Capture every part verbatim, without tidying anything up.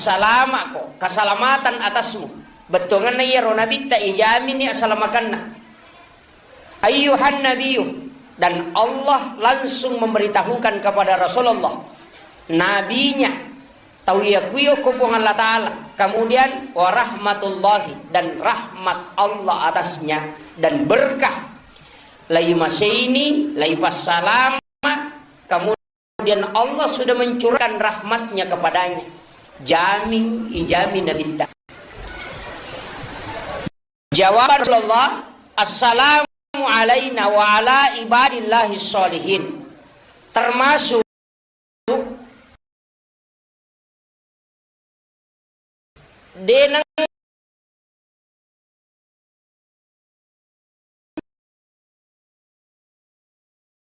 Salama'ko, keselamatan atasmu. Bettuangenna iyaro nabitta ijamini asalamakenna. Ayyuhan nabiyyu, dan Allah langsung memberitahukan kepada Rasulullah, nabinya, tau iya kuyo ko Puang Allah Ta'ala, kemudian warahmatullahi, dan rahmat Allah atasnya, dan berkah. Laimaseini, laipassalama, kemudian Allah sudah mencurahkan rahmatnya kepadanya. Jamin, ijamin nabitta. Jawaban Rasulullah, "Assalamu alaina wa ala ibadillahi sholihin." Termasuk denang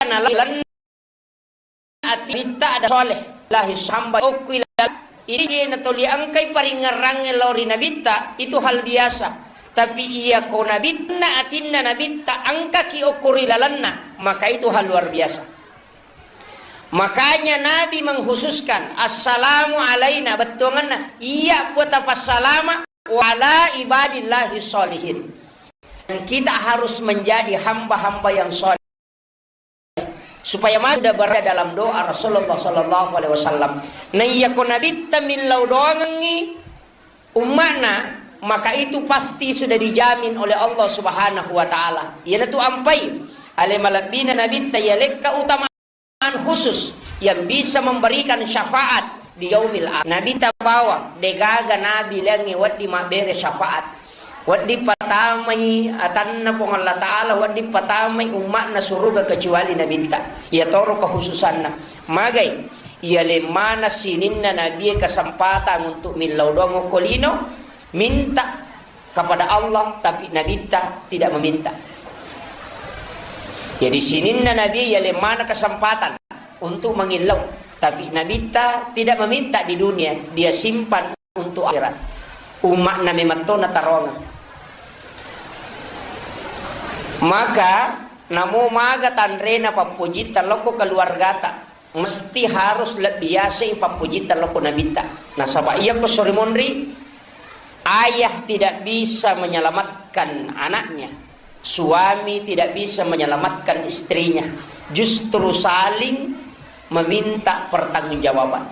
nalalenna ati nabitta ada soleh. Lahi hamba okki la-, ini natoli engkai paringerrangnge lao ri nabitta, itu hal biasa. Tapi iya ko nabitta, atinna nabitta engkaki okko ri lalenna, maka itu hal luar biasa. Makanya Nabi mengkhususkan, "Assalamu alaina," bettuangenna, iya puata passalama, "wa ala ibadillahi sholihin." Dan kita harus menjadi hamba-hamba yang soleh. Supaya maju sudah berada dalam doa Rasulullah sallallahu alaihi wasallam. Nah, iya ko nabitta millau doangengngi umma'na, maka itu pasti sudah dijamin oleh Allah Subhanahu wa Ta'ala. Iyanatu ampai ale malebbina nabitta iya lekka utama khusus yang bisa memberikan syafaat di yaumil akhir. Nabitta bawang, degaga nabi laingnge wedding mabbere syafaat. Wedding patamai atanna Puang Allah Ta'ala, wedding patamai umma'na suruga kecuali nabitta. Iya toro kekhususanna. Magai, iya lemmana sininna nabie kesempatan untuk millau doang okko lino, minta kepada Allah, tapi nabitta tidak meminta. Jadi sininna nabi iya lemmana kesempatan untuk mengillau, tapi nabitta tidak meminta di dunia, dia simpan untuk akhirat. Umma'na memetto natarongeng. Maka namo maga tanrena pappojitta lokko keluargata, mesti harus lebbi yaseng pappojitta lokko nabitta. Nasaba iya ko sori monri, ayah tidak bisa menyelamatkan anaknya, suami tidak bisa menyelamatkan istrinya, justru saling meminta pertanggungjawaban.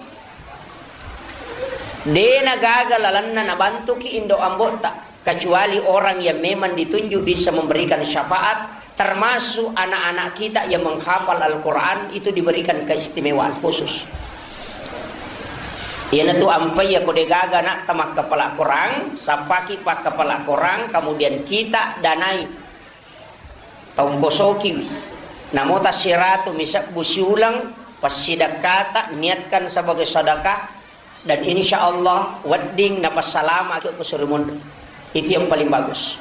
Dena gaga lalenna nabantuki indo ambo'ta, kecuali orang yang memang ditunjuk bisa memberikan syafaat, termasuk anak-anak kita yang menghafal Al-Quran itu diberikan keistimewaan khusus. Iyanatu ampai iya ko degaga anakta makkapala Quran, sappaki pakkapala Quran, kemudian kita danai taungkosokiwi. Namo tassiratu misebbu siuleng, passidekkata niatkan sebagai sedekah, dan insya Allah wedding napassalamaki ko suri monri. Itu yang paling bagus.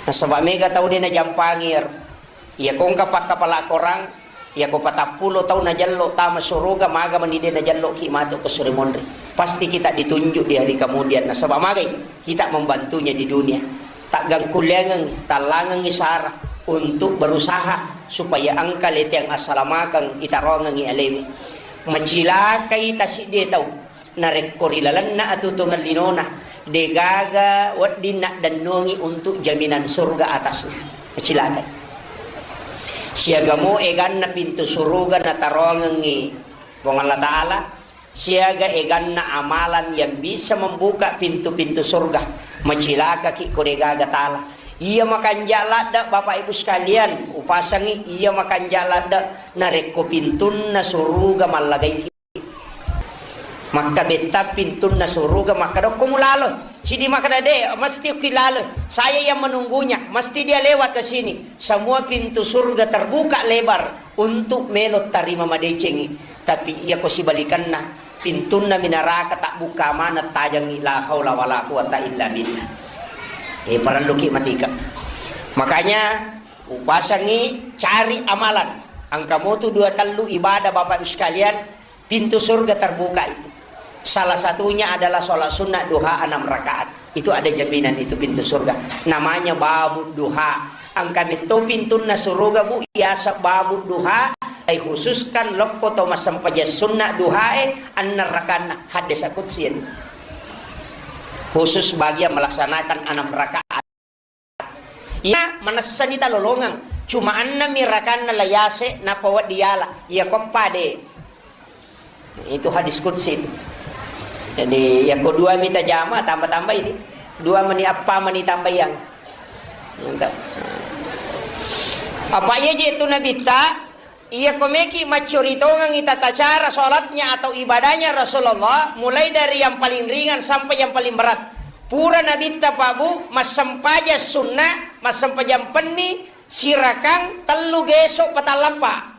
Nasaba mega tau de najampangi ero. Iya ko engka pakkapala Korang, iya ko patappulo tau najello tama suruga, maga mani de najello ki matu ko suri monri. Pasti kita ditunjuk di hari kemudian. Nasaba magai kita membantunya di dunia. Taggangkulleangengngi, tallangengngi sara untuk berusaha supaya engka leteng assalamakeng itarongengngi alewe. Macilakai tasiddi tau narekko ri lalenna atutungeng linona, degaga wedding naddennungi untuk jaminan surga atasnya. Macilakai. Siagamo eganna pintu suruga natarongengngi Puang Allah Ta'ala, siaga eganna amalan yang bisa membuka pintu-pintu surga. Macilakaki ko degaga tala. Iya makanja ladde, Bapak Ibu sekalian, upasangi iya makanja ladde narekko pintunna suruga mallagaiki. Makkabetta pintunna suruga, makkadokko mulalo. Sidi makkada, "De, mesti ki lalo. Saya yang menunggunya. Mesti dia lewat ke sini." Semua pintu surga terbuka lebar untuk melo tarima madecengi. Tapi iya ko sibalikanna, pintunna minaraka tak buka mana tajangi, la haula wala quwata illa billah. Eh, parelluki matika. Makanya upasangi cari amalan. Engka motu dua tellu ibadah Bapak Ibu sekalian, pintu surga terbuka itu. Salah satunya adalah sholat sunnah duha enam rakaat. Itu ada jaminan itu pintu surga. Namanya babu duha. Engka metto pintunna suruga, Bu, yaseng babu duha, dikhususkan lokko to massempajang sunnah duhae enam rakaatna. Hadis qudsi itu. Khusus bagi yang melaksanakan enam rakaat. Iya, manessani talolongeng. Cuma ennemi rakanna la yase, nappa wedding yala. Iya koppa de. Itu hadis qudsi. Jadi, ya ko dua mita jama, tambah-tambah ini. Dua meni apa meni tambah yang. Mantap. Apa iya je tu Nabitta? Iya, ko meki maccuritongengi tata cara sholatnya atau ibadahnya Rasulullah, mulai dari yang paling ringan sampai yang paling berat. Pura Nabitta, Pak Bu, massempajang sunnah, massempajang penni, sirakang, tellu geso, patallampa.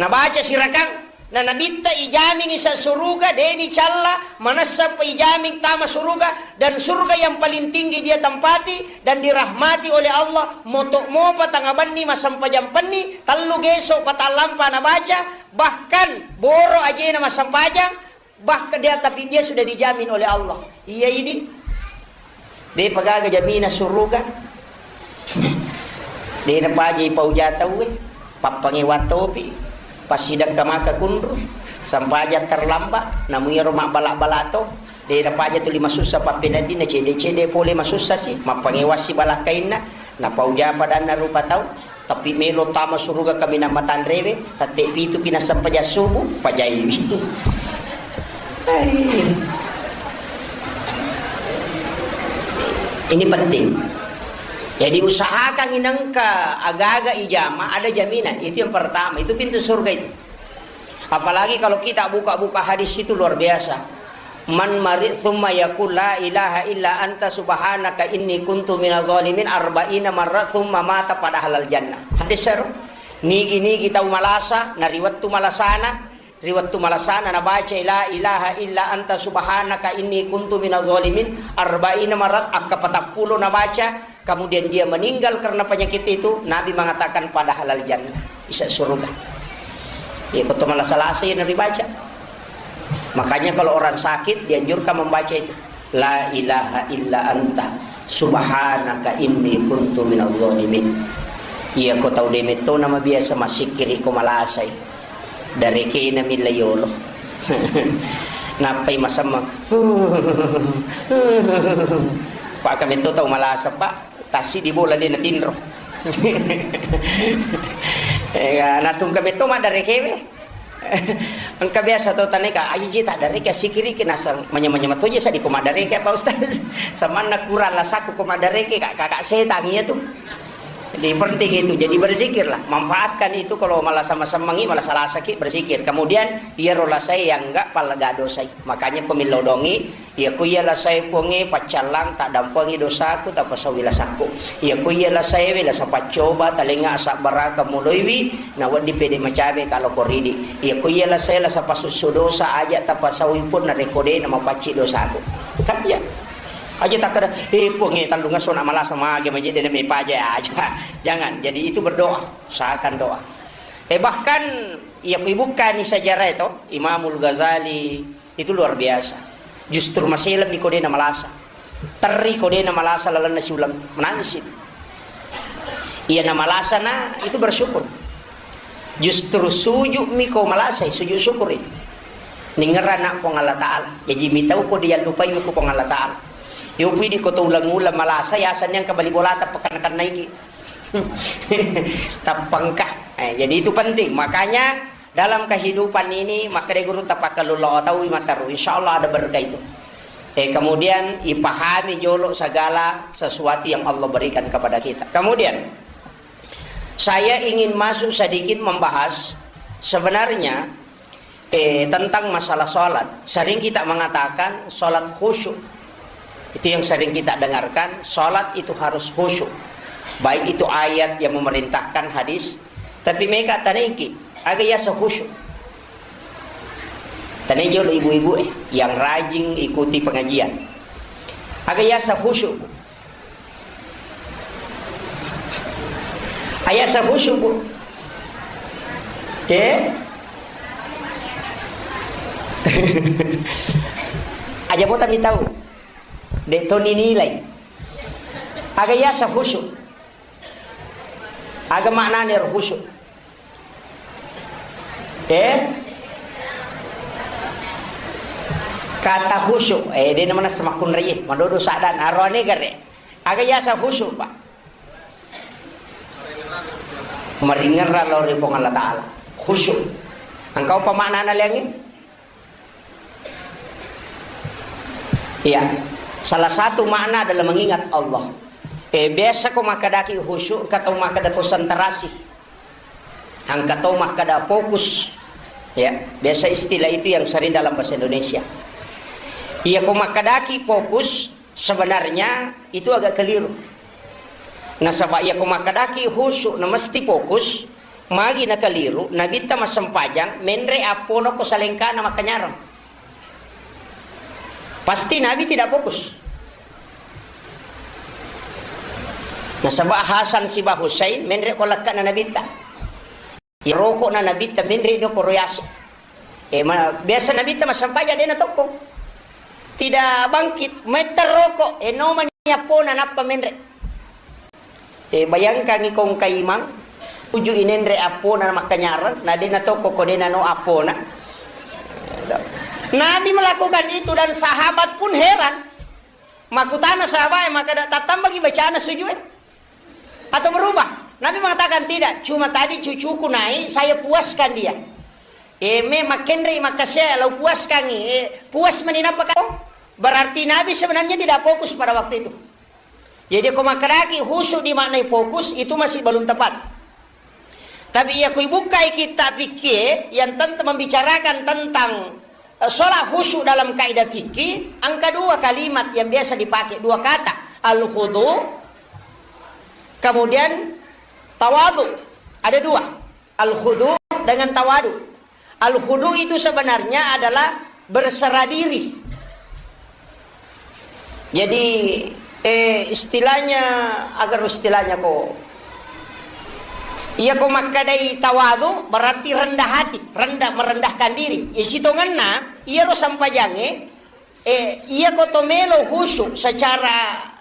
Nabaca sirakang, na Nabitta ijamin isa suruga, deni calla, manessa pa ijamin tama suruga, dan surga yang paling tinggi dia tempati dan dirahmati oleh Allah, moto mopa tangabenni massempajang penni, tellu geso patallampa nabaca, bahkan boro ajena massempajang, bahkan dia, tapi dia sudah dijamin oleh Allah. Iya ini. De pagaga jamina suruga. De napaja ipauja tauwe. Pappangewa topi. Passidekka maka kunru. Sampaja terlambat. Namu iyaro mabbala-bala to. De napaja tuli masussa pappeneddinna cede-cede pole masussa si. Mappangewa si balakkainna. Napauja padanna rupa tau. Tapi melo tama suruga kaminang matanrewe, tette pitu pi nassempajang subuh, pajaiwi. Ini penting. Jadi usahakan inengka agaga ijama ada jaminan. Itu yang pertama, itu pintu surga itu. Apalagi kalau kita buka-buka hadis itu luar biasa. Man mari tsumma yaqul la ilaha illa anta subhanaka inni kuntu minadh dhalimin arba'ina marra tsumma mata pada halal jannah. Hadis seru. Nigi-nigi tau malasa, na ri wettu malasana, ri wettu malasana nabaca la ilaha illa anta subhanaka inni kuntu minadh dhalimin arba'ina marrat, akka patappulo nabaca, kemudian dia meninggal karena penyakit itu, Nabi mengatakan pada halal jannah, bisa surga. Ya, kau malasa-lasa yang dibaca. Makanya kalau orang sakit dianjurkan membaca itu. La ilaha illa anta subhanaka inni kuntu minadh dhalimin. Iya ko tau demetto nama biasa masikiri ko malasai. Darekena milla yolo. Nappai masemma. Pak kametto tau malasa, Pak. Tassi di bola de natinro. Eh, natungka metto maddarekewe. Engka biasa to taneka, aji ji taddareke sikiriki nasang manya-manya matoje sadi ko maddareke apa Ustaz? Samanna kurang lasaku ko maddareke kak, kakak setan iya tu. Jadi penting itu, jadi berzikirlah, manfaatkan itu kalau malah sama-sama malah salah sakit berzikir. Kemudian iya rola saya yang enggak pala gado saya. Makanya ko milodongi Iya, ko iya lasae Puangnge, paccallang, taddampengi dosaku, tapasauwi lasakku. Iya, ko iya lasaewe, lasa paccoba, talengnga asabbaraka muloiwi, nawedding pede macawe kalo koridi. Iya, ko iya lasae, lasa pasussu dosa, aja tapasauwi pun narekko de namapacci dosaku. Kan iya. Aja takkeda, "Eh, Puangnge, tellungesso na malasa mage maje de name paja aja." Jangan. Jadi itu berdoa, usahakan doa. Eh, bahkan iya, ko ibukkani sejarah itu, Imamul Ghazali, Itu luar biasa. Justru maselemmi ko de namalasa. Terri ko de namalasa lalenna siuleng. Menangis itu. Iya namalasa na itu bersyukur. Justru sujudmi ko malasai, sujud syukur itu. Ningerra na Puang Allah Ta'ala. Jaji mitau ko diallupai ko Puang Allah Ta'ala. Yo pidi ko to uleng-uleng malasa, ya aseng yang kembali bolata pekan-kennaiki. Tappengka. Eh, jadi itu penting. Makanya dalam kehidupan ini, makkeda guru, tapakkalulla tauwi matteru. Insya Allah ada berkah itu. Eh, kemudian ipahami jolo segala sesuatu yang Allah berikan kepada kita. Kemudian, saya ingin masuk sedikit membahas sebenarnya Eh, tentang masalah sholat, sering kita mengatakan sholat khusyuk. Itu yang sering kita dengarkan, sholat itu harus khusyuk. Baik itu ayat yang memerintahkan, hadis, tapi meka tanengki, aga yasa khusyuk. Tanai jolo ibu-ibu, eh, yang rajin ikuti pengajian. Aga yasa khusyuk. Ayasa khusyuk, Bu. Eh? Aja bota mi tau. De to ninilai. Aga yasa khusyuk. Aga maknane ro khusyuk. Eh? Kata khusyuk, eh, de' namana semakkunraie, madodo sadana, aroane gare. Aga yasa khusyuk, Pak? Maringerra lao ri Puang Allah Ta'ala. Khusyuk. Engkau apa maknana liangi? Iya. Salah satu makna adalah mengingat Allah. Eh, biasa ko makkadaki khusyuk, engka tau makkada konsentrasi. Engka tau makkada fokus. Ya, biasa istilah itu yang sering dalam bahasa Indonesia. Iya, ko makkadaki fokus, sebenarnya itu agak keliru. Nasaba iya ko makkadaki khusyuk na mesti fokus, magi na keliru, Nabitta massempajang, menre appona ko salengkana makkanyarang. Pasti Nabi tidak fokus. Nasaba Hasan siba Husain menre ko lekkana Nabitta. Iya rokokna Nabitta menre no koro yase. Eh, ma-, biasa Nabitta massempajang de' natokko. Tidak bangkit, metta rokok, eh, no mani appona nappa menre. Eh, bayangkangi ko engka imang, tuju inenre appona makkanyarang, na de' natokko ko de' nano appona. Nabi melakukan itu dan sahabat pun heran. Makkutana sahabat, eh, makkada tattambangi bacana sujud, eh? Atau berubah? Nabi mengatakan, "Tidak, cuma tadi cucuku naik, saya puaskan dia." Eh, me makkenre makkase, lau puaskangi, eh, puas mani nappa kau? Berarti Nabi sebenarnya tidak fokus pada waktu itu. Jadi, ko makkadaki khusyuk dimaknai fokus, itu masih belum tepat. Tapi iya ko ibukkai kitab fikih yang tentang membicarakan tentang, eh, sholat khusyuk dalam kaidah fikih, engka dua kalimat yang biasa dipakai, dua kata, al-khudu, kemudian tawadu. Ada dua, al-khudu dengan tawadu. Al-khudu itu sebenarnya adalah berserah diri. Jadi, eh, istilahnya, agar istilahnya ko, iya ko makkadai tawadu berarti rendah hati, rendah, merendahkan diri. Iya sitongenna, iya ro sampajange, eh, iya ko to melo khusyuk secara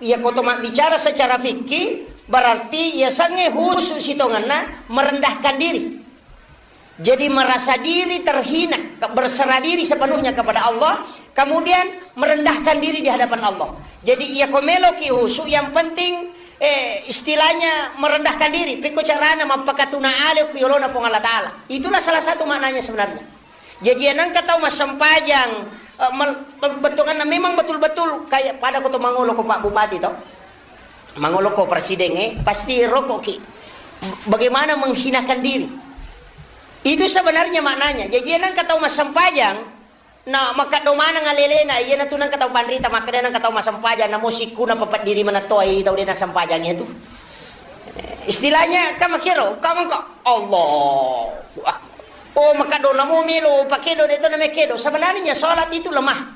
Iya, ko to mabbicara secara fikih, berarti iya sange khusyuk sitongenna merendahkan diri. Jadi merasa diri terhina, ke-, berserah diri sepenuhnya kepada Allah, kemudian merendahkan diri di hadapan Allah. Jadi iya ko meloki khusyuk, yang penting, eh, istilahnya merendahkan diri. Pekko carana mappakatuna ale ku yolona Puang Allah Ta'ala. Itulah salah satu maknanya sebenarnya. Jaji, nengka tau massempajang, eh, mel-, bettuanna memang betul-betul kayak pada ko to mangolo ko Pak Bupati to. Mangolo ko presiden, eh, pasti rokoki. Bagaimana menghinakan diri. Itu sebenarnya maknanya. Jaji, nengka tau massempajang, na makkaddo maneng alelena, iyana tu nengka tau panrita, makkeda nengka tau massempajang, namo sikkuna papeddiri manettoai tau de nassempajang itu. Istilahnya, kan makkero, kan engka, Allahu Akbar. Oh, makkaddo namo melo pakedo, de to namekkedo. Sebenarnya salat itu lemah.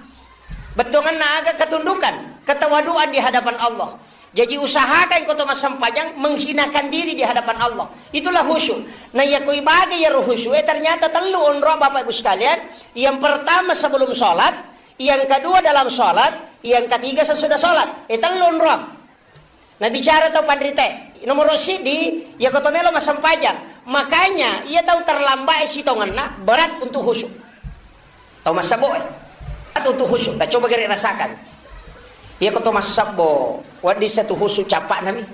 Bettuanna aga? Ketundukan, ketawaduan di hadapan Allah. Jadi usahakan ko to massempajang menghinakan diri di hadapan Allah. Itulah khusyuk. Nah, iya ko ibaga iyaro khusyuk, eh, ternyata tellu onrong, Bapak Ibu sekalian. Yang pertama sebelum salat, yang kedua dalam salat, yang ketiga sesudah salat. Eh, tellu onrong. Nabicara tau panrita, nomoro siddi, iya ko to melo massempajang. Makanya, iya tau terlambat sitongenna, berat untuk khusyuk. Tau massebbo, eh. Berat untuk khusyuk. Ta coba gere rasakan. Iya ko to massebbo, wedding satu khusyuk cappa nami.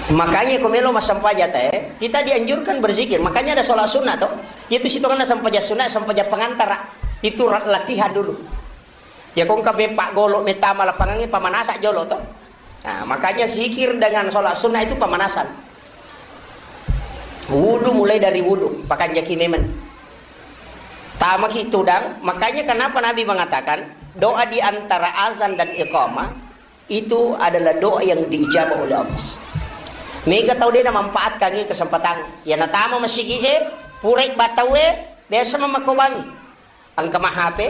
Makanya ko melo massempajang te, kita dianjurkan berzikir. Makanya ada sholat sunnah to. Iya tu sitongenna sempajang sunnah, sempajang pengantara. Itu ra-, latihan dulu. Ya, ko engka beppa golo mettama lapangangnge, pamanasa jolo to. Nah, makanya zikir dengan sholat sunnah itu pemanasan. Wudu, mulai dari wudu, pakanjaki memang. Tamaki tudang, makanya kenapa Nabi mengatakan doa di antara azan dan iqamah itu adalah doa yang diijabah oleh Allah. Mega tau de namanfaatkan kesempatan. Ya, natama masigi e, purai bataue, biasa mamakobangi. Engka ma H P.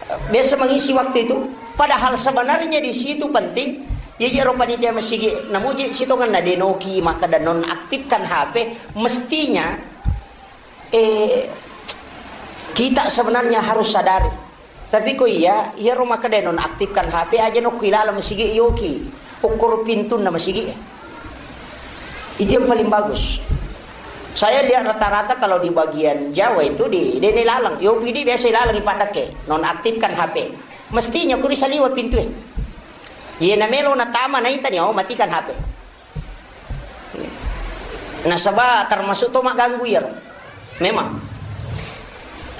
Biasa mengisi waktu itu. Padahal sebenarnya di situ penting. Iya, iya, ro panitia masigi, namuji sitongenna denoki, maka dan nonaktifkan H P. Mestinya, eh, kita sebenarnya harus sadari. Tapi ko iya, iya ro maka dan nonaktifkan H P aja, nokki lala masigi yoki. Ukur pintunna masigi. Itu yang paling bagus. Saya lihat rata-rata kalau di bagian Jawa itu di dene laleng. Yo pidi biasa laleng ipadake, nonaktifkan H P. Mestinya kuri saliwa pintu e. Iya namelo natama naita ni, oh, matikan H P. Nasaba termasuk to magganggu iyaro. Memang.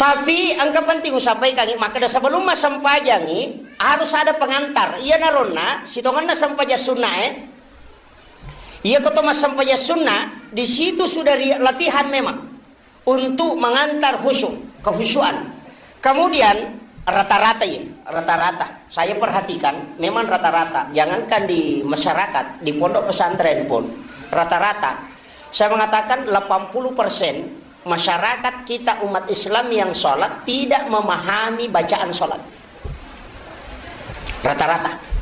Tapi engka penting usampaikan, makkeda sebelum massempajangi harus ada pengantar. Iya naronna sitongenna sempajang sunna e. Iya ko to massempajang sunna, di situ sudah ri-, latihan memang untuk mengantar khusyuk, kehusyuan. Kemudian rata-rata ya, rata-rata. Saya perhatikan memang rata-rata. Jangankan di masyarakat, di pondok pesantren pun rata-rata. Saya mengatakan delapan puluh persen masyarakat kita umat Islam yang sholat tidak memahami bacaan sholat. Rata-rata.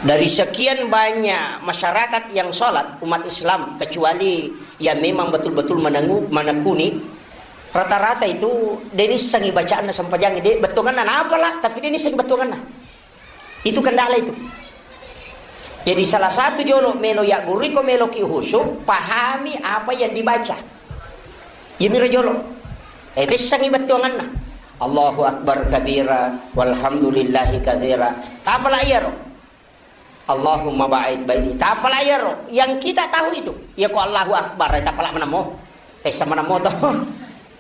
Dari sekian banyak masyarakat yang sholat, umat Islam, kecuali yang memang betul-betul menengu-, menekuni, rata-rata itu de nissengi bacaanna sempajangi, de bettuanganna napala, tapi de nissengi bettuanganna. Itu kendala itu. Jadi salah satu jolo melo ya guriko melo ki khusyuk, pahami apa yang dibaca. Iyamiro jolo. Eh, tessangi bettuanganna. Allahu Akbar kabira, walhamdulillahi katsira. Tapala iyaro. Allahumma ba'id baini. Tapala iyaro. Yang kita tahu itu. Ya ko Allahu Akbar, eh, tapala menamo. Eh, sama namo toh.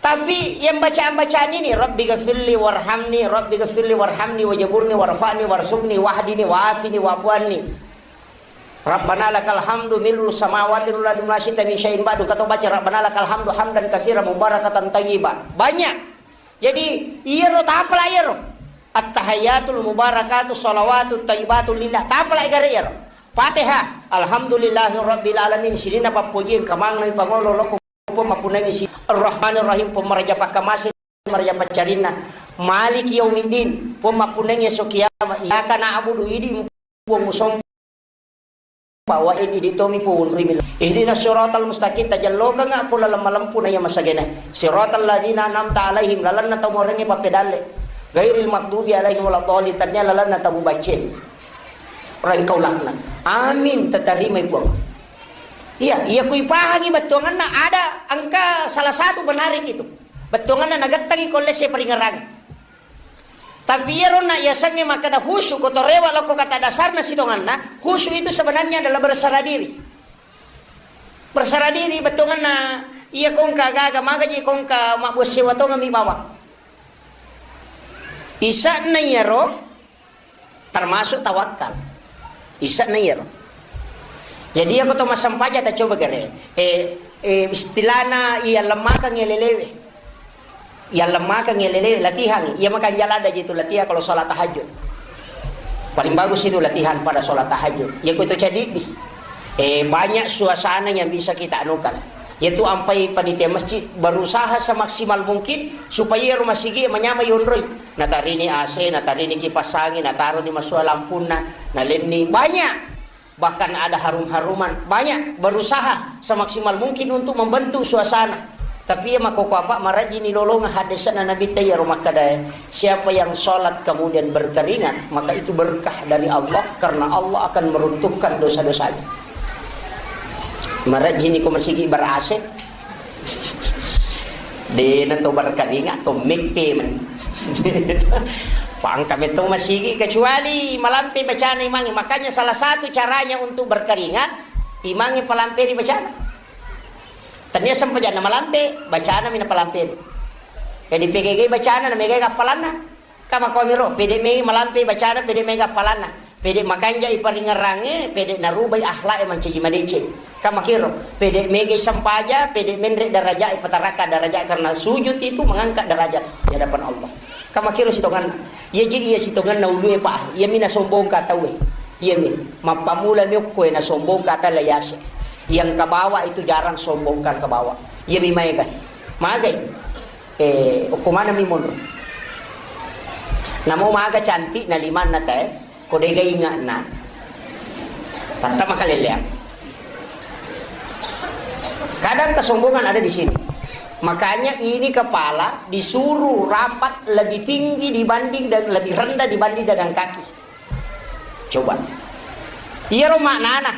Tapi yang bacaan-bacaan ini, Rabbi ghafirli warhamni, Rabbi ghafirli warhamni, wajaburni, warfa'ni, warsukni, wahdini, wafini, wafuanni. Rabbana lakal hamdu mil'us samawati wal ardi wa ma syi'ta min syai'in ba'du. Kata baca, Rabbana lakal hamdu hamdan katsiran mubarakatan thayyiba. Banyak. Jadi, iyaro tapala iyaro. At-tahiyyatul mubarakatu shalawatut thayyibatu lillah. Tapala igare iyaro. Fatihah. Alhamdulillahi rabbil alamin. Sininna pappoji engka maneng pangolo lokko. Puang mappunnangi si Ar-Rahmanir Rahim, Puang maraja pakkamase, maraja paccarinna. Maliki yaumiddin, Puang mappunnangi esso kiamat. Iyyaka na'budu, idi Puang musompa, wa in idi tomi Puang unrimi. Ihdinas siratal mustaqim, tajallokengnga pole laleng malempu na iya masagena. Siratal ladzina an'amta alaihim, lalenna tau morengnge pappedalle. Ghairil maghdubi alaihim waladdallin, tennia lalenna tau mubacce. Rengkau laknat. Amin, tatarimai Puang. Iya, iya kui pahangi bettuanganna ada engka salah satu menarik itu. Bettuanganna nagettangi ko lesse paringerang. Tapi iyaro na yasengnge makkeda khusyuk ko torewa lokko kata dasarna sitonganna, khusyuk itu sebenarnya adalah berserah diri. Berserah diri bettuanganna iya kongka gaga magaji kongka mabbuat sewa tongami bawang. Isa'na iyaro termasuk tawakkal. Isa'na iyaro. Jadi, iya ko to massempaja ta coba gare. Eh, eh, istilahna iya lemmakeng lelewe. Iya lemmakeng lelewe, latihan. Iya makanja ladda ji tu latihan kalau sholat tahajud. Paling bagus itu latihan pada sholat tahajud. Iya ko to cadi di. Eh, banyak suasana yang bisa kita anukan. Yaitu ampai panitia masjid berusaha semaksimal mungkin supaya rumah sigi manyamai yonroi. Natarini A C, natarini kipas angin, nataroni masua lampunna, nalenni banyak. Bahkan ada harum-haruman, banyak berusaha semaksimal mungkin untuk membentuk suasana. Tapi iya makkoko apa marajini lolonga hadesana Nabi ta iyaro makkada, siapa yang sholat kemudian berkeringat, maka itu berkah dari Allah karena Allah akan meruntuhkan dosa-dosanya. Marajini ko masigi ber A C. Dena to berkeringat to mette mani. Pangka metto masigi kecuali malampe bacana imangi. Makanya salah satu caranya untuk berkeringat, imangi palamperi bacana. Tania sempajanna malampe, bacana mina palamperi. Jadi P G G bacana na mega appalanna. Kamakomiro, pede mei malampe bacana, pede mega appalanna. Pede makanjai paringerrangnge, pede narubai akhlak e mancaji madeceng. Kamakiro, pede mega sempaja, pede menre daraja e pataraka daraja karena sujud itu mengangkat derajat di hadapan Allah. Kamakiro sitonganna. Iya ji iya sitonganna ulue pa, iya mina sombongka tauwe. Iya mi, mappamula mi okko e na sombongka tala yase. Yang kabawa itu jarang sombongka kabawa. Iya mi maega. Magai. Eh, okko maneng mi monro. Namo maga cantik na limanna te, ko dega ingatna. Tatta makaleleang. Kadang kesombongan ada di sini. Makanya ini kepala disuruh rapat lebih tinggi dibanding dan lebih rendah dibanding dengan kaki. Coba. Iyaro maknana.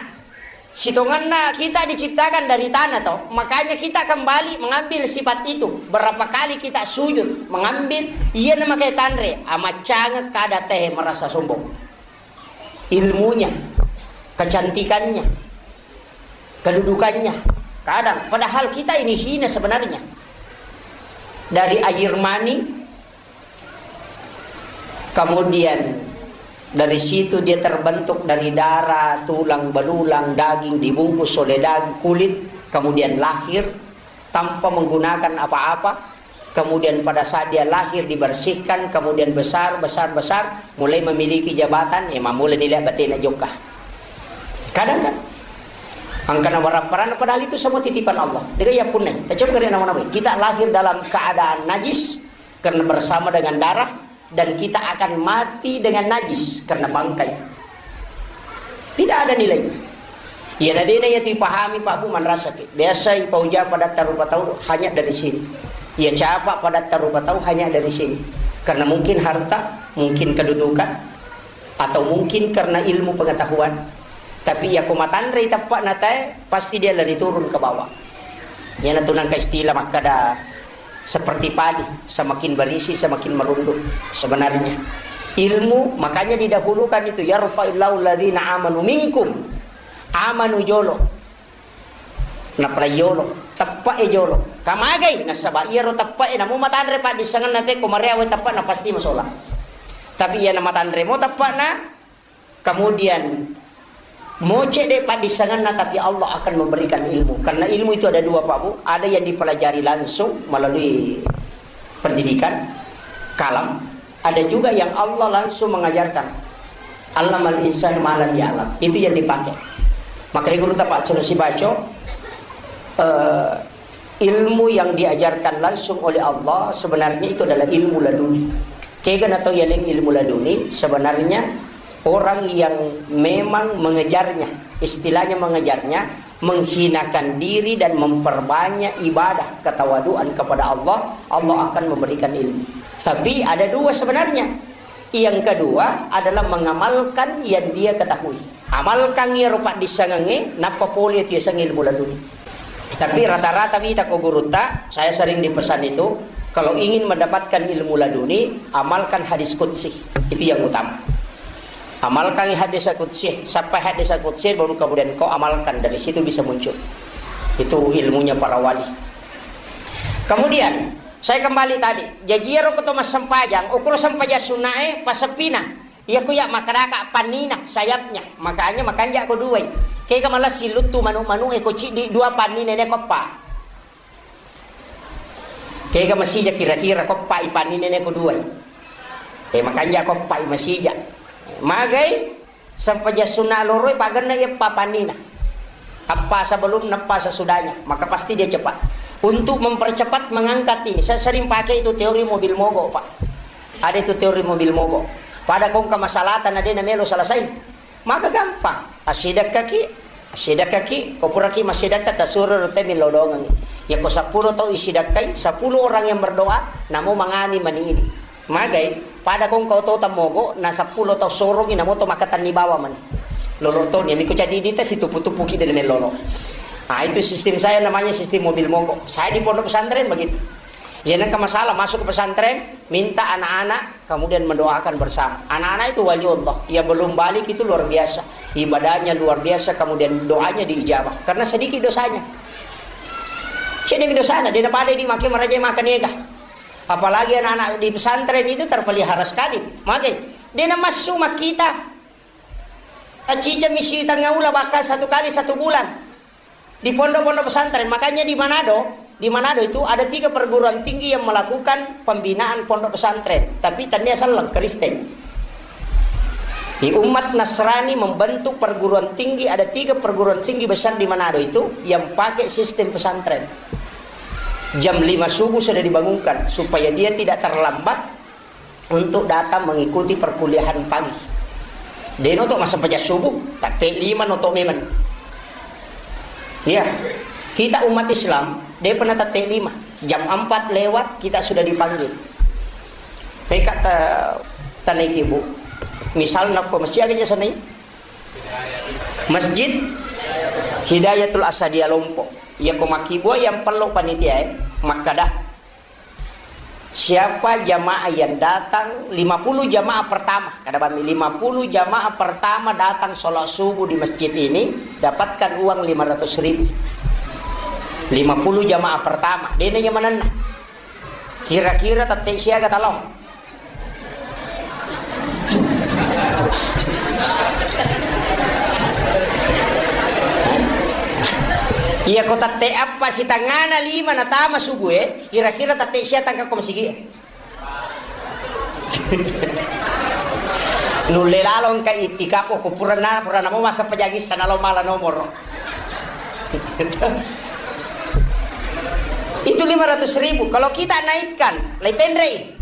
Sitongenna kita diciptakan dari tanah, toh. Makanya kita kembali mengambil sifat itu. Berapa kali kita sujud, mengambil, iya namakai tanre, amaccangeng kada teh merasa sombong. Ilmunya, kecantikannya, kedudukannya. Kadang, padahal kita ini hina sebenarnya. Dari air mani, kemudian dari situ dia terbentuk dari darah, tulang, belulang, daging, dibungkus oleh daging, kulit, kemudian lahir tanpa menggunakan apa-apa. Kemudian pada saat dia lahir dibersihkan, kemudian besar, besar, besar, mulai memiliki jabatan, ya, mamula nilai batena jokka. Kadang kan, angkana warang-parang, padahal itu semua titipan Allah. Dia ya punai. Kita coba kena nama-nama. Kita lahir dalam keadaan najis karena bersama dengan darah, dan kita akan mati dengan najis karena bangkai. Tidak ada nilai. Iya, nadena ya dipahami, Pak Bu, manrasaki. Biasa ipauja pada tarupa tau hanya dari sini. Iya, capa pada tarupa tau hanya dari sini. Karena mungkin harta, mungkin kedudukan, atau mungkin karena ilmu pengetahuan. Tapi ya ko matanre teppa'na tae, pasti dia lari turun ke bawah. Iyana tu nangka istilah makkada seperti padi, semakin berisi semakin merunduk. Sebenarnya ilmu, makanya didahulukan itu, "Yarfa'illahu alladhina amanu minkum." Amanu jolo. Napalai yolo, teppe'e jolo. Kamagai nasaba iyaro teppe'e namo matanre paddissengenna te ko mareawe teppe'na pasti masola. Tapi iya namatanre mo teppe'na, kemudian moce de paddissengenna, tapi Allah akan memberikan ilmu. Karena ilmu itu ada dua, Pak Bu. Ada yang dipelajari langsung melalui pendidikan, kalam. Ada juga yang Allah langsung mengajarkan. Allamal insan ma lam ya'lam. Itu yang dipakai. Makanya guru tapak solusi baco, eh, ilmu yang diajarkan langsung oleh Allah sebenarnya itu adalah ilmu laduni. Kega natau yaleng ilmu laduni? Sebenarnya orang yang memang mengejarnya, istilahnya mengejarnya, menghinakan diri dan memperbanyak ibadah ketawaduan kepada Allah, Allah akan memberikan ilmu. Tapi ada dua sebenarnya. Yang kedua adalah mengamalkan yang dia ketahui. Amalkan iyaro paddissengengnge, nappa pole tu yaseng ilmu laduni. Tapi rata-rata wita ko gurutta, saya sering dipesan itu, kalau ingin mendapatkan ilmu laduni, amalkan hadis qudsi. Itu yang utama. Amalkan hadis qudsi, sampai hadis qudsi baru kemudian kau amalkan, dari situ bisa muncul. Itu ilmunya para wali. Kemudian, saya kembali tadi, jaji iyaro ko to massempajang, ukuro sempajang sunnae, passeppina. Iya ko iya makkedaka pannina, sayapnya. Makanya makanja ko duai. Kega malassi luttu manu-manu e ko ciddi dua panni nene ko eppa. Kega masija kira-kira ko eppa i panni nene ko duai. Eh, makanja ko eppa i masija. Magai sempajang sunna loroi pagenna iya eppa pannina. Apa sebelum, apa sesudahnya, maka pasti dia cepat. Untuk mempercepat mengangkat ini, saya sering pakai itu teori mobil mogok, Pak. Ada itu teori mobil mogok. Pada kongka masalahta na de na melo selesai, maka gampang. Assidakkaki, assidakkaki, ko puraki massidakka, tasuro rute millau dongangi. Ya ko sepuluh tau isidakkai, sepuluh orang yang berdoa, namo mangani mani ini. Magai, pada kongka oto tammogo, na sepuluh tau sorongi, namo to makatanni bawa mani. Lolo to, ni miko jadi dita situpu-tupuki dari melolo. Ah, itu sistem saya namanya sistem mobil mogok. Saya di pondok pesantren begitu. Ya, nengka masalah masuk ke pesantren, minta anak-anak kemudian mendoakan bersama. Anak-anak itu wali Allah, yang belum balik itu luar biasa. Ibadahnya luar biasa, kemudian doanya diijabah. Karena sedikit dosanya. Sedikit dosana, dia pada di makin meraja makan ega. Apalagi anak-anak di pesantren itu terpelihara sekali. Magai, dia masuk kita. Acica misi tengah ula bahkan satu kali satu bulan. Di pondok-pondok pesantren, makanya di Manado, di Manado itu ada tiga perguruan tinggi yang melakukan pembinaan pondok pesantren, tapi tania selleng Kristen. Di umat Nasrani membentuk perguruan tinggi, ada tiga perguruan tinggi besar di Manado itu yang pakai sistem pesantren. Jam lima subuh sudah dibangunkan supaya dia tidak terlambat untuk datang mengikuti perkuliahan pagi. De noto massempajang subuh, tatte lima noto memang. Ya, kita umat Islam, de pernah tatte lima. Jam empat lewat kita sudah dipanggil. Peka ta-, tanaiki, Bu. Misalnya ko masjid aja sana. Masjid Hidayatul Asadia Lompok. Iya ko makkibua yang pello panitia, eh, makkada, siapa jamaah yang datang, lima puluh jamaah pertama, kada bami, lima puluh jamaah pertama datang sholat subuh di masjid ini, dapatkan uang lima ratus ribu. Lima puluh jamaah pertama, dena yang manenna. Kira-kira tette siaga talo? Iya ko tette appa sitangana lima natama subuh e, kira-kira tette sia tangka ko masigi e. Nulle lalo engka itikaf ko purana, purana mo masa pejangis sana lo mala nomor. Itu lima ratus ribu. Kalau kita naikkan, lai penrei.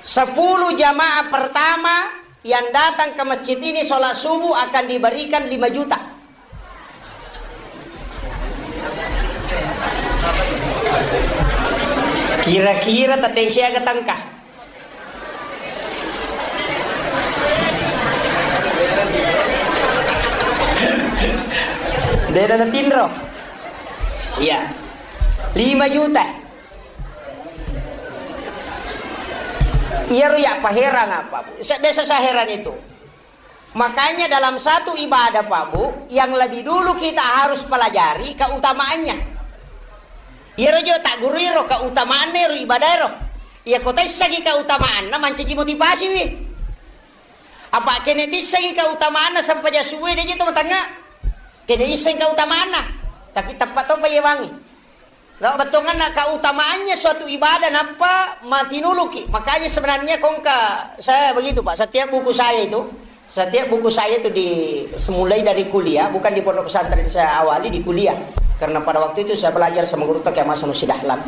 Sepuluh jamaah pertama yang datang ke masjid ini sholat subuh akan diberikan lima juta. Kira-kira tette siaga tangka? Dena natinro. Iya. Lima juta. Iyaro ya paherang apa, Bu? Sa-, biasa saya heran itu. Makanya dalam satu ibadah, Pak Bu, yang lebih dulu kita harus pelajari keutamaannya. Iyaro jo tak guru iro keutamaanna iro ibadah iro. Iya ko taissengi keutamaanna mancaji motivasi wi. Apa kene tissengi keutamaanna sempajang subuh de je to matangnga. Kene isseng keutamaanna. Tapi tepat to payewangi. Lo bettuanna keutamaannya suatu ibadah nappa matinuluki. Makanya sebenarnya kongka saya begitu, Pak. Setiap buku saya itu, setiap buku saya itu di, semulai dari kuliah, bukan di pondok pesantren saya awali, di kuliah. Karena pada waktu itu saya belajar sama guru Toke Mas Sanusi Dahlan.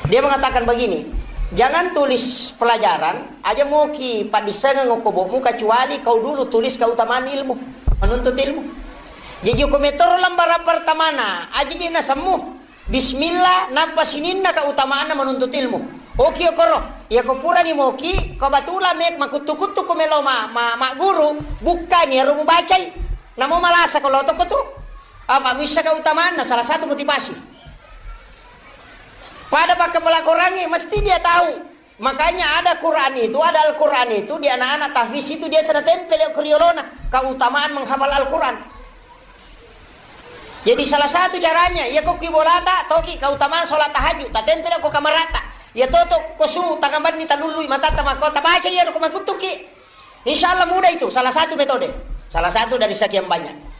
Dia mengatakan begini, "Jangan tulis pelajaran, aja moki paddissengeng okko bokmu kecuali kau dulu tulis keutamaan ilmu, menuntut ilmu." Jadi ko metoro lembaran pertamana, aja je nasemmu. Bismillah, nappa sininna keutamaanna menuntut ilmu. Oki okoro, iya ko purani moki, ko batula me-, makuttu-kuttu ko melo ma-, ma-, magguru, bukkani ero mubacai. Namo malasa ko lotoko tu. Apa missa keutamaanna, salah satu motivasi. Pada pakkapala Korangnge, mesti dia tahu. Makanya ada Quran itu, ada Al-Quran itu di anak-anak tahfiz itu dia sana tempel ke riolona, keutamaan menghafal Al-Quran. Jadi salah satu caranya, iya ko ki bolata, toki keutamaan sholat tahajud, tatempel ko kamarata. Iya toto ko su tangabanni talului matatta mako tabaca iya ko makuttuki. Insya Allah mudah itu, salah satu metode. Salah satu dari sekian banyak.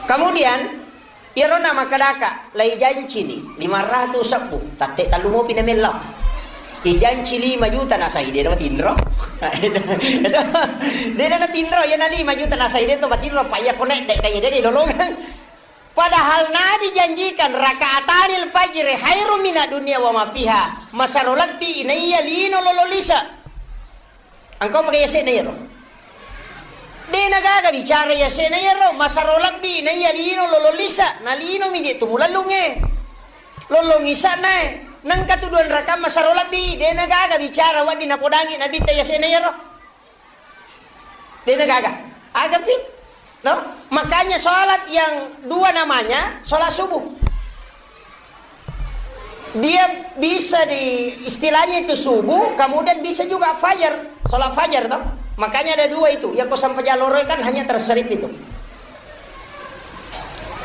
Kemudian, iyaro na makkadaka, lai janci ni lima ratus sebbu, tatte tallu mopi na mellau. Ijanci lima juta nasai de na tinro. De na tinro, ya na lima juta nasai de to matinro, pa iya connect de, kaya de lolongang. Padahal Nabi janjikan rakaatanil fajri khairum minad dunya wa ma fiha. Masaro lebbi inaiya lino lolo lisa. Engkau pakai yase'na iyaro. De na gaga bicara yase'na iyaro, masaro lebbi na iya lino lolong lisa, na lino mi je tu mulellungnge. Lolong isa'na e, nengka tu dua rakang masaro lebbi, de na gaga bicara wedding napodangi nabitta yase'na iyaro. De na gaga. Aga pi? No? Makanya sholat yang dua namanya sholat subuh. Dia bisa di, istilahnya itu subuh, kemudian bisa juga fajar, sholat fajar toh. Makanya ada dua itu. Yang ko sampajang loro kan hanya terserip itu.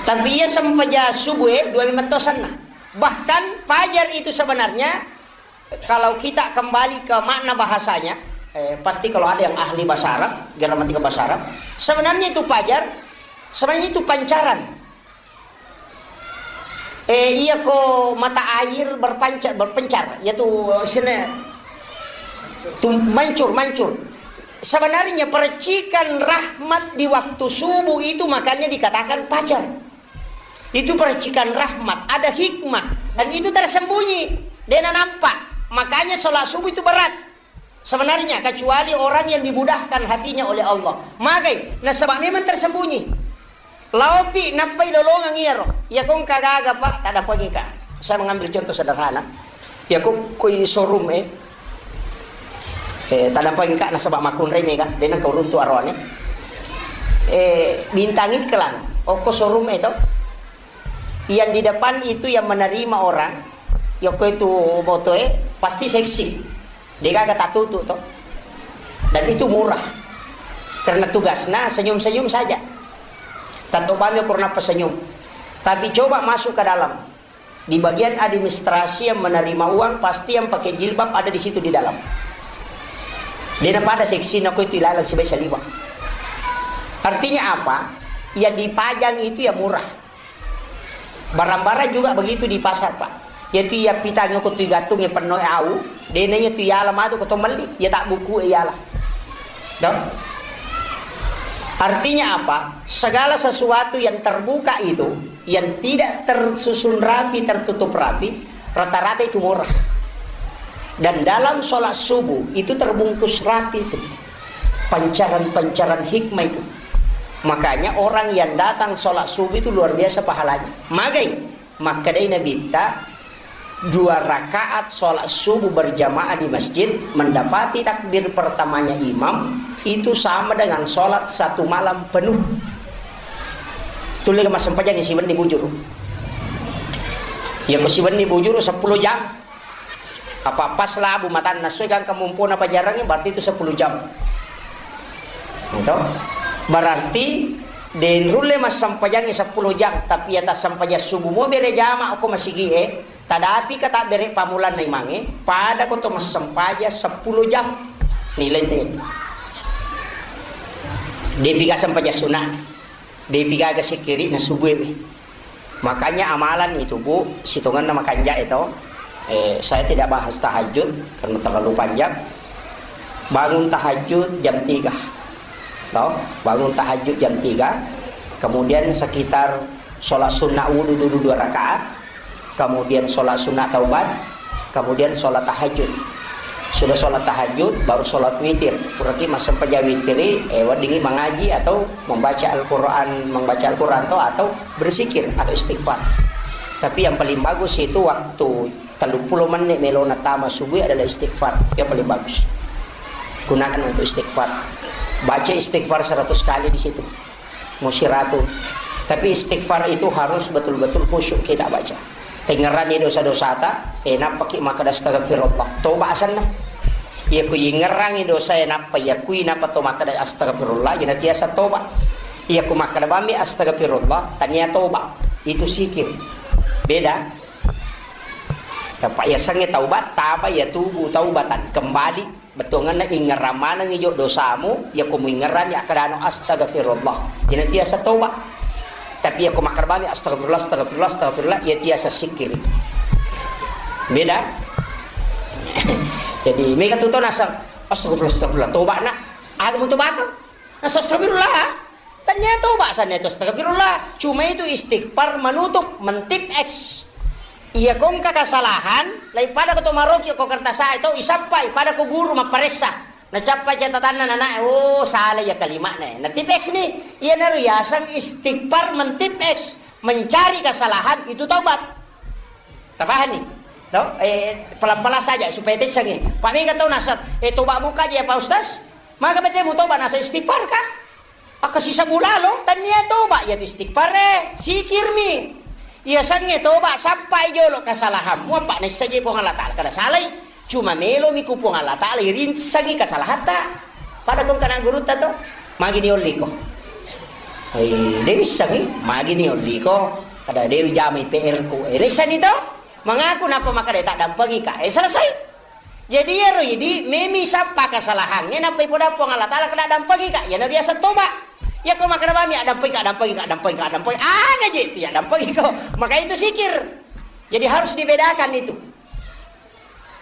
Tapi iya sampajang subuh, eh, dua memang tosanna. Bahkan fajar itu sebenarnya, kalau kita kembali ke makna bahasanya, eh, pasti kalau ada yang ahli bahasa Arab, gramatika bahasa Arab, sebenarnya itu fajar, sebenarnya itu pancaran. Eh, iya ko mata air berpancar, berpencar, yaitu sene-, tum-, mancur, mancur. Sebenarnya percikan rahmat di waktu subuh itu makanya dikatakan fajar. Itu percikan rahmat, ada hikmah, dan itu tersembunyi, dena nampak. Makanya sholat subuh itu berat. Sebenarnya, kecuali orang yang dimudahkan hatinya oleh Allah. Magai, nasaba memang tersembunyi. Laopi nappai lolongang iyaro. Iya kongka gaga, Pak, tadampengika. Saya mengambil contoh sederhana. Iya ko, koi showroom, eh. Eh, tadampengika nasaba makkunrai mega, dena kau runtu aroane. eh, bintang iklan, okko showroom itu. Yang di depan itu yang menerima orang, yoko itu motoe pasti seksi. Dia kagak tatutu toh. Dan itu murah. Karena tugasnya senyum-senyum saja. Tato bami kurna pesenyum. Tapi coba masuk ke dalam. Di bagian administrasi yang menerima uang, pasti yang pakai jilbab ada di situ di dalam. Dia pada seksi nako itu ilalang sibai saliwa. Artinya apa? Yang dipajang itu ya murah. Barang-barang juga begitu di pasar, Pak. Yatu iya pitang ko tu gantung ya penno au, dena iya tu yala matu ko to melli, ya tak buku yala. Toh? Artinya apa? Segala sesuatu yang terbuka itu, yang tidak tersusun rapi, tertutup rapi, rata-rata itu murah. Dan dalam sholat subuh itu terbungkus rapi itu. Pancaran-pancaran hikmah itu. Makanya orang yang datang sholat subuh itu luar biasa pahalanya. Magai, makkedai Nabitta, dua rakaat sholat subuh berjamaah di masjid, mendapati takbir pertamanya imam, itu sama dengan sholat satu malam penuh. Tulle massempajang siwenni bujuru. Iya ko siwenni bujuru sepuluh jam. Apa pas labu matanna soi gangka mumpuna pajarangnge, berarti itu sepuluh jam. Gitu. Berarti den rulle massempajangngi sepuluh jam, tapi ya tassempajang subuh mo bere jama ko masigi e, tadapi ka tabbere pamulanna imangnge, pada ko to massempajang sepuluh jam. Nilai itu. Depi ga sempajang sunat. Depi gaga sikkiri'na subuh e. Makanya amalan itu, Bu, sitongenna makanja itu. Eh, saya tidak bahas tahajud karena terlalu panjang. Bangun tahajud jam tiga. Toh, bangun tahajud jam tiga. Kemudian sekitar sholat sunnah wudu dulu dua rakaat. Kemudian sholat sunnah taubat, kemudian sholat tahajud. Sudah sholat tahajud, baru sholat witir. Berarti massempajang witiri, eh, weddingi mengaji atau membaca Al-Quran, membaca Al-Quran atau, atau berzikir atau istighfar. Tapi yang paling bagus itu waktu tellu pulo menit melona tama subuh adalah istighfar. Yang paling bagus. Gunakan untuk istighfar. Baca istighfar seratus kali di situ. Musiratu. Tapi istighfar itu harus betul-betul khusyuk kita baca. Tengerani dosa-dosata, eh, nappaki makkeda astagfirullah. Toba asenna. Iya ku ingerangi dosa e nappa iya kui nappa to makkeda astagfirullah, ina tiasa toba. Iya ku makkeda bammi astagfirullah, tania toba. Itu sikir. Beda. Dapat iya sange taubat, taba ya tubu taubatan. Kembali. Bettuangenna ingerang maneng ijo dosamu, iya ko muingerang ya akkadano astagfirullah. Ina tiasa toba. Tapi iya ko makkeda bami astagfirullah, astagfirullah, astagfirullah, iya tiasa sikkiri. Beda. Jadi, mega tu to nasang, astagfirullah, astagfirullah, toba nak. Aga mutu bakal. Nasang astagfirullah. Tania toba sanna itu astagfirullah. Cuma itu istighfar menutup, mentip X. Iya ko engka kesalahan, lai pada ko to maroki ko kertas itu isappai pada ko guru mapparessa. Nacappa catatanna nana, oh, salah ya kalimatna. Natip X ni. Iya naru yasang istighfar mentip X, mencari kesalahan itu taubat. Tapahani? No? Eh, pelan-pelan saja supaya tessangi. Pak mega tau nasab, eh, toba muka aja ya Pak Ustaz. Maka bete mu toba nasa istighfar kah? Akka sisa bulalo, tania toba, iya tu istighfar e, sikirmi. Iya sange toba, sappai jolo kesalahanmu, apa naissaje Puang Allah Ta'ala. Kada salai, cuma melomi ku Puang Allah Ta'ala, irinsangi kesalahatta. Pada kong kana gurutta to, magi ni olliko. Eh, de missangi, magi ni olliko. Kada de jamai P R ku. Eh, naissani to, mangaku napa makada tak dampangi ka. Eh, selesai. Jadi iyaro idi memi sappa kesalahangnge nappa ipoda Puang Allah Ta'ala kena dampangi ka, iyana riaseng toba. Iya ko makkeda bami addampangi ka, dampangi ka, dampangi ka, dampangi. Aga je itu ya dampangi ko. Maka itu sikir. Jadi harus dibedakan itu.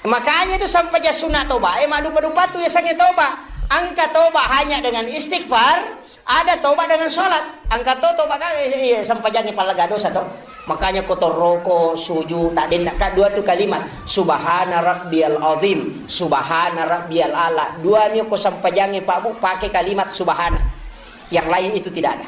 Makanya itu sampai jas sunat toba. Eh, madupa-dupa tu ya sange toba. Angka toba hanya dengan istighfar, ada toba dengan sholat. Angka to toba kan, eh, eh, sampajangi palaga dosa to. Makanya kotor roko, suju, tak denna ka dua tu kalimat. Subhana rabbiyal azim, subhana rabbiyal ala. Dua mi ko sampajangi Pak Bu pakai kalimat subhana. Yang lain itu tidak ada.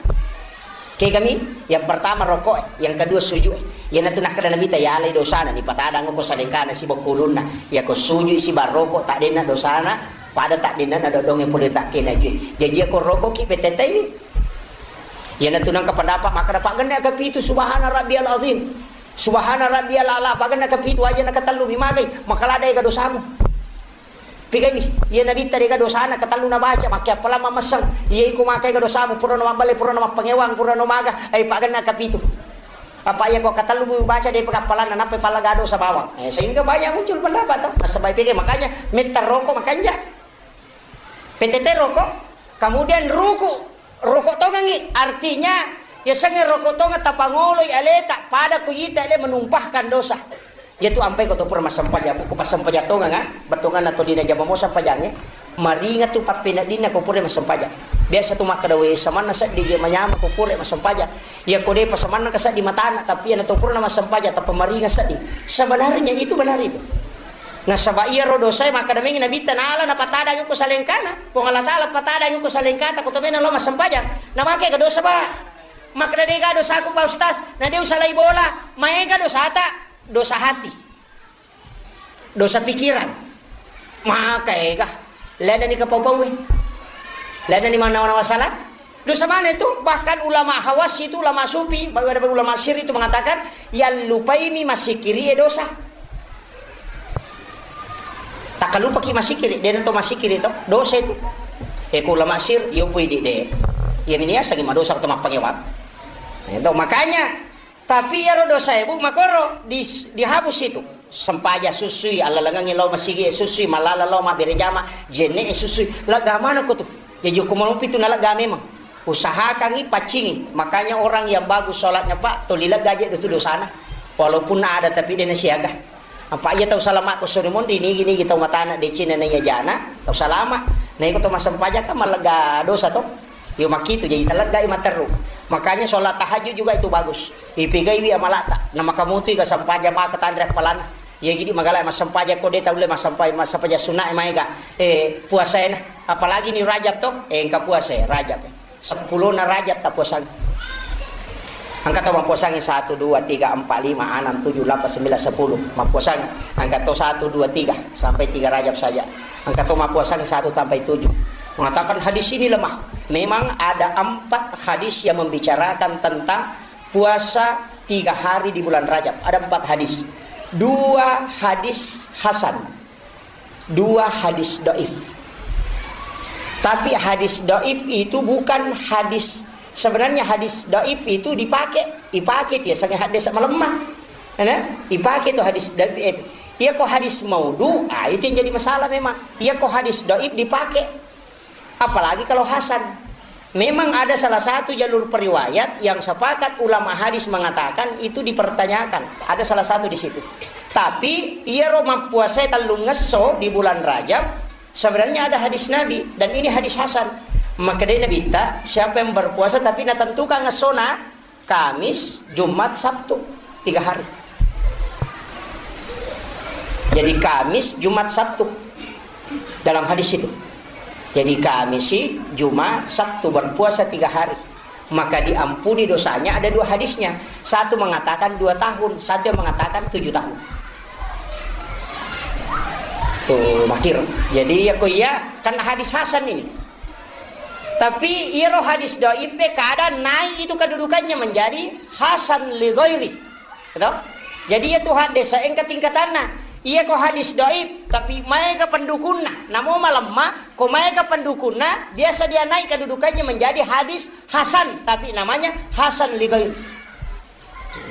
Oke kami, yang pertama roko, yang kedua suju. Yang natu nakkeda Nabitta ya alai dosana ni patadang ko salengkana si bokkulunna. Ya ko suju si barroko tak denna dosana. Pada tak dinana dodonge pole tak kena je. Jaji ko roko ki petetai. Iyanatu nengka pendapat makkeda paggenna kapitu subhana rabbiyal azim. Subhana rabbiyal a'la paggenna kapitu aja nakatellu mi magai, maka lada ega dosamu. Pigani, iya nabitta dega dosana katellu nabaca, makke appalang mamesseng. Iya iko maka ega dosamu, pura no mabballe, pura no mappangewang, pura no maga, ai paggenna kapitu. Apa iya ko katellu mu baca de pagappalanna nappa pala ga dosa bawang. Eh, sehingga banyak muncul pendapat to. Nasaba pigani makanya metta roko makanja. P T T roko, kemudian ruku, roko tongengi, artinya yasengnge roko tongeng tapangoloi aleta, pada ku ita ale menumpahkan dosa. Yatu ampai ko to pura massempajang, ko massempajang tongeng, ah, bettonganna to dina jama mo sempajangnge, maringa tu pappeneddinna ko pura massempajang. Biasa tu makkeda, "We, samanna seddi je manyama ko pura massempajang." Iya ko depa samanna ka seddi matana, tapi iya na to pura massempajang, tappa maringa seddi. Sebenarnya itu benar itu. Nasaba iyaro dosae makkeda mengi Nabitta, "Naala napatadang ko salengkana." Puang Allah Taala patadang ko salengkata, ko to mena lao massempajang. Namake ga dosa, Pak? Makkeda, "Dega dosaku, Pak Ustaz." Na de usalai bola, maega dosata, dosa hati. Dosa pikiran. Maka ega. Lena ni kapau-paue. Lena ni manawa-nawa salah. Dosa mana itu? Bahkan ulama Hawas itu, ulama sufi, bahkan ada ulama sir itu mengatakan, yang lupaimi masikiri e dosa. Takkalupaki masikiri, dena to masikiri to, dosa itu. E ko ulama sir, yo pui di de. Ya mini asangi madosa to mappangewang. Itu makanya Tapi iyaro dosae, Bu, makoro dis-, dihapus itu. Sempaja susui, allalengengngi lao masigi susui, malala lao mabbere jama, jenne e susui. Lega maneng ko tu. Jaji ko malopi tu nalega memang. Usahakangngi, paccingi. Makanya orang yang bagus sholatnya, Pak, toli lega aja itu dosana. Walaupun ada tapi dena siaga. Apa iya tau salama ko sore mondi nigi-nigi tau matana decina na iya jana, tau salama. Na iko tau massempajang kan malega dosa to. Yo makkitu, jaji taleggai matteru. Makanya sholat tahajud juga itu bagus. Ipegaiwi amalata. Na makamutui ka sempajang maka tanre appalanna. Iya gidi magala massempajang ko de taulle massempajang, massempajang sunna e maega. Eh, puasaena. Apalagi ni Rajab to. Eh, engka puasa e, Rajab. Seppulona Rajab tapuasangi. Engka to mappuasangi satu, dua, tiga, empat, lima, enam, tujuh, delapan, sembilan, sepuluh. Mappuasangi. Engka to satu, dua, tiga. Sampai tiga Rajab saja. Engka to mappuasangi satu sampai tujuh. Mengatakan hadis ini lemah. Memang ada empat hadis yang membicarakan tentang puasa tiga hari di bulan Rajab. Ada empat hadis. Dua hadis hasan, dua hadis doif. Tapi hadis doif itu bukan hadis, sebenarnya hadis doif itu dipakai, dipakai dia sangat hadis malemah. Ya, dipakai itu hadis doif. Iya ko hadis maudhu, ah, itu yang jadi masalah memang. Iya ko hadis doif dipakai. Apalagi kalau hasan. Memang ada salah satu jalur periwayat yang sepakat ulama hadis mengatakan itu dipertanyakan. Ada salah satu di situ. Tapi iyaro mappuasai tellungngesso di bulan Rajab, sebenarnya ada hadis Nabi dan ini hadis hasan. Makkedai Nabitta, siapa yang berpuasa tapi natentukan ngessona, Kamis, Jumat, Sabtu, tiga hari. Jadi Kamis, Jumat, Sabtu dalam hadis itu. Jadi Kamis, Jumat, Sabtu berpuasa tiga hari. Maka diampuni dosanya ada dua hadisnya. Satu mengatakan dua tahun, satu yang mengatakan tujuh tahun. Tuh, makir. Jadi ya kok iya, karena hadis hasan ini. Tapi iyaro hadis doif pe kada naik itu kedudukannya menjadi hasan li ghairi. Gitu? Jadi iya tu hadis engka tingkatanna. Iya ko hadis doif tapi maega pendukunna. Namo malemma ko maega pendukunna biasa dia naik kedudukannya menjadi hadis hasan tapi namanya hasan li ghairi.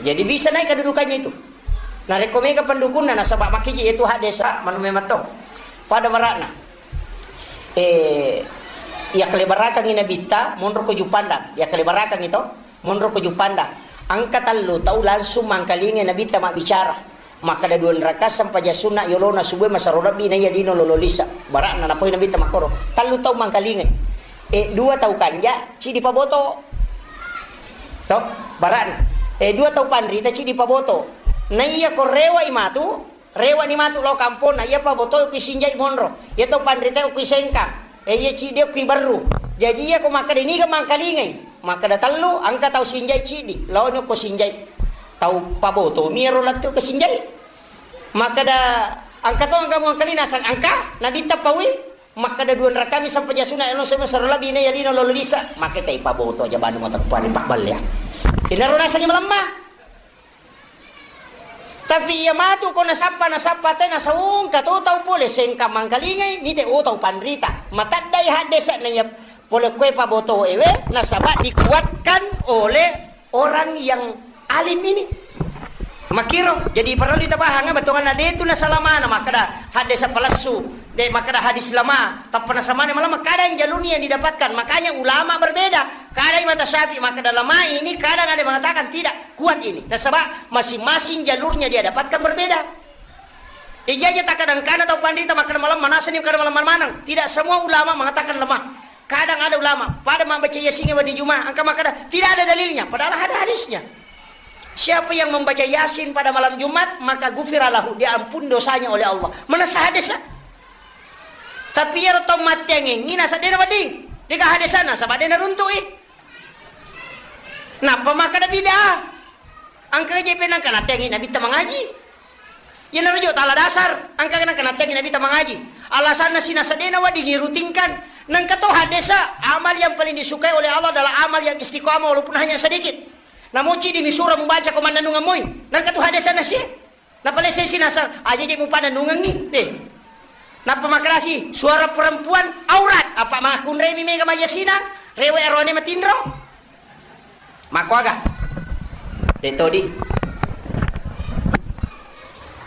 Jadi bisa naik kedudukannya itu. Narekko mega pendukunna nasaba makkiji itu hadis manu memang to. Pada barakna. Eh, iya kalebarakang Nabitta, monro ko Juppandang. Iya kalebarakang itu, monro ko Juppandang. Engka tellu tau langsung mangkalinga Nabitta mabbicara. Makkeda dua rakaat sempajang sunna yolona subuh masaro lebbi na iya dino lolo lisa. Barakna napoi Nabitta makkoro. Tellu tau mangkalinga. Eh, dua tau kanja, cidi paboto. To, barakna. Eh, dua tau panrita cidi paboto. Na iya ko rewa i matu, Rewani matu lao kamponna, iya paboto ku sinjai monro. Iya to panrita ku sengkang. Eh, iya cidi ku berru. Jaji iya ko makkeda niga mangkalingai. Makkeda tellu, engka tau sinjai cidi. Laoni ko sinjai. Tau paboto mi ero lettu ke sinjai. Makkeda engka to engka mangkalina sang engka, Nabitta paui. Makkeda dua rakami sampajang sunna, elo sema sero lebbi ne yalino lolo lisa. Makkeda ipaboto aja banu mo teppa ri pabballe. Inaro nasengi malemma. Tapi iya matu ko nasappa, nasappa te nasaungka to tau pole sengka mangkalingai, nite o tau panrita. Mataddai haddesa na iya pole koe paboto ewe, nasaba dikuatkan oleh orang yang alim ini. Makkiro, jadi parellu tabahang bettuanna de tu nasalamana makkeda haddesa palessu, de makkeda hadis lama, tappa nasamana malemma, kadang jalurnya yang didapatkan. Makanya ulama berbeda. Kadang mata Syafi'i makkeda lama ini, kadang ada mengatakan tidak. Kuat ini. Nasaba masing-masing jalurnya dia dapatkan berbeda. Ija-ija takkadang kana tau panrita makkeda malemma, nasani kada malemma maneng. Tidak semua ulama mengatakan lemah. Kadang ada ulama, pada mambaca Yasin wedding Juma, engka makkeda tidak ada dalilnya, padahal ada hadisnya. Siapa yang membaca Yasin pada malam Jumat, maka gufira lahu, diampun dosanya oleh Allah. Manessa hadis. Tapi iyaro tau matteangengngi nasaba dena wedding, dega hadisna, nasaba dena runtu'i. Nappa makkeda bid'ah. Engka je penangka nateangi Nabitta mangaji. Iyanaro jo tala dasar, engka nangka nateangi Nabitta mangaji. Alasanna si nasaba dena wedding irutinkan. Nangka to haddesa, amal yang paling disukai oleh Allah adalah amal yang istiqamah walaupun hanya sedikit. Namoci di misura mubaca ko mannennungeng moi. Nangka tu haddesa nasi. Napalessi naseng, aja je mupanennungengngi. Eh. Nappa makkedasi, suara perempuan aurat. Apa makkunremi mega mayasina? Rewe arone matinro. Makkuaga? De todi.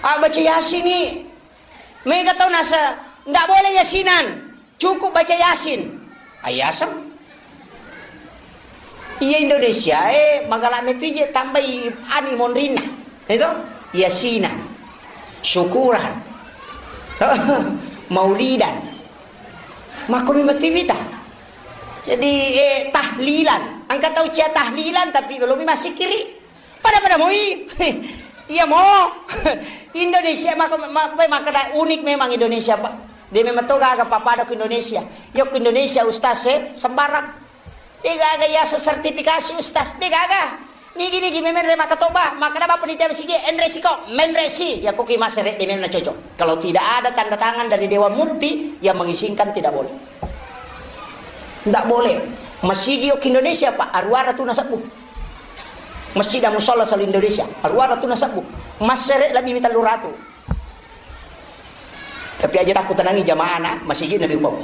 Ah, baca Yasin ni. Mega tau nasa, ndak boleh yasinan. Cukup baca Yasin. Ayaseng. Iya Indonesia, eh, magala metu je tambai ani monrinna. Itu? Yasinan. Syukuran. Maulidan. Makko mi metu wita. Jadi, eh, tahlilan. Engka tau cia tahlilan, tapi belum masih kiri. Pada-pada moi. Iya mo. Indonesia maka ma-, ma-, makkeda unik memang Indonesia, Pak. De memang to gaga pappada ku Indonesia. Yo ku Indonesia ustaz e sembarang. De gaga yaseng sertifikasi ustaz, de gaga. Nigi-nigi memenre makkatoba, makkeda bapa panitia masigi, enre siko, menre si. Ya ko ki masere de memang cocok. Kalau tidak ada tanda tangan dari Dewan Mufti yang mengizinkan, tidak boleh. Ndak boleh. Masigi yo ki Indonesia, Pak, aruara tu nasebbu. Masjid dan musala selalu Indonesia, aruara tu nasebbu. Masere lebih mi tellu ratu. Tapi aja takku tenangi jamaah na masigi nabi upau.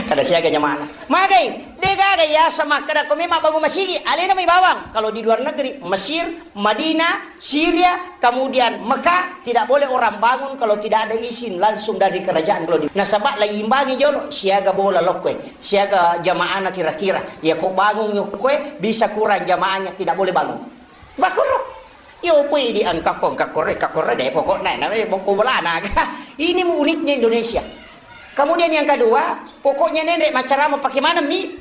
Kada siaga jamaah na. Magai, de gaga yaseng makkeda ko memang bangun masigi, alena mai bawang. Kalau di luar negeri, Mesir, Madinah, Syria, kemudian Mekah, tidak boleh orang bangun kalau tidak ada izin langsung dari kerajaan. Kalau di, nasaba laimbangi jolo, siaga bola lokkoe, siaga jamaahna kira-kira. Ya ko bangun yo koe, bisa kurang jamaahnya, tidak boleh bangun. Bakoro. Yo pui di engka ko, engka kore, engka kore de pokokna, na, eh, bokko bolana. Ini mu uniknya Indonesia. Kemudian yang kedua, pokoknya nende maccarama pakai mana mi?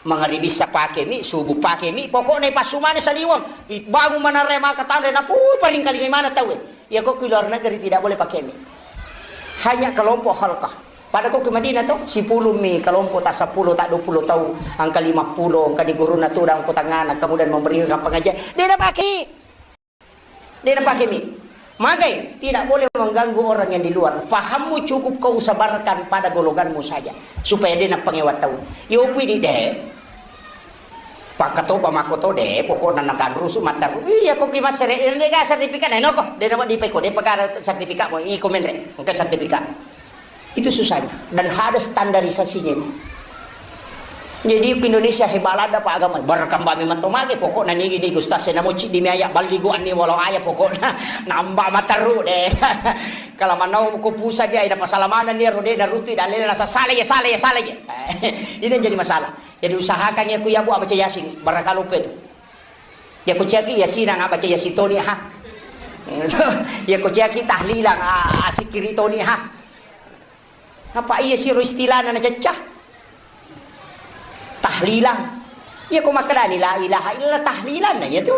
Mangaribi sa pake mi, subuh pake mi, pokokna ipassu maneng saliweng. Ibangun manarre maka tanre, napui paringkalingai maneng tauwe. Iya ko ki luar negeri tidak boleh pakai mi. Hanya kelompok halkah. Pada ko ki Madinah to, sipulung mi kelompok, tak sepuluh, tak dua puluh tau, engka lima puluh, engka di guruna tudang ko tangana, kemudian memberikan pengajian. De napake. De napake mi. Magai, tidak boleh mengganggu orang yang di luar. Pahammu cukup kau sebarkan pada golonganmu saja. Supaya de napangewa tau. Yo pui di de. Pakkatoba makkoto de, pokokna nakanrusu mattaru. Iya ko ki massere, de ga sertifikat na noko. De nama dipe ko, de pakara sertifikat mo, iko menre. Engka sertifikat. Itu susahnya. Dan ada standarisasinya itu. Jadi, Indonesia hebat lada, Pak, agama. Berkembang memang to mage, pokokna nigi, nigi, ustaz, saya namo cik di mi ayat, baligu anni walau ayat, pokokna nambah materu de. Kalau manau ko pusat dia, ada pasal mana nih, rode, dan ruti, dan lain-lain, salah ya, salah ya, salah ya. Ini yang jadi masalah. Jadi, usahakan ya, ku ya, Bu, baca Yasin, barangkali lupa itu. Ya, ku caki Yasin, nggak baca Yasin, toni, ha. Ya, ku caki tahlilan, ah, asikiri, toni, ha. Apa iya siro istilahna nacecca? Tahlilan. Iya ko makkedani la ilaha illallah tahlilan na iya tu.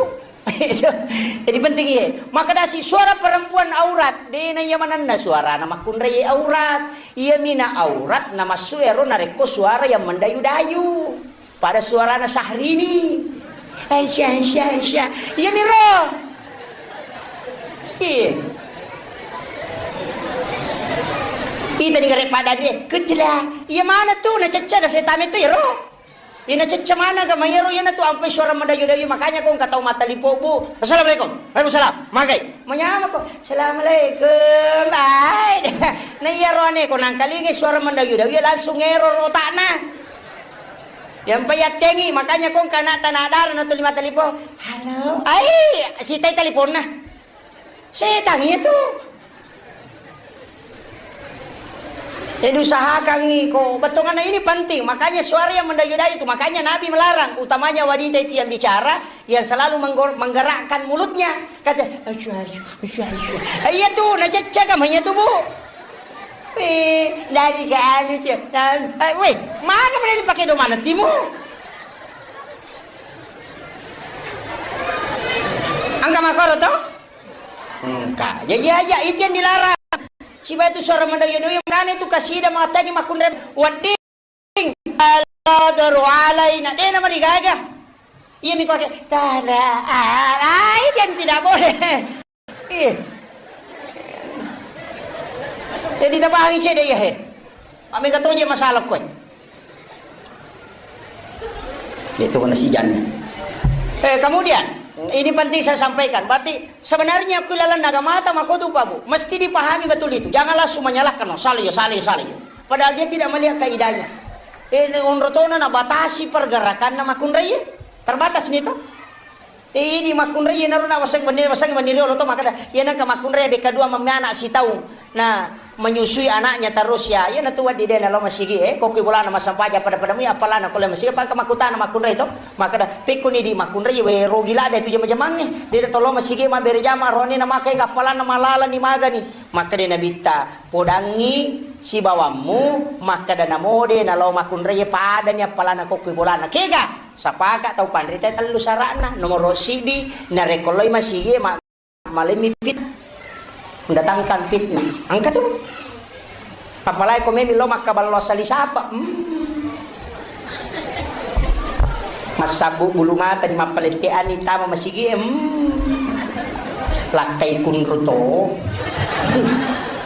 Jadi penting iya. Makkedasi suara perempuan aurat, dena iya manenna suarana makkunrai aurat. Iya mina aurat na massu ero narekko suara yang mendayu-dayu. Pada suarana Syahrini. Aisyah, Aisyah, Aisyah. Iya miro. Iya. Ita ni gare pada de, kecela. Iya mana tu na cecca da setame tu iyaro. Ina cecca mana ga mayaro iyana tu ampai suara mendayu-dayu, makanya ko engka tau mattalipo, Bu. Assalamualaikum. Waalaikumsalam. Magai. Manyama ko. Assalamualaikum. Bye. Na iyaro ane ko nangkalingi suara mendayu-dayu langsung error otakna. Yang payattengi, makanya ko engka anak tanah darah na tuli mattalipo. Halo. Ai, sitai taliponna. Setang itu. Jadi usahakan iko, bettuanna ini penting. Makanya suara yang mendayu-dayu itu, makanya Nabi melarang, utamanya wanita itu yang bicara, yang selalu menggor-, menggerakkan mulutnya. Kata, "Asyuh, asyuh, asyuh, asyuh." Eh, iya tuh, nah cecek sama iya tuh, Bu. Eh, dari ke anu, Cek. Dan, eh, weh, mana boleh dipakai domana timu? Angka makoro toh? Engka. Jaji aja, itu yang dilarang. Siba itu suara mendoyo-doyo, makanya itu kasida matagi makunrem. Wedding. Ala daru alaina. Dena marigaga. Iya, mi pakai. Tala. Ah, itu yang tidak boleh. Iya. Jadi tapahangi cede iya, he. Amega toje masalah kowe. Itu kena si Jan. Eh, kemudian, ini penting saya sampaikan. Berarti sebenarnya ku lalan naga mata makotu, Pak, Bu. Mesti dipahami betul itu. Jangan langsung menyalahkan, "Oh, salah ya, salah ya, salah ya." Padahal dia tidak melihat kaidahnya. Eh, ini onrotona na batasi pergerakan na makunrai. Terbatas nih, toh. Eh, idi makkunrai, naro na waseng benni, waseng benni riolo to, makkeda, iya nengka makkunrai bekka dua memme anak sitaung. Nah, menyusui anaknya terus ya. Iya natu wedding de nalo masigi, eh, kokki bolana massempajang pada-pada mui appalana ko le masigi, apa makkutana makkunrai to. Makkeda, pekkoni di makkunrai, we rogi lada itu jama-jamangnge. De to lo masigi mabbere jama, roni na makai appalana malalani magani. Makkeda Nabitta, podangngi sibawammu, makkeda namo de nalo makkunrai padani appalana kokki bolana. Kega? Sapaka tau panrita tellu sara'na. Nomoro siddi, narekko loi masigi ma-, malemmi fitnah. Mendatangkan fitnah. Engka tu. Apalagi ko memi lo makkaballo asali sapa. Hmm. Massabbu bulu mata di mappaletteani tama masigi. Hmm. Lakkai kunru to.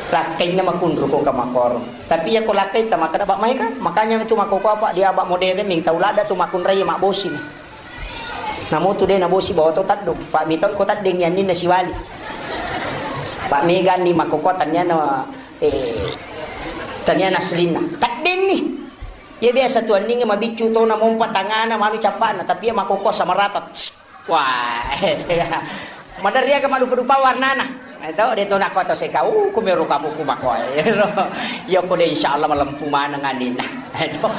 Lakkainna makunru ko kamakoro. Tapi iya ko lakkai ta makkeda, "Pak, maeka." Makanya itu makkoko apa dia, Pak, modern ning tau ladda tu makkunrai mabbosi ni. Namo tu de nabosi bawa to taddung. Pak, mitau ko tadding yanninna siwali. Pak, mega ni makkoko tania na, eh, tania na aslinna. Tadding ni. Iya biasa tu anninge mabiccu to na mompa tangana manu cappana, tapi iya makkoko sama rata. Wah, maderri aga madupa-dupa warnana. Eh, to, de to nako to seka, uh, kumero kapuku makoe. Iya ko de insyaallah malempu maneng anninna. Eh, to.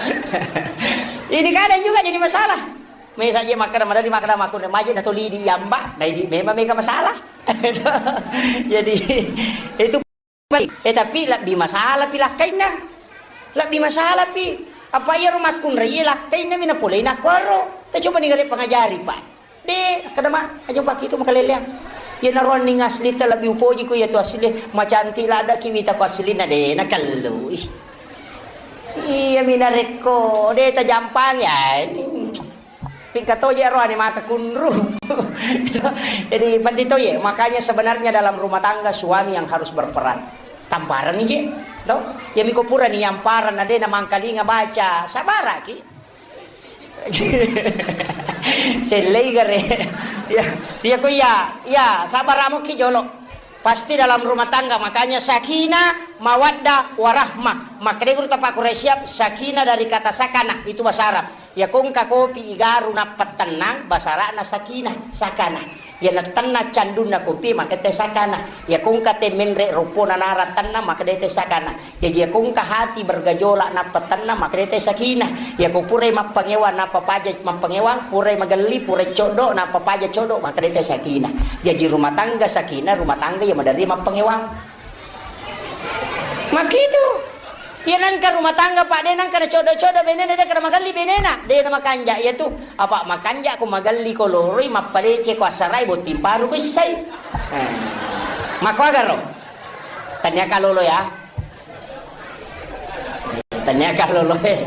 Ini kadang juga jadi masalah. Mesa je makkeda maderri makkeda makkunre maje na to lidi yamba, na idi memang mega masalah. Jadi itu Eh, tapi lebbi masalah pi lakkainna. Lebbi masalah pi. Apa iyaro makkunrai lakkainna mi napolei nakkuaro. Ta coba ni gare pangajari, Pak. De, kada ma, aja paki itu makaleleang. Iya naro anning asli ta lebbi upoji ku iya tu asli. Macantik ladda ki wita ku asli na de, nakallu. Ih. Iya mi narekko, de ta jampang ya. Pingka toje ro ane maka kunru. Jadi penting toje, makanya sebenarnya dalam rumah tangga suami yang harus berperan. Tampareng ije, to? Ya miko pura ni yamparan ade na mangkalinga baca, sabaraki. Sellei gare. Ya, ya ko ya, ya sabar amo ki jolo. Pasti dalam rumah tangga, makanya sakinah, mawaddah, warahmah. Makanya guru tapak Quraisy siap, sakinah dari kata sakana, itu bahasa Arab. Iya ko engka kopi igaru nappa tennang, basara'na sakinah, sakana. Iya na tenna candunna kopi, maka te sakana. Iya ko engka te menre roppona nara tenna, maka de te sakana. Jaji iya ko engka hati bergejolak nappa tenna, maka de te sakina. Iya ko purai mappangewang nappa paja mappangewang, purai magelli, purai coddo nappa paja coddo, maka de te sakina. Jaji rumah tangga sakina, rumah tangga iya maderri mappangewang. Makitu. Iya nangka rumah tangga, Pak, de nangka na coddo-coddo benena, de kada magelli benena, de na makanja iya tu. Apa makanja ko magelli ko loroi, mappalece ko assarai, botting paru ko issai. Eh. Makkuagaro. Tania kalolo ya. Tania kalolo eh.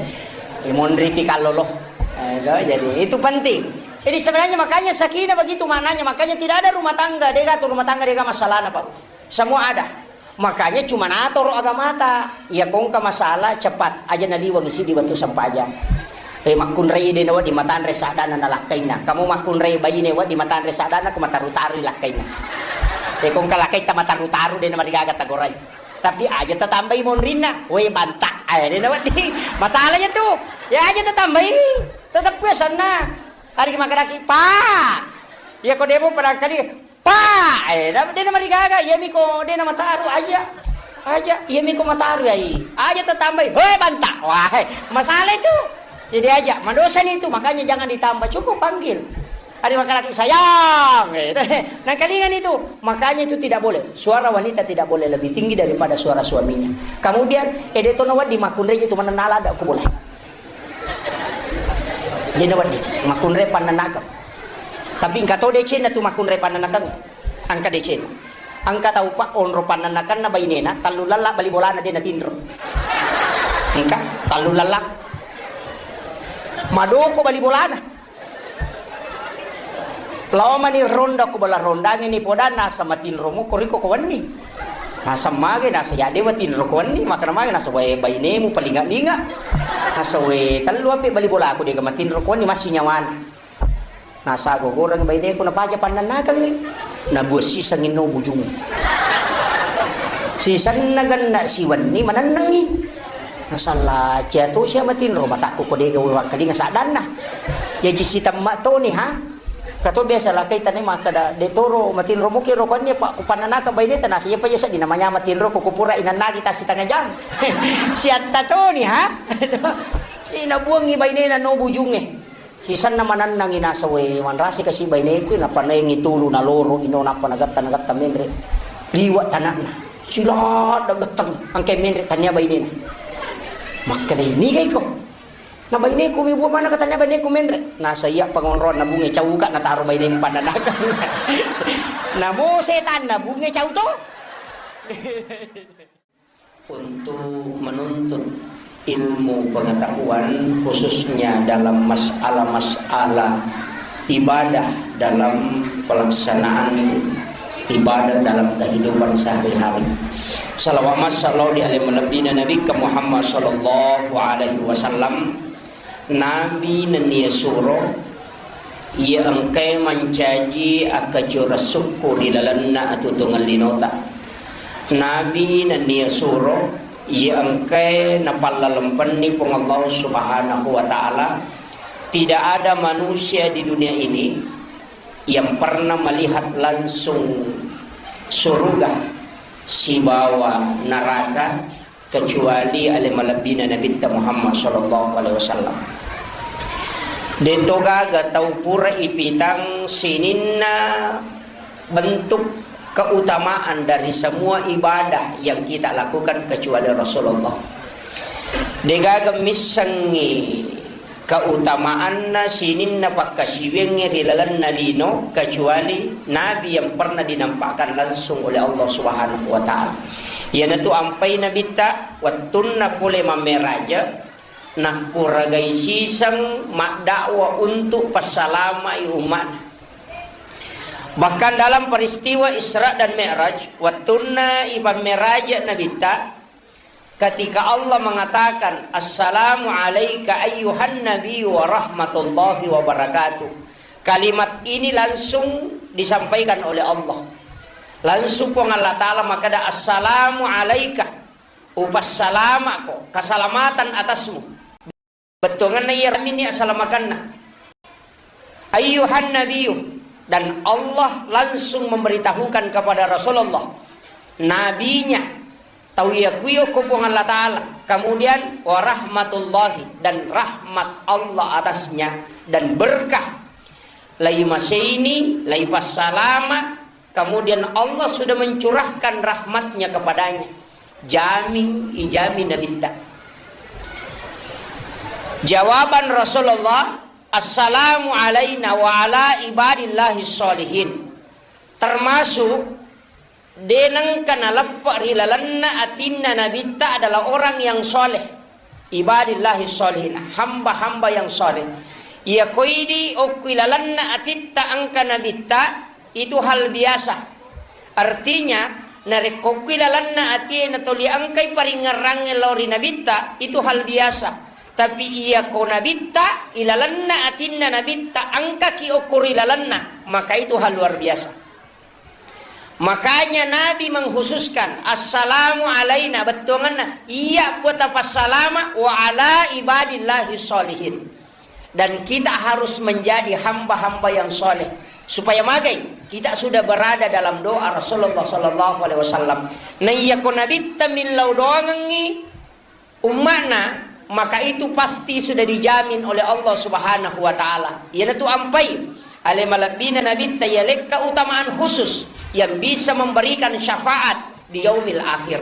Monri pi kalolo. Eh, itu, jadi itu penting. Jadi sebenarnya makanya sakinah begitu maknanya. Makanya tidak ada rumah tangga, dega tu rumah tangga dega masalahna, Pak. Semua ada. Makanya cuma natoro agamata. Iya kongka masalah cepat aja naliweng sidi wettu sempajang. Eh, makkunrai de nawedding matanre saddana nalakkainna. Kamu makkunrai baine wedding matanre saddana, ko mataru-taru lakkainna. Eh, kongka lakkaitta mataru-taru de namarigaga tagorai. Tapi aja tatambai monrinna, we banta. Eh, de nawedding. Masalah ya tu. Ya aja tatambai. Tetep ya senna. Hari makanaki, Pak. Ya ko demo barangkali Pak, eh, da-, de namarigaga, iya miko de namataru aja. Aja, iya miko mataru ai. Aja tatambai, "Hoi, banta." Wah, eh, masalah itu. Jadi aja, madosani itu, makanya jangan ditambah, cukup panggil. Ada laki-laki, "Sayang." Eh, nangkalingan itu. Makanya itu tidak boleh. Suara wanita tidak boleh lebih tinggi daripada suara suaminya. Kemudian, eh, de tono wadi makunreji itu menenala ada aku boleh. De nawedding makkunrai pannanakeng. Tapi engka to decenna tu makkunrai pannanakeng. Engka decenna. Engka tau pa onro pannanakenna bainena, tallu lella bali bolana de natinro. Engka tallu lella. Madoko bali bolana. Lao mani ronda ko bala rondangi ni podanna asa matinro muko riko ko wenni. Nasa mage, nasa ya dewa tinro ko wenni, makana mage, nasa wae bainemu palinga-linga. Nasa we tellu ape bali bola aku dega matinro ko wenni masih nyawana. Nasa gogorang baineku napaja pannannakangi. Nabuat sisang inno bujung. Sisanna ganna siwenni manennengi. Nasalla cia to sia matinro matakku ko dega wakkadinga saddanna. Jaji sitemma toni ha. Kato biasa lakkai tane makkada, "De toro matinro muki ro konni pa kupannanaka baineta nasi iya pa iya seddi namanya matinro ko kupura inannaki tasi tengah jam." Siatta toni ha. Ina buangi bainena no bujunge. Sisanna manannangi nasa we manrasi kasi baineku napanaengi tulu naloro ino nappa nagatta nagatta menre. Liwa tanakna. Sila da gettang angke menre tania bainena. Makkada ini gaiko. Na baineku mi buah mana katanya baineku menre. Nasa iya pangonroan na bunge cauka nataro bainemu pannanakang. Namo setan na bunge cau to. Untuk menuntut ilmu pengetahuan khususnya dalam masalah-masalah ibadah dalam pelaksanaan ibadah dalam kehidupan sehari-hari. Salawat massallallahu di alaihi malebbina Nabi Muhammad sallallahu alaihi wasallam. Nabi nennia suro, iya engkae mancaji akkacorassukku ri lalenna atutungeng linota. Nabi nennia suro, iya engkae napallalempenni Puang Allah Subhanahu wa Ta'ala. Tidak ada manusia di dunia ini yang pernah melihat langsung surga sibawa neraka kecuali ale malebbina Nabitta Muhammad sallallahu alaihi wasallam. Deto gaga tau pura ipitang sininna bentuk keutamaan dari semua ibadah yang kita lakukan kecuali Rasulullah. Degaga missengngi keutamaanna sininna pakkasiwiangnge ri lalenna lino, kecuali Nabi yang pernah dinampakkan langsung oleh Allah Subhanahu wa Ta'ala. Iyanatu ampai Nabitta, wettunna pole mammeraja, nakkuragai siseng maddakwa untuk passalamai umma'na. Bahkan dalam peristiwa Isra dan Mi'raj, wettunna ipammeraja Nabitta, ketika Allah mengatakan, "Assalamu alaika ayyuhan nabiyyu wa rahmatullahi wa barakatuh." Kalimat ini langsung disampaikan oleh Allah. Langsung Puang Allah Ta'ala makkada, "Assalamu alaika, upassalama'ko, keselamatan atasmu." Bettuanganna iya ramini assalamakanna. Ayyuhan nabiyyu, dan Allah langsung memberitahukan kepada Rasulullah, nabinya, tau iya kuyo ko Puang Allah Ta'ala, kemudian warahmatullahi, dan rahmat Allah atasnya, dan berkah, lai maseini, lai passalama, kemudian Allah sudah mencurahkan rahmatnya kepadanya. Jami, ijami Nabitta. Jawaban Rasulullah, "Assalamu alaina wa ala ibadillahi sholihin." Termasuk de nengka naleppe ri lalenna atinna Nabitta adalah orang yang soleh. Ibadillahi sholihin, hamba-hamba yang soleh. Iya koidi okkui lalenna atitta engka Nabitta, itu hal biasa. Artinya, Narekko okki lalenna atie natoli engkai paringngerangnge lao ri nabitta, itu hal biasa. Tapi iyako nabitta, ilalenna atinna nabitta, engkaki okko ri lalenna, maka itu hal luar biasa. Makanya Nabi mengkhususkan, "Assalamu alaina," bettuanganna, "Iya puata passalama, wa ala ibadillahi sholihin." Dan kita harus menjadi hamba-hamba yang soleh. Supaya magai, kita sudah berada dalam doa Rasulullah sallallahu alaihi wasallam. Na iyako nabitta millau doangengngi umma'na, maka itu pasti sudah dijamin oleh Allah Subhanahu wa Ta'ala. Iyanatu ampai ale malebbina nabitta, yalekka utamaan khusus yang bisa memberikan syafaat di yaumil akhir.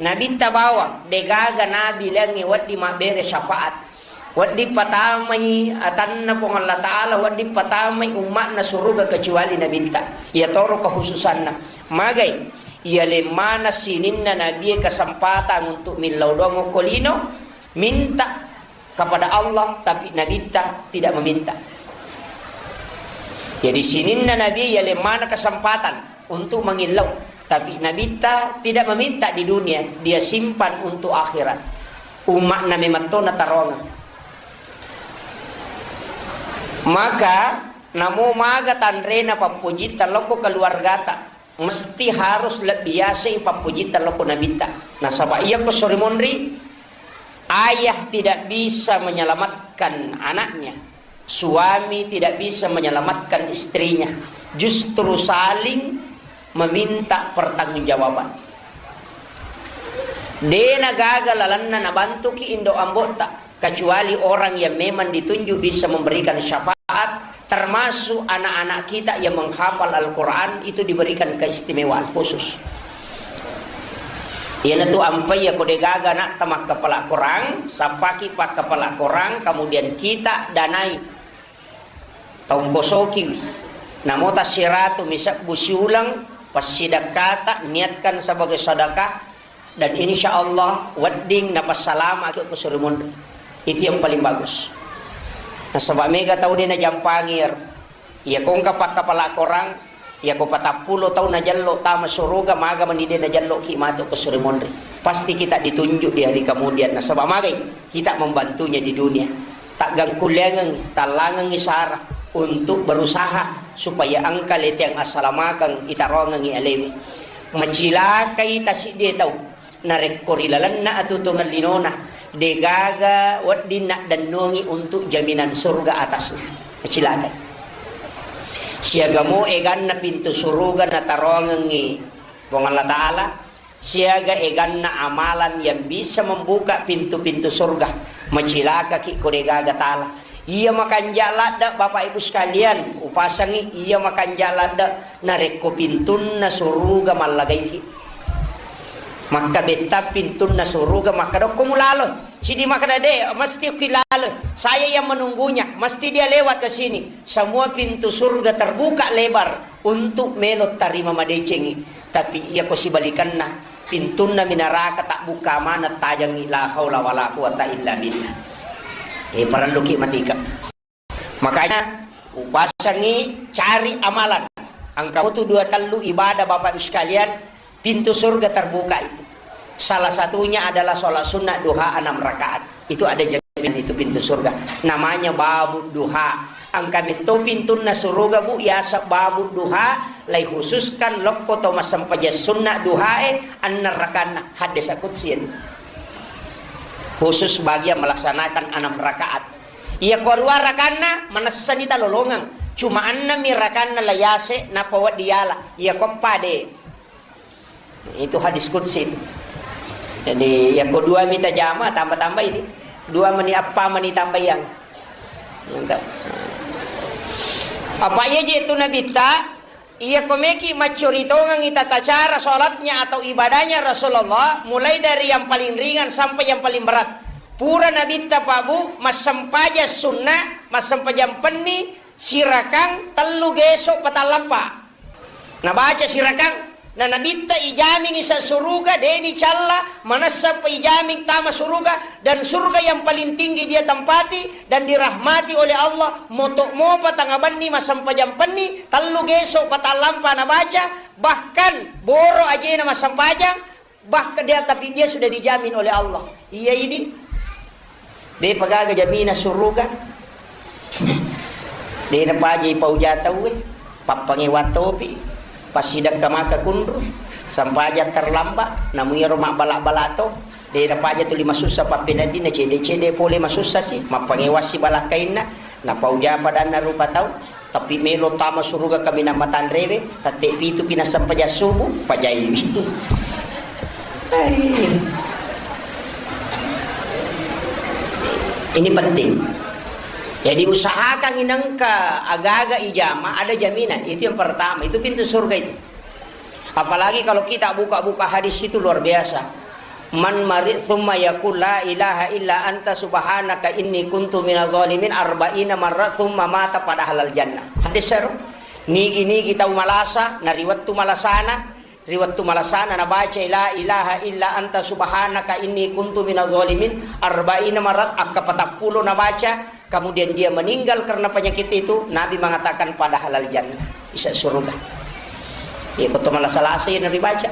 Nabitta bawang, degaga nabi laingnge wedding mabbere syafaat. Wedding patamai atanna Puang Allah Ta'ala, wedding patamai umma'na suruga kecuali nabitta. Iyatoro kekhususanna. Magai, iyaleng maneng sininna nabie kesempatan untuk millau doang okko lino, minta kepada Allah, tapi nabitta tidak meminta. Jadi sininna nabi iyaleng maneng kesempatan untuk mangillau, tapi nabitta tidak meminta di dunia, dia simpan untuk akhirat. Umma'na memetto nataroangeng. Maka namo maga tanrena pappojitta lokko keluargata, mesti harus lebbi yaseng pappojitta lokko nabitta. Nasaba iyako sori monri, ayah tidak bisa menyelamatkan anaknya, suami tidak bisa menyelamatkan istrinya, justru saling meminta pertanggungjawaban. Dena gaga lalenna nabantuki indo ambotta, kecuali orang yang memang ditunjuk bisa memberikan syafaat, termasuk anak-anak kita yang menghafal Al-Quran itu diberikan keistimewaan khusus. Iyanatu ampai iyako degaga anakta makkapala Quran, sappaki pakkapala Quran, kemudian kita danai taungkosokiwi. Namo tassiratu misebbu siuleng, passidekkata, niatkan sebagai sedekah, dan insya Allah wedding napassalamaki okko sori monri. Itu yang paling bagus. Nasaba mega tau de najampangi iyaro. Iyako engka pakkapala Korang, iyako patappulo taung najello tama suruga, maga mani de najelloki matu okko sori monri. Pasti kita ditunjuk di hari kemudian. Nasaba magai kita membantunya di dunia. Taggangkulleangengngi, tallangengngi sara untuk berusaha supaya engka leteang assalamakeng itaroangengngi alewe. Macilakai tasiddi tau. Narekko ri lalenna atuongeng linona, degaga wedding naddennongi untuk jaminan surga atasnya. Macilakai. Siagamo eganna pintu suruga nataroangengngi Puang Allah Ta'ala, siaga eganna amalan yang bisa membuka pintu-pintu surga. Macilakaki ko degaga tala. Iya makanja ladde, Bapak Ibu sekalian, upasangi iya makanja ladde narekko pintunna suruga mallagaiki. Makkabetta pintunna suruga, makkadokko mulalo. Sidi makkada, "De, mesti ki lalo. Saya yang menunggunya. Mesti dia lewat ke sini." Semua pintu surga terbuka lebar untuk melo tarima madecengi. Tapi iya ko sibalikanna, pintunna minaraka tak buka mana tajangi, la haula wala quwata illa billah. Eh, parelluki matika. Makanya upasangi cari amalan. Engka mutu dua tellu ibadah, Bapak Ibu sekalian, pintu surga terbuka itu. Salah satunya adalah sholat sunnah duha enam rakaat. Itu ada jaminan itu pintu surga. Namanya babu duha. Engka metto pintunna suruga, Bu, yaseng babu duha, lai khususkan lokko to massempajang sunnah duhae enam rakaatna. Hadis qudsi itu. Khusus bagi yang melaksanakan enam rakaat. Iya ko dua rakaatna manessani talolongeng. Cuma enam mi rakaatna lai yaseng nappa wedding yala. Iya ko eppa de. Itu hadis qudsi. Jadi, iya ko dua mi tajama, tambah-tambah ini. Dua mani, eppa mani tambah yang. Mantap. Apa iya je itu nabitta? Iya ko meki maccuri tongengi tata cara sholatnya atau ibadahnya Rasulullah, mulai dari yang paling ringan sampai yang paling berat. Pura nabitta, Pak Bu, massempajang sunnah, massempajang penni, sirakang tellu geso patallampa. Nabaca sirakang, Na nabitta ijamin isa suruga, deni calla, manessa pa ijamin tama suruga, dan surga yang paling tinggi dia tempati dan dirahmati oleh Allah, moto mopa tangabenni massempajang penni, tellu geso patallampa nabaca, bahkan boro ajena massempajang, bahkan dia, tapi dia sudah dijamin oleh Allah. Iya idi. De pagaga jamina suruga. De napaja ipauja tauwe. Pappangewa topi. Passidekka maka kunru. Sampaja terlambat. Namuiro mabbala-bala to. De napaja tuli masussa pappeneddinna cede-cede pole masussa si. Mappangewa si balakkainna. Napauja padanna rupa tau. Tapi melo tama suruga kaminang matanrewe, tette pitu pi nassempajang subuh, pajaiwi. Ai. Ini penting. Jadi usahakan inengka agaga ijama ada jaminan. Itu yang pertama, itu pintu surga itu. Apalagi kalau kita buka-buka hadis itu luar biasa. Man mari tsumma yaqul la ilaha illa anta subhanaka inni kuntu minadh dhalimin arba'ina marra tsumma mata fadahalal jannah. Hadis seru. Nigi-nigi tau malasa, na ri wettu malasana, ri wettu malasana nabaca la ilaha illa anta subhanaka inni kuntu minadh dhalimin arba'ina marrat, akka patappulo nabaca, kemudian dia meninggal karena penyakit itu, Nabi mengatakan pada halal jannah, bisa surga. Ya, kau malasa-lasa yang dibaca.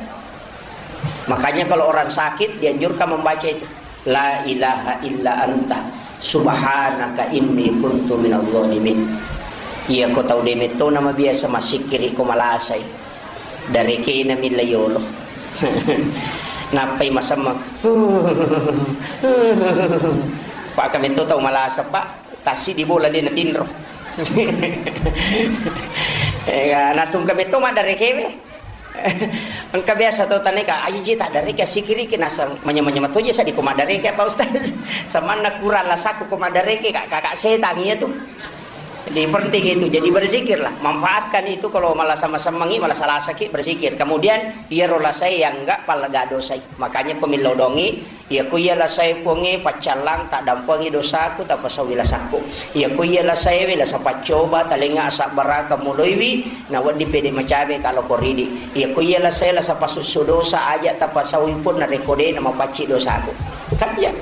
Makanya kalau orang sakit dianjurkan membaca itu. La ilaha illa anta subhanaka inni kuntu minadh dhalimin. Iya ko tau demetto nama biasa masikiri ko malasai. Darekena milla yolo. Nappai masamma. Pak kametto tau malasa, Pak. Tassi di bola de natinro. Eh, natungka metto maddarekewe. Engka biasa to taneka, aji ji taddareke sikiriki nasang manya-manya matoje sa di ko maddareke apa Ustaz. Samanna kurang lasaku ko maddareke kak, kakak setan iya tu. Jadi penting itu. Jadi berzikirlah, manfaatkan itu kalau malah sama-samangi, malah salasaki berzikir. Kemudian iya rolasai yang enggak palaga dosai. Makanya ko millau dongi, iya ko iya lasai Puangnge, paccallang, tak dampengi dosaku, tak pasawi lasaku. Iya ko iya lasai we, lasa paccoba, talenga asabbaraka muloiwi, na wedding pede macabe kalau koridi. Iya ko iya lasai, lasa pasussu dosa, aja tak pasawi pun narekko de na mapacci dosaku. Kan iya.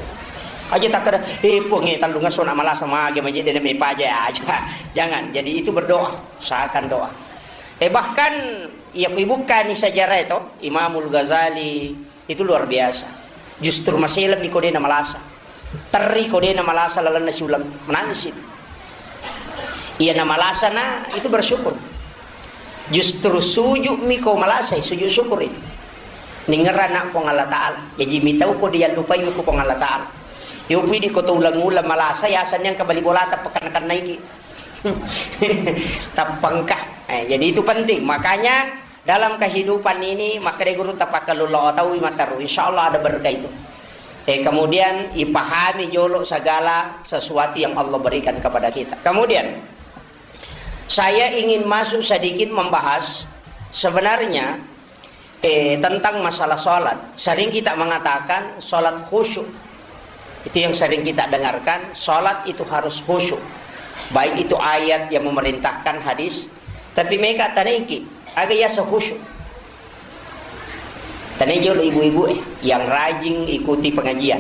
Aja tak kada, eh Puangnge, tallung esso na malasa mage maje de na mepaja aja. Jangan. Jadi itu berdoa, usahakan doa. Eh bahkan iya ko ibukkani sejarah itu, Imamul Ghazali, itu luar biasa. Justru maselemmi ko de na malasa. Terri ko de na malasa lalenna siuleng. Menangis itu. Iya na malasa na itu bersyukur. Justru sujudmi ko malasa, sujud syukur itu. Ningerana Puang Allah Ta'ala. Jadi mitau ko dia lupai ko Puang Allah Ta'ala. Yo pidi ko to ulang-ulang malasa, ya asanya engka bali bolata pakanna-kannaiki. Tappangka. Eh, jadi itu penting. Makanya dalam kehidupan ini, makkeda guru, tapakkalulo taui mataru. Insya Allah ada berkah itu. Eh, kemudian ipahami jolo segala sesuatu yang Allah berikan kepada kita. Kemudian, saya ingin masuk sedikit membahas sebenarnya eh, tentang masalah sholat. Sering kita mengatakan sholat khusyuk. Itu yang sering kita dengarkan, sholat itu harus khusyuk. Baik itu ayat yang memerintahkan hadis, tapi mereka taneki, aga yasa khusyuk. Tanai jolo ibu-ibu eh, yang rajin ikuti pengajian.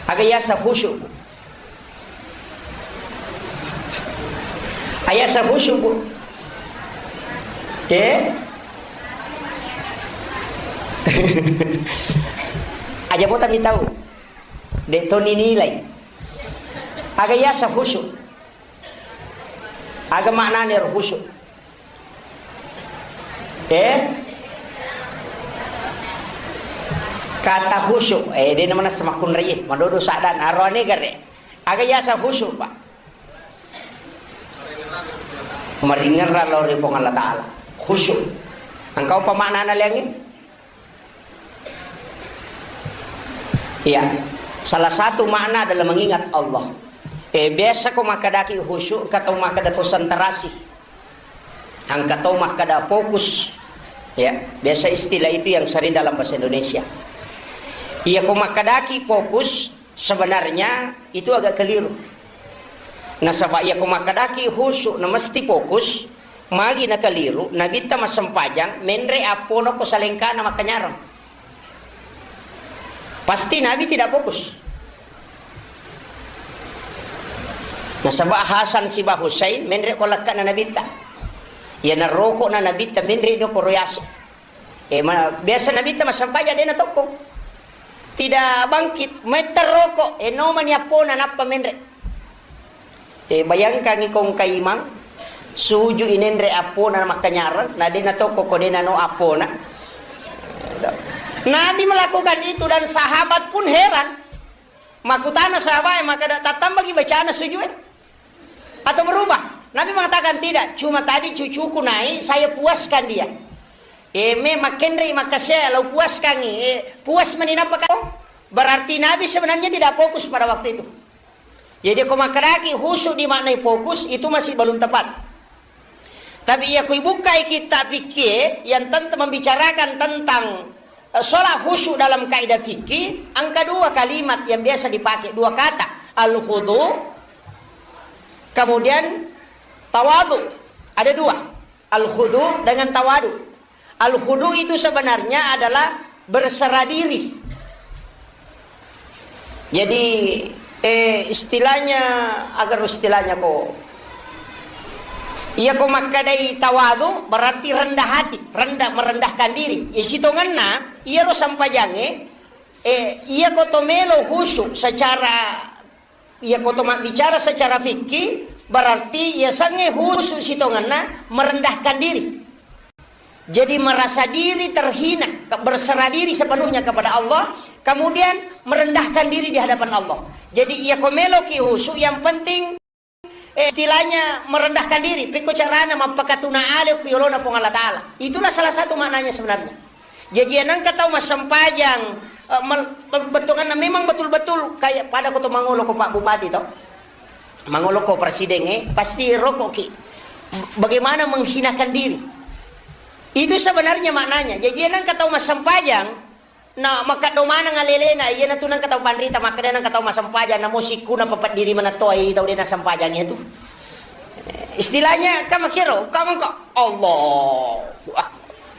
Aga yasa khusyuk. Ayasa khusyuk, Bu. Eh? Aja bota mi tau. De to ninilai. Aga yasa khusyuk. Aga maknanya ro khusyuk. Eh? Kata khusyuk, eh, de namana semakunrai, madodo saddan, arone gare. Aga yasa khusyuk, Pak? Maringerra lao ri Puang Allah Ta'ala. Khusyuk. Engkau apa maknana liangi? Iya. Salah satu makna adalah mengingat Allah. Eh, biasa ko makkadaki khusyuk, engka tau makkada konsentrasi. Engka tau makkada fokus. Ya, biasa istilah itu yang sering dalam bahasa Indonesia. Iya, ko makkadaki fokus, sebenarnya itu agak keliru. Nasaba iya ko makkadaki khusyuk na mesti fokus, Magi nakaliru, Nabitta massempajang, menre appona ko salengkana makkanyarang. Pasti Nabi tidak fokus. Nasaba Hasan siba Husain menre ko lekkana Nabitta. Iya narokokna Nabitta menre do ko royase. Eh, ma-, biasa Nabitta massempajang de natokko. Tidak bangkit, metta roko, eh, nomani appona nappa menre. Eh, bayangkangi ko engka imang, suju inenre appona makkanyarang, na de natokko ko de nano appona. Nabi melakukan itu dan sahabat pun heran. Makutana sahabat, eh, makkeda, "Tattambaki bacana sujue? Atau berubah?" Nabi mengatakan, "Tidak, cuma tadi cucuku naik, saya puaskan dia." Eh, me makkenre makkasea, lau puaskangi, eh, puas mani nappa kau? Berarti Nabi sebenarnya tidak fokus pada waktu itu. Jadi, ko makkedaki khusyuk dimaknai fokus, itu masih belum tepat. Tapi iya ko ibukkai kitab fikih yang tentang membicarakan tentang, eh, sholat khusyuk dalam kaidah fikih, engka dua kalimat yang biasa dipakai, dua kata, al-khudu, kemudian tawadu. Ada dua, al-khudu dengan tawadu. Al-khudu itu sebenarnya adalah berserah diri. Jadi, eh, istilahnya, agar istilahnya ko, iya ko makkadai tawadu berarti rendah hati, rendah, merendahkan diri. Iya sitongenna, iya ro sampajange, eh, iya ko to melo khusyuk secara Iya, ko to mabbicara secara fikih, berarti iya sangnge khusyuk sitongenna merendahkan diri. Jadi merasa diri terhina, berserah diri sepenuhnya kepada Allah, kemudian merendahkan diri di hadapan Allah. Jadi iya ko meloki khusyuk, yang penting, eh, istilahnya merendahkan diri, pekko carana mappakatuna ale ku yolona Puang Allah Ta'ala. Itulah salah satu maknanya sebenarnya. Jaji, nengka tau massempajang, eh, mel-, bettuanna memang betul-betul kayak pada ko to mangolo ko Pak Bupati to. Mangolo ko presiden, eh, pasti rokoki. Bagaimana menghinakan diri. Itu sebenarnya maknanya. Jaji, nengka tau massempajang, na makkaddo maneng alelena, iya natu nengka tau panrita, makkeda nengka tau massempajang, namo sikkuna papeddiri manettoai tau de nassempajang itu. Istilahnya, ka makkero, ka mengko, Allahu Akbar.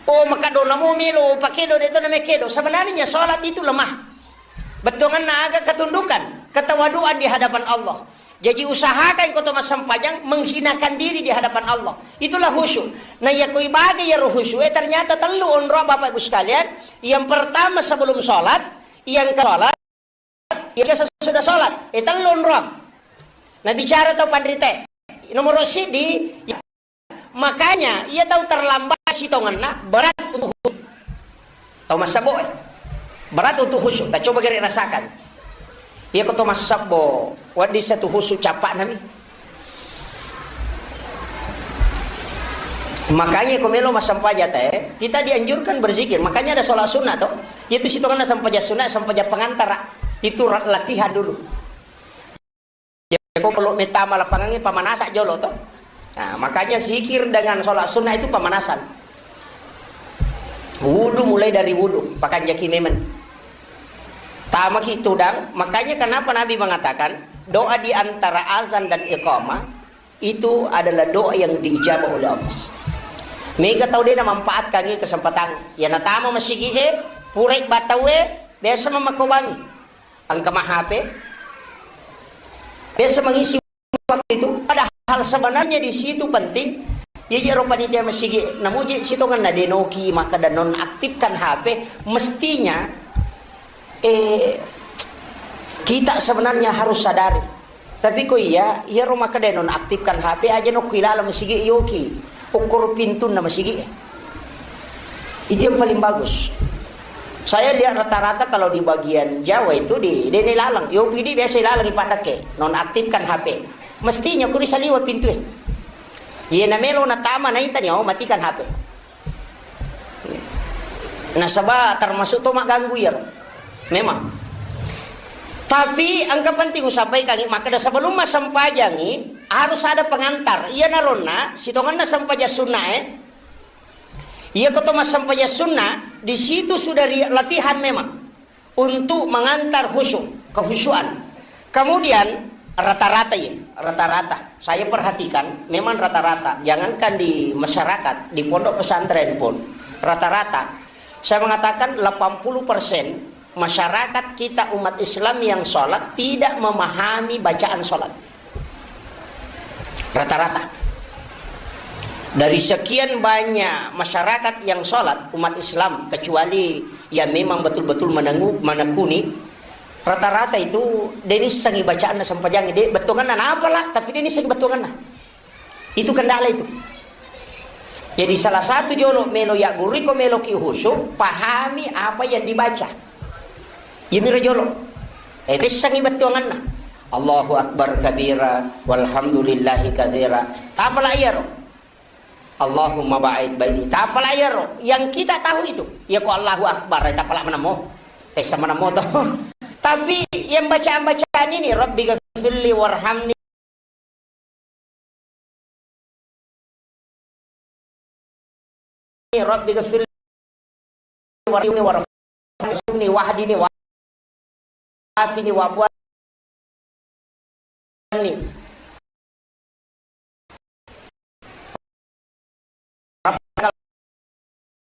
Oh, makkaddo namo melo pakedo, de to name kedo. Sebenarnya sholat itu lemah. Bettuanna aga? Ketundukan, ketawaduan di hadapan Allah. Jadi usahakan ko to massempajang menghinakan diri di hadapan Allah. Itulah khusyuk. Nah, iya ko ibaga iyaro khusyuk, eh, ternyata tellu onroang, Bapak Ibu sekalian. Yang pertama sebelum sholat, yang ke sholat, yang sesudah sholat. Eh, tellu onroang. Nah, bicara tau panrite. Nomor siddi, makanya iya tau terlambat sitongenna berat untuk khusyuk. Tau massebbo, eh. Berat untuk khusyuk. Kita coba gere rasakan. Iya ko to massebbo, wedding satu khusyuk cappa nami. Makanya ko melo massempajang te, kita dianjurkan berzikir. Makanya ada sholat sunnah toh. Itu sitongenna sempajang sunnah, sempajang pengantara. Itu ra-, latihan dulu. Ya, ko kalau metama lapangannya pamanasa jolo toh. Nah, makanya zikir dengan sholat sunnah itu pemanasan. Wudu mulai dari wudu, pakanjaki memang. Tamaki tudang, makanya kenapa Nabi mengatakan doa di antara azan dan iqamah itu adalah doa yang diijabah oleh Allah. Mega tau de namanfaatkan kesempatan. Ya natama masigi e, purai batau e, biasa memakobangi. Engka ma H P. Biasa mengisi waktu itu. Padahal sebenarnya di situ penting. Iya, iya, ro panitia masigi, namuji sitongenna denoki, maka dan nonaktifkan H P. Mestinya, eh, kita sebenarnya harus sadari. Tapi ko iya, iya ro maka dan nonaktifkan H P aja, nokku ilaleng masigi yoki. Ukur pintunna masigi. Itu yang paling bagus. Saya lihat rata-rata kalau di bagian Jawa itu di, di ini lalang. Yo, pidi biasa lalang ipadake, nonaktifkan H P. Mestinya kuri saliwa pintu e. Iya namelo natama naita ni, oh, matikan H P. Nasaba termasuk to magganggu ya. Memang. Tapi engka penting usampaikan, maka sebelum massempajangi harus ada pengantar. Iya naronna, sitongenna sempajang sunnah e. Iya ko to massempajang sunnah, di situ sudah ri-, latihan memang untuk mengantar khusyuk, kehusyuan. Kemudian, Rata-rata ya, rata-rata. Saya perhatikan, memang rata-rata. Jangankan di masyarakat, di pondok pesantren pun, rata-rata. Saya mengatakan delapan puluh persen masyarakat kita umat Islam yang sholat tidak memahami bacaan sholat. Rata-rata. Dari sekian banyak masyarakat yang sholat, umat Islam, kecuali yang memang betul-betul menengu-, menekuni, rata-rata itu de nissengi bacaanna sempajangnge, de bettuanganna napala, tapi de nissengi bettuanganna. Itu kendala itu. Jadi salah satu jolo melo ya guru, iko melo ki khusyuk, pahami apa yang dibaca. Iya miro jolo. Eh, de nissengi bettuanganna. Allahu Akbar kabira, walhamdulillahi katsira. Tapala iyaro. Allahumma ba'id baini. Tapala iyaro. Yang kita tahu itu. Ya ko Allahu Akbar, eh, tapala menemo. Eh, sama menemo toh. Tapi yang bacaan-bacaan ini, Rabbi ghafirli warhamni, Rabbi ghafirli warhamni warhamni wahdini wa'afini wa'fu anni.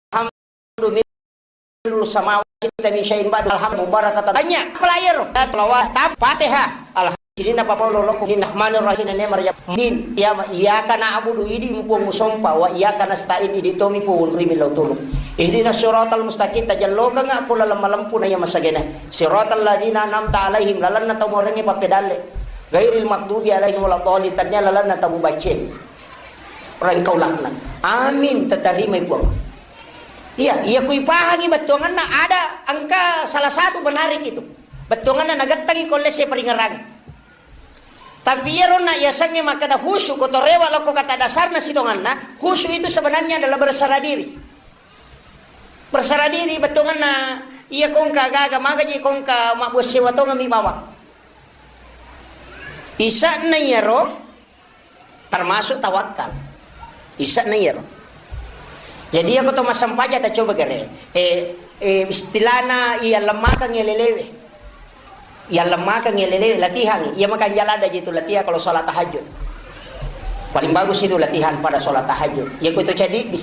Alhamdu mil'ul samawati wa min syai'in ba'du alhamdu mubarakatan. Banyak player. Selawat, tam-, Fatihah. Alhamdulillah, papolo loko, Rahmanir Rahim, ne marja. Din, ya, iyyaka na'budu, idi mu Puang musompa, wa iyyaka nasta'in, idi tomi Puang ri millau tulung. Ihdinas siratal mustaqim, tajallokengnga pole lemma-lempuna iya masagena. Siratal ladzina an'amta alaihim, lalenna tau morengnge pappedalle. Ghairil maghdubi alaihim waladdallin, tania lalenna tau bacce. Orang kau laknat. Amin, tatarimai Puang. Iya, iya kui pahangi bettuanganna ada engka salah satu menarik itu. Bettuanganna nagettangi ko lesse paringerang. Tapi iyaro na yasengnge makkeda khusyuk, ko torewa loko kata dasarna sitonganna, khusyuk itu sebenarnya adalah berserah diri. Berserah diri bettuanganna, iya kongka gaga magaji kongka mabbuang sewa tongeng mi bawang. Isa'na iyaro termasuk tawakal. Isa'na iyaro. Jadi, iya ko to massempaja ta coba gare. Eh, eh, istilahna iya lemmakeng iya lelewe. Iya lemmakeng iya lelewe, latihan. Iya makanja ladda ji tu latihan kalau sholat tahajud. Paling bagus itu latihan pada sholat tahajud. Iya ko to cadidi.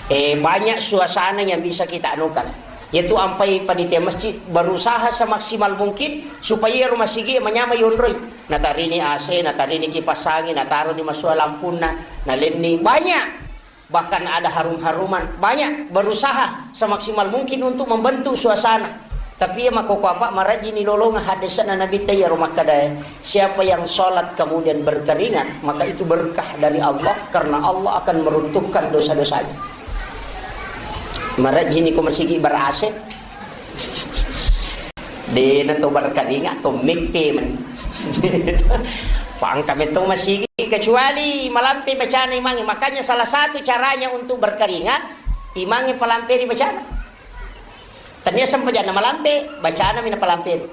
Eh, banyak suasana yang bisa kita anukan. Yaitu ampai panitia masjid berusaha semaksimal mungkin supaya rumah sigi manyamai yonroi. Natarini A C, natarini kipas angin, nataroni masua lampunna, nalenni. Banyak. Bahkan ada harum-haruman. Banyak berusaha semaksimal mungkin untuk membentuk suasana. Tapi iya makkoko apa, marajini lolonga hadesana Nabi ta iyaro makkada, siapa yang sholat kemudian berkeringat, maka itu berkah dari Allah, karena Allah akan meruntuhkan dosa-dosanya. Marajini ko masigi ber A C. Dena to berkeringat, to mette mani. Pangka metto masigi, kecuali malampe bacana imangnge. Makanya salah satu caranya untuk berkeringat, imangnge palamperi bacana. Tania sempajanna malampe, bacana mina palamperi.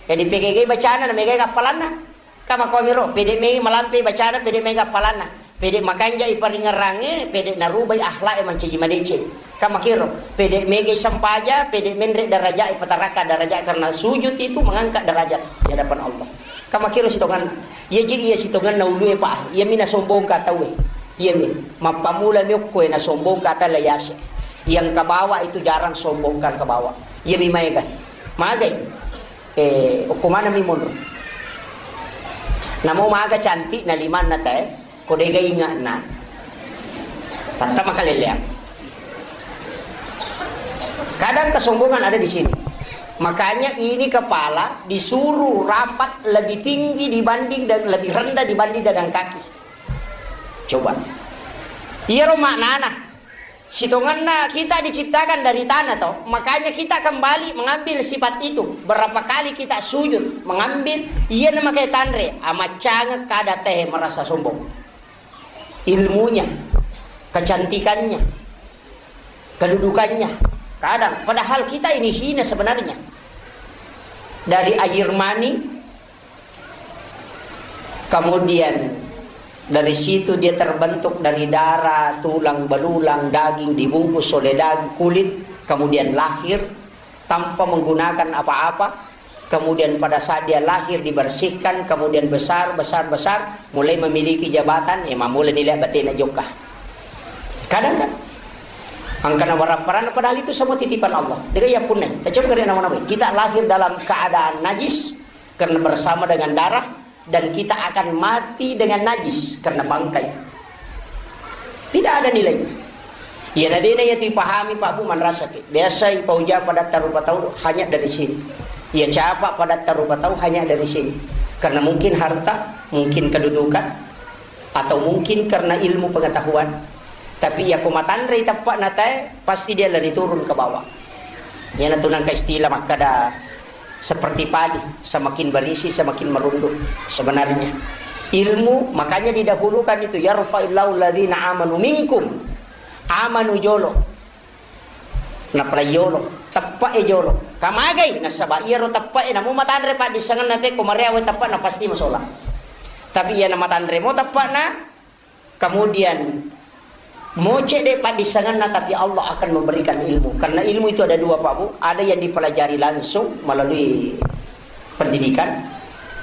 Jadi P G G bacana, na megai appalanna. Kamakomiro, pede mega malampe bacana, pede mega appalanna, pede makanjai paringerrangnge, pede narubai akhlak e mancaji madeceng. Kamakiro, pede mega sempaja, pede menre derajat e, patarakka derajat, karena sujud itu mengangkat derajat di hadapan Allah. Kamakiro sitonganna. Iya ji iya sitonganna ulue, Pak. Iya mina sombongka tauwe. Iya mi. Mappamula mi okko e na sombongka tala yase. Yang ke bawah itu jarang sombongka ke bawah. Iya mi maega. Magai. Eh, okko maneng mi monro. Namo maga cantik na limanna tae, ko dega ingatna. Tatta makaleleang. Kadang kesombongan ada di sini. Makanya ini kepala disuruh rapat lebih tinggi dibanding dan lebih rendah dibanding dengan kaki. Coba. Iyaro maknana. Sitongenna kita diciptakan dari tanah, toh. Makanya kita kembali mengambil sifat itu. Berapa kali kita sujud, mengambil, iya na makai tanre, amaccangeng kada teh merasa sombong. Ilmunya, kecantikannya, kedudukannya. Kadang, padahal kita ini hina sebenarnya. Dari air mani, kemudian dari situ dia terbentuk dari darah, tulang belulang, daging dibungkus oleh daging, kulit, kemudian lahir tanpa menggunakan apa-apa. Kemudian pada saat dia lahir dibersihkan, kemudian besar, besar, besar, mulai memiliki jabatan, ya, mammulai nilai batena jokka. Kadang kan, angkana warapparan, padahal itu semua titipan Allah. Dia ya punai, coba kalian nama-nama. Kita lahir dalam keadaan najis karena bersama dengan darah, dan kita akan mati dengan najis karena bangkai. Tidak ada nilai. Iya, nadena iya tu ipahami, Pak Bu, manrasaki. Biasa ipauja pada tarupa tau hanya dari sini. Iya, capa pada tarupa tau hanya dari sini. Karena mungkin harta, mungkin kedudukan, atau mungkin karena ilmu pengetahuan. Tapi iya ko matanre teppa'na tae, pasti dia lari turun ke bawah. Iyana tu nangka istilah makkada seperti padi, semakin berisi, semakin merunduk. Sebenarnya ilmu, makanya didahulukan itu, "Yarfa'illahu alladhina amanu minkum." Amanu jolo. Napalai yolo, teppe'e jolo. Kamagai? Nasaba iyaro teppe'e namo matanre paddissengenna te ko mareawe teppe'na pasti masola. Tapi iyana matanre mo teppe'na, kemudian moce de paddissengenna, tapi Allah akan memberikan ilmu. Karena ilmu itu ada dua, Pak Bu. Ada yang dipelajari langsung melalui pendidikan,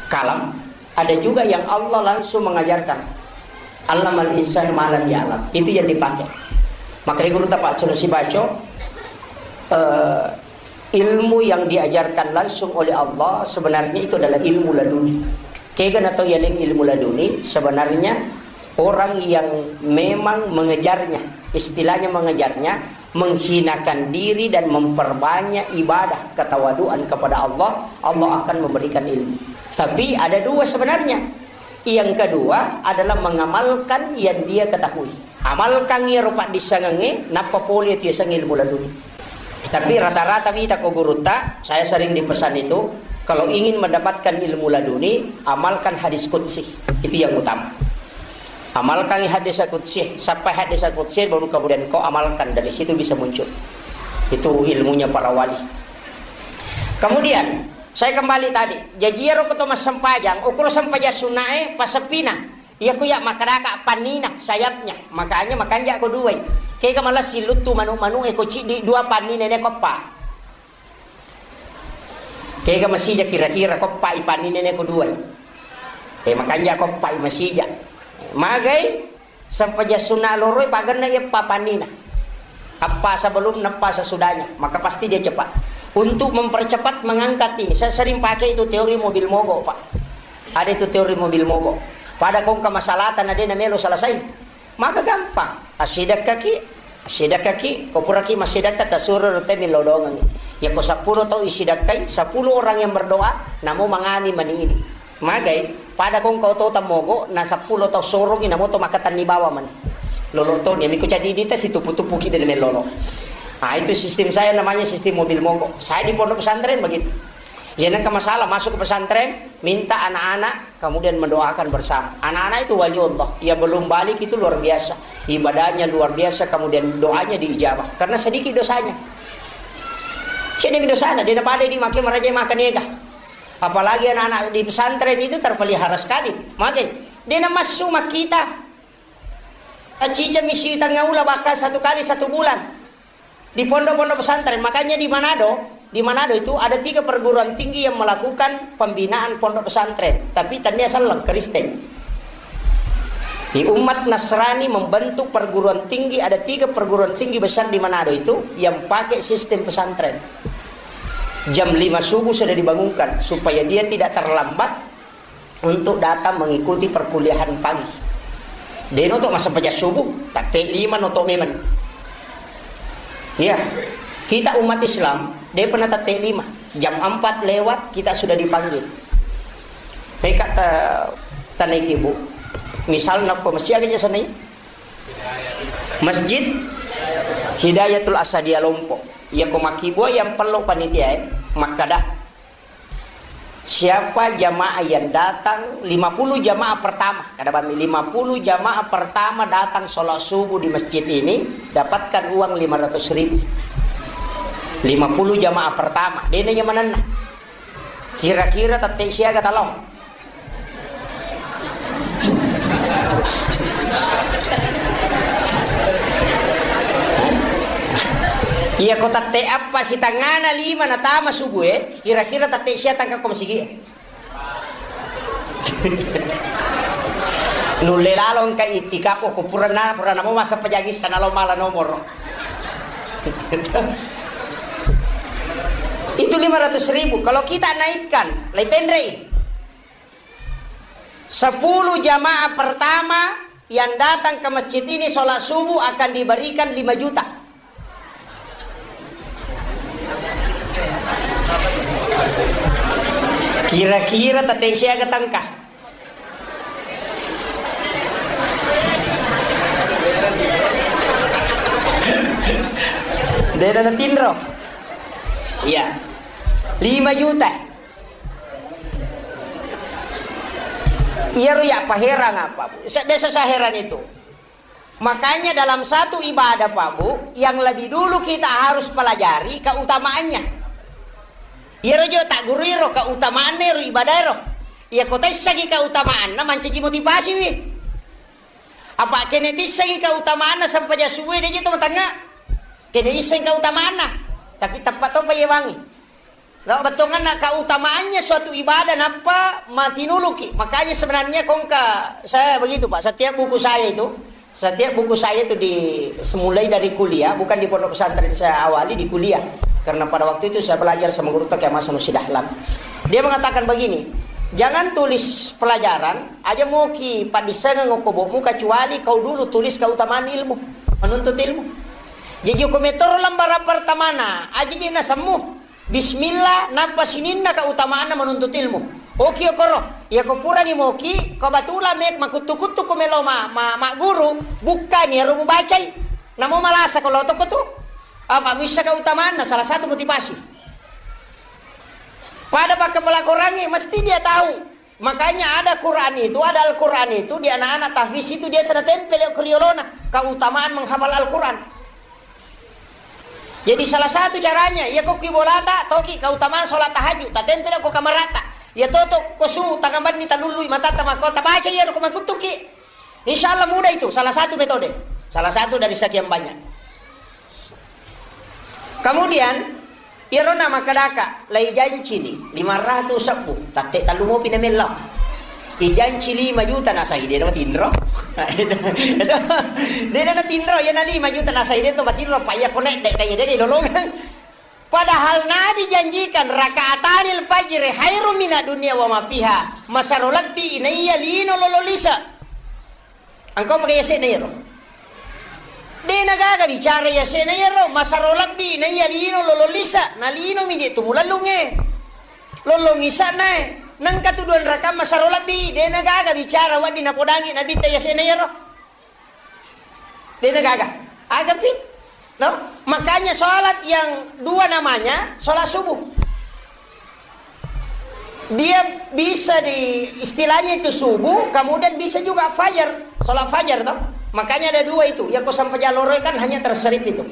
kalam. Ada juga yang Allah langsung mengajarkan. Allamal insan ma lam ya'lam. Itu yang dipakai. Makanya guru tapak sudah si baco, eh, ilmu yang diajarkan langsung oleh Allah sebenarnya itu adalah ilmu laduni. Kega na tau yaleng ilmu laduni, sebenarnya orang yang memang mengejarnya, istilahnya mengejarnya, menghinakan diri dan memperbanyak ibadah ketawaduan kepada Allah, Allah akan memberikan ilmu. Tapi ada dua sebenarnya. Yang kedua adalah mengamalkan yang dia ketahui. Amalkan iyaro paddissengengnge, nappa pole tu yaseng ilmu laduni. Tapi rata-rata wita ko gurutta, saya sering dipesan itu, kalau ingin mendapatkan ilmu laduni, amalkan hadis qudsi. Itu yang utama. Amalkan hadis qudsi, sampai hadis qudsi, baru kemudian kau amalkan, dari situ bisa muncul. Itu ilmunya para wali. Kemudian, saya kembali tadi, jaji iyaro ko to massempajang, ukuro sempajang sunnae, passeppina. Iya ko iya makkadaka pannina, sayapnya. Makanya makanja ko duai. Kega malessi luttu manu-manu e ko ciddi dua pannina ne ko eppa. Kega masija kira-kira ko eppa i pannina ne ko duai. Eh, makanja ko eppa i masija. Magai sempajang sunna loroi pagenna iya eppa pannina. Apa sebelum, apa sesudahnya, maka pasti dia cepat. Untuk mempercepat mengangkat ini, saya sering pakai itu teori mobil mogok, Pak. Ada itu teori mobil mogok. Pada kongka masalahta na de namelo selesai, maka gampang. Assidakkaki, assidakkaki, ko puraki massidakka tasuro rute millau doangengi. Ya ko sepuluh tau isidakkai, sepuluh orang yang berdoa, namo mangami mani ini. Magai, pada kongka oto tammogo, na sepuluh tau sorongi, namo to makatanni bawa mani. Lolo to, niami ko jadi dita situpu-tupuki de namelo. Ah, itu sistem saya namanya sistem mobil mogok. Saya di pondok pesantren begitu. Ya, nengka masalah masuk ke pesantren, minta anak-anak kemudian mendoakan bersama. Anak-anak itu wali Allah, yang belum balik itu luar biasa. Ibadahnya luar biasa, kemudian doanya diijabah. Karena sedikit dosanya. Cedemi dosana, dia pada di makin meraja makan ega. Apalagi anak-anak di pesantren itu terpelihara sekali. Magai, dia masuk kita. Acicami sitengah ula bahkan satu kali satu bulan. Di pondok-pondok pesantren. Makanya di Manado, di Manado itu ada tiga perguruan tinggi yang melakukan pembinaan pondok pesantren, tapi tania selleng Kristen. Di umat Nasrani membentuk perguruan tinggi, ada tiga perguruan tinggi besar di Manado itu yang pakai sistem pesantren. Jam lima subuh sudah dibangunkan supaya dia tidak terlambat untuk datang mengikuti perkuliahan pagi. De' noto massempajang subuh, tatte lima noto memang. Iya, kita umat Islam, de' pernah tatte lima. Jam empat lewat, kita sudah dipanggil. Meka ta-, tanaiki, Bu. Misalna, ko masjid aga sanai? Masjid Hidayatul Asadia Lompo. Iya, ko makkibua yang perlu panitia, eh. Makkada. Siapa jamaah yang datang, lima puluh jamaah pertama, kada bami, lima puluh jamaah pertama datang sholat subuh di masjid ini, dapatkan uang lima ratus ribu. Lima puluh jamaah pertama, dena yang menenna. Kira-kira tette siaga talong. Iya ko tette appa sitangana lima natama subuh e, kira-kira tette sia tangka ko masigi e. Nulle lalo engka itikaf ko purana, purana mau masa pejagi sana lo mala nomor. Itu lima ratus ribu. Kalau kita naikkan, lai penrei. Sepuluh jamaah pertama yang datang ke masjid ini sholat subuh akan diberikan lima juta. Kira-kira tette siaga tangka? Dena natinro. Iya. Lima juta. Iyaro ya paherang apa, Bu? Sa-, biasa saya heran itu. Makanya dalam satu ibadah, Pak Bu, yang lebih dulu kita harus pelajari keutamaannya. Iyaro jo tak guru iro keutamaanna ero ibadah ero. Iya ko taissengi keutamaanna mancaji motivasi wi. Apa kene tissengi keutamaanna sempajang subuh de je to matangnga. Kene isseng keutamaanna. Tapi tepat to payewangi. Nah, bettuanna keutamaannya suatu ibadah nappa matinuluki. Makanya sebenarnya kongka saya begitu, Pak. Setiap buku saya itu, setiap buku saya itu di semulai dari kuliah, bukan di pondok pesantren saya awali, di kuliah. Karena pada waktu itu saya belajar sama guru Tokyo Hasan Sidahlan. Dia mengatakan begini, jangan tulis pelajaran aja moki paddissengeng okobokmu kecuali kau dulu tulis keutamaan ilmu, menuntut ilmu. Jadi ko metoro lembaran pertamana, aja je nasemmu. Bismillah, nappa sininna keutamaanna menuntut ilmu. Oki okoro, iya ko purani moki, ko batula me makuttu-kuttu ko melo ma, ma, magguru, bukkani ero mubacai. Namo malasa ko lotoko tu. Apa missa keutamaanna salah satu motivasi. Pada pakkapala Korangnge mesti dia tahu. Makanya ada Quran itu, ada Al-Quran itu di anak-anak tahfiz itu dia sana tempel ke riolona, keutamaan menghafal Al-Quran. Jadi salah satu caranya, iya ko ki bolata, toki keutamaan sholat tahajud, tatempel ko kamarata. Iya toto ko su tangabanni talullui matatta makko tabaca iya ko makuttuki. Insya Allah mudah itu, salah satu metode. Salah satu dari sekian banyak. Kemudian, iyaro na makkedaka, lai janci ni lima ratus sebbu, tatte tallu mopi na mellau. Ijanci lima juta nasai de na tinro. De na tinro, iya na lima juta nasai de to matinro, pa iya konek de kaya de lolongang. Padahal Nabi janjikan, "Rakaatanil fajri khairum minad dunya wa ma fiha." Masaro lebbi inaiya lino lolo lisa. Engkau pakai yase'na iyaro. De na gaga bicara yase'na iyaro, masaro lebbi na iya lino lolo lisa, na lino mi je tu mulallunge. Lolong isa'na e. Nengka tu dua rakaat masaro lebbi, de na gaga bicara wedding napodangi Nabitta yase'na iyaro. De na gaga. Aga pi? No? Makanya sholat yang dua namanya sholat subuh. Dia bisa di istilahnya itu subuh, kemudian bisa juga fajar, sholat fajar toh. Makanya ada dua itu. Ya ko sampai jalur kan hanya terserip itu.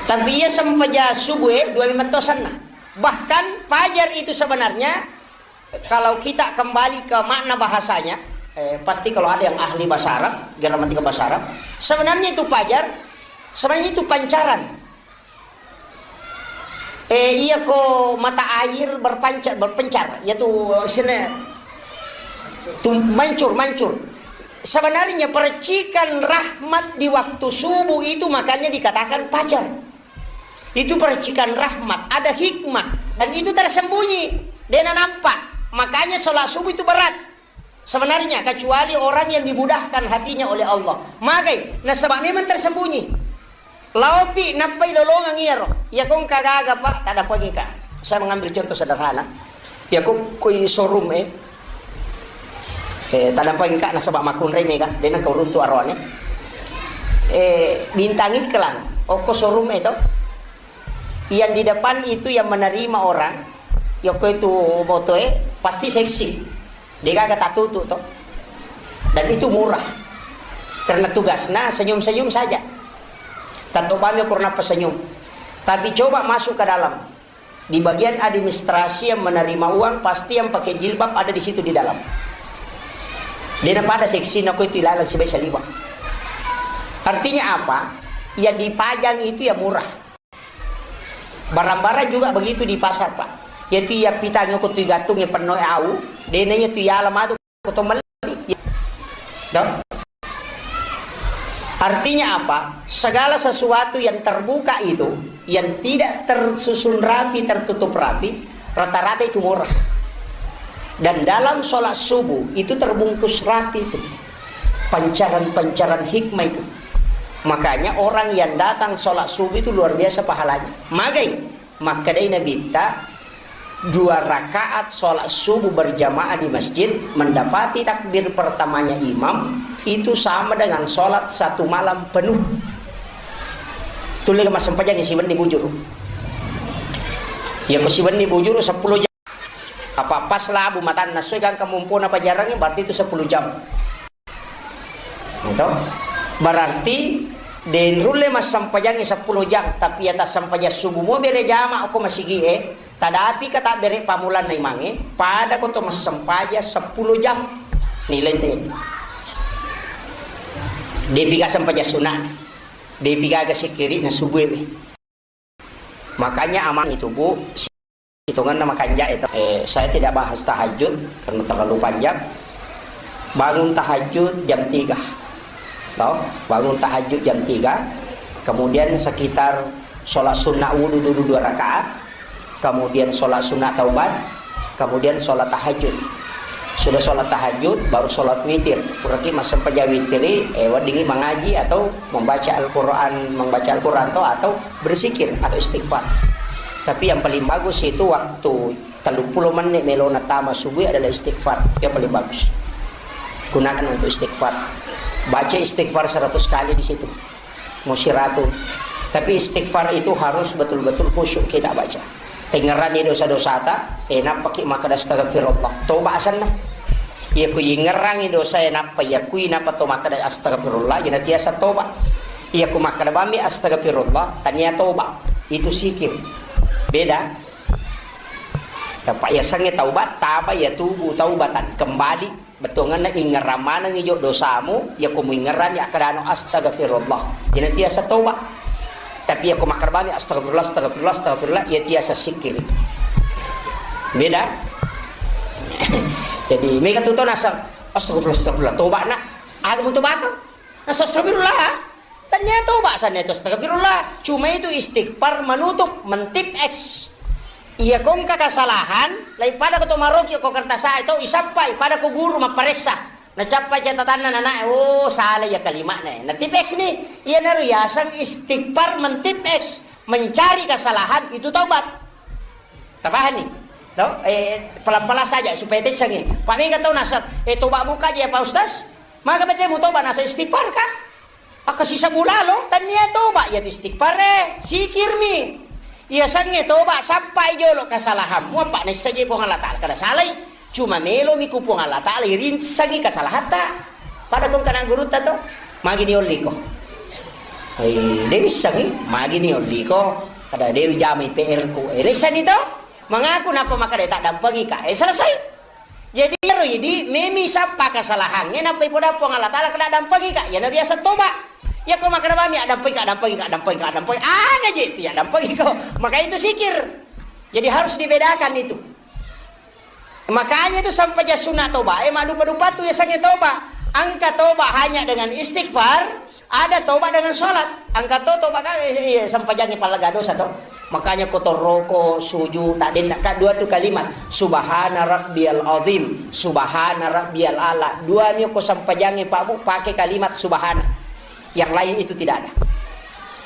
Tapi iya sampai subuh eh, dua memang tosanna. Bahkan fajar itu sebenarnya kalau kita kembali ke makna bahasanya, eh, pasti kalau ada yang ahli bahasa Arab, gramatika bahasa Arab, sebenarnya itu fajar, sebenarnya itu pancaran. Eh, iya ko mata air berpancar, berpencar, yaitu sene, tu mancur, mancur. Sebenarnya percikan rahmat di waktu subuh itu makanya dikatakan fajar. Itu percikan rahmat, ada hikmah, dan itu tersembunyi, dena nampak. Makanya sholat subuh itu berat sebenarnya, kecuali orang yang dimudahkan hatinya oleh Allah. Magai, nasaba memang tersembunyi. Laopi nappai lolongang iyaro. Iya kongka gaga, Pak, taddampengika. Saya mengambil contoh sederhana. Iya ko koi showroom eh. Eh, taddampengika nasaba makkunrai mega, dena kau runtu aroane. Eh, bintang iklan, oko showroom eh to. Yang di depan itu yang menerima orang, yoko itu moto eh, pasti seksi. Degaga tatutu to. Dan itu murah. Karena tugasnya senyum-senyum saja. Tanto bami ukur napa senyum. Tapi coba masuk ke dalam. Di bagian administrasi yang menerima uang, pasti yang pakai jilbab ada di situ di dalam. Dia pada seksi nako itu ilalang sibai saliwang. Artinya apa? yang dipajang itu ya murah. Barang-barang juga begitu di pasar, Pak. Yatu iya pitangnge ko tu igattungnge penno au, dena iya tu yala matu ko to melli. Toh? Artinya apa? Segala sesuatu yang terbuka itu, yang tidak tersusun rapi, tertutup rapi, rata-rata itu murah. Dan dalam sholat subuh itu terbungkus rapi itu. Pancaran-pancaran hikmah itu. Makanya orang yang datang sholat subuh itu luar biasa pahalanya. Magai, makkedai Nabitta, dua rakaat sholat subuh berjamaah di masjid, mendapati takbir pertamanya imam, itu sama dengan sholat satu malam penuh. Tulle massempajang siwenni bujur. Ya ko siwenni bujur sepuluh jam. Apa pas labu matanna soi gangka mumpona pajarangnge, berarti itu sepuluh jam. Gitu. Berarti den rulle massempajangngi sepuluh jam, tapi ya tassempajang subuh mo bere jama ko masigi e, tadapi ka tabbere pamulanna imangnge, pada ko to massempajang sepuluh jam nilai itu. Depi ga sempajang sunat, depi gaga sikkiri na subuh e. Makanya aman itu, Bu, hitungannya makanja itu. Eh, saya tidak bahas tahajud karena terlalu panjang. Bangun tahajud jam tiga. Toh, bangun tahajud jam tiga. Kemudian sekitar sholat sunnah wudhu dulu dua rakaat. Kemudian sholat sunnah taubat. Kemudian sholat tahajud. Sudah sholat tahajud, baru sholat witir. Puraki massempajang witiri, eh, weddingi mengaji atau membaca Al-Quran, membaca Al-Quran atau, atau berzikir atau istighfar. Tapi yang paling bagus itu waktu tellu pulo menit melona tama subuh adalah istighfar. Yang paling bagus. Gunakan untuk istighfar. Baca istighfar seratus kali di situ. Musiratu. Tapi istighfar itu harus betul-betul khusyuk kita baca. Tengngeranni dosa-dosata, eh, nappaki makkeda astagfirullah. Toba asenna. Iya ku ingerangi dosa e nappa iya kui nappa to makkeda astagfirullah, iyana tiasa toba. Iya ku makkeda bammi astagfirullah, tania toba. Itu sikir. Beda. Apa yasengnge taubat, taba yatubu taubatan, kembali. Bettuangenna ingerang manengngi jo dosamu, iya ko muingeranni akkedano, "Astagfirullah." Iyana tiasa toba. Tapi iya ko makkeda bami, "Astagfirullah, astagfirullah, astagfirullah," iya tiasa sikkiri. Beda. Jadi, mega tu to naseng, "Astagfirullah, astagfirullah, toba nak." Aga mu tobakang? Naseng, "Astagfirullah." Tania toba sanna itu astagfirullah. Cuma itu istighfar menutup, mentip X. Iya ko engka kesalahan, lai pada ko to maroki ko kertas itu isappai pada ko guru mapparessa. Nacappa catatanna nanae, oh, salah iya kalimana. Natip X ni, iya naro yaseng istighfar mentip X, mencari kesalahan itu taubat. Tapahanni? To? Eh, pelan-pelan saja supaya tessangi. Pak mega tau nasab, eh, toba muka aja ya Pak Ustaz. Maka bete mu toba nasab istighfar kah? Akka sisa bulalo, tania toba, iya tu istighfar e, sikirmi. Iya sangnge toba, sappai jolo kesalahanmu, apa naissaji Puang Allah Ta'ala, kada salai. Cuma melomi ku Puang Allah Ta'ala, irinsangi kesalahatta. Pada kong kana gurutta to, magi ni olliko. Eh, de wissangi, magi ni olliko. Kada de ujamai P R ku. Eh, naissani to, mengaku napa maka de tak dampengi ka. Eh, selesai. Jadi, ero idi, memi sappa kesalahangnge, nappa ipoda Puang Allah Ta'ala, kena dampengi ka, iyana riaseng toba. Iya ko makkeda bami, "Addampengi ka, dampengi ka, dampengi ka, dampengi." Aga je itu ya, dampengi ko. Maka itu sikir. Jadi, harus dibedakan itu. Makanya itu sampajang sunna toba, eh, maddupa-dupa tu yasengnge toba. Engka toba hanya dengan istighfar, ada toba dengan sholat. Engka to toba ka, eh, eh, sampajangnge pallaga dosa to. Makanya ko torroko, suju, tak denna ka dua tu kalimat. Subhana rabbiyal azim, subhana rabbiyal ala. Dua mi ko sampajangnge Pak Bu, pakai kalimat subhana. Yang lain itu tidak ada.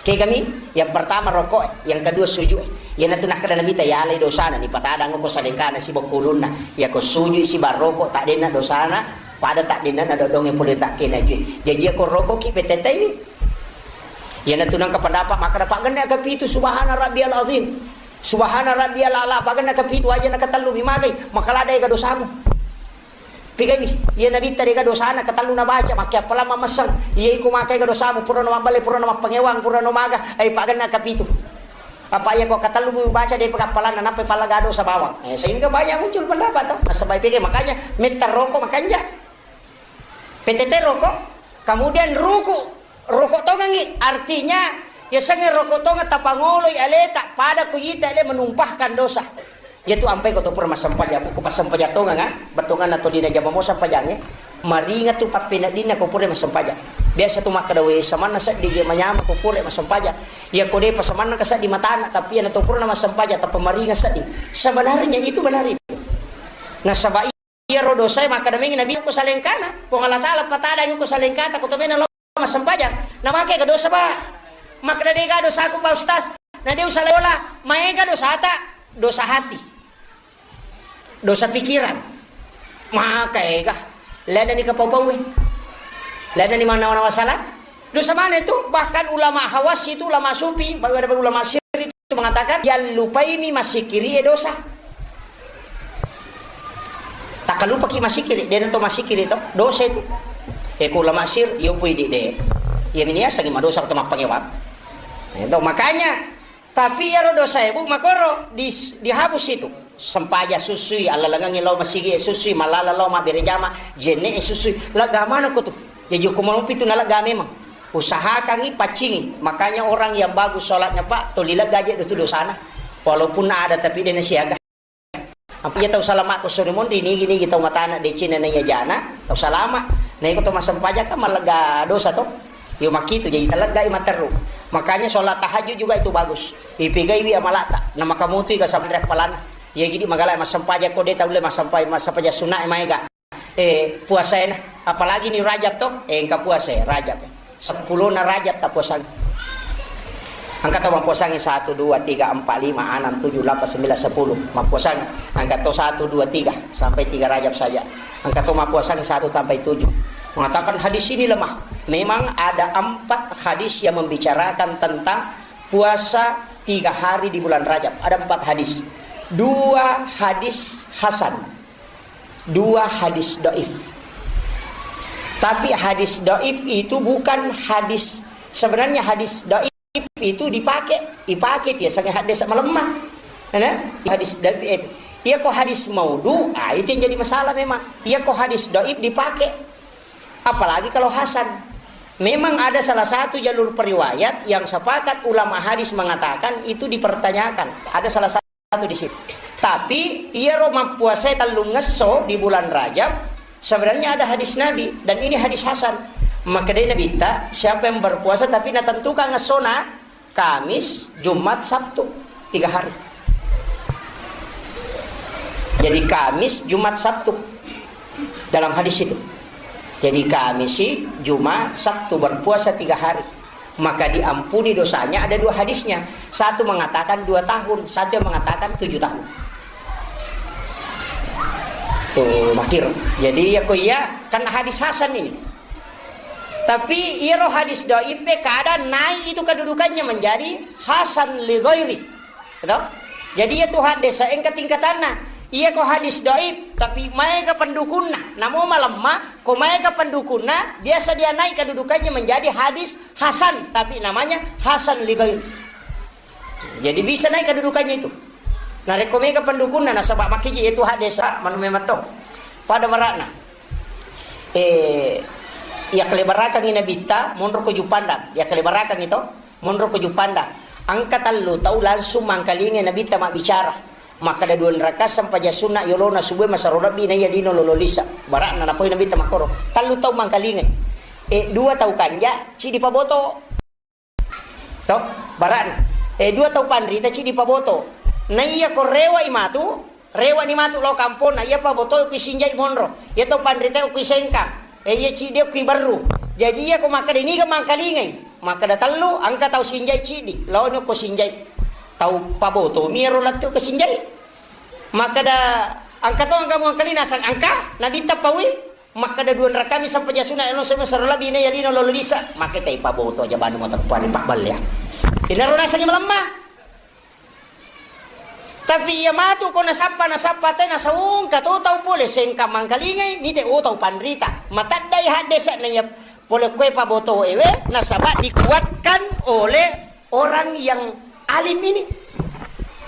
Oke kami, yang pertama rokok, yang kedua suju. Yang natu nakkeda Nabi ta yalai dosana, ni patadang ko salengkana si bokkulunna. Ya ko suju si barroko, tak denna dosana. Pada tak dinna na dodongnge pole takkena jui. Jaji ko roko ki petetai. Iyana tu nengka pendapat maka dapat genne kapitu subhana rabbiyal azim. Subhana rabbiyal ala, apa genne kapitu aja na katellu mi magai, maka lada ega dosamu. Pigai, iya Nabi tadi ega dosana katellu na baca, makke appalang mamesseng. Iya iku makai ega dosamu, pura no mabbale, pura no mappangewang, pura no maga, ai pa genne kapitu. Apa iya ko katellu mu baca de pagappalanna nappa pallaga dosa bawang. Eh, sehingga banyak muncul pendapat toh. Nasaba pikir makanya metta rokok makanja. P T T rokok, kemudian ruku. Roko tongengngi, artinya, yasengnge roko tongeng tapangoloi aleta, pada ku ita ale menumpahkan dosa. Iyatu ampai ko to pura massempajang, ko passempajang tongeng, ah, bettuanganna tolina jama mo sempajangnge, maringa tu pappeneddinna ko pura massempajang. Biasa tu makkeda, "We, samanna seddi je manyama ko pura massempajang." Iya ko depa samanna ka seddi matana, tapi iyana to pura massempajang, tappa maringa seddi. Sebenarnya itu benar itu. Nasaba iyaro dosae makkeda mengi Nabi ko salengkana, Puang Allah Taala patadangi ko salengkata, ko to mena lo massempajang, namake ga dosa, Pak? Makkeda, "Dega dosaku, Pak Ustaz." Na de usala bola, maega dosata, dosa hati. Dosa pikiran. Maka ega. Lena ni kapau-pau e. Lena ni manawa-nawa salah. Dosa mana itu? Bahkan ulama hawas itu, ulama sufi, bahkan ada ulama sir itu mengatakan, yang lupaimi masikiri e dosa. Takkalupaki masikiri, de nato masikiri to, dosa itu. E, ku ulama sir, yo pui di de. Iya mini yasengngi madosa to mappangewang. Itu makanya, tapi iyaro dosa e, Bu, makoro di, dihapus itu. Sempaja susui, allalengengngi lao masigi e susui, malala lao mabbere jama, jenne e susui. Lega mana ko tu? Jaji ko mau pitu na lega memang. Usahakangi paccingi. Makanya orang yang bagus sholatnya, Pak, toli lega aja itu dosana. Walaupun ada tapi de nasiaga. Apa iya tau salama ko sore monri nigi-nigi tau matana decina na iya jana, tau salama. Na iko tau massempajang kan mallega dosa to. Yo makitu jadi taleggai materru. Makanya sholat tahajud juga itu bagus. Ipegaiwi amalata. Na makamutui ka sampai palana. Iya gidi magala massempajang ko de tau le massempajang, massempajang sunna e maega. Eh, puasaena, apalagi ni Rajab to, eh, engka puasa e, Rajab. Seppulona Rajab tapuasang. Engka to mappuasangi satu, dua, tiga, empat, lima, enam, tujuh, delapan, sembilan, sepuluh. Mappuasangi. Engka to satu, dua, tiga, sampai tiga Rajab saja. Engka to mappuasangi satu sampai tujuh. Mengatakan hadis ini lemah. Memang ada empat hadis yang membicarakan tentang puasa tiga hari di bulan Rajab. Ada empat hadis. Dua hadis hasan. Dua hadis doif. Tapi hadis doif itu bukan hadis, sebenarnya hadis doif itu dipakai, dipakai dia sangat hadis melemah. Nah, hadis doif. Iya ko hadis maudhu, ah, itu yang jadi masalah memang. Iya ko hadis doif dipakai. Apalagi kalau hasan. Memang ada salah satu jalur periwayat yang sepakat ulama hadis mengatakan itu dipertanyakan. Ada salah satu di situ. Tapi iyaro mappuasae tellungngesso di bulan Rajab, sebenarnya ada hadis Nabi, dan ini hadis hasan. Makkedai Nabitta, siapa yang berpuasa tapi natentukan ngessona, Kamis, Jumat, Sabtu, tiga hari. Jadi Kamis, Jumat, Sabtu dalam hadis itu. Jadi Kamis, Jumat, Sabtu berpuasa tiga hari. Maka diampuni dosanya, ada dua hadisnya. Satu mengatakan dua tahun, satu yang mengatakan tujuh tahun. Tuh, makir. Jadi ya ko iya kan hadis hasan ini. Tapi iyaro hadis doif e kadang naik itu kedudukannya menjadi hasan li ghairi. Gitu? Jadi iya tu hadis engka tingkatanna. Iya ko hadis doif, tapi maega pendukunna. Namo malemma, ko maega pendukunna, biasa dia naik kedudukannya menjadi hadis hasan, tapi namanya hasan li ghairi. Jadi bisa naik kedudukannya itu. Narekko mega pendukunna nasaba makkiji itu hadis manu memang to. Pada barakna. Eh, iya kale barakangi Nabitta, monro ko Jupandang. Iya kale barakangi to, monro ko Jupandang. Engka tellu tau langsung mangkalingai Nabitta mabbicara. Makkeda dua rakaat sempajang sunna yolona subuh masero lebbi na iya lino lolo lisa. Barakna napoi Nabitta makkoro. Tellu tau mangkalingai. Eh, dua tau kanja, cidi paboto. To, barakna. Eh, dua tau panrita cidi paboto. Na iya ko rewa i matu, rewa ni matu lao kampong, na iya paboto ki sinjai monro. Iya tau panrita ki sengkang. Eh, iya cidi ki berru. Jaji iya ko makkeda niga mangkalingai. Makkeda tellu, engka tau sinjai cidi. Lao ni ko sinjai. Tau paboto mi ro lettu ke sinjai. Makkeda engka to engka mangkalinga sang engka, Nabitta paui. Makkeda dua rakaat mi sempajang sunna, elo sema sero lebbi na iya lino lolo lisa. Makkeda ipaboto aja banu mo teppa ri pabballe. Inaro nasengngi malemma. Tapi iya matu ko nasappa, nasappa te nasaungka to tau pole sengkang mangkalingai, nite o tau panrita. Mataddai haddese na iya pole koe paboto ewe, nasaba dikuatkan oleh orang yang alim ini.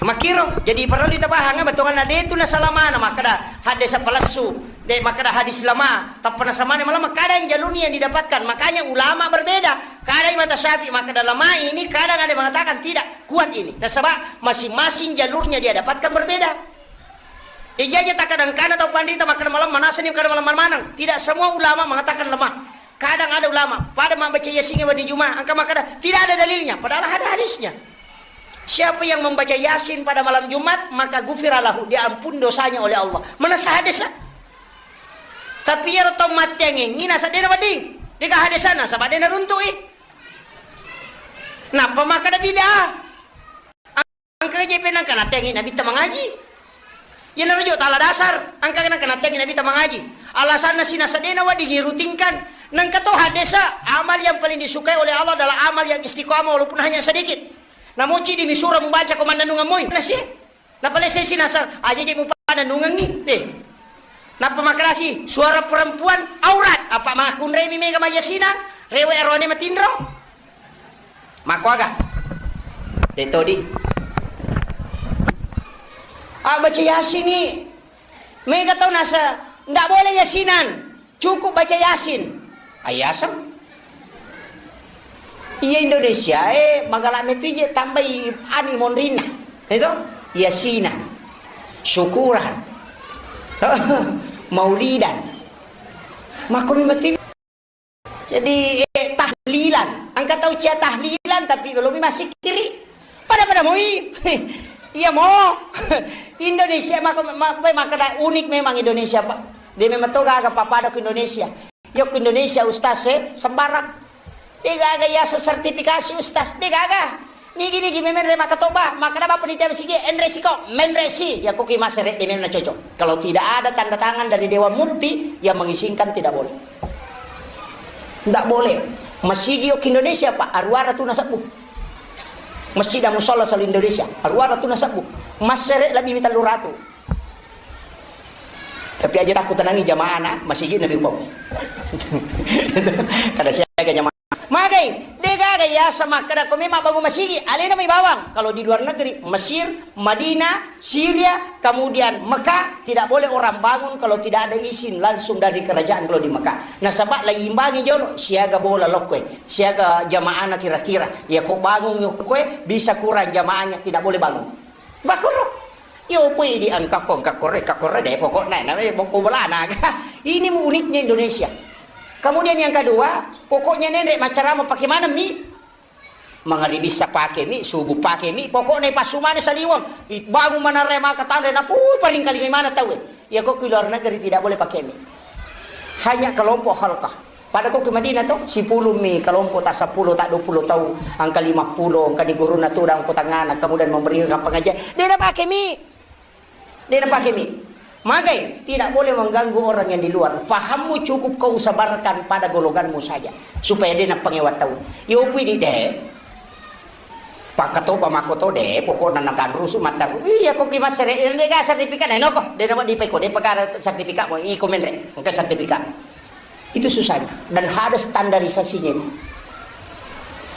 Makkiro, jadi perlu ditapahang, bettuanna de tu nasalamana, makkeda hadis palessu, de makkeda hadis lama, tappa nasamana malah makkeda yang jalurnya yang didapatkan. Makanya ulama berbeda. Kadang mata Syafi'i makkeda lemah ini, kadang ada mengatakan tidak kuat ini. Nasaba masing-masing jalurnya dia dapatkan berbeda. Ijaja takadang kana tau panrita makkeda malemma, nasani kada malemma maneng. Tidak semua ulama mengatakan lemah. Kadang ada ulama pada membaca Yasin wedding Jumat, engka makkeda tidak ada dalilnya, padahal ada hadisnya. Siapa yang membaca Yasin pada malam Jumat, maka gufira lahu, diampun dosanya oleh Allah. Mana sah hadis? Tapi iyaro tau matteangengngi nasaba dena wedding, dega hadisana, saba dena runtu'i. Nappa makkeda bid'ah. Engka je pe nangka natteangi Nabitta mangaji. Iyanaro jo tala dasar, engka nangka natteangi Nabitta mangaji. Alasanna sinasa dena wedding irutinkan. Nangka to hadesa, amal yang paling disukai oleh Allah adalah amal yang istiqamah walaupun hanya sedikit. Namoci di misura mubaca ko mannanungang moi. Nasi. Napalesai sinasa, aja je mupananungangi. Eh. Nappa makkadasi, suara perempuan aurat. Apa makkunremi mega mayasinang? Rewe arone matinro. Makkuaga? De todi. Ah, baca Yasin ni. Mega tau nasa, ndak boleh yasinan. Cukup baca Yasin. Ayasem. Iya Indonesia, eh, magala metu je tambai ani monrinna. Itu? Yasinan. Syukuran. Maulidan. Makko metu. Jadi, eh, tahlilan. Engka tau cia tahlilan, tapi belum masih kiri. Pada-pada moi. Iya mo. Indonesia maka ma-, ma-, maka da-, unik memang Indonesia, Pak. Dia memang to gaga papada ke Indonesia. Yo ke Indonesia, Ustaz, eh, sembarang. Dia gaga ya sertifikasi Ustaz, dia gaga. Nigi-nigi memenre makkatoba, makkeda bapa panitia masigi, enre siko, menre si, ya kuki masere de memang cocok. Kalau tidak ada tanda tangan dari Dewan Mufti yang mengizinkan, tidak boleh. Tidak boleh. Masigi yok Indonesia, Pak, aruara tu nasabbu. Masjid dan musala selalu Indonesia, aruara tu nasabbu. Masere lebih mita luratu. Tapi aja takut tenangi jamaah na masigi nabi pau. Kada siaga jamaah. Magai, de gaga yasa makkeda ko memang bangun masigi, alena mai bawang. Kalau di luar negeri, Mesir, Madinah, Syria, kemudian Mekah, tidak boleh orang bangun kalau tidak ada izin langsung dari kerajaan kalau di Mekah. Nasaba laimbangi jolo, siaga bola lokkoe, siaga jamaahna kira-kira. Ya ko bangun yokkoe, bisa kurang jamaahnya, tidak boleh bangun. Bakoro. Yo pui di engka ko, engka kore, engka kore de pokokna, na, eh, bokko bolana. Ini mu uniknya Indonesia. Kemudian yang kedua, pokoknya nende macarama pakai mana mi? Mangaribi sa pake mi, subuh pake mi, pokokna pasumane saliweng. I, bangun manare maka tanre na pu paring kalingai mana tau. Ya kok ke luar negeri tidak boleh pakai mi. Hanya kelompok halkah. Pada ko ke Madinah to, sepuluh mi kelompok, tak sepuluh, tak dua puluh tau, angka lima puluh, angka di guruna tu dan kota ngana, kemudian memberikan pengajian. Dia dah pakai mi. Dia dah pakai mi. Magai, tidak boleh mengganggu orang yang di luar. Pahammu cukup kau sabarkan pada golonganmu saja. Supaya dia nak pengewa tahu. Yo pui di de. Pakkatoba makkoto de, pokokna naganrusu mattaru. Iya, ko ki massere, de ga sertifikat, eh, noko, de nama dipeko, de pekara sertifikat mo, iko menre, engka sertifikat. Itu susahnya. Dan ada standarisasinya itu.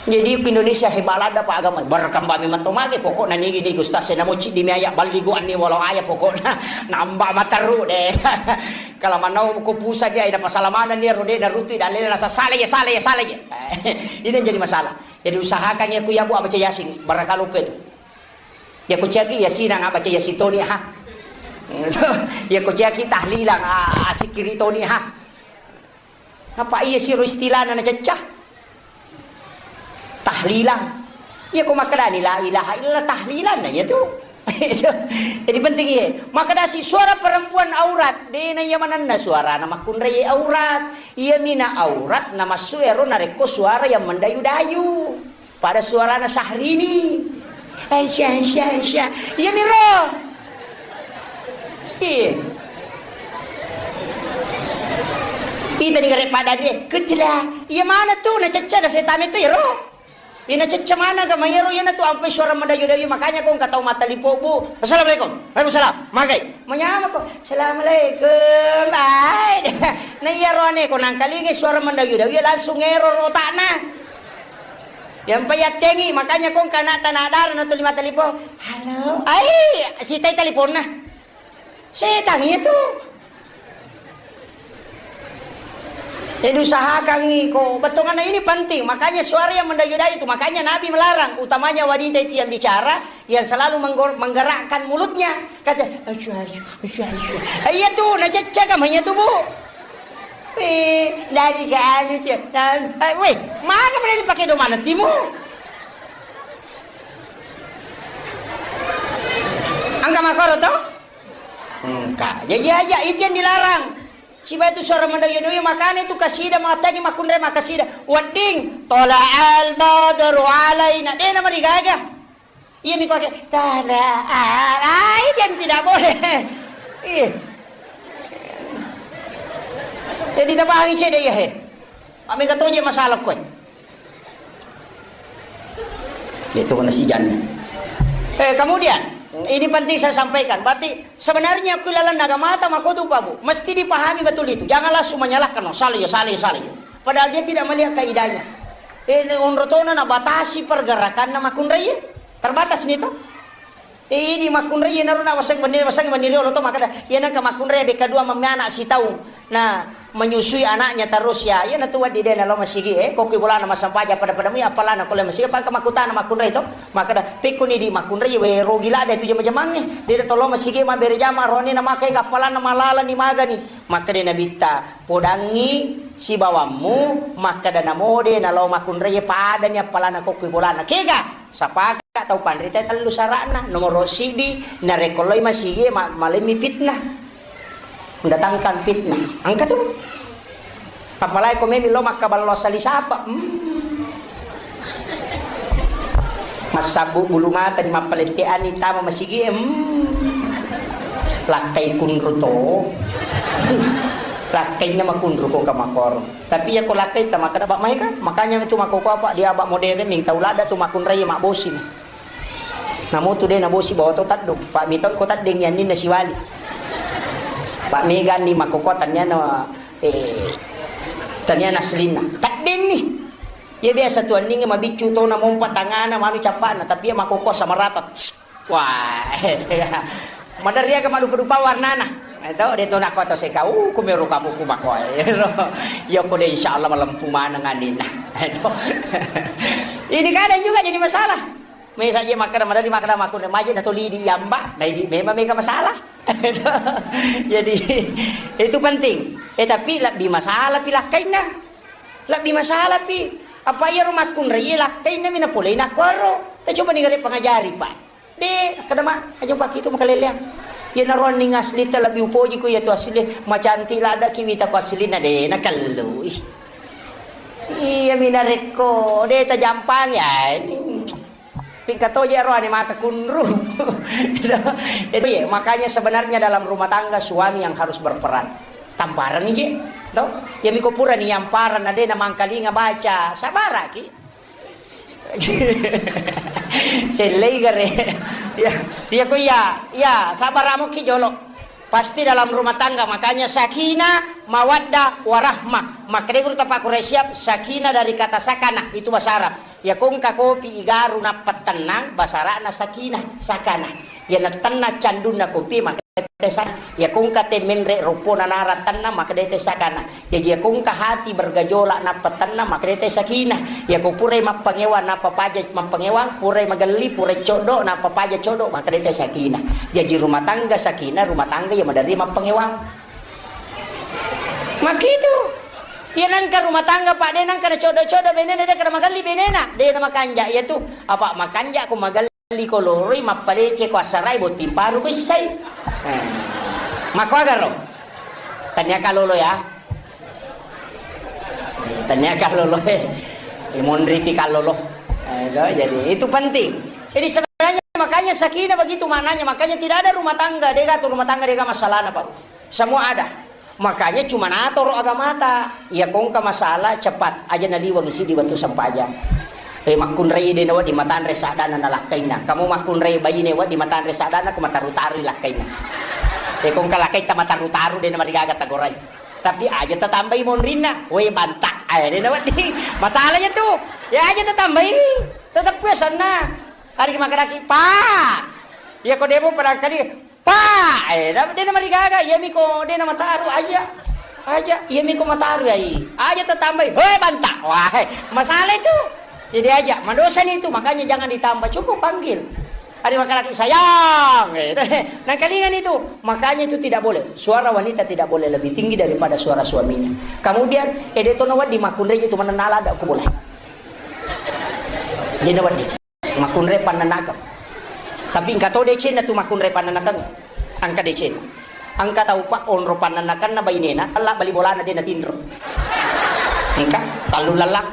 Jadi, ke Indonesia hebat ada pak agama. Berkembang memang to mage, pokokna nigi, nigi ustaz, saya namo cik demi ayak baligo ani walau ayah, pokokna nambah mattaru de. Kalau manau ko pusat dia, ada pasal mana dia, rode, dan rutu, dan lain-lain, salah ya, salah ya, salah ya. Ini yang jadi masalah. Jadi usahakan ya ku ya bu baca Yasin, barangkali lupa itu. Ya ku caki Yasin, nggak baca Yasin toni ha. Ya ku caki tahlilan, ah, asikiri toni ha. Apa iya siro istilahna na cecah? Tahlilan. Ya ku makkedani la ilaha illallah tahlilan na ya tu. Jadi penting iya. Makkedasi suara perempuan aurat, dena iya manenna suara na makkunrai aurat. Iya mina aurat na massu ero narekko suara yang mendayu-dayu. Pada suarana Syahrini. Aisyah, Aisyah, Aisyah. Iya miro. Iya. Ita ni gare pada dia. Kecila. Iya mana tu na cecca na setame tu iro. Ina cecca mana ga mayaro iyana tu ampai suara mendayu-dayu makanya kong katau mata lipo bu. Assalamualaikum. Waalaikumsalam. Magai. Manyama ko. Assalamualaikum. Ai. Na iyaro ane ko nangkalingi suara mendayu-dayu langsung error otakna. Yang payattengi, makanya kong kana tanah darah na tuli mata lipo. Halo, ai, sitai teliponna. Setang itu. Jadi usahakan iko, bettuanna ini penting. Makanya suara yang mendayu-dayu itu, makanya Nabi melarang, utamanya wanita itu yang bicara, yang selalu menggor-, menggerakkan mulutnya. Kata, "Asyhadu, asyhadu, asyhadu." Eh, iya tuh, nah, cek, cek sama iya tuh, Bu. Eh, dari ke anu, cek. Nah, eh, weh, mana boleh dipakai domana timu? Angka makoro toh? Engka. Jadi aja itu yang dilarang. Siba itu suara mendoyo-doyo, makanya itu kasida, matani makunre makasida. Wedding, "Tola'al badru alaina." Dena marigaga. Iya, miko ake, "Tola'al." Ah, itu yang tidak boleh. Iya. Jadi tapahangi cede iya, he. Amega toje masalah kowe. Itu kena si Jan. Eh, kemudian, ini penting saya sampaikan. Berarti sebenarnya ku lalan naga mata makotu, Pak Bu. Mesti dipahami betul itu. Jangan langsung menyalahkan, "Oh, salah ya, salah ya, salah ya." Padahal dia tidak melihat kaidahnya. Eh, ini onrotona na batasi pergerakan na makunrai. Terbatas nih toh. Eh, idi makkunrai, iyanaro na waseng wenni, waseng wenni riolo to, makkeda, iya nengka makkunrai bekka dua memme anak sitaung. Nah, menyusui anaknya terus ya. Iya natu wedding de nalo masigi, eh, kokki bolana massempajang pada-pada mui appalana ko le masigi, apa engka makkutana makkunrai to. Makkeda, pekkoni di makkunrai, we rogi ladde tu jama-jamangnge. De to lo masigi mabbere jama, roni na makai appalana malalani magani. Makkeda Nabitta, podangngi sibawammu, makkeda namo de nalo makkunrai padani appalana kokki bolana. Kega? Sapaka tau panrita tellu sara'na. Nomoro siddi, narekko loi masigi, ma-, malemmi fitnah. Mendatangkan fitnah. Engka tu. Apalagi ko memi lo makkaballo sali sapa. Hmm. Massabbu bulu mata di mappaletteani tama masigi. Hmm. Lakkai kunru to. Lakkainna makunru ko kamakoro. Tapi iya ko lakkai ta makkeda, "Pak, maeka." Makanya itu makkoko apa, dia abak modern ning tau ladda tu makkunrai mabbosi ni. Namo tu de nabosi bawa to taddung. Pak, mitau ko tadding yanninna siwali. Pak, mega ni makkoko taniana, eh, taniana aslinna. Tadding ni. Iya biasa tu anninge mabiccu to na mompa tangana manu cappana, tapi iya makkoko sama rata. Wah, maderri aga madupa-dupa warnana. Eh, to, de to nako to seka, uh, kumero kamu kumakoe. Iya ko de insyaallah malempu maneng anina. Eh, to. Ini kadang juga jadi masalah. Mesa je makkeda, maderri makkeda makkunre maje na to lidi yamba, na idi memang mega masalah. Jadi, itu penting. Eh, tapi lebbi masalah pi lakkainna. Lebbi masalah pi. Apa iyaro makkunrai lakkainna mi napolei nakkuaro. Ta coba ni gare pangajari, Pak. De, kada ma, aja baki tu makaleleang. Iya naro anning asli ta lebbi upoji ku iya tu asli, macantik ladda ki wita ku aslina de, nakellui. Iya mi narekko de tajampang ya. Pingka toje ro ane maka kunru. Jadi, iya, makanya sebenarnya dalam rumah tangga suami yang harus berperan. Tamparang ije, to? Ya miko pura ni yamparan na de na mangkalinga baca, sabaraki. Sellei gare. Ya, ya ko iya, ya sabar amuki jolo. Pasti dalam rumah tangga, makanya sakinah, mawaddah, warahmah. Makkeda guru tapa Quraisyab, sakinah dari kata sakanah, itu bahasa Arab. Ya kongka kopi igaru nappa tennang, bahasa Arabna sakinah, sakanah. Ya natenna candunna kopi, maka te sa-, ya kongka te menre roppona nara tennang, maka de te sakanah. Jaji, iya kongka hati bergejolak nappa tennang, makkeda te sakinah. Iya ko purai mappangewang nappa paja mappangewang, purai magelli, purai coddo, nappa paja coddo, makkeda te sakinah. Jaji, rumah tangga sakinah, rumah tangga iya maderri mappangewang. Makkitu. Iya nengka rumah tangga, Pak, de nengka na coddo-coddo benena, de kada magelli benena, de na makanja iya tu. Apa makanja ko magelli? Liko loroi, mappalece ko assarai, botting paru ko issai. Eh. Makko agaro? Tania kalolo ya. Tania kalolo, eh. Eh, monri pi kalolo. Eh, itu, jadi itu penting. Jadi sebenarnya makanya sakinah begitu maknanya. Makanya tidak ada rumah tangga, dega tu rumah tangga, dega masalahna, Pak. Semua ada. Makanya cuma natoro agamata. Iya kongka masalah cepat aja naliweng isi di wettu sempajang. Eh, makkunrai de nawedding matanre saddana na lakkainna. Kamu makkunrai baine wedding matanre saddana, ku mataru-tarui lakkainna. Eh, kongka lakkaitta mataru-taru de namarigaga tagorai. Tapi aja tatambai monrinna. Woi, banta. Eh, de nawedding. Masalah ya tu. Ya aja tatambai. Tetep ya sanna. Hari makaraki, Pak. Iya ko demo barangkali Pak, eh, da-, de namarigaga, iya miko de namataru aja. Aja, iya miko matarui. Aja tatambai, "Hoi, banta." Wah, masalah itu. Jadi aja, madosani itu, makanya jangan ditambah, cukup panggil. Ada makalaki sayang, gitu. Nah, kalingan itu, makanya itu tidak boleh. Suara wanita tidak boleh lebih tinggi daripada suara suaminya. Kemudian, ede tono wadi makunreji itu menenala ada aku boleh. Dia wadi. Makkunrai pannanakang. Tapi engka to decenna tu makkunrai pannanakang. Engka decenna. Engka tau pa onro pannanakanna bainena, lalla bali bolana de natinro. Engka tallu lalla.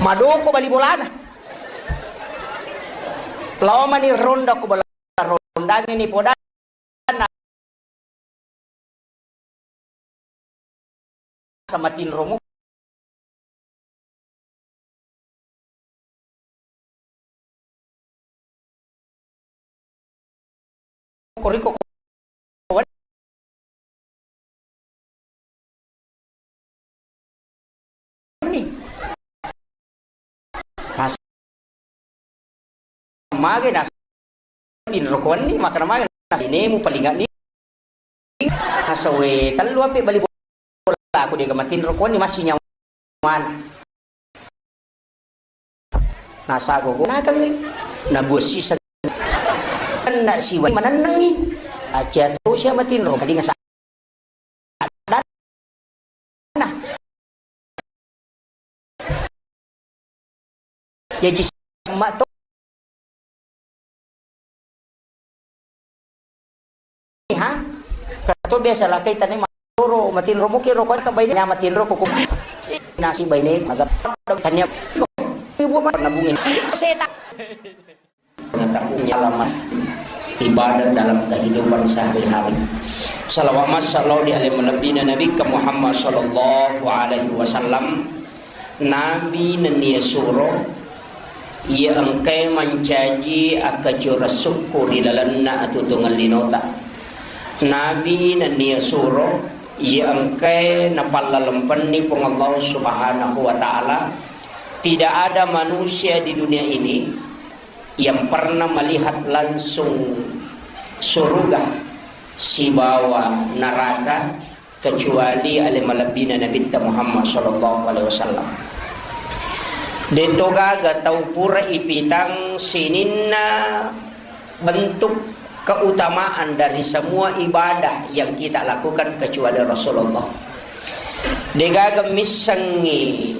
Madoko bali bolana. Lao mani ronda ko bola, rondangini podana. Sama tinromu. Koriko ko wenni. Nas-, mage nas-, tinro ko wenni, makana mage nas-, inemu palinga ni. Nasawe tellu api bali bola aku dia kematin rokoni masih nyawa mana. Nasago go nakang ni. Nabuat sisa. Kena siwa manennengi. Aja tu sia matinro kadinga sa-, Nah. Jaji sama to. Ha? Kato biasa lakai tane matoro, matinro muki roko ka baine, nya matinro ko. Nasi baine maga tania. Ibu mana bungin. Setan. Pengetahuan alamat ibadah dalam kehidupan sehari-hari. Salawat massalawa di ale malebbina Nabi ke Muhammad sallallahu alaihi wasallam. Nabi nennia suro, iya engkai mancaji akkacura sukku ri lalenna atutungeng linota. Nabi nennia suro, iya engkai napallalempenni Puang Allah Subhanahu wa Ta'ala. Tidak ada manusia di dunia ini yang pernah melihat langsung surga sibawa neraka kecuali ale malebbina Nabitta Muhammad sallallahu alaihi wasallam. Deto gaga tau pura ipitang sininna bentuk keutamaan dari semua ibadah yang kita lakukan kecuali Rasulullah. Degaga missengngi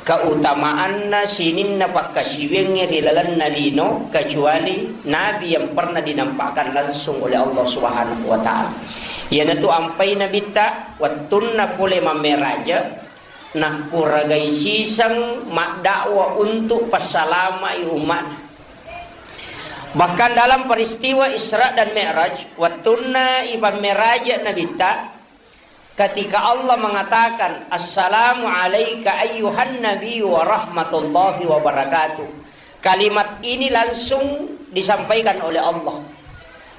keutamaanna sininna pakkasiwiangnge ri lalenna lino, kecuali Nabi yang pernah dinampakkan langsung oleh Allah Subhanahu wa Ta'ala. Iyanatu ampai Nabitta, wettunna pole mammeraja, nakkuragai siseng maddakwa untuk passalamai umma'na. Bahkan dalam peristiwa Isra dan Mi'raj, wettunna ipammeraja Nabitta, ketika Allah mengatakan, "Assalamu alaika ayyuhan nabiyyu wa rahmatullahi wa barakatuh." Kalimat ini langsung disampaikan oleh Allah.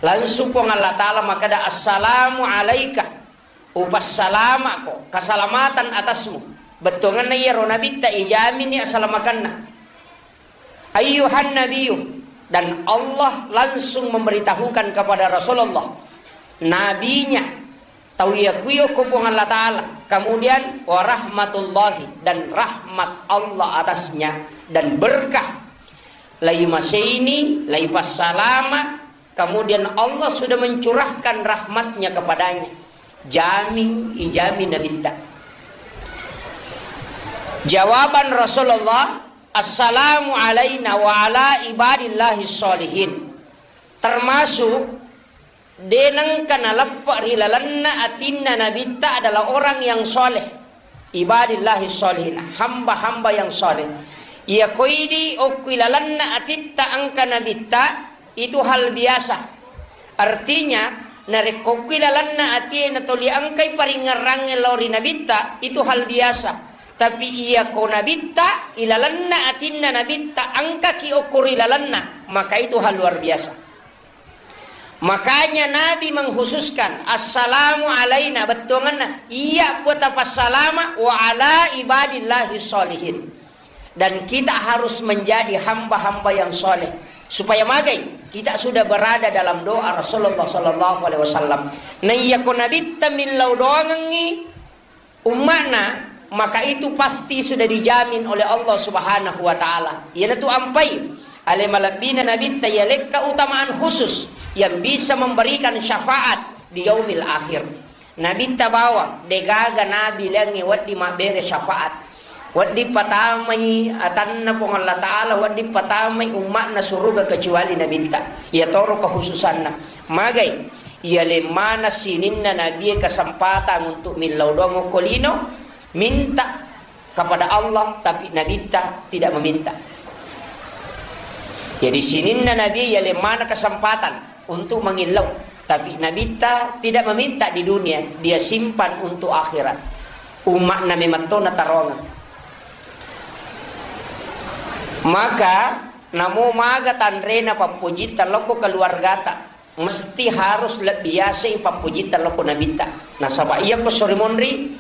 Langsung Puang Allah Ta'ala makkeda, "Assalamu alaika, upassalama'ko, keselamatan atasmu." Bettuangenna iyaro Nabitta ijamini assalamakenna. Ayyuhan nabiyyu, dan Allah langsung memberitahukan kepada Rasulullah, nabinya, tau iya kuyo ko Puang Allah Ta'ala, kemudian warahmatullahi, dan rahmat Allah atasnya, dan berkah, lai maseini, lai passalama, kemudian Allah sudah mencurahkan rahmatnya kepadanya. Jami, ijami Nabitta. Jawaban Rasulullah, "Assalamu alaina wa ala ibadillahi sholihin." Termasuk de nengka naleppe ri lalenna atinna Nabitta adalah orang yang soleh. Ibadillahi sholihin, hamba-hamba yang soleh. Iya koidi okkui lalenna atitta engka Nabitta, itu hal biasa. Artinya, narekko okkui lalenna atie natoli engkai paringngerangnge lao ri Nabitta, itu hal biasa. Tapi iya ko Nabitta, ilalenna atinna Nabitta, engkaki okko ri lalenna, maka itu hal luar biasa. Makanya Nabi mengkhususkan, "Assalamu alaina," bettuangenna, iya puata passalama, "wa ala ibadillahi sholihin." Dan kita harus menjadi hamba-hamba yang soleh. Supaya magai? Kita sudah berada dalam doa Rasulullah sallallahu alaihi wasallam. Naiyako Nabitta millau doangengngi umma'na, maka itu pasti sudah dijamin oleh Allah Subhanahu wa Ta'ala. Iyanatu ampai ale malebbina Nabitta, yalekka utamaan khusus yang bisa memberikan syafaat di yaumil akhir. Nabitta bawang, degaga nabi laingnge wedding mabbere syafaat. Wedding patamai atanna Puang Allah Ta'ala, wedding patamai umma'na suruga kecuali Nabitta. Iyatoro kekhususanna. Magai, iyaleng maneng sininna nabie kesempatan untuk millau doang okko lino, minta kepada Allah, tapi Nabitta tidak meminta. Jadi sininna nabi iyaleng maneng kesempatan untuk mengillau, tapi Nabitta tidak meminta di dunia, dia simpan untuk akhirat. Umma'na memetto nataroangeng. Maka namo maga tanrena pappojitta lokko keluargata, mesti harus lebbi yaseng pappojitta lokko Nabitta. Nasaba iyako sori monri,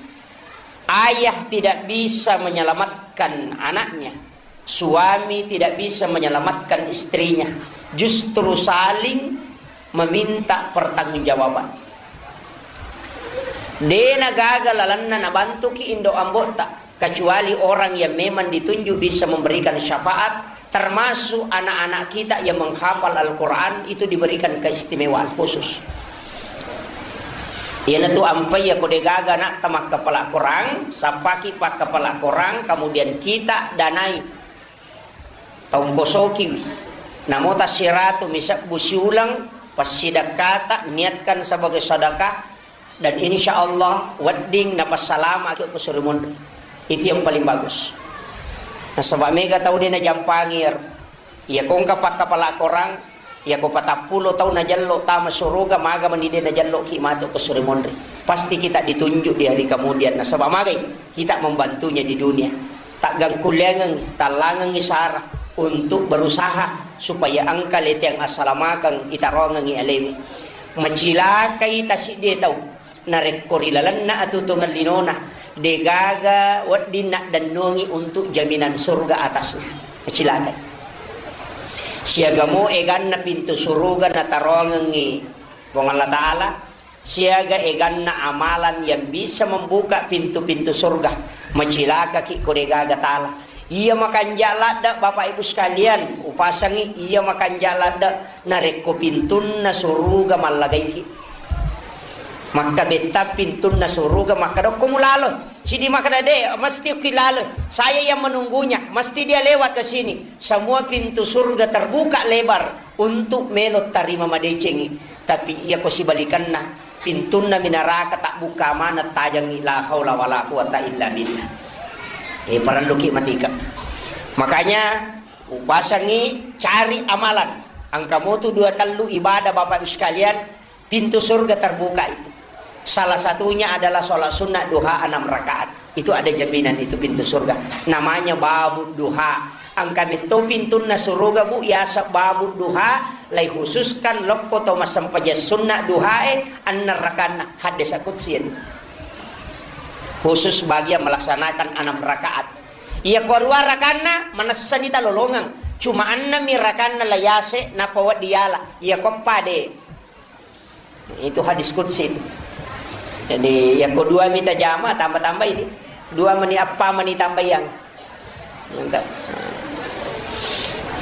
ayah tidak bisa menyelamatkan anaknya, suami tidak bisa menyelamatkan istrinya, justru saling meminta pertanggungjawaban. Dena gaga lalenna nabantuki indo ambo'ta, kecuali orang yang memang ditunjuk bisa memberikan syafaat, termasuk anak-anak kita yang menghafal Al-Quran itu diberikan keistimewaan khusus. Iyanatu ampai yako degaga anakta makkapala Quran, sappaki pakkapala Quran, kemudian kita danai, taungkosokiwi. Namo tassiratu misebbu siuleng, passidekkata, niatkan sebagai sedekah, dan insya Allah wedding napassalamaki ko suri monri. Itu yang paling bagus. Nasaba mega tau de najampangi ero. Iya ko engka pakkapala Korang, iya ko patappulo tau najello tama suruga, maga mani de najello ki matu ko suri monri. Pasti kita ditunjuk di hari kemudian. Nasaba magai kita membantunya di dunia. Taggangkulleangengngi, tallangengngi sara untuk berusaha supaya engka leteng assalamakeng itaroangengngi alewe. Macilakai tasidde tau. Narekko ri lalenna atuongeng linona, degaga wedding naddennongi untuk jaminan surga atasnya. Macilakai. Siagamo eganna pintu suruga nataroangengngi Puang Allah Ta'ala, siaga eganna amalan yang bisa membuka pintu-pintu surga. Macilakaki ko degaga tala. Iya makanja ladde, Bapak Ibu sekalian, upasangi iya makanja ladde narekko pintunna suruga mallagaiki. Makkabetta pintunna suruga, makkadokko mulalo. Sidi makkada, "De, mesti ki lalo. Saya yang menunggunya. Mesti dia lewat ke sini." Semua pintu surga terbuka lebar untuk melo tarima madecengi. Tapi iya ko sibalikanna, pintunna minaraka tak buka mana tajangi, la haula wala quwata illa billah. Eh, parelluki matika. Makanya, upasangi cari amalan. Engka motu dua tellu ibadah, Bapak Ibu sekalian, pintu surga terbuka itu. Salah satunya adalah sholat sunnah duha enam rakaat. Itu ada jaminan itu pintu surga. Namanya babu duha. Engka metto pintunna suruga, Bu, yaseng babu duha, lai khususkan lokko to massempajang sunna duhae enna rakanna. Haddesa qudsi itu. Khusus bagi yang melaksanakan enam rakaat. Iya ko rua rakanna, manessani talolongeng. Cuma enna mi rakanna la yase, nappa wedding yala. Iya ko pade. Itu hadis qudsi. Jadi, iya ko dua mita jama, tambah-tambah ini. Dua meni appa meni tambah yang. Mantap.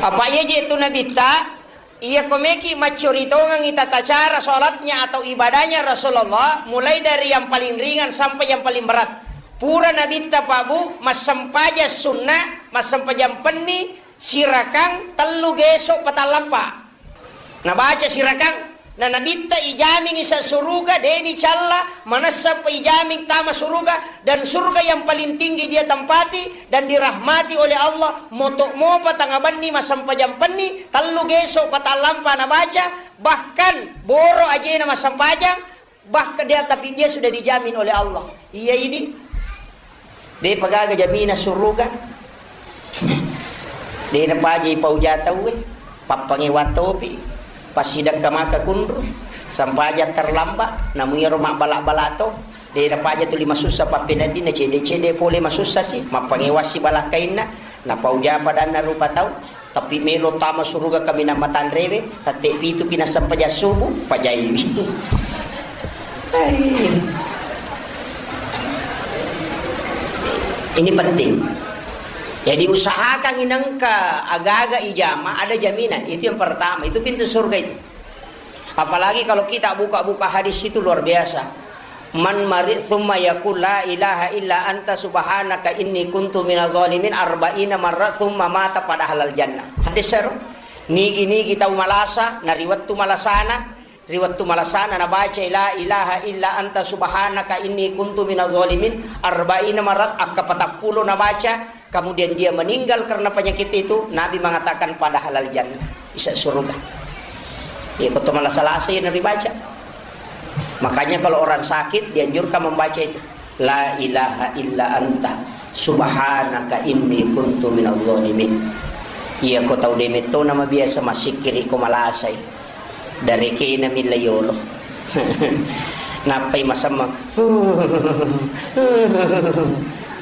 Apa iya je tu Nabitta, iya ko meki maccuri tongengi tata cara sholatnya atau ibadahnya Rasulullah, mulai dari yang paling ringan sampai yang paling berat. Pura Nabitta, Pak Bu, massempajang sunnah, massempajang penni, sirakang tellu geso patallampa. Nabaca sirakang, na Nabitta ijamingi sa suruga, deni calla, manessa pa ijaming tama suruga, dan surga yang paling tinggi dia tempati dan dirahmati oleh Allah, moto mopa tangabenni massempajang penni, tellu geso patallampa nabaca, bahkan boro ajena massempajang, Bahkan dia, tapi dia sudah dijamin oleh Allah. Iya ini. De pagaga jamina suruga. De napaja ipauja tauwe. Pappangewa topi. Passidekka maka kunru. Sampaja terlambat. Namu iyaro mabbala-bala to. De napaja tuli masussa pappeneddinna cede-cede pole masussa si. Mappangewa si balakkainna. Napauja padanna rupa tau. Tapi melo tama suruga kaminang matanrewe, tette pitu pi nassempajang subuh, pajaiwi. Hai. Ini penting. Jadi usahakan inengka aga-aga ijama, ada jaminan. Itu yang pertama, itu pintu surga itu. Apalagi kalau kita buka-buka hadis itu luar biasa. Man mari thumma yaqul la ilaha illa anta subhanaka inni kuntu minadh dhalimin arba'ina marra thumma mata padahal jannah. Hadis seru. Nigi-nigi tau malasa, na ri wettu malasana, ri wettu malasana nabaca la ilaha illa anta subhanaka inni kuntu minadh dhalimin arba'ina marrat, akka patappulo nabaca, kemudian dia meninggal karena penyakit itu, Nabi mengatakan pada halal jannah, bisa surga. Ya, kau malasa-lasa yang dibaca. Makanya kalau orang sakit dianjurkan membaca itu. La ilaha illa anta subhanaka inni kuntu minadh dhalimin. Iya ko tau demetto nama biasa masikiri ko malasai. Darekena milla yolo. Nappai masemmeng.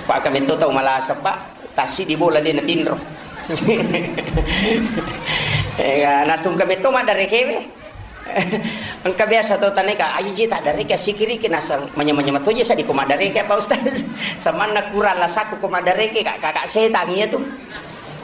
Pak kametto tau malasa, Pak. Tassi di bola de natinro. Eh, natungka metto maddarekewe. Engka biasa to taneka, aji ji taddareke sikiriki naseng manya-manya matoje sadi ko maddareke apa Ustaz? Samanna kurang lasaku ko maddareke kak kakak setang iya tu.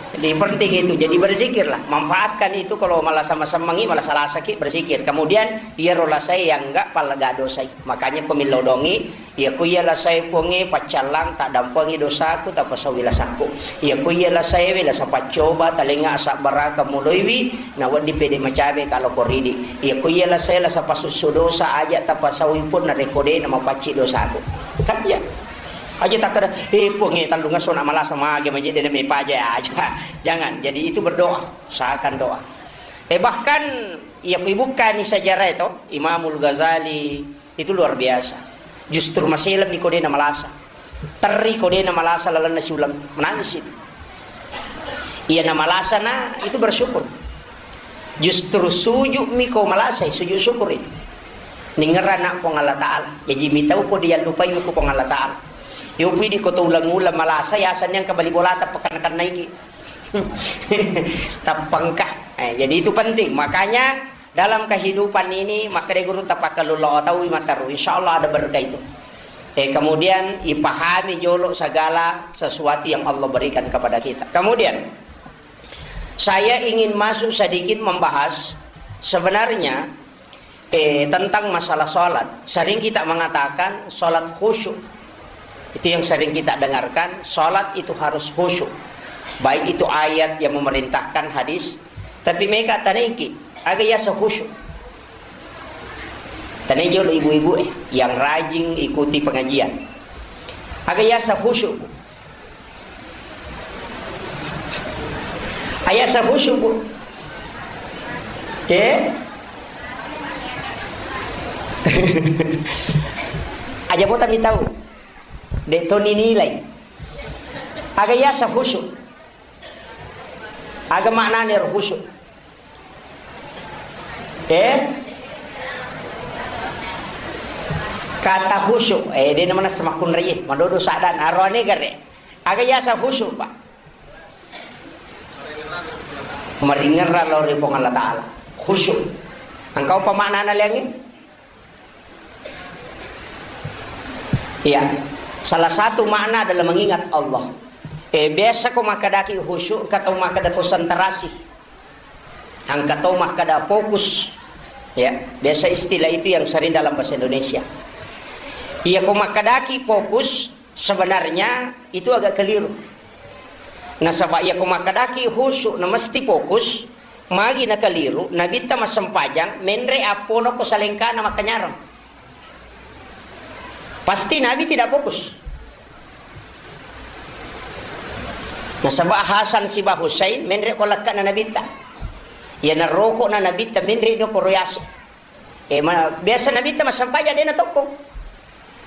Jadi penting itu, jadi berzikirlah, manfaatkan itu kalau malah sama-sama malah salasaki berzikir. Kemudian iya rola saya yang enggak pala gado saya. Makanya ko milodongi Iya, ko iya lasae Puangnge, paccallang, taddampengi dosaku, tapasauwi lasakku. Iya, ko iya lasaewe, lasa paccoba, talengnga asabbaraka muloiwi, nawedding pede macabe kalo ko ridi. Iya, ko iya lasae, lasa pasusso dosa, aja tapasauwi pun narekko de namapacci dosaku. Kan iya. Aja takkeda, "Eh, Puangnge, tellungesso na malasa mage maje de name paja aja." Jangan. Jadi itu berdoa, usahakan doa. Eh, bahkan iya, ko ibukkani sejarah itu, Imamul Ghazali, Itu luar biasa. Justru maselemmi ko de namalasa. Terri ko de namalasa lalenna siuleng. Menangis itu. Iya namalasa na itu bersyukur. Justru sujudmi ko malasai, sujud syukur itu. Ningerana Puang Allah Ta'ala. Jaji mitau ko diallupai ko Puang Allah Ta'ala. Yopi di ko to ulang-ulang malasa, ya asal yang kembali bolata pekan-pekan naiki. Tappengka. Eh, jadi itu penting. Makanya dalam kehidupan ini, makkeda guru tapakkalulo taui mataru. Insya Allah ada berkah itu. Eh, kemudian ipahami jolo segala sesuatu yang Allah berikan kepada kita. Kemudian, saya ingin masuk sedikit membahas sebenarnya, eh, tentang masalah sholat. Sering kita mengatakan sholat khusyuk. Itu yang sering kita dengarkan, sholat itu harus khusyuk. Baik itu ayat yang memerintahkan, hadis, tapi meka tanengki, aga yasa khusyuk. Tanai jolo ibu-ibu, eh, yang rajin ikuti pengajian. Aga yasa khusyuk. Ayasa khusyuk, Bu. Eh? Aja bota mi tau. De to ninilai. Aga yasa khusyuk. Aga maknane ro khusyuk. Eh? Kata khusyuk, eh, de namana semakkunraie, madodo saddan, aroane gare. Aga yasa khusyuk, Pak? Maringerra lao ri Puang Allah Ta'ala. Khusyuk. Engkau apa maknana liangi? Iya. Salah satu makna adalah mengingat Allah. Eh, biasa ko makkedaki khusyuk, engka tau makkeda konsentrasi. Engka tau makkeda fokus. Ya, biasa istilah itu yang sering dalam bahasa Indonesia. Iya, ko makkedaki fokus, sebenarnya itu agak keliru. Nasaba iya ko makkedaki khusyuk na mesti fokus, magi na keliru, Nabitta massempajang, menre appona ko salengkana makkanyarang. Pasti Nabi tidak fokus. Nasaba Hasan siba Husain menre ko lekkana Nabitta. Iya naroko na Nabitta menre no ko royase. Eh, ma-, biasa Nabitta massempajang de na tokko.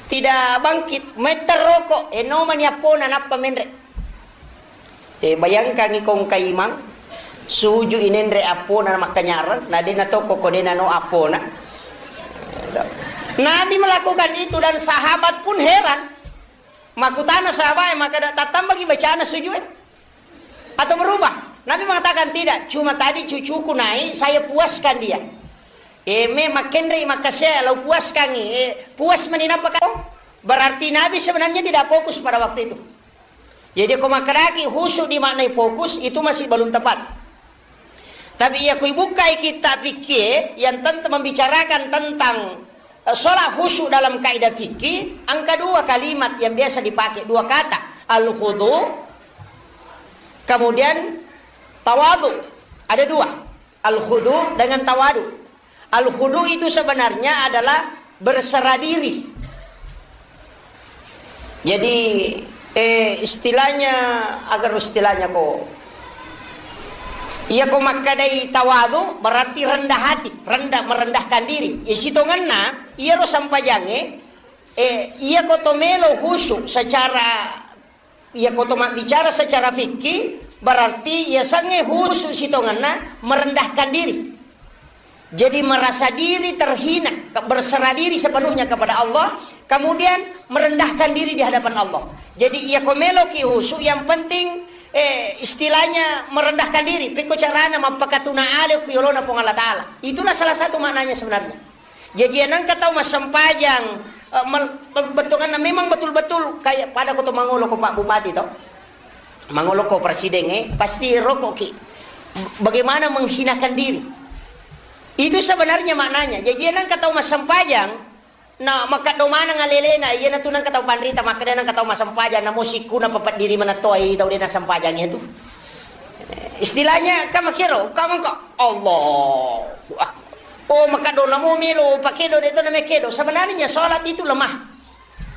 Tidak bangkit, metta roko, eh, nomani appona nappa menre. Eh, bayangkangi ko engka imang, suju inenre appona makkanyarang, na de na tokko ko de na no appona. Nabi melakukan itu dan sahabat pun heran. Makutana sahabat, maka da-, tattambaki bacana sujue atau berubah? Nabi mengatakan, "Tidak, cuma tadi cucuku naik, saya puaskan dia." Eh, me makkenrei makkasiae, lau puaskangngi. Eh, puas mani nappa kau? Berarti Nabi sebenarnya tidak fokus pada waktu itu. Jadi, ko makkedaki khusyuk dimaknai fokus, itu masih belum tepat. Tapi iya ko ibukkai kitab fikih yang tentang membicarakan tentang, eh, sholat khusyuk dalam kaidah fikih, angka dua kalimat yang biasa dipakai, dua kata, al-khudu, kemudian tawadu. Ada dua, al-khudu dengan tawadu. Al-khudu itu sebenarnya adalah berserah diri. Jadi, eh, istilahnya, agar istilahnya ko, iya ko makkadai tawadu berarti rendah hati, rendah, merendahkan diri. Iya sitongenna, iya ro sampajangnge, eh, iya ko to melo khusyuk secara, iya ko to mabbicara secara fikih, berarti iya sangnge khusyuk sitongenna merendahkan diri. Jadi merasa diri terhina, ke-, berserah diri sepenuhnya kepada Allah, kemudian merendahkan diri di hadapan Allah. Jadi iya ko meloki khusyuk, yang penting, eh, istilahnya merendahkan diri. Pekko carana mappakatuna ale ku yolona Puang Allah Ta'ala. Itulah salah satu maknanya sebenarnya. Jadi nengka tau massempajang, eh, mel-, bettuanna memang betul-betul kayak pada ko to mangolo ko Pak Bupati to. Mangolo ko presiden, eh, pasti rokoki. Bagaimana menghinakan diri? Itu sebenarnya maknanya. Jadi nengka tau massempajang, na makkaddo maneng alelena, iya natu nengka tau panrita, makkeda nengka tau massempajang, namo sikkuna papeddiri manattoai tau de nassempajang itu. Istilahnya kan makero, kamu kok Allahu Akbar. Oh, makkaddo namo melo pakedo de to namekedo. Sebenarnya sholat itu lemah.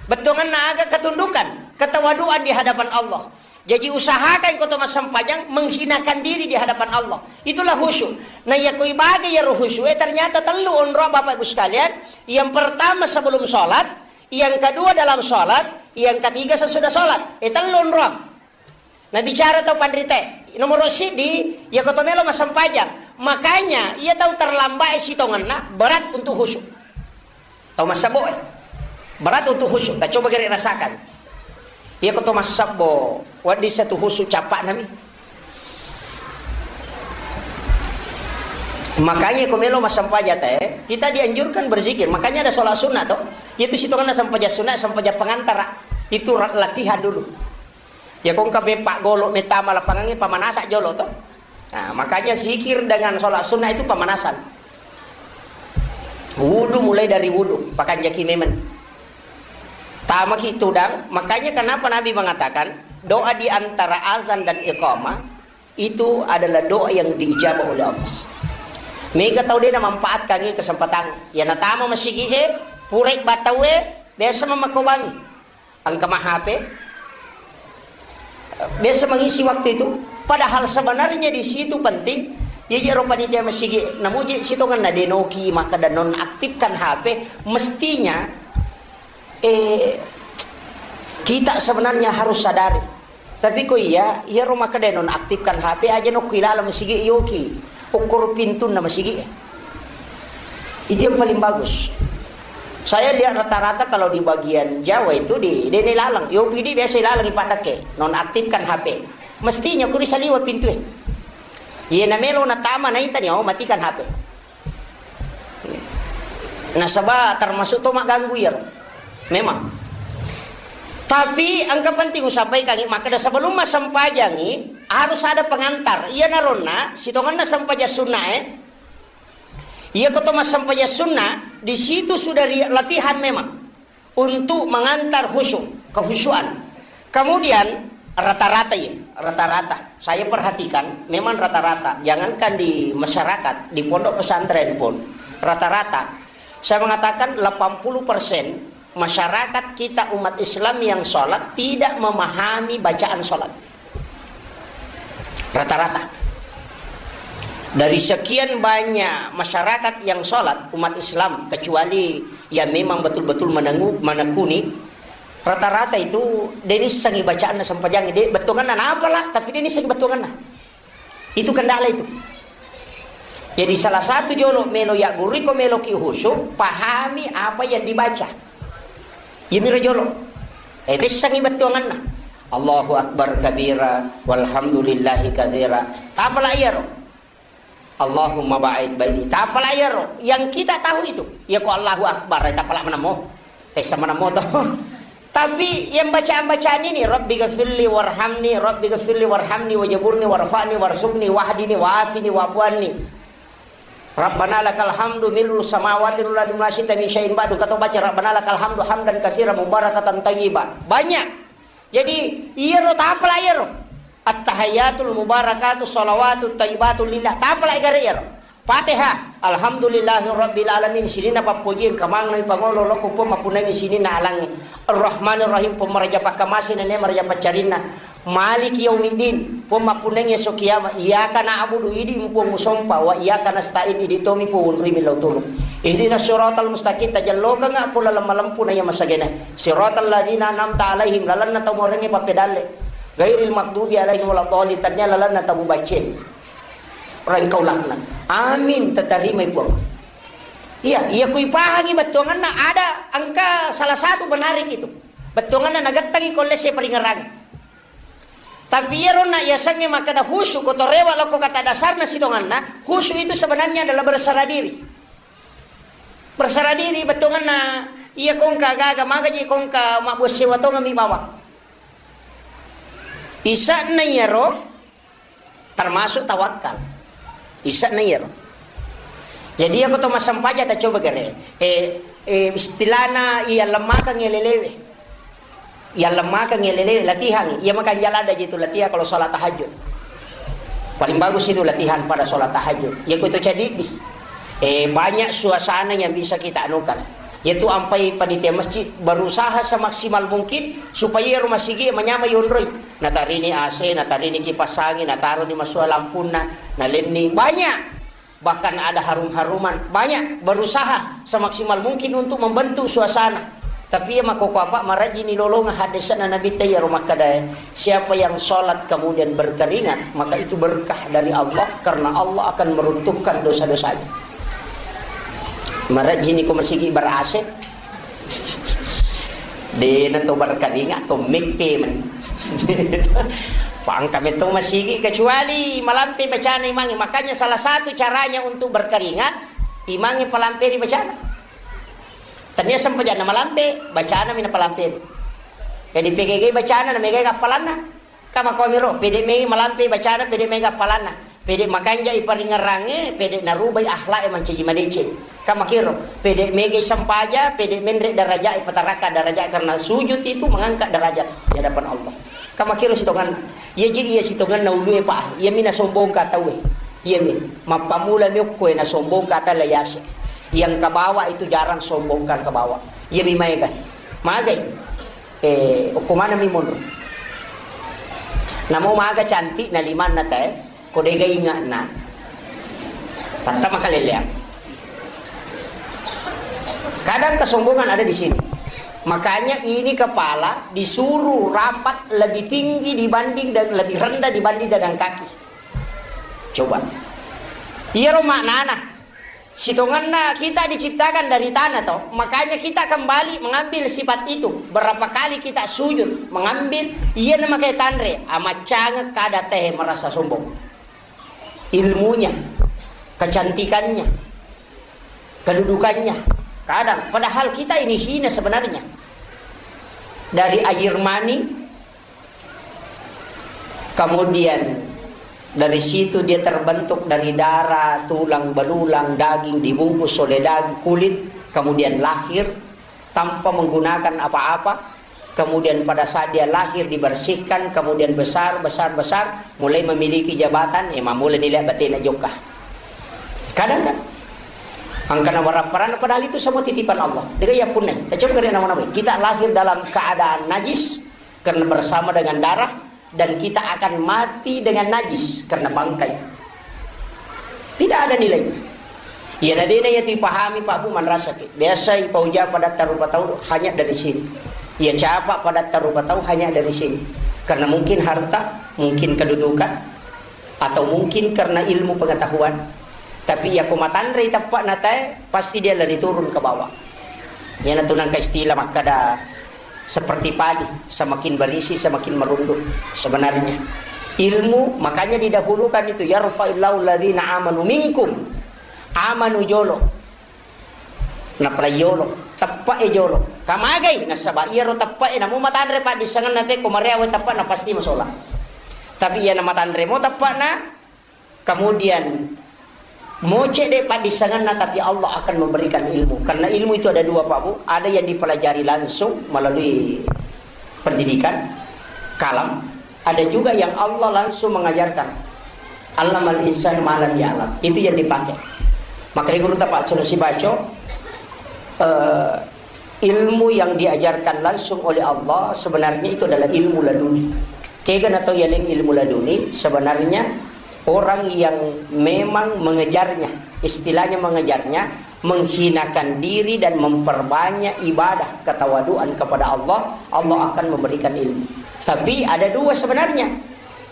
Bettuanna aga? Ketundukan, ketawaduan di hadapan Allah. Jadi usahakan ko to massempajang menghinakan diri di hadapan Allah. Itulah khusyuk. Nah, iya ko ibaga iyaro khusyuk, eh, ternyata tellu onrong, Bapak Ibu sekalian. Yang pertama sebelum sholat, yang kedua dalam sholat, yang ketiga sesudah sholat. Eh, tellu onrong. Nah, bicara tau panrite, nomor siddi, iya ko to melo massempajang. Makanya, iya tau terlambat sitongenna berat untuk khusyuk. Tau massebbo, eh. Berat untuk khusyuk. Ta coba gere rasakan. Iya ko to massebbo, wedding satu khusyuk cappa nami. Makanya ko melo massempajang te, kita dianjurkan berzikir. Makanya ada sholat sunnah to. Itu sitongenna sempajang sunnah, sempajang pengantara. Itu ra-, latihan dulu. Ya ko engka beppa golo metama lapangangnge, pamanasa jolo to. Nah, makanya zikir dengan sholat sunnah itu pemanasan. Wudu, mulai dari wudu, pakanjaki memang. Tamaki tudang, makanya kenapa Nabi mengatakan doa di antara azan dan iqamah itu adalah doa yang diijabah oleh Allah. Mega tau de namanfaatkangngi kesempatan. Ya natama masigi e, purai batau e, biasa mamakobangi. Engka ma H P. Biasa mengisi waktu itu. Padahal sebenarnya di situ penting. Jadi ro panitia masigi, namuji sitongenna denoki makkeda nonaktifkan H P. Mestinya, eh, kita sebenarnya harus sadari. Tapi ko iya, iya ro makkeda nonaktifkan H P aja nokku ilaleng masigi yoki. Ukur pintunna masigi. Itu yang paling bagus. Saya lihat rata-rata kalau di bagian Jawa itu di, dene laleng. Yo pidi biasa laleng ipadake, nonaktifkan H P. Mestinya kuri saliwa pintu e. Iya namelo natama naita ni, oh, matikan H P. Nasaba termasuk to magganggu iya. Memang. Tapi engka penting usampaikan, makkeda sebelum massempajangi harus ada pengantar. Iya naronna sitongenna sempajang sunnah e. Iya ko to massempajang sunnah, di situ sudah ri-, latihan memang untuk mengantar khusyuk, kehusyuan. Kemudian rata-rata ya, rata-rata. Saya perhatikan memang rata-rata, jangankan di masyarakat, di pondok pesantren pun rata-rata. Saya mengatakan delapan puluh persen masyarakat kita umat Islam yang sholat tidak memahami bacaan sholat. Rata-rata. Dari sekian banyak masyarakat yang sholat, umat Islam, kecuali yang memang betul-betul menengu-, menekuni, rata-rata itu de nissengi bacaanna sempajang, de bettuanna napala, tapi de nissengi bettuanna. Itu kendala itu. Jadi salah satu jolo melo ya guriko melo ki khusyuk, pahami apa yang dibaca. Iyamiro jolo. Eh, tessangi bettuanganna. Allahu Akbar kabira, walhamdulillahi katsira. Tapala iyaro. Allahumma ba'id baini. Tapala iyaro. Yang kita tahu itu. Ya ko Allahu Akbar, tapala manamo. Eh, sama namo to. Tapi yang bacaan-bacaan ini, Rabbi ghafirli warhamni, Rabbi ghafirli warhamni, wajaburni, warfa'ni, warzuqni, wahdini, wa'afini, wa'fu anni. Rabbana lakal hamdu mil'us samawati wal ardi wa ma syi'ta min syai'in ba'du. Kata baca, Rabbana lakal hamdu hamdan katsiran mubarakatan thayyiban. Banyak. Jadi, iyaro tapala iyaro. At-tahiyyatul mubarakatu shalawatut thayyibatu lillah. Tapala iyaro. Fatihah. Alhamdulillahi rabbil alamin. Sininna pappoji engka maneng pangolo lokko Puang mappunnai sininna alangnge. Ar-Rahmanir Rahim, Puang maraja pakkamase nene maraja paccarinna. Maliki yaumiddin, Puang mappunnai esso kiamat. Iyyaka na'budu, idi Puang musompa, wa iyyaka nasta'in, idi tomi Puang wonroi millau tulung. Ihdinas siratal mustaqim, tajallokengnga Puang laleng malempu na iya masagena. Siratal ladzina an'amta alaihim, lalenna tau morengnge pappedalle. Ghairil maghdubi alaihim waladdallin, tania lalenna tau mubacce. Rengkau laknat. Amin, tatarimai Puang. Iya, iya kui pahangi bettuanganna ada engka salah satu menarik itu. Bettuanganna nagettangi ko lesse paringerang. Tapi iyaro na yasengnge makkeda khusyuk, ko torewa lokko kata dasarna sitonganna, khusyuk itu sebenarnya adalah berserah diri. Berserah diri, bettuanganna iya kongka gaga, magaji kongka mabbuang sewa tongengngi bawang. Ise'na iyaro termasuk tawakal. Ise'na iyaro. Jadi, iya ko to massempajang, ta coba gare. Eh, eh, istilahna iya lemmakeng iya lelewe. Iya lemmakeng iya lelewe, latihan. Iya makanja ladde ji tu latihan kalau sholat tahajud. Paling bagus itu latihan pada sholat tahajud. Iya ko to cadidi. Eh, banyak suasana yang bisa kita anukan. Yaitu ampai panitia masjid berusaha semaksimal mungkin supaya rumah sigi manyamai yonroi. Natarini A C, natarini kipas angin, nataroni masua lampunna, nalenni. Banyak. Bahkan ada harum-haruman. Banyak berusaha semaksimal mungkin untuk membentuk suasana. Tapi iya makkoko apa, marajini lolonga hadisna Nabi ta iyaro makkedae, siapa yang sholat kemudian berkeringat, maka itu berkah dari Allah, karena Allah akan meruntuhkan dosa-dosanya. Marajini ko masigi ber-A C. Dena to berkeringat, to mette mani. Pangka metto masigi, kecuali malampe bacana imangnge. Makanya salah satu caranya untuk berkeringat, imangnge palamperi bacana. Tania sempajanna malampe, bacana mina palamperi. Jadi P G G bacana, na megai appalanna. Kamakomiro, pede mega malampe bacana, pede mega appalanna. Pede makanjai paringerrangnge, pede narubai akhlak e mancaji madeceng. Kamakiro, pede mega sempaja, pede menre derajat e, patarakka derajat, karena sujud itu mengangkat derajat di hadapan Allah. Kamakiro sitonganna. Iya ji iya sitonganna ulue, Pak. Iya mi nasombongka tauwe. Iya mi. Mappamula mi okko e nasombongka tala yase. Yang kabawa itu jarang sombongka kabawa. Iya mi maega. Magai. Eh, okko maneng mi monro. Namo maga cantik na limanna tae, ko dega ingatna. Tatta makaleleang. Kadang kesombongan ada di sini. Makanya ini kepala disuruh rapat lebih tinggi dibanding dan lebih rendah dibanding dengan kaki. Coba. Iyaro maknana. Sitongenna kita diciptakan dari tanah toh, makanya kita kembali mengambil sifat itu. Berapa kali kita sujud mengambil, iya na makai tanre, amaccangeng kada teh merasa sombong. Ilmunya, kecantikannya, kedudukannya, kadang padahal kita ini hina sebenarnya. Dari air mani Kemudian dari situ dia terbentuk dari darah, tulang belulang, daging dibungkus oleh daging, kulit, kemudian lahir tanpa menggunakan apa-apa. Kemudian pada saat dia lahir dibersihkan, kemudian besar, besar, besar, mulai memiliki jabatan, ya mamulai nilai batena jokka. Kadang kan, angkana warapparan, padahal itu semua titipan Allah. Dia ya punai. Kita coba kena nama-nama. Kita lahir dalam keadaan najis, karena bersama dengan darah, dan kita akan mati dengan najis karena bangkai. Tidak ada nilai. Iya nadena iya tu ipahami Pak Bu manrasaki. Biasa ipauja pada tarupa tau hanya dari sini. Iya capa pada tarupa tau hanya dari sini. Karena mungkin harta, mungkin kedudukan, atau mungkin karena ilmu pengetahuan. Tapi iya ko matanre teppa natae, pasti dia lari turun ke bawah. Iya natu nangka istilah makkada Seperti padi, semakin berisi, semakin merunduk. Sebenarnya, ilmu, makanya didahulukan itu, "Yarfa'illahu alladhina amanu minkum." Amanu jolo. Napalai yolo, teppe'e jolo. Kamagai, nasaba iyaro teppe'e, namo matanre paddissengenna te, ko mareawe teppe'na, pasti masola. Tapi iya namatanre mo teppe'na, kemudian moce de paddissengenna, tapi Allah akan memberikan ilmu. Karena ilmu itu ada dua, Pak Bu. Ada yang dipelajari langsung melalui pendidikan, kalam. Ada juga yang Allah langsung mengajarkan. "Allamal insan ma lam ya'lam." Itu yang dipakai. Makanya guru tapak suruh si baco, eh, ilmu yang diajarkan langsung oleh Allah sebenarnya itu adalah ilmu laduni. Kega na tau yaleng ilmu laduni, sebenarnya orang yang memang mengejarnya, istilahnya mengejarnya, menghinakan diri dan memperbanyak ibadah ketawaduan kepada Allah, Allah akan memberikan ilmu. Tapi ada dua sebenarnya.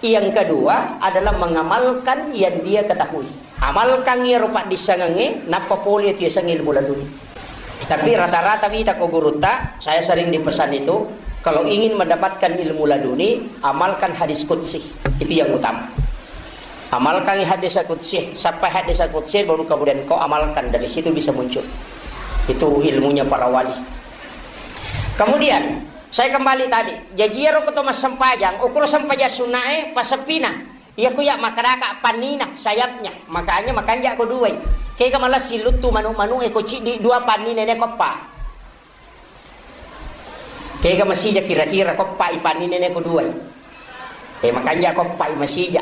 Yang kedua adalah mengamalkan yang dia ketahui. Amalkan iyaro paddissengengnge, nappa pole tu yaseng ilmu laduni. Tapi rata-rata wita ko gurutta, saya sering dipesan itu, kalau ingin mendapatkan ilmu laduni, amalkan hadis qudsi. Itu yang utama. Amalkan hadis qudsi, sampai hadis qudsi baru kemudian kau amalkan, dari situ bisa muncul. Itu ilmunya para wali. Kemudian, saya kembali tadi, jaji iyaro ko to massempajang, ukuro sempajang sunnae, passeppina. Iya ku ya makkedaka pannina, sayapnya. Makanya makanja ko duai. Kega malessi luttu manu-manu e ko ciddi dua pannina ne koppa. Kega masija kira-kira koppa i pannina ne ko duai. Eh, makanja koppa i masija.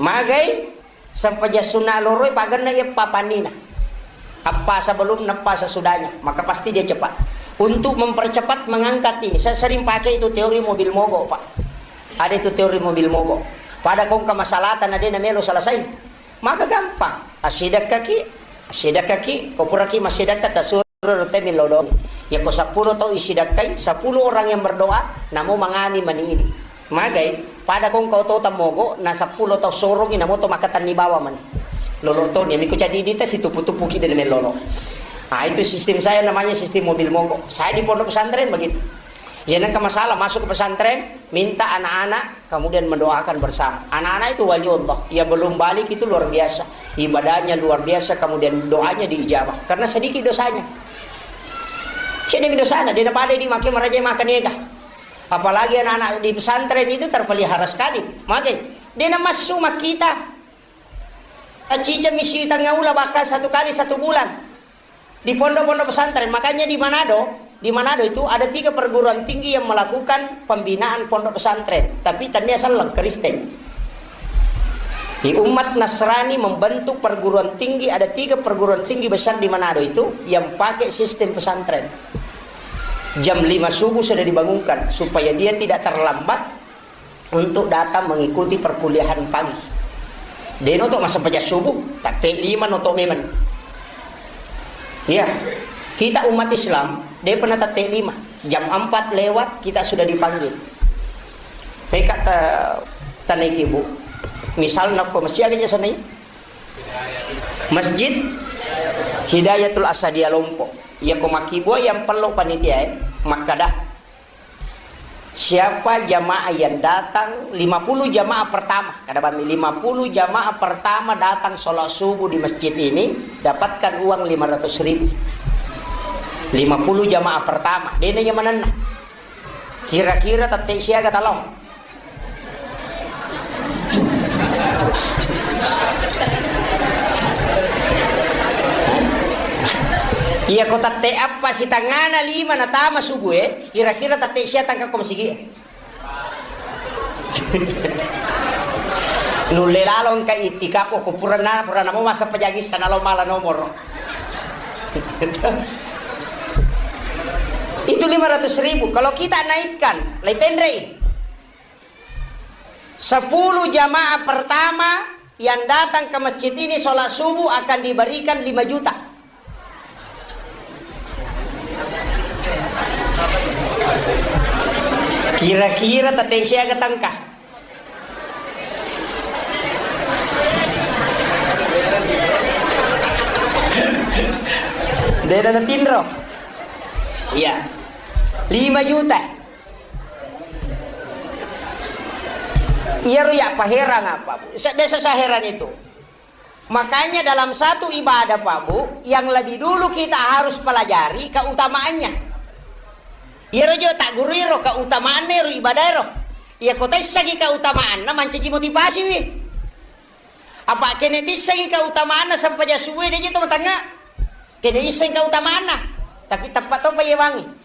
Magai sempajang sunna loroi pagenna eppa pannina. Apa sebelum, apa sesudahnya, maka pasti dia cepat. Untuk mempercepat mengangkat ini, saya sering pakai itu teori mobil mogok, Pak. Ada itu teori mobil mogok. Pada kongka masalahta na de na melo selesai. Maka gampang. Assidakkaki, assidakkaki, ko puraki massidakka tasuro te millau doang. Ya ko sepuluh tau isidakkai, sepuluh orang yang berdoa, namo mangami mani ini. Magai, pada kongka oto tammogo, na sepuluh tau sorongi, namo to makatanni bawa mani. Lolo to, ni miko jadi dita situpu-tupu ki de melo lolo. Ah, itu sistem saya namanya sistem mobil mogok. Saya di pondok pesantren begitu. Ya, nengka masalah masuk ke pesantren, minta anak-anak kemudian mendoakan bersama. Anak-anak itu wali Allah, yang belum balik itu luar biasa. Ibadahnya luar biasa, kemudian doanya diijabah. Karena sedikit dosanya. Cedde mi dosana, de na pada di make maraja makan ega. Apalagi anak-anak di pesantren itu terpelihara sekali. Maka, de na massu makkita. Aciceng mi sitengnga ula, bahkan satu kali satu bulan. Di pondok-pondok pesantren, makanya di Manado, di Manado itu ada tiga perguruan tinggi yang melakukan pembinaan pondok pesantren, tapi tania selleng Kristen. Di umat Nasrani membentuk perguruan tinggi, ada tiga perguruan tinggi besar di Manado itu yang pakai sistem pesantren. Jam lima subuh sudah dibangunkan supaya dia tidak terlambat untuk datang mengikuti perkuliahan pagi. De noto massempajang subuh, tatte lima noto memang. Iya, kita umat Islam, de pernah tatte lima. Jam empat lewat, kita sudah dipanggil. Meka ta-, tanaiki, Bu. Misalna ko masjid aga jasa nai? Masjid Hidayatul Asadia Lompok. Iya ko makkibua yang perlu panitia, eh. Makkada. Siapa jamaah yang datang, lima puluh jamaah pertama, kada bami, lima puluh jamaah pertama datang sholat subuh di masjid ini, dapatkan uang lima ratus ribu. Lima puluh jamaah pertama, dena yang menenna. Kira-kira tette siaga talong. Iya ko tette appa sitangana lima natama subuh e, kira-kira tette sia tangka ko masigi. Nulle lalo engka itikaf, oh, ko purana, purana mo masa pejangis sana lo mala nomor. Itu lima ratus ribu. Kalau kita naikkan, lai pendrei. Sepuluh jamaah pertama yang datang ke masjid ini sholat subuh akan diberikan lima juta. Kira-kira tette siaga tangka. Dena natinro. Iya. Lima juta. Iyaro ya paherang apa, Bu? Sa-, biasa saya heran itu. Makanya dalam satu ibadah, Pak Bu, yang lebih dulu kita harus pelajari keutamaannya. Iyaro jo tak guru iro keutamaanna ero ibadah ero. Iya kota issangi keutamaanna mancaji motivasi wi. Apa kene tissangi keutamaanna sempajang subuh de je to matangnga. Kene issangi keutamaanna. Tapi tepat to payewangi.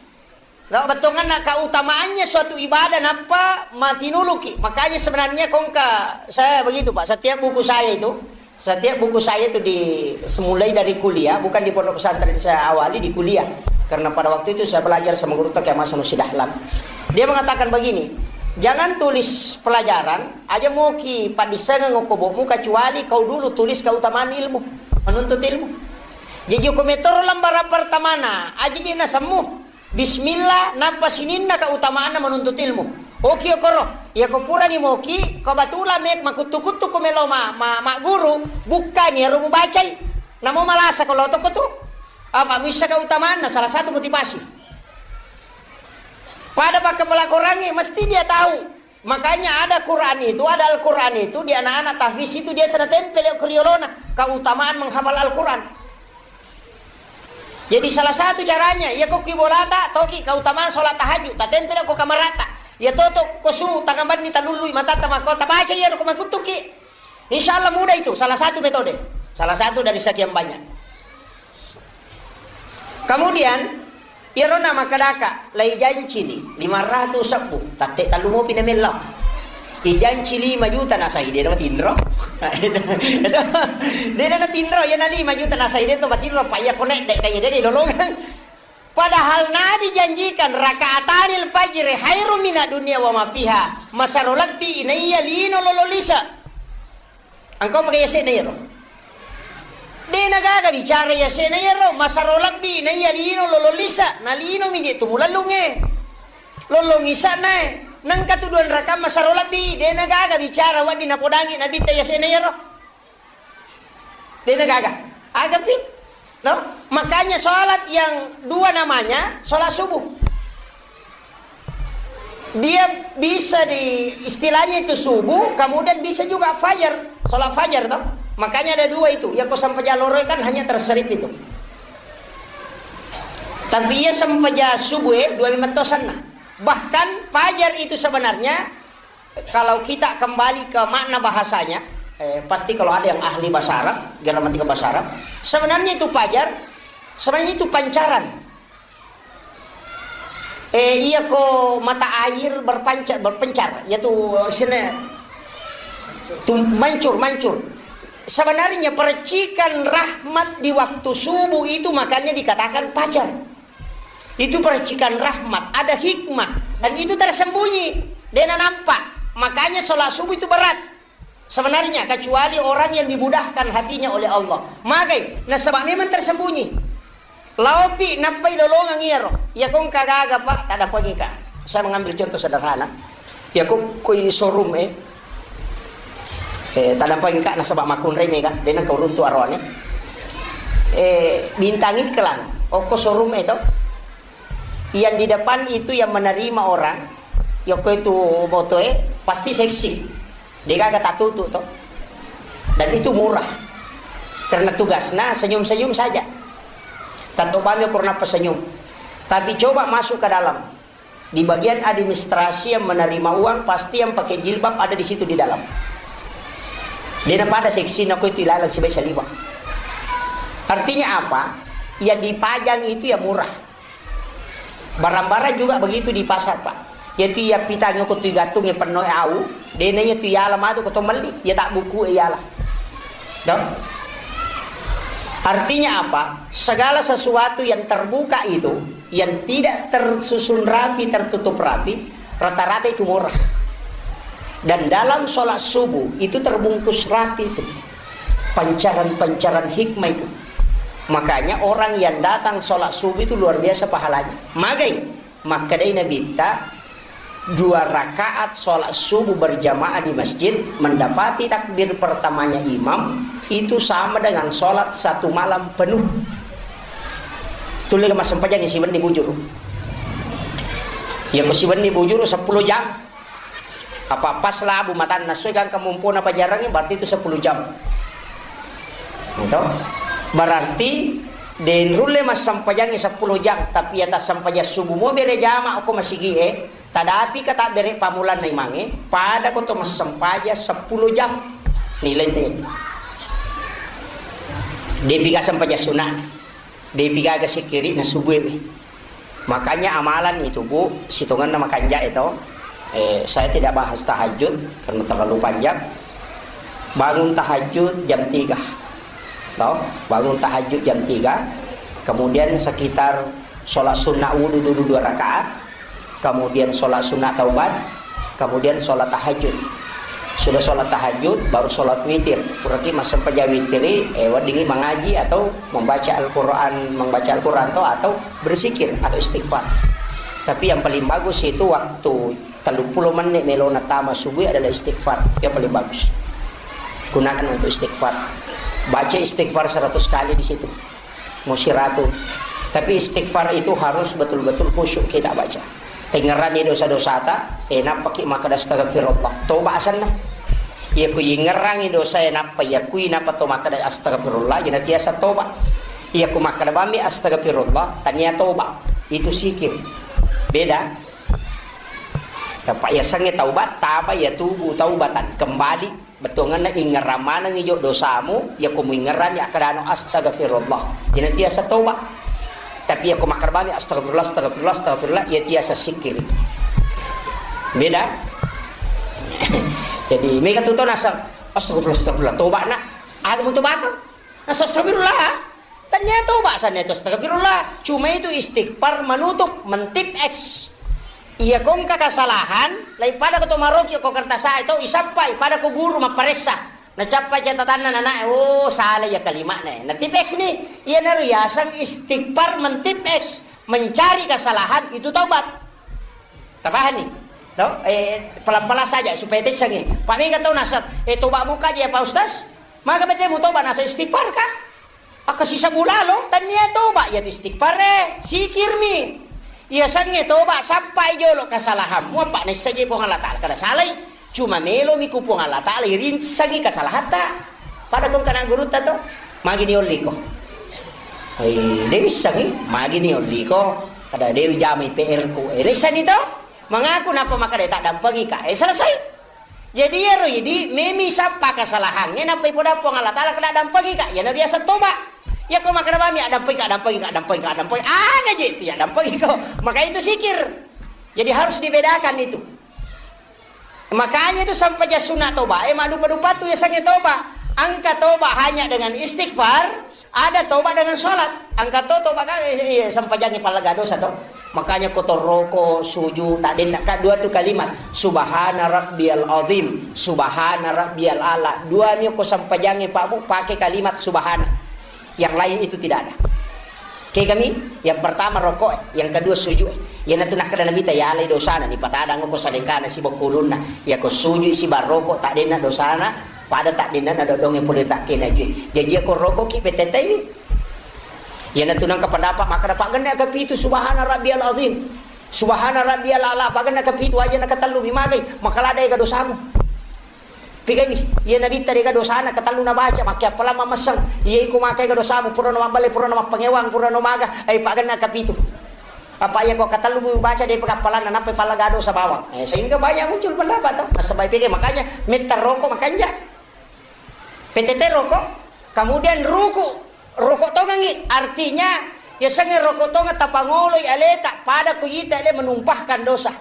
Nah, bettuanna keutamaannya suatu ibadah nappa matinuluki. Makanya sebenarnya kongka saya begitu, Pak. Setiap buku saya itu, setiap buku saya itu di semulai dari kuliah, bukan di pondok pesantren saya awali, di kuliah. Karena pada waktu itu saya belajar sama guru Tokyo Hasan Sidahlan. Dia mengatakan begini, jangan tulis pelajaran, aja moki paddissengeng okko bokmu kecuali kau dulu tulis keutamaan ilmu, menuntut ilmu. Jadi ko metoro lembaran pertamana, aja je nasemmu. Bismillah, nappa sininna keutamaanna menuntut ilmu. Oki okoro, iya ko purani moki, ko batula me makuttu-kuttu ko melo ma, ma, magguru, bukkani ero mubacai. Namo malasa ko lotoko tu. Apa missa keutamaanna salah satu motivasi. Pada pakkapala Korangnge mesti dia tahu. Makanya ada Quran itu, ada Al-Quran itu di anak-anak tahfiz itu dia sana tempel ke riolona keutamaan menghafal Al-Quran. Jadi salah satu caranya, ya ko ki bolata, toki keutamaan sholat tahajud, tatempel ko kamarata. Ya toto ko su tangabanni talului mata tama ko tabaca ya ko makuttuki. Insya Allah mudah itu, salah satu metode. Salah satu dari sekian banyak. Kemudian, iyaro na makkedaka, laijancini lima ratus sebbu, tatte tallu mopi na mellau. Ijanci lima juta nasai, de na tinro. De na tinro, ya na lima juta nasai, de to matinro, pa iya konek, de, de, de, de, lolongang. Padahal Nabi janjikan, "Rakaatanil fajri khairum minad dunya wa ma fiha." Masaro lebbi inaiya lino lolo lisa. Engkau pakai yase'na iyaro. De na gaga bicara yase'na iyaro, masaro lebbi na iya lino lolong lisa, na lino mi je tu mulellungnge. Lolong isa'na e, nengka tu dua rakaat masaro lebbi, de na gaga bicara wedding napodangi Nabitta yase'na iyaro. De na gaga. Aga pi? No? Makanya sholat yang dua namanya sholat subuh. Dia bisa di, istilahnya itu subuh, kemudian bisa juga fajar, sholat fajar toh. Makanya ada dua itu. Yang ko sampajang loro kan hanya terserip itu. Tapi iya sampajang subuh, eh, dua lima tosanna. Bahkan fajar itu sebenarnya kalau kita kembali ke makna bahasanya, eh, pasti kalau ada yang ahli bahasa Arab, gramatika bahasa Arab, sebenarnya itu fajar, sebenarnya itu pancaran. Eh, iya ko mata air berpancar, berpencar, yaitu sini tu mancur, mancur. Sebenarnya percikan rahmat di waktu subuh itu makanya dikatakan fajar. Itu percikan rahmat, ada hikmah, dan itu tersembunyi, dena nampak. Makanya sholat subuh itu berat sebenarnya, kecuali orang yang dimudahkan hatinya oleh Allah. Magai, nasaba memang tersembunyi. Laopi nappai lolongang iyaro. Iya kong kagaga, Pak, taddampengika. Saya mengambil contoh sederhana. Iya ko koi showroom e. Eh, taddampengika nasaba makkunrai mega, dena kau runtu aroane. Eh, bintang iklan, okko showroom e to. Yang di depan itu yang menerima orang, yoko itu moto e, pasti seksi. Degaga tatutu to. Dan itu murah. Karena tugasnya senyum-senyum saja. Tato bami kurna pesenyum. Tapi coba masuk ke dalam. Di bagian administrasi yang menerima uang, pasti yang pakai jilbab ada di situ di dalam. Dena pada seksi nako itu ilalang sibai saliwa. Artinya apa? Yang dipajang itu ya murah. Barang-barang juga begitu di pasar, Pak. Yaitu ya pitang ko tu gantung ya penuh au, dena ya tu yala matu ko to melli, ya tak buku yala. Dong? Artinya apa? Segala sesuatu yang terbuka itu, yang tidak tersusun rapi, tertutup rapi, rata-rata itu murah. Dan dalam sholat subuh itu terbungkus rapi itu. Pancaran-pancaran hikmah itu. Makanya orang yang datang sholat subuh itu luar biasa pahalanya. Magai, makkedai Nabitta, dua rakaat sholat subuh berjamaah di masjid, mendapati takbir pertamanya imam, itu sama dengan sholat satu malam penuh. Tulle massempajang isi wenni bujur. Iya ko siwenni bujuru seppulo jam. Apa pas labu matanna soi gangka mompona pajarangnge, berarti itu seppulo jam. Gitu. Berarti de' nulle massempajangngi seppulo jam, tapi iya tassempajang subuh mo bere jama ko masigi'e, tadapi ka tabbere pamulanna imangnge, pada ko to massempajang seppulo jam. Nilainna itu. De'pi gaga sempajang sunna. De'pi gaga sikkiri'na subuh e. Makanya amalan itu, Bu, sitongenna makanja itu. Eh, saya tidak bahas tahajud karena terlalu panjang. Bangun tahajud jam tiga. Toh, bangun tahajud jam tiga. Kemudian sekitar sholat sunnah wudu dulu dua rakaat. Kemudian sholat sunnah taubat, kemudian sholat tahajud. Sudah sholat tahajud, baru sholat witir. Berarti massempajang witiri, eh, weddingngi mengaji atau membaca Al-Quran, membaca Al-Quran atau, atau berzikir atau istighfar. Tapi yang paling bagus itu waktu tellu pulo menit melona tama subuh adalah istighfar. Yang paling bagus. Gunakan untuk istighfar. Baca istighfar seratus kali di situ. Musiratu. Tapi istighfar itu harus betul-betul khusyuk kita baca. Tengngeranni dosa-dosata, eh, nappaki makkeda astagfirullah. Toba asenna. Iya ku ingngerangi dosa, eh, nappa iya kui nappa to makkeda astagfirullah, jadi tiasa toba. Iya ku makkeda bammi astagfirullah, tania toba. Itu sikir. Beda. Apa iya sange taubat, taba ya tubu taubatan. Kembali. Bettuangenna ingngerang manengngi jo dosamu, iya ko muingngeranni akkadano astagfirullah. Jadi tiasa toba. Tapi iya ko makkarbami astagfirullah, astagfirullah, astagfirullah, iya tiasa sikkiri. Beda. Jadi mega tu tau naseng astagfirullah, astagfirullah, toba nak. Aga mu tobakang? Naseng astagfirullah. Tania toba sanna itu astagfirullah. Cuma itu istighfar menutup, mentip X. Iya ko engka kesalahan, lai pada ko to maroki ko kertas itu isappai pada ko guru mapparessa. Nacappa catatanna nana, oh, salah ya kalimatna. Natip X ni, iya naru yaseng istighfar mentip X, mencari kesalahan itu taubat. Tapahani? No? Eh, pelan-pelan saja supaya tessangi. Pak mega tau nasab, eh, toba muka aja ya Pak Ustaz. Maka bete mu toba nasa istighfar kah? Akka sisa bulalo, tania toba iya tu istighfar e, sikirmi. Iya sange toba sappai jolo kesalahanmu, apa naissaji Puang Allah Ta'ala kada salai. Cuma melomi ku Puang Allah Ta'ala irinsangi kesalahatta. Pada kong kana gurutta to, magi ni olliko. Eh, de wissangi, magi ni olliko. Kada de jamai P R ku. Eh, naissani to, mengaku napa maka de tak dampengi ka. Eh, selesai. Jadi iyaro idi memi sappa kesalahangnge nappa ipoda Puang Allah Ta'ala kena dampengi ka, iyana riaseng toba. Iya ko makkeda bami addampengika, addampengika, addampengika, addampengika. Aga je itu ya dampengi ko. Maka itu sikir. Jadi harus dibedakan itu. Makanya itu sampajang sunna toba, eh, madupa-dupa tu yasangnge toba. Angka toba hanya dengan istighfar, ada toba dengan sholat. Angka to toba kan, eh, eh, sampajangnge pallaga dosa to. Makanya kotor roko, suju, tak denna ka dua tu kalimat. Subhana rabbiyal azim, subhana rabbiyal ala. Dua mi ko sampajangnge Pak Bu, pakai kalimat subhana. Yang lain itu tidak ada. Kegami, yang pertama roko, yang kedua suju. Yana tu nakkeda Nabi ta yalai dosana ni patadang ko salengkana si bokkulunna. Ya ko suju si baroko tak denna dosana, pada tak denna na dodonge pole tak kena jui. Jadi ya ko roko ki petetai. Yana tu nangka pendapat maka dapat genne ke pitu subhana rabbiyal azim. Subhana rabbiyal ala, apa genne ke pitu aja na ketellu mi magai, maka lada ega dosamu. Pigani, iya Nabitta dega dosana ketellu nabaca, makke appalang mamesseng. Iya iko makai ga dosamu, purano mabballe, purano mappangewang, purano maga, ai pagenna kapitu. Apa iya ko ketellu mu baca de pagappalanna, nappa palla ga dosa bawang. Eh, sehingga banyak muncul pendapat to. Nasaba pigani makanya metta roko makanja. P T T roko, kemudian ruku, roko tongangi, artinya ya senge roko tonga tapangoloi aleta pada ku ita ale menumpahkan dosa.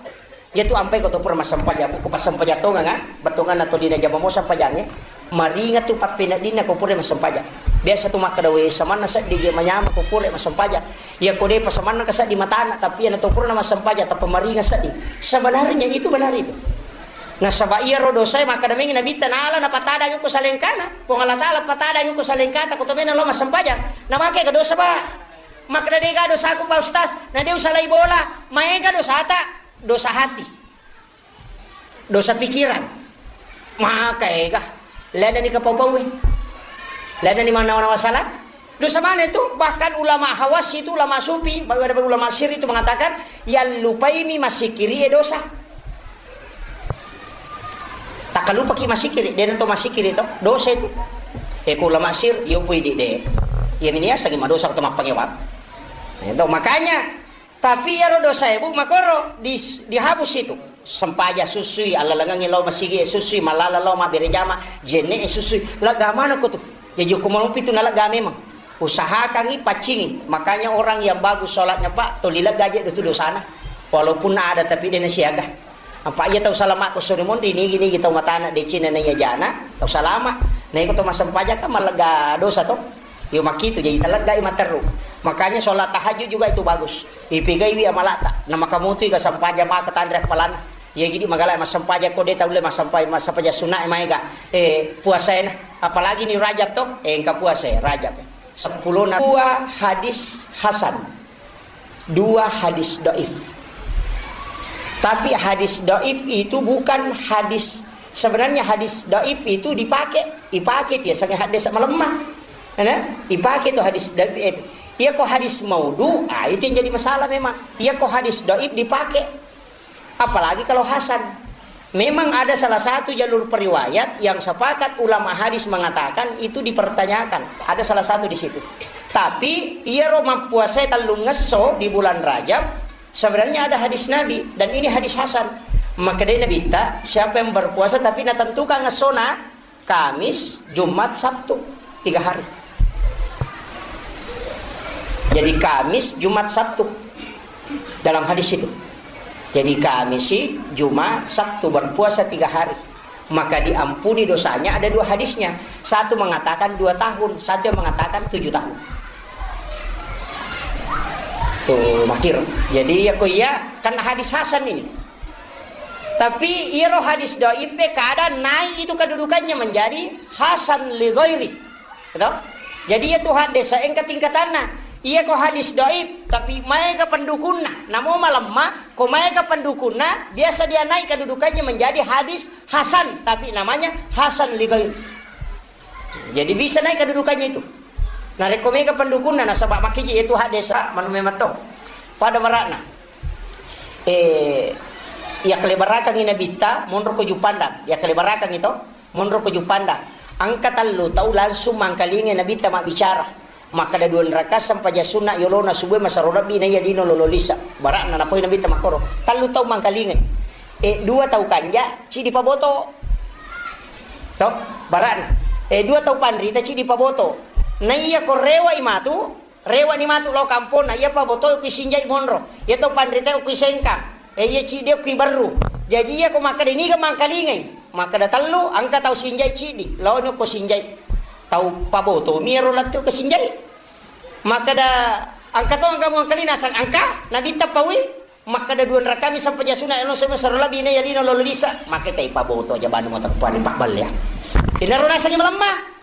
Iya tu ampai ko to pura massempajang, ko passempajang tongeng, ah, bettuanna tolina jama mo sempajangnge, maringa tu pappeneddinna ko pura massempajang. Biasa tu makkeda, "We, samanna seddi je manyama ko pura massempajang." Iya ko depa samanna ka seddi matana, tapi iya na to pura massempajang, tappa maringa seddi. Sebenarnya itu benar itu. Nasaba iyaro dosae makkeda mengi Nabitta, "Nala napatadang ko salengkana." Puang Allah Taala patadang ko salengkata, ko to mena lo massempajang. Namake ga dosa, Pak? Makkeda, "Dega dosaku, Pak Ustaz." Na de usalai bola, maega dosata. Dosa hati, dosa pikiran. Maka ega, ladani kapau-paue, ladani manawa-nawa salah. Dosa mana itu? Bahkan ulama Hawas itu, ulama sufi, bahkan ulama sir itu mengatakan, yang lupaimi masikiri e dosa. Takkalupaki masikiri, de' to masikiri to, dosa itu. E, ku ulama sir, yo pui di de'. Iya mini asangi madosa to mappangewang. Itu makanya, tapi iyaro dosa ibu makoro di, dihapus itu. Sempaja susui, allalengengi lao masigi susui, malala lao mabbere jama, jenne susui. Lega mana ko tu? Jaji ko malupi tu nalega memang. Usahakangi paccingi. Makanya orang yang bagus sholatnya, Pak, toli lega aja itu dosana. Walaupun ada tapi dia siaga. Apa iya tau salama ko sore mondi nigi-nigi tau matana decina na iya jana, tau salama. Na iko to massempajang kan malega dosa to. Yo makitu jadi taleggai materru. Makanya sholat tahajud juga itu bagus. Ipegaiwi amalata. Na makamutu ika sempajang maka tanre appalana. Iya gidi magala massempajang ko de tau le massempajang, massempajang sunna maega. Eh, puasa ena. Apalagi ni Rajab to. Eh, engka puasa Rajab. Sepuluh dua hadis hasan. Dua hadis doif. Tapi hadis doif itu bukan hadis, sebenarnya hadis doif itu dipakai, dipakai dia sangat hadis malemah. Nah, dipakai itu hadis doif. Iya ko hadis maudhu, ah, itu yang jadi masalah memang. Iya ko hadis doif dipakai. Apalagi kalau hasan. Memang ada salah satu jalur periwayat yang sepakat ulama hadis mengatakan itu dipertanyakan. Ada salah satu di situ. Tapi iyaro mappuasa tellungngesso di bulan Rajab, sebenarnya ada hadis Nabi dan ini hadis hasan. Maka dari Nabi ta, siapa yang berpuasa tapi natentukan ngessona, Kamis, Jumat, Sabtu, tiga hari. Jadi Kamis, Jumat, Sabtu dalam hadis itu. Jadi Kamis, Jumat, Sabtu berpuasa tiga hari. Maka diampuni dosanya ada dua hadisnya. Satu mengatakan dua tahun, satu yang mengatakan tujuh tahun. Tuh, makir. Jadi ya ko iya kan hadis hasan ini. Tapi iyaro hadis doif e kadang naik itu kedudukannya menjadi hasan li ghairi. Gitu? Jadi iya tu hadis engka tingkatanna. Iya ko hadis doif tapi maega pendukunna. Namo malemma ko maega pendukunna biasa dia naik kedudukannya menjadi hadis hasan tapi namanya hasan li ghairi. Jadi bisa naik kedudukannya itu. Narekko mega pendukunna nasaba makkiji itu hadis manu memang to. Pada barakna. Eh, iya kalebarakang i nabitta monro ko Jupandang. Iya kalebarakang i to monro ko Jupandang. Angka tellu tau langsung mangkalingai nabitta mabbicara. Makkeda dua rakaat sempajang sunna yolona subuh masero lebbi na iya lino lolo lisa. Barakna napoi nabitta makkoro. Tellu tau mangkalingai. Eh, dua tau kanja, cidi paboto. To, barakna. Eh, dua tau panrita cidi paboto. Na iya ko rewa i matu, rewa ni matu lao kampong, na iya paboto ki sinjai monro. Iya tau panrita ki sengkang. Eh, iya cidi ki berru. Jadi iya ko makkeda niga mangkalingai. Makkeda tellu, angka tau sinjai cidi. Lao ni ko sinjai. Tau paboto mi ero lettu ke sinjai. Makkeda angka to angka mangkalinga sang angka, nabitta paui. Makkeda dua rakaat mi sempajang sunna, elo sempajang sero lebbi na iya lino lolo lisa. Makkeda tai paboto aja banu mo teppa ri pabballe ya. Inaro nasengi malemma.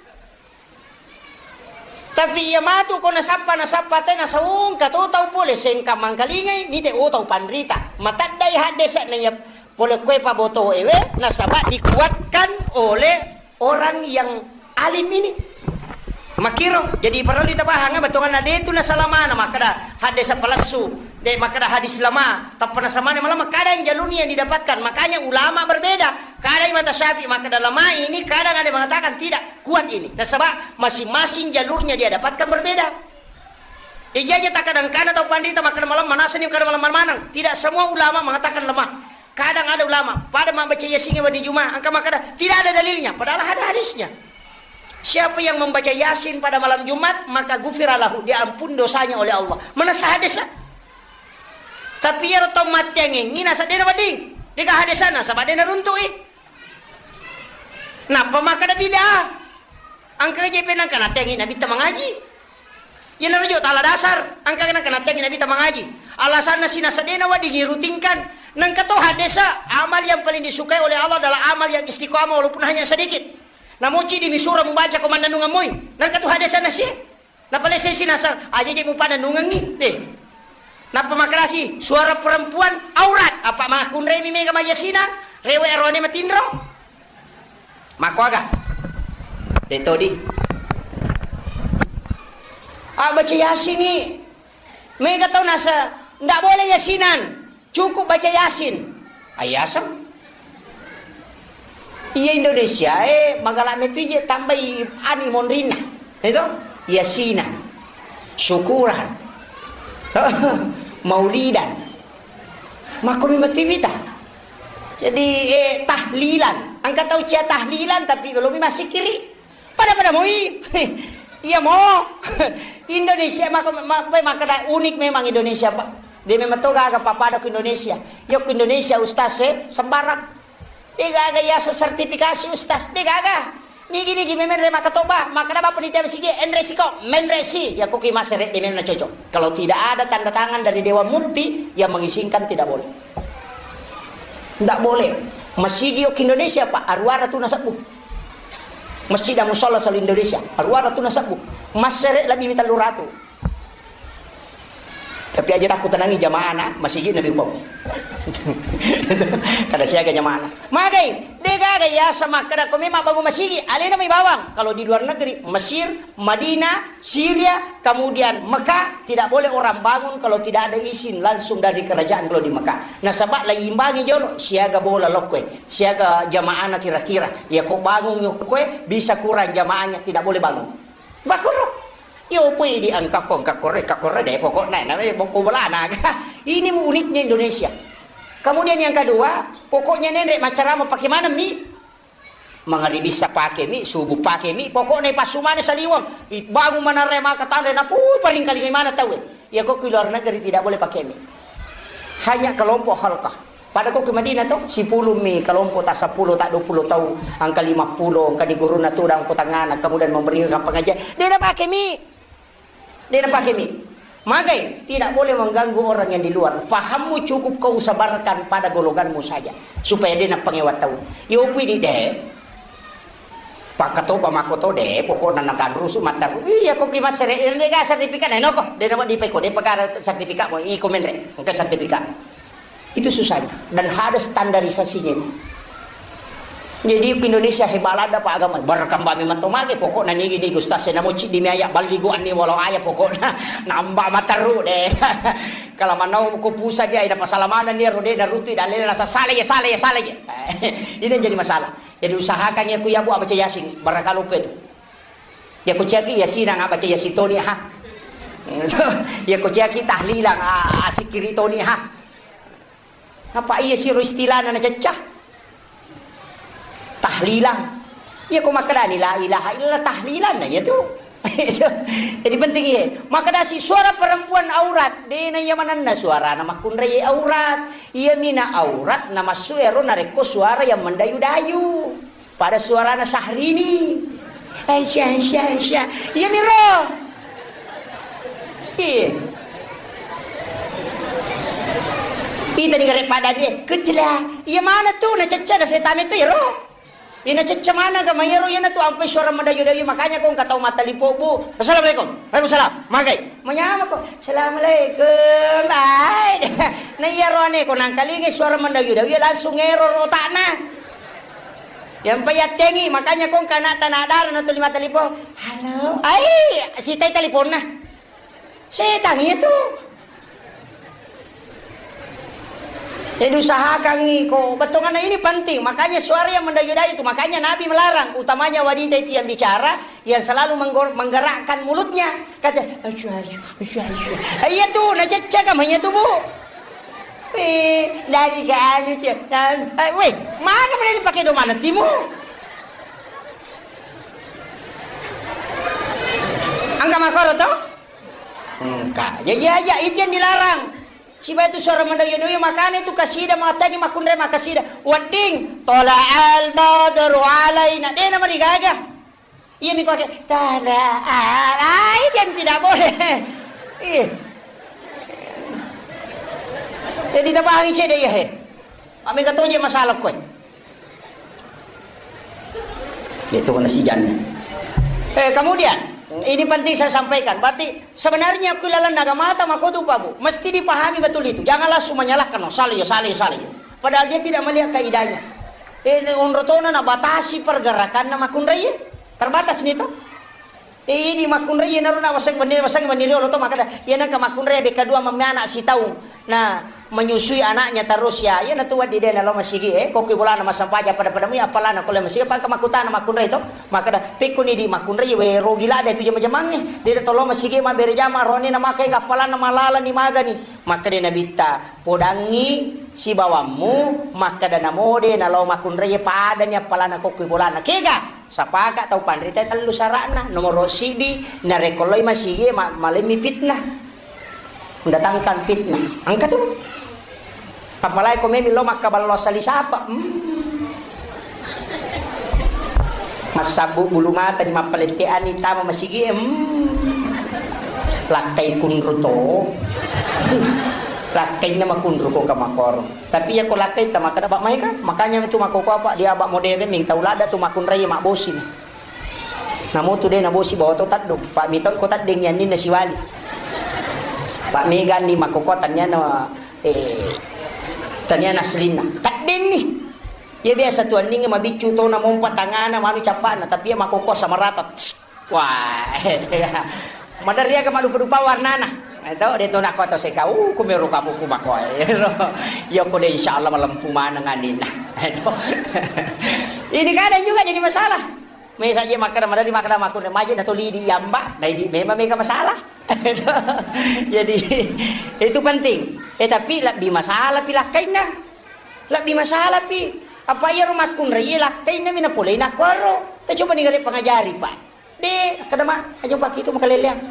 Tapi iya matu ko nasappa, nasappa te nasaungka to tau pole sengka mangkalingai, nite o tau panrita. Mataddai haddesa na iya pole koe paboto ewe, nasaba dikuatkan oleh orang yang alim ini. Makiro, jadi parellu tapahang, bettuanna de tu nasalamana, makkeda hadis palessu, de makkeda hadis lama, tappa nasamana malemma, kadang jalurnya yang didapatkan. Makanya ulama berbeda. Kadang mata Syafi'i makkeda lama ini, kadang ada mengatakan tidak kuat ini. Nasaba masing-masing jalurnya dia dapatkan berbeda. Ijaja tak kadang kana tau pandita makkeda malemma, nasani kada malemma manang. Tidak semua ulama mengatakan lemah. Kadang ada ulama, pada membaca Yasin wedding Jumat, angka makkeda tidak ada dalilnya, padahal ada hadisnya. Siapa yang membaca Yasin pada malam Jumat, maka gufira lahu, diampun dosanya oleh Allah. Mana sah hadis? Tapi iyaro tau matteangengngi nasa dena wedding, dega hadisana, saba dena runtui. Nappa makkeda bid'ah. Angka je penang kana tengi nabitta mangaji. Iyanaro jo tala dasar, angka nengka natteangi Nabitta mangaji. Alasanna sinasa dena wedding irutinkan. Nengka to haddesa, amal yang paling disukai oleh Allah adalah amal yang istiqamah walaupun hanya sedikit. Namoci di misura mubaca ko mannanungeng moi. Nengka to haddesa nasie. Napalesai sinasa, aja je mupananungengi. Deh. Nappa makarasi, suara perempuan aurat. Apa makunremi mega majasina? Rewe arone matinro. Makkuaga? De todi. Ah, baca Yasin ni. Mega tau nasa, ndak boleh yasinan. Cukup baca Yasin. Ayasem. Iya Indonesia, eh, magala metu je tambai ani monrinna. Itu Yasinan. Syukuran. Maulidan. Mako memang tibita. Jadi, eh, tahlilan. Engka tau cia tahlilan tapi belum masih kiri. Pada-pada moi. Iya mo. Indonesia maka ma-, ma-, makkeda unik memang Indonesia, Pak. Dia memang to gaga pappada ke Indonesia. Yo ke Indonesia ustaz, eh, sembarang. De gaga yaseng sertifikasi ustaz, de gaga. Nigi-nigi memenre makkatoba, makkeda bapa panitia masigi, enresi ko, menresi. Ya ko ki masere de memang cocok. Kalau tidak ada tanda tangan dari Dewan Mufti yang mengizinkan, tidak boleh. Tidak boleh. Masigi yo ke Indonesia, Pak, aruara tu nasebbu. Masjid dan musala selalu Indonesia, aruara tu nasebbu. Masere lebih mita luratu. Tapi aja takut tenangi jamaahna, masigi nabi upau. Kada siaga jamaahna. Magai, de gaga yaseng makkeda ko memang bangun masigi, alena mai bawang. Kalau di luar negeri, Mesir, Madinah, Syria, kemudian Mekah, tidak boleh orang bangun kalau tidak ada izin langsung dari kerajaan kalau di Mekah. Nasaba lai imbangi jolo, siaga bola lokkoe, siaga jamaahna kira-kira. Ya ko bangun yo koe, bisa kurang jamaahnya, tidak boleh bangun. Bakoro. Yo pui di angkakko, angkakko re, angkakko re de pokokna, namanya bongko bolana. Ini mu uniknya Indonesia. Kemudian yang kedua, pokoknya nene maccarama pakai mana mi? Mangaribi sa pake mi, subuh pake mi, pokokna passu mana saliweng. I-, bangun mana re maka tanre na pui paring kalingai mana tau. Ya kok ke luar negeri tidak boleh pakai mi. Hanya kelompok halkah. Pada ko ke Madinah to, sepuluh mi kelompok, tak sepuluh, tak dua puluh tau, angka lima puluh, angka di guruna tu dan kota ngana, kemudian memberikan pengajian. Dia dah pakai mi, dia dah pakai mi. Magai, tidak boleh mengganggu orang yang di luar. Pahammu cukup kau sebarkan pada golonganmu saja, supaya dia nak pengewa tahu. Yo pui di deh. Pakkatopa makkoto de, pokokna natanrusu mattaru. Iya ko ki massere, de ga sertifikat, eh, noko, de nama dipe ko, de pekara sertifikat mo, iko menre, engka sertifikat. Itu susahnya. Dan ada standarisasinya itu. Jadi Indonesia hebat ada pak agama, berkembang memang to mage, pokokna nigi nigi ustaz saya namo cik di maya baligo anni walau ayah pokokna nambah mattaru de. Kalau manau ko pusat dia, ada masalah mana nih, rode na rutu, dalil rasa salah ya, salah ya, salah ya. Ini yang jadi masalah. Jadi usahakan ya ku ya bu abaca Yasin, barangkali lupa itu. Ya ku caki Yasin nggak baca Yasin toni ha. Ya ku caki tahlilan, ah, asikiri toni ha. Apa iya siro istilahna na cecah? Tahlilan. Ya ku makkedani la ilaha illallah tahlilan na ya tu. Jadi penting iya. Makkedasi suara perempuan aurat, dena iya manenna suarana makkunrai aurat. Iya mina aurat na massu ero narekko suara yang mendayu-dayu. Pada suarana Syahrini. Aisyah, Aisyah, Aisyah. Iya miro. Iya. Ita ni gare pada dia. Kecela. Iya mana tu na cecca na setame tu iro. Ina cecca mana ga mayero iyana tu ampai suara mendayu-dayu makanya kong katau mata lipo bu. Assalamualaikum. Waalaikumsalam. Magai. Manyamako, "Assalamualaikum, bye." Na iya roane ko nangkalingai suara mendayu-dayu, langsung error otakna. Yang payattengi, makanya kong kana tanah darah na tuli mata lipo. "Halo, ai, sitai teliponna." Setan itu. Jadi usahakan ko betongana ini penting, makanya suara yang mendayu-dayu itu, makanya Nabi melarang, utamanya wanita itu yang bicara, yang selalu menggor-, menggerakkan mulutnya, kata, "Asyhadu, asyhadu, asyhadu." Eh, iya tuh, na cecca kamu iya tuh, Bu. Eh, dari ke anu, Cek. Dan, eh, weh, mana mana dipakai domana timu? Angka makoro toh? Engka. Jadi aja itu yang dilarang. Siba itu suara mendoyo-doyo, makanya itu kasida, makanya makunre makasida. Wedding, "Tola'al badru alaina." Dena marigaga. Iya mi kake, "Tola'al." Ah, itu yang tidak boleh. Iya. Jadi tapahangi cede iya he. Amega toje masalah koe. Itu kena sijanna. Eh, kemudian, ini penting saya sampaikan. Berarti sebenarnya ku lalan naga mata makotu Pak Bu. Mesti dipahami betul itu. Jangan langsung menyalahkan, "Oh, salah ya, salah ya, salah ya." Padahal dia tidak melihat kaidahnya. Eh, onrotona na batasi pergerakan na makunrai. Terbatas nih tuh. Eh, idi makkunrai, iyanaro na waseng wenni, waseng wenni riolo to, makkeda, iya nengka makkunrai bekka dua memme anak sitaung. Nah, menyusui anaknya terus ya. Iyanatu wedding de nalo masigi, eh, kokki bolana massempajang pada-pada mui appalana ko le masigi, apa makkutana makkunrai to. Makkeda, pekkoni di makkunrai, we rogi ladde tu jama-jamangnge. De tolo masigi mabbere jama, roni na makai appalana malalani magani. Makkeda Nabitta, podangngi sibawammu, makkeda namo de nalo makkunrai padani appalana kokki bolana. Kega? Sapaka tau panrita tellu sara'na. Nomoro sidi, narekko loi masigi ma-, malemmi fitnah. Mendatangkan fitnah. Engka tu. Apalagi ko memi lo makkaballo asali sapa. Hmm. Massabbu bulu mata di mappaletteani tama masigi, hmm. Lakkai kunru to. Lakkainna makunru ko kamakoro. Tapi iya ko lakkai ta makkeda, "Pak, maega?" Makanya itu makkoko apa, dia abak modern ning tau ladda tu makkunrai mabbosi ni. Namo tu de nabosi bawa to taddung. Pak, mitau ko taddeng yanninna siwali. Pak, mega ni makkoko taniana, eh, taniana aslinna. Taddeng ni. Iya biasa tu anninge mabiccu to na mompa tangana manu cappana, tapi iya makkoko sama rata. Wah, maderri aga madupa-dupa warnana. Eh, to, de to nako to seka, uh, kumero kapuku makoe. Iya ko de insyaallah malempu maneng anina. Eh, to. Ini kadang juga jadi masalah. Mesa je makkeda, maderri makkeda makkunre maje na to lidi yamba, na idi memang mega masalah. Jadi, itu penting. Eh, tapi lebbi masalah pi lakkainna. Lebbi masalah pi. Apa iyaro makkunrai lakkainna mi napolei nakkuaro. Ta coba ni gare pangajari, Pak. De, kada ma, aja pakitu makaleleang.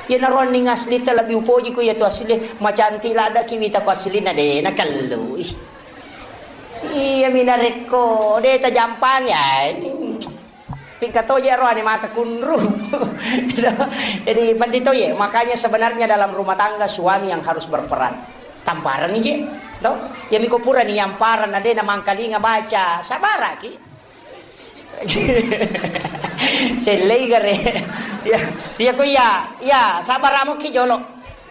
Iyanaro anning aslita lebbi upoji ko iyatu asli, macantik ladaki wita ko aslina de, nakellui. Iya mi narekko de tajampangi, ai. Pingka toje ro ane maka kunru. Jadi penting toje, makanya sebenarnya dalam rumah tangga suami yang harus berperan. Tamparang je, to? Ya miko pura ni yamparang na de na mangkalinga baca, sabaraki. Sellei gare. Ya, iya ko iya, iya, sabar amoki jolo.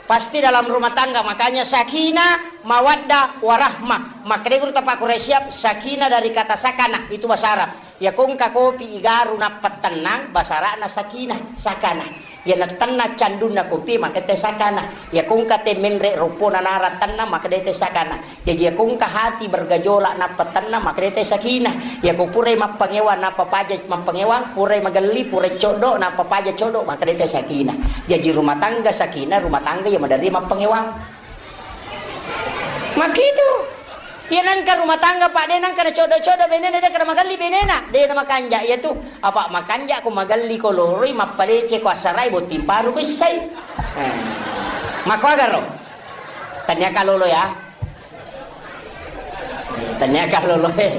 Pasti dalam rumah tangga, makanya sakinah, mawaddah, warahmah. Makkeda guru tapa Quraisyah, sakinah dari kata sakanah, itu bahasa Arab. Ya kongka kopi igaru nappa tennang, bahasa Arabna sakinah, sakanah. Ya natenna candunna kopi, maka te sakanah. Ya kongka te menre ropona nara tennang, maka de te sakanah. Jaji, yakongka hati bergejolak nappa tenang, maka de te sakinah. Yako purai mappangewang nappa paja mappangewang, purai magelli, purai coddo nappa paja coddo, maka de te sakinah. Jaji, rumah tangga sakinah, rumah tangga yang maderri mappangewang. Makitu. Iya nangka rumah tangga, Pak, de nangka na coddo-coddo benena, de kada magelli benena, de na makanja iya tu. Apa makanja ko magelli ko loroi, mappalece ko assarai, botting paru ko issai. Eh. Mako agaro. Tania kalolo ya. Tania kalolo, eh.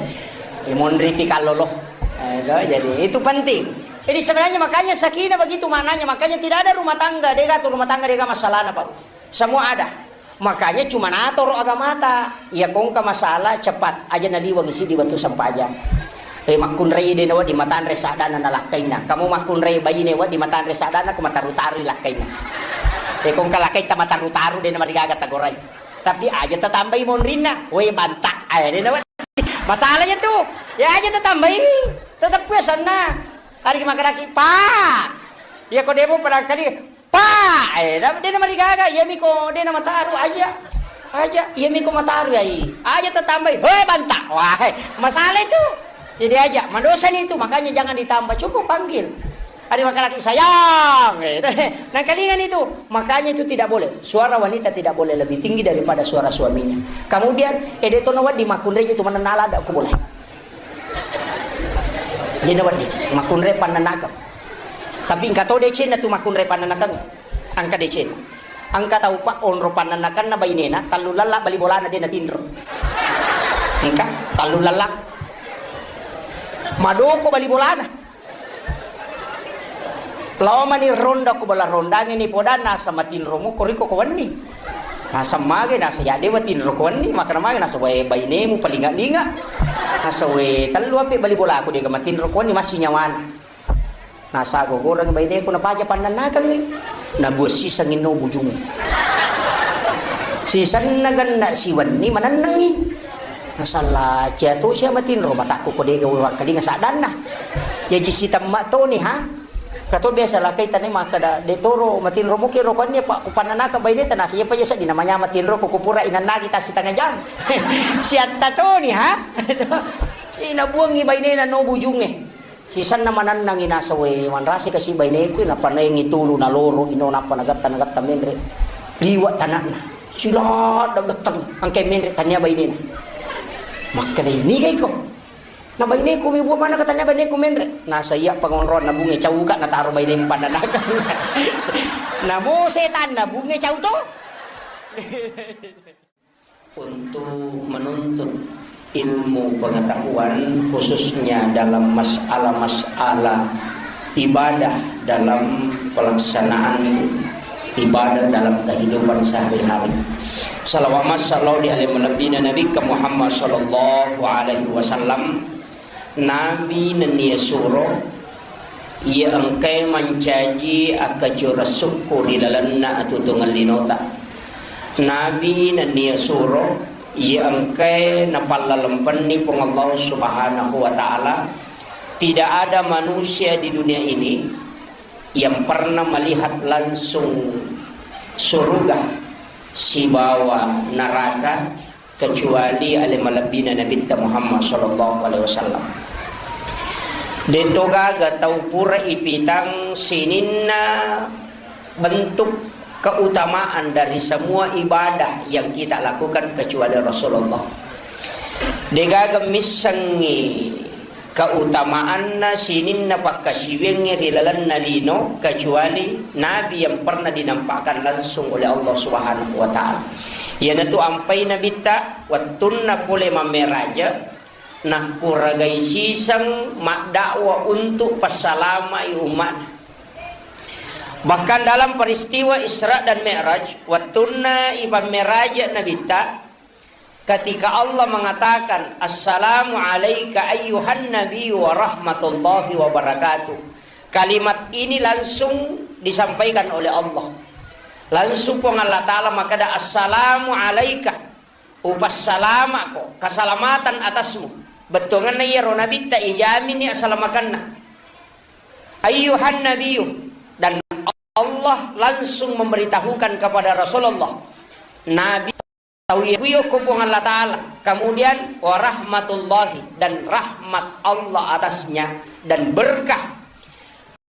Imonri pi kalolo. Eh, itu, jadi itu penting. Jadi sebenarnya makanya sakinah begitu maknanya. Makanya tidak ada rumah tangga, dega tu rumah tangga, dega masalahna, Pak. Semua ada. Makanya cuma natoro agamata. Iya kongka masalah cepat aja naliweng sidi wettu sempajang. Eh, makkunrai de nawedding matanre sadana nalakkainna. Kamu makkunrai baine wedding matanre sadana, ko mataru-taru lakkainna. Eh, kongka lakkaita mataru-taru de namarigaga tagorai. Tapi aja tatambai monrinna, we banta. Eh, de nawedding. Masalahnya tu, ya aja tatambai. Tetep ya senna. Hari makaraki, Pak. Ya ko demo pada kali, Pak, eh, da-, de namarigaga, iya miko de namataru, aja. Aja, iya miko mataru, ai. Aja tatambai, hoi, banta. Wah, eh, masalah itu. Jadi aja, madosa nih itu, makanya jangan ditambah, cukup panggil. Ada makan lagi sayang, eh, nangkalingan itu. Makanya itu tidak boleh. Suara wanita tidak boleh lebih tinggi daripada suara suaminya. Kemudian, eh, de tono wadi makunreje tu manenala ada aku boleh. De nawedding makkunrai pannanakeng. Tapi engka to decenna tu makkunrai pannanakeng. Engka decenna. Engka tau pa onro pannanakenna bainena, tallu lella bali bolana de natinro. Engka tallu lella. Madoko bali bolana. Lao mani ronda ko bala rondange ni podanna asa matinromu koriko ko wenni. Nasa mage, nasa ya dewa tinro ko wenni, makana mage, nasa wae bainemu palinga-linga. Nasa we tellu ape bali bolaku dega matinro ko wenni, masih nyawana. Nasa gogoreng baineku napaja pannannakengngi. Nabuat siseng inno bujung. Sisenna genna siwenni manennengi. Nasalla cia to sia matinro matakku ko dega wewakkalinga saddanna. Jaji sitemma toni ha. Kato biasa lakai tane makkeda, "De toro matinro muki roko anni, Pak, kupannanaka baineta." Nasa iya pa iya sedding namanya matinro ko kupura inannaki tasi tengah jam. Siatta toni, ha? Ina buangi bainena no bujunge. Sisanna manennangi nasa, "We, manrasi kasi baineku, napanaengi tulu naloro ino, nappa nagatta-nagatta menre. Liwa tanakna. Siladda gattang angke menre tania bainena." Makkeda, "Niga iko?" Na baineku mi buang mana katanya baineku menre. Nasa iya pangonroan na bunge cauka nataro baine pandanaka. Namo setan na bunge cau to. Untuk menuntut ilmu pengetahuan khususnya dalam masalah-masalah ibadah dalam pelaksanaan ibadah dalam kehidupan sehari-hari. Salawat massallallahu di alaihi malebbina Nabi Muhammad sallallahu alaihi wasallam. Nabi nennia suro, iya engkae mancaji akkacurang sukku ri lalenna atutungeng linota. Nabi nennia suro, iya engkae napallalempenni Puang Allah Subhanahu wa Ta'ala. Tidak ada manusia di dunia ini yang pernah melihat langsung surga sibawa neraka kecuali ale malebbina Nabitta Muhammad sallallahu alaihi wasallam. Deto gaga tau pura ipitang sininna bentuk keutamaan dari semua ibadah yang kita lakukan kecuali Rasulullah. Degaga missengngi keutamaanna sininna pakkasiwiangnge ri lalenna lino, kecuali Nabi yang pernah dinampakkan langsung oleh Allah Subhanahu wa Ta'ala. Iyanatu ampai Nabitta, wettunna pole mammeraja, nakkuragai siseng maddakwa untuk passalamai umma'na. Bahkan dalam peristiwa Isra dan Mi'raj, wettunna ipammeraja Nabitta, ketika Allah mengatakan, "Assalamu alaika ayyuhan nabiyyu wa rahmatullahi wa barakatuh." Kalimat ini langsung disampaikan oleh Allah. Langsung Puang Allah Ta'ala makkeda, "Assalamu alaika." Upassalama'ko, keselamatan atasmu. Bettuanganna iyaro Nabitta, ijamini asalamakanna. Ayyuhan nabiyyu, dan Allah langsung memberitahukan kepada Rasulullah, Nabi, tau iya kuyo ko Puang Allah Ta'ala, kemudian warahmatullahi, dan rahmat Allah atasnya, dan berkah.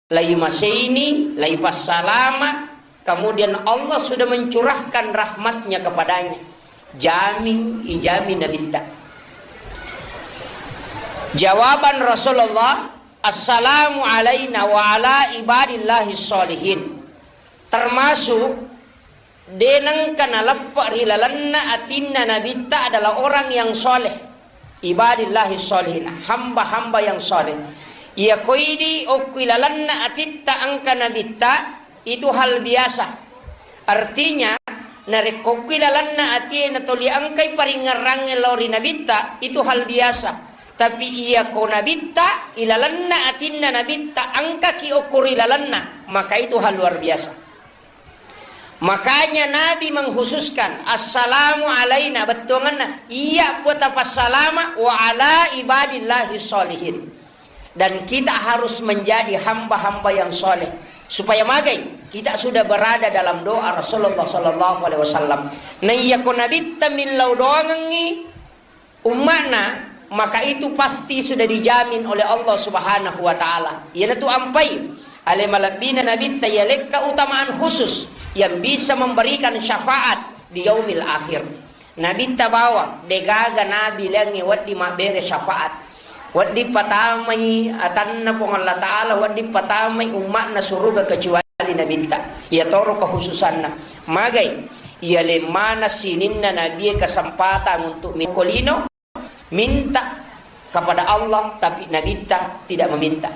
Laimaseini, laipassalama, kemudian Allah sudah mencurahkan rahmatnya kepadanya. Jami, ijami Nabitta. Jawaban Rasulullah, "Assalamu alaina wa ala ibadillahi sholihin." Termasuk de nengka naleppe ri lalenna atinna Nabitta adalah orang yang soleh, ibadillahi sholihin, hamba-hamba yang soleh. Iya koidi okkui lalenna atitta engka Nabitta, itu hal biasa. Artinya, narekko okkui lalenna atie natoli engkai paringngerangnge lao ri Nabitta, itu hal biasa. Tapi iya ko Nabitta, ilalenna atinna Nabitta engkaki okko ri lalenna, maka itu hal luar biasa. Makanya Nabi mengkhususkan, "Assalamu alaina," bettuanganna, iya puatapassalama, "wa ala ibadillahi sholihin." Dan kita harus menjadi hamba-hamba yang soleh. Supaya magai, kita sudah berada dalam doa Rasulullah sallallahu alaihi wasallam. Naiyako Nabitta millau doangengngi, umma'na, maka itu pasti sudah dijamin oleh Allah Subhanahu wa Ta'ala. Iyanatu ampai ale malebbina Nabitta, iya lekka utamaan khusus yang bisa memberikan syafaat di yaumil akhir. Nabitta bawang, degaga nabi lengnge wedding mabbere syafaat. Wedding patamai atanna Puang Allah Ta'ala, wedding patamai umma'na suruga kecuali Nabitta. Iya toro kekhususanna. Magai, iya lemmana sininna nabie kesempatan untuk mengkolino, minta kepada Allah, tapi Nabitta tidak meminta.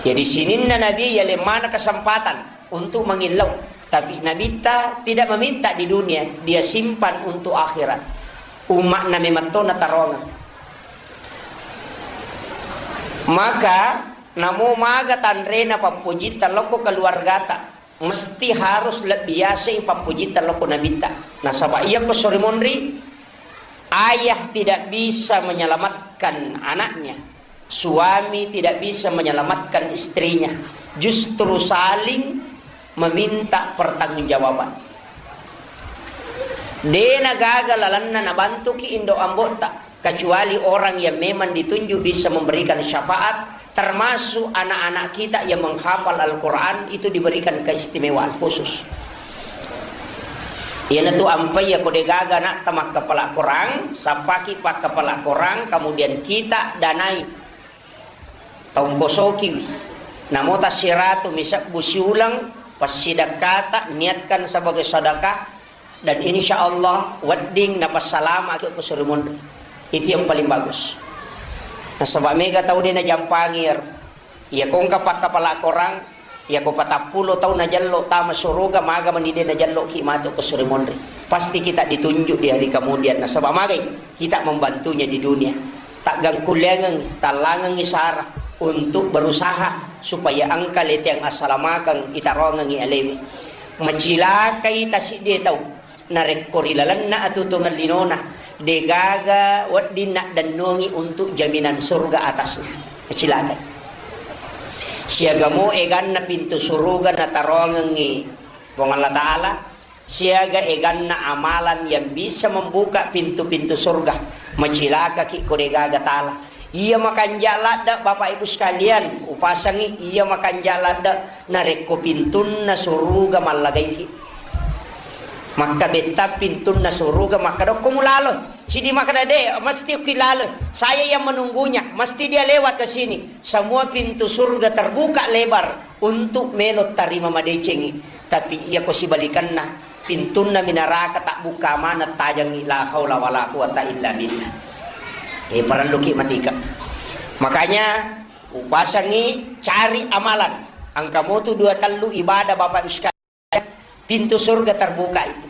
Jadi sininna Nabi iya lemmana kesempatan untuk mengillau, tapi Nabitta tidak meminta di dunia, dia simpan untuk akhirat. Umma'na memang to nataroangeng. Maka namo maga tanrena pappojitta lokko keluargata, mesti harus lebbi yaseng pappojitta lokko Nabitta. Nasaba iyako sori monri, ayah tidak bisa menyelamatkan anaknya, Suami tidak bisa menyelamatkan istrinya, justru saling meminta pertanggungjawaban. Dena gaga lalenna nabantuki indo ambo'ta, kecuali orang yang memang ditunjuk bisa memberikan syafaat, termasuk anak-anak kita yang menghafal Al-Quran itu diberikan keistimewaan khusus. Iyanatu ampai yako degaga anakta makkapala Quran, sappaki pakkapala Quran, kemudian kita danai. Taungkosokiwi. Namo tassiratu misebbu siuleng, passidekkata, niatkan sebagai sedekah, dan insya Allah wedding napassalamaki ko suri monri. Itu yang paling bagus. Nasaba mega tau de najampangi ero. Iya ko engka pakkapala Korang, iya ko patappulo tau najello tama suruga, maga mani de najello ki matu ko suri monri. Pasti kita ditunjuk di hari kemudian. Nasaba magai kita membantunya di dunia. Tagangkulleangengngi, tallangengngi sara untuk berusaha supaya engka leteang assalamakeng itarongengngi alewe. Macilakai tasiddi tau narekko ri lalenna atutungeng linona degaga wedding naddennongi untuk jaminan surga atasnya. Macilakai. Siagamo eganna pintu suruga natarongengngi Puang Allah Ta'ala, siaga eganna amalan yang bisa membuka pintu-pintu surga. Macilakaki ko degaga tala. Iya makanja ladde, Bapak Ibu sekalian, upasangi iya makanja ladde narekko pintunna suruga mallagaiki. Makkabetta pintunna suruga makkadokko mulalo. Sidi makkada de, mesti ki lalo. Saya yang menunggunya, mesti dia lewat ke sini. Semua pintu surga terbuka lebar untuk melo tarima madecengi. Tapi iya ko sibalikanna, pintunna minaraka tak buka mana tajangi, la haula wala quwata illa billah. Eh, parelluki matika. Makanya upasangi cari amalan. Engka motu dua tellu ibadah Bapak Ibu sekalian, pintu surga terbuka itu.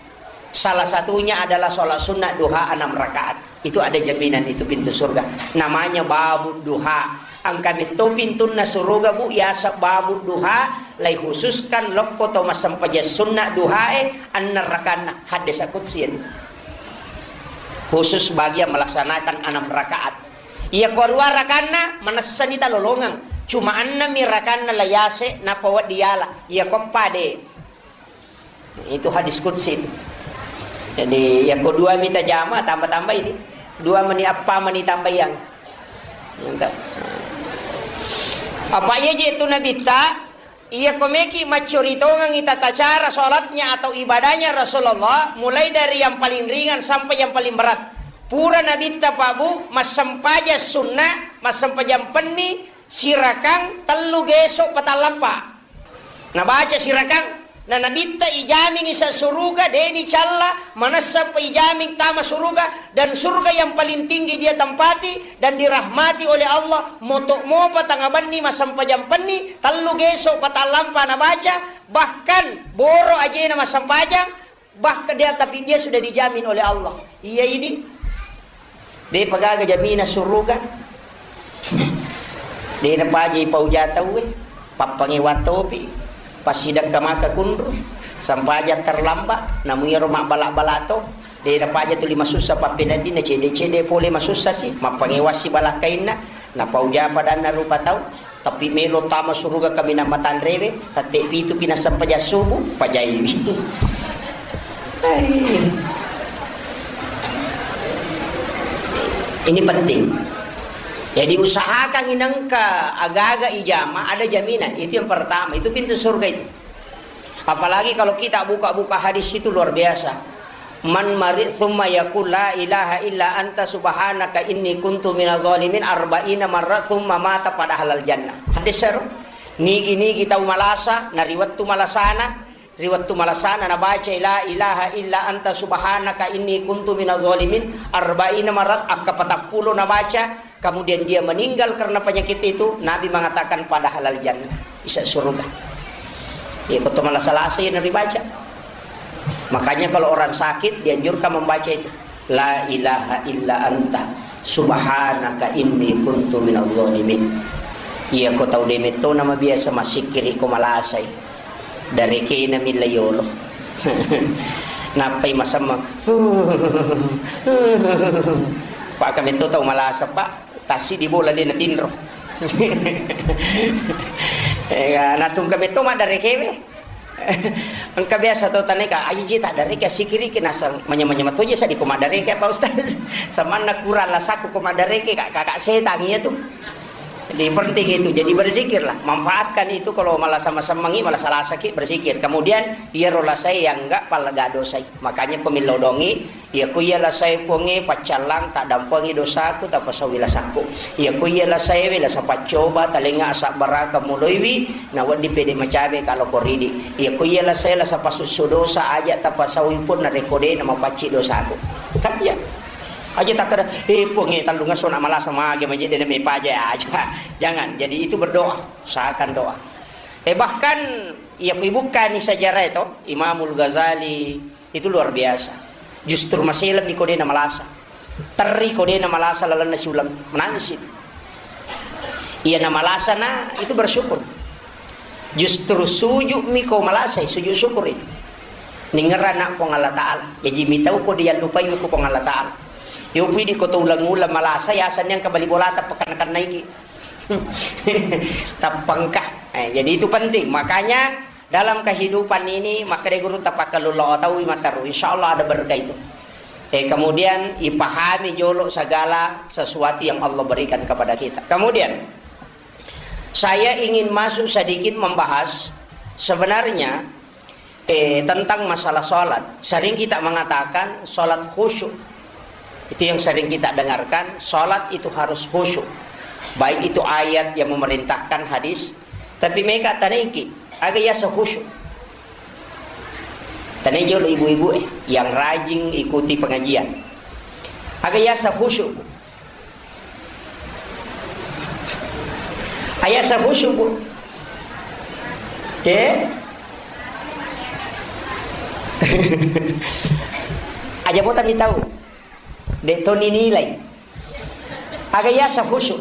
Salah satunya adalah sholat sunnah duha enam rakaat. Itu ada jaminan itu pintu surga. Namanya babu duha. Engka metto pintunna suruga, Bu, yaseng babu duha, lai khususkan lokko to massempajang sunna duhae, enna rakanna. Hadis qudsi itu. Khusus bagi yang melaksanakan enam rakaat. Iya ko dua rakanna, manessani talolongeng. Cuma ennami rakanna la yase, nappa wedding yala. Iya ko pade. Itu hadis qudsi. Jadi, iya ko dua mita jama, tambah-tambah ini. Dua meni appa meni tambah yang. Mantap. Apa iya je tu Nabitta, iya ko meki maccori tongengi tata cara sholatnya atau ibadahnya Rasulullah, mulai dari yang paling ringan sampai yang paling berat. Pura Nabitta Pak Bu, massempajang sunnah, massempajang penni, sirakang tellu geso patallampa. Nabaca sirakang, na Nabitta ijamingi sa suruga, deni calla, manessa pa ijaming tama suruga, dan surga yang paling tinggi dia tempati dan dirahmati oleh Allah, moto mopa tangabenni massempajang penni, tellu geso patallampa nabaca, bahkan boro ajena massempajang, Bahkan dia, tapi dia sudah dijamin oleh Allah. Iya ini. De pagaga jamina suruga. De napaja ipauja tauwe. Pappangewa topi. Passidekka maka kunru. Sampaja terlambat. Namu iyaro mabbala-bala to. De napaja tuli masussa pappeneddinna cede-cede pole masussa si. Mappangewa si balakkainna. Napauja padanna rupa tau. Tapi melo tama suruga kaminang matanrewe, tette pitu pi nassempajang subuh, pajaiwi. Ini penting. Jadi usahakan inengka agaga ijama ada jaminan. Itu yang pertama. Itu pintu surga itu. Apalagi kalau kita buka-buka hadis itu luar biasa. Man mari thumma yaqul la ilaha illa anta subhanaka inni kuntu minadh dhalimin arba'ina marra thumma mata pada halal jannah. Hadis seru. Nigi-nigi tau malasa, na ri wettu malasana, ri wettu malasana nabaca la ilaha illa anta subhanaka inni kuntu minadh dhalimin arba'ina marrat, akka patappulo nabaca, kemudian dia meninggal karena penyakit itu, Nabi mengatakan pada halal jannah, bisa surga. Ya, koto malasa-lasa yang dibaca. Makanya kalau orang sakit dianjurkan membaca itu. La ilaha illa anta subhanaka inni kuntu minadh dhalimin. Iya ko tau demetto nama biasa masikkiri ko malasai. Darekena milla yolo. Nappai masemma. Pak kametto tau malasa, Pak. Tassi di bola de natinro. Eh, natungka metto maddarekewe. Engka biasa to taneka, aji ji taddareke sikiriki nasang manya-manya matoje sadi ko maddareke apa ustaz. Samanna kurang lasaku ko maddareke kak, kakak setan iya tu. Jadi penting itu, jadi berzikirlah, manfaatkan itu kalau malasa masemmangi, malasa lasaki berzikir. Kemudian iyaro lasai yang enggak pala gak dosai. Makanya ko millau dongi, Iyako iya lasae Puangnge, paccallang, taddampengi dosaku, tapasauwi lasakku. Iyako iya lasaewe, lasa paccoba, talengnga asabbaraka muloiwi, nawedding pede macawe ka loko ridi. Iyako iya lasae, lasa pasussu dosa, aja tapasauwi pun narekko de namapacci dosaku. Kan iya. Aja takkeda, "Eh, Puangnge, tellungesso na malasa mage maje de name paja aja." Jangan. Jadi itu berdoa, usahakan doa. Eh, bahkan iyako ibukkani sejarah itu, Imamul Ghazali, Itu luar biasa. Justru maselemmi ko de namalasa. Terri ko de namalasa lalenna siuleng. Menangis itu. Iya namalasa na, itu bersyukur. Justru sujudmi ko malasai, sujud syukur itu. Ningerana Puang Allah Ta'ala. Jaji mitau ko diallupai ko Puang Allah Ta'ala. Yo pidi ko to uleng-uleng malasa, ya aseng yang kebali bolata pekan-kan naiki. Tappengka. Eh, jadi itu penting. Makanya dalam kehidupan ini, makkeda guru, tapakkalulla tauwi matteru. Insya Allah ada berkah itu. Eh, kemudian ipahami jolo segala sesuatu yang Allah berikan kepada kita. Kemudian, saya ingin masuk sedikit membahas sebenarnya, eh, tentang masalah sholat. Sering kita mengatakan sholat khusyuk. Itu yang sering kita dengarkan, sholat itu harus khusyuk. Baik itu ayat yang memerintahkan, hadis, tapi meka tanengki, aga yasa khusyuk. Tanai jolo ibu-ibu, eh, yang rajin ikuti pengajian. Aga yasa khusyuk. Ayasa khusyuk, Bu. Eh? Aja bota mi tau. De to ninilai. Aga yasa khusyuk.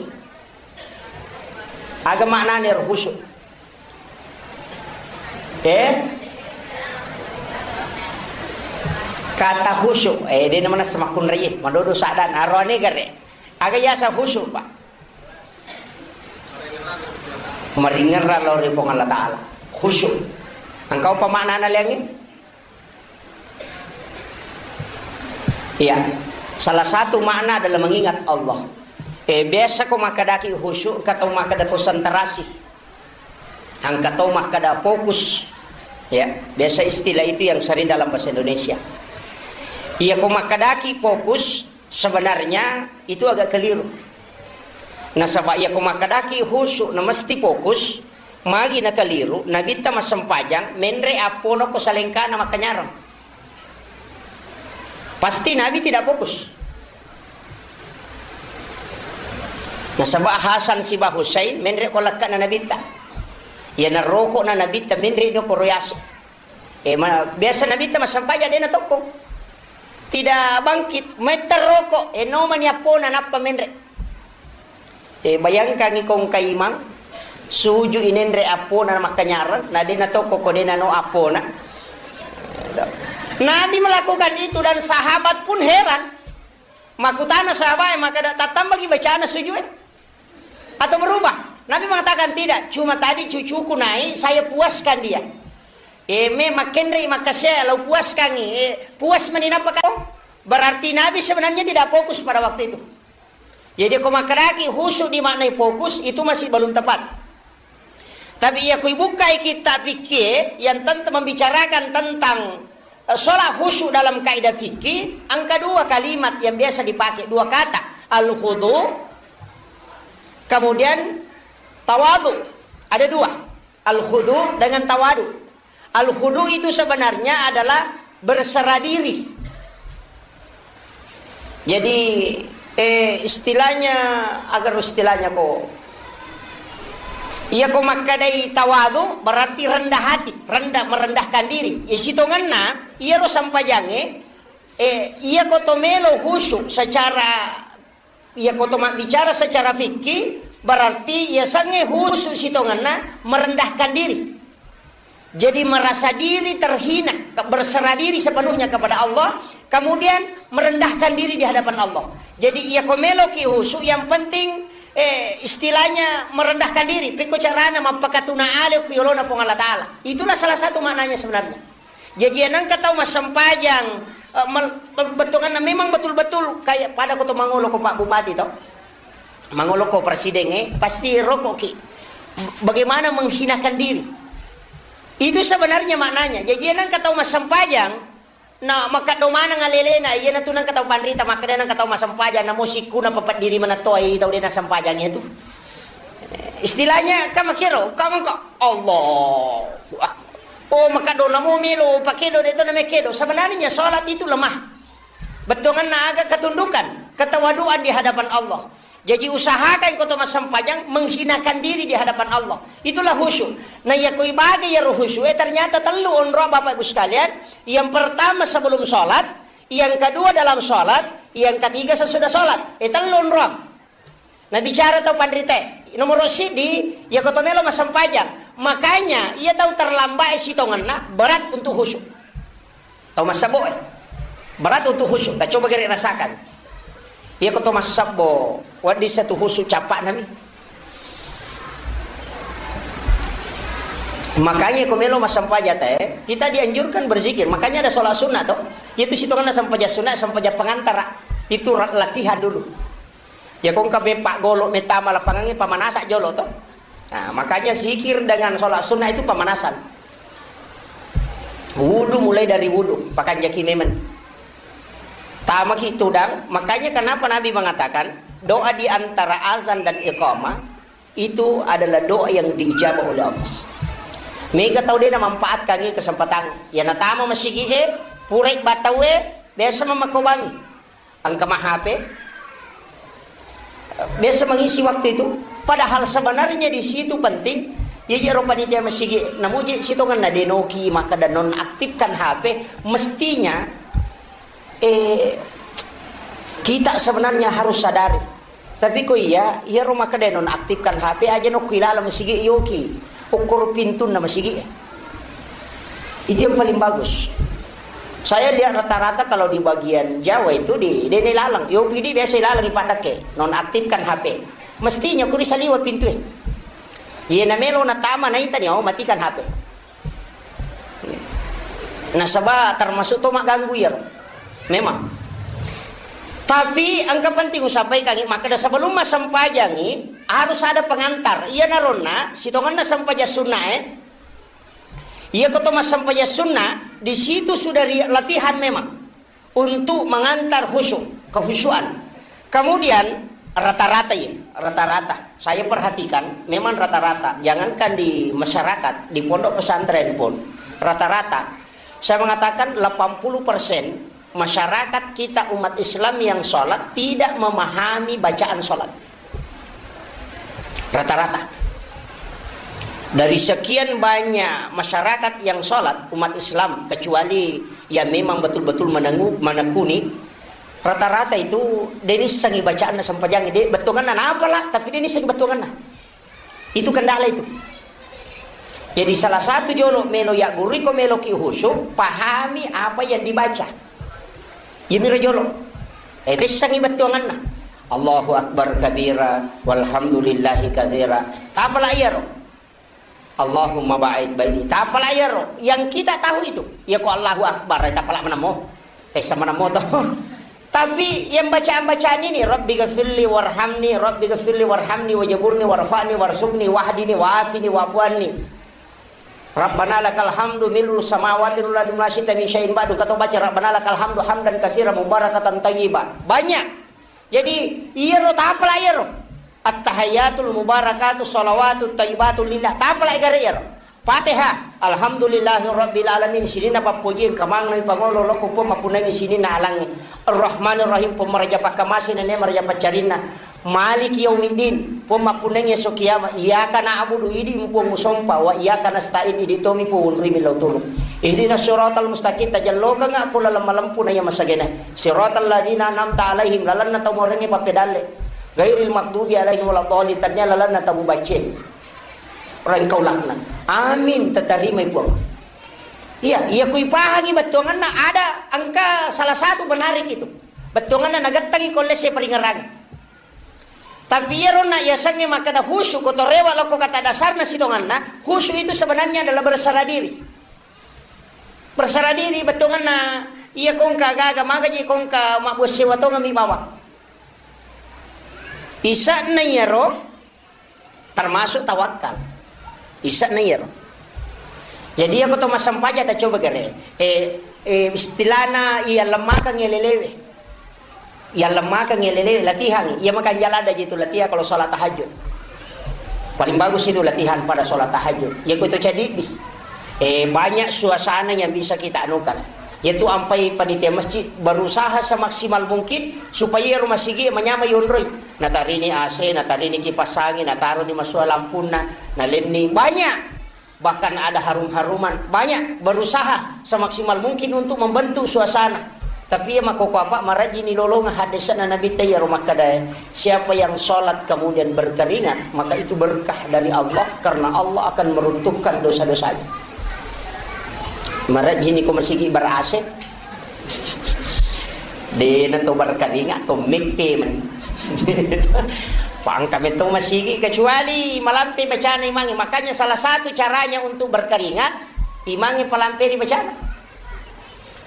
Aga maknane ro khusyuk. Eh? Kata khusyuk, eh, de namana semakkunraie, madodo sadana, aroane gare. Aga yasa khusyuk, Pak? Maringerra lao ri Puang Allah Ta'ala. Khusyuk. Engkau apa maknana liangi? Iya. Salah satu makna adalah mengingat Allah. Eh, biasa ko makkedaki khusyuk, engka tau makkeda konsentrasi. Engka tau makkeda fokus. Ya, biasa istilah itu yang sering dalam bahasa Indonesia. Iya, ko makkedaki fokus, sebenarnya itu agak keliru. Nasaba iya ko makkedaki khusyuk na mesti fokus, magi na keliru, Nabitta massempajang, menre appona ko salengkana makkanyarang. Pasti Nabi tidak fokus. Nasaba Hasan siba Husain menre ko lekkana Nabitta. Iya naroko na Nabitta menre no koro yase. Eh, ma-, biasa Nabitta massempajang de na tokko. Tidak bangkit, metta roko, eh, nomani appona nappa menre. Eh, bayangkangi ko engka imang, suju inenre appona makkanyarang, na de na tokko ko de na no appona. Nabi melakukan itu dan sahabat pun heran. Makutana sahabat, eh, makkeda, "Tattambaki bacana sujue? Atau berubah?" Nabi mengatakan, "Tidak, cuma tadi cucuku naik, saya puaskan dia." Eh, me makkenre makkasea, lau puaskangi, eh, puas mani nappa kau? Berarti Nabi sebenarnya tidak fokus pada waktu itu. Jadi, ko makkedaki khusyuk dimaknai fokus, itu masih belum tepat. Tapi iya, ko ibukkai kitab fikih yang tentang membicarakan tentang, eh, sholat khusyuk dalam kaidah fikih, engka dua kalimat yang biasa dipakai, dua kata, al-khudu, kemudian tawadu. Ada dua, al-khudu dengan tawadu. Al-khudu itu sebenarnya adalah berserah diri. Jadi, eh, istilahnya, agar istilahnya ko, iya ko makkedai tawadu berarti rendah hati, rendah, merendahkan diri. Iya sitongenna, iya ro sampajange, eh, iya ko to melo khusyuk secara Iya, ko to mabbicara secara fikih, berarti iya sangnge khusyuk sitongenna merendahkan diri. Jadi merasa diri terhina, ke-, berserah diri sepenuhnya kepada Allah. Kemudian merendahkan diri di hadapan Allah. Jadi, iya ko meloki husu, yang penting, eh, istilahnya merendahkan diri. Pekko carana mappakatuna ale ku yolona Puang Allah Ta'ala. Itulah salah satu maknanya sebenarnya. Jadi, iya nengka tau massempajang, eh, mel-, bettuanna memang betul-betul kayak pada ko to mangolo ko Pak Bupati to. Mangolo ko Presiden, eh, pasti rokoki. Bagaimana menghinakan diri. Itu sebenarnya maknanya. Jadi, iya nengka tau massempajang, na, makkaddo maneng alelena, iyanatu nengka tau panrita, makkeda nengka tau massempajang, namo sikkuna papeddiri manettoai tau de nassempajang itu. Istilahnya, kan makkiro, kan engka, Allahu Akbar. Oh, makkaddo namo melo, pakedo de to namekkedo. Sebenarnya sholat itu lemah. Bettuanna aga ketundukan, ketawaduan di hadapan Allah. Jadi, usahakan ko to massempajang menghinakan diri di hadapan Allah. Itulah khusyuk. Nah, iya ko ibaga iyaro khusyuk, eh, ternyata tellu onrong, Bapak Ibu sekalian. Yang pertama sebelum sholat, yang kedua dalam sholat, yang ketiga sesudah sholat. Eh, tellu onrong. Nah, bicara tau panrite, nomor siddi, iya ko to melo massempajang. Makanya, iya tau terlambat sitongenna berat untuk khusyuk. Tau massebbo, eh. Berat untuk khusyuk. Tacoba gere rasakan. Iya ko to massebbo, wedding satu khusyuk cappa nami. Makanya ko melo massempajang te, kita dianjurkan berzikir. Makanya ada sholat sunnah to. Itu sitongenna sempajang sunnah, sempajang pengantara. Itu ra-, latihan dulu. Ya, ko engka me paggolo metama lapangangnge, pamanasa jolo to. Nah, makanya zikir dengan sholat sunnah itu pemanasan. Wudu, mulai dari wudu, pakanjaki memang. Tamaki tudang, makanya kenapa Nabi mengatakan doa di antara azan dan iqamah itu adalah doa yang diijabah oleh Allah. Mega tau de namanfaatkan kesempatan. Ya, natama masigi e, purai batau e, biasa memakobangi. Engka ma H P, biasa mengisi waktu itu. Padahal sebenarnya di situ penting. Iya, iya, ro panitia masigi, namuji sitongenna denoki, maka dan nonaktifkan H P. Mestinya, eh, kita sebenarnya harus sadari. Tapi ko iya, iya ro maka dan nonaktifkan H P aja, nokku ilalang masigi yoki. Ukur pintunna masigi. Itu yang paling bagus. Saya lihat rata-rata kalau di bagian Jawa itu di, de nailalang. Yo, pidi biasa ilalang ipaddakke, nonaktifkan H P. Mestinya kuri saliwa pintu e. Iya, namelo natama naita ni, oh, matikan H P. Nasaba termasuk to magganggu iyaro. Memang. Tapi engka penting usampaikan, makkeda sebelum massempajangi harus ada pengantar. Iya naronna sitongenna sempajang sunna e. Iya ko to massempajang sunna, di situ sudah ri-, latihan memang untuk mengantar khusyuk, kehusyuan. Kemudian rata-rata ya, rata-rata. Saya perhatikan memang rata-rata, jangankan di masyarakat, di pondok pesantren pun rata-rata. Saya mengatakan delapan puluh persen masyarakat kita umat Islam yang sholat tidak memahami bacaan sholat. Rata-rata. Dari sekian banyak masyarakat yang sholat, umat Islam, kecuali ya memang betul-betul menengu-, menekuni, rata-rata itu de nissengi bacaanna sempajangi, de bettuanganna napala, tapi de nissengi bettuanganna. Itu kendala itu. Jadi salah satu jolo melo ya guru ko meloki khusyuk, pahami apa yang dibaca. Iyamiro jolo. Eh, tessangi bettuanganna. Allahu Akbar kabira, walhamdulillahi kabira. Tapala iyaro. Allahumma ba'id baini. Tapala iyaro. Yang kita tahu itu. Ya ko Allahu Akbar, eh, tapala menamo. Eh, sama namo to. Tapi yang bacaan-bacaan ini, Rabbi ghafirli warhamni, Rabbi ghafirli warhamni, wajaburni, warfa'ni, warsukni, wahdini, wa'afini, wa'fu anni. Rabbana lakal hamdu mil'us samawati wal ardi wa ma syi'ta min syai'in ba'du. Kata baca, Rabbana lakal hamdu hamdan katsiran mubarakatan thayyiba. Banyak. Jadi, iyaro tapala iyaro. At-tahiyyatul mubarakatu shalawatut thayyibatu lillah. Tapala gare iyaro. Fatihah. Alhamdulillahi rabbil alamin. Sininna pappoji engka maneng pangolo lokko Puang mappunnangi sininna alangnge. Ar-Rahmanir Rahim, Puang maraja pakkamase nene maraja paccarinna. Maliki yaumiddin, Puang mappunnangi esso kiamat. Iyyaka na'budu, idi Puang musompa, wa iyyaka nasta'in, idi tomi Puang unrimi lao tulu. Ihdinas siratal mustaqim, tajallokengnga Puang laleng malempu na iya masagena. Siratal ladzina an'amta alaihim, lalenna tau morengnge pappedalle. Ghairil maghdubi alaihim waladdallin, tennia lalenna tau mubacce. Rengkau laknat. Amin, tatarimai Puang. Iya, iya kui pahangi bettuanganna ada engka salah satu menarik itu. Bettuanganna nagettangi ko lesse paringerang. Tapi iyaro na yasengnge makkeda khusyuk, ko torewa lokko kata dasarna sitonganna, khusyuk itu sebenarnya adalah berserah diri. Berserah diri bettuanganna, iya kongka gaga magaji kongka mabbuat sewa tongami bawang. Isa'na iyaro termasuk tawakkal. Isa'na iyaro. Jadi, iya ko to massempajang, ta coba gare. Eh, eh, istilahna iya lemmakeng iya lelewe. Iya lemmakeng iya lelewe, latihan. Iya makan jalan ada jitu latihan kalau sholat tahajud. Paling bagus itu latihan pada sholat tahajud. Iya ko itu jadi di. Eh, banyak suasana yang bisa kita anukan. Yaitu ampai panitia masjid berusaha semaksimal mungkin supaya rumah sigi manyamai yonroi. Natarini A C, natarini kipas angin, nataroni masua lampunna, nalenni banyak. Bahkan ada harum-haruman, banyak berusaha semaksimal mungkin untuk membentuk suasana. Tapi iya makkoko apa, marajini lolonga hadesana Nabi ta iyaro makkada, siapa yang sholat kemudian berkeringat, maka itu berkah dari Allah karena Allah akan meruntuhkan dosa-dosanya. Marajini ko masigi ber-A C, Dena to berkeringat, to mette meni. Pangka metto masigi, kecuali malampe bacana imangnge. Makanya salah satu caranya untuk berkeringat, imangnge palamperi bacana.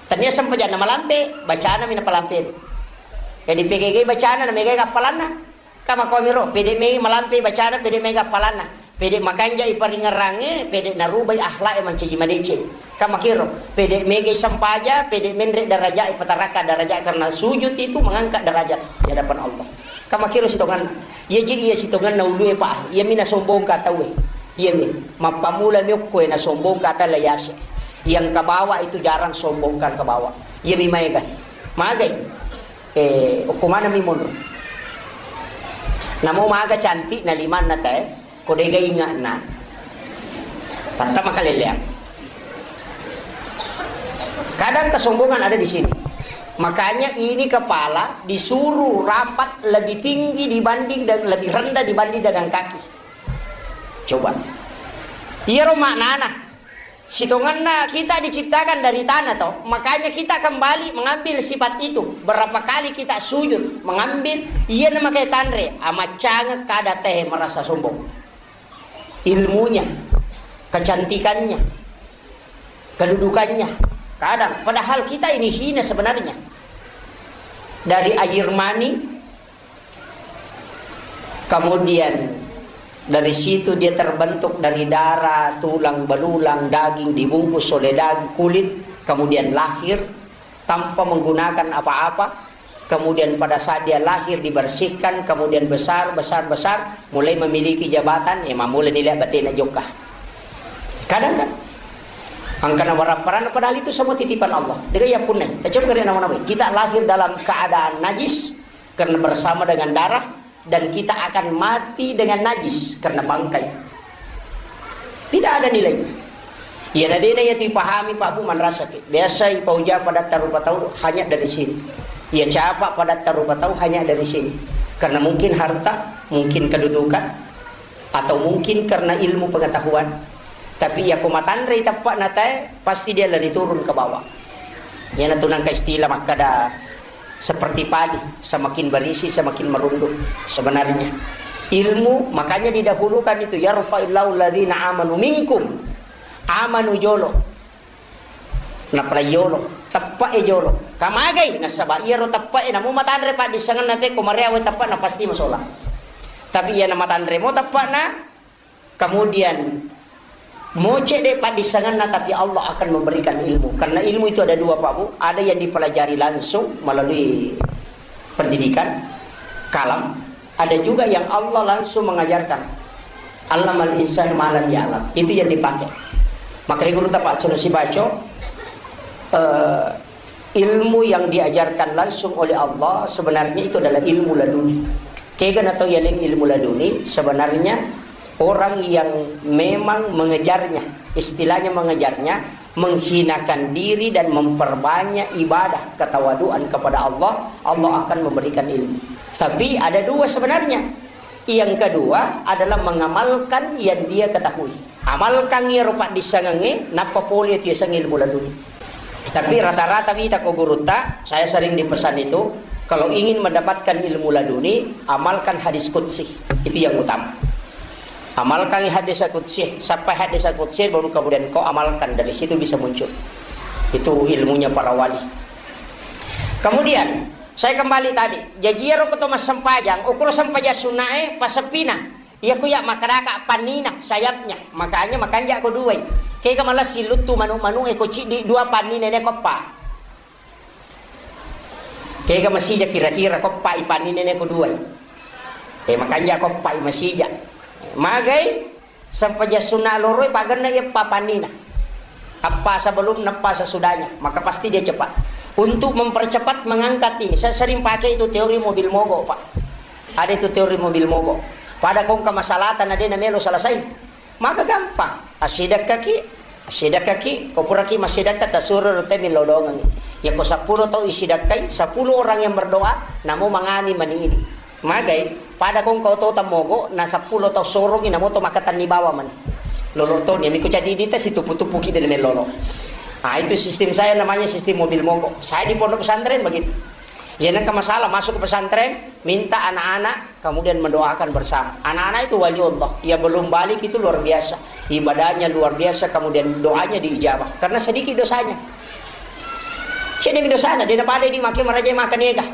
Tania sempajanna malampe, bacana mina palamperi. Jadi P G G bacana, na megai appalanna. Kamakomiro, pede mei malampe bacana, pede mega appalanna, pede makanjai paringerrangnge, pede narubai akhlak e mancaji madeceng. Kamakiro, pede mega sempaja, pede menre daraja e, pataraka daraja, karena sujud itu mengangkat derajat di hadapan Allah. Kamakiro sitonganna. Iya ji iya sitonganna ulue, Pak. Iya mina sombong ka tauwe. Iya mi. Mappamula mi okko e na sombong ka tala yase. Yang kabawa itu jarang sombong kan kabawa. Iya mi maega. Magai. Eh, okko maneng mi monro. Namo maga cantik na limanna te, ko dega ingatna. Patta makaleleang. Kadang kesombongan ada di sini. Makanya ini kepala disuruh rapat lebih tinggi dibanding dan lebih rendah dibanding dengan kaki. Coba. Iyaro maknana. Sitongenna kita diciptakan dari tanah, toh, makanya kita kembali mengambil sifat itu. Berapa kali kita sujud, mengambil, iya namakai tanre, amaccangeng kada teh merasa sombong. Ilmunya, kecantikannya, kedudukannya, kadang, padahal kita ini hina sebenarnya. Dari air mani, kemudian dari situ dia terbentuk dari darah, tulang belulang, daging dibungkus oleh daging, kulit, kemudian lahir tanpa menggunakan apa-apa. Kemudian pada saat dia lahir dibersihkan, kemudian besar, besar, besar, mulai memiliki jabatan, ya mamula nilai batena jokka. Kadang kan, angkana warang-parang, padahal itu semua titipan Allah. Dega ya punai. Kita coba kena nama-nama. Kita lahir dalam keadaan najis, karena bersama dengan darah, dan kita akan mati dengan najis karena bangkai. Tidak ada nilai. Iya nadena iya tipahami Pak Bu manrasaki. Biasa ipauja pada tarupa tau hanya dari sini. Iya capa pada tarupa tau hanya dari sini. Karena mungkin harta, mungkin kedudukan, atau mungkin karena ilmu pengetahuan. Tapi iya ko matanrei teppa'na tae, pasti dia lari turun ke bawah. Iyana tu nangka istilah makkada seperti padi, semakin berisi semakin merunduk. Sebenarnya ilmu makanya didahulukan itu, yarfa'illahu alladhina amanu minkum, amanu jolo. Napalai yolo, teppa e jolo. Kamagai nasaba iyaro teppa e namu matanre paddissengenna te ko mareawe teppa na pasti masola. Tapi iya na matanre mo teppa na, kemudian moce de paddissengenna, tapi Allah akan memberikan ilmu. Karena ilmu itu ada dua, Pak Bu. Ada yang dipelajari langsung melalui pendidikan, kalam. Ada juga yang Allah langsung mengajarkan. Allamal insan ma lam ya'lam. Itu yang dipakai. Makanya guru tapak sunusi baco, eh, ilmu yang diajarkan langsung oleh Allah sebenarnya itu adalah ilmu laduni. Kega na tau yaleng ilmu laduni, sebenarnya orang yang memang mengejarnya, istilahnya mengejarnya, menghinakan diri dan memperbanyak ibadah ketawaduan kepada Allah, Allah akan memberikan ilmu. Tapi ada dua sebenarnya. Yang kedua adalah mengamalkan yang dia ketahui. Amalkan iyaro paddissengengnge, nappa pole tu yasengnge ilmu laduni. Tapi rata-rata wita ko gurutta, saya sering dipesan itu, kalau ingin mendapatkan ilmu laduni, amalkan hadis qudsi. Itu yang utama. Amalkan hadis qudsi, sampai hadis qudsi baru kemudian kau amalkan, dari situ bisa muncul. Itu ilmunya para wali. Kemudian, saya kembali tadi, jaji iyaro ko to massempajang, ukuro sempajang sunnae, passeppina. Iya ku iya makkedaka pannina, sayapnya. Makanya makanja ko duai. Kega malessi luttu manu-manu e ko ciddi dua pannina ne koppa. Kega masija kira-kira koppa i pannina ne ko duai. Eh, makanja koppa i masija. Magai sempajang sunna loroi pagenna iya pa pannina. Apa sebelum, apa sesudahnya, maka pasti dia cepat. Untuk mempercepat mengangkat ini, saya sering pakai itu teori mobil mogok, Pak. Ada itu teori mobil mogok. Pada kongka masalahta na de na melo selesai, maka gampang. Assidakkaki, assidakkaki, ko puraki massidakka tasuro rute millau dongangi. Ya ko sepuluh tau isidakkai, sepuluh orang yang berdoa, namo mangani mani ini. Magai, pada kongka oto tammogo, na sepuluh tau sorongi, namo to makatanni bawa mani. Lolo to, niami ko jadi dita situpu-tupu ki de na melolo. Ah, itu sistem saya namanya sistem mobil mogok. Saya di pondok pesantren begitu. Ya, nengka masalah masuk ke pesantren, minta anak-anak kemudian mendoakan bersama. Anak-anak itu wali Allah. Ya, belum balik itu luar biasa. Ibadahnya luar biasa, kemudian doanya diijabah. Karena sedikit dosanya. Cedemi dosana, de na pada di make maraja makan ega.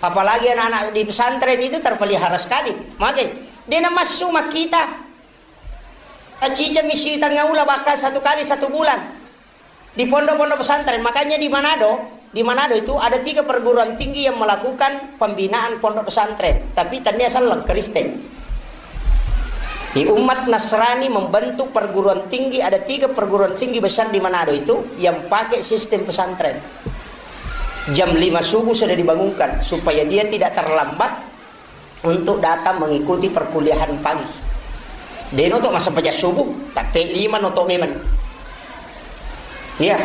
Apalagi anak-anak di pesantren itu terpelihara sekali. Magai, de na massu makkita. Acicami sitengnga ula, bahkan satu kali satu bulan. Di pondok-pondok pesantren, makanya di Manado, di Manado itu ada tiga perguruan tinggi yang melakukan pembinaan pondok pesantren, tapi tania selleng Kristen. Di umat Nasrani membentuk perguruan tinggi, ada tiga perguruan tinggi besar di Manado itu yang pakai sistem pesantren. Jam lima subuh sudah dibangunkan supaya dia tidak terlambat untuk datang mengikuti perkuliahan pagi. De no to massempajang subuh, tatte lima no to memang. Iya,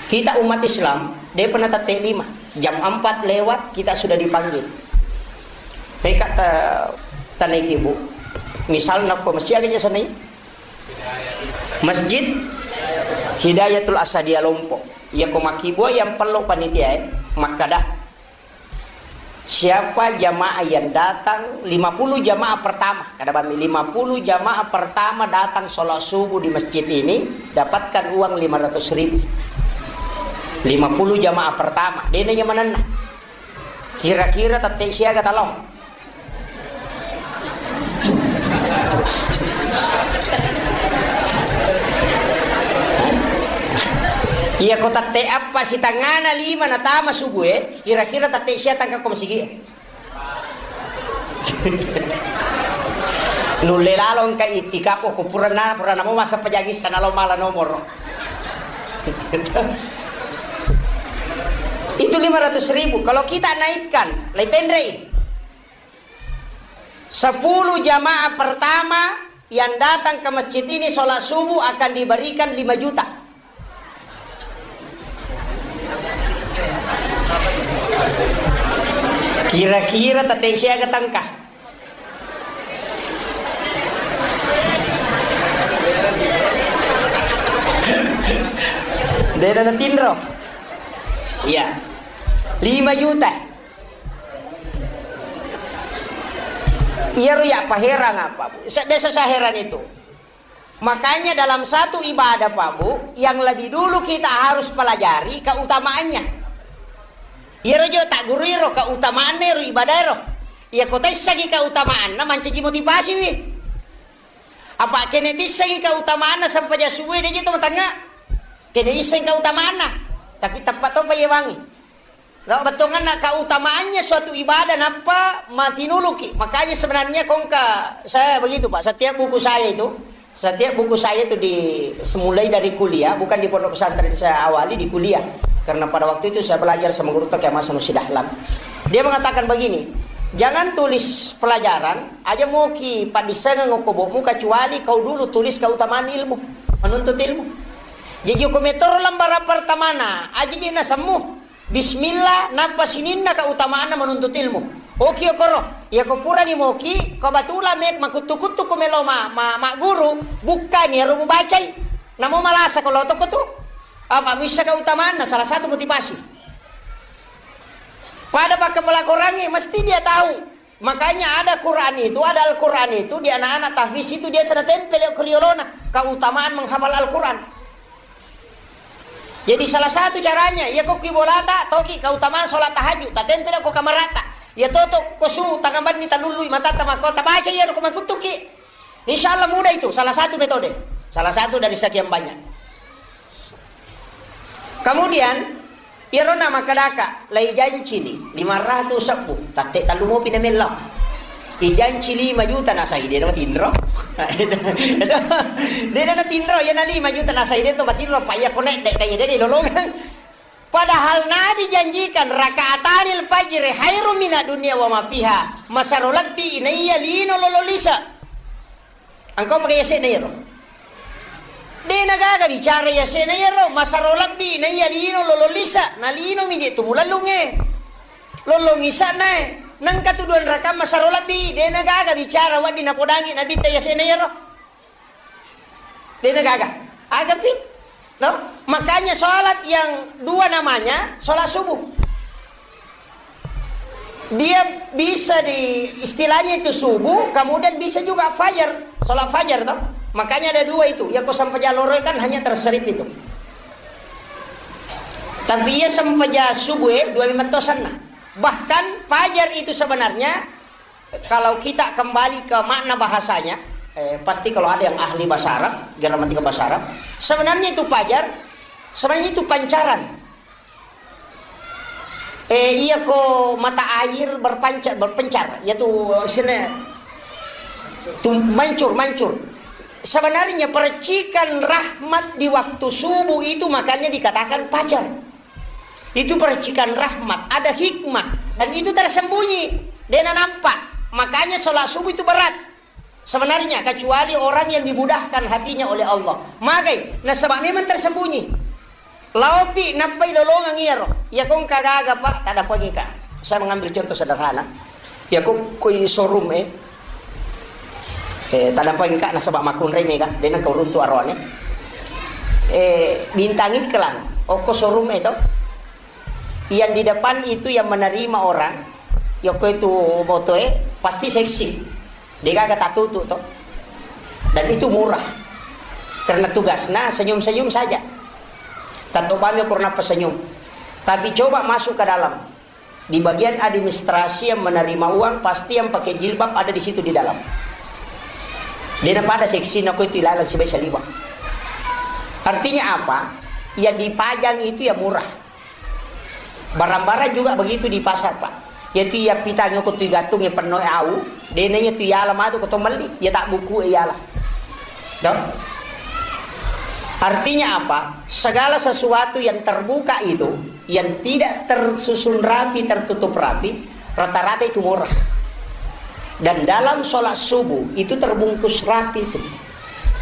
kita umat Islam, de pernah tatte lima. Jam empat lewat, kita sudah dipanggil. Meka ta-, tanaiki, Bu. Misalna ko masih ada jasa nai? Masjid Hidayatul Asadia Lompok. Iya ko makkibua yang perlu panitia, eh. Makkada. Siapa jamaah yang datang, lima puluh jamaah pertama, kada bami, lima puluh jamaah pertama datang sholat subuh di masjid ini, dapatkan uang lima ratus ribu. Lima puluh jamaah pertama, dena yang menenna. Kira-kira tette siaga talo? Iya, ko tette appa sitangana lima natama subuh e, kira-kira tette sia tangka ko masigi e. Nulle lalo engka itikaf, ko purana, purana mo masa pejangissa nalo mala nomoro. Itu lima ratus ribu. Kalau kita naikkan, lai penrei. Sepuluh jamaah pertama yang datang ke masjid ini sholat subuh akan diberikan lima juta. Kira-kira tette siaga tangka? Dena natinro. Iya. Lima juta. Iyaro ya paherang apa, Bu? Sa-, biasa saya heran itu. Makanya dalam satu ibadah, Pak Bu, yang lebih dulu kita harus pelajari keutamaannya. Iyaro jo tak guru iro keutamaanna iro ibadah iro. Iya, ko taissengi keutamaanna, mancaji motivasi wi. Apa kene tissengi keutamaanna sempajang subuh de je to matangnga. Kene isseng keutamaanna. Tapi teppa topa yewangi. Nah, bettuanna keutamaannya suatu ibadah nappa matinuluki. Makanya sebenarnya kongka saya begitu, Pak. Setiap buku saya itu, setiap buku saya itu di, semulai dari kuliah, bukan di pondok pesantren saya awali, di kuliah. Karena pada waktu itu saya belajar sama guru Toke Mas Sanusi Dahlan. Dia mengatakan begini, "Jangan tulis pelajaran, aja moki paddissengeng okko bokmu kecuali kau dulu tulis keutamaan ilmu, menuntut ilmu." Jadi ko metoro lambara pertamana, aja je nasemmu. Bismillah, nappa sininna keutamaanna menuntut ilmu. Oki okoro, iyako purani moki, ko batula me-, makuttu-kuttu ko melo ma-, ma-, magguru, bukkani ero mubacai. Namo malasa ko lotoko tu. Apa missaka utamanna, salah satu motivasi. Pada pakkapala Korangnge, mesti dia tahu. Makanya ada Quran itu, ada Al-Quran itu di anak-anak tahfiz itu dia sana tempel ke riolona, keutamaan menghafal Al-Quran. Jadi salah satu caranya, iya ko ki bolata, toki keutamaan sholat tahajud, tatempel ko kamarata. Ya toto ko su tangabanni talului matatta mako tabaca iya ko makuttuki. Insya Allah mudah itu, salah satu metode. Salah satu dari sekian banyak. Kemudian, iyaro na makkadaka, laijancini lima ratus sebbu, tatte tallu mopi na mellau. Ijanci lima juta nasai de' natinro. De' natinro, iya na lima juta nasai de' to matinro, pa iya konek de' kaya de' lolongang. Padahal Nabi janjikan, "Rakaatanil fajri khairum minad dunya wa ma fiha." Masaro lebbi inaiya lino lolo lisa. Engkau pakai yase'na iyaro. De' nagaga bicara yase'na iyaro, masaro lebbi na iya lino lolo lisa, na lino mi je tu mulallunge. Lolong isa'na e. Nengka tu dua rakaat masaro lebbi, de' nagaga bicara wedding napodangi Nabitta yase'na iyaro. De' nagaga. Agapi? No? Makanya sholat yang dua namanya sholat subuh. Dia bisa di, istilahnya itu subuh, kemudian bisa juga fajar, sholat fajar toh. Makanya ada dua itu. Yang ko sampaja loro kan hanya terserip itu. Tapi iya sampaja subuh, eh, dua lima tosanna. Bahkan fajar itu sebenarnya, kalau kita kembali ke makna bahasanya, eh, pasti kalau ada yang ahli bahasa Arab, gramatika bahasa Arab, sebenarnya itu fajar, sebenarnya itu pancaran. Eh, iya ko mata air berpancar, berpencar, yaitu sini tu mancur, mancur. Sebenarnya percikan rahmat di waktu subuh itu makanya dikatakan fajar. Itu percikan rahmat, ada hikmah dan itu tersembunyi, de' nampak. Makanya sholat subuh itu berat. Sebenarnya, kecuali orang yang dimudahkan hatinya oleh Allah. Magai, nasaba memang tersembunyi. Laopi nappai lolongang iyaro. Iya ko engka gaga, Pak, tadampengika. Saya mengambil contoh sederhana. Iya ko koi showroom, eh. Eh, tadampengika nasaba makkunrai mega, de' nengka uruntu aroane. Eh, bintang iklan, okko showroom e to. Yang di depan itu yang menerima orang, yokko itu motoe pasti seksi. De' gaga tatutu to. Dan itu murah. Karena tugasnya senyum-senyum saja. Tatto bami ukur napa senyum. Tapi coba masuk ke dalam. Di bagian administrasi yang menerima uang, pasti yang pakai jilbab ada di situ di dalam. De' napada seksi nako itu ilalang sibai saliwa. Artinya apa? Yang dipajang itu ya murah. Barang-barang juga begitu di pasar, Pak. Yaitu iya pitang ko tu gantung ya penno au, de' na iya tu iala matu ko to melli, iya tak buku iala. Toh? Artinya apa? Segala sesuatu yang terbuka itu, yang tidak tersusun rapi, tertutup rapi, rata-rata itu murah. Dan dalam sholat subuh itu terbungkus rapi itu.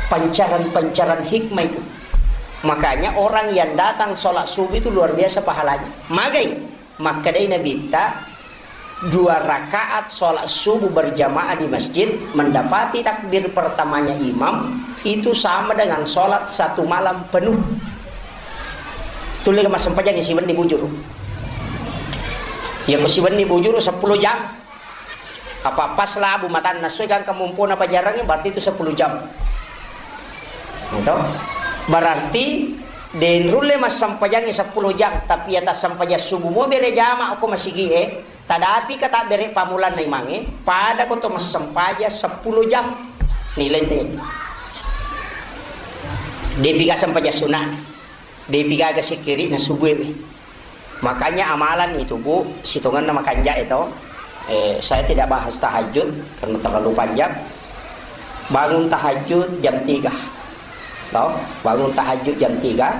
Pancaran-pancaran hikmah itu. Makanya orang yang datang sholat subuh itu luar biasa pahalanya. Magai, makkedai Nabitta, dua rakaat sholat subuh berjamaah di masjid, mendapati takbir pertamanya imam, itu sama dengan sholat satu malam penuh. Tulle massempajang siwenni bujuru. Ya ko siwenni bujuru sepuluh jam. Apa pas labu matanna soi gangka mompona pajarangnge, berarti itu sepuluh jam. Gitu. Berarti de' nulle massempajangngi sepuluh jam, tapi iya tassempajang subuh mo bere jama ko masigi e, tadapi ka tabbere pamulanna imangnge, pada ko to massempaja sepuluh jam. Nilai de'. De'pi ga sempajang sunna. De'pi gaga sikkiri'na subuh e. Makanya amalan itu, Bu, sitongenna makanja itu. Eh, saya tidak bahas tahajud karena terlalu panjang. Bangun tahajud jam tiga. Toh, bangun tahajud jam tiga.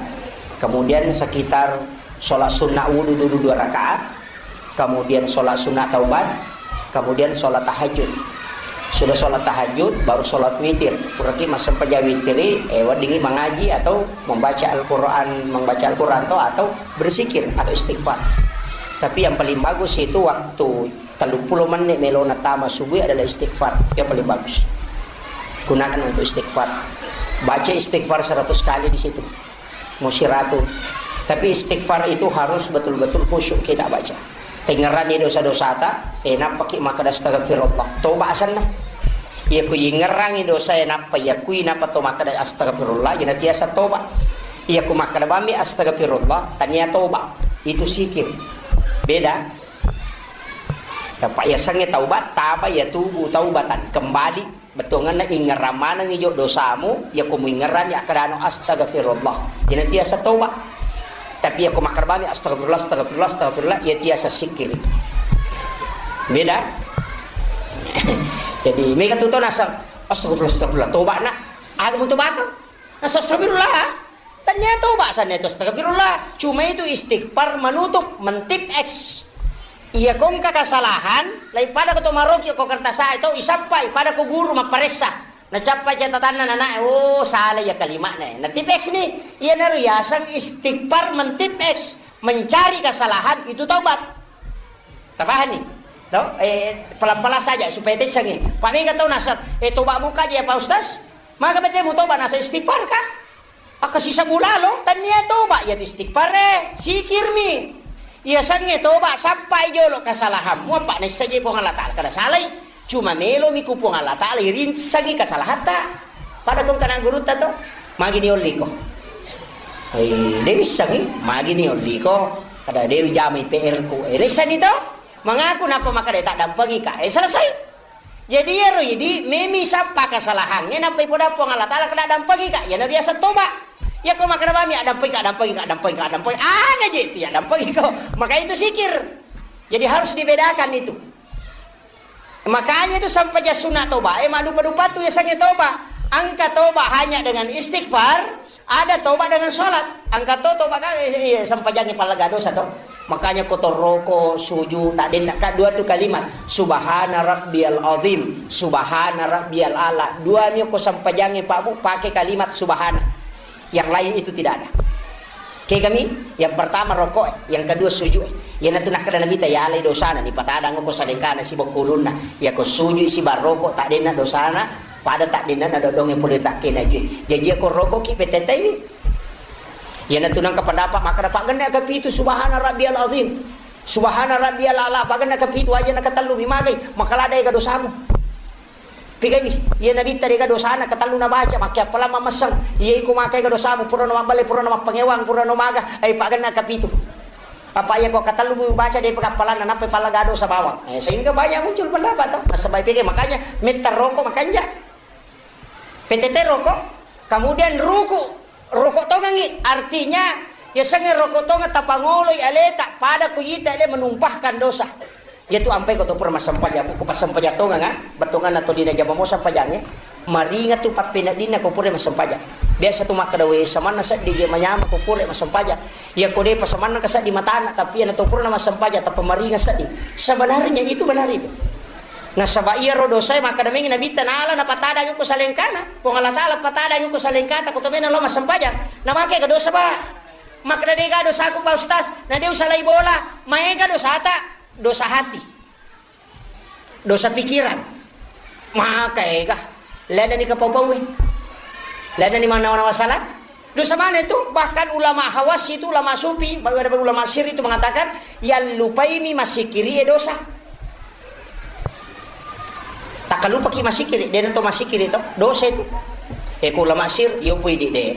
Kemudian sekitar sholat sunnah wudu dulu dua rakaat. Kemudian sholat sunnah taubat, kemudian sholat tahajud. Sudah sholat tahajud, baru sholat witir. Puraki massempajang witiri, eh, weddingi mengaji atau membaca Al-Quran, membaca Al-Quran atau, atau berzikir atau istighfar. Tapi yang paling bagus itu waktu Telluppulo menit melo natama subuh adalah istighfar. Yang paling bagus. Gunakan untuk istighfar. Baca istighfar seratus kali di situ. Musiratu. Tapi istighfar itu harus betul-betul khusyuk kita baca. Tengerani dosa-dosata, eh, nappaki makkeda astagfirullah. Toba asenna. Iya ku ingerangi dosa, eh, nappa iya kui nappa to makkeda astagfirullah, ina tiasa toba. Iya ku makkeda bammi astagfirullah, tania toba. Itu sikir. Beda. Apa yasengnge taubat, taba yatubu taubatan, kembali. Bettuangenna ingerang maneng ijo dosamu, iya ko muingerang ya kadano astagfirullah. Jadi tiasa toba. Tapi iya ko makkerbami astagfirullah, astagfirullah, astagfirullah, iya tiasa sikiri. Beda. Jadi mega tu to nasang astagfirullah, astagfirullah, toba nak. Aga mutu bakal. Nasang astagfirullah. Tania toba sanna itu astagfirullah. Cuma itu istighfar menutup, mentip X. Iya kongka kesalahan, lai pada ko to maroki ko kertas itu isappai pada ko guru mapparessa. Nacappa catatanna nana, oh, salah ya kalimatnya. Nah, tip X ni, iya naru yasang istighfar mentip X, mencari kesalahan itu taubat. Tapahani? No? Eh, pelan-pelan saja supaya tessangi. Pak mega tau nasab, eh, toba muka aja ya Pak Ustaz. Maka bete mu toba nasa istighfar kah? Akka sisa bulalo, tania toba, iya tu istighfar, eh, sikirmi. Iya sangnge toba, sappai jolo kesalahanmu, apa naissaje Puang Allah Ta'ala. Kada salai, cuma melomi ku Puang Allah Ta'ala, irinsangi kesalahatta. Pada kong kana gurutta to, magi ni olliko. Eh, de wissangi, magi ni olliko. Kada de jamai P R ku. Eh, naissani to, mangaku napa maka de tak dampangi ka. Eh, selesai. Jadi iyaro idi memi sappa kesalahangnge nappa ipoda Puang Allah Ta'ala kena dampangi ka, iyana riaseng toba. Iya ko makkeda bami, "Addampengika, addampengika, addampengika, addampengika." Aga je itu ya, addampengiko. Maka itu sikir. Jadi harus dibedakan itu. Makanya itu sampajang sunna toba, eh, madupa-dupa tu yasengnge toba. Angka toba hanya dengan istighfar, ada toba dengan sholat. Angka to toba ka, eh, eh, sampajangnge pallaga dosa to. Makanya ko torroko, suju, tak denna ka dua tu kalimat. Subhana rabbiyal azim, subhana rabbiyal ala. Dua mi ko sampajangnge Pak Bu, pakai kalimat subhana. Yang lain itu tidak ada. Kegami, yang pertama rokok, yang kedua sujud. Iyanatu nakkeda Nabitta, yalai dosana, nipatadang ko salengkana siba kulunna. Iya ko sujud siba rokok, tak denna dosana, pada tak denna na dodonge pole takkena jui. Jaji iya ko rokok ki petetai. Iyanatu nangka pendapat makkeda paggenna kapitu subhana rabbiyal azim. Subhana rabbiyal ala paggenna kapitu aja na katellu mi magai, maka lada ega dosamu. Pigaiwi, iya Nabitta dega dosana, katellu nabaca, makke appalang mammesseng. Iya iko makai ga dosamu, purano mabballe, purano mappangewang, purano maga, ai pagenna kapitu. Apa iya ko katellu mubaca de pagappalanna, nappa pallaga dosa bawang. Eh, sehingga banyak muncul pendapat to. Nasaba pigai makanya metta roko makanja. P T T roko, kemudian ruku, roko tongangi. Artinya, ya sengnge roko tongang tapangoloi aleta, pada kuyita ale menumpahkan dosa. Iyatu ampai ko to pura massempajang, ko passempajang tongeng, ah, bettuanna tolina jama mo sempajangnge, maringa tu pappeneddinna ko pura massempajang. Biasa tu makkeda, "We, samanna seddi je manyama ko pura massempajang." Iya ko depa samanna ka seddi matana, tapi iyana to pura massempajang, tappa maringa seddi. Sebenarnya itu benar itu. Nasaba iyaro dosae makkeda mengi Nabitta nala napatadang ko salengkana. Puang Allah Taala patadang ko salengkata ko to mena lo massempajang. Namake ga dosa, Pak? Makkeda, "Dega dosaku, Pak Ustaz." Na de usalai bola, maega dosata. Dosa hati, dosa pikiran, maka ega, ladani kapau-paue, ladani manawa-nawa salah. Dosa mana itu? Bahkan ulama Hawas itu, ulama sufi, bahkan ulama sir itu mengatakan, yang lupaimi masikiri e dosa. Takalupaki masikiri, dena to masikiri to, dosa itu. E, ko ulama sir, yo pui di de.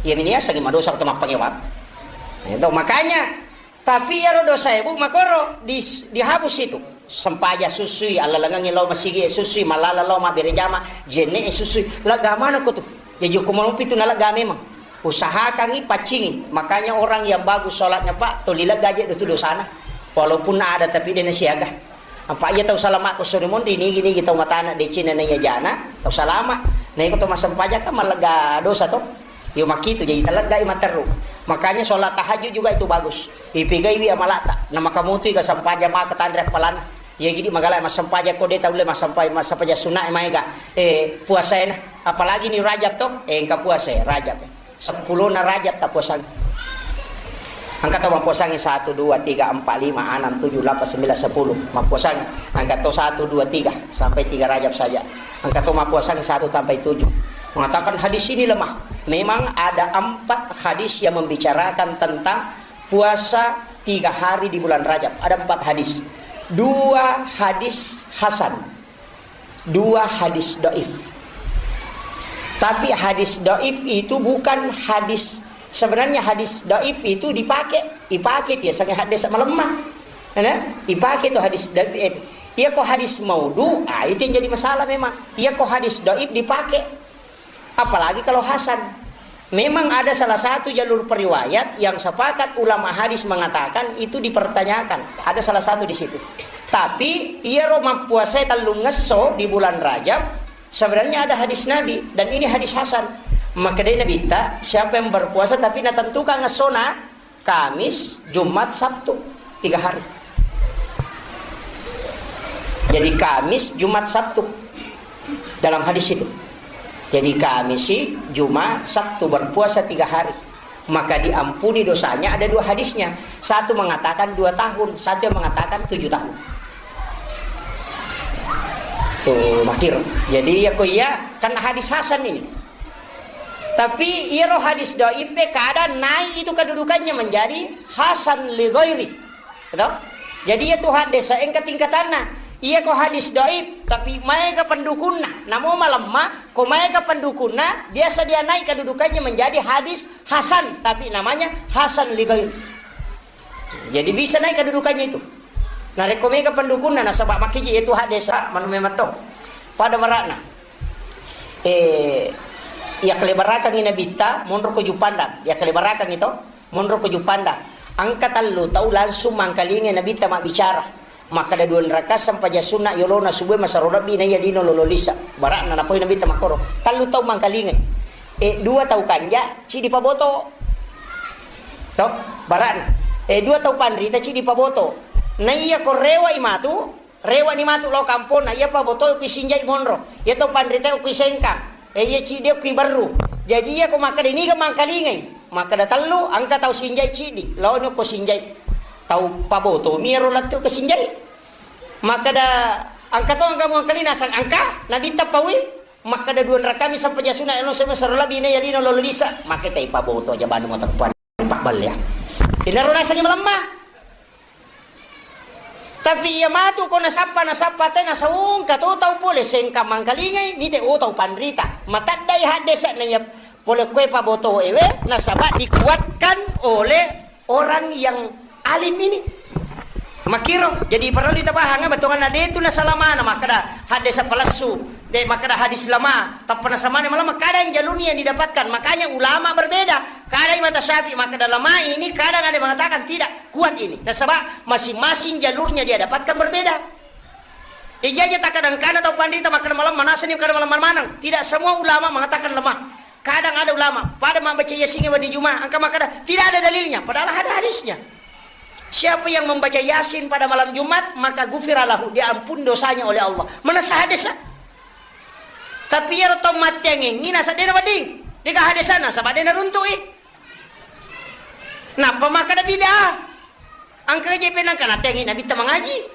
Iya miniasa madosa atau mappangewang. Itu makanya Tapi iyaro dosae, Bu, makoro dis-, dihapus itu. Sempaja susui, allalengengngi lao masigi e susui, malala lao mabbere jama, jenne e susui. Lega manako tu. Jaji ko manupi tu nalega memang. Usahakangi, paccingi. Makanya orang yang bagus sholatnya, Pak, toli lega je tu dosana. Walaupun ada tapi de nasiaga. Apa iya tau salama ko suri monri nigi-nigi tau matana decina na iya jana, tau salama. Na iko tau massempajang kan mallega dosa to. Yo makitu, jadi taleggai matteru. Makanya sholat tahajud juga itu bagus. Ipegaiwi amalata. Na makamutui ka sempajang maka tanre appalana. Iya gidi magala massempajang ko de taulle massempajang, massempajang sunna maega. Eh, puasaena. Apalagi ni Rajab to. Eh, engka puasa Rajab. Sepulona Rajab tak puasang. Engka to mappuasangi satu, dua, tiga, empat, lima, enam, tujuh, delapan, sembilan, sepuluh. Mappuasangi. Engka to satu, dua, tiga. Sampai tiga Rajab saja. Engka to mappuasangi satu sampai tujuh. Mengatakan hadis ini lemah. Memang ada empat hadis yang membicarakan tentang puasa tiga hari di bulan Rajab. Ada empat hadis. Dua hadis hasan. Dua hadis doif. Tapi hadis doif itu bukan hadis, sebenarnya hadis doif itu dipakai, dipakai dia sangat hadis malemma. Ya, dipakai itu hadis doif. Iya ko hadis maudu, ah, itu yang jadi masalah memang. Iya ko hadis doif dipakai. Apalagi kalau hasan. Memang ada salah satu jalur periwayat yang sepakat ulama hadis mengatakan itu dipertanyakan. Ada salah satu di situ. Tapi iyaro mappuasai tellungngesso di bulan Rajab, sebenarnya ada hadis Nabi dan ini hadis hasan. Maka dari Nabi ta, siapa yang berpuasa tapi natentukan ngessona, Kamis, Jumat, Sabtu, tiga hari. Jadi Kamis, Jumat, Sabtu dalam hadis itu. Jadi Kamis, Jumat, Sabtu berpuasa tiga hari. Maka diampuni dosanya ada dua hadisnya. Satu mengatakan dua tahun, satu yang mengatakan tujuh tahun. Tuh, makir. Jadi ya kok iya, kan hadis hasan ini. Tapi iyaro hadis doif e kadang naik itu kedudukannya menjadi hasan li ghairi. Gitu? Jadi iya tu hadis engka tingkatanna. Iya ko hadis doif, tapi maega pendukunna. Namo malemma, ko maega pendukunna, biasa dia naik kedudukannya menjadi hadis hasan, tapi namanya hasan li ghairi. Jadi bisa naik kedudukannya itu. Narekko mega pendukunna nasaba makkiji itu hadis manu memang to. Pada barakna. Eh, iya kelebarakang Nabitta, monro ko Jupandang. Iya kelebarakang itu, monro ko Jupandang. Engka tellu tau langsung mangkalinga Nabitta mabbicara. Makkeda dua rakaat sempajang sunna yolona subuh masero lebbi naiya lino lolo lisa. Barakna napoi Nabitta makkoro. Tellu tau mangkalingai. Eh, dua tau kanja, cidi paboto. To, barakna. Eh, dua tau panrita, cidi paboto. Naiya ko rewai matu, rewani matu lao kamponna, iya paboto kui sinjai monro. Iya tau panrita kui sengkang. Eh, iya cidi kui berru. Jaji iya ko makkeda niga mangkalingai. Makkeda tellu, engka tau sinjai cidi. Laono ko sinjai. Tau paboto, miro lettu ke sinjai. Makkeda engka to engka mangkalinga sang engka, Nabitta paui. Makkeda dua rakami sempajang sunna, elo sebe sero lebbi naiya lino lolo lisa. Makkeda tai paboto aja banu mo teppuan. Pabballe ya. Inaro nasengngi malemma. Tapi iya matu ko nasappa, nasappa te nasaungka to tau pole sengkang mangkalingai, nite o tau panrita. Mataddai haddese na iya pole kue paboto ewe, nasaba dikuatkan oleh orang yang alim ini. Makkiro, jadi parellu tapahang bettuanna de tu nasalamana makkeda haddese palessu, de makkeda hadis lama, tappa nasamana malemma, kadang jalurnya yang didapatkan. Makanya ulama berbeda. Kadang Imam Syafi'i makkeda lemah ini, kadang ada mengatakan tidak kuat ini. Nasaba masing-masing jalurnya dia dapatkan berbeda. Ija aja tak kadang kana tau panrita makkeda malemma, nasani kada malemma manang. Tidak semua ulama mengatakan lemah. Kadang ada ulama pada membaca Yasin wedding Juma, engka makkeda tidak ada dalilnya, padahal ada hadisnya. Siapa yang membaca Yasin pada malam Jumat, maka gufira lahu, diampun dosanya oleh Allah. Manessa hadis. Tapi iyaro tau matteangengngi naseddena wedding. Dega hadisna, saba dena runtu'i. Nappa makkeda bid'ah. Engka je penang kana tengi Nabitta mangaji.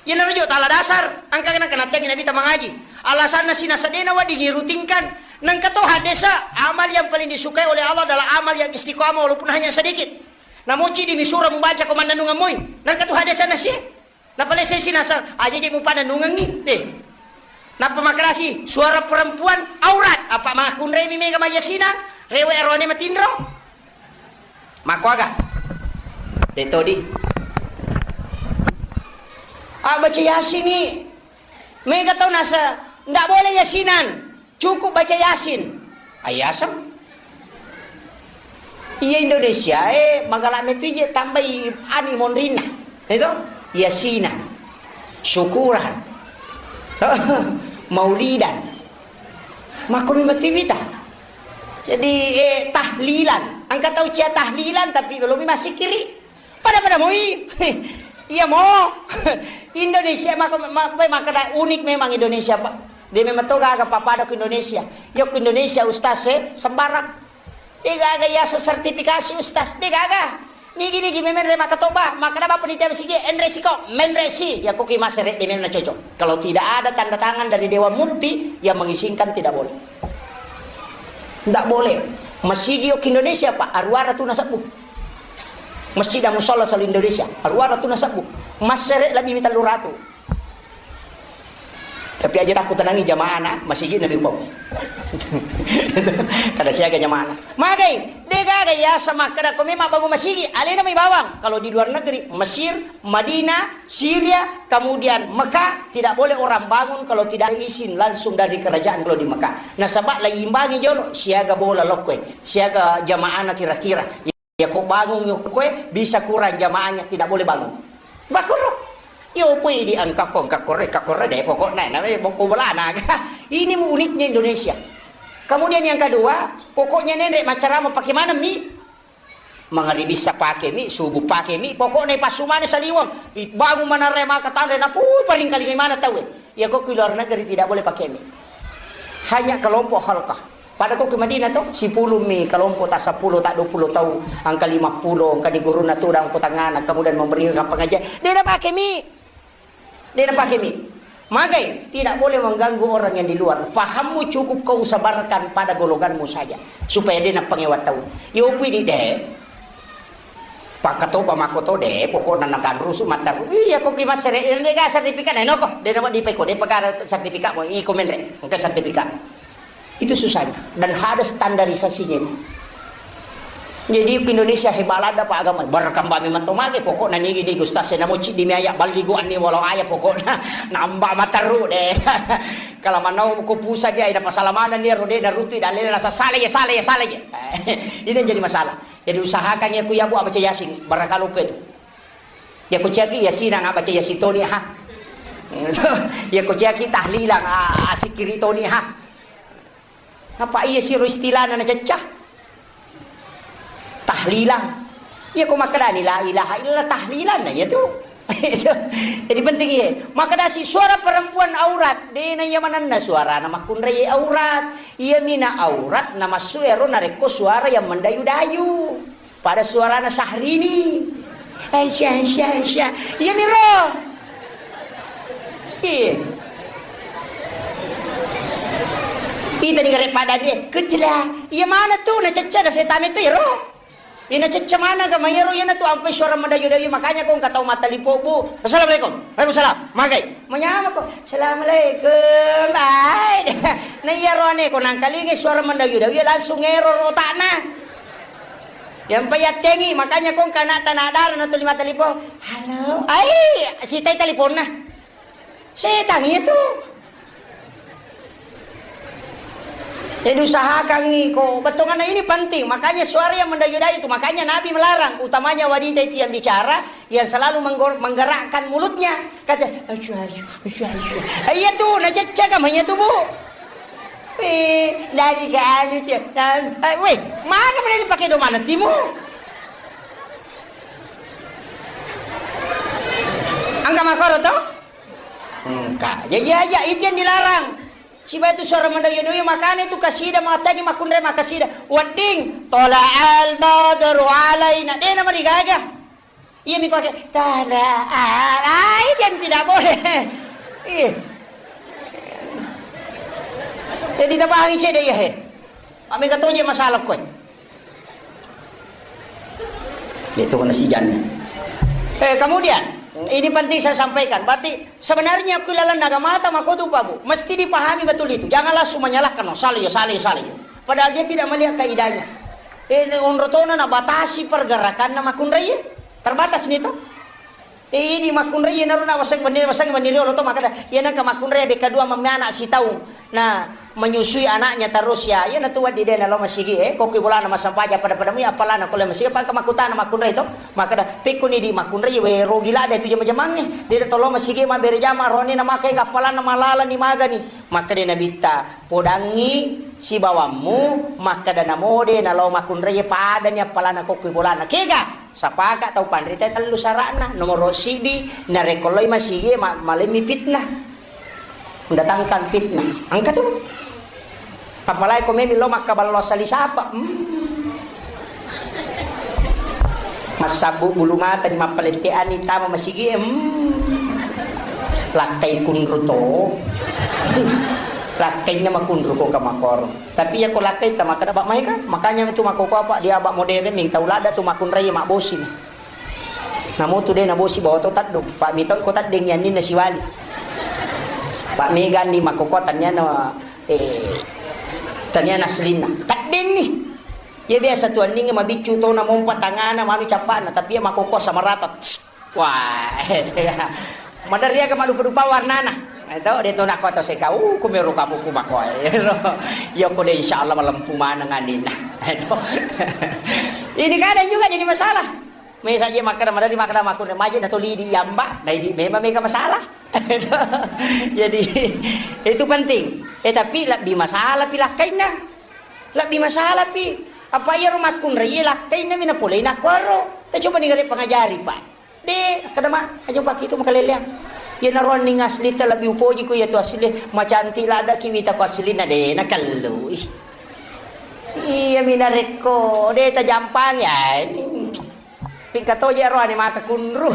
Iyana rijo tala dasar, engka kana kana tengi Nabitta mangaji. Alasanna sina sedena wedding irutinkan. Nengka to hadesa, amal yang paling disukai oleh Allah adalah amal yang istiqamah walaupun hanya sedikit. Namoci di misura mubaca ko mannanungan moi. Nengka to hadesa nasi. Napalesai sinasang, aja je mupanennungengngi. Deh. Nappa makarasi, suara perempuan aurat. Apa makunremi mega mayasina? Rewe arone matinro. Makkuaga? De todi. Ah, baca Yasin ni. Mega tau nasa, ndak boleh Yasinan. Cukup baca Yasin. Ayasem. Iya Indonesia e magala metu je tambai ani monrinna. Itu Yasinan. Syukuran. Maulidan. Makko memang tiwita. Jadi eh, tahlilan. Engka tau cia tahlilan tapi belum masih kiri. Pada-pada moi. Iya mo. Indonesia maka ma- makkeda unik memang Indonesia, Pak. Dia memang to gaga papada ke Indonesia. Yo ke Indonesia ustaz eh sembarang. Dia gaga ya sertifikasi ustaz. Dia gaga. Nigi-nigi memenre makkatobba, makkeda bapa panitia masigi, enre siko, menre si, ya koki masere de memang cocok. Kalau tidak ada tanda tangan dari Dewan Mufti yang mengizinkan, tidak boleh. Tidak boleh. Masigi yok Indonesia, Pak, aruara tu nasabbu. Masjid dan musala sel Indonesia, aruara tu nasabbu. Masere lebih mita luratu. Tapi aja takku tenangi jamaah na masigi nabi pau. Kada siaga jamaah na. Magai, de gaga ya sama kada ko memang bangun masigi, alena mai bawang. Kalau di luar negeri, Mesir, Madinah, Syria, kemudian Mekah, tidak boleh orang bangun kalau tidak ada izin langsung dari kerajaan kalau di Mekah. Nasaba la imbangi jolo, siaga bola lokkoe, siaga jamaah na kira-kira. Ya ko bangun yo koe bisa kurang jamaahnya, tidak boleh bangun. Bakoro. Yo pui di angka ko, angka kore, angka kore de pokokna na boko bolana. Ini mu uniknya Indonesia. Kemudian yang kedua, pokoknya nenek macarama pakai mana mi? Mangaribi sa pake mi, subuh pake mi, pokokna pasumane saliwang. I, bangun mana re maka tanre na pui paring kalingai mana tau. Ya kok ke luar negeri tidak boleh pakai mi. Hanya kelompok halkah. Pada ko ke Madinah to, sepuluh mi kelompok, tak sepuluh, tak dua puluh tau, angka lima puluh, angka di guruna tudang ko tangana, kemudian memberikan pengajian. Dia nak pakai mi. Dia nak pakai mi. Magai, tidak boleh mengganggu orang yang di luar. Pahammu cukup kau sabarkan pada golonganmu saja. Supaya dia nak pengewa tau. Yo pui di de. Pakkatopa makkoto de, pokokna natanrusu mattaru. Iya ko ki massere, de ga sertifikat na noko, de nama dipe ko, de pekara sertifikat mo, iko menre, engka sertifikat. Itu susahnya. Dan ada standarisasinya itu. Jadi ke Indonesia hebat ada pak agama, berkembang memang to mage, pokokna nigi nigi ustaz saya namo cik demi ayat baligo anni walau ayat pokokna nambah mattaru de. Kalau manau ko pusat dia ada pasal mana nih rode dan rutu dan lela salah ya salah ya salah ya. Ini yang jadi masalah. Jadi usahakan ya ku ya bu baca Yasin, barangkali lupa itu. Ya ku caki Yasin nggak baca Yasin toni ha. Ya ku caki tahlilan, ah, asikiri toni ha. Apa iya siro istilahna na cecah? Tahlilan. Ya ku makkedani la ilaha illallah tahlilan na ya tu. Jadi penting iya. Makkedasi suara perempuan aurat, dena iya manenna suarana makkunrai aurat. Iya mina aurat na massu ero narekko suara yang mendayu-dayu. Pada suarana Syahrini. Aisyah, Aisyah, Aisyah. Iya miro. Iya. Ita di gare pada dia, kecela. Iya mana tu na cecca da setame tu iro. Ina cecca mana ga mayaro iyana tu ampai suara mendayu-dayu makanya kong katau mata lipo bu. Assalamualaikum. Waalaikumsalam. Magai. Manyamako, "Assalamualaikum, bye." Na iya roane ko nangkalingai suara mendayu-dayu, langsung error otakna. Yang payattengi, makanya kong kana tanah darah na tuli mata lipo. "Halo, ai, sitai teliponna." Setan itu. Jadi usahakan ko bettonganna ini penting. Makanya suara yang mendayu-dayu itu, makanya Nabi melarang, utamanya wanita itu yang bicara, yang selalu menggor-, menggerakkan mulutnya. Kata, "Asyuh, asyuh, asyuh, asyuh." Eh, iya tuh, na cecca kamu iya tuh, Bu. Eh, dari ke anu, Cek. Dan, eh, weh, mana mana dipakai domana timu? Angka makoro toh? Engka. Jadi aja itu yang dilarang. Siba itu suara mendoyo-doyo, makanya itu kasida, matanya makunre makasida. Wedding, "Tola'al badru alaina." Dena marigaga. Iya mi kuake, "Tola'al." Ah, itu yang tidak boleh. Iya. Jadi tapahangi cede iya he. Amega toje masalah koe. Itu kena sijanna. Eh, kemudian, ini penting saya sampaikan. Berarti sebenarnya ku lalan naga mata makotu Pak Bu. Mesti dipahami betul itu. Jangan langsung menyalahkan. "Oh, salah ya, salah ya, salah ya." Padahal dia tidak melihat kaidahnya. Eh, ini onrotona na batasi pergerakan na makunrai. Terbatas nih tuh. Eh, idi makkunrai naro na waseng wenni, waseng wenni riolo to makkeda, iya nengka makkunrai bekka dua memme anak sitaung. Nah, menyusui anaknya terus ya. Iya natu weddi de nalo masigi, eh, kokki bolana massempajang pada-pada mu ya appalana kole masigi, apa engka makkutana makkunrai to? Makkeda, "Pekkoni di makkunrai we rogi ladde tu jama-jamangnge. De tolo masigi mabbere jama roni na makai appalana malalani magani." Makkeda Nabitta, "Podangngi sibawammu makkeda namo de nalo makkunrai padani appalana kokki bolana." Kega? Sapaka tau panrita tellu sara'na. Nomoro siddi, narekko loi masigi ma-, malemmi fitnah. Mendatangkan fitnah. Engka tu. Apalagi ko memi lo makkaballo asali sapa. Hmm. Sabbu bulu mata di mappalette'anni tama masigi, hmm. Lakkai kunru to. Lakkainna makunru ko kamakoro. Tapi ya ko lakkai tama kada bak maika. Makanya itu makoko apa dia abak modern ming tau lada tu makunrai mabbosi ni. Namo tu de nabosi bawa to taddung. Pak mitau ko taddeng yanninna siwali. Pak mega ni makoko taniana, eh, taniana aslinna. Taddeng ni. Iya biasa tu anningnge mabiccu tona mompa tangana manu cappana, tapi iya makkokko sama rata. Wah, maderri aga madupa-dupa warnana. Eh, to, de to nakko to seka, uh, kumero kapuku makko. Iya ko de insyaallah malempu maneng anninna. Eh, to. Ini kadang juga jadi masalah. Mesa je makkeda maderri makkeda makkunre maje na to lidi yamba, na idi memang mega masalah. Jadi itu penting. Eh, tapi lebbi masalah pi lakkainna. Lebbi masalah pi. Apa iyaro makkunrai lakkainna mi napolei nakkuaro. Ta coba ni gare pangajari, Pak. De, kada ma, aja Pak itu makaleleang. Iya naroanning asli ta lebbi upoji ku iya tu asli, macantik ladaki wita ku aslina de nakellui. Iya mi narekko de tajampangi, ya. Pingka toje roane maka kunru.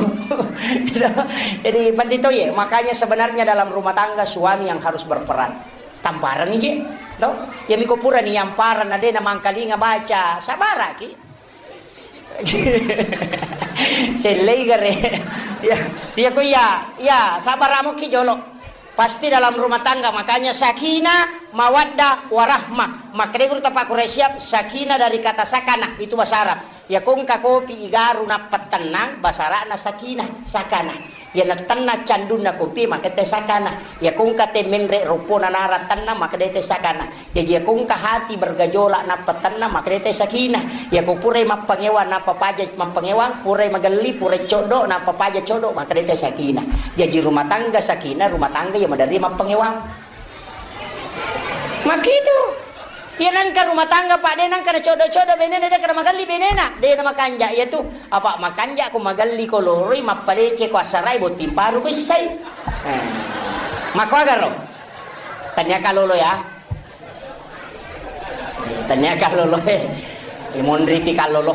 Jadi penting toje. Makanya sebenarnya dalam rumah tangga suami yang harus berperan. Tamparang ije, to? Ya miko pura ni yamparang na de na mangkalinga baca, sabaraki. Sellei gare. Ya, ya ko iya, ya sabar amoki jolo. Pasti dalam rumah tangga, makanya sakinah, mawaddah, warahmah. Makanya guru tapa Quraisyah, sakinah dari kata sakanah, itu bahasa Arab. Ya kongka kopi igaru nappa tennang, basara'na sakinah, sakanah. Ya natenna candunna kopi, maka te sakanah. Ya kongka te menre roppona nara tennang, maka de te sakanah. Jaji ya kongka hati bergejolak nappa tennang, maka de te sakinah. Ya ko purai mappangewang nappa paja mappangewang, purai magelli, purai coddo, nappa paja coddo, maka de te sakinah. Jaji rumah tangga sakinah, rumah tangga ya maderri mappangewang. Makkitu. Iya nangka rumah tangga, Pak, de nangka na coddo-coddo benena, de kada magelli benena, de na makanja iya tu. Apa makanja ko magelli ko loroi, mappalece ko assarai, botting paru ko issai. Eh. Makko agaro. Tania kalolo ya. Tania kalolo eh. Monri pi kalolo.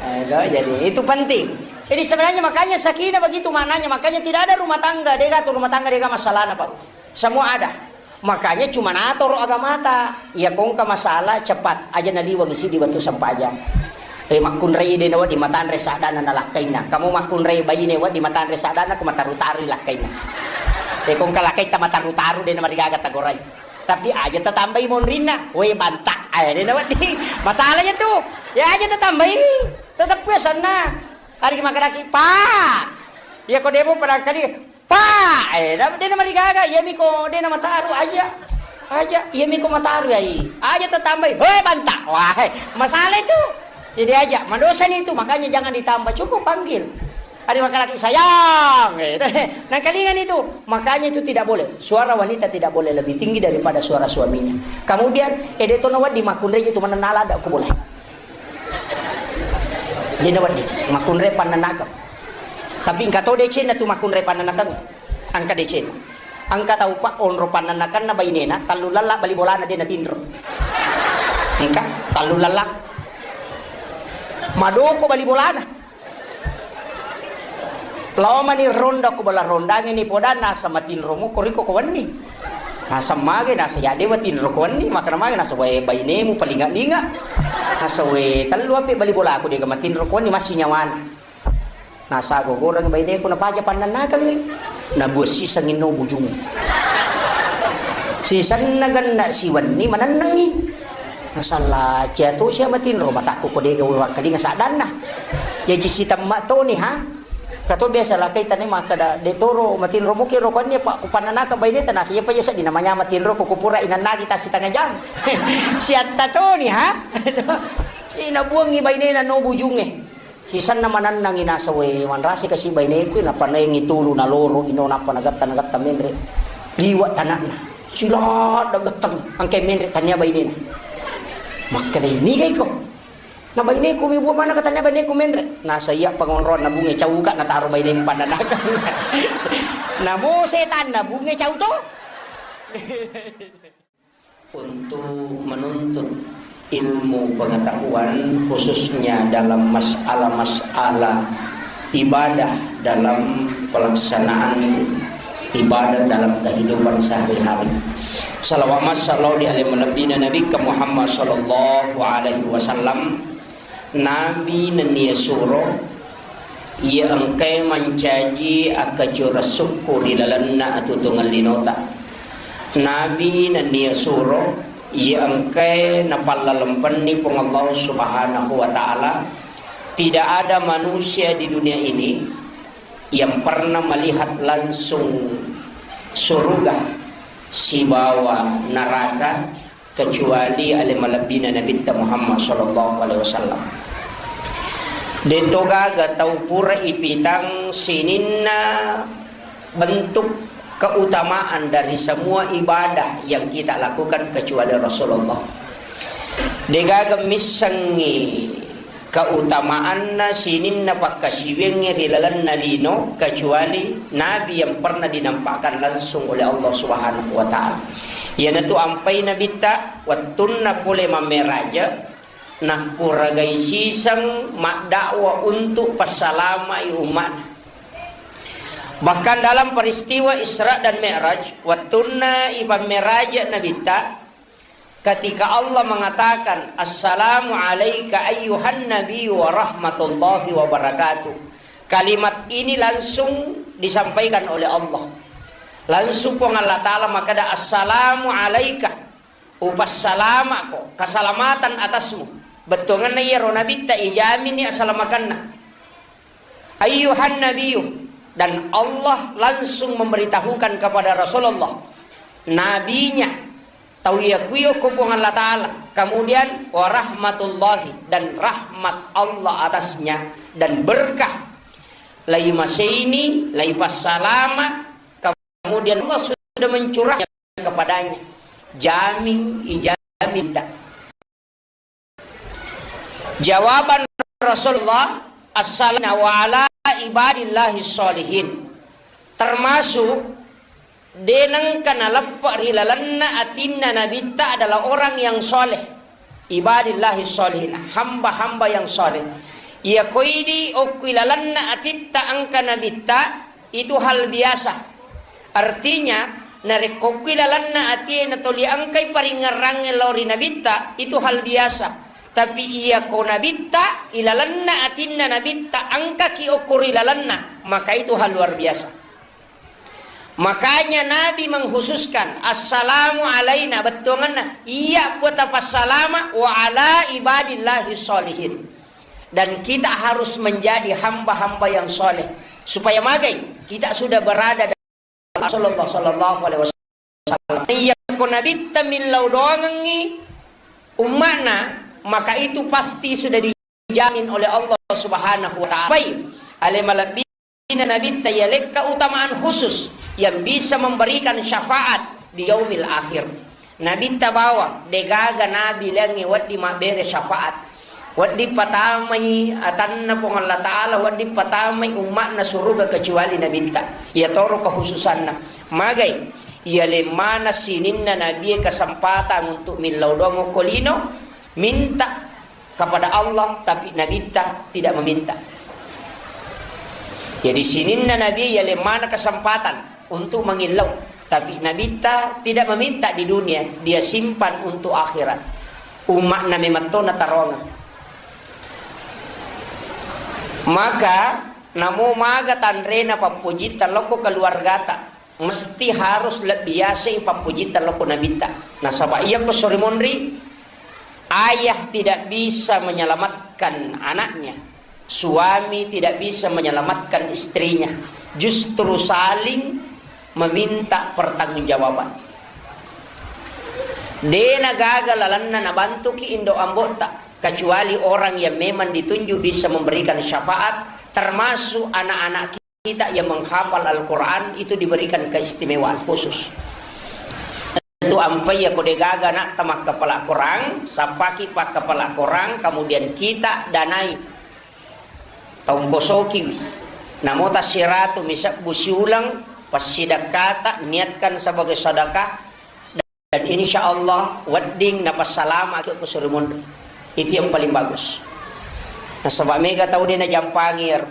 Eh, itu, jadi itu penting. Jadi sebenarnya makanya sakinah begitu maknanya. Makanya tidak ada rumah tangga, de gaga tu rumah tangga, de gaga masalahna, Pak. Semua ada. Makanya cuma natoro agamata. Iya kongka masalah cepat aja naliweng sidi wettu sempajang. Eh, makkunrai de nawedding matanre sadana na lakkainna. Kamu makkunrai baine wedding matanre sadana, ku mataru-taru lakkainna. Eh, kongka lakkaita mataru-taru de namarigaga tagorai. Tapi aja tatambai monrinna. Weh, banta. Eh, de nawedding. Masalah ya tu. Ya aja tatambai. Tetep ya sanna. Hari makanaki, Pak. Ya ko demo barangkali Pak, eh, da-, de namarigaga, iya miko de namataru aja. Aja, iya miko mataru ai. Aja tatambai, "Hoi, banta." Wah, eh, masalah itu. Jadi aja, madosani itu, makanya jangan ditambah, cukup panggil. Ada makalaki sayang, eh, nangkalingan itu. Makanya itu tidak boleh. Suara wanita tidak boleh lebih tinggi daripada suara suaminya. Kemudian, eh, de tono wadi makunreji tu manenala ada aku boleh. Dena wedding, makkunrai pannanakeng. Tapi engka to decenna tu makkunrai pannanakeng. Engka decenna. Engka tau pa onro pannanakenna bainena, tellu lella bali bolana de natinro. Engka tellu lella. Madoko bali bolana. Lao mani ronda ko bala rondange ni podanna asa matinro muko riko ko wenni. Nasa mage nasa ya dewa tinro ko wenni, makana mage nasa wae bainemu palinga-linga. Nasa we tellu ape bali bolaku dega matinro ko wenni masih nyawana. Nasa gogoreng baineku napaja pannannakengngi. Nabuat siseng inno bujung. Sisenna genna siwenni manennengngi. Nasalla cia to sia matinro matakku ko dega wewakkalinga saddanna. Jaji sitemma toni ha. Kato biasa lakai tane makkeda, "De toro matinro muki ro konni, Pak, kupannanaka baineta." Nasa iya pa iya sedding namanya matinro ko kupura inannagi tasi tengah jam. Siatta toni ha. Ina buangi bainena no bujunge. Sisenna manennangi nasa we manrasi kasi baineku, napanaengi tulu naloro ino nappa nagatta nagatta menre. Liwa tanakna. Siladda gettang angke menre tania bainena. Makkeda ini gaiko. Na baineku mi buah mana katanya baineku menre. Nasa iya pengonroan na bunge cauka nataro bainemu pannanakeng. Namo setan na bunge cau to. Untuk menuntut ilmu pengetahuan, khususnya dalam masalah-masalah ibadah dalam pelaksanaan ibadah dalam kehidupan sehari-hari. Salawat massalawa di alai malebbina Nabi Muhammad sallallahu alaihi wasallam. Nabi nennia suro iya engkae mancaji akkacurang sukku ri lalenna atutungeng linota. Nabi nennia suro iya engkae napallalempenni Puang Allah Subhanahu wa Ta'ala. Tidak ada manusia di dunia ini yang pernah melihat langsung surga sibawa neraka kecuali ale malebbina Nabitta Muhammad sallallahu alaihi wasallam. De'to gaga tau pura ipitang sininna bentuk keutamaan dari semua ibadah yang kita lakukan kecuali Rasulullah. De'gaga missengngi keutamaanna sininna pakkasiwiangnge ri lalenna lino, kecuali Nabi yang pernah dinampakkan langsung oleh Allah Subhanahu wa Ta'ala. Iyanatu ampai Nabitta, wettunna pole mammeraja, nakkuragai siseng maddakwa untuk passalamai umma'na. Bahkan dalam peristiwa Isra dan Mi'raj, wettunna ipammeraja Nabitta, ketika Allah mengatakan, "Assalamu alaika ayyuhan nabiyyu wa rahmatullahi wa barakatuh." Kalimat ini langsung disampaikan oleh Allah. Langsung Puang Allah Ta'ala makkeda, "Assalamu alaika." Upassalama'ko, keselamatan atasmu. Bettuangenna iyaro Nabitta ijaminni asalamakenna. Ayyuhan nabiyyu, dan Allah langsung memberitahukan kepada Rasulullah, nabinya, tau iya kuyo ko Puang Allah Ta'ala, kemudian warahmatullahi, dan rahmat Allah atasnya, dan berkah, lai maseini, lai passalama, kemudian Allah sudah mencurahnya kepadanya. Jamin, ijamin tak. Jawaban Rasulullah, "Assalamu wa ala ibadillahi sholihin." Termasuk de nengka naleppe ri lalenna atinna Nabitta adalah orang yang soleh. Ibadillahi sholihin, hamba-hamba yang soleh. Iya koidi okkui lalenna atitta engka Nabitta, itu hal biasa. Artinya, narekko okkui lalenna atie natoli engkai paringngerangnge lao ri Nabitta, itu hal biasa. Tapi iya ko Nabitta, ilalenna atinna Nabitta, engkaki okko ri lalenna, maka itu hal luar biasa. Makanya Nabi mengkhususkan, "Assalamu alaina," bettuangenna, iya puata passalama, "wa ala ibadillahi sholihin." Dan kita harus menjadi hamba-hamba yang soleh. Supaya magai, kita sudah berada Rasulullah sallallahu alaihi wasallam. Iya ko Nabitta millau doangengngi umma'na, maka itu pasti sudah dijamin oleh Allah Subhanahu wa Ta'ala. Baik, ale malebbina Nabitta iya lekka utamaan khusus yang bisa memberikan syafaat di yaumil akhir. Nabitta bawang, degaga nabi laingnge wedding mabbere syafaat. Wedding patamai atanna Puang Allah Ta'ala, wedding patamai umma'na suruga kecuali Nabitta. Iya toro kekhususanna. Magai, iya lemmana sininna nabie kesempatan untuk millau doang okko lino, minta kepada Allah, tapi Nabitta tidak meminta. Jadi sininna nabi iya lemmana kesempatan untuk mengillau, tapi Nabitta tidak meminta di dunia, dia simpan untuk akhirat. Umma'na memang to nataroangeng. Maka namo maga tanrena pappojitta lokko keluargata, mesti harus lebbi yaseng pappojitta lokko Nabitta. Nasaba iyako sori monri, ayah tidak bisa menyelamatkan anaknya, suami tidak bisa menyelamatkan istrinya, justru saling meminta pertanggungjawaban. Dena gaga lalenna nabantuki indo ambotta, kecuali orang yang memang ditunjuk bisa memberikan syafaat, termasuk anak-anak kita yang menghafal Al-Quran itu diberikan keistimewaan khusus. Tentu ampai ya ko degaga nak tamakkapala Quran, sapaki pakkapala Quran, kemudian kita danai, taungkosokiwi. Namo tassiratu misebbu siuleng, passidakkata, niatkan sebagai sedekah, Dan insya Allah wedding napassalamaki ko suri monri. Itu yang paling bagus. Nasaba mega tau de najampangi ero.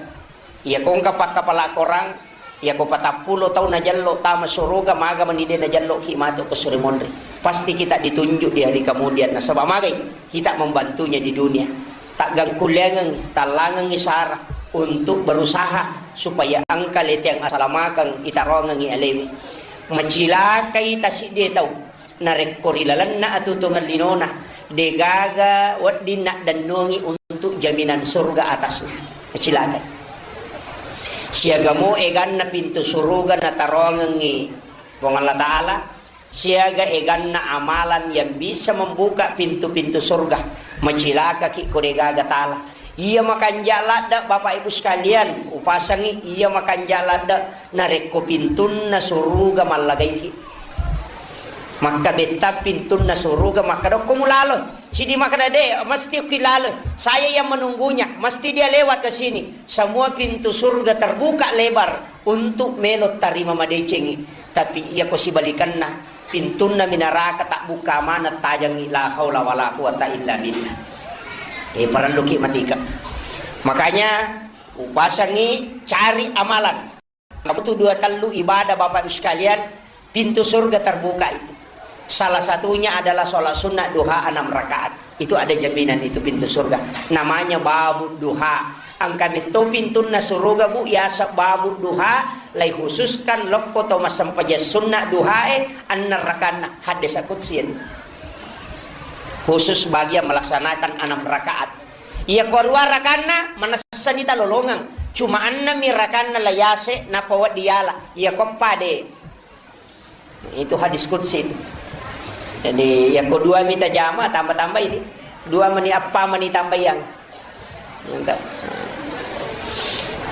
Iya ko engka pakkapala korang, iya ko patappulo tau najello tama suruga, maga mani de najello ki matu ko suri monri. Pasti kita ditunjuk di hari kemudian. Nasaba magai kita membantunya di dunia. Taggangkulleangengngi, tallangengngi sara untuk berusaha supaya engka lete yang asalamakeng itaroangengngi alewe. Macilakai tasidde tau. Narekko ri lalenna atutungeng linona, degaga wedding naddennungi untuk jaminan surga atasnya. Macilakai. Siagamo eganna pintu suruga nataroangengngi Puang Allah Ta'ala, siaga eganna amalan yang bisa membuka pintu-pintu surga. Macilakaki ko degaga tala. Iya makanja ladde, Bapak Ibu sekalian, upasangi iya makanja ladde narekko pintunna suruga mallagaiki. Makkabetta pintunna suruga, makkadokko mulalo. Sidi makkada, "De, mesti ki lalo. Saya yang menunggunya. Mesti dia lewat ke sini." Semua pintu surga terbuka lebar untuk melo tarima madecengi. Tapi iya ko sibalikanna, pintunna minaraka tak buka mana tajangi, la haula wala quwata illa billah. Eh, parelluki matika. Makanya upasangi cari amalan. Butuh dua tellu ibadah, Bapak Ibu sekalian, pintu surga terbuka itu. Salah satunya adalah sholat sunnah duha enam rakaat. Itu ada jaminan itu pintu surga. Namanya babu duha. Engka metto pintunna suruga, Bu, yasa babu duha, lai khususkan lokko to massempajang sunnah duhae, enam rakaatna. Hadis qudsi itu. Khusus bagi yang melaksanakan enam rakaat. Iya ko rua rakanna, manessani talolongeng. Cuma ennemi rakanna layase, nappa wedding yala. Iya ko pade. Itu hadis qudsi. Jadi, iya ko dua mita jama, tambah-tambah ini. Dua meni appa meni tambah yang.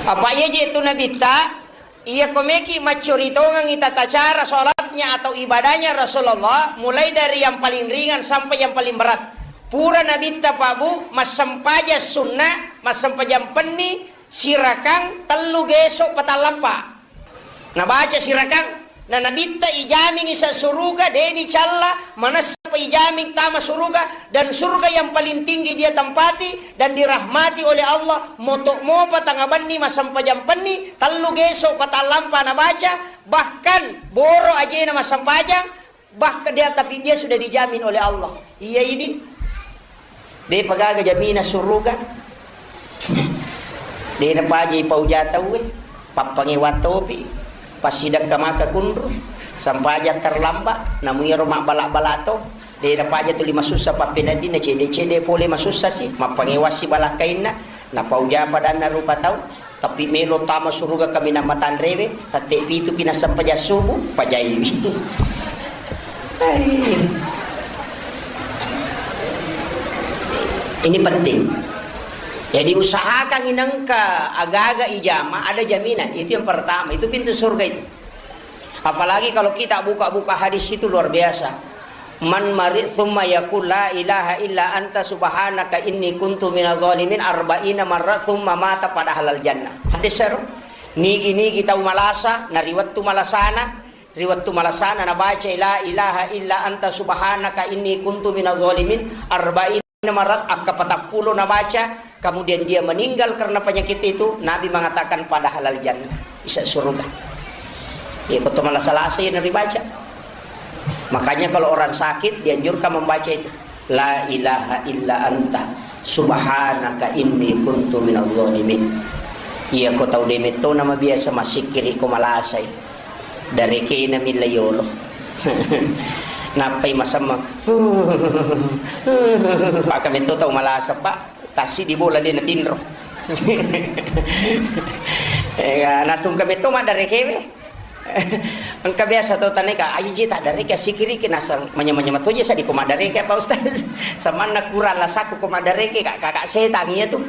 Apa iya je tu Nabitta? Iya ko meki maccuri tongengi tata cara sholatnya atau ibadahnya Rasulullah, mulai dari yang paling ringan sampai yang paling berat. Pura Nabitta, Pak Bu, massempajang sunnah, massempajang penni, sirakang, tellu geso, patallampa. Nabaca sirakang, na Nabitta ijamingi sa suruga, deni calla, manessa pa ijaming tama suruga, dan surga yang paling tinggi dia tempati, dan dirahmati oleh Allah, moto mopa tangabenni massempajang penni, tellu geso patallampa nabaca, bahkan boro ajena massempajang, bahkan dia, tapi dia sudah dijamin oleh Allah. Iya ini. De pagaga jamina suruga. De napaji pauja tauwe. Pappangewa topi. Passidakka maka kunru. Sampaja terlambat. Namu iyaro mabbala-bala to. De napaja tuli masussa pappeneddinna cede-cede pole masussa si. Mappangewa si balakkainna. Napauja padanna rupa tau. Tapi melo tama suruga kaminang matanrewe, tette pitu pi nassempajang subuh, pajaiwi. Hai. Ini penting. Jadi usahakan inengka agaga ijama ada jaminan. Itu yang pertama, itu pintu surga itu. Apalagi kalau kita buka-buka hadis itu luar biasa. Man mari tsumma yaqul la ilaha illa anta subhanaka inni kuntu minadh dhalimin arba'ina marra tsumma mata pada halal jannah. Hadis seru. Nigi-nigi tau malasa, na riwettu malasana, riwettu malasana nabaca la ilaha illa anta subhanaka inni kuntu minadh dhalimin arba'ina marat, akka patappulo nabaca, kemudian dia meninggal karena penyakit itu, Nabi mengatakan pada halal jannah, bisa surga. Ya, betul malah salah saya dari baca. Makanya kalau orang sakit dianjurkan membaca itu. La ilaha illa anta subhanaka inni kuntu minadh dhalimin. Iya ko tau demetto nama biasa masikiri ko malasai. Darekena milla yolo. Nappai masamma. Pak kametto tau malasa, Pak. Tassi di bola de natinro. Eh, natungka metto maddarekewe. Engka biasa to taneka, aji ji taddareke sikiriki nasang manya-manya matoje sadi ko maddareke, Pak Ustaz. Samanna kurang lasaku ko maddareke, Kak, kakak setang iya tu.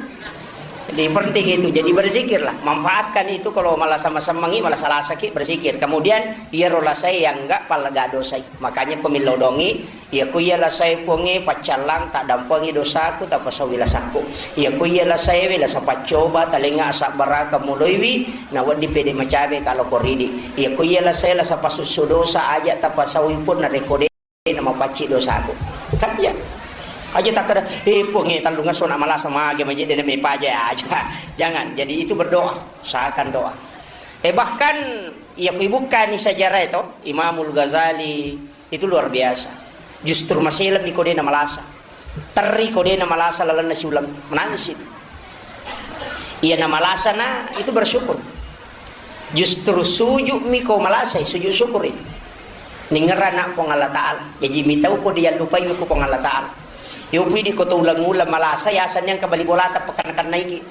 Jadi penting itu, jadi berzikirlah, manfaatkan itu kalau malah sama-sama ngi, malah salasaki berzikir. Kemudian iyaro lasai yang enggak palega dosai. Makanya ko millau dongi, iya ko iya lasai Puangnge paccallang, tak dampengi dosaku, tak pasawi lasakku. Iya ko iya lasai we lasa paccoba, talenga asabbaraka muloiwi, na wedding pede macabe kalau koridi. Iya ko iya lasai lasa pasussu dosa aja tak pasawi pun narekode Dena mapacci dosaku. Kan ya. Aja takkeda, "Eh, Puang, eh, tallung esso na malasa mage maje dena mepaja aja." Jangan. Jadi itu berdoa, usahakan doa. Eh, bahkan iya ku ibukkani sejarah itu, Imamul Ghazali itu luar biasa. Justru maselemmi ko dena malasa. Terri ko dena malasa lalenna siuleng. Menangis itu. Iya na malasa na itu bersyukur. Justru sujud mi ko malasai, sujud syukur itu. Ningerana Puang Allah Ta'ala. Jadi mitau ko dia lupai ko Puang Allah Ta'ala. Yo pidi ko to ulang-ulang malasa, ya asannya engka bali bolata pekan-pekan naiki.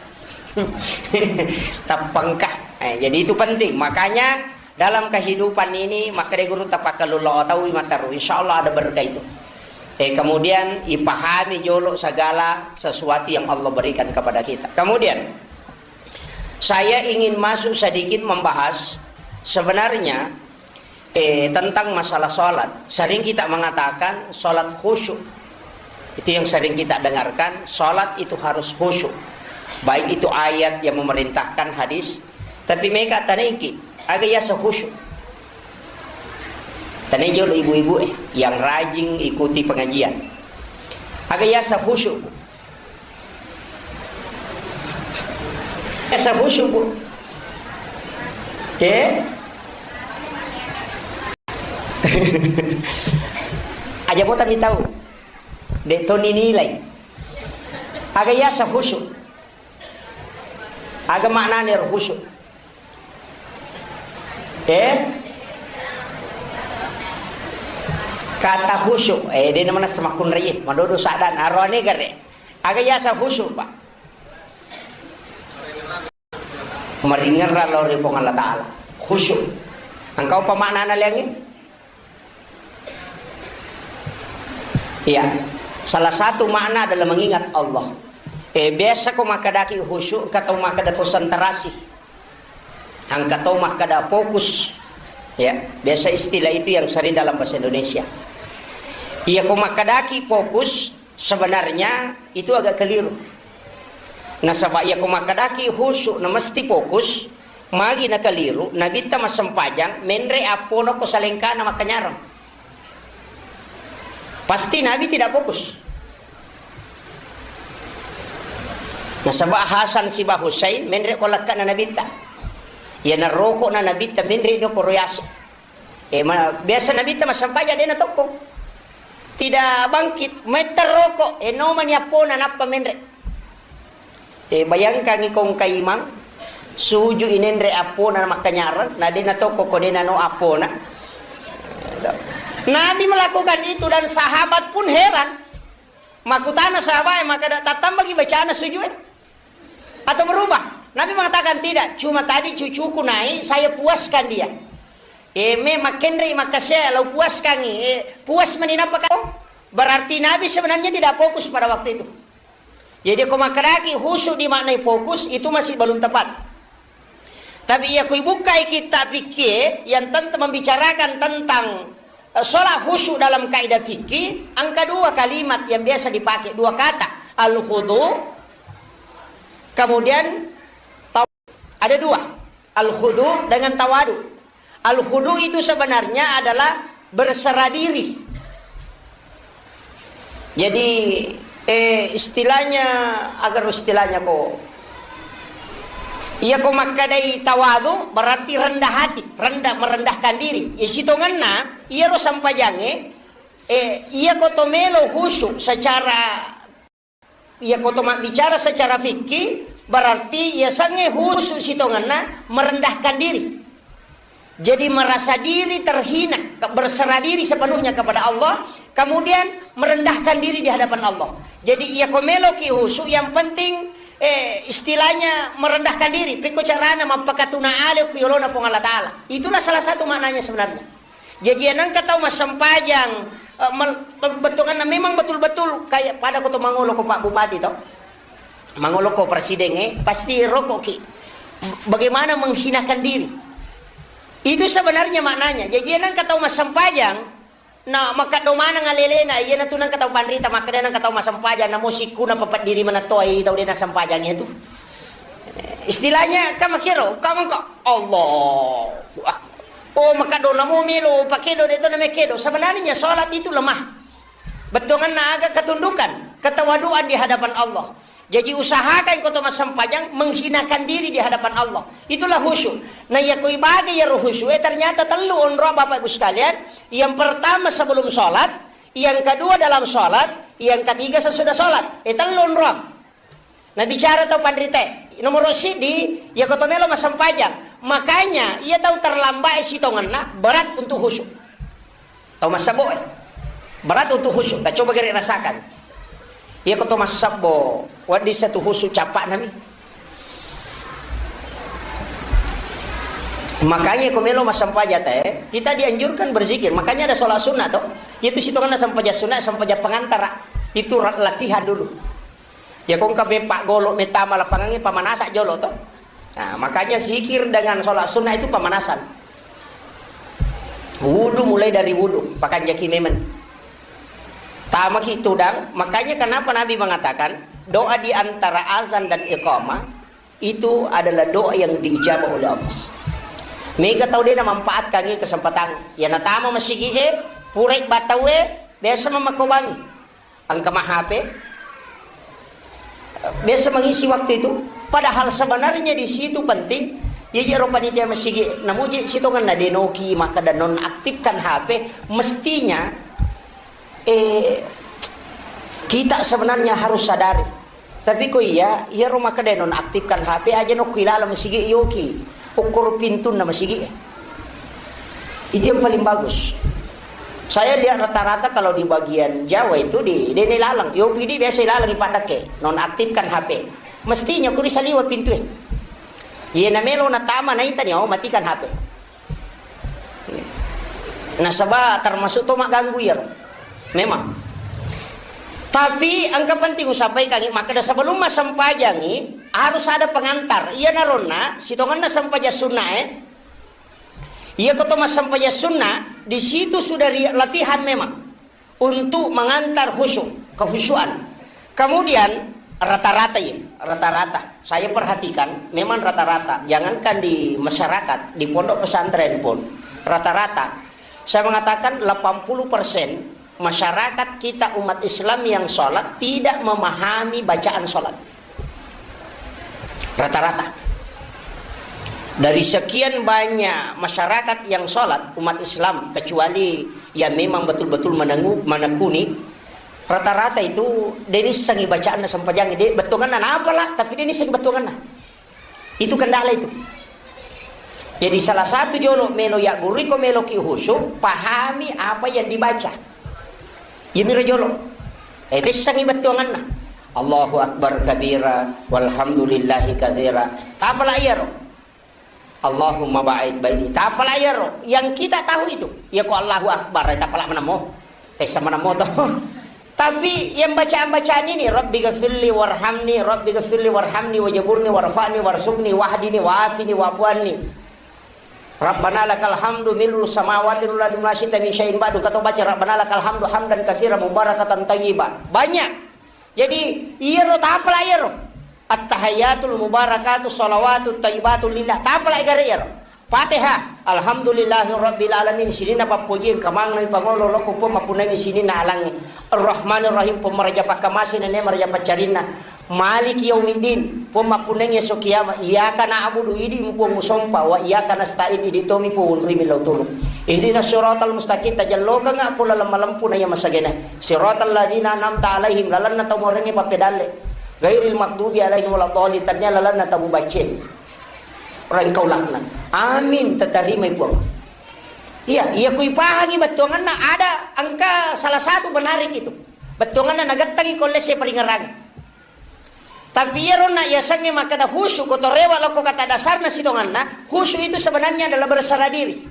Tappangka. Eh, jadi itu penting. Makanya dalam kehidupan ini, makkeda guru tapakkalulo tawi mataru. Insya Allah ada berkah itu. Eh, kemudian ipahami jolo segala sesuatu yang Allah berikan kepada kita. Kemudian, saya ingin masuk sedikit membahas sebenarnya, eh, tentang masalah sholat. Sering kita mengatakan sholat khusyuk. Itu yang sering kita dengarkan, sholat itu harus khusyuk. Baik itu ayat yang memerintahkan, hadis, tapi meka tanengki, aga yasa khusyuk. Tanai jolo ibu-ibu, eh, yang rajin ikuti pengajian. Aga yasa khusyuk. Yasa khusyuk, Bu. Eh? Aja bota mi tahu. De to ninilai. Aga yasa khusyuk. Aga maknane ro khusyuk. Eh? Kata khusyuk. Eh, de namana semakkunrai. Madodo sadan. Arone gare. Aga yasa khusyuk, Pak. Maringerra lao ri Puang Allah Ta'ala. Khusyuk. Engkau apa maknana liangi? Iya. Salah satu makna adalah mengingat Allah. Eh, biasa ko makkedaki khusyuk, engka tau makkeda konsentrasi. Engka tau makkeda fokus. Ya, biasa istilah itu yang sering dalam bahasa Indonesia. Iya ko makkedaki fokus, sebenarnya itu agak keliru. Nasaba iya ko makkedaki khusyuk na mesti fokus, magi na keliru, Nabitta massempajang, menre appona ko salengkana makkanyarang. Pasti Nabi tidak fokus. Nasaba Hasan siba Husain, menre ko lekkana Nabitta. Iya na roko na Nabitta, menre no ko royase. Eh, ma-, biasa Nabitta massempajang dena tokko. Tidak bangkit, metta roko, eh, nomani appona nappa menre. Eh, bayangkangi ko engka imang, suju inenre appona makkanyarang, na dena tokko ko dena no appona. Nabi melakukan itu dan sahabat pun heran. Makutana sahabat, maka tattambaki bacana sujud, eh? Atau berubah? Nabi mengatakan, "Tidak, cuma tadi cucuku naik, saya puaskan dia." Eh, me makkenrei makkasea, lau puaskangi. Eh, puas mani nappa kau? Berarti Nabi sebenarnya tidak fokus pada waktu itu. Jadi, ko makkedaki khusyuk dimaknai fokus, itu masih belum tepat. Tapi iya kui bukkai kitab fikih yang tentang membicarakan tentang, eh, sholat khusyuk dalam kaidah fikih, engka dua kalimat yang biasa dipakai, dua kata, al-khudu, kemudian taw-, ada dua, al-khudu dengan tawadu. Al-khudu itu sebenarnya adalah berserah diri. Jadi, eh, istilahnya, agar istilahnya ko, iya ko makkadai tawadu berarti rendah hati, rendah, merendahkan diri. Iya sitongenna, iya ro sampajange, eh, iya ko to melo khusyuk secara Iya ko to mabbicara secara fikih, berarti iya sange khusyuk sitongenna merendahkan diri. Jadi merasa diri terhina, ke-, berserah diri sepenuhnya kepada Allah, kemudian merendahkan diri di hadapan Allah. Jadi iya ko meloki khusyuk, yang penting, eh, istilahnya merendahkan diri. Pekko carana mappakatuna ale ku yolona Puang Allah Ta'ala. Itulah salah satu maknanya sebenarnya. Jaji, nengka tau massempajang, eh, mel-, bettuanna memang betul-betul kayak pada ko to mangolo ko Pak Bupati to. Mangolo ko Presiden, eh, pasti rokoki. Bagaimana menghinakan diri. Itu sebenarnya maknanya. Jaji, nengka tau massempajang, na makkaddo maneng alelena, iya natu nengka tau panrita, makkeda nengka tau massempajang, namo sikkuna papeddiri menettoai tau de nassempajang itu. Istilahnya, kan makkiro, kan engka, Allahu Akbar. Oh, maka do namo melo pakedo, de to name kedo. Sebenarnya salat itu lemah. Bettuanna aga? Ketundukan, ketawaduan di hadapan Allah. Jadi usahakan ko to massempajang menghinakan diri di hadapan Allah. Itulah khusyuk. Nah, iya ko ibaga iyaro khusyuk, eh, ternyata tellu onrong, Bapak Ibu sekalian. Yang pertama sebelum salat, yang kedua dalam salat, yang ketiga sesudah salat. Eh, tellu onrong. Nah, bicara tau panrite, nomor siddi, iya ko to melo massempajang. Makanya, iya tau terlambat sitongenna berat untuk khusyuk. Tau massebbo, eh. Berat untuk khusyuk. Tacoba gere rasakan. Iya ko to massebbo, wedding satu khusyuk cappa nami. Makanya ko melo massempajang te, kita dianjurkan berzikir. Makanya ada sholat sunnah to. Itu sitongenna sempajang sunnah, sempajang pengantara. Itu ra-, latihan dulu. Ya, ko engka beppa golo metama lapangangnge, pamanasa jolo to. Nah, makanya zikir dengan sholat sunnah itu pemanasan. Wudu, mulai dari wudu, pakanjaki memang. Tamaki tudang, makanya kenapa Nabi mengatakan doa di antara azan dan iqamah itu adalah doa yang diijabah oleh Allah. Mega tau de namanfaatkan kesempatan. Ya, natama masigi e, purai batau e, biasa memakobangi. Engka ma H P, biasa mengisi waktu itu. Padahal sebenarnya di situ penting. Iya, iya, ro panitia masigi, namuji sitongenna denoki, maka dan nonaktifkan H P. Mestinya, eh, kita sebenarnya harus sadari. Tapi ko iya, iya ro maka dan nonaktifkan H P aja, nokku ilala masigi yoki. Ukur pintunna masigi. Itu yang paling bagus. Saya lihat rata-rata kalau di bagian Jawa itu di, di, di lalang. Yo, pidi biasa ilalang ipadake, nonaktifkan H P. Mestinya kuri saliwa pintu e. Iya, namelo natama naita ni, oh, matikan H P. Nasaba termasuk to magganggu iyaro. Memang. Tapi engka penting usampaikan, maka sebelum masempajangi harus ada pengantar. Iya naronna, sitongenna sempajang sunnah e. Iya ko to massempajang sunnah, di situ sudah ri-, latihan memang untuk mengantar khusyuk, kehusuan. Kemudian rata-rata ya, rata-rata. Saya perhatikan memang rata-rata, jangankan di masyarakat, di pondok pesantren pun rata-rata. Saya mengatakan delapan puluh persen masyarakat kita umat Islam yang sholat tidak memahami bacaan sholat. Rata-rata. Dari sekian banyak masyarakat yang sholat, umat Islam, kecuali yang memang betul-betul menengu-, menekuni, rata-rata itu de nissengi bacaanna sempajang, de bettuanganna napa lah, tapi de nissengi bettuanganna. Itu kendala itu. Jadi salah satu jolo melo ya guru ko melo ki khusyuk, pahami apa yang dibaca. Iyamiro jolo. Eh, tessangi bettuanganna. Allahu Akbar kabira, walhamdulillahi katsira. Tapala iyaro. Allahumma ba'id baini. Tapala iyaro. Yang kita tahu itu. Ya ko Allahu Akbar, eh, tapala menemo. Tessa menemo to. Tapi yang bacaan-bacaan ini, Rabbi ghafirli warhamni, Rabbi ghafirli warhamni, wajaburni, warfa'ni, warzuqni, wahdini, wa'afini, wa'fu anni. Rabbana lakal hamdu mil'us samawati wal ardi wa ma syi'ta min syai'in ba'du. Kata baca Rabbana lakal hamdu hamdan katsiran mubarakatan thayyiba. Banyak. Jadi, iyaro tapala iyaro. At-tahiyyatul mubarakatu shalawatut thayyibatu lillah. Tapala igare iyaro. Fatihah. Alhamdulillahi rabbil alamin. Sininna pappoji engka maneng pangolo lokko Puang mappunnangi sininna alangnge. Ar-Rahmanir Rahim, Puang maraja pakkamase nene maraja paccarinna. Maliki yaumiddin, Puang mappunnangi esso kiamat. Iyyaka na'budu, idi Puang musompa, wa iyyaka nasta'in, idi tomi Puang unrimi lao tulung. Ihdinas siratal mustaqim, tajallokengnga pole laleng malempu na iya masagena. Siratal ladzina an'amta alaihim, lalenna tau morengnge pappedalle. Ghairil maghdubi alaihim waladdallin, tennia lalenna tau mubacce. Rengkau laknat. Amin, tatarimai Puang. Iya, iya kui pahangi bettuanganna ada engka salah satu menarik itu. Bettuanganna nagettangi ko lesse paringerang. Tapi iyaro na yasengnge makkeda khusyuk, ko to rewe' lokko kata dasarna sitonganna, khusyuk itu sebenarnya adalah berserah diri.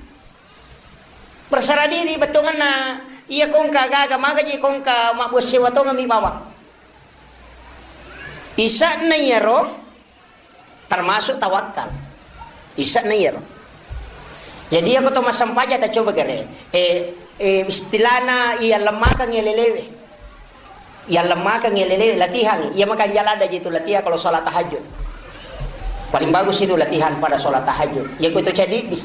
Berserah diri, bettuanganna iya ko engka gaga magaji ko engka mabbua sewa tongeng mi bawang. Isa'na iyaro termasuk tawakkal. Isa'na iyaro. Jadi, iya ko to massempajang, tacoba gare. Eh, eh, istilahna iya lemmakeng iya lelewe. Iya lemmakeng iya lelewe, latihan. Iya makan jalan aja itu latihan kalau sholat tahajud. Paling bagus itu latihan pada sholat tahajud. Iya ko itu cedidi.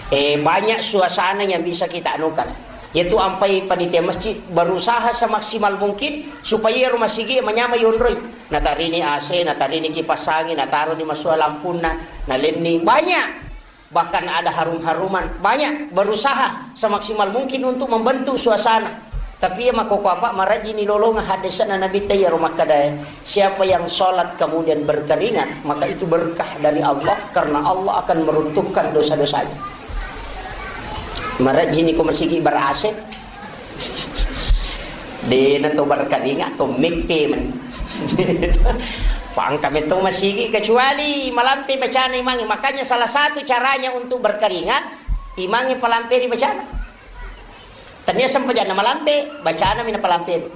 Eh, banyak suasana yang bisa kita anukan. Yaitu ampai panitia masjid berusaha semaksimal mungkin supaya rumah sigi manyamai yonroi. Natarini A C, natarini kipas angin, nataroni masua lampunna, nalenni. Banyak. Bahkan ada harum-haruman. Banyak berusaha semaksimal mungkin untuk membentuk suasana. Tapi iya makkokko apa, marajini lolonga hadisna Nabi ta iyaro makkada, siapa yang sholat kemudian berkeringat, maka itu berkah dari Allah, karena Allah akan meruntuhkan dosa-dosanya. Marajini ko masigi ber-A C. Dena to berkeringat, to mekke mani. Pangka metto masigi, kecuali malampe bacana imangi. Makanya salah satu caranya untuk berkeringat, imangi palamperi bacana. Tania sempajanna malampe, bacana mina palamperi.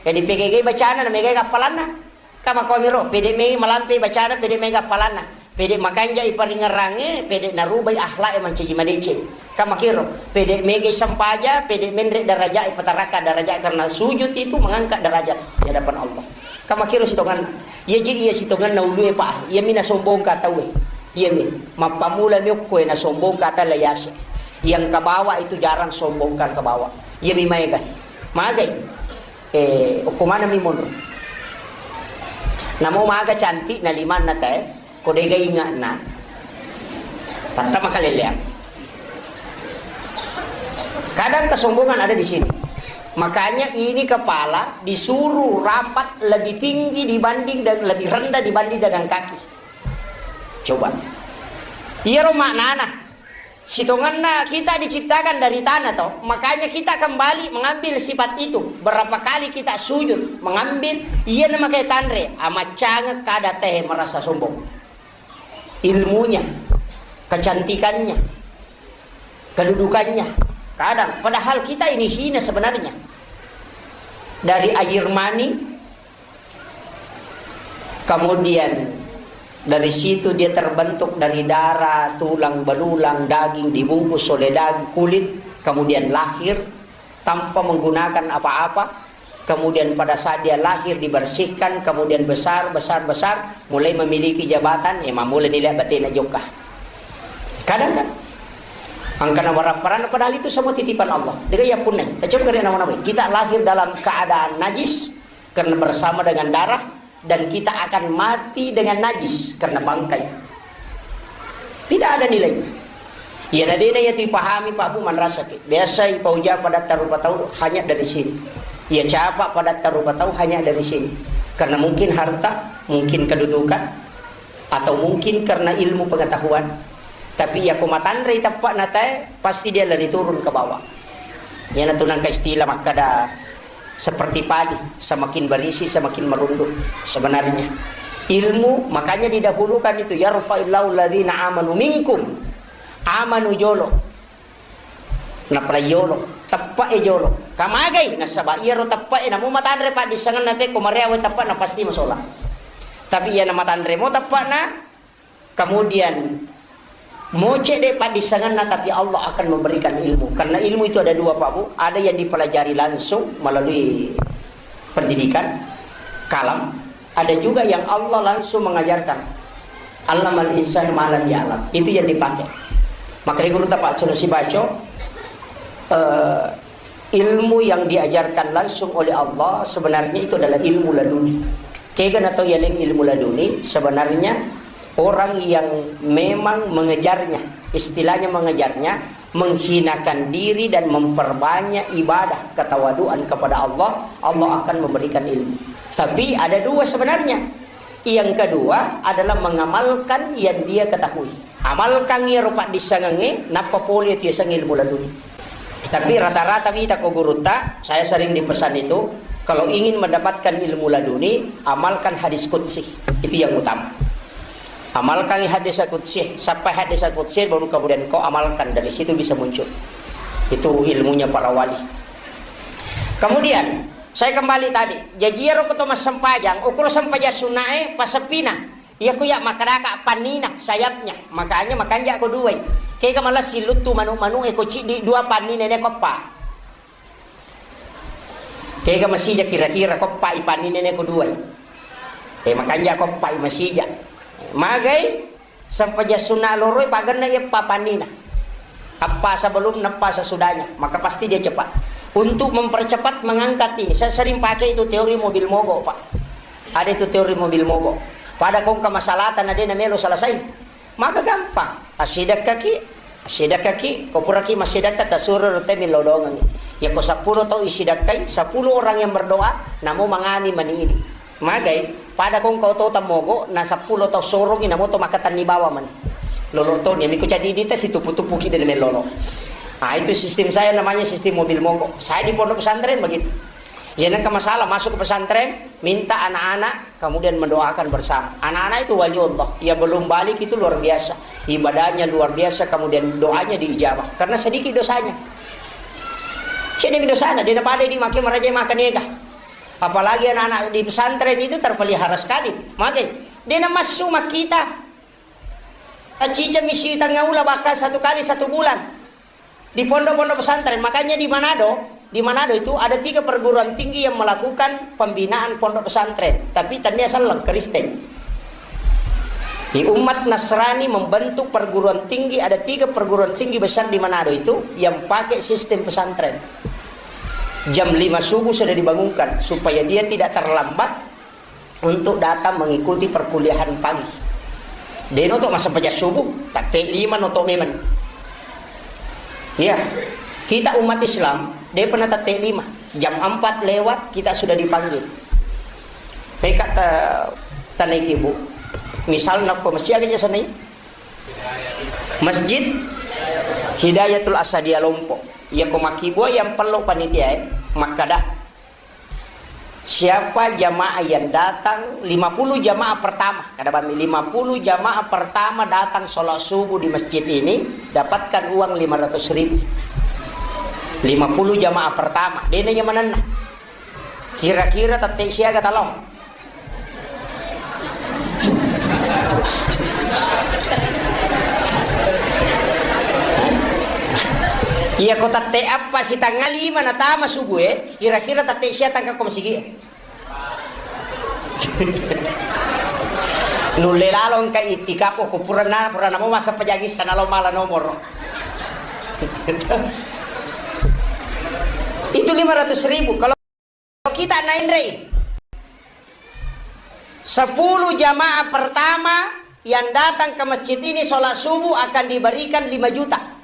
Jadi pegege bacana, na mega appalanna. Kamakomiro, pede mega malampe bacana, pede mega appalanna. Pede makanjai paringerrangnge, pede narubai akhlak e mancaji madeceng. Kamakiro, pede mega sempaja, pede menre daraja e, pataraka daraja, karena sujud itu mengangkat derajat di hadapan Allah. Kamakiro sitonganna. Iya ji iya sitonganna ulue, Pak. Iya mi nasombongka tauwe. Iya mi. Mappamula mi okko e nasombongka tala yase. Yang kabawa itu jarang sombongkan kabawa. Iya mi maega. Magai. Eh, okko mana mi monro. Namo maga cantik na limanna tae, ko dega ingatna. Tatta makaleleang. Kadang kesombongan ada di sini. Makanya ini kepala disuruh rapat lebih tinggi dibanding dan lebih rendah dibanding dengan kaki. Coba. Iyaro maknana. Sitongenna kita diciptakan dari tanah, toh. Makanya kita kembali mengambil sifat itu. Berapa kali kita sujud, mengambil, iya namakai tanre, amaccangeng kada teh merasa sombong. Ilmunya, kecantikannya, kedudukannya. Kadang, padahal kita ini hina sebenarnya. Dari air mani, kemudian dari situ dia terbentuk dari darah, tulang belulang, daging dibungkus oleh daging, kulit, kemudian lahir tanpa menggunakan apa-apa, kemudian pada saat dia lahir dibersihkan, kemudian besar, besar, besar, mulai memiliki jabatan, ya, mamula nilai batena jokka. Kadang kan, angkana warang-parang, padahal itu semua titipan Allah. Dengan ya punai, coba kalian nama-nama. Kita lahir dalam keadaan najis, karena bersama dengan darah, dan kita akan mati dengan najis karena bangkai. Tidak ada nilainya. Iya nadena iya tu ipahami, Pak Bu, manrasaki. Biasa ipauja pada tarupa tau hanya dari sini. Iya capa pada tarupa tau hanya dari sini. Karena mungkin harta, mungkin kedudukan, atau mungkin karena ilmu pengetahuan. Tapi iya ko matanrei teppa'na tae, pasti dia lari turun ke bawah. Iyana tu nangka istilah makkada seperti padi, semakin berisi semakin merunduk. Sebenarnya ilmu makanya didahulukan itu, yarfa'illahu alladzina amanu minkum, amanu jolo, napalai yolo, teppe'e jolo. Kamagai nasaba iyaro teppe'e namu matanre paddissengenna te ko mareawe teppe'na pasti masola. Tapi iyana matanre mo teppe'na, kemudian moce de paddissengenna, tapi Allah akan memberikan ilmu. Karena ilmu itu ada dua, Pak Bu. Ada yang dipelajari langsung melalui pendidikan, kalam. Ada juga yang Allah langsung mengajarkan. Allamal insan ma lam ya'lam. Itu yang dipakai. Makanya guru tapak solusi baco, eh, ilmu yang diajarkan langsung oleh Allah sebenarnya itu adalah ilmu laduni. Kega natau yaleng ilmu laduni? Sebenarnya orang yang memang mengejarnya, istilahnya mengejarnya, menghinakan diri dan memperbanyak ibadah ketawaduan kepada Allah, Allah akan memberikan ilmu. Tapi ada dua sebenarnya. Yang kedua adalah mengamalkan yang dia ketahui. Amalkan iyaro paddissengengnge, nappa pole tu yaseng ilmu laduni. Tapi rata-rata wita ko gurutta, saya sering dipesan itu, kalau ingin mendapatkan ilmu laduni, amalkan hadis qudsi. Itu yang utama. Amalkan hadis qudsi, sampai hadis qudsi, baru kemudian kau amalkan, dari situ bisa muncul. Itu ilmunya para wali. Kemudian, saya kembali tadi, jaji iyaro ko to massempajang, ukuro sempajang sunnae, passeppina. Iya ku iya makkadaka pannina, sayapnya. Makanya makanja ko duai. Kega malessi luttu manu-manu e ko ciddi dua panni nene koppa. Kega masija kira-kira koppa i panni nene ko duai. Eh, makanja koppa i masija. Magai sempajang sunna loroi pagenna iya pa pannina. Apa sebelum, apa sesudahnya, maka pasti dia cepat. Untuk mempercepat mengangkat ini, saya sering pakai itu teori mobil mogok, Pak. Ada itu teori mobil mogok. Pada kongka masalah tanah dia namelo selesai, maka gampang. Asidakkaki, asidakkaki, ko puraki masidakka, tasuro rute milodongang. Ya ko sepuluh tau isidakkai, sepuluh orang yang berdoa, namo mangani mani ini. Magai, pada kongka oto tammogo, na sepuluh tau sorongi, namo to makatanni bawa mani. Lolo to, niami ko jadi dita situpu-tupuki dan melolo. Ah, itu sistem saya, namanya sistem mobil mogok. Saya di pondok pesantren begitu. Ya, nengka masalah masuk ke pesantren, minta anak-anak kemudian mendoakan bersama. Anak-anak itu wali Allah, ya belum balik itu luar biasa. Ibadahnya luar biasa, kemudian doanya diijabah. Karena sedikit dosanya. Cedemi dosana, dia pada di makin maraja makan ega. Apalagi anak-anak di pesantren itu terpelihara sekali. Maka, dia masuk kita. Acica misi tengah ula bahkan satu kali satu bulan. Di pondok-pondok pesantren, makanya di Manado, di Manado itu ada tiga perguruan tinggi yang melakukan pembinaan pondok pesantren, tapi tania selleng Kristen. Di umat Nasrani membentuk perguruan tinggi, ada tiga perguruan tinggi besar di Manado itu yang pakai sistem pesantren. Jam lima subuh sudah dibangunkan supaya dia tidak terlambat untuk datang mengikuti perkuliahan pagi. Deno to masa pajak subuh, tatte lima no to memang. Iya, kita umat Islam, dia pernah tatte lima. Jam empat lewat, kita sudah dipanggil. Peka ta-, tanaiki, Bu. Misalnya, ko masjid aja sana, Masjid Hidayatul Asadia Lompok. Iya, ko makkibua yang perlu panitia, eh. Makkada. Siapa jamaah yang datang, lima puluh jamaah pertama, kada bami, lima puluh jamaah pertama datang sholat subuh di masjid ini, dapatkan uang lima ratus ribu. Lima puluh jamaah pertama, dena yang menenna. Kira-kira tette siaga talo? Iya, ko tette apa sitangga lima natama subuh, eh? Kira-kira tette sia tangka ko masigi. Nulle lalo engka itikaf, ko purana, purana mo masa pajagi sana lo mala nomor. Itu lima ratus ribu. Kalau kita nainrei, sepuluh jamaah pertama yang datang ke masjid ini sholat subuh akan diberikan lima juta.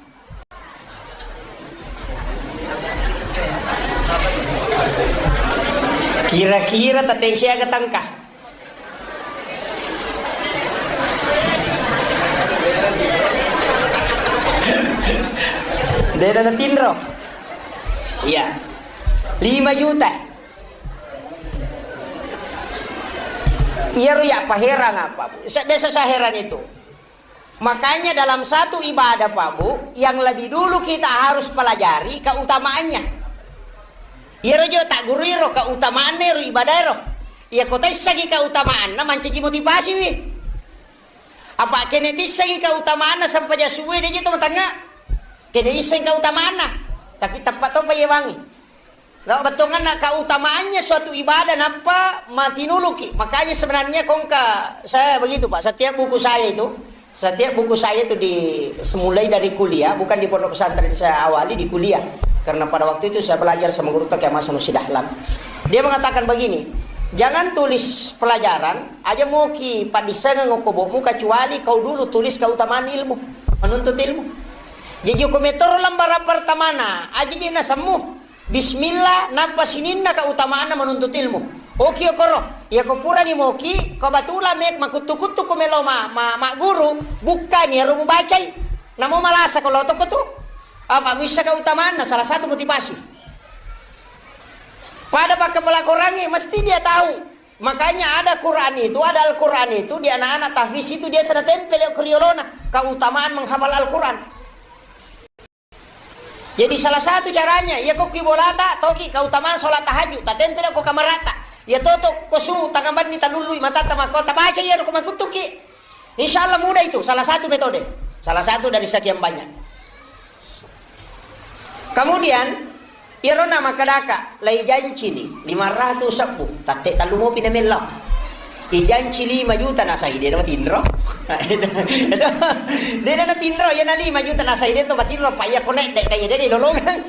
Kira-kira tette siaga tangka? Dena natinro. Iya. Lima juta. Iyaro ya paherang apa, Bu? Sa-, biasa saya heran itu. Makanya dalam satu ibadah, Pak, Bu, yang lebih dulu kita harus pelajari keutamaannya. Iyaro jo tak guru iro keutamaanna iro ibadah iro. Iya, ko taissengi keutamaanna, mancaji motivasi wi. Apa kene tissengi keutamaanna sempajang subuh, de je to matangnga. Kene isseng keutamaanna, tapi teppa topa yewangi. Nah, bettuanna keutamaannya suatu ibadah nappa matinuluki. Makanya sebenarnya kongka saya begitu, Pak. Setiap buku saya itu, setiap buku saya itu di, mulai dari kuliah, bukan di pondok pesantren saya awali, di kuliah. Karena pada waktu itu saya belajar sama guru Toke Hasan Sidahlan. Dia mengatakan begini, "Jangan tulis pelajaran aja moki padisengeng okobokmu kecuali kau dulu tulis keutamaan ilmu, menuntut ilmu." Jadi, ko metoro lembaran pertamana, aja je nasemmu. Bismillah, nappa sininna keutamaanna menuntut ilmu. Oki okoro, iya ko purani moki, ko batula me makuttu-kuttu ko melo ma, ma, ma guru, bukkani ero mubacai. Namo malasa ko lotoko tu. Apa missa keutamaanna, salah satu motivasi. Pada pakkapalakorangnge mesti dia tahu. Makanya ada Quran itu, ada Al-Quran itu di anak-anak tahfiz itu dia sana tempel ke riolona, keutamaan menghafal Al-Quran. Jadi salah satu caranya, iya ko ki bolata, toki keutamaan sholat tahajud, tatempel ko kamarata. Iya toto ko su tangabanni talullui matata mako tabaca iya ko makuttuki. Insya Allah mudah itu, salah satu metode. Salah satu dari sekian banyak. Kemudian, iyaro na makkedaka, lai janci ni, lima ratus sebbu, tatte tallu mopi na mellau. Ijanci lima juta nasai, de' natinro. De' natinro, iyana lima juta nasai, de' to matinro, pa iya connect, de', de', de' lolongeng.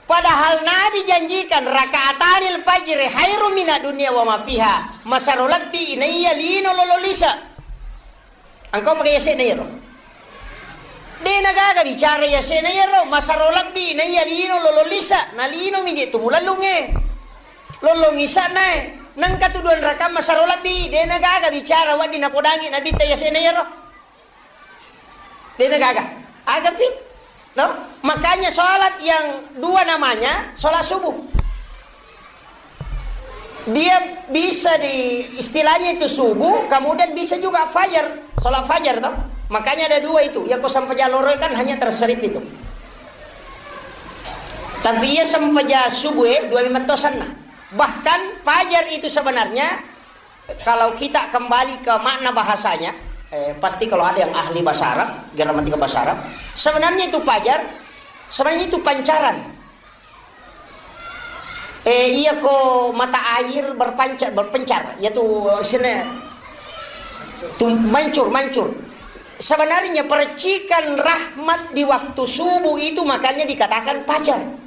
Padahal Nabi janjikan, "Rakaatanil fajri khairum minad dunya wa ma fiha." Masero lebbi naiya lino lolo lise'. Engka pakai yase'na iyaro. De' nagaga bicara yase'na iyaro, masero lebbi naiya lino lolo lise', na lino mi je' tu mulellungnge. Lollong isa'na e. Nengka tu dua rakaat masero lebbi, de' nagaga bicara wedding napodangi Nabitta yase'na iyaro. De' nagaga. Agapi? No? Makanya sholat yang dua namanya sholat subuh. Dia bisa di, istilahnya itu subuh, kemudian bisa juga fajar, sholat fajar, toh. Makanya ada dua itu. Ya, ko sampaja loro kan hanya terserip itu. Tapi iya sampaja subuh, eh, dua lima tosanna. Bahkan fajar itu sebenarnya kalau kita kembali ke makna bahasanya, eh, pasti kalau ada yang ahli bahasa Arab, gramatika bahasa Arab, sebenarnya itu fajar, sebenarnya itu pancaran. Eh, iya ko mata air berpancar, berpencar, yaitu sini tu mancur, mancur. Sebenarnya percikan rahmat di waktu subuh itu makanya dikatakan fajar.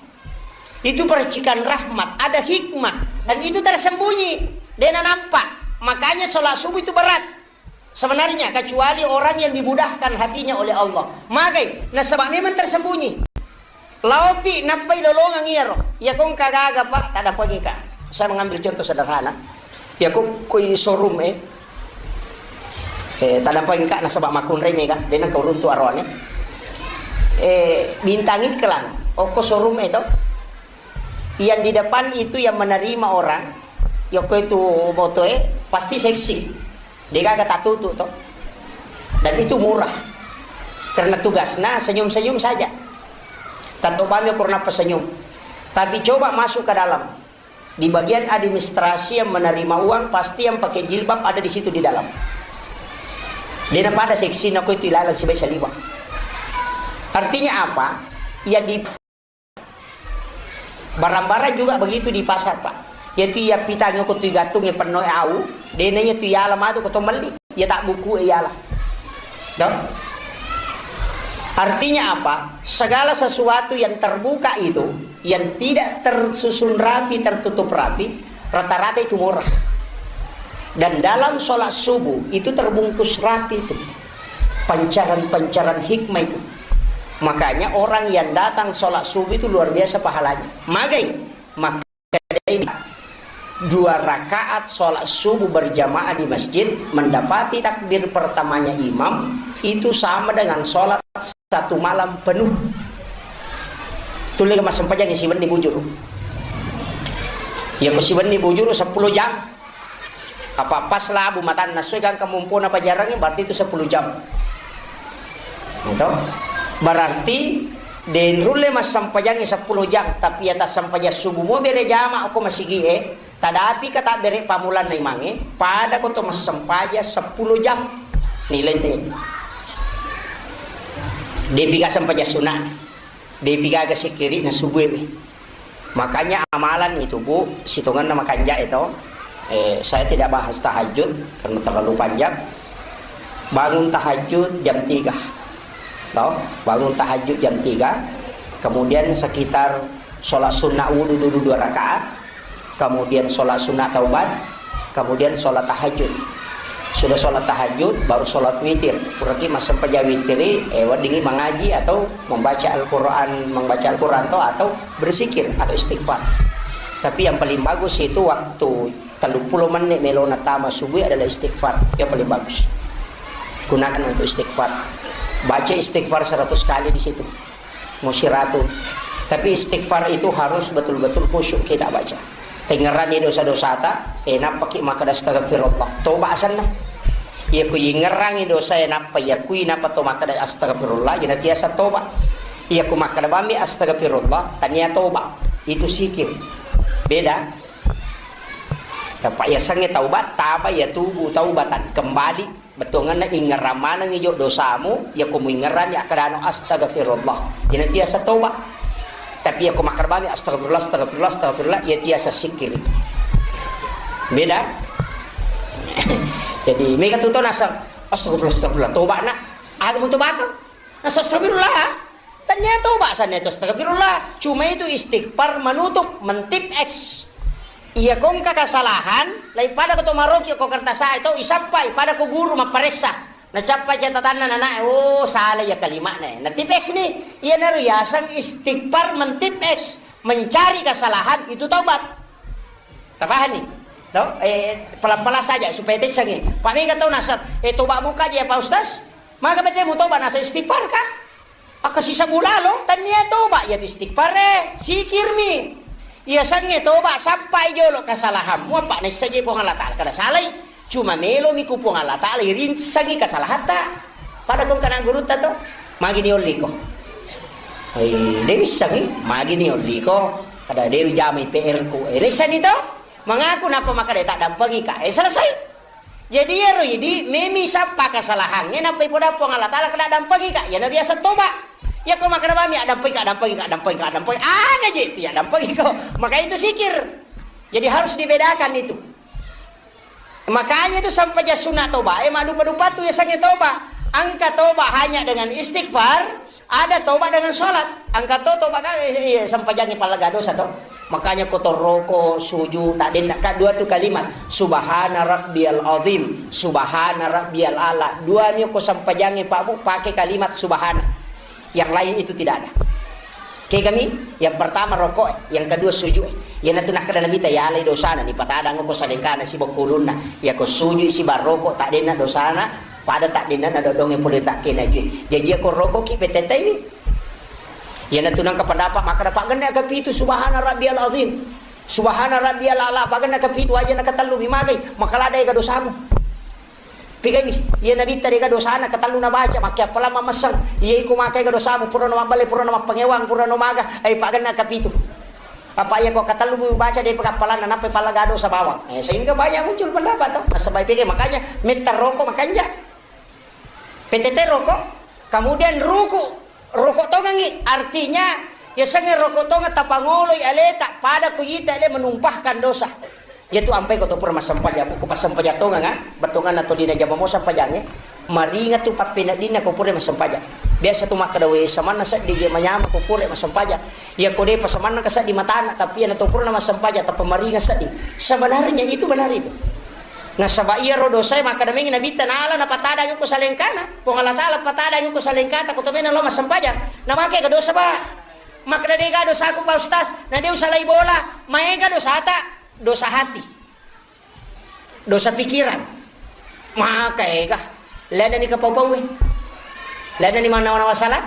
Itu percikan rahmat, ada hikmah, dan itu tersembunyi, de' nampak. Makanya sholat subuh itu berat sebenarnya, kecuali orang yang dimudahkan hatinya oleh Allah. Magai, nasaba memang tersembunyi. Laopi nappai lolongang iyaro. Iya kong kagaga, Pak, tadapagi, Kak. Saya mengambil contoh sederhana. Iya kong koi showroom, eh. Eh, tadapagi, Kak, nasaba makkunrai mega, de' nengka uruntu aroane. Eh, bintang iklan, okko showroom itu. Yang di depan itu yang menerima orang, yoko itu motoe, pasti seksi. De' gaga tatutu to. Dan itu murah. Karena tugasnya senyum-senyum saja. Tanto bami ukur napa senyum. Tapi coba masuk ke dalam. Di bagian administrasi yang menerima uang, pasti yang pakai jilbab ada di situ di dalam. De' napada seksi nako itu ilalang sibai saliwa. Artinya apa? Ya di barang-barang juga begitu di pasar, Pak. Yaitu iya pitang ko tu gantung ya penuh au, de' na iya tu iala matu ko to melli. Ya tak buku iala. Dong? Artinya apa? Segala sesuatu yang terbuka itu, yang tidak tersusun rapi, tertutup rapi, rata-rata itu murah. Dan dalam sholat subuh itu terbungkus rapi itu. Pancaran-pancaran hikmah itu. Makanya orang yang datang sholat subuh itu luar biasa pahalanya. Magai, maka ini dua rakaat sholat subuh berjamaah di masjid, mendapati takbir pertamanya imam, itu sama dengan sholat satu malam penuh. Tulle massempajang siwenni bujuru. Ya ko siwenni bujuru sepuluh jam. Apa pas labu matanna soi gangka mumpona pajarangnge, berarti itu sepuluh jam. Gitu. Berarti de' nulle massempajangngi sepuluh jam, tapi ya tassempajang subuh mo bere jama ko masigi e, tadapi ka tabbere pamulanna imangnge, pada ko to massempajang sepuluh jam nilainna itu. De'pi ga sempajang sunna, de'pi gaga sikkiri'na subuh e. Makanya amalan itu, Bu, sitongenna makanja itu. Eh, saya tidak bahas tahajud karena terlalu panjang. Bangun tahajud jam tiga. Toh, bangun tahajud jam tiga. Kemudian sekitar sholat sunnah wudu dulu dua rakaat. Kemudian sholat sunnah taubat. Kemudian sholat tahajud. Sudah sholat tahajud, baru sholat witir. Puraki massempajang witiri, eh, weddingi mengaji atau membaca Al-Quran, membaca Al-Quran to, atau berzikir atau istighfar. Tapi yang paling bagus itu waktu tellu pulo menit melona tama subuh adalah istighfar. Yang paling bagus. Gunakan untuk istighfar. Baca istighfar seratus kali di situ. Musiratu. Tapi istighfar itu harus betul-betul khusyuk kita baca. Tengngeranni dosa-dosata, eh, nappaki makkeda astagfirullah. Toba asenna. Iya ku ingerangi dosa, eh, nappa iya ku inapa to makkeda astagfirullah, ina tiasa toba. Iya ku makkeda bammi astagfirullah, tania toba. Itu sikir. Beda. Apa iya sange taubat, taba ya tubu taubatan. Kembali. Bettuangenna ingerang maneng ijo dosamu, iya ko muingerang ni akkadano astagfirullah. Ina tiasa toba. Tapi iya ko makkarbami astagfirullah, astagfirullah, astagfirullah, iya tiasa sikkiri. Beda. Jadi, mega tu tau naseng, "Astagfirullah, astagfirullah, toba nak." Aga mu tobakang? Naseng, "Astagfirullah." Tania toba sanna itu astagfirullah. Cuma itu istighfar menutup, mentip X. Iya ko engka kesalahan, lai pada ko to maroki ko kertas itu, isappai pada ko guru mapparessa. Nacappa catatanna nanae, "Oh, salah ya kalimatnya." Nah, tip X nih, iya naru yaseng istighfar mentip X, mencari kesalahan itu taubat. Tapahanni? No? Eh, pelan-pelan saja supaya tessangi. Pak mega tau nasab, "Eh, toba muka aja ya Pak Ustaz." Maka bete mu toba nasa istighfar kah? Akka sisa bulalo, tania toba ya istighfar eh, sikirmi. Iya sange toba sappai jolo kesalahanmu, apa naissaje Puang Allah Ta'ala kada salai. Cuma melomi ku Puang Allah Ta'ala irinsangi kesalahatta. Pada kong kana gurutta to, magi ni olliko. Eh, de wissangi, magi ni olliko. Kada de jamai P R ku. Eh, naissani to? Mangaku napa maka de tak dampengi ka. Eh, selesai. Jadi iyaro idi memi sappa kesalahannya napa ipoda Puang Allah Ta'ala kada dampengi ka. Iyana riaseng toba. Ya ko maka bami adampengi ka, dampengi ka, dampengi ka, dampengi. Aga je itu ya dampengi ko. Maka itu sikir. Jadi harus dibedakan itu. Makanya itu sampajang sunat toba, eh, maddupa-dupa tu yasengnge toba. Engka toba hanya dengan istighfar, ada toba dengan sholat. Engka to toba ka, eh, iya, sampajangnge pallaga dosa to. Makanya ko to roko, suju, tak denna ka dua tu kalimat. "Subhana rabbiyal azim, subhana rabbiyal ala." Dua mi ko sampajangnge Pak Bu pakai kalimat subhana. Yang lain itu tidak ada. Kegami, yang pertama rokok, yang kedua sujud. Iyanatu nakkeda Nabitta, yalai dosana, nipatadang ko salengkana siba ko ulunna. Iya ko sujud siba rokok, tak denna dosana, pada tak denna na dodonge pole tak kena jui. Jadi iya ko rokok ki petetewi. Iyanatu nangka pendapat maka dapat genna kapitu subhana rabbiyal azim. Subhana rabbiyal ala, apa genna kapitu aja na katellu mi magai, maka lada ega dosamu. Pigaiwi, iya Nabitta dega dosana ketellu nabaca, makke appalang mamesseng. Iya iko makkega dosamu, purano mabbale, purano mappangewang, purano maga, ai pagenna kapitu. Apa iya ko ketellu mu baca de pegappalanna, nappa pallaga dosa bawang. Eh, sehingga banyak muncul pendapat to. Nasaba pigai, makanya metta roko makanja. P T T roko, kemudian ruku, roko tongengi, artinya yasengnge roko tongeng tapangoloi aleta, pada ku ita ale menumpahkan dosa. Iyatu ampai ko to pura massempajang, ko passempajang tongeng, ah, bettuanganna tolina jama mo sempajangnge, maringa tu pappeneddinna ko pura massempajang. Biasa tu makkeda, "We, samanna seddi je manyama ko pura massempajang." Iya ko de pasamanna ka seddi matana, tapi iyana to pura massempajang, tappa maringa seddi. Sebenarnya itu benar itu. Nasaba iyaro dosae makkeda mengi Nabitta, nala napatadang ko salengkana. Puang Allah Taala patadang ko salengkata, ko to mena lo massempajang. Namake ga dosa, Pak? Makkeda, "Dega dosaku, Pak Ustaz." Na de usalai bola, maega dosata. Dosa hati, dosa pikiran, maka ega, lena ni kapau-pau, lena ni manawa-nawa salah.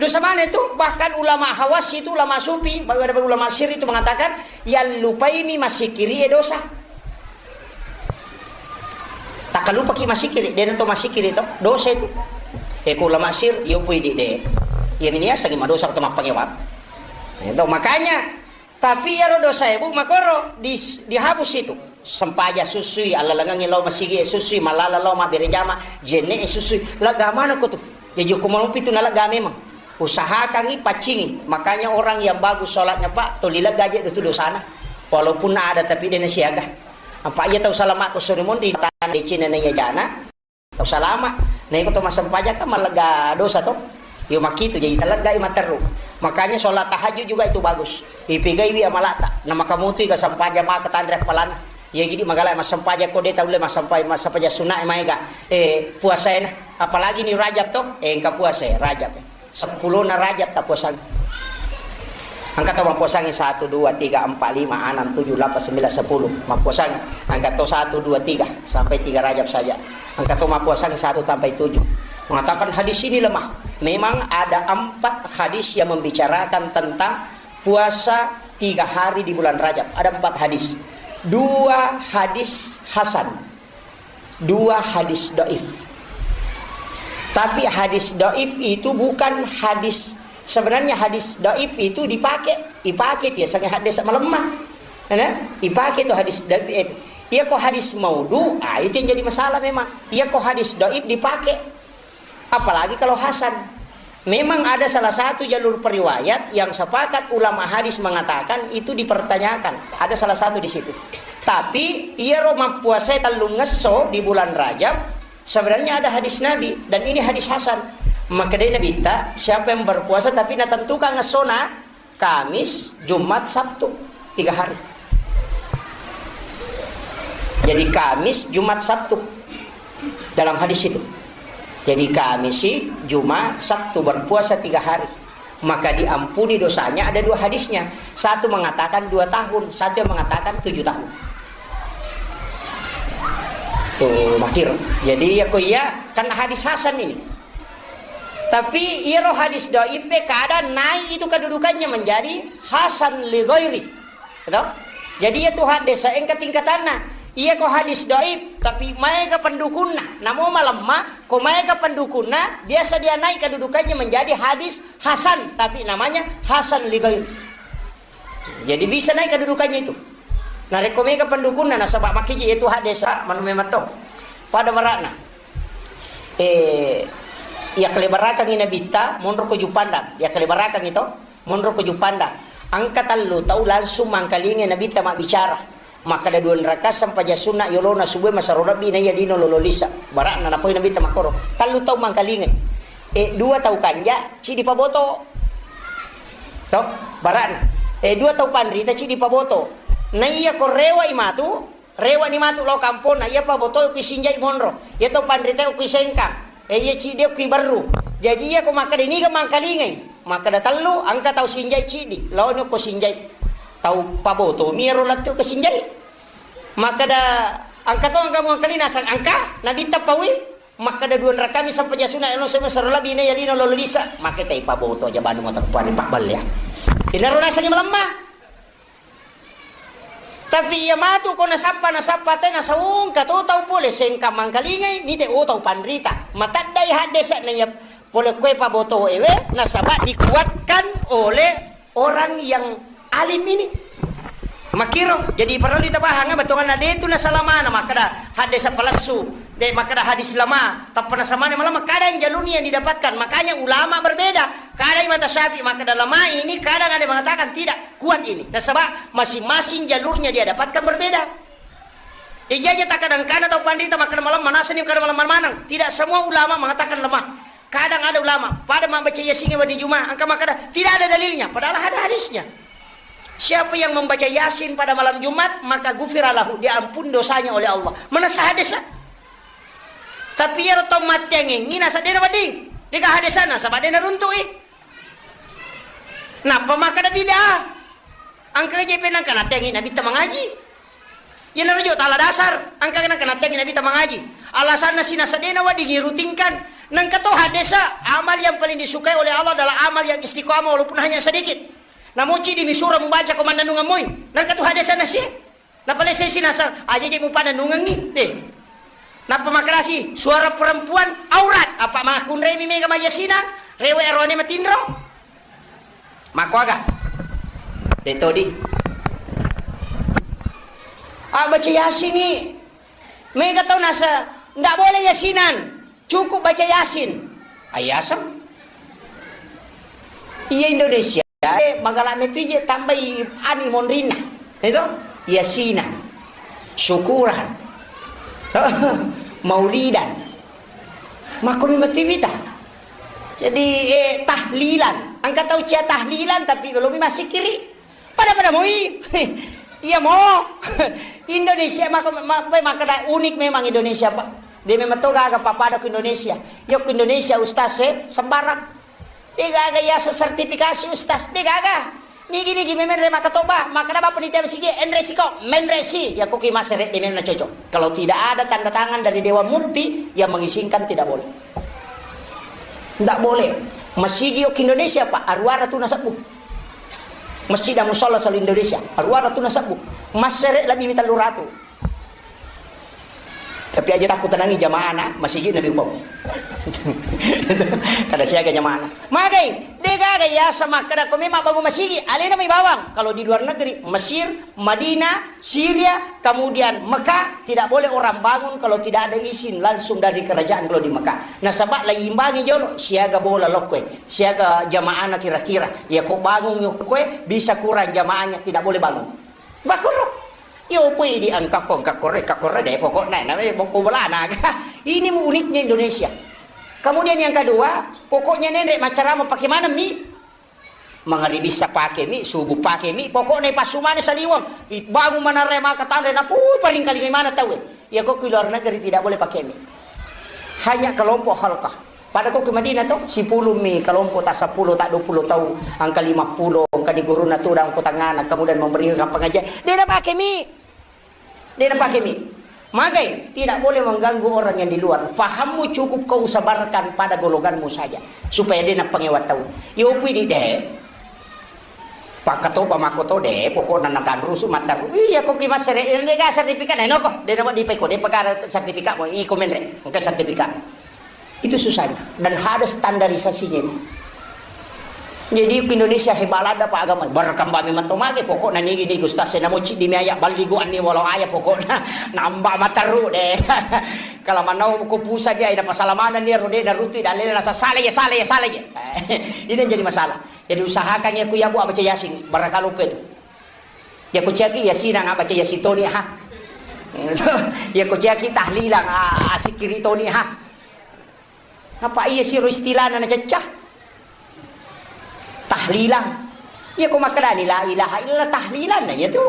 Dosa mana itu? Bahkan ulama Hawas itu, ulama sufi, bahkan ulama sir itu mengatakan, yang lupai mi masikiri e dosa. Takalupaki masikiri, dena to masikiri to, dosa itu. E, ku ulama sir, yo pui di de. Ya mini asa madosa to mappangewang. Itu makanya Tapi iyaro dosae, Bu, makoro dis-, dihapus itu. Sempaja susui, allalengengngi lao masigi susui, malala lao mabbere jama, jenne susui. Lega manako tu. Jaji ko malopi tu nalega memang. Usahakangi paccingi. Makanya orang yang bagus sholatnya, Pak, toli lega aja itu dosana. Walaupun ada tapi dena siaga. Apa iya tau salama ko suri mondi tanah di Cina na iya jana. Tau salama. Na iko to massempajang kan mallega dosa to. Yo makitu, jadi taleggai materru. Makanya sholat tahajud juga itu bagus. Ipegaiwi amalata. Na makamutui ka sempajang maka tanre appalanna. Iya gidi magala massempajang ko de taulle massempajang, massempajang sunna maega. Eh, puasaena. Apalagi ni Rajab to. Eh, engka puasa Rajab. Seppulona Rajab tapuasang. Engka tau mappuasangi satu, dua, tiga, empat, lima, enam, tujuh, delapan, sembilan, sepuluh. Mappuasangi. Engka tau satu, dua, tiga, sampai tiga Rajab saja. Engka tau mappuasangi satu sampai tujuh. Mengatakan hadis ini lemah. Memang ada empat hadis yang membicarakan tentang puasa tiga hari di bulan Rajab. Ada empat hadis. Dua hadis hasan. Dua hadis doif. Tapi hadis doif itu bukan hadis, sebenarnya hadis doif itu dipakai, dipakai dia sangat hadis melemah. Ya, dipakai itu hadis doif. Iya ko hadis maudhu, ah, itu yang jadi masalah memang. Iya ko hadis doif dipakai. Apalagi kalau hasan. Memang ada salah satu jalur periwayat yang sepakat ulama hadis mengatakan itu dipertanyakan. Ada salah satu di situ. Tapi iyaro mappuasae tellungngesso di bulan Rajab, sebenarnya ada hadis Nabi, dan ini hadis hasan. Makkedai Nabitta, siapa yang berpuasa tapi natentukan ngessona, Kamis, Jumat, Sabtu, tiga hari. Jadi Kamis, Jumat, Sabtu dalam hadis itu. Jadi Kamis, Jumat, Sabtu berpuasa tiga hari. Maka diampuni dosanya, ada dua hadisnya. Satu mengatakan dua tahun, satu yang mengatakan tujuh tahun. Tuh, makir. Jadi ya ko iya, kan hadis hasan ini. Tapi iyaro hadis dhaif e, kadang naik itu kedudukannya menjadi hasan li ghairi. Gitu? Jadi iya tu hadis engka tingkatanna. Iya ko hadis dhaif, tapi maega pendukunna. Namo malemma, ko maega pendukunna, biasa dia naik kedudukannya menjadi hadis hasan, tapi namanya hasan li ghairi. Jadi bisa naik kedudukannya itu. Narekko mega pendukunna nasaba makkiji itu hadis, manu memang to. Pada barakna. Eh, iya kalebarakang i Nabitta, monro ko Jupandang. Iya kalebarakang itu, monro ko Jupandang. Angka tellu tau langsung mangkalingai Nabitta mabbicara. Makkeda dua rakaat sempajang sunna yolona subuh masero lebbi naiya lino lolo lisa. Barakna napoi Nabitta makkoro. Tellu tau mangkalingai. Eh, dua tau kanja, cidi paboto. To, barakna. Eh, dua tau panrita, cidi paboto. Naiya ko rewa i matu, Rewani matu lao kamponna, iya paboto ki sinjai monro, iya to panrita ki sengkang, eh, iya cidi ki berru. Jaji iya ko makkeda niga mangkalingai, makkeda tellu, angka tau sinjai cidi, laoni ko sinjai. Tau paboto mi ero lettu ke sinjai. Makkeda angka to angka mangkalinga nasang angka, Nabitta paui, makkeda dua rakaat mi sempajang sunna, elo sema sero lebbi naiya lino lolo lisa, makkeda tai paboto aja banu mata pari pabballe. Inaro nasengi melemma. Tapi iya matu ko nasappa, nasappa te nasaungka to tau pole sengkang mangkalingai, nite o tau panrita. Mataddai haddesa na iya pole kue paboto ewe, nasaba dikuatkan oleh orang yang alim ini. Makiro, jadi perlu ditapahang, betonganna de tu nasalamana, makkeda haddesa palessu, de makkeda hadis lama, tappa nasamane malah kadang jalurnya yang didapatkan. Makanya ulama berbeda. Kadang mata Syafi'i makkeda lama ini, kadang ada mengatakan tidak. Kuat ini. Nasaba masing-masing jalurnya dia dapatkan berbeda. Ijaja tak kadang kana tau panrita makkeda malemma, nasani kada malemma manang. Tidak semua ulama mengatakan lemah. Kadang ada ulama, pada membaca Yasin wedding Jumat, angka makkeda, tidak ada dalilnya, padahal ada hadisnya. Siapa yang membaca Yasin pada malam Jumat, maka gufira lahu, diampun dosanya oleh Allah. Mana sah hadisnya? Tapi iyaro tau matteangengngi nasaba dena wedding. Dega hadisna, nasaba dena runtu'i. Nappa makkeda bid'ah. Angka je penangka nateangi Nabitta mangaji. Iyanaro jo tala dasar, angka nangka nateangi Nabitta mangaji. Alasanna si nasaba dena wedding irutinkan. Nangka to haddesa, amal yang paling disukai oleh Allah adalah amal yang istiqamah walaupun hanya sedikit. Namoci di misura mubaca ko mannanungeng moi. Nangka to haddesa nasi. Napalesai si nasang, aja je mupananungengi. Deh. Nappa makkeda si, suara perempuan aurat. Apa makkunrai mi mega mayasina? Rewe arone matinro. Makkuaga? De todi. Ah, baca Yasin ni. Mega tau nasa, ndak boleh yasinan. Cukup baca Yasin. Ayasem. Iya Indonesia, eh, magala metu je tambai ani monrinna. Itu? Yasinan. Syukuran. Maulidan. Makko mi metu wita. Jadi, eh, tahlilan. Angka tau cia tahlilan, tapi belum masih kiri. Pada-pada moi. Iya mo. Indonesia maka ma-, ma-, makkeda unik memang Indonesia, Pak. Dia memang to gaga papada ke Indonesia. Yo ke Indonesia ustaz, eh, sembarang. Dia gaga ya sertifikasi ustaz, dia gaga. Nigi-nigi memang re maka toba, makkeda bapak panitia masigi, enre siko, menre si. Ya kok ki masere dia memang cocok. Kalau tidak ada tanda tangan dari Dewan Mufti yang mengizinkan, tidak boleh. Ndak boleh. Masigi yok Indonesia, Pak, aruara tu nasabbu. Masjid dan musala selalu Indonesia, aruara tu nasabbu. Masere lebih mita luratu. Tapi aja takut tenangi jamaah na masigi nabi upau. Kada siaga jamaah na. Magai, de gaga ya sama kada ko memang bangun masigi, alena mai bawang. Kalau di luar negeri, Mesir, Madinah, Syria, kemudian Mekah, tidak boleh orang bangun kalau tidak ada izin langsung dari kerajaan kalau di Mekah. Nasaba laimbangi jolo, siaga bola lokkoe, siaga jamaahna kira-kira. Ya kok bangun lokkoe, bisa kurang jamaahnya, tidak boleh bangun. Bakuro. Yo pui di engka ko, engka kore, engka kore de, pokokna na, eh, bokko bolana. Ini mu uniknya Indonesia. Kemudian yang kedua, pokoknya nenek macarama pakai mana mi? Mangaribi sa pake mi, subuh pake mi, pokokna ipassu maneng saliweng. Ibangun manarre maka tanre na pu paring kalingai maneng tauwe. Iya ko ki luar negeri tidak boleh pakai mi. Hanya kelompok halkah. Pada ko ki Madinah to, sepuluh mi kelompok, tak sepuluh, tak dua puluh tau, angka lima puluh, angka di guruna tu dan kota ngana, kemudian memberikan pengajian. Dia nak pakai mi. De napake mi. Magai, tidak boleh mengganggu orang yang di luar. Pahammu cukup kau sebarkan pada golonganmu saja. Supaya de napangewa tau. Yo pui di de. Pakatoba makoto de, pokokna nakanrusu mataru. Iya ko ki massere, de ga sertifikat na noko. De nama di peko, de pakara sertifikat mo, iko menre. Engka sertifikat. Itu susahnya. Dan ada standarisasinya itu. Jadi, ke Indonesia hebat lada, Pak, agama. Berkembang memang to mage, pokokna nigi, nigi, ustaz, saya namo cik di mi ayat, baligo anni walau ayat, pokokna nambah materu de. Kalau manau ko pusa dia, ada pasal mana nih, rode, dan runtui, dan lain-lain, salah ya, salah ya, salah ya. Ini yang jadi masalah. Jadi, usahakan ya, ku ya, Bu, baca Yasin, barakalupa itu. Iya ko ciaki, iya sinang, ah, baca iya sitoni, ha. Iya ko ciaki tahlilang, ah, asikiri toni, ha. Apa iya siro istilahna na cecca? Tahlilang. Iya ko makkedani la ilaha illallah tahlilang na iya tu.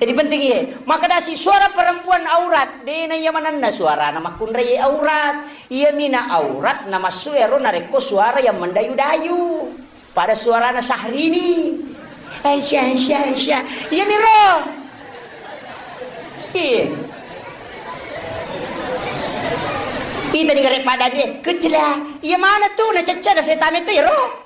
Jadi penting iya. Makkedasi suara perempuan aurat, dena iya manenna suarana makkunrai aurat. Iya mina aurat na massu ero narekko suara yang mendayu-dayu. Pada suarana Syahrini. Aisyah, Aisyah, Aisyah. Iya miro. Iya. Ita ni gare pada dia. Kecela. Iya mana tu na cecca na setame tu iro.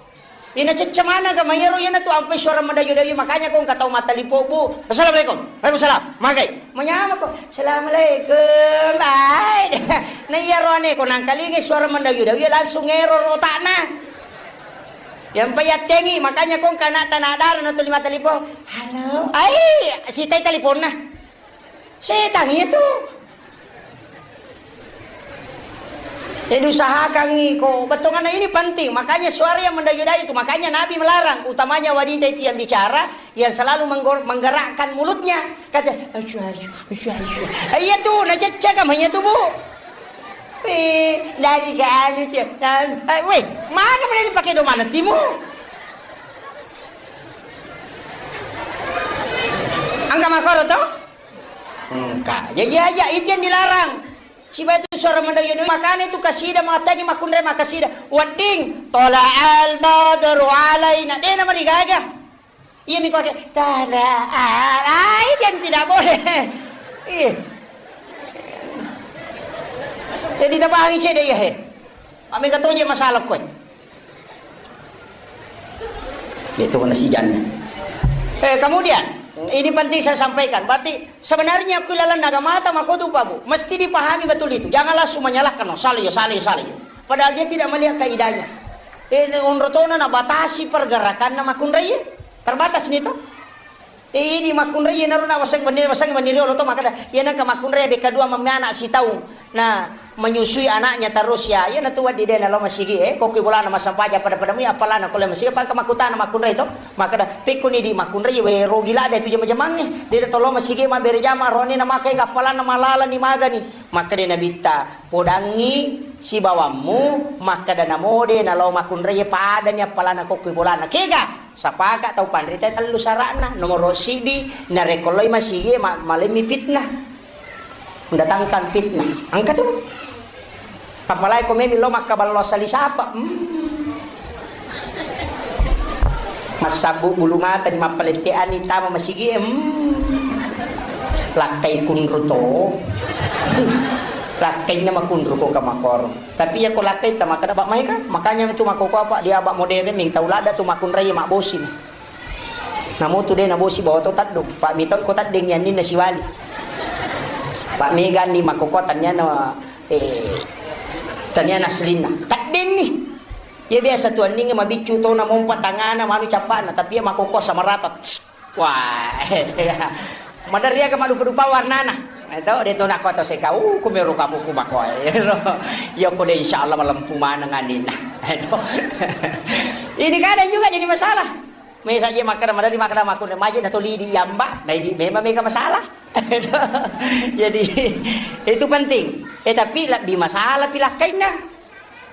Iya na cecca mana ga mayaro iya na tu ampai suara mendayu-dayu makanya ko engka tau mata lipo bu. Assalamualaikum. Waalaikumsalam. Magai. Manyama ko. Assalamualaikum. Bye. Na iya roane ko nangkalingi suara mendayu-dayu langsung error otakna. Yang payattengi, makanya kong kana tanah darah no tuli mata lipo. Halo, ai, sitai teliponna. Setang itu. Jadi usahakan iko, betulnya ini penting. Makanya suara yang mendayu-dayu itu, makanya Nabi melarang, utamanya wanita itu yang bicara, yang selalu menggor- menggerakkan mulutnya. Kata, "Asyuh, asyuh, asyuh, asyuh." Eh, iya tuh, nah cecek sama iya tuh, Bu. Eh, dari ke anu, Cek. Dan, eh, weh, mana boleh dipakai do mana timu? Angka makoro to? Engka. Jadi aja, itu yang dilarang. Siba itu suara mendayu-dayu. Makanya itu kasida, makanya makunre makasida. Wedding, tola al badru alaina. Dia nama digaga. Iya mi kuake, tada, ah, itu yang tidak boleh. Iya. Jadi tapahangi cedde iya he. Mami katoje masalah koe. Itu kena si Jan. Eh, kemudian, ini penting saya sampaikan. Berarti sebenarnya kuilalan naga mata makotu Pak Bu. Mesti dipahami betul itu. Jangan langsung menyalahkan. Oh, salah ya, salah ya, salah ya. Padahal dia tidak melihat kaidahnya. Eh, ini onrotona na batasi pergerakan na makunrai. Terbatas nih toh. Eh, idi makkunrai, naro na waseng benni, waseng benni riolo to, makkeda, iya nengka makkunrai bekka dua memme anak sitaung. Nah, menyusui anaknya terus ya. Iya natu waddi de nalo masigi, eh, kokki bolana massempajang pada-pada mui appalana kole masigi, apa makkutana makkunrai to. Makkeda, pekkoni di makkunrai, we rogi lada itu jama-jamangnge. De tolo masigi mabbere jama, roni na makai appalana malala ni magani. Makkeda Nabitta, podangngi sibawammu, makkeda namo de nalo makkunrai padani appalana kokki bolana. Kega? Sapaka tau panrita tellu sara'na. Nomoro siddi, narekko loi masigi ma-, malemmi fitnah. Mendatangkan fitnah. Engka tu. Apalagi ko memi lo makkaballo asali sapa. Hmm. Massabbu bulu mata di mappaletteani tama masigi. Hmm. Lakkai kunru to. Lakkainna makunru ko kamakoro. Tapi iya ko lakkai ta makkeda, "Pak, maega?" Makanya itu makkoko apa dia, Pak, modern ning tau ladda tu makkunrai mabbosi ni. Namutu de nabosi bawa to teddung. Pak, mitau ko teddeng ni anninna siwali. Pak, mega ni makkoko taniana, eh, taniana aslinna. Teddeng ni. Iya biasa tu anninge mabiccu to na mompa tangana manu cappana, tapi iya makkoko sama rata. Wah, maderri aga madupa-dupa warnana. Eto, de to nakko to seka, uh, kumero kamu kumakoe. Iya ko de insyaallah malempu maneng anina. Eto. Ini kadang juga jadi masalah. Mesa je makkeda madari makkeda makkunrai maje na toli di yamba, na idi memang mega masalah. Jadi itu penting. Eh, tapi lebbi masalah pi lakkainna.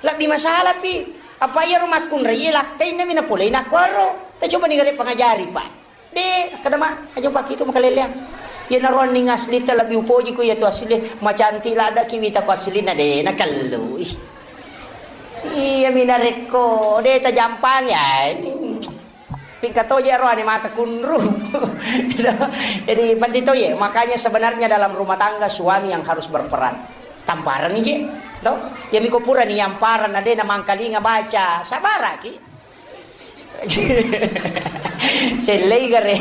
Lebbi masalah pi. Apa iya ro makkunrai iya lakkainna mi na polei nakkuaro. Ta coba ni gare pangajari, Pak. De, kada ma, aja pakai itu makaleleang. Iya naro anning asli ta lebbi upoji ku iya tu asli, macantik ladda ki wita ku asli na de, na kellu. Ih. Iya mi narekko de ta jampang ya. Pingka toje ro ane maka kunru. Jadi penting toje. Makanya sebenarnya dalam rumah tangga suami yang harus berperan. Tamparang ije, to? Ya miko pura ni yamparang na de na mangkalinga baca. Sabaraki. Sellei gare.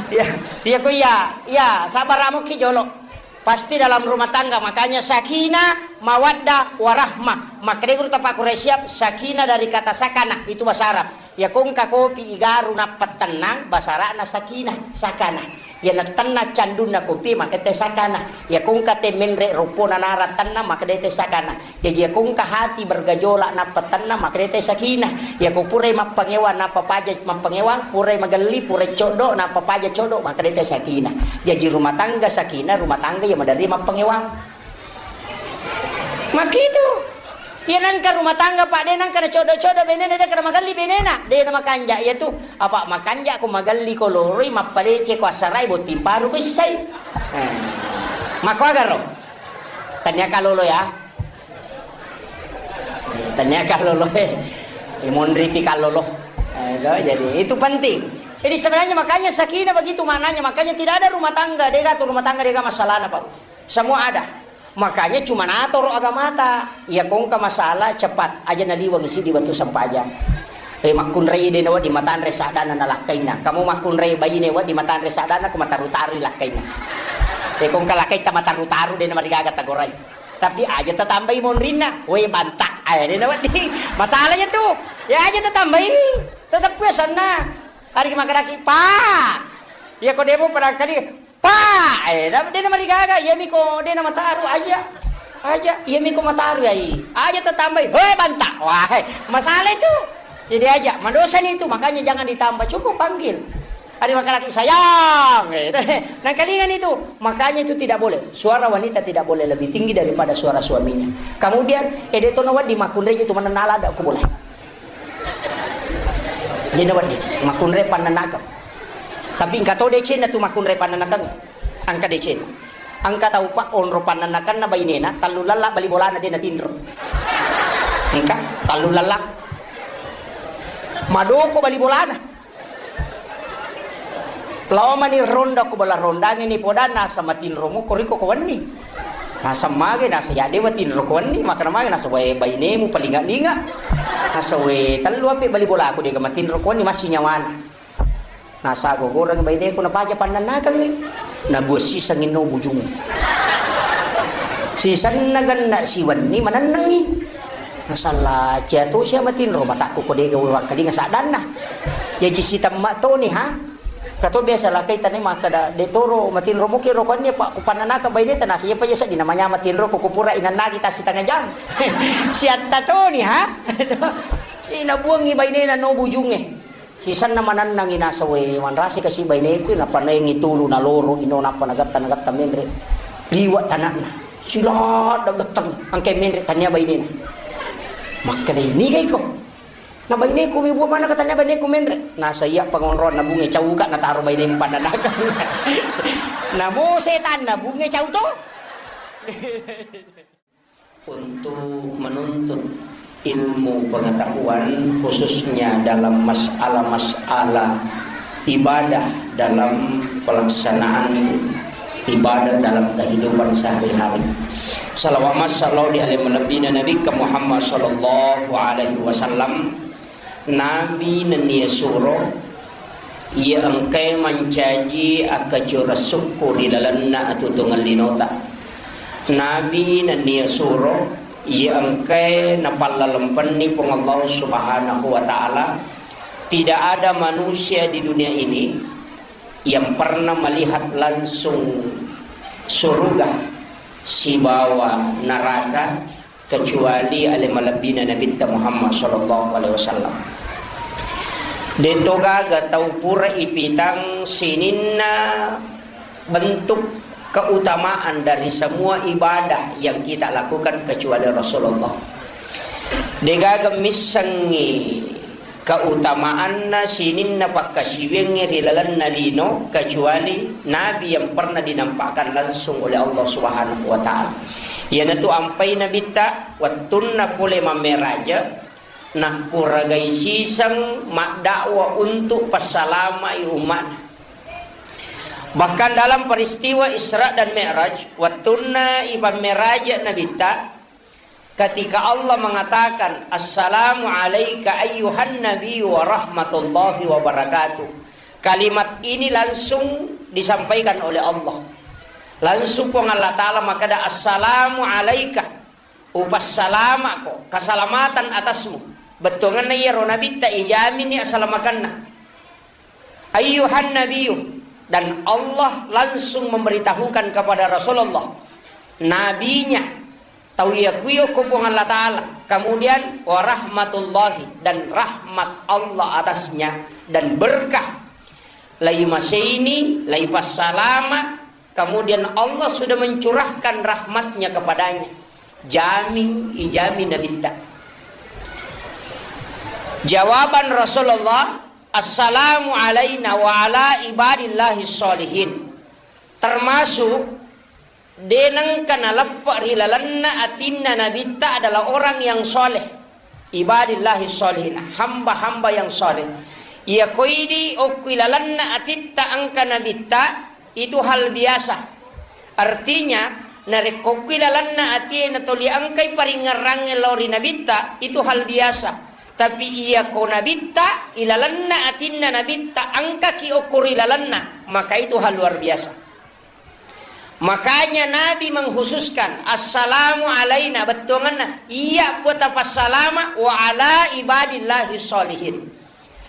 Ya, ya ko iya, ya sabar amuki jolo. Pasti dalam rumah tangga, makanya sakinah, mawaddah, warahmah. Makanya guru tapak Quraisyab, sakinah dari kata sakanah, itu bahasa Arab. Ya kongka kopi igaru nappa tennang, bahasa Arabna sakinah, sakanah. Ya na tenna candunna kopi, maka te sakanah. Ya kongka te menre ropona nara tenna, maka de te sakanah. Jaji, iya kongka hati bergejolak nappa tenang, maka de te sakinah. Iya ko purai mappangewang nappa paja mappangewang, purai magelli, purai coddo nappa paja coddo, maka de te sakinah. Jaji, rumah tangga sakinah, rumah tangga iya maderri mappangewang. Makitu. Iya nangka rumah tangga, Pak, de nangka na coddo-coddo benena, de kana magelli benena, de na makanja iya tu. Apa makanja ko magelli ko loroi, mappalece ko assarai, botting paru ko issai. Eh. Makkuagaro. Tania kalolo ya. Tania kalolo eh. Imonri pi kalolo. Eh, itu, jadi itu penting. Jadi sebenarnya makanya sakinah begitu maknanya. Makanya tidak ada rumah tangga, dega tu rumah tangga dega masalahna, Pak. Semua ada. Makanya cuma natoro agamata. Iya kongka masalah cepat aja naliwang isi di batu sempajang. Eh, makkunrai de nawedding matanre sadana na lakkainna. Kamu makkunrai baine wedding matanre sadana, ku mataru-tarui lakkainna. Eh, kongka lakkaita mataru-taru de namarigaga tagorai. Tapi aja tatambai monrinna, we banta. Ayo de nawedding. Masalah ya tu. Ya aja tatambai. Tetap ya sana. Hari makanaki, Pak. Ya ko demo barangkali Pak, eh, na-, de namarigaga, iya miko, de namataru aja. Aja, iya miko mataru ai. Aja tatambai, hoi banta. Wah, eh, masalah itu. Jadi aja, madosani itu, makanya jangan ditambah, cukup panggil. Ada makanaki sayang, eh, nangkalingan itu. Makanya itu tidak boleh. Suara wanita tidak boleh lebih tinggi daripada suara suaminya. Kemudian, eh, de tono wedding makkunrai itu manenala ada aku boleh. De nawedding makkunrai pannanakang. Tapi engka to decenna tu makkunrai pannanakang. Engka decenna. Engka tau, Pak, onro pannanakanna bainena, tallu lalla bali bolana de natinro. Engka tallu lalla. Madoko bali bolana. Lao mani ronda ko bala rondangi ni podanna asa matinro muko riko ko wenni. Nasa mage nasa ya dewa tinro ko wenni, makana mage nasa wae bainemu palinga-linga. Nasa we tellu ape bali bolaku dega matinro ko wenni masih nyawana. Nasa gogoreng baineku napaja pannannakangngi. Nabuassiseng inno bujung. Sisenna genna siwenni manennengi. Nasalla cia to sia matinro matakku ko dega wewakkalinga saddanna. Jaji sitemma toni ha. Kato biasa lakai tane makkeda, de toro matinro muki roko anni, Pak, kupannanaka baineta nasa, iya paja sedding namanya matinro ko kupura inannagi ta sitanga jang. Siatta toni ha. Ina buangi bainena no bujunge. Sisenna manennangi nasa, we manrasi kasi baineku, napanaengi tulu naloro ino nappa nagatta nagatta menre. Liwa tanakna. Siladda getteng angke menre tania bainena. Makkeda ini gaiko. Na baineku mi buah mana katanya baineku menre. Nasa iya pangonroan na bunge cauka nataro baine pannanakang. Namo setan na bunge cau to. Untuk menuntut ilmu pengetahuan khususnya dalam masalah-masalah ibadah dalam pelaksanaan ibadah dalam kehidupan sehari-hari. Salawat masallu di alim lebihnya Nabi ke Muhammad sallallahu alaihi wasallam. Nabi nennia suro iya engkae mancaji akkacura sukku ri lalenna atutungan linota. Nabi nennia suro iya engkae napallalempenni Puang Allah Subhanahu wa Ta'ala. Tidak ada manusia di dunia ini yang pernah melihat langsung surga sibawa neraka kecuali ale malebbina Nabitta Muhammad sallallahu alaihi wasallam. De'to gaga tau pura ipitang sininna bentuk keutamaan dari semua ibadah yang kita lakukan kecuali Rasulullah. De'gaga missengngi keutamaanna sininna pakkasiwiangnge ri lalenna lino kecuali nabi yang pernah dinampakkan langsung oleh Allah Subhanahu wa Ta'ala. Iyanatu ampai nabitta wettunna pole mammeraja, nakkuragai siseng maddakwa untuk passalamai umma'na. Bahkan dalam peristiwa Isra dan Mi'raj, wettunna ipammeraja nabitta, ketika Allah mengatakan, "Assalamu alaika ayyuhan nabiyyu wa rahmatullahi wa barakatuh." Kalimat ini langsung disampaikan oleh Allah. Langsung Puang Allah Ta'ala makkeda, "Assalamu alaika." Upassalama'ko, keselamatan atasmu. Bettuangenna iyaro nabitta ijamini asalamakenna. Ayyuhan nabiyyu, dan Allah langsung memberitahukan kepada Rasulullah, nabinya, tau iya kuyo ko Puang Allah Ta'ala, kemudian warahmatullahi, dan rahmat Allah atasnya, dan berkah, lai maseini, lai passalama, kemudian Allah sudah mencurahkan rahmatnya kepadanya. Jami, ijami nabitta. Jawaban Rasulullah, "Assalamu alaina wa ala ibadillahi sholihin." Termasuk de nengka naleppe ri lalenna atinna nabitta adalah orang yang soleh. Ibadillahi sholihin, hamba-hamba yang soleh. Iya koidi okkui lalenna atitta engka nabitta, itu hal biasa. Artinya, narekko okkui lalenna atie natoli engkai paringngerangnge lao ri nabitta, itu hal biasa. Tapi iya ko nabitta, ilalenna atinna nabitta, engkaki okko ri lalenna, maka itu hal luar biasa. Makanya Nabi mengkhususkan, "Assalamu alaina," bettuangenna, iya puata passalama, "wa ala ibadillahi sholihin."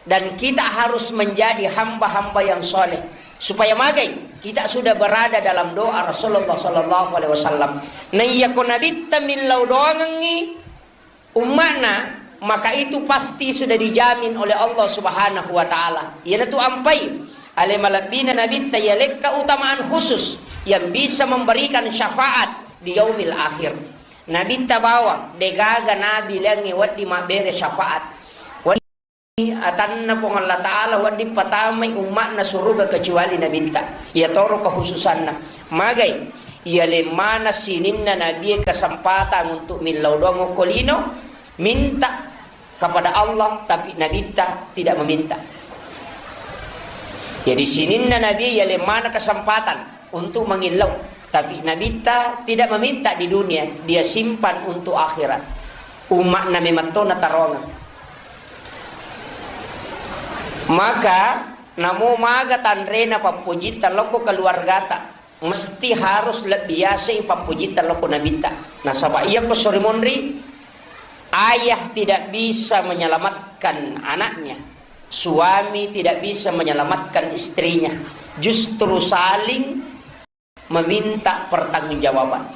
Dan kita harus menjadi hamba-hamba yang soleh. Supaya magai, kita sudah berada dalam doa Rasulullah sallallahu alaihi wasallam. Nah, iya ko nabitta millau doangengngi, umma'na, maka itu pasti sudah dijamin oleh Allah Subhanahu wa Ta'ala. Iyanatu ampai, ale malebbina nabitta, iya lekka utamaan khusus yang bisa memberikan syafaat di yaumil akhir. Nabitta bawang, degaga nabi lengnge wedding mabbere syafaat. Wedding atanna Puang Allah Ta'ala wedding patamai umma'na suruga kecuali nabitta. Iyatoro kekhususanna. Magai, iya lemmana sininna nabie kesempatan untuk millau doang okko lino, minta kepada Allah, tapi nabitta tidak meminta. Jadi sininna nabi iya lemmana kesempatan untuk mengillau, tapi nabitta tidak meminta di dunia, dia simpan untuk akhirat. Umma'na memetto nataroangeng. Maka namo maga tanrena pappojitta lokko keluargata, mesti harus lebbi yaseng pappojitta lokko nabitta. Nasaba iyako sori monri, ayah tidak bisa menyelamatkan anaknya, suami tidak bisa menyelamatkan istrinya, justru saling meminta pertanggungjawaban.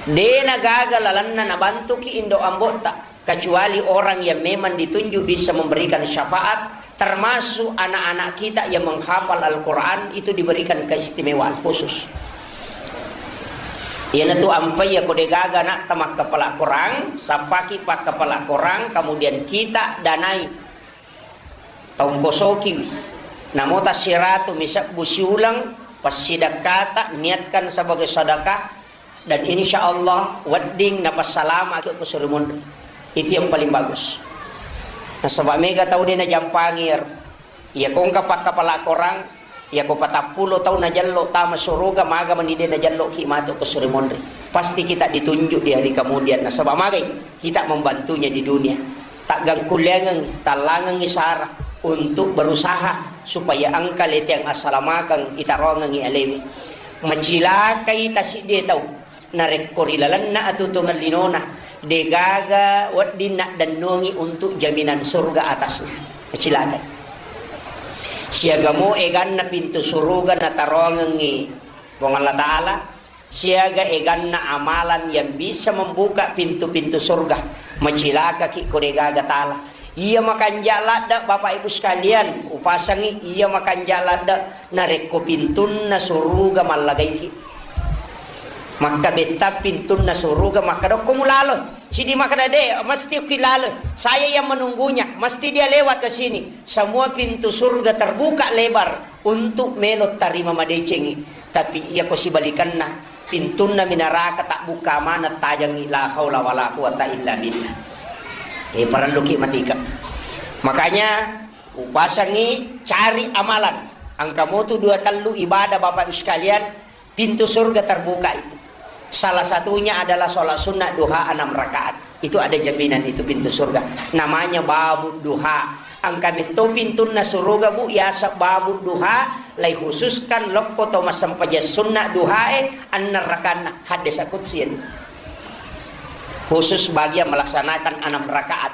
Dena gaga lalenna nabantuki indo ambotta, kecuali orang yang memang ditunjuk bisa memberikan syafaat, termasuk anak-anak kita yang menghafal Al-Quran itu diberikan keistimewaan khusus. Iyanatu ampai iya ko degaga anakta makkapala Quran, sappaki pakkapala Quran, kemudian kita danai taungkosokiwi. Namo tassiratu misebbu siuleng, passidekkata, niatkan sebagai sedekah, dan insya Allah wedding napassalamaki ko suri monri. Itu yang paling bagus. Nasaba mega tau de najampangi ero. Iya ko engka pakkapala Korang, iya ko patappulo tau najello tama suruga, maga mani de najello ki matu ko suri monri. Pasti kita ditunjuk di hari kemudian. Nasaba magai kita membantunya di dunia. Taggangkulleangengngi, tallangengngi sara untuk berusaha supaya engka leteang assalamakeng itaroangengngi alewe. Macilakai tasiddi tau narekko ri lalenna atuo tongeng linona degaga wedding naddennongi untuk jaminan surga atasnya. Macilakai. Siagamo eganna pintu suruga nataroangengngi Puang Allah Ta'ala, siaga eganna amalan yang bisa membuka pintu-pintu surga. Macilakaki ko degaga tala. Iya makanja ladde, Bapak Ibu sekalian, upasangi iya makanja ladde, narekko pintunna suruga mallagaiki. Makkabetta pintunna suruga, makkadokko mulalo. Sidi makkada, "De, mesti ki lalo. Saya yang menunggunya. Mesti dia lewat ke sini." Semua pintu surga terbuka lebar untuk melo tarima madecengi. Tapi iya ko sibalikanna, pintunna minaraka tak buka mana tajangi, la haula wala quwata illa billah. Eh, parelluki matika. Makanya, upasangi cari amalan. Angka motu dua tellu ibadah, Bapak Ibu sekalian, pintu surga terbuka itu. Salah satunya adalah sholat sunnah duha enam rakaat. Itu ada jaminan itu pintu surga. Namanya babu duha. Angka metto pintunna suruga, Bu, yaseng babu duha, lai khususkan lokko to massempajang sunna duhae, enam rakanna. Hadis qudsi itu. Khusus bagi yang melaksanakan enam rakaat.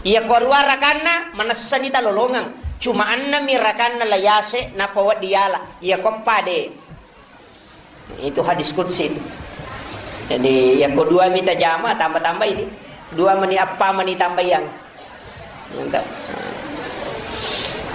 Iya ko dua rakanna, manessani talolongeng. Cuma enam mi rakanna la yase, nappa wedding yala. Iya ko pade. Itu hadis qudsi. Jadi, iya ko dua mita jama, tambah-tambah ini. Dua meni apa meni tambah yang. Mantap.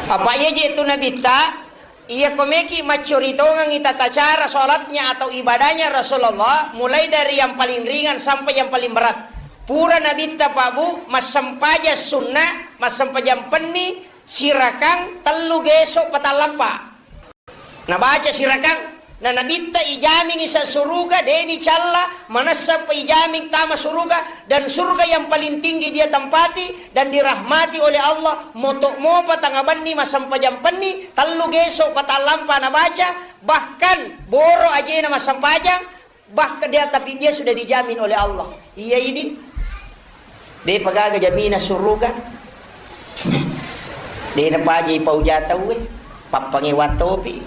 Apa iya je itu Nabitta? Iya ko meki maccuri tongengi tata cara sholatnya atau ibadahnya Rasulullah, mulai dari yang paling ringan sampai yang paling berat. Pura Nabitta, Pak Bu, massempajang sunnah, massempajang penni, sirakang tellu geso patallampa. Nabaca sirakang, na Nabitta ijamingi sa suruga, de nicalla, manessa pa ijaming tama suruga, dan surga yang paling tinggi dia tempati dan dirahmati oleh Allah, moto mopa tangabenni massempajang penni, tellu geso patallampa nabaca, bahkan boro ajena massempajang, Bahkan dia, tapi dia sudah dijamin oleh Allah. Iya idi. De pagaga jamina suruga. De napaja ipauja tauwe. Pappangewa topi.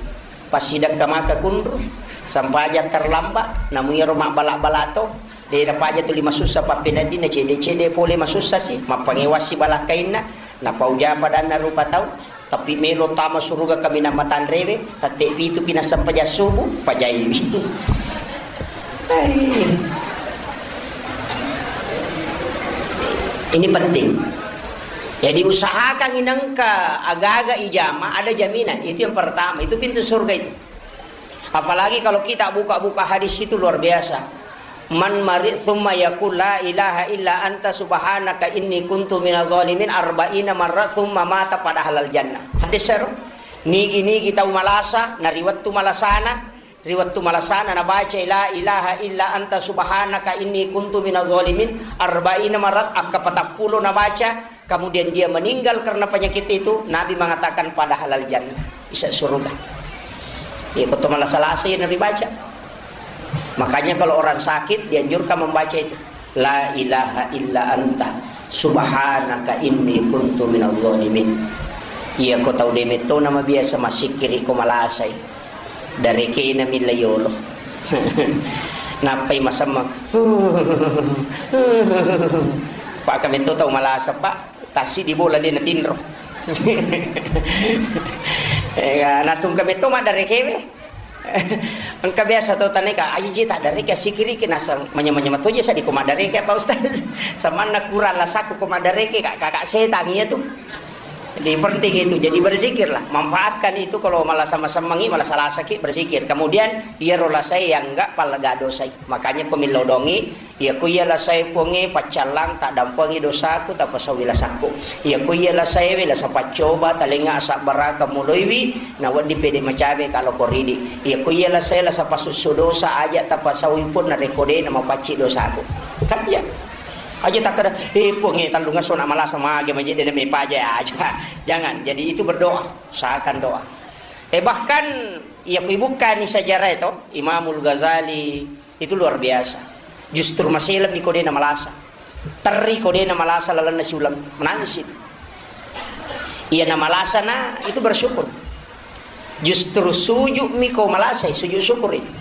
Passidakka maka kunru. Sampaja terlambat. Namu iyaro mabbala-bala to. De napaja tuli masussa pappeneddinna cede-cede pole masussa si. Mappangewa si balakkainna. Napauja padanna rupa tau. Tapi melo tama suruga kaminang matanrewe, tette pitu pi nassempajang subuh, pajaiwi. Ini penting. Jadi usahakan inengka agaga ijama ada jaminan. Itu yang pertama. Itu pintu surga itu. Apalagi kalau kita buka-buka hadis itu luar biasa. Man mari tsumma yaqul la ilaha illa anta subhanaka inni kuntu minadh dhalimin arba'ina marra tsumma mata pada halal jannah. Hadis seru. Nigi-nigi tau malasa, na ri wettu malasana, ri wettu malasana nabaca la ilaha illa anta subhanaka inni kuntu minadh dhalimin arba'ina marrat, akka patappulo nabaca, Kemudian dia meninggal karena penyakit itu, Nabi mengatakan pada halal jannah, bisa surga. Ya, kau malasa-lasa yang dibaca. Makanya kalau orang sakit dianjurkan membaca itu. La ilaha illa anta subhanaka inni kuntu minadh dhalimin. Iya ko tau demetto nama biasa masikiri ko malasai. Darekena milla yolo. Nappai masemmeng. Pak kametto tau malasa, Pak. Tassi di bola de natinro. Eh, natungka metto maddarekewe. Engka biasa tau taneka, aji ji taddareke sikiriki naseng manya-manya matoje sadi ko maddareke Pak Ustaz. Samanna kurang lasaku ko maddareke kak kakak setang iya tu. Jadi penting itu, jadi berzikirlah, manfaatkan itu kalau malah sama semengi, malah salasaki berzikir. Kemudian iyaro lasai yang enggak palega dosai. Makanya ko millau dongi, iya ko iya lasai Puangnge paccallang tak dampengi dosaku, tak pasawi lasakku. Iya ko iya lasai we lasa paccoba, talenga asabbaraka muloiwi, na weddi pede macabe kalau koridi. Iya ko iya lasai lasa pasussu dosa aja tak pasawi pun narekko de na mapacci dosaku. Kan iya. Aja takkeda, "Eh, Puang, eh, tallung esso na malasa mage maje de na mepaja aja." Jangan. Jadi itu berdoa, usahakan doa. Eh, bahkan iya kui bukkani sejarah itu, Imamul Ghazali itu luar biasa. Justru maselemmi ko de na malasa. Terri ko de na malasa lalenna siuleng. Menangis itu. Iya na malasa na itu bersyukur. Justru sujud mi ko malasa, sujud syukur itu.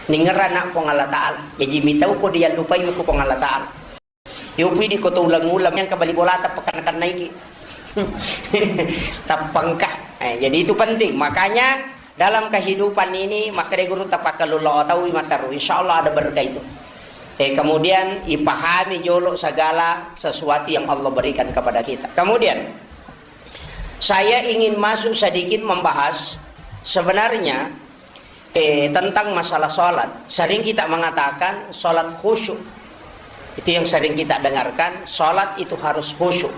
Ningerana Puang Allah Ta'ala. Jadi mitau ko dia lupai ko Puang Allah Ta'ala. Yo pidi ko to ulang-ulang yang kembali bola tappa kenna-kennaiki. Tappangka. Eh, jadi itu penting. Makanya dalam kehidupan ini, makanya guru tapakkalulo taui mataru. Insya Allah ada berkah itu. Eh, kemudian ipahami jolo segala sesuatu yang Allah berikan kepada kita. Kemudian, saya ingin masuk sedikit membahas sebenarnya, eh, tentang masalah sholat. Sering kita mengatakan sholat khusyuk. Itu yang sering kita dengarkan, sholat itu harus khusyuk.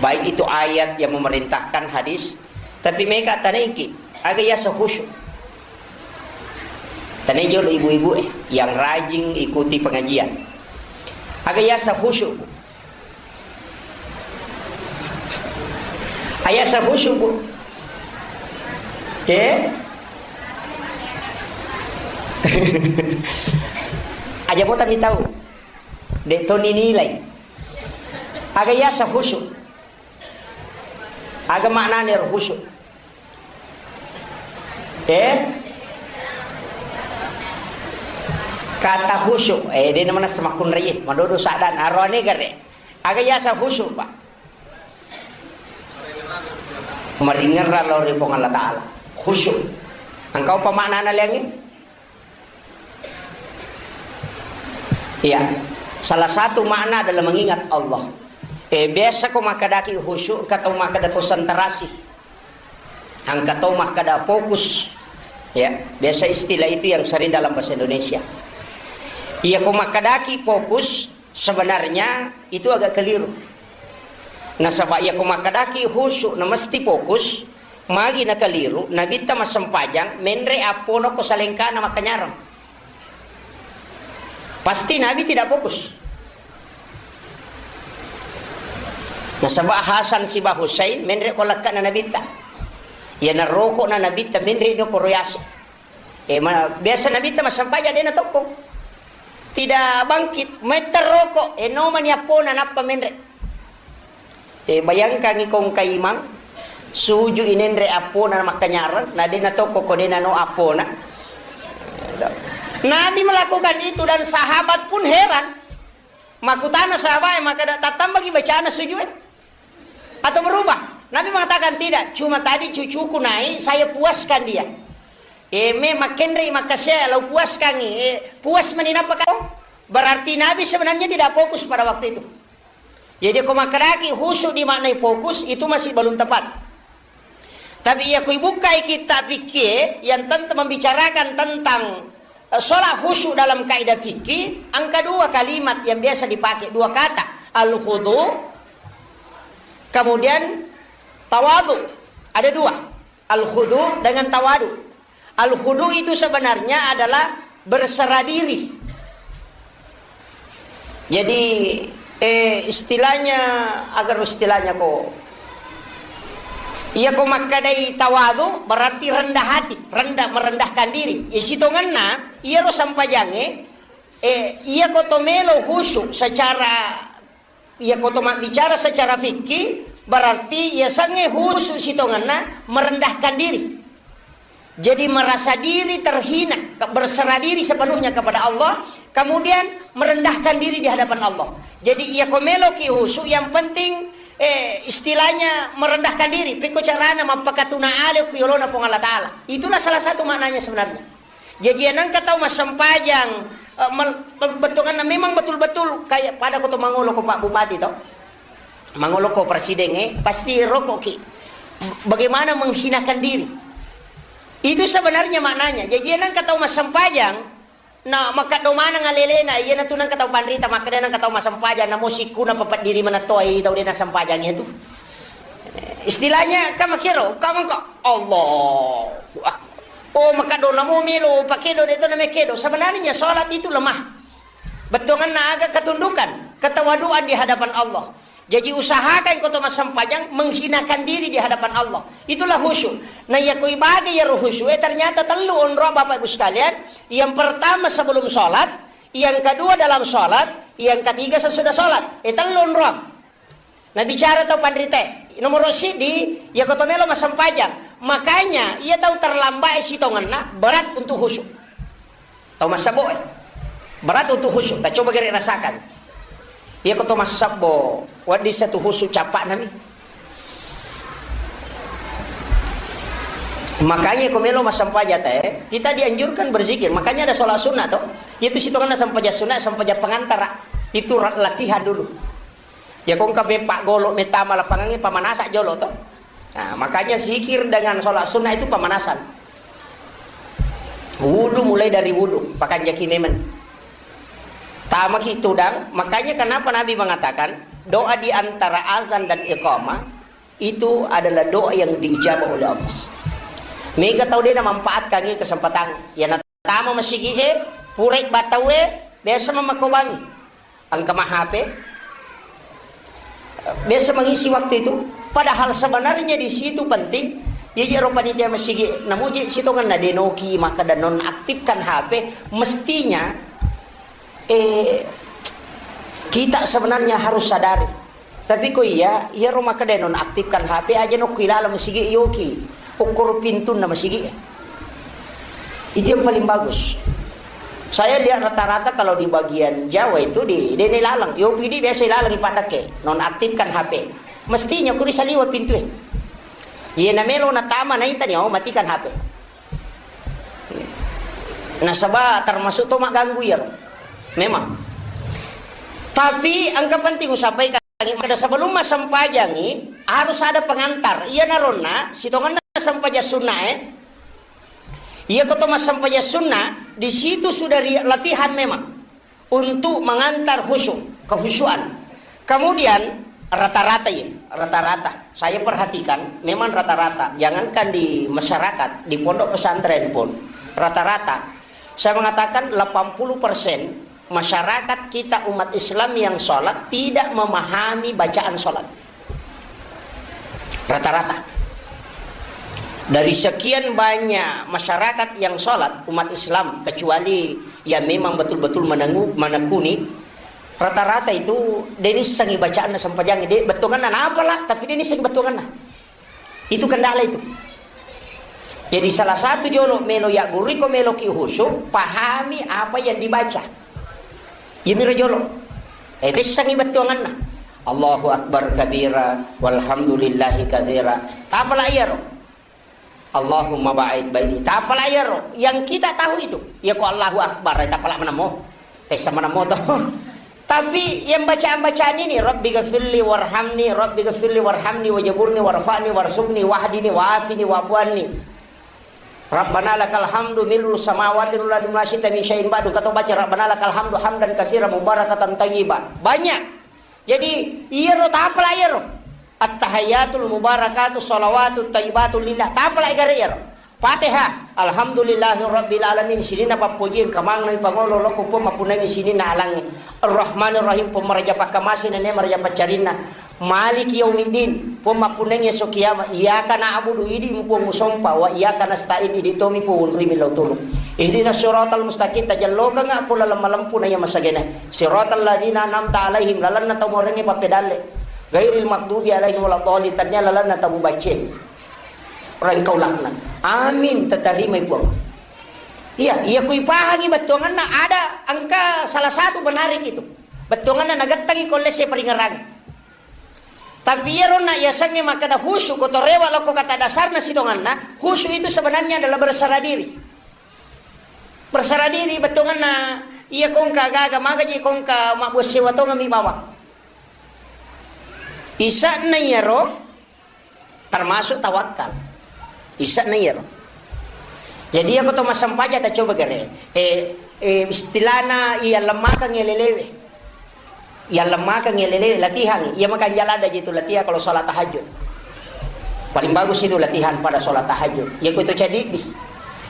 Baik itu ayat yang memerintahkan, hadis. Tapi meka tanengki, aga yasa khusyuk. Tane jolo ibu-ibu, eh, yang rajin ikuti pengajian. Aga yasa khusyuk. Ayasa khusyuk, Bu. Eh? Aja bota mi tahu. De' to ninilai. Aga yasa khusyuk. Aga maknana ero khusyuk. Eh? Kata khusyuk, eh, de' namana semakkunraie, madodo saddan, aroane gare. Aga yasa khusyuk, Pak? Maringerra lao ri Puang Allah Ta'ala. Khusyuk. Engka upa maknana liangi? Iya. Salah satu makna adalah mengingat Allah. Eh, biasa ko makkadaki khusyuk, engka tau makkada konsentrasi. Engka tau makkada fokus. Ya, biasa istilah itu yang sering dalam bahasa Indonesia. Iya ko makkadaki fokus, sebenarnya itu agak keliru. Nasaba iya ko makkadaki khusyuk na mesti fokus, magi nakaliru, Nabitta massempajang, menre appona ko salengkana makkanyarang. Pasti Nabi tidak fokus. Nasaba Hasan siba Husain menre ko lekkana Nabitta. Iya naroko na Nabitta menre no ko royase. Eh, ma-, biasa Nabitta massempajang de' natokko. Tidak bangkit, metta roko, eh, nomani appona nappa menre. Eh, bayangkangi ko engka imang, suju inenre appona makkanyarang, na de' natokko ko de' nano appona. Nabi melakukan itu dan sahabat pun heran. Makutana sahabat, eh, makkada tattambangi bacana sujue. Atau berubah? Nabi mengatakan, "Tidak, cuma tadi cucuku naik, saya puaskan dia." Eh, me makkenrei makkasiae, lau puaskangi. Eh, puas mani nappa kau? Berarti Nabi sebenarnya tidak fokus pada waktu itu. Jadi, ko makkedaki khusyuk dimaknai fokus, itu masih belum tepat. Tapi iya ko ibukkai kitab fikih yang tentang membicarakan tentang, eh, sholat khusyuk dalam kaidah fikih, engka dua kalimat yang biasa dipakai, dua kata, al-khudu, kemudian tawadu. Ada dua, al-khudu dengan tawadu. Al-khudu itu sebenarnya adalah berserah diri. Jadi, eh, istilahnya, agar istilahnya ko, iya ko makkadai tawadu berarti rendah hati, rendah, merendahkan diri. Iya sitongenna, iya ro sampajange, eh, iya ko to melo khusyuk secara Iya, ko to mabbicara secara fikih, berarti iya sangnge khusyuk sitongenna merendahkan diri. Jadi merasa diri terhina, ke-, berserah diri sepenuhnya kepada Allah, kemudian merendahkan diri di hadapan Allah. Jadi iya ko meloki khusyuk, yang penting, eh, istilahnya merendahkan diri. Pekko carana mappakatuna ale ku yolona Puang Allah Ta'ala. Itulah salah satu maknanya sebenarnya. Jaji, nengka tau massempajang, eh, mel-, bettuanna memang betul-betul kayak pada ko to mangolo ko Pak Bupati to. Mangolo ko Presiden, eh, pasti rokoki. Bagaimana menghinakan diri. Itu sebenarnya maknanya. Jaji, nengka tau massempajang, na makaddo maneng alelena, iya natu nengka tau panrita, makkeda nengka tau massempajang, namo sikkuna papeddiri manattoai tau de nassempajang itu. Istilahnya, kan makkero, kan engka, Allahu Akbar. Oh, makaddo namo melo pakedo, de to namekkedo. Sebenarnya salat itu lemah. Bettuanna aga? Ketundukan, ketawaduan di hadapan Allah. Jaji usahakan ko to massempajang menghinakan diri di hadapan Allah. Itulah khusyuk. Nah, iya ko ibage iyaro khusyuk, eh, ternyata tellu onroang, Bapak Ibu sekalian. Yang pertama sebelum salat, yang kedua dalam salat, yang ketiga sesudah salat. Eh, tellu onroang. Nabicara tau panrite, nomoro siddi, iya ko to melo massempajang. Makanya, iya tau terlambat sitongenna berat untuk khusyuk. Tau massebbo, eh. Berat untuk khusyuk. Ta coba gere rasakan. Iya ko to massebbo, wedding satu khusyuk cappa nami. Makanya ko melo massempajang te, kita dianjurkan berzikir. Makanya ada sholat sunnah toh. Itu sitonganna sempajang sunnah, sempajang pengantara. Itu ra-, latihan dulu. Ya ko engka beppa golo metama lapangangnge, pemanasan jolo toh. Nah, makanya zikir dengan sholat sunnah itu pemanasan. Wudu mulai dari wudu, pakanjaki memang. Tamaki tudang, makanya kenapa Nabi mengatakan doa di antara azan dan iqamah itu adalah doa yang diijabah oleh Allah. Mega tau de namanfaatkan kesempatan. Ya natama masigi e, purai batau e, biasa mamakobangi. Engka ma H P, biasa mengisi waktu itu. Padahal sebenarnya di situ penting. Iya, iya, ro panitia masigi, namuji sitonganna denoki maka dan nonaktifkan H P. Mestinya, eh, kita sebenarnya harus sadari. Tapi ko iya, iya ro maka dan nonaktifkan H P aja no ku ilalang masigi yoki. Ukur pintunna masigi. Itu yang paling bagus. Saya lihat rata-rata kalau di bagian Jawa itu di, de nailalang. Yopi di biasa ilalang ipaddake. Nonaktifkan H P. Mestinya kuri saliwa pintu e. Iya namelo natama naitani, oh, matikan H P. Nasaba termasuk to magganggu iyaro. Memang. Tapi engka penting usampaikan, kada sebelum massempajangi harus ada pengantar. Iya naronna sitonganna sempajang sunnah e. Iya ko to massempajang sunnah, di situ sudah ri-, latihan memang untuk mengantar khusyuk, kehusuan. Kemudian rata-rata ya, rata-rata. Saya perhatikan memang rata-rata. Jangankan di masyarakat, di pondok pesantren pun rata-rata. Saya mengatakan delapan puluh persen masyarakat kita umat Islam yang sholat tidak memahami bacaan sholat. Rata-rata. Dari sekian banyak masyarakat yang sholat, umat Islam, kecuali yang memang betul-betul menengu-, menekuni, rata-rata itu de nissengi bacaanna sempajang, de bettuanganna napala, tapi de nissengi bettuanganna. Itu kendala itu. Jadi salah satu jolo melo ya guriko melo ki khusyuk, pahami apa yang dibaca. Iyamiro jolo. Eh, tissengi bettuanganna. Allahu Akbar kabira, walhamdulillahi katsira. Tapala iyaro. Allahumma ba'id baini. Tapala iyaro. Yang kita tahu itu. Ya ko Allahu Akbar, eh, tapala menamo. Tessa menamo to. Tapi yang bacaan-bacaan ini, Rabbi ghafirli warhamni, Rabbi ghafirli warhamni, wajaburni, warfa'ni, warsukni, wahdini, wa'afini, wa'fu anni. Rabbana lakal hamdu mil'u samawati wal ardi wa ma syi'ta min syai'in ba'du. Kata baca Rabbana lakal hamdu hamdan katsiran mubarakatan thayyiban. Banyak. Jadi, iyaro tapala iyaro. At-tahiyyatul mubarakatu shalawatut thayyibatu lillah. Tapala igare iyaro. Fatihah. Alhamdulillahi rabbil alamin. Sininna pappoji engka maneng pangolo lokko Puang mappunnai sininna alangnge. Ar-Rahmanir Rahim. Puang maraja pakkamase nene maraja paccarinna. Maliki yaumiddin, Puang mappunnai esso kiamat. Iyyaka na'budu, idi Puang musompa, wa iyyaka nasta'in, idi tomi Puang wonroi millau tulung. Ihdinas siratal mustaqim, tajallokengnga Puang laleng malempu na iya masagena. Siratal ladzina an'amta alaihim, lalenna tau muarengnge pappedalle. Ghairil maghdubi alaihim waladdallin, tania lalenna tau mubacce. Rengkau laknat. Amin, tatarimai Puang. Iya, iya kui pahangi bettuanganna ada engka salah satu menarik itu. Bettuanganna nagettangi ko lesse paringerang. Tapi iyaro na yasengnge makkeda khusyuk, ko torewa lokko kata dasarna sitonganna, khusyuk itu sebenarnya adalah berserah diri. Berserah diri bettuanganna, iya kongka gaga magaji kongka mabbuang sewa tongeng mi bawang. Isa'na iyaro termasuk tawakal. Isa'na iyaro. Jadi, iya ko to massempajang ta coba gare. Eh, eh, istilahna iya lemmakeng iya lelewe. Iya lemmakeng iya lelewe, latihan. Iya makan jalan aja itu latihan kalau sholat tahajud. Paling bagus itu latihan pada sholat tahajud. Iya ko itu cedidi.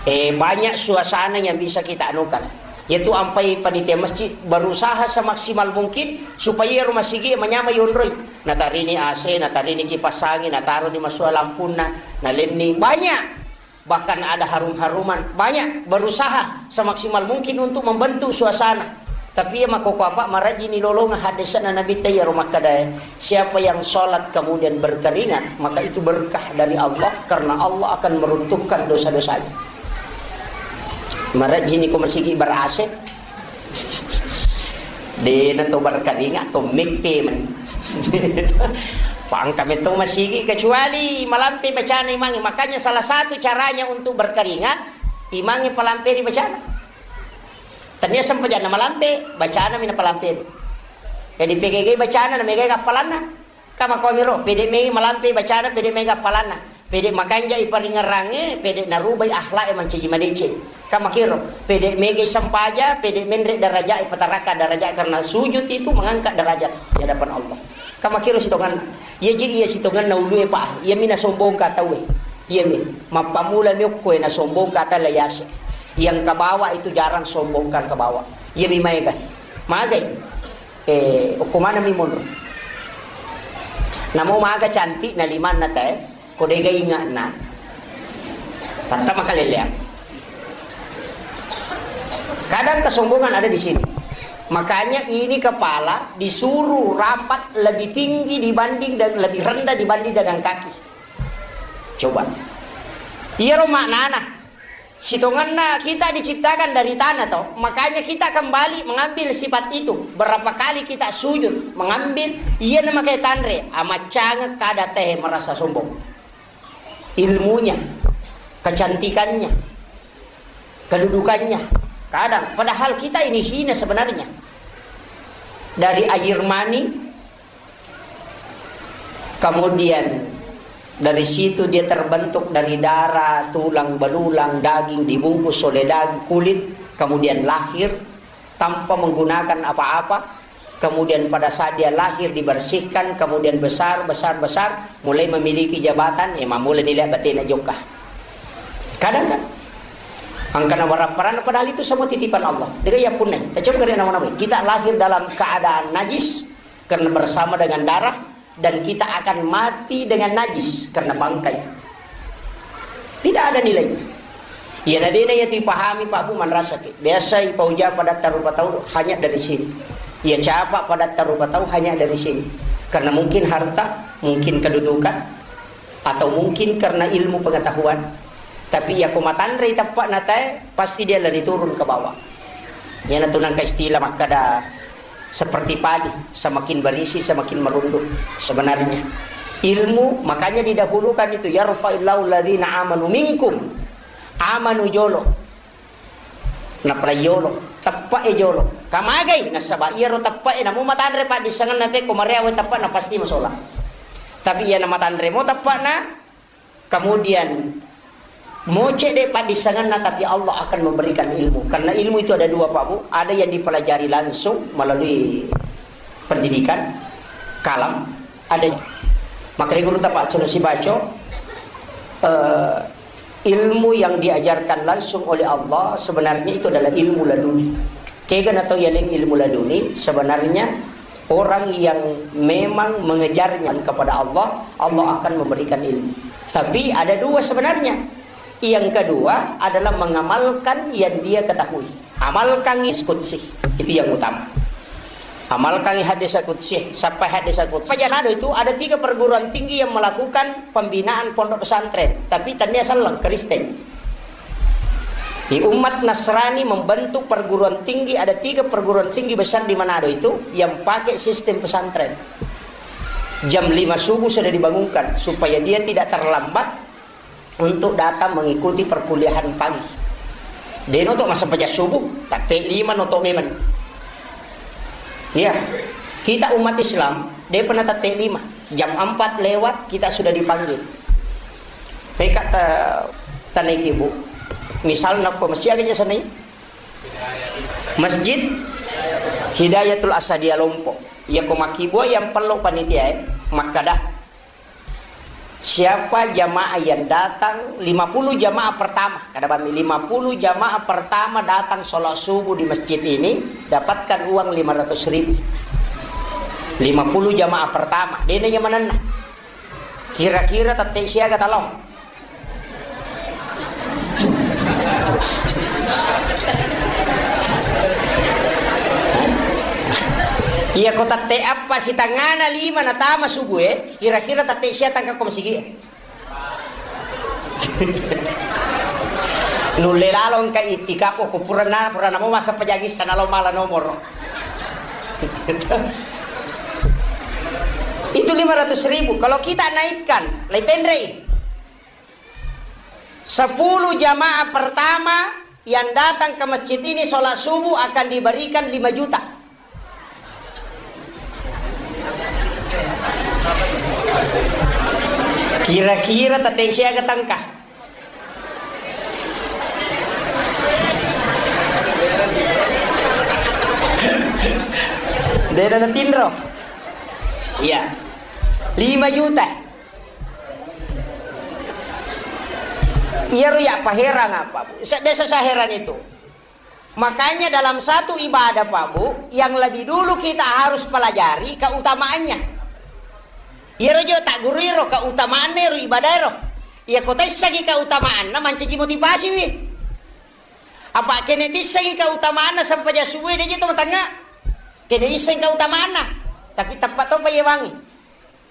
Eh, banyak suasana yang bisa kita anukan. Yaitu ampai panitia masjid berusaha semaksimal mungkin supaya rumah sigi manyamai yonroi. Natarini A C, natarini kipas angin, nataroni masua lampunna, nalenni. Banyak. Bahkan ada harum-haruman. Banyak berusaha semaksimal mungkin untuk membentuk suasana. Tapi iya makkoko apa, marajini lolonga hadisna Nabi ta iyaro makkeda, siapa yang sholat kemudian berkeringat, maka itu berkah dari Allah, karena Allah akan meruntuhkan dosa-dosanya. Marajini ko masigi ber A C. Dena to berkeringat, to mette mani. Pangka metto masigi, kecuali malampe bacana imangnge. Makanya salah satu caranya untuk berkeringat, imangnge palampe ri bacana. Tania sempajanna malampe, bacana mina palampe. Jadi P G G bacana na megai appalanna. Kama komiro, pede mei malampe bacana, pede mei appalanna. Pede makanja iparingerangnge, pede narubai akhlak e mancaji madeceng. Kamakiro, pede mega sempaja, pede menre daraja, ipataraka daraja, karena sujud itu mengangkat derajat di hadapan Allah. Kamakiro sitonganna. Iya ji iya sitonganna ulue, Pak. Iya mina sombongka tauwe. Iya mi. Mappamula mi okko e na sombongka tala yase. Yang ke bawah itu jarang sombongkan ke bawah. Iya mi maega. Magai. Eh, okko mana mi monro. Namo maga cantik na limanna te. Ko dega ingatna. Tatta makaleleang. Kadang kesombongan ada di sini. Makanya ini kepala disuruh rapat lebih tinggi dibanding dan lebih rendah dibanding dengan kaki. Coba. Iyaro maknana. Sitongenna kita diciptakan dari tanah toh. Makanya kita kembali mengambil sifat itu. Berapa kali kita sujud mengambil, iya namakai tanre, amaccangeng kada teh merasa sombong. Ilmunya, kecantikannya, kedudukannya. Kadang, padahal kita ini hina sebenarnya. Dari air mani, kemudian dari situ dia terbentuk dari darah, tulang belulang, daging dibungkus oleh daging, kulit, kemudian lahir tanpa menggunakan apa-apa. Kemudian pada saat dia lahir dibersihkan, kemudian besar, besar, besar, mulai memiliki jabatan, ya mamula nilai batena jokka. Kadang kan, angkana warapparana, padahal itu semua titipan Allah. Dega ya punna, coba kare nama-nama. Kita lahir dalam keadaan najis karena bersama dengan darah, dan kita akan mati dengan najis karena bangkai. Tidak ada nilai. Iya nadena ya dipahami Pak Bu manrasaki. Biasa ipauja pada tarupa tau hanya dari sini. Iya capa pada tarupa tau hanya dari sini. Karena mungkin harta, mungkin kedudukan, atau mungkin karena ilmu pengetahuan. Tapi iya ko matanrei teppa'na tae, pasti dia lari turun ke bawah. Iyana tu nangka istilah makkada seperti padi, semakin berisi semakin merunduk. Sebenarnya ilmu makanya didahulukan itu, yarfa'illahu alladzina amanu minkum, amanu jolo, napalai yolo, teppa e jolo. Kamagai nasaba iyaro teppa e namo matanre paddissengenna te ko mareawe teppa na pasti masola. Tapi iya na matanre mo teppa na, kemudian moce de paddissengenna, tapi Allah akan memberikan ilmu. Karena ilmu itu ada dua Pak Bu, ada yang dipelajari langsung melalui pendidikan, kalam, ada makanya guru tapak sudah si baco, eh, ilmu yang diajarkan langsung oleh Allah sebenarnya itu adalah ilmu laduni. Kega na tau yaleng ilmu laduni, sebenarnya orang yang memang mengejarnya kepada Allah, Allah akan memberikan ilmu. Tapi ada dua sebenarnya. Yang kedua adalah mengamalkan yang dia ketahui. Amalkan hadis qudsi, itu yang utama. Amalkan hadis qudsi, sampai hadis qudsi. Pada Manado itu ada tiga perguruan tinggi yang melakukan pembinaan pondok pesantren, tapi tania selleng Kristen. Di umat Nasrani membentuk perguruan tinggi, ada tiga perguruan tinggi besar di Manado itu yang pakai sistem pesantren. Jam lima subuh sudah dibangunkan supaya dia tidak terlambat untuk datang mengikuti perkuliahan pagi. De noto masa pajak subuh, tapi lima noto memang. Ya, kita umat Islam, de pernah tette lima. Jam empat lewat kita sudah dipanggil. Meka ta-, taniki, Bu. Misalna ko masjid aga jasa nai? Masjid Hidayatul Asadia Lompok. Ya ko makibua yang perlu panitia, eh. Makkada. Siapa jamaah yang datang, lima puluh jamaah pertama, kada bami, lima puluh jamaah pertama datang sholat subuh di masjid ini, dapatkan uang lima ratus ribu. Lima puluh jamaah pertama, dena yang menenna. Kira-kira tette siaga talo. Iya ko tette appa sitangana lima natama subuh e, kira-kira tette sia tangka ko masigi. Nulle lalo engka itikaf ko purana, purana mo masa pajagi sana lo mala nomor. Itu lima ratus ribu. Kalau kita naikkan, lebih pendek. Sepuluh jamaah pertama yang datang ke masjid ini sholat subuh akan diberikan lima juta. Kira-kira tateng siaga tangka. Dena natinro. Iya. Lima juta. Iyaro ya paherang apa, Bu? Sa-, biasa saya heran itu. Makanya dalam satu ibadah, Pak Bu, yang lebih dulu kita harus pelajari keutamaannya. Iyaro jo tak guru iro keutamaanna ero ibadah ero. Iya ko taissengi keutamaanna mancaji motivasi wi. Apa kene tissengi keutamaanna sempajang subuh de je to matangnga. Kene isseng keutamaanna. Tapi tepat to pa yewangi.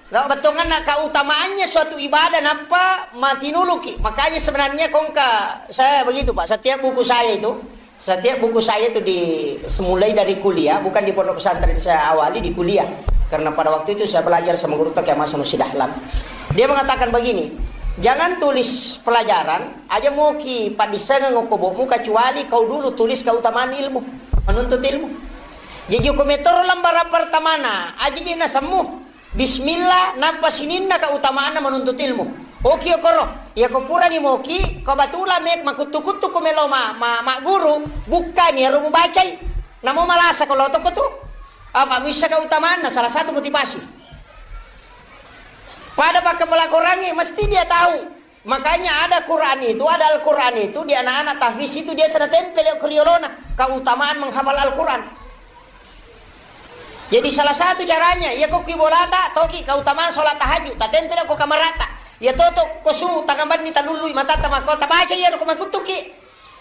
Nah, bettuanna keutamaannya suatu ibadah nappa matinuluki. Makanya sebenarnya kongka saya begitu, Pak. Setiap buku saya itu, setiap buku saya itu di, semulai dari kuliah, bukan di pondok pesantren saya awali, di kuliah. Karena pada waktu itu saya belajar sama guru Toki Hasan Nursi Dahlan. Dia mengatakan begini, "Jangan tulis pelajaran, aja moki paddissengeng okko bokmu kecuali kau dulu tulis keutamaan ilmu, menuntut ilmu." Jadi ko metoro lembaran pertamana, aja je nasemmu. Bismillah, nappa sininna keutamaanna menuntut ilmu. Oki okoro, iya ko purani moki, ko batula me makuttu-kuttu ko melo ma, ma, magguru, bukkani ero mubacai. Namo malasa ko lotoko tu. Apa missa keutamaanna salah satu motivasi. Pada pakkapala Korangnge mesti dia tahu. Makanya ada Quran itu, ada Al-Quran itu di anak-anak tahfiz itu dia sana tempel ke riolona keutamaan menghafal Al-Quran. Jadi salah satu caranya, iya ko ki bolata, toki keutamaan sholat tahajud, tatempel ko kamarata. Iya toto ko su tangabanni talullui matatta makko tabaca iya ko makuttuki.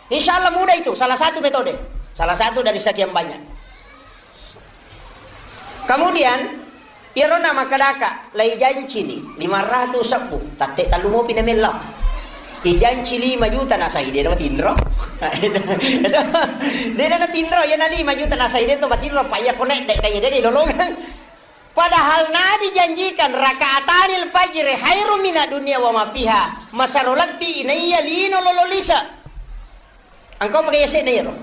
Insya Allah mudah itu, salah satu metode. Salah satu dari sekian banyak. Kemudian, iyaro na makkedaka, lai janci ni, lima ratus seppu, tatte tallu mopi na mellau. Ijanci lima juta nasai, de na tinro. De na tinro, iya na lima juta nasai, de to matinro, pa iya connect, de, de, de, de, lolongang. Padahal Nabi janjikan, "Rakaatanil fajri khairum minad dunya wa ma fiha." Masaro lebbi naiya lino lolo lisa. Engkau pakai yasena iyaro.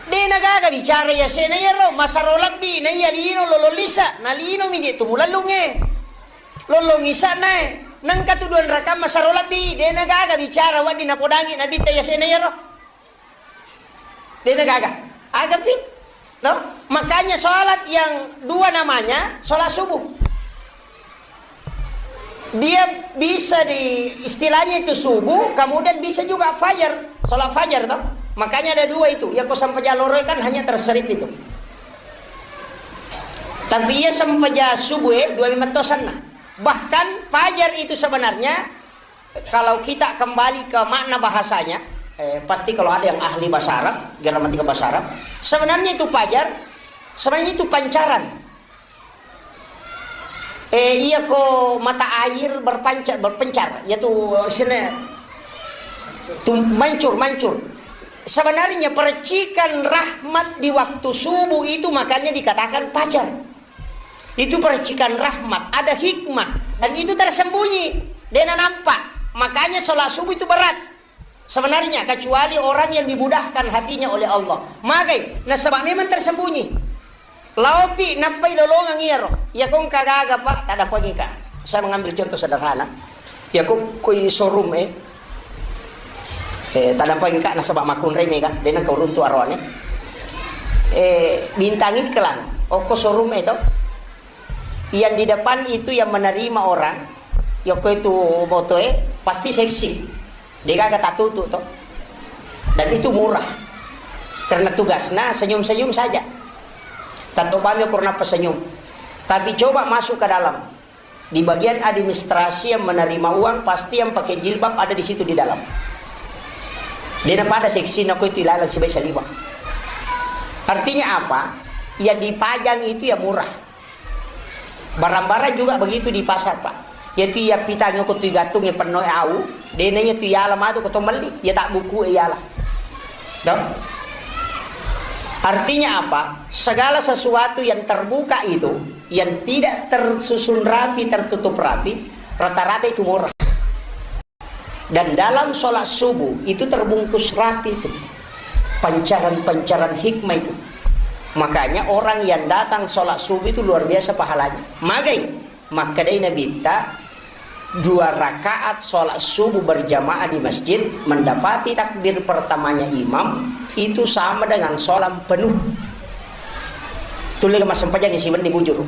De na gaga bicara yasena iyaro, masaro lebbi naiya lino lolo lisa, na lino mi je tu mulallunge. Lollong isana e, nengka tu dua rakaat masaro lebbi, de na gaga bicara wedding napodangi Nabitta yasena iyaro. De na gaga. Aga pi? No? Makanya sholat yang dua namanya sholat subuh. Dia bisa di istilahnya itu subuh, kemudian bisa juga fajar, sholat fajar toh. Makanya ada dua itu, ya ko sampaja loro kan hanya terserip itu. Tapi iya sampaja subuh e, dua memang tosanna. Bahkan fajar itu sebenarnya kalau kita kembali ke makna bahasanya, eh, pasti kalau ada yang ahli bahasa Arab, gramatika bahasa Arab, sebenarnya itu fajar, sebenarnya itu pancaran. Eh, iya ko mata air berpancar, berpencar, yaitu sini tu mancur, mancur. Sebenarnya percikan rahmat di waktu subuh itu makanya dikatakan fajar. Itu percikan rahmat, ada hikmah, dan itu tersembunyi, dena nampak. Makanya sholat subuh itu berat sebenarnya, kecuali orang yang dimudahkan hatinya oleh Allah. Magai, nasaba memang tersembunyi. Laopi nappai lolongang iyaro. Iya kongka gaga, Pak, tadapangika. Saya mengambil contoh sederhana. Iya ko koi showroom e. Eh, tadapangika nasaba makkunrai mega, dena kau runtu aroane. Eh, bintang iklan, okko showroom e to. Yang di depan itu yang menerima orang, yoko itu moto e, pasti seksi. De gaga tatutu to. Dan itu murah. Karena tugasnya senyum-senyum saja. Tatobami ukur napa senyum. Tapi coba masuk ke dalam. Di bagian administrasi yang menerima uang, pasti yang pakai jilbab ada di situ di dalam. Dena pada seksi nako itu ilalang sibai saliwa. Artinya apa? Yang dipajang itu ya murah. Barang-barang juga begitu di pasar, Pak. Yaitu iya pitang ko tu gantung yang penuh au, dena iya tu iala matu ko to melli, iya tak buku iala. Dong. Artinya apa? Segala sesuatu yang terbuka itu, yang tidak tersusun rapi, tertutup rapi, rata-rata itu murah. Dan dalam sholat subuh itu terbungkus rapi itu. Pancaran-pancaran hikmah itu. Makanya orang yang datang sholat subuh itu luar biasa pahalanya. Magai, makkedai Nabitta, dua rakaat sholat subuh berjamaah di masjid, mendapati takbir pertamanya imam, itu sama dengan sholat penuh. Tulle massempajang siwenni bujuru.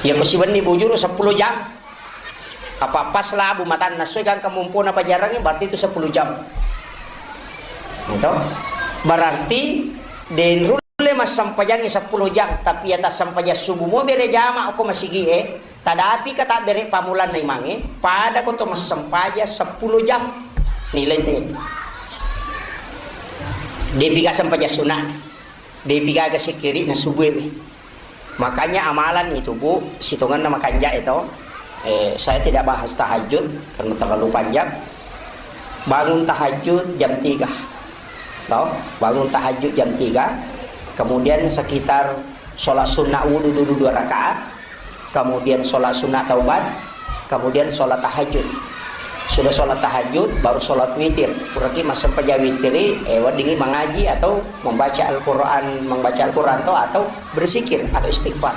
Ya ko siwenni bujuru sepuluh jam. Apa pas labu matanna soi gangka mumpuna pajarangnge, berarti itu sepuluh jam. Gitu. Berarti de' nulle massempajangngi sepuluh jam, tapi ya tassempajang subuh mo bere jama ko masigi'e, tadapi ka tabbere pamulanna imangnge, pada ko to massempajang sepuluh jam. Nilainna itu. De'pi ga sempajang sunana. De'pi gaga sikkiri'na subuh e. Makanya amalan itu, Bu, sitongenna makanja itu. Eh, saya tidak bahas tahajud karena terlalu panjang. Bangun tahajud jam tiga. Toh? Bangun tahajud jam tiga. Kemudian sekitar sholat sunnah wudu dulu dua rakaat. Kemudian sholat sunnah taubat, kemudian sholat tahajud. Sudah sholat tahajud, baru sholat witir. Puraki massempajang witiri, eh, weddingi mangaji atau membaca Al-Quran, membaca Al-Quran atau, atau berzikir atau istighfar.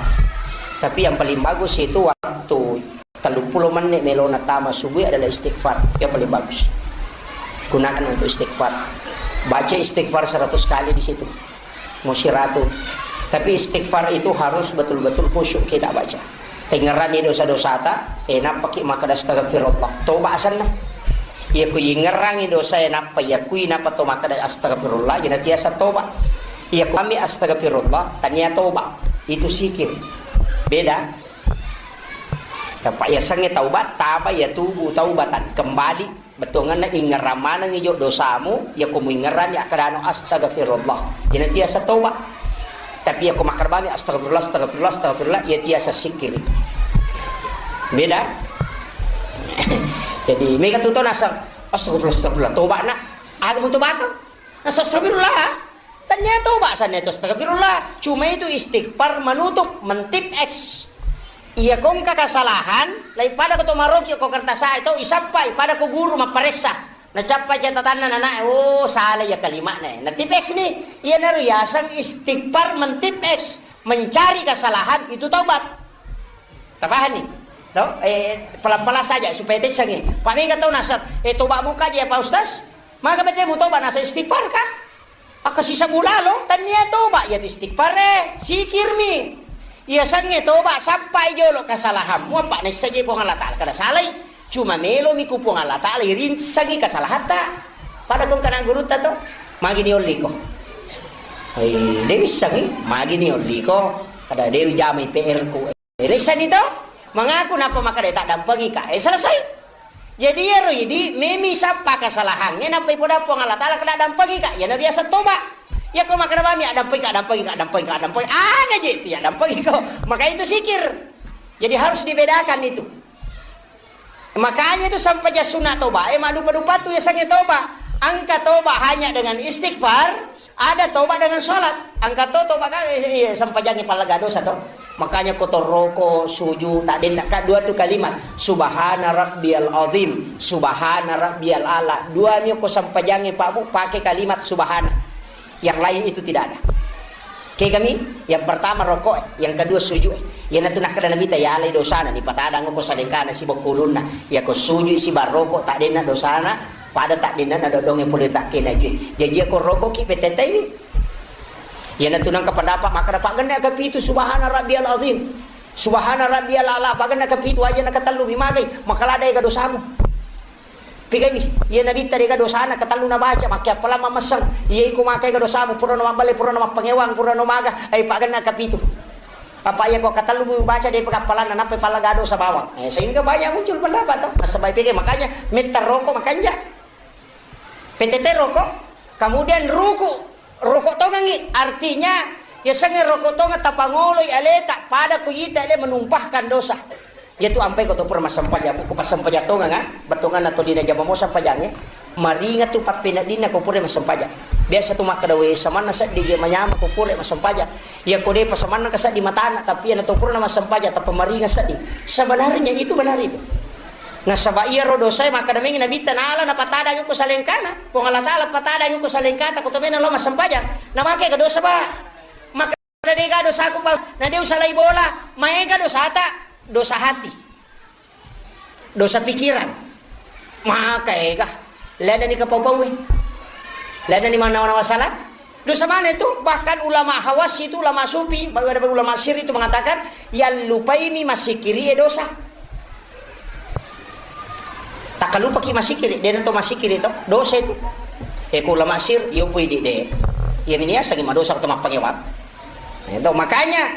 Tapi yang paling bagus itu waktu tellu pulo menit melona tama subuh adalah istighfar. Yang paling bagus. Gunakan untuk istighfar. Baca istighfar seratus kali di situ. Musiratu. Tapi istighfar itu harus betul-betul khusyuk kita baca. Tengngeranni dosa-dosata, eh, nappaki makkeda astagfirullah. Toba asenna. Iya ku ingngerangi dosa, eh, nappa iya kui nappa to makkeda astagfirullah, jadi tiasa toba. Iya ku ambil astagfirullah, tania toba. Itu sikir. Beda. Dapat yasengnge taubat, taba ya tubu taubatan. Kembali. Bettuangenna ingngerang maneng ijo dosamu, yako muingngeranni akkedano astagfirullah. Iyana tiasa toba. Tapi yako makkerbami astagfirullah, astagfirullah, astagfirullah, iya tiasa sikkiri. Beda. Jadi, mega tu to naseng, astagfirullah, astagfirullah, toba na. Aga mutu baka? Naseng astagfirullah. Tania toba sanna itu astagfirullah. Cuma itu istighfar menutup, mentip X. Iya kongka kesalahan, lai pada ko to maroki ko kertas itu isappai pada ko guru mapparessa. Nacappai catatanna nana, oh salah ya kalimatnya. Natip X nih, iya naru yasang istighfar mentip X, mencari kesalahan itu taubat. Tapahan nih? No? Eh, pelan-pelan saja supaya tesangi. Pak mega tau nasab, eh toba muka aja ya Pak Ustaz. Maka bete mu toba nasa istighfar kah? Akka sisa bulalo, tania toba, iya tu istighfar e, sikirmi. Iya sangnge toba, sappai jolo kesalahanmu, apa naissaji Puang Allah Ta'ala kada salai. Cuma melomi ku Puang Allah Ta'ala irinsangi kesalahatta. Pada kong kana gurutta to, magi ni olliko. Hei, de wissangi, magi ni olliko. Kada de jamai P R ku. Eh, naissani to? Mangaku nappa makkeda, "Taddampengika." Eh, selesai. Jadi, iyaro idi, memi sappa kesalahangnge, nappa ipoda Puang Allah Ta'ala, "Kada dampengika." Iyana riaseng toba. Iya ko makkeda mami, "Addampengika, addampengika, addampengika, addampengika." Aga je itu ya, dampengiko. Maka itu sikir. Jadi, harus dibedakan itu. Makanya itu sampajang sunna toba, eh, maddupa-dupa tu yasengnge toba. Engka toba hanya dengan istighfar, ada toba dengan sholat. Engka to toba kan, eh, eh, sampajangi pallaga dosa to. Makanya ko to roko, suju, tak denna ka dua tu kalimat. Subhana rabbiyal azim, subhana rabbiyal ala. Dua mi ko sampajangi Pak Bu, pakai kalimat subhana. Yang lain itu tidak ada. Kegami, yang pertama rokok, yang kedua sujud. Iyanatu nakkeda Nabitta, yalai dosana, nipatadang ko salengkana siba ko ulunna. Iya ko sujud siba rokok, tak denna dosana, pada tak denna na dodonge pole takkena jui. Jaji iya ko rokok ki petetai. Iyanatu nangka pendapat makkeda paggenna kapitu subhana rabbiyal azim. Subhana rabbiyal ala, paggenna kapitu aja na katellumi magai, makaladai ga dosamu. Pigami, iya Nabitta dega dosana, ketellu nabaca, makke appalang mammesseng. Iya iko makai ga dosamu, purano mabballe, purano mappangewang, purano maga, ai pagenna kapitu. Apa iya ko ketellu mu baca de pega appalanna, nappa pallaga dosa bawang. Eh, sehingga banyak muncul pendapat to. Nasaba pigami, makanya metta roko makanja. P T T roko, kemudian ruku, roko tongangi, artinya yasengnge roko tonga tapangoloi aleta, pada ku ita ale menumpahkan dosa. Iyatu ampai ko to pura massempajang, ko passempajang tongeng, ah, bettuanganna tolina jama mo sempajangnge. Maringa tu pappeneddinna ko pura massempajang. Biasa tu makkeda, "We, samanna seddi je manyama ko pura massempajang." Iya ko depa samanna ka seddi matana, tapi iyana to pura massempajang, tappa maringa seddi. Sebenarnya itu benar itu. Nasaba iyaro dosae makkeda mengi Nabitta, "Nala napatadang ko salengkana." Puang Allah Taala patadang ko salengkata, ko tomena lo massempajang. Namake ga dosa, Pak? Makkeda, "Dega dosaku, Pak." Na de usalai bola, maega dosata, dosa hati. Dosa pikiran. Maka ega. Lena ni kapau-pau e. Lena ni manawa-nawa salah. Dosa mana itu? Bahkan ulama Hawas itu, ulama sufi, bahkan ada ulama sir itu mengatakan, yang lupaimi masikiri e dosa. Takkalupaki masikiri, de to masikiri to, dosa itu. E, ko ulama sir, yo pui di de. Iya mini asangi madosa atau mappangewang. Itu makanya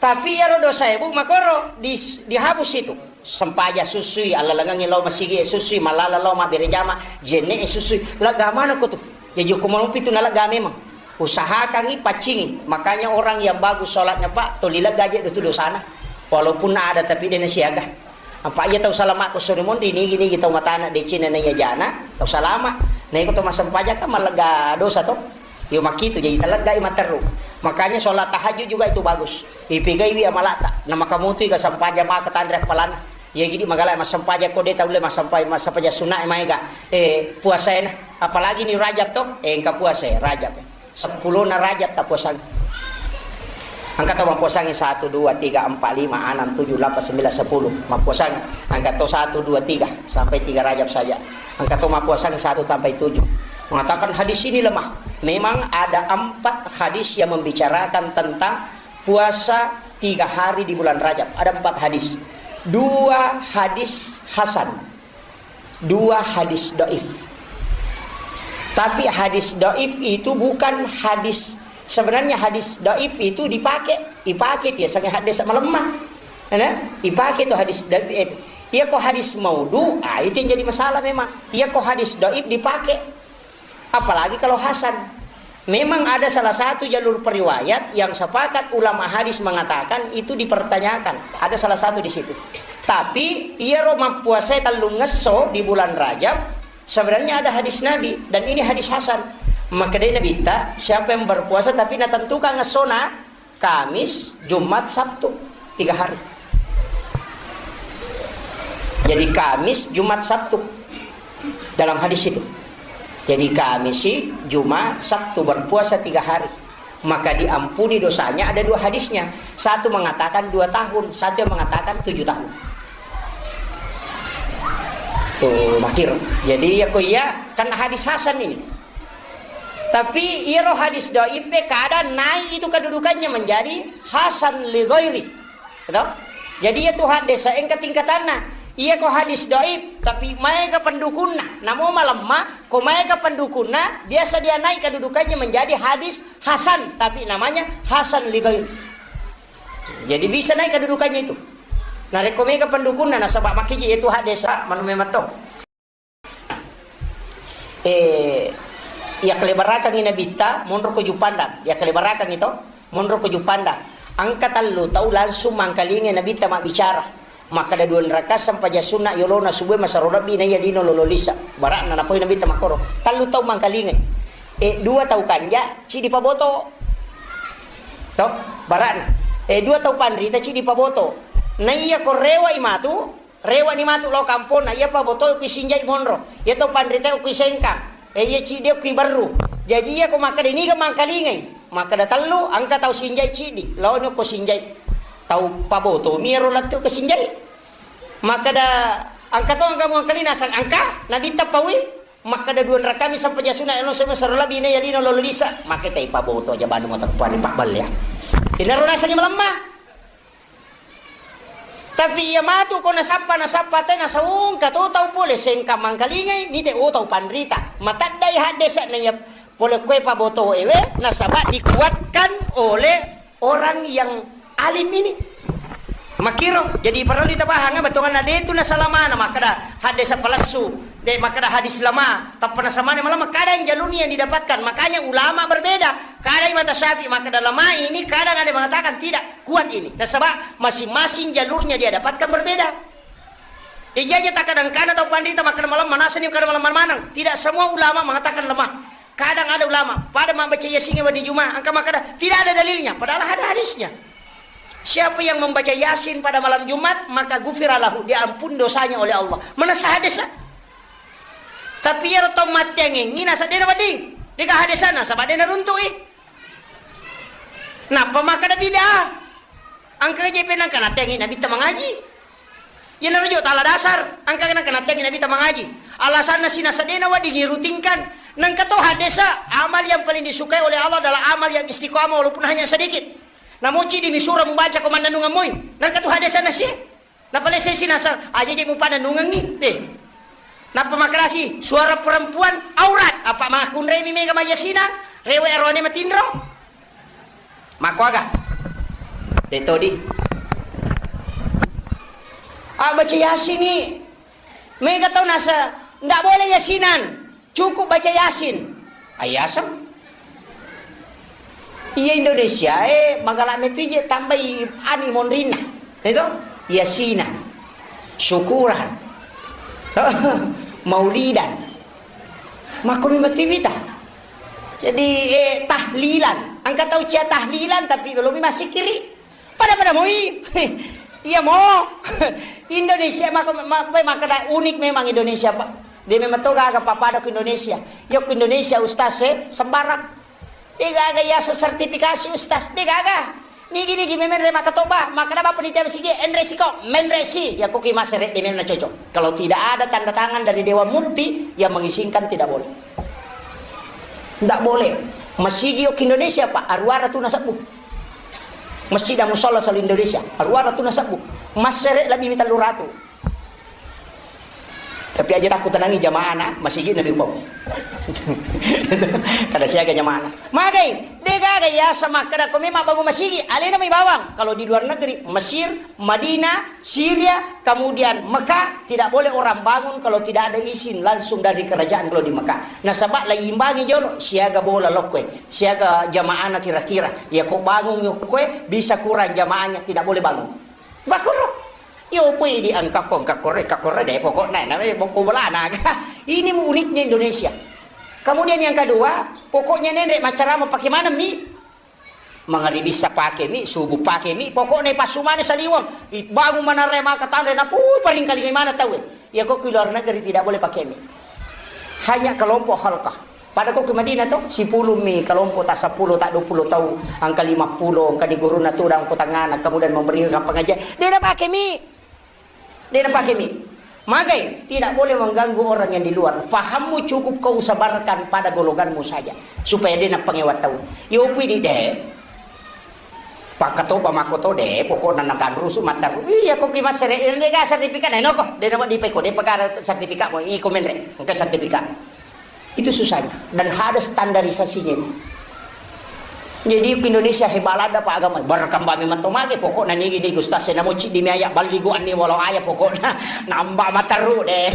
Tapi iyaro dosae, Bu, makoro dis-, dihapus itu. Sempaja susui, allalengengngi lao masigi susui, malala lao mabbere jama, jenne e susui. Lega maneng ko tu. Jaji ko malopi tu nalega memang. Usahakangi, paccingi. Makanya orang yang bagus sholatnya, Pak, toli lega aja itu dosana. Walaupun ada tapi dia nasiaga. Apa iya tau salama ko suri mondi nigi-nigi tau matana decina na iya jana, tau salama. Na iko tau massempajang kan mallega dosa to. Yo makkitu, jaji taleggai matteru. Makanya sholat tahajud juga itu bagus. Ipegaiwi amalata. Na makamutui ka sempajang maka tanre appalana. Iya gidi magala massempajang ko de taulle massempajang, massempajang sunna e maega. Eh, puasaena. Apalagi ni Rajab to. Eh, engka puasa e, Rajab. Seppulona Rajab tapuasangi. Engka tau mappuasangi satu, dua, tiga, empat, lima, enam, tujuh, delapan, sembilan, sepuluh. Mappuasangi. Engka tau satu, dua, tiga. Sampai tiga Rajab saja. Engka tau mappuasangi satu sampai tujuh. Mengatakan hadis ini lemah. Memang ada empat hadis yang membicarakan tentang puasa tiga hari di bulan Rajab. Ada empat hadis. Dua hadis hasan. Dua hadis doif. Tapi hadis doif itu bukan hadis, sebenarnya hadis doif itu dipakai, dipakai dia sange hadis malemma. Nah, dipakai itu hadis doif. Iya ko hadis maudhu, ah, itu yang jadi masalah memang. Iya ko hadis doif dipakai. Apalagi kalau hasan. Memang ada salah satu jalur periwayat yang sepakat ulama hadis mengatakan itu dipertanyakan. Ada salah satu di situ. Tapi iyaro mappuasai tellungngesso di bulan Rajab, sebenarnya ada hadis Nabi dan ini hadis hasan. Makkedai Nabitta, siapa yang berpuasa tapi natentukan ngessona, Kamis, Jumat, Sabtu, tiga hari. Jadi Kamis, Jumat, Sabtu dalam hadis itu. Jadi Kamis, Jumat, Sabtu berpuasa tiga hari. Maka diampuni dosanya ada dua hadisnya. Satu mengatakan dua tahun, satu yang mengatakan tujuh tahun. Tuh, makir. Jadi ya ko iya, karena hadis hasan ini. Tapi iyaro hadis doif e kada naik itu kedudukannya menjadi hasan li ghairi. Gitu? Jadi iya tu hadis engka tingkatanna. Iya ko hadis doif tapi maega pendukunna. Namo malemma ko maega pendukunna biasa dia naik kedudukannya menjadi hadis hasan tapi namanya hasan li ghairi. Jadi bisa naik kedudukannya itu. Narekko mega pendukunna nasaba makkiji itu hadis manu memang to. Eh, iya kalebarakang i Nabitta, monro ko Juppandang. Iya kalebarakang i to, monro ko Juppandang. Engka tellu tau langsung mangkalingai Nabitta mabbicara. Makkeda dua rakaat sempajang sunna yolona subuh masero lebbi na iya lino lolo lisa. Barakna napoi Nabitta makkoro. Tellu tau mangkalingai. Eh, dua tau kanja, cidi paboto. To, barakna. Eh, dua tau panrita cidi paboto. Na iya ko rewa i matu, Rewani matu lao kamponna, iya paboto kui sinjai monro, iya to panrita kui sengkang, e iya cidi kui berru. Jaji iya ko makkeda niga mangkalingai, makkeda tellu, engka tau sinjai cidi, laoni ko sinjai. Tau paboto mi ero lettu ke sinjai. Makkeda engka to engka mangkalina sang engka, Nabitta paui, makkeda dua rakaat mi sempajang sunna, elo sema sero lebbi na iya lino lolo lisa, makkeda tai paboto aja banu motor pari pabballe ya. Inaro nasengi malemma. Tapi iya matu ko nasappa, nasappa te nasaungka to tau pole sengka mangkalingai, nite o tau panrita. Mataddai haddesa na iya pole koe paboto ewe, nasaba dikuatkan oleh orang yang alim ini. Makiro, jadi perlu ditapahang, betonganna de tu nasalamana, makkeda haddesa palessu, de makkeda hadis lama, tappa nasamane malah makkeda yang jalurnya yang didapatkan. Makanya ulama berbeda. Kadai mata Syafi'i makkeda lama ini, kadang ada mengatakan tidak. Kuat ini. Nasaba masing-masing jalurnya dia dapatkan berbeda. Ijaja takkadang kana tau panrita makkada malemma, nasani makkada malemma maneng. Tidak semua ulama mengatakan lemah. Kadang ada ulama, pada membaca Yasin wedding Jumat, engka makkada tidak ada dalilnya, padahal ada hadisnya. Siapa yang membaca Yasin pada malam Jumat, maka gufira lahu, diampun dosanya oleh Allah. Manessa hadis. Tapi iyaro tau matteangngi, nasaba de'na wedding. De'ga hadisna, nasaba de'na runtu'i. Nappa makkada bid'ah. Engka je penang kana tengi Nabitta mangaji. Iyanaro jo tala dasar, engka kana kana tengi Nabitta mangaji. Alasanna sina sedena wedding irutinkan. Nengka to hadesa, amal yang paling disukai oleh Allah adalah amal yang istiqamah walaupun hanya sedikit. Namoci di misura mubaca ko mannanungan moi. Nengka to hadesa nasie. Napalesai sinasang, aja je mupanennungengngi. Eh. Nappa makkadasi, suara perempuan aurat. Apa makkunremi mega mayyasina? Rewe arone matinro. Makkuaga? De todi. Ah, baca Yasin ni. Mega tau nasa, ndak boleh yasinan. Cukup baca Yasin. Ayasem. Iya Indonesia, eh, magala metu je tambai ani monrinna. Itu? Yasinan. Syukuran. Maulidan. Makko memang tiwita. Jadi, eh, tahlilan. Engka tau cia tahlilan, tapi belum masih kiri. Pada-pada moi. Iya mo. Indonesia, maka, ma-, ma-, maka da-, unik memang Indonesia, Pak. Dia memang to gaga pappada ke Indonesia. Yo ke Indonesia, Ustaz, eh, sembarang. De gaga yaseng sertifikasi, Ustaz. De gaga. Nigi-nigi memenre makkatoba, makkada bapa panitia masigi, enre siko, menre si. Ya, koki masere de memang cocok. Kalau tidak ada tanda tangan dari Dewan Mufti yang mengizinkan, tidak boleh. Tidak boleh. Masigi yo ke Indonesia, Pak, aruara tu nasabbu. Masjid dan musala sel Indonesia, aruara tu nasabbu. Masere lebih mita luratu. Tapi aja takku tenangi jamaahna, masigi nabi upau. Kada siaga jamaahna. Magai, de gaga yaseng makkada ko memang bangun masigi, alena mai bawang. Kalau di luar negeri, Mesir, Madinah, Syria, kemudian Mekah, tidak boleh orang bangun kalau tidak ada izin langsung dari kerajaan kalau di Mekah. Nasaba laimbangi jolo, siaga bola lokkoe, siaga jamaahna kira-kira. Ya ko bangun yo koe, bisa kurang jamaahnya, tidak boleh bangun. Makoro. Yo pui di engka ko, engka kore, engka kore de pokokna, namanya bokko bolana. Ini mu uniknya Indonesia. Kemudian yang kedua, pokoknya nende maccarama pake maneng mi. Mangaribissa pake mi, subuh pake mi, pokokna ipassu maneng saliweng. Ibangun manarre maka tanre na pui paringkalingai maneng tauwe. Ya kok ke luar negeri tidak boleh pakai mi. Hanya kelompok halkah. Pada ko ke Madinah to, sepuluh mi kelompok, tak sepuluh, tak dua puluh tau, angka lima puluh, angka di guruna tu dan kota ngana, kemudian memberikan pengajian. Dia dah pakai mi. Dia dah pakai mi. Magai, tidak boleh mengganggu orang yang di luar. Pahammu cukup kau sabarkan pada golonganmu saja, supaya dia nak pengewa tahu. Yo pui di deh. Pakkatoba makkoto de, pokokna nakanrusu mattaru. Iya, ko ki massere, de ga sertifikat, eh, noko, de nama dipeko, de pekara sertifikat mo, iko menre, engka sertifikat. Itu susahnya. Dan ada standarisasinya itu. Jadi, Indonesia hebat ada, Pak, agama. Berkembang memang to mage, pokokna nigi, nigi, ustaz, saya namo cik di mi aya, bali go anni walau aya, pokokna nambah mattaru de.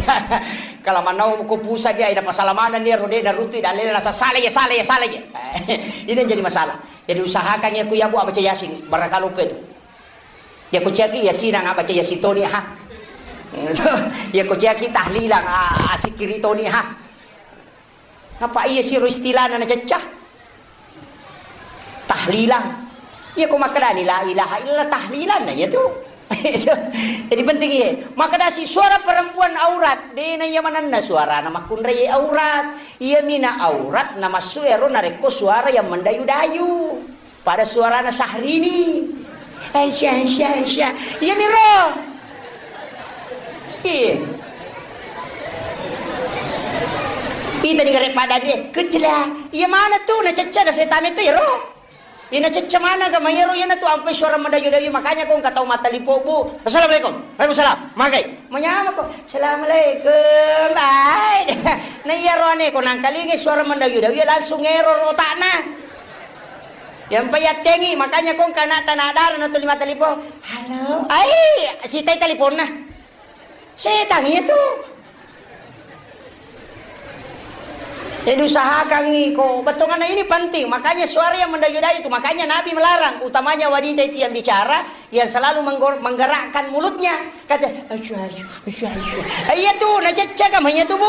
Kalau manau ko pusa dia, ada masalah mana nih, rode, dan rutu, dan lele, rasa salah ya, salah ya, salah ya. Ini yang jadi masalah. Jadi usahakan ya, ku ya, Bu, baca Yasin, barakalupe tu. Ya, ku caki Yasin, nggak baca Yasin toni, ha. Ya, ku caki tahlilan, ah, asikiri toni, ha. Apa iya siro istilahna na cecah? Tahlilan. Ya, ku makkedani la ilaha illallah tahlilan, nah, ya tu. Jadi penting iya. Maka dasi suara perempuan aurat, dena iya manenna suarana makkunrai aurat. Iya mina aurat, na massu ero narekko suara yang mendayu-dayu. Pada suarana Syahrini. Aisyah, Aisyah, Aisyah. Iya miro. Iya. Ita di gare pada dia, kecela. Iya mana tu, na cecca da setame tu, iro. Ina cecca mana ga mayaro, iyana tu ampai suara mendayu-dayu, makanya ko engka tau mattalipo, Bu. Assalamualaikum. Waalaikumsalam. Magai. Manyamako. Assalamualaikum. Bye. Na iyaro ane ko nangkalingi suara mendayu-dayu, langsung error otakna. Yang payattengi, makanya ko engka anak tanah darah na tuli mattalipo. Halo. Ai, sitai taliponna. Setang itu. Jadi usahakan iko, bettuanna ini penting. Makanya suara yang mendayu-dayu itu, makanya Nabi melarang, utamanya wanita itu yang bicara, yang selalu menggor-, menggerakkan mulutnya. Kata, "Asyu, asyu, asyu, asyu." Eh, iya tuh, nah cecek sama iya tuh, Bu.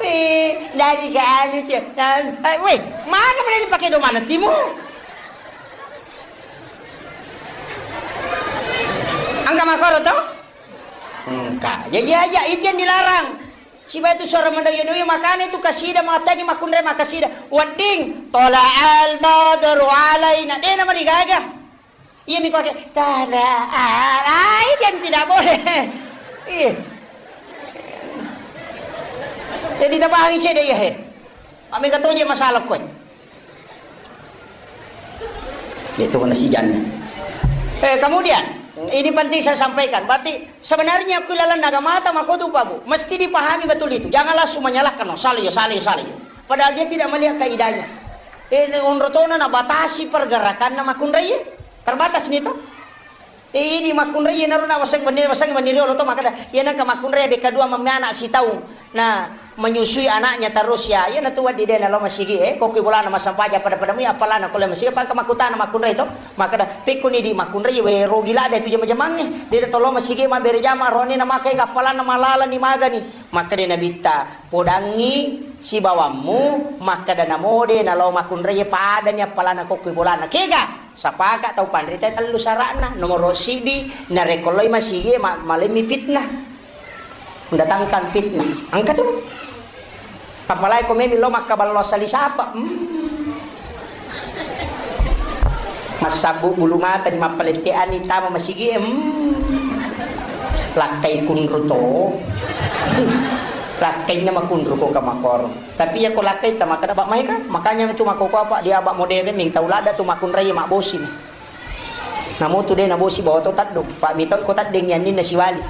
Eh, dari ke anu, cek. Nah, eh, weh, mana boleh dipakai domana timu? Angka makoro toh? Engka. Jadi aja itu yang dilarang. Siba itu suara mendoyo-doyo, makanya itu kasida, makanya makkunrai makasida. Wedding, "Tola'al badru alaina." Dena marigaga. Iya mi kuake, "Tola'al." Ah, itu yang tidak boleh. Iya. Jadi tapahangi cede iya he. Amega toje masalah koe. Itu kena si Janna. Eh, kemudian, ini penting saya sampaikan. Berarti sebenarnya ku lalan naga mata makotu, Pak, Bu. Mesti dipahami betul itu. Jangan langsung menyalahkan, "Oh, salah ya, salah ya, salah ya." Padahal dia tidak melihat kaidahnya. Eh, ini onrotona na batasi pergerakanna makunrai. Terbatas nih, toh. Eh, idi makkunrai, iyanaro na waseng wenni, waseng wenni riolo to, makkeda, iya nengka makkunrai bekka dua memme anak sitaung. Nah, menyusui anaknya terus ya. Iya natu wedding de nalo masigi, eh, kokki bolana massempajang pada-pada mui appalana ko le masigi, apa engka makkutana makkunrai to. Makkeda, pekkoni di makkunrai, we rogi ladde tu jama-jamangnge. De tolo masigi mabbere jama, roni na makai appalana malalani magani. Makkeda Nabitta, podangngi sibawammu, makkeda namo de nalo makkunrai padani appalana kokki bolana. Kega? Sapaka tau panrita tellu sara'na. Nomoro siddi, narekko loi masigi, ma-, malemmi fitnah. Mendatangkan fitnah. Engka tu. Apalagi ko memi lo makkaballo asali sapa. Hmm. Massabbu bulu mata di mappaletteani tama masigi. Hmm. Lakkai kunru to. Lakkainna makunru ko kamakoro. Tapi iya ko lakkai ta makkeda, "Bak, maega." Makanya itu makkoko apa, dia abak modern nih, tau ladda tu makkunrai mabbosi nih. Namutu de nabosi bawa to taddung, Pak, mitau ko taddeng yanninna siwali.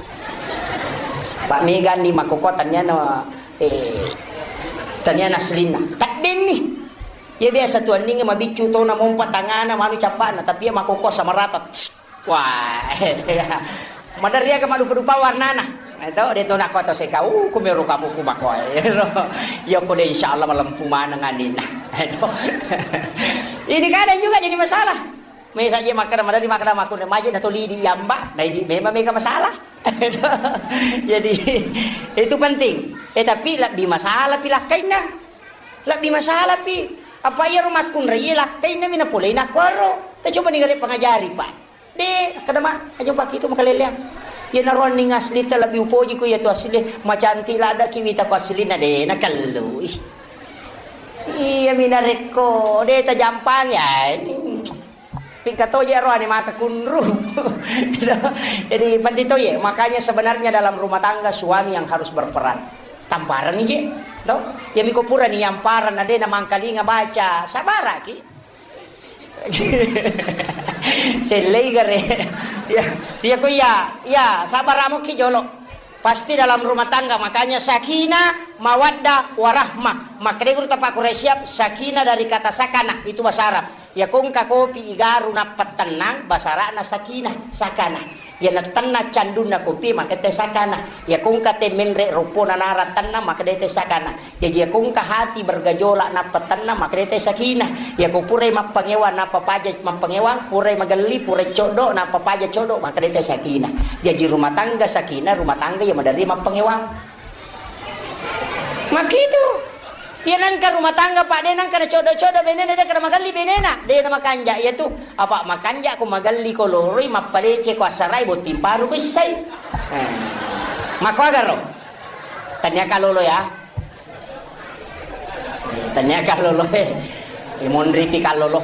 Pak, mega ni makkoko tanniana, eh, tanniana aslinna. Taddeng ni. Iya biasa tu anninge mabiccu to na mompa tangana manu cappana, tapi iya makkoko sama rata. Wah, maderri aga madupa-dupa warnana. Eh, to, de to nako to seka, uh, kumero kamu kumakoe. Iya ko de insyaallah malempu maneng anninna. Eh, to. Ini kadang juga jadi masalah. Mesa je makkeda maderri makkeda makkunrai maje na to lidi yamba, na idi memang mega masalah. Jadi, itu penting. Eh, tapi lebbi masalah pi lakkainna. Lebbi masalah pi. Apa iyaro makkunrai lakkainna mi napolei nakkuaro. Ta coba ni gare pangajari, Pak. De, kada ma, aja pake itu makaleleang. Iya naroanning aslita lebbi upoji ku iya tu asli, macantik ladaki wita ku aslina de, nakellui. Iya mi narekko de tajampangi, ai. Pingka toje roane maka kunru. Jadi penting to ye. Makanya sebenarnya dalam rumah tangga suami yang harus berperan. Tampareng je, to? Ya miko pura ni yampareng na de na mangkalinga baca, sabaraki. Sellei gare. Ya, ya ko iya, ya sabar amuki jolo. Pasti dalam rumah tangga, makanya sakinah, mawaddah, warahmah. Makkeda guru tapa Quraisyab, sakinah dari kata sakanah, itu bahasa Arab. Ya kongka kopi igaru nappa tennang, bahasa Arabna sakinah, sakanah. Ya natenna candunna kopi, maka te sakanah. Ya kongka te menre ropona nara tennang, maka de te sakanah. Jaji, yakko engka hati bergejolak nappa tenang, makkeda te sakinah. Yakko purai mappangewang nappa paja mappangewang, purai magelli, purai coddo, nappa paja coddo, makkeda te sakinah. Jaji, rumah tangga sakinah, rumah tangga yang maderri mappangewang. Makkitu. Iya nengka rumah tangga, Pak, de nengka na coddo-coddo benena, de kada magelli benena, de na makanja iya tu. Apa makanja ko magelli ko loroi, mappalece ko assarai, botting paru ko issai. Eh. Makko agaro. Tania kalolo ya. Tania kalolo, eh. Monri pi kalolo.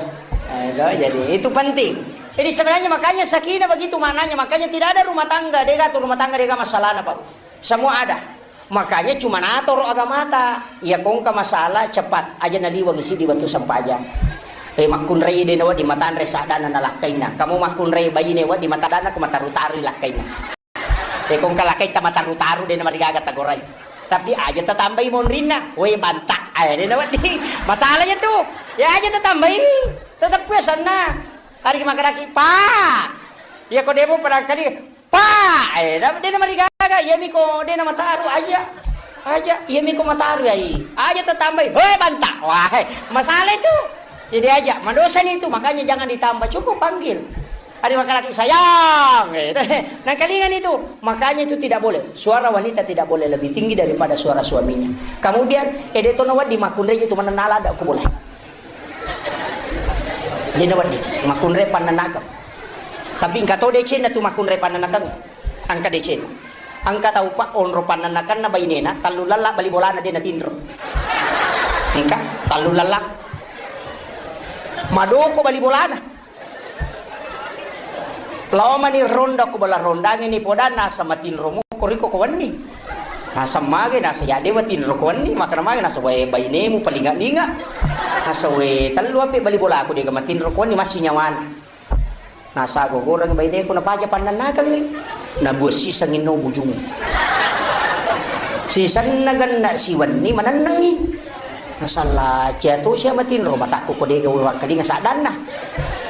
Eh, itu, jadi itu penting. Jadi sebenarnya makanya sakinah begitu maknanya. Makanya tidak ada rumah tangga, dega tu rumah tangga, dega masalahna, Pak. Semua ada. Makanya cuma natoro agamata. Iya kongka masalah cepat aja naliweng sidi batu sempajang. Eh, makkunrai de nawa di matanre sadana nalakkainna. Kamu makkunrai baine wa di matadana ku mataru-taru lakkainna. Eh, kongka lakkaita mataru-taru de namarigaga tagorai. Tapi aja tatambai monrinna, we banta, eh, de nawedding. Masalahnya tu, ya aja tatambai, tetep pesanna. Hari makaraki, Pak. Ya ko demo barangkali, Pak, eh, de namarigaga, ya miko de namataru aja. Aja, iya miko mataru ai. Aja tatambai, "Hoi, banta." Wah, masalah itu. Jadi aja, madosani itu, makanya jangan ditambah, cukup panggil. Ada makalaki sayang, gitu. Nah, kalingan itu, makanya itu tidak boleh. Suara wanita tidak boleh lebih tinggi daripada suara suaminya. Kemudian, ede tono wadi makunreji itu menenala ada aku boleh. Dena wedding makkunrai pannanakeng. Tapi engka to decenna tu makkunrai pannanakeng. Engka decenna. Engka tau pa onro pannanakenna bainena, tallu lalla bali bolana de natinro. Engka tallu lalla. Madoko bali bolana. Lao mani ronda ko bala rondangi ni podanna asa matinro muko riko ko wenni. Nasa mage, nasa ya dewa tinro ko wenni, makana mage, nasa wae bainemu palinga-linga. Nasa we tellu ape bali bolaku dega matinro ko wenni masih nyawana. Nasa gogoreng baineku napaja pannannakengngi. Nabuat siseng inno bujung. Sisenna genna siwenni manennengi. Nasalla cia to sia matinro matakku ko dega we wakkalinga saddanna.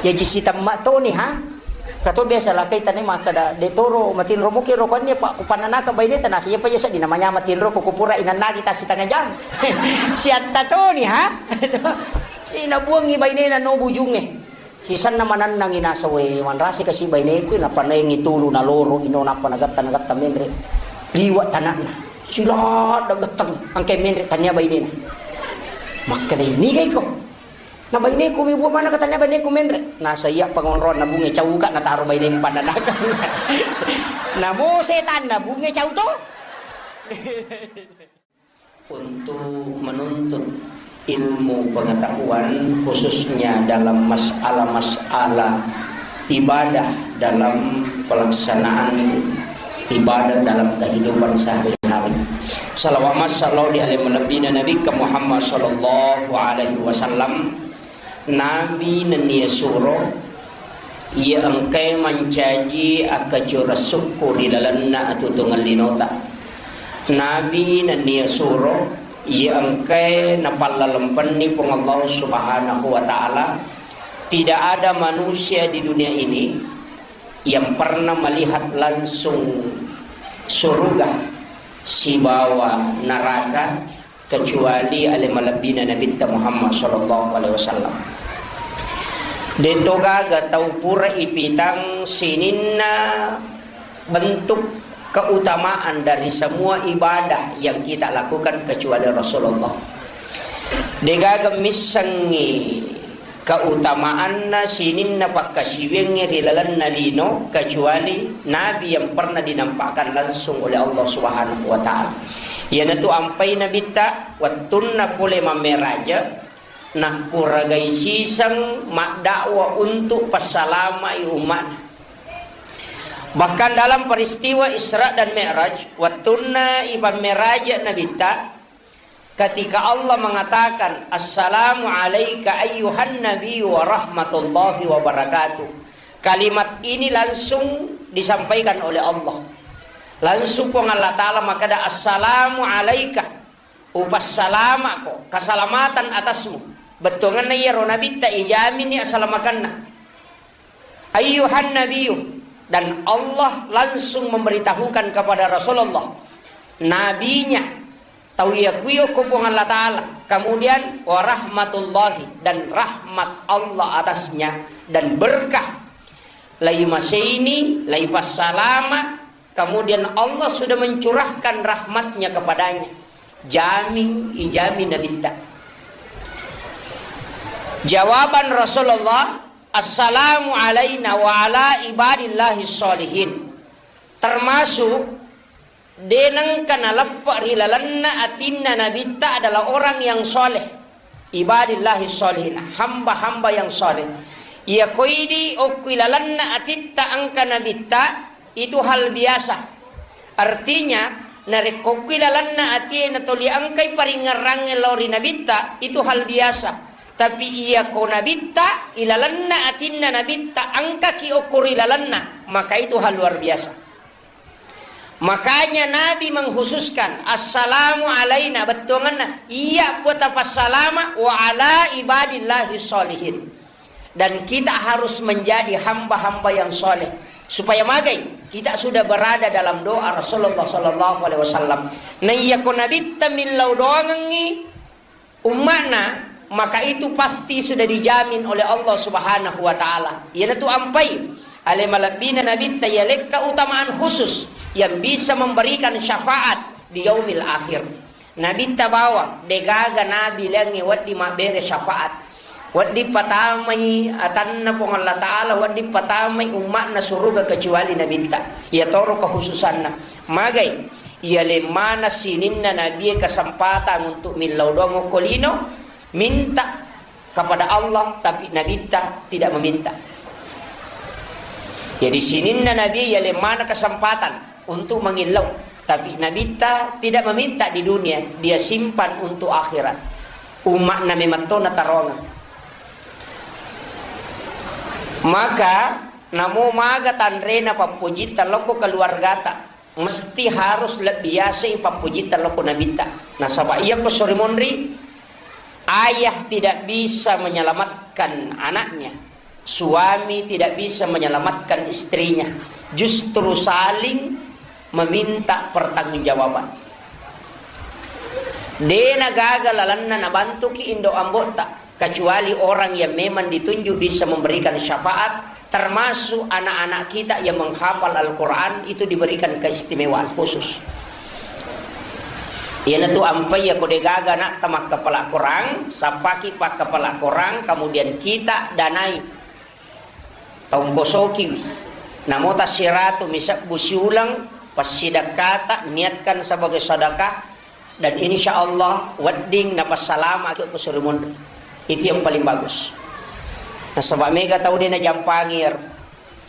Jaji sitemma toni ha. Kato biasa lakai tane makkeda, "De toro matinro muki roko anni, Pak, kupannanaka baineta." Nasa iya paja seddi namanya matinro ko kupura inannagi tasi tengah jam. Siatta toni ha. Ina buangi bainena no bujunge. Sisanna manannangi nasa we manrasi kasi baineku, napanaengi tulu naloro ino nappa nagatta nagatta menre. Liwa tanakna. Siladda getteng angke menre tania bainena. Makkeda ini gaiko. Na baineku mi buah mana katanya baineku menre. Nasa iya pangonroan na bunge cauka nataro bainemu pannanakang. Namo setan na bunge cau to. Untuk menuntut ilmu pengetahuan khususnya dalam masalah-masalah ibadah dalam pelaksanaan ibadah dalam kehidupan sehari-hari. Salawat massalawat di alim lebbina Nabi ke Muhammad sallallahu alaihi wasallam. Nabi nennia suro iya engkae mancaji akkacurang sukku ri lalenna atuo-tuongeng linota. Nabi nennia suro iya engkae napallalempenni Puang Allah Subhanahu wa Ta'ala. Tidak ada manusia di dunia ini yang pernah melihat langsung surga sibawa neraka kecuali ale malebbina Nabitta Muhammad sallallahu alaihi wasallam. Deto gaga tau pura ipitang sininna bentuk keutamaan dari semua ibadah yang kita lakukan kecuali Rasulullah. Degaga missengngi keutamaanna sininna pakkasiwiangnge ri lalenna lino, kecuali nabi yang pernah dinampakkan langsung oleh Allah Subhanahu wa Ta'ala. Iyanatu ampai nabitta wettunna pole mammeraja, nakkuragai siseng maddakwa untuk passalamai umma'na. Bahkan dalam peristiwa Isra dan Mi'raj, wettunna ipammeraja nabitta, ketika Allah mengatakan, "Assalamu alaika ayyuhan nabiyyu wa rahmatullahi wa barakatuh." Kalimat ini langsung disampaikan oleh Allah. Langsung Puang Allah Ta'ala makkeda, "Assalamu alaika, upassalama'ko, keselamatan atasmu." Bettuanganna iyaro nabitta ijaminni assalamakenna. Ayyuhan nabiyyu, dan Allah langsung memberitahukan kepada Rasulullah, nabinya, tau iya kuyo ko Puang Allah Ta'ala, kemudian warahmatullahi, dan rahmat Allah atasnya, dan berkah, lai maseini, lai passalama, kemudian Allah sudah mencurahkan rahmatnya kepadanya. Jamin, ijamin nabitta. Jawaban Rasulullah, "Assalamu alaina wa ala ibadillahi sholihin." Termasuk de nengka naleppe ri lalenna atinna nabitta adalah orang yang soleh. Ibadillahi sholihin, hamba-hamba yang soleh. Iya koidi okkui lalenna atitta engka nabitta, itu hal biasa. Artinya, narekko okkui lalenna atie natoli engkai paringngerangnge lao ri nabitta, itu hal biasa. Tapi iya ko nabitta, ilalenna atinna nabitta, engkaki okko ri lalenna, maka itu hal luar biasa. Makanya Nabi mengkhususkan, "Assalamu alaina," bettuanganna, iya puata passalama, "wa ala ibadillahi sholihin." Dan kita harus menjadi hamba-hamba yang soleh. Supaya magai, kita sudah berada dalam doa Rasulullah sallallahu alaihi wasallam. Naiyako Nabitta millau doangengngi umma'na, maka itu pasti sudah dijamin oleh Allah Subhanahu wa Ta'ala. Iyanatu ampai ale malebbina Nabitta, iya lekka utamaan khusus yang bisa memberikan syafaat di yaumil akhir. Nabitta bawang, degaga nabi laingnge wedding mabbere syafaat. Wedding patamai atanna Puang Allah Ta'ala, wedding patamai umma'na suruga kecuali Nabitta. Iyatoro kekhususanna. Magai, iyaleng maneng sininna nabie kesempatan untuk millau doang okko lino, minta kepada Allah, tapi Nabitta tidak meminta. Jadi sininna nabi iyaleng maneng kesempatan untuk mengillau, tapi Nabitta tidak meminta di dunia, dia simpan untuk akhirat. Umma'na memetto nataroangeng. Maka namo maga tanrena pappojitta lokko keluargata, mesti harus lebbi yaseng pappojitta lokko Nabitta. Nasaba iyako sori monri, ayah tidak bisa menyelamatkan anaknya, suami tidak bisa menyelamatkan istrinya, justru saling meminta pertanggungjawaban. Dena gaga lalenna nabantuki indo ambotta, kecuali orang yang memang ditunjuk bisa memberikan syafaat, termasuk anak-anak kita yang menghafal Al-Quran itu diberikan keistimewaan khusus. Iyanatu ampai iyako degaga anakta makkapala Quran, sappaki pakkapala Quran, kemudian kita danai, taungkosokiwi. Namo tassiratu misebbu siuleng, passidekkata, niatkan sebagai sedekah, dan insya Allah wedding napassalamaki ko suri monri. Itu yang paling bagus. Nasaba mega tau de najampangi ero.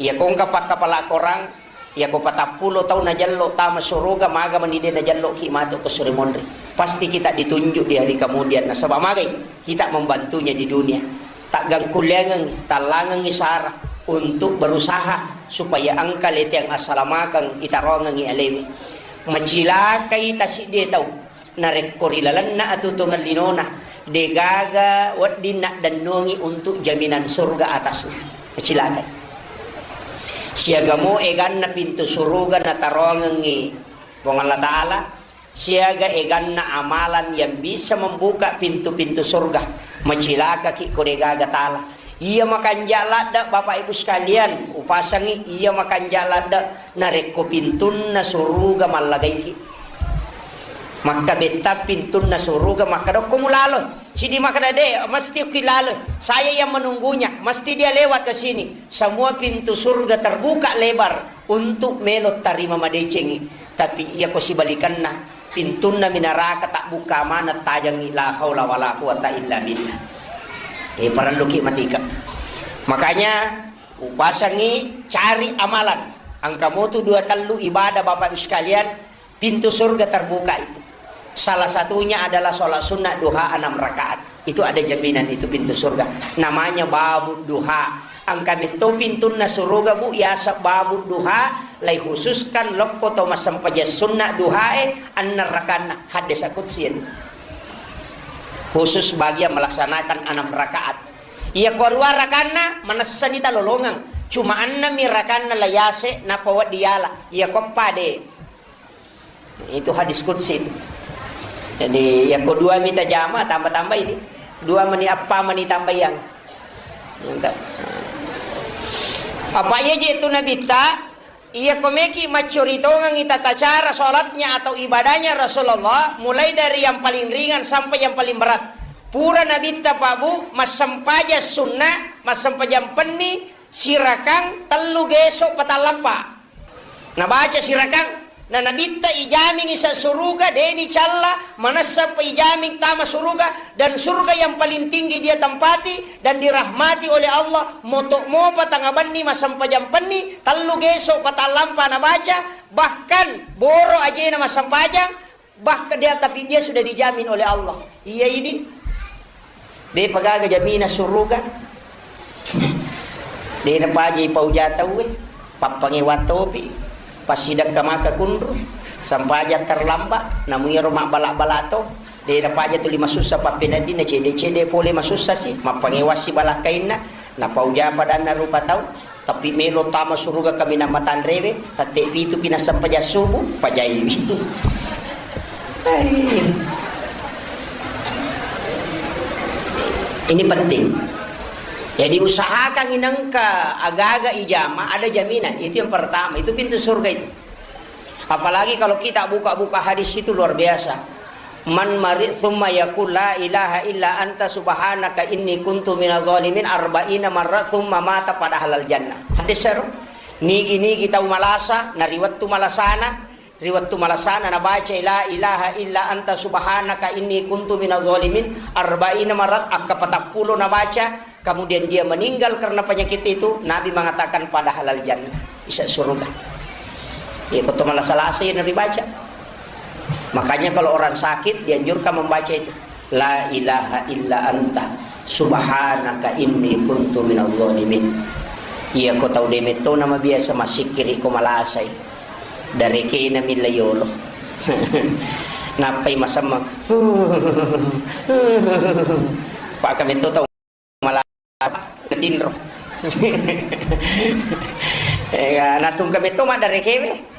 Iya ko engka pakkapala Korang, iya ko patappulo taung najello tama suruga, maga mani de najelloki matu ko suri monri. Pasti kita ditunjuk di hari kemudian. Nasaba magai kita membantunya di dunia. Taggangkulleangengngi, tallangengngi sara untuk berusaha supaya engka leteang assalamakeng itaroangengngi alewe. Macilakai tasiddi tau. Narekko ri lalenna atuongeng linona, degaga wedding naddennongi untuk jaminan surga atasnya. Macilakai. Siagamo eganna pintu suruga nataroangengngi Puang Allah Ta'ala, siaga eganna amalan yang bisa membuka pintu-pintu surga. Macilakaki ko degaga tala. Iya makanja ladde, Bapak Ibu sekalian, upasangi iya makanja ladde narekko pintunna suruga mallagaiki. Makkabetta pintunna suruga, makkadokko mulalo. Sidi makkada, "De, mesti ki lalo. Saya yang menunggunya. Mesti dia lewat ke sini." Semua pintu surga terbuka lebar untuk melo tarima madecengi. Tapi iya ko sibalikanna, pintunna minaraka tabbuka maneng tajangi, la haula wala quwata illa billah. Eh, parelluki matika. Makanya, upasangi cari amalan. Engka motu dua tellu ibadah, Bapak Ibu sekalian, pintu surga terbuka itu. Salah satunya adalah sholat sunnah duha enam rakaat. Itu ada jaminan itu pintu surga. Namanya babu duha. Engka metto pintunna suruga, Bu, yaseng babu duha, lai khususkan lokko to massempajang sunna duhae, enam rakanna. Hadis qudsi itu. Khusus bagi yang melaksanakan enam rakaat. Iya ko rua rakanna, manessani talolongeng. Cuma enam mi rakanna la yase, nappa wedding yala. Iya ko pade. Itu hadis qudsi. Jadi, iya ko dua mita jama, tambah-tambah ini. Dua meni, appa meni tambah yang. Apa iya je itu Nabitta, iya ko meki maccuri tongengi tata cara sholatnya atau ibadahnya Rasulullah, mulai dari yang paling ringan sampai yang paling berat. Pura Nabitta, Pak Bu, massempajang sunnah, massempajang penni, sirakang tellu geso patallampa. Nabaca sirakang, na Nabitta ijamingi sa suruga, deni calla, manessa pa ijaming tama suruga, dan surga yang paling tinggi dia tempati dan dirahmati oleh Allah, moto mopa tangabenni massempajang penni, tellu geso patallampa nabaca, bahkan boro ajena massempajang, Bahkan dia, tapi dia sudah dijamin oleh Allah. Iya ini. De pagaga jamina suruga. De napaja ipauja tauwe. Pappangewa topi. Passidekka maka kunru. Sampaja terlambat. Namu iyaro mabbala-bala to. De napaja tuli masussa pappeneddinna cede-cede pole masussa si. Mappangewa si balakkainna. Napauja padanna rupa tau. Tapi melo tama suruga kaminang matanrewe, tette pitu pi naseng paja subuh, pajaiwi. Hai. Ini penting. Jadi usahakan inengka aga-aga ijama, ada jaminan. Itu yang pertama, itu pintu surga itu. Apalagi kalau kita buka-buka hadis itu luar biasa. Man mari tsumma yaqul la ilaha illa anta subhanaka inni kuntu minadh dhalimin arba'ina marra tsumma mata padahal jannah. Hadis seru. Nigi-nigi tau malasa, na ri wettu malasana, ri wettu malasana nabaca la ilaha illa anta subhanaka inni kuntu minadh dhalimin arba'ina marrat, akka patappulo nabaca, kemudian dia meninggal karena penyakit itu, Nabi mengatakan pada halal jannah, bisa surga. Ya, betul malah salah saya dibaca. Makanya kalau orang sakit dianjurkan membaca itu. La ilaha illa anta subhanaka inni kuntu minadh dhalimin. Iya ko tau demetto nama biasa masikiri ko malasai. Darekena milla yolo. Nappai masammang. Pak kametto tau mala natinro. Eh, natungka metto maddarekewe.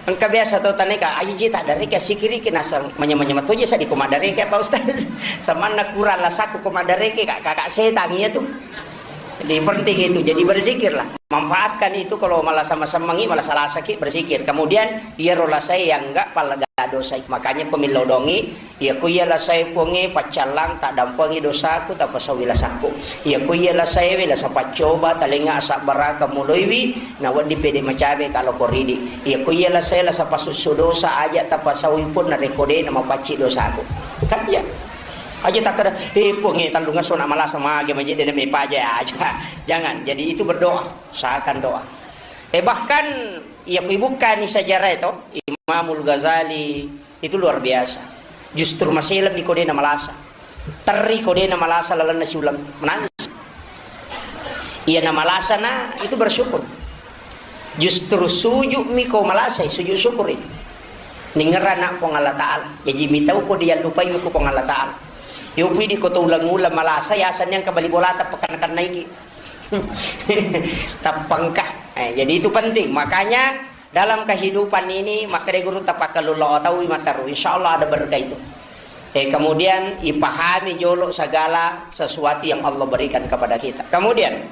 Engka biasa to taneka, aji ji tak dareke sikiriki nasang manya-manya matoje sadi ko maddareke Pak Ustaz. Samanna kurang lasaku ko maddareke kak kakak setan iya tu. Jadi penting itu. Jadi berzikirlah. Manfaatkan itu kalau malah sama-sama malah salah sakit berzikir. Kemudian iya rola saya yang enggak pala dosa. Makanya ko milodongi Iya ko iya lasae Puangnge, paccallang, taddampengi dosaku, tapasauwi lasakku. Iya ko iya lasaewe, lasa paccoba, talengnga asabbaraka muloiwi, nawedding pede macawe kalo ko ridi. Iya ko iya lasae, lasa pasusso dosa, aja tapasauwi pun narekko de namapacci dosaku. Kan iya. Aja takkeda, "Eh, Puangnge, tellungesso na malasa mage maje de name paja aja." Jangan. Jadi itu berdoa, usahakan doa. Eh, bahkan iya ko ibukkani sejarah itu, Imamul Ghazali, Itu luar biasa. Justru maselemmi ko de namalasa. Terri ko de namalasa lalenna siuleng. Menangis. Iya namalasa na itu bersyukur. Justru sujudmi ko malasai, sujud syukur itu. Ningerana Puang Allah Ta'ala. Jaji mitau ko diallupai ko Puang Allah Ta'ala. Yo pidi ko to ulang-ulang malasa, ya asannya engka bali bolata pekan-kennaiki. Tappangka. Eh, jadi itu penting. Makanya dalam kehidupan ini, makkeda guru, tapakkalulo taui mataru. Insya Allah ada berkah itu. Eh, kemudian ipahami jolo segala sesuatu yang Allah berikan kepada kita. Kemudian,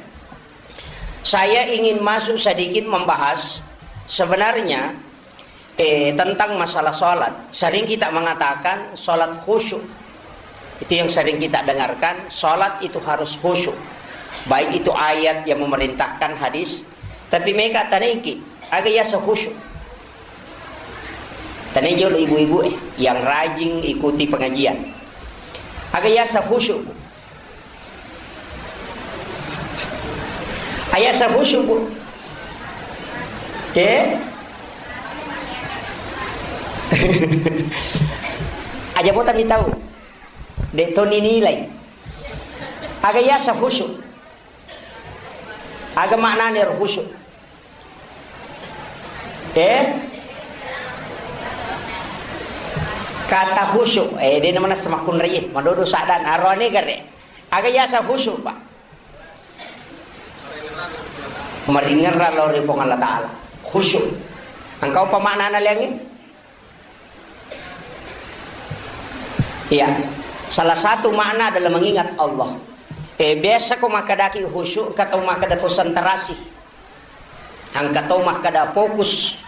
saya ingin masuk sedikit membahas sebenarnya, eh, tentang masalah sholat. Sering kita mengatakan sholat khusyuk. Itu yang sering kita dengarkan, sholat itu harus khusyuk. Baik itu ayat yang memerintahkan, hadis, tapi meka taneki, aga yasa khusyuk. Tanai jolo ibu-ibu, eh, yang rajin ikuti pengajian. Aga yasa khusyuk, Bu? Ayasa khusyuk, Bu? Eh? Aja bota mi tau. De to ninilai. Aga yasa khusyuk? Aga maknana ero khusyuk? Eh? Kata khusyuk, eh, de namana semakkunrai, madodo sadana, aroane gare. Aga yasa khusyuk, Pak? Maringerra lao ri Puang Allah Ta'ala. Khusyuk. Engkau apa maknana liangi? Iya. Salah satu makna adalah mengingat Allah. Eh, biasa ko makkedaki khusyuk, engka tau makkeda konsentrasi. Engka tau makkeda fokus.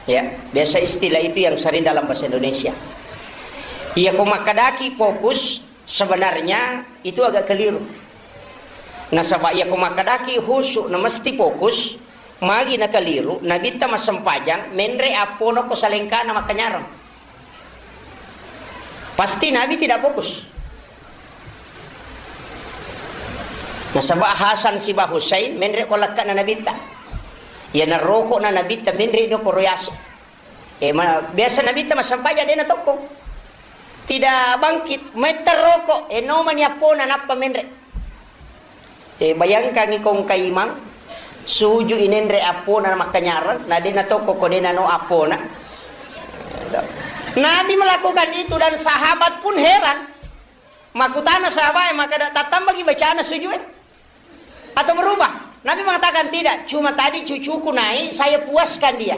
Ya, biasa istilah itu yang sering dalam bahasa Indonesia. Iya ko makkedaki fokus, sebenarnya itu agak keliru. Nasaba iya ko makkedaki khusyuk na mesti fokus, magi na keliru, Nabitta massempajang, menre appona ko salengkana makkanyareng. Pasti Nabi tidak fokus. Nasaba Hasan siba Husain menre ko lekkana Nabitta. Iya na roko na Nabitta menre do ko royase. Eh, ma-, biasa Nabitta massempajang de na tokko. Tidak bangkit, metta roko, eh, nomani appona nappa menre. Eh, bayangkan iko engka imang, suju inenre appona makkanyareng, na de na tokko ko de na no appona. Nabi melakukan itu dan sahabat pun heran. Makutana sahabat, eh, maka tattambangi bacana sujue. Atau berubah? Nabi mengatakan, "Tidak, cuma tadi cucuku naik, saya puaskan dia."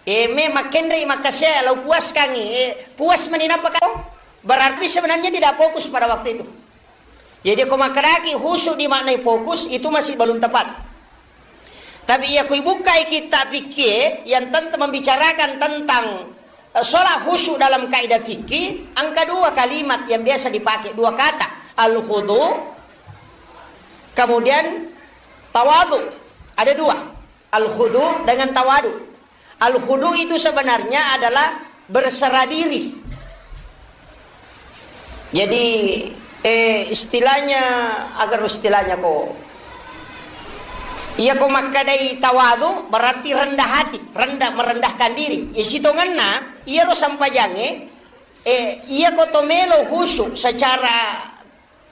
Eh, me makkenrei makkasiae, lau puaskangngi. Eh, puas mani nappa kau? Berarti sebenarnya tidak fokus pada waktu itu. Jadi, ko makkedaki khusyuk dimaknai fokus, itu masih belum tepat. Tapi iya ko ibukkai kitab fikih yang tentang membicarakan tentang, eh, sholat khusyuk dalam kaidah fikih, angka dua kalimat yang biasa dipakai, dua kata, al-khudu, kemudian tawadu. Ada dua, al-khudu dengan tawadu. Al-khudu itu sebenarnya adalah berserah diri. Jadi, eh, istilahnya, agar istilahnya ko, iya ko makkadai tawadu berarti rendah hati, rendah, merendahkan diri. Isitongenna, iya ro sampajangnge, eh, iya ko to melo khusyuk secara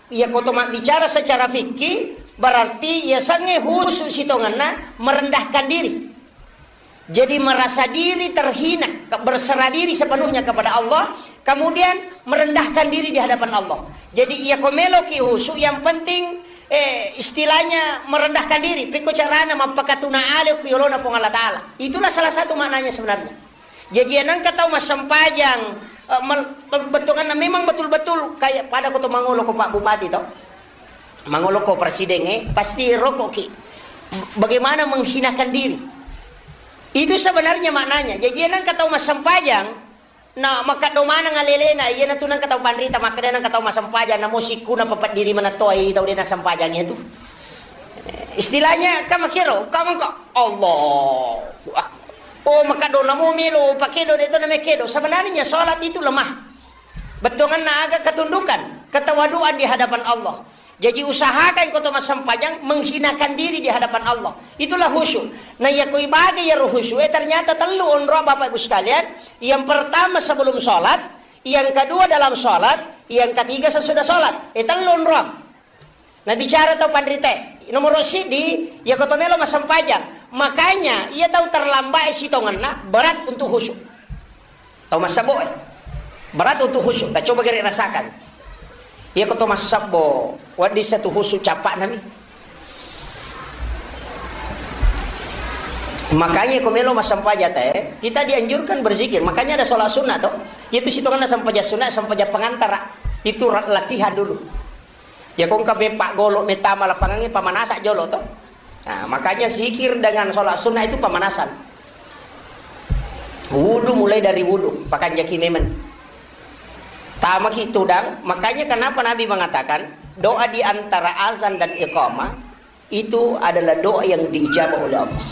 Iya, ko to mabbicara secara fikih, berarti iya sangnge khusyuk sitongenna merendahkan diri. Jadi merasa diri terhina, ke-, berserah diri sepenuhnya kepada Allah, kemudian merendahkan diri di hadapan Allah. Jadi iya ko meloki khusyuk, yang penting, eh, istilahnya merendahkan diri. Pekko carana mappakatuna ale ku yolona Puang Allah Ta'ala. Itulah salah satu maknanya sebenarnya. Jaji, nengka tau massempajang, eh, mel-, bettuanna memang betul-betul kayak pada ko to mangolo ko Pak Bupati to. Mangolo ko presiden, eh, pasti rokok ki. Bagaimana menghinakan diri. Itu sebenarnya maknanya. Jaji, nengka tau massempajang, na makkaddo maneng alelena, iya natu nengka tau panrita, makkeda nengka tau massempajang, namo sikkuna papeddiri manattoai tau de nassempajang itu. Istilahnya, kan makkero, kan engka, Allahu Akbar. Oh, maka dona mo melo pakedo de to name kedo. Sebenarnya salat itu lemah. Bettuanna aga ketundukan, ketawaduan di hadapan Allah. Jadi usahakan ko to massempajang menghinakan diri di hadapan Allah. Itulah khusyuk. Nah, iya ko ibaga ya roh khusyuk, eh, ternyata tellu onroa Bapak Ibu sekalian. Yang pertama sebelum salat, yang kedua dalam salat, yang ketiga sesudah salat. Eh, tellu onroa. Nabicara tau panrite, nomoro siddi, iya ko to melo massempajang. Makanya, iya tau terlambat sitongenna berat untuk khusyuk. Tau massabbo, eh. Berat untuk khusyuk. Tak coba gere rasakan. Iya ko to massabbo, wedding satu khusyuk cappa nami. Makanya ko melo massempajang te, kita dianjurkan berzikir. Makanya ada sholat sunnah to. Itu sitongenna sempajang sunnah, sempajang pengantara. Itu ra-, latihan dulu. Ya, ko engka beppa golo mettama lapangangnge, pamanasa jolo to. Nah, makanya zikir dengan sholat sunnah itu pemanasan. Wudu, mulai dari wudu, pakanjaki memang. Tamaki tudang, makanya kenapa Nabi mengatakan doa di antara azan dan iqamah itu adalah doa yang diijabah oleh Allah.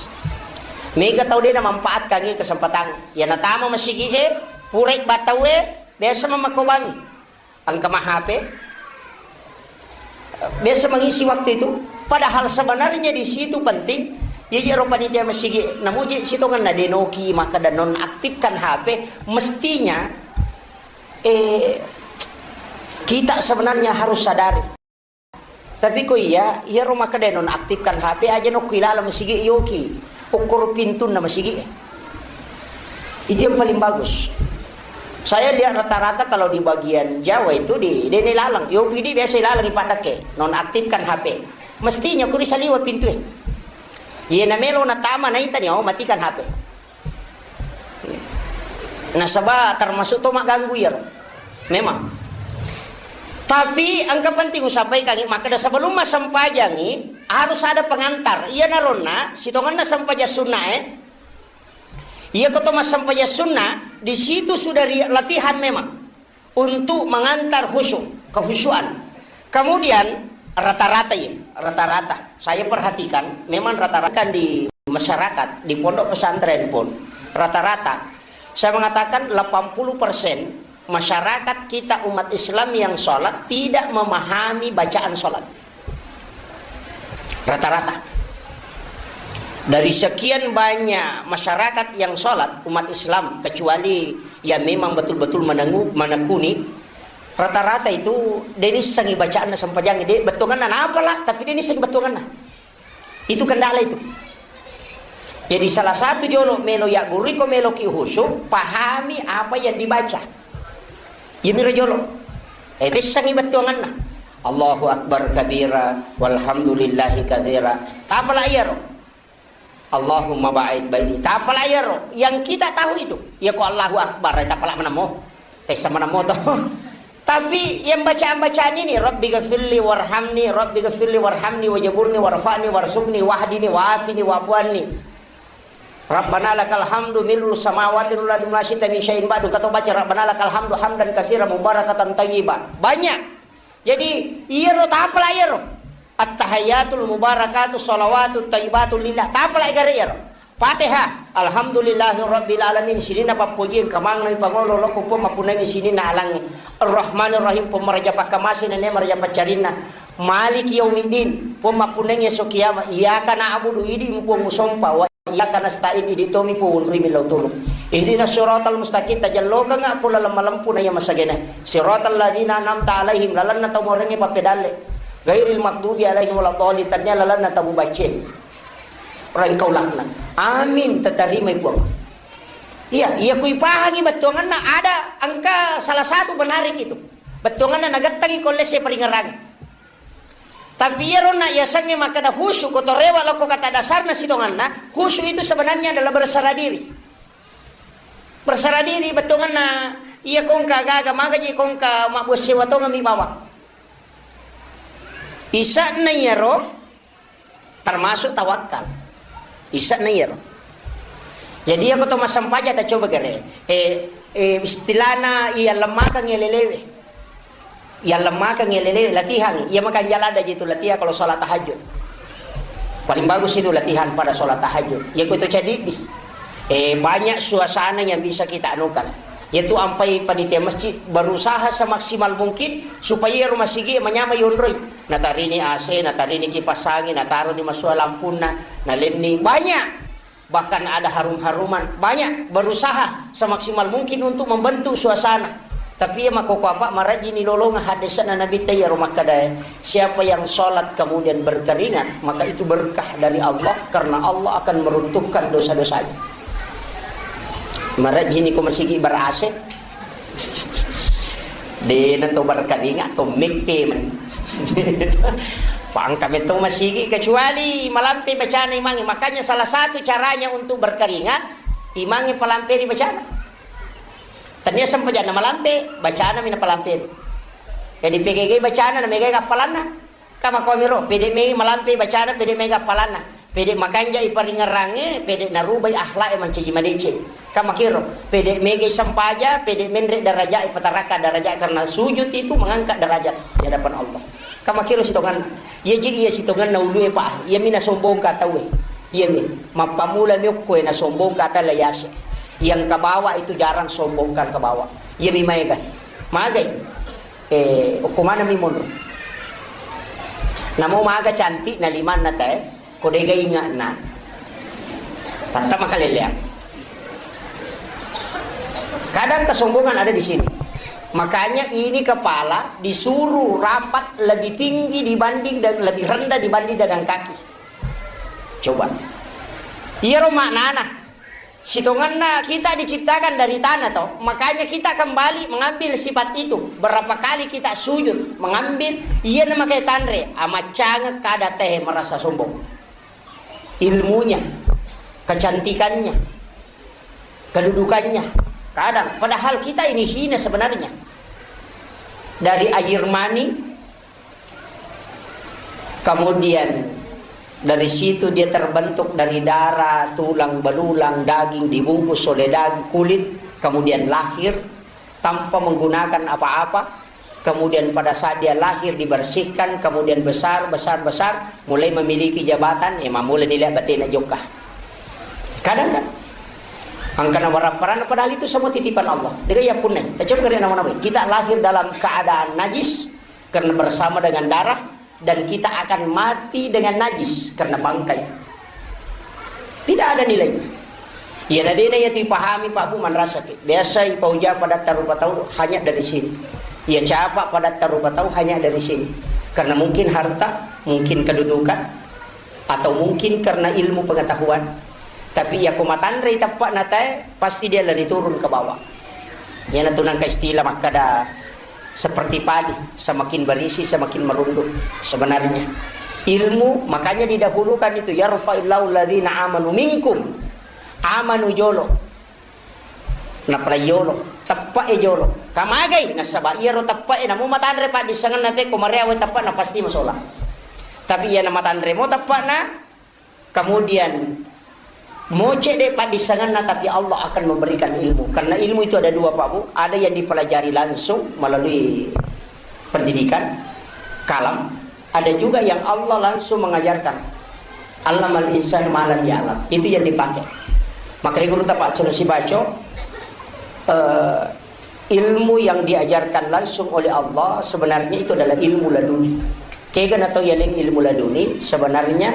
Mega tau de namanfaatkan kesempatan. Ya, natama masigi e, purai batau e, biasa mamakobangi. Engka ma H P, biasa mengisi waktu itu. Padahal sebenarnya di situ penting. Jadi ro panitia masigi, namuji sitongenna denoki, maka dan nonaktifkan H P. Mestinya, eh, kita sebenarnya harus sadari. Tapi ko iya, iyaro makkeda nonaktifkan H P aja, nokki laleng masigi yoki. Ukur pintunna masigi. Itu yang paling bagus. Saya lihat rata-rata kalau di bagian Jawa itu di dene laleng. Yopi di biasa laleng ipadake. Nonaktifkan H P. Mestinya kuri saliwa pintu e. Iya namelo natama naita ni, oh, matikan H P. Nasaba termasuk to magganggu iyaro. Memang. Tapi engka penting usampaikan, makkeda sebelum massempajangi harus ada pengantar. Iya naronna sitongenna sempajang sunnah e. Iya ko to massempajang sunnah, di situ sudah ri-, latihan memang untuk mengantar khusyuk, kehusyuan. Kemudian rata-rata ya, rata-rata. Saya perhatikan memang rata-rata kan di masyarakat, di pondok pesantren pun rata-rata. Saya mengatakan delapan puluh persen masyarakat kita umat Islam yang sholat tidak memahami bacaan sholat. Rata-rata. Dari sekian banyak masyarakat yang sholat, umat Islam, kecuali yang memang betul-betul menengu-, menekuni, rata-rata itu de nissengi bacaanna sempajang, de bettuanganna napa lah, tapi de nissengi bettuanganna. Itu kendala itu. Jadi salah satu jolo melo ya guru ko melo ki khusyuk, pahami apa yang dibaca. Iyamiro jolo. Eh, tissengi bettuanganna. Allahu Akbar kabira, walhamdulillahi katsira. Tapala iyaro. Allahumma ba'id baini. Tapala iyaro. Yang kita tahu itu. Iya ko Allahu Akbar, tapala menamo. Eh, sama namo toh. Tapi yang bacaan-bacaan ini, Rabbi ghafirli warhamni, Rabbi ghafirli warhamni, wajaburni, warfa'ni, warzuqni, wahdini, wa'afini, wa'fu anni. Rabbana lakal hamdu mil'us samawati wal ardi wa ma syi'ta min syai'in ba'du. Kata baca Rabbana lakal hamdu hamdan katsiran mubarakatan thayyiba. Banyak. Jadi, iyaro tapala iyaro. Attahiyatul mubarakatu shalawatut thayyibatu lillah. Tapala gare iyaro. Fatihah. Alhamdulillahi rabbil alamin. Sininna pappoji engka maneng pangolo lokko Puang mappunangi sininna alangnge. Arrahmanirrahim. Puang maraja pakkamase nene maraja paccarinna. Maliki yaumiddin, Puang mappunnai esso kiamat. Iyyaka na'budu, idi Puang musompa, wa iyyaka nasta'in, idi tomi Puang unrui millau tulung. Ihdinas siratal mustaqim, tajallokengnga Puang laleng malempu na iya masagena. Siratal ladzina an'amta alaihim, lalenna tau muarengnge pappedalle. Ghairil maghdubi alaihim waladdallin, tania lalenna tau mubacce. Rengkau laknat. Amin, tatarimai Puang. Iya, iya kui pahangi bettuanganna ada engka salah satu menarik itu. Bettuanganna nagettangi ko lesse paringerang. Tapi iyaro na yasengnge makkeda khusyuk, ko to rewe' lokko kata dasarna sitonganna, khusyuk itu sebenarnya adalah berserah diri. Berserah diri, bettuanganna iya kongka gaga, magaji kongka mabbuang sewa tongeng mi bawang. Ise'na iyaro termasuk tawakkal. Ise'na iyaro. Jadi, iya ko to massempajang, ta coba gare. Eh, eh, istilahna iya lemmakeng iya lelewe. Iya lemmakeng iya lelewe, latihan. Iya makanja ladde ji tu latihan kalau sholat tahajud. Paling bagus itu latihan pada sholat tahajud. Iya ko to ceddi. Eh, banyak suasana yang bisa kita anukan. Yaitu ampai panitia masjid berusaha semaksimal mungkin supaya rumah sigi manyamai yonroi. Natarini A C, natarini kipas angin, nataroni masua lampunna, nalenni. Banyak. Bahkan ada harum-haruman. Banyak berusaha semaksimal mungkin untuk membentuk suasana. Tapi iya makkokko apa, marajini lolonga hadesana Nabi ta iyaro makkeda, siapa yang sholat kemudian berkeringat, maka itu berkah dari Allah, karena Allah akan meruntuhkan dosa-dosanya. Marajini ko masigi ber-A C. Dena to berkeringat, to mette mani. Pangka metto masigi, kecuali malampe bacana imangnge. Makanya salah satu caranya untuk berkeringat, imangnge palamperi bacana. Tania sempajanna malampe, bacana mina palamperi. Jadi pegai-gai bacana, na megai appalanna. Kamakomiro, pede mega malampe bacana, pede mega appalanna. Pede makanjai paringerrangnge, pede narubai akhlak e mancaji madeceng. Kamakiro, pede mega sempaja, pede menre daraja e, patarakka daraja, karena sujud itu mengangkat derajat di hadapan Allah. Kamakiro sitonganna. Iya ji iya sitonganna ulu e, Pak. Iya mi nasombongka tau e. Iya mi. Mappamula mi okko e nasombongka tau e, la yase. Yang kabawa itu jarang sombongka kabawa. Iya mi maega. Magai. Eh, okko maneng mi monro. Namo maga cantik na limanna te, ko dega ingatna. Tatta makaleleang. Kadang kesombongan ada di sini. Makanya ini kepala disuruh rapat lebih tinggi dibanding dan lebih rendah dibanding dengan kaki. Coba. Iyaro maknana. Sitongenna kita diciptakan dari tanah, toh. Makanya kita kembali mengambil sifat itu. Berapa kali kita sujud, mengambil, iya namakai tanre, amaccangeng kada teh merasa sombong. Ilmunya, kecantikannya, kedudukannya. Kadang, padahal kita ini hina sebenarnya. Dari air mani, kemudian dari situ dia terbentuk dari darah, tulang belulang, daging dibungkus oleh daging, kulit, kemudian lahir tanpa menggunakan apa-apa, kemudian pada saat dia lahir dibersihkan, kemudian besar, besar, besar, mulai memiliki jabatan, ya mamula nilai batena jokka. Kadang kan, angkana warapparana, padahal itu semua titipan Allah. Dengan ya punai, coba kalian nama-nama. Kita lahir dalam keadaan najis, karena bersama dengan darah, dan kita akan mati dengan najis karena bangkai. Tidak ada nilainya. Iya nadena iya tu ipahami Pak Bu manrasaki. Biasa ipauja pada tarupa tau hanya dari sini. Iya capa pada tarupa tau hanya dari sini. Karena mungkin harta, mungkin kedudukan, atau mungkin karena ilmu pengetahuan. Tapi iya ko matanre teppa natae, pasti dia lari turun ke bawah. Iyana tu nangka istilah makkada Seperti padi, semakin berisi, semakin merunduk. Sebenarnya, ilmu, makanya didahulukan itu, "Yarfa'illahu alladhina amanu minkum." Amanu jolo. Napalai yolo, teppe'e jolo. Kamagai, nasaba iyaro teppe'e, namo matanre paddissengenna te, ko mareawe teppe'na, pasti masolang. Tapi iyana matanre mo teppe'na, kemudian moce de paddissengenna, tapi Allah akan memberikan ilmu. Karena ilmu itu ada dua, Pak Bu. Ada yang dipelajari langsung melalui pendidikan, kalam. Ada juga yang Allah langsung mengajarkan. Allamal insan ma lam ya'lam. Itu yang dipakai. Maka guru tapak sudah si baco, eh, ilmu yang diajarkan langsung oleh Allah sebenarnya itu adalah ilmu laduni. Kega natau yaleng ilmu laduni, sebenarnya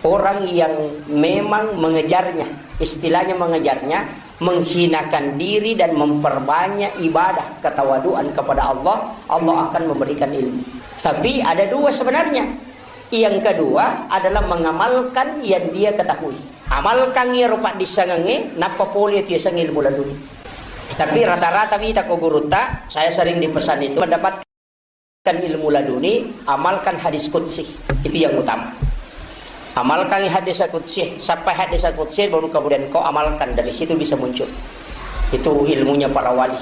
orang yang memang mengejarnya, istilahnya mengejarnya, menghinakan diri dan memperbanyak ibadah ketawaduan kepada Allah, Allah akan memberikan ilmu. Tapi ada dua sebenarnya. Yang kedua adalah mengamalkan yang dia ketahui. Amalkan iyaro paddissengengnge, nappa pole tu yaseng ilmu laduni. Tapi rata-rata wita ko gurutta, saya sering dipesan itu, mendapatkan ilmu laduni, amalkan hadis qudsi. Itu yang utama. Amalkan hadis qudsi, sampai hadis qudsi, baru kemudian kau amalkan, dari situ bisa muncul. Itu ilmunya para wali.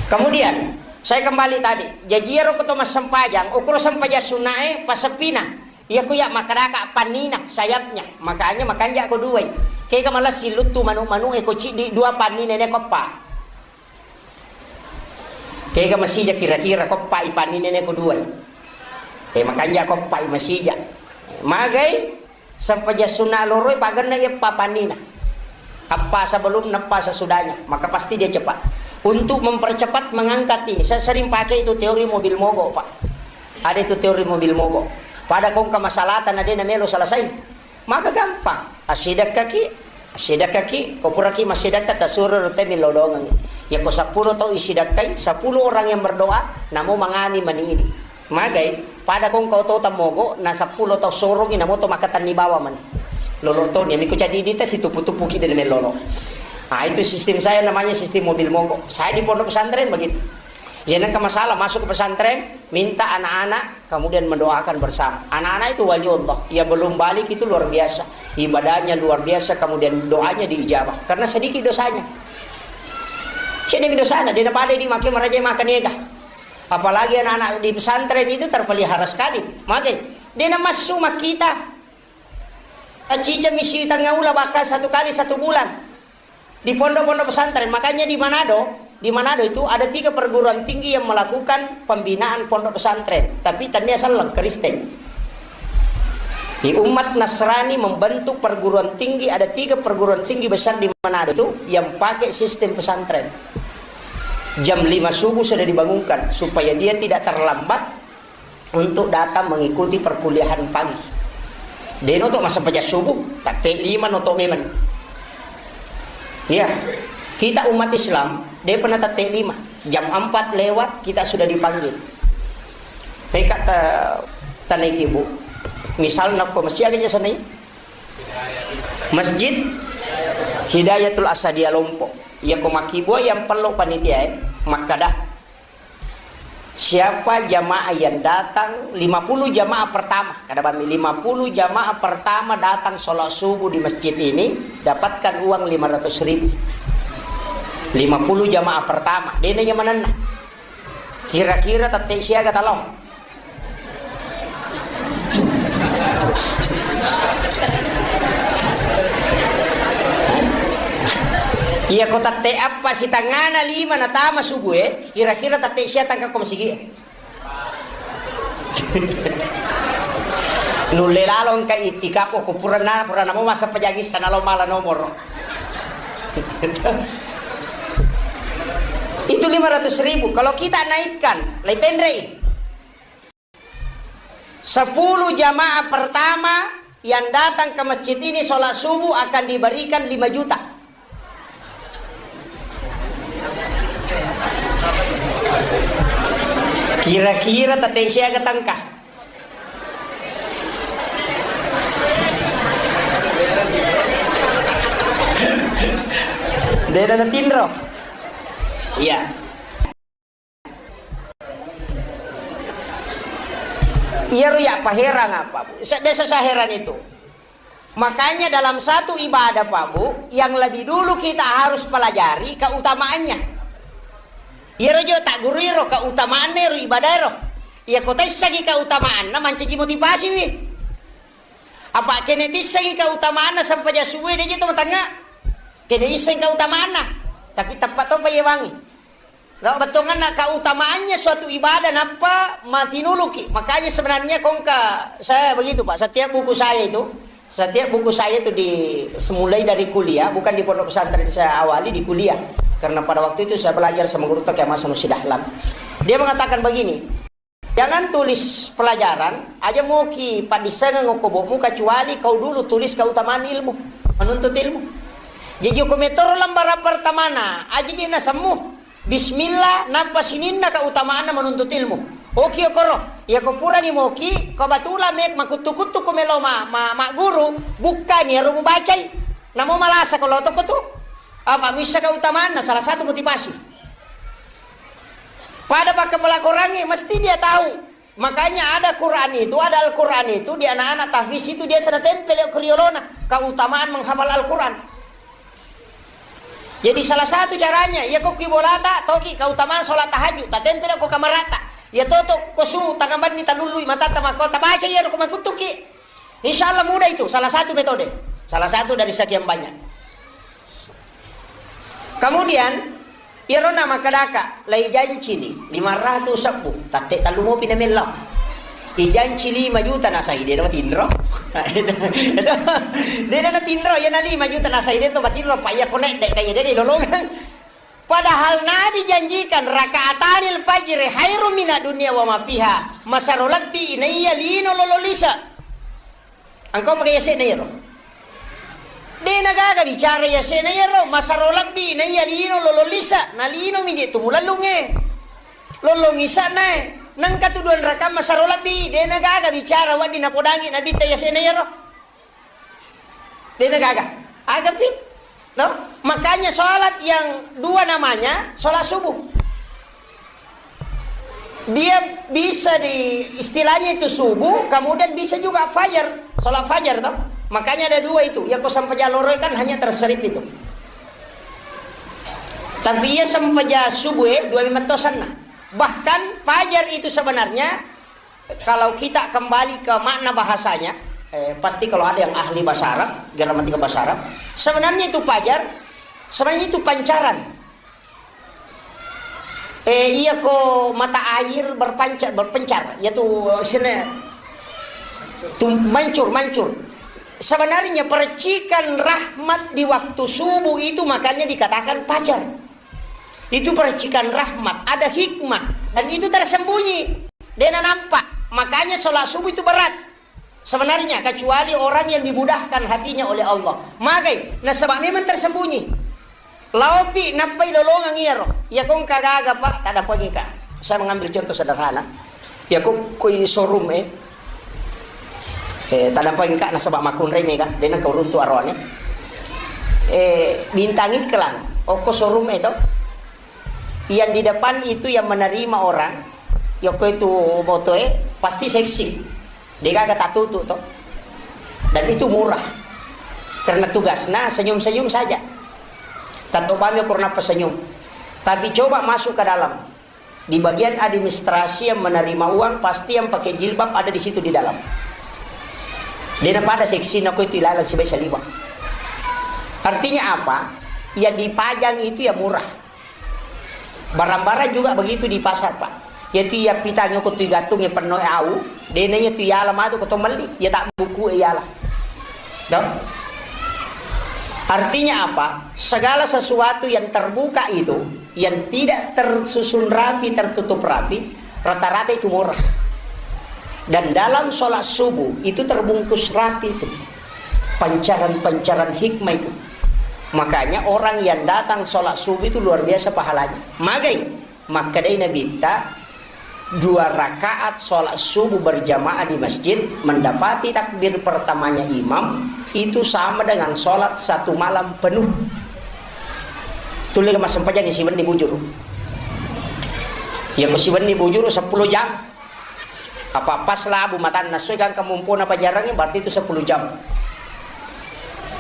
Kemudian, saya kembali tadi, jaji iyaro ko to massempajang, ukuro sempajang sunnae, passeppina. Iya ku ya makkedaka pannina, sayapnya. Makanya makanja ko duai. Kega malah siluttu manu-manu e ko ciddi dua panni nene koppa. Kega masija kira-kira koppa i panni nene ko duai. Eh, makanja koppa i masija. Magai, sempajang sunna loroi pagenna iya pa pannina. Apa sebelum, apa sesudahnya, maka pasti dia cepat. Untuk mempercepat mengangkat ini, saya sering pakai itu teori mobil mogok, Pak. Ada itu teori mobil mogok. Pada kongka masalahta na de na melo selesai. Maka gampang. Assidakkaki, assidakkaki, ko puraki massidakka, tasuro rute millau dongengi. Ya ko sepuluh tau isidakkai, sepuluh orang yang berdoa, namo mangami mani ini. Magai, pada kongka oto tammogo, na sepuluh tau sorongi, namo to makatanni bawa mani. Lolo to, ni miko jadi dita situpu-tupuki dan melolo. Ah, itu sistem saya namanya sistem mobil mogok. Saya di pondok pesantren begitu. Ya, nengka masalah masuk ke pesantren, minta anak-anak kemudian mendoakan bersama. Anak-anak itu wali Allah, yang belum balik itu luar biasa. Ibadahnya luar biasa, kemudian doanya diijabah. Karena sedikit dosanya. Cedde dosana, de na pada di make maraja makan ega. Apalagi anak-anak di pesantren itu terpelihara sekali. Make, de na massu makkita. Tacica misi tengah ula bahkan satu kali satu bulan. Di pondok-pondok pesantren, makanya di Manado, di Manado itu ada tiga perguruan tinggi yang melakukan pembinaan pondok pesantren, tapi tania selleng Kristen. Di umat Nasrani membentuk perguruan tinggi, ada tiga perguruan tinggi besar di Manado itu yang pakai sistem pesantren. Jam lima subuh sudah dibangunkan supaya dia tidak terlambat untuk datang mengikuti perkuliahan pagi. De noto masa pajak subuh, tatte lima noto memang. Ya, kita umat Islam, de pernah tatte lima. Jam empat lewat, kita sudah dipanggil. Meka ta-, tanaiki, Bu. Misalna ko masjid aga jasa nai? Masjid Hidayatul Asadia Lompok. Ya ko makkibua yang perlu panitia, eh, makkada. Siapa jamaah yang datang, lima puluh jamaah pertama, kada bami, lima puluh jamaah pertama datang sholat subuh di masjid ini, dapatkan uang lima ratus ribu. Lima puluh jamaah pertama, dena yang menenna. Kira-kira tette siaga talo? Iya, ko tette appa sitangana lima natama subuh e, kira-kira tette sia tangka ko masigi e. Nulle lalo engka itikaf ko purana, purana mo masa pejangis sana lo mala nomor. Itu lima ratus ribu. Kalau kita naikkan, lai penrei. Sepuluh jamaah pertama yang datang ke masjid ini sholat subuh akan diberikan lima juta. Kira-kira tette siaga tangka? Dena natinro. Iya. Iyaro ya paherang apa, Bu? Sa-, biasa saya heran itu. Makanya dalam satu ibadah, Pak, Bu, yang lebih dulu kita harus pelajari keutamaannya. Iyaro jo tak guru iro keutamaanna ero ibadah ero. Iya ko taissengi keutamaanna mancaji motivasi wi. Apa kene tissengi keutamaanna sempajang subuh de je to matangnga. Kene isseng keutamaanna. Tapi tepat to payewangi. Nah, bettuanna keutamaannya suatu ibadah nappa matinuluki. Makanya sebenarnya kongka saya begitu, Pak. Setiap buku saya itu, setiap buku saya itu di semulai dari kuliah, bukan di pondok pesantren saya awali, di kuliah. Karena pada waktu itu saya belajar sama guru Toke Hasan Sidahlan. Dia mengatakan begini, "Jangan tulis pelajaran, aja moki paddissengeng okko bokmu kecuali kau dulu tulis keutamaan ilmu, menuntut ilmu." Jadi ko metoro lembaran pertamana, aja je nasemmu. Bismillah, nappa sininna keutamaanna menuntut ilmu. Oki okoro, iya ko purani moki, ko batula mek makuttu-kuttu ko melo ma, ma, ma guru, bukkani ero mubacai. Namo malasa ko lotoko tu. Apa missa keutamaanna salah satu motivasi. Pada pakkapala Korangnge mesti dia tahu. Makanya ada Quran itu, ada Al-Quran itu di anak-anak tahfiz itu dia sana tempel ke riolona. Keutamaan menghafal Al-Quran. Jadi salah satu caranya, iya ko ki bolata, toki keutamaan sholat tahajud, tatempel ko kamarata. Iya toto ko su tangabanni talullui matata mako tabaca iya ko makuttuki. Insya Allah mudah itu, salah satu metode. Salah satu dari sekian banyak. Kemudian, iyaro na makkedaka, lai janci ni lima ratus sebbu, tatte tallu mopi na mellau. Ijanci lima juta nasai, de na tinro. De na tinro, iya na lima juta nasai, de to matinro, pa iya konek, de, de, de, de, lolongang. Padahal Nabi janjikan, "Rakaatanil fajri khairum minad dunya wa ma fiha." Masaro lebbi naiya lino lolo lisa. Engkau pakai yasena yero. De na gaga bicara yasena yero, masaro lebbi naiya lino lolo lisa, na lino mi je tu mulallunge. Lolong isana e. Nengka tu dua rakaat masaro lebbi, de na gaga bicara waddi napodangi Nabi ta yasena yero. Dena gaga. Agapi? No? Makanya sholat yang dua namanya sholat subuh. Dia bisa di, istilahnya itu subuh, kemudian bisa juga fajar, sholat fajar toh. Makanya ada dua itu. Ya ko sampaja loroi kan hanya terserip itu. Tapi iya sampaja subuh, eh, dua lima tosanna. Bahkan fajar itu sebenarnya kalau kita kembali ke makna bahasanya, eh, pasti kalau ada yang ahli bahasa Arab, gramatika bahasa Arab, sebenarnya itu fajar, sebenarnya itu pancaran. Eh, iya ko mata air berpancar, berpencar, yaitu sene, tum-, mancur, mancur. Sebenarnya percikan rahmat di waktu subuh itu makanya dikatakan fajar. Itu percikan rahmat, ada hikmah, dan itu tersembunyi. Dena nampak. Makanya sholat subuh itu berat sebenarnya, kecuali orang yang dimudahkan hatinya oleh Allah. Magai, nasaba memang tersembunyi. Laopi nappai lolongang iyaro. Iya kong kagaga, Pak, tadapangika. Saya mengambil contoh sederhana. Iya kong koi showroom, eh. Eh, tadapangika nasaba makkunrai mega, dena kau runtu aroane. Eh, bintang iklan, okko showroom, eh, to. Yang di depan itu yang menerima orang, yoko itu motoe, pasti seksi. Degaga tatutu to. Dan itu murah. Karena tugasnya senyum-senyum saja. Tatobami kurna senyum. Tapi coba masuk ke dalam. Di bagian administrasi yang menerima uang, pasti yang pakai jilbab ada di situ di dalam. Dena pada seksi nako itu ilalang sibai saliwa. Artinya apa? Yang dipajang itu ya murah. Barang-barang juga begitu di pasar, Pak. Yatu iya pitang ko tu gantung ya penno au, dena iya tu yala matu ko to melli, ya tak buku yala. Dong? Artinya apa? Segala sesuatu yang terbuka itu, yang tidak tersusun rapi, tertutup rapi, rata-rata itu murah. Dan dalam sholat subuh itu terbungkus rapi itu. Pancaran-pancaran hikmah itu. Makanya orang yang datang sholat subuh itu luar biasa pahalanya. Magai, makkedai Nabitta, dua rakaat sholat subuh berjamaah di masjid, mendapati takbir pertamanya imam, itu sama dengan sholat satu malam penuh. Tulle massempajang siwenni bujuru. Ya ko siwenni bujuru sepuluh jam. Apa pas labu matanna soi gangka mumpona pajarangnge, berarti itu sepuluh jam.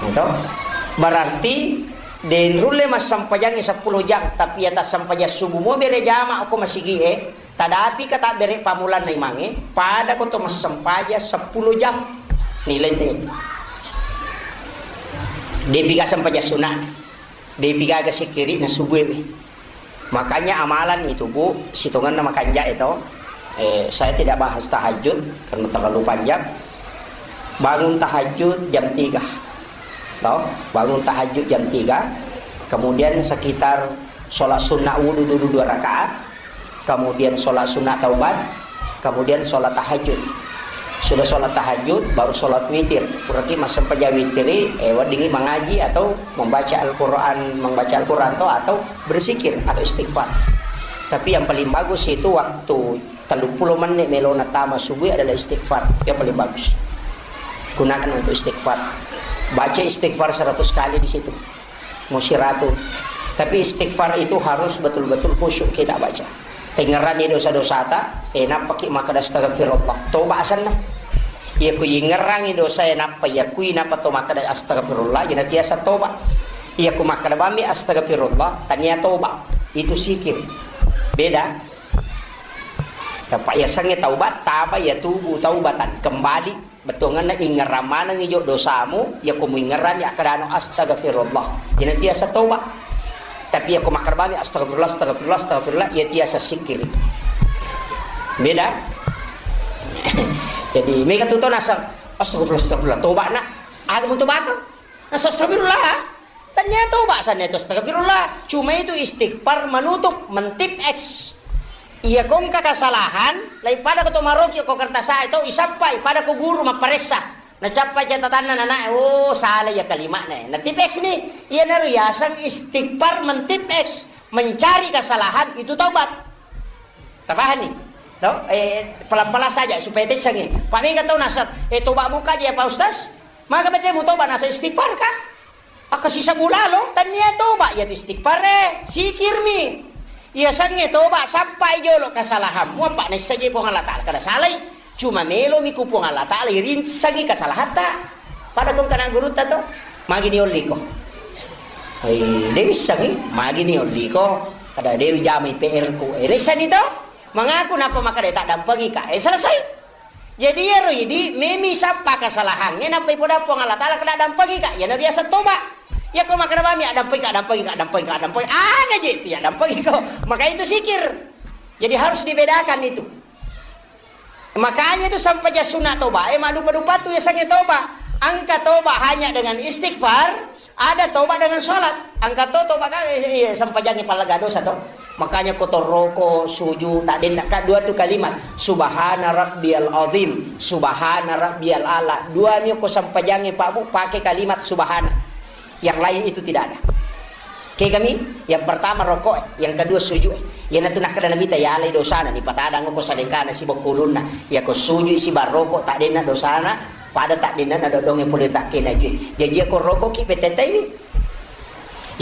Gitu. Berarti den rulle massempajangngi sepuluh jam, tapi ya tassempajang subuh mo bere jama ko masigie, tadapi ka tabbere pamulanna imangnge, pada ko to massempaja sepuluh jam nilainna itu. Depi ga sempajang sunna, depi gaga sikkiri na subuh. Makanya amalan itu, Bu, sitongenna makanja itu. Eh, saya tidak bahas tahajud karena terlalu panjang. Bangun tahajud jam tiga. Toh, bangun tahajud jam tiga. Kemudian sekitar sholat sunnah wudu dulu dua rakaat. Kemudian sholat sunnah taubat. Kemudian sholat tahajud. Sudah sholat tahajud, baru sholat witir. Berarti massempajang witiri, eh, weddingi mangaji atau membaca Al-Quran, membaca Al-Quran toh, atau berzikir atau istighfar. Tapi yang paling bagus itu waktu tellu pulo menit melona tama subuh adalah istighfar. Yang paling bagus. Gunakan untuk istighfar. Baca istighfar seratus kali di situ. Musiratu. Tapi istighfar itu harus betul-betul khusyuk kita baca. Tengngeranni dosa-dosata, eh, nappaki makkeda astagfirullah. Toba asenna. Iya ku ingerangi dosa, eh, nappa iya ku inappa to makkeda astagfirullah, iya tiasa toba. Iya ku makkeda bammi astagfirullah, tania toba. Itu sikir. Beda. Apa yasengnge taubat, taba ya tubu taubatan, kembali. Bettuangenna ingerang manengngi jo dosamu, yako muingeranni akkedano astagfirullah. Iyana tiasa toba. Tapi yako makkerbami astagfirullah, astagfirullah, astagfirullah, iya tiasa sikkiri. Beda. Jadi mega tu to naseng, astagfirullah, astagfirullah, toba nak. Aga mu tobakang? Naseng astagfirullah. Tania toba sanna itu astagfirullah. Cuma itu istighfar menutup, mentip X. Iya kongka kesalahan, lai pada ko to maroki ko kertas itu isappai pada ko guru mapparessa. Nacappa catatanna nana, oh salah ya kalimatna. Natip X ni, iya naru yaseng istighfar mentip X, mencari kesalahan itu taubat. Tafahan ni? No? Eh, pelan-pelan saja supaya tesangi. Pak mega tau nasab, eh toba muka aja ya Pak Ustaz. Maka bete mu toba nasa istighfar kah? Akka sisa bulalo, tania toba, iya tu istighfar e, sikirmi. Iya sangnge toba, sappai jolo kesalahanmu, apa naissaji Puang Allah Ta'ala. Kada salai, cuma melomi ku Puang Allah Ta'ala, irinsangi kesalahatta. Pada kong kana gurutta to, magi ni olliko. Hei, de missangi, magi ni olliko. Kada de jamai P R ku. Eh, naissani to, mengaku napa maka de tak dampengi ka. Eh, selesai. Jadi iyaro idi memi sappa kesalahangnge nappa ipoda Puang Allah Ta'ala kena dampengi ka, iyana riaseng toba. Iya ko makkeda bami, "Addampengika, addampengika, addampengika, addampengika." Aga je itu ya dampengi ko. Maka itu sikir. Jadi harus dibedakan itu. Makanya itu sampaja sunna toba, eh, maddupa-dupa tu yasengnge toba. Angka toba hanya dengan istighfar, ada toba dengan sholat. Angka to toba ka, eh, iya, sampajangnge pallaga dosa to. Makanya ko torroko, suju, tak denna ka dua tu kalimat. Subhana rabbiyal azim, subhana rabbiyal ala. Dua mi ko sampajangnge Pak Bu pakai kalimat subhana. Yang lain itu tidak ada. Kegami, yang pertama rokok, yang kedua sujud. Iyana tu nakkeda Nabitta, yalai dosana, ni patadang ko salengkana, si bokkulunna. Iya ko sujud, si barroko, tak denna dosana, pada tak denna na dodongnge pole tak kena jui. Jadi iya ko rokok ki petetai.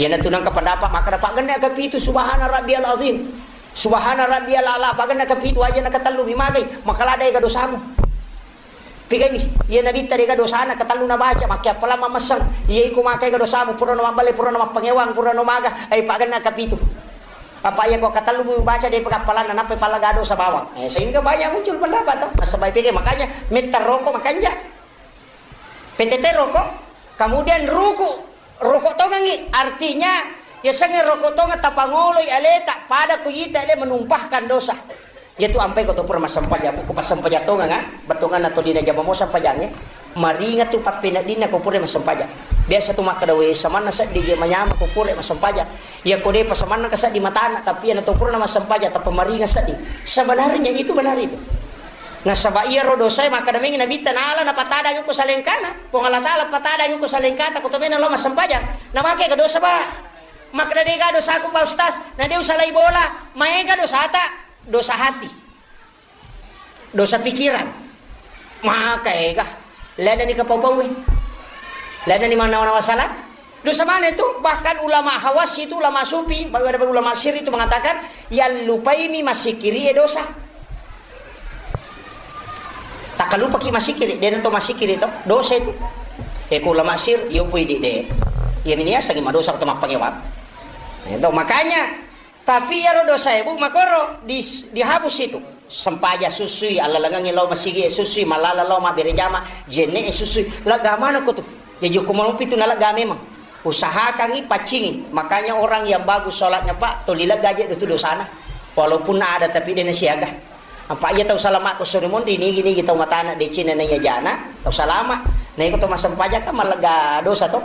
Iyana tu nangka pendapat, maka dapat genna kepitu, subhana rabbiyal azim. Subhana rabbiyal ala, apa genna kepitu aja na ketellu mi magai, maka lada ega dosamu. Pigami, iya Nabitta dega dosana ketellu nabaca, makke appalang mammesseng. Iya iko makke ga dosamu, pura no mabbale, pura no mappangewang, pura no maga, ai pagenna kapitu. Apa iya ko ketellu mu baca de pagappalanna, nappa pallaga dosa bawang. Eh, sehingga banyak muncul pendapat to. Nasaba pigi makanya metta roko makanja. P T T roko, kemudian ruku, roko tongengi, artinya yasengnge roko tongeng tapangoloi aleta pada ku ita ale menumpahkan dosa. Iya tu ampai ko to pura massempajang, ko massempajang tongeng, ah, bettuanna tolina jama mo sempajangnge, maringa tu pappeneddinna ko pura massempajang. Biasa tu makkeda, "We, samanna seddi je manyama ko pura massempajang." Iya ko depa samanna ka seddi matana, tapi iyana to pura massempajang, tappa maringa seddi. Sebenarnya itu benar itu. Nasaba iyaro dosae makkeda mengi Nabitta, nala napatadang ko salengkana. Puang Allah Ta'ala patadang ko salengkata, ko to mena lo massempajang. Namake ga dosa, Pak? Makkeda, "Dega dosaku, Pak Ustaz." Na de usalai bola, maega dosata, dosa hati. Dosa pikiran. Maka ega. Lena ni kapau-pau. Lena ni manawa-nawa salah. Dosa mana itu? Bahkan ulama Hawas itu, ulama sufi, bahkan ulama sir itu mengatakan, yang lupaimi masikiri dosa. Kalupaki massikiri, de' na to massikiri to, dosa itu. E, ku ulama sir, iyo pui di de'. Iya mini yasengngi madosa to mappangewang. Itu makanya, tapi iyaro dosa e, Bu, makoro di, dihapus itu. Sempaja susui, allalengengngi lao masigi e susui, mallala lao mabbere jama, jenne e susui. Lega maneng ko tu. Jaji ko malopi tu nalega memang. Usahakangngi paccingi. Makanya orang yang bagus sholatnya, Pak, toli lega je tu dosana. Walaupun ada tapi de' na siaga. Apa iya tau salama ko sori monri, nigi-nigi tau matana decina na iya jana, tau salama. Na iko tau massempajang kan mallega dosa to.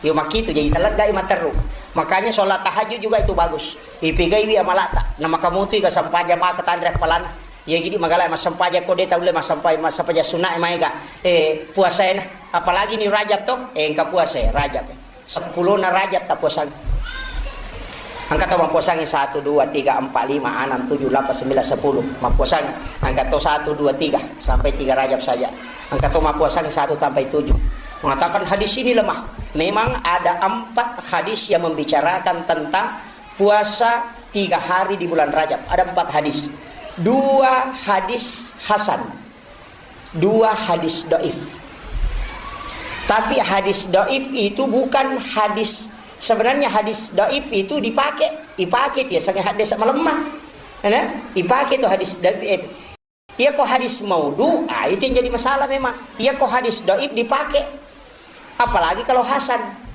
Iyo makkitu, jadi taleggai matteru. Makanya sholat tahajud juga itu bagus. Ipegaiwi amalata. Na makamutui ka sempajang maka tanre appalana. Iya gidi magala massempajang ko de' tau le massempajang, massempajang sunna e maega. Eh, puasa ena. Apalagi ni Rajab to. Eh, engka puasa e, Rajab. Seppulona Rajab tappuasangngi. Engka to mappuasangngi satu, dua, tiga, empat, lima, enam, tujuh, delapan, sembilan, sepuluh. Mappuasangngi. Engka to satu, dua, tiga. Sampai tiga Rajab saja. Engka to mappuasangngi satu sampai tujuh. Mengatakan hadis ini lemah. Memang ada empat hadis yang membicarakan tentang puasa tiga hari di bulan Rajab. Ada empat hadis. Dua hadis hasan. Dua hadis doif. Tapi hadis doif itu bukan hadis, sebenarnya hadis doif itu dipakai, dipakai dia sangat hadis malemah. Ya, dipakai itu hadis doif. Iya ko hadis maudhu, ah, itu yang jadi masalah memang. Iya ko hadis doif dipakai. Apalagi kalau hasan.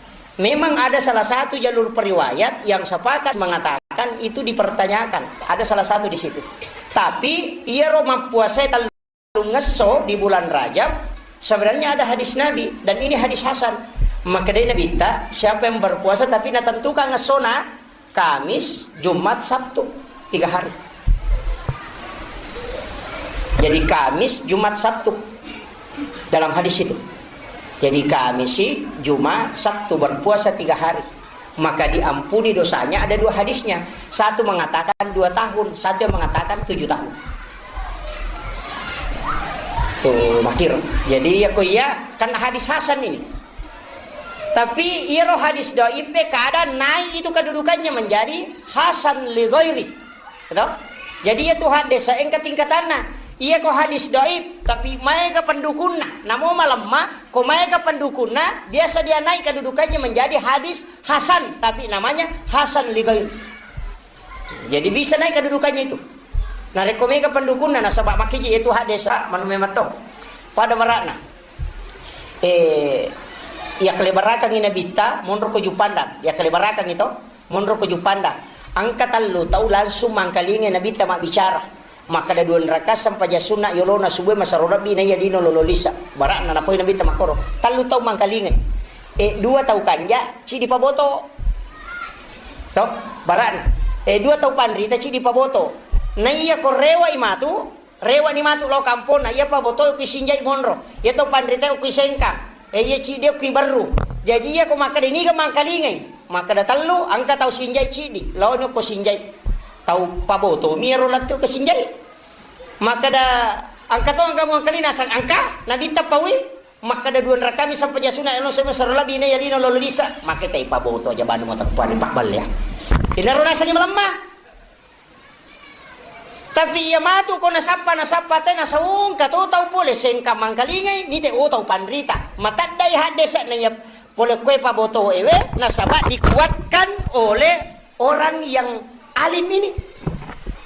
Memang ada salah satu jalur periwayat yang sepakat mengatakan itu dipertanyakan. Ada salah satu di situ. Tapi iya ro mappuasai tellu ngesso di bulan Rajab, sebenarnya ada hadis Nabi, dan ini hadis hasan. Makkedai Nabitta, siapa yang berpuasa tapi natentukan ngessona, Kamis, Jumat, Sabtu, tiga hari. Jadi Kamis, Jumat, Sabtu dalam hadis itu. Jadi Kamis, Jumat, Sabtu berpuasa tiga hari. Maka diampuni dosanya, ada dua hadisnya. Satu mengatakan dua tahun, satu yang mengatakan tujuh tahun. Tuh, makir. Jadi ya ko iya, kan hadis hasan ini. Tapi iyaro hadis doif e, kadang naik itu kedudukannya menjadi hasan li ghairi. Gitu? Jadi iya tu hadis engka tingkatanna. Iya ko hadis doif, tapi maega pendukunna. Namo malemma, ko maega pendukunna, biasa dia naik kedudukannya menjadi hadis hasan, tapi namanya hasan li ghairi. Jadi bisa naik kedudukannya itu. Narekko mega pendukunna, nasaba makkiji itu hadis, manu memang to. Pada barakna. Eh, iya kalebarakang Nabitta, monro ko Juppandang. Iya kalebarakang itu, monro ko Juppandang. Engka tellu tau langsung mangkalingai Nabitta mabbicara. Makkeda dua rakaat sempajang sunna yolona subuh masero lebbi naiya lino lolo lisa. Barakna napoi Nabitta makkoro. Tellu tau mangkalingai. Eh, dua tau kanja, cidi paboto. To, barakna. Eh, dua tau panrita cidi paboto. Naiya ko rewa i matu, Rewani matu lao kamponna, iya paboto kui sinjai monro, iya to panrita kui sengkang, e, iya cidi kui berru. Jaji iya ko makkeda niga mangkalingai, makkeda tellu, engka tau sinjai cidi, laoni ko sinjai. Tau paboto mi ero lettu ke sinjai. Makkeda engka to engka mangkali nasang engka, Nabitta paui, makkeda dua rakami sampai jasuna elo sebe sero lebbi ne yalino lolo lisa, makkeda tai paboto aja banu mo teppa ri pabballe ya. Inaro nasangi melemma. Tapi iya matu ko nasappa, nasappa te nasaungka to tau pole sengka mangkalingai, nite o tau panrita. Mataddai haddesa na iya pole koe paboto ewe, nasaba dikuatkan oleh orang yang alim ini.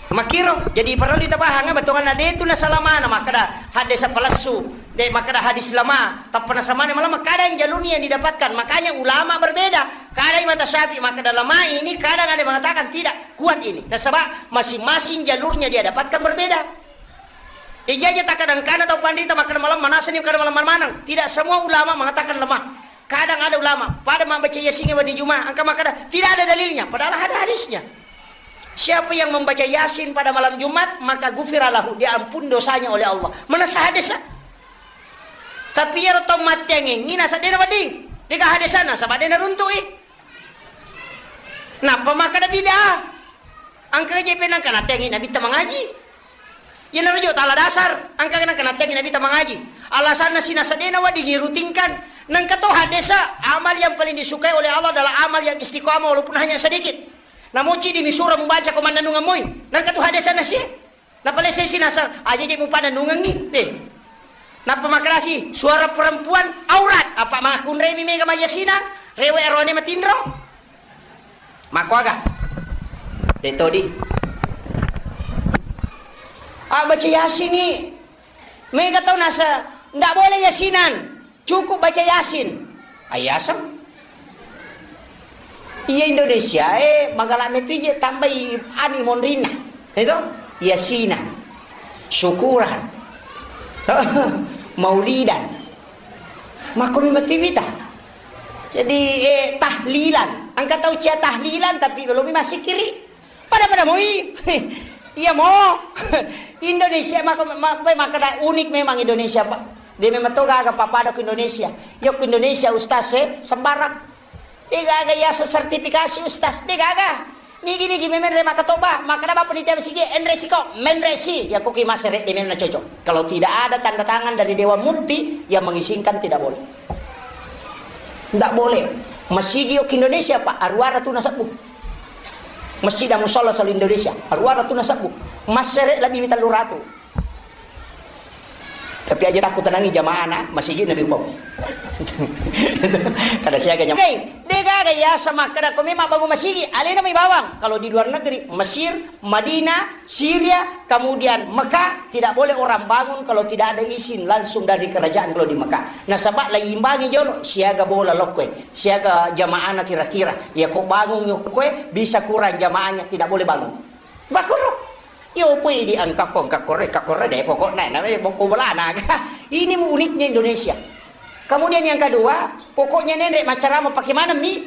Makiro, jadi perlu ditapahang bettuanna de tu nasalamana makkeda haddesa palessu, de makkeda hadis lama, tappa nasamane malamma kadang jalurnya yang didapatkan. Makanya ulama berbeda. Kadang mata Syafi'i makkeda lama ini, kadang ada mengatakan tidak. Kuat ini. Nasaba masing-masing jalurnya dia dapatkan berbeda. Ija-ija takkadang kana tau panrita makkeda malemma, nasani kada malemma maneng. Tidak semua ulama mengatakan lemah. Kadang ada ulama pada membaca Yasin pada Jumat, engka makkeda tidak ada dalilnya, padahal ada hadisnya. Siapa yang membaca Yasin pada malam Jumat, maka gufira lahu, diampun dosanya oleh Allah. Manessa hadis. Tapi iyaro tau matteangengngi nasaba dena wedding. Dega hadisana, saba dena runtu'i. Nappa makkeda bid'ah. Engka je pe nangka natteangi Nabitta mangaji. Iyanaro jo tala dasar, engka nangka natteangi Nabitta mangaji. Alasanna sinasa dena wedding irutinkan. Nangka to haddesa, amal yang paling disukai oleh Allah adalah amal yang istiqamah walaupun hanya sedikit. Namoci di misura mubaca ko mannanungeng moi. Nangka to haddesa nasi. Napalesai sinasa, aja je mupananungengi. Eh. Nappa makkedasi, suara perempuan aurat. Apa makkunrai mi mega mayyasinan? Rewe arone matinro. Makkuaga? De todi. Ah, baca Yasin ni. Mega tau nasa, ndak boleh yasinan. Cukup baca Yasin. Ayasem. Iya Indonesia, eh, magala metije tambai ani monrinna. Itu? Yasinan. Syukuran. Maulidan. Makko mi matiwita. Jadi, eh, tahlilan. Engka tau cia tahlilan, tapi belum masih kiri. Pada-pada moi. Iya mo. Indonesia maka ma-, ma-, makkeda unik memang Indonesia, Pak. Dia memang to gaga pappada ke Indonesia. Yo ke Indonesia ustaz, eh, sembarang. De gaga ya sertifikasi ustaz, de gaga. Nigi-nigi memenre makkatoba, makkeda panitia masigi, enre siko, menre si. Ya koki masere de memang cocok. Kalau tidak ada tanda tangan dari Dewan Mufti yang mengizinkan, tidak boleh. Ndak boleh. Masigi yo ke Indonesia, Pak, aruara tu nasabbu. Masjid dan musala selalu Indonesia, aruara tu nasabbu. Masere lebih mita luratu. Tapi aja takut tenangi jamaah na masigi nabi pau. Kada siaga jamaah. Oke, de gaga ya sama kada ko memang bangun masigi, alena mai bawang. Kalau di luar negeri, Mesir, Madinah, Syria, kemudian Mekah, tidak boleh orang bangun kalau tidak ada izin langsung dari kerajaan kalau di Mekah. Nasaba laimbangi jolo, siaga bola lokkoe, siaga jamaahna kira-kira. Ya ko bangun yo koe, bisa kurang jamaahnya, tidak boleh bangun. Bakoro. Yo pui di angkakko, angkakko re, angkakko re, de pokokna, na, eh, bokko bolana. Ini mu uniknya Indonesia. Kemudian yang kedua, pokoknya nene maccarama pakai mana mi?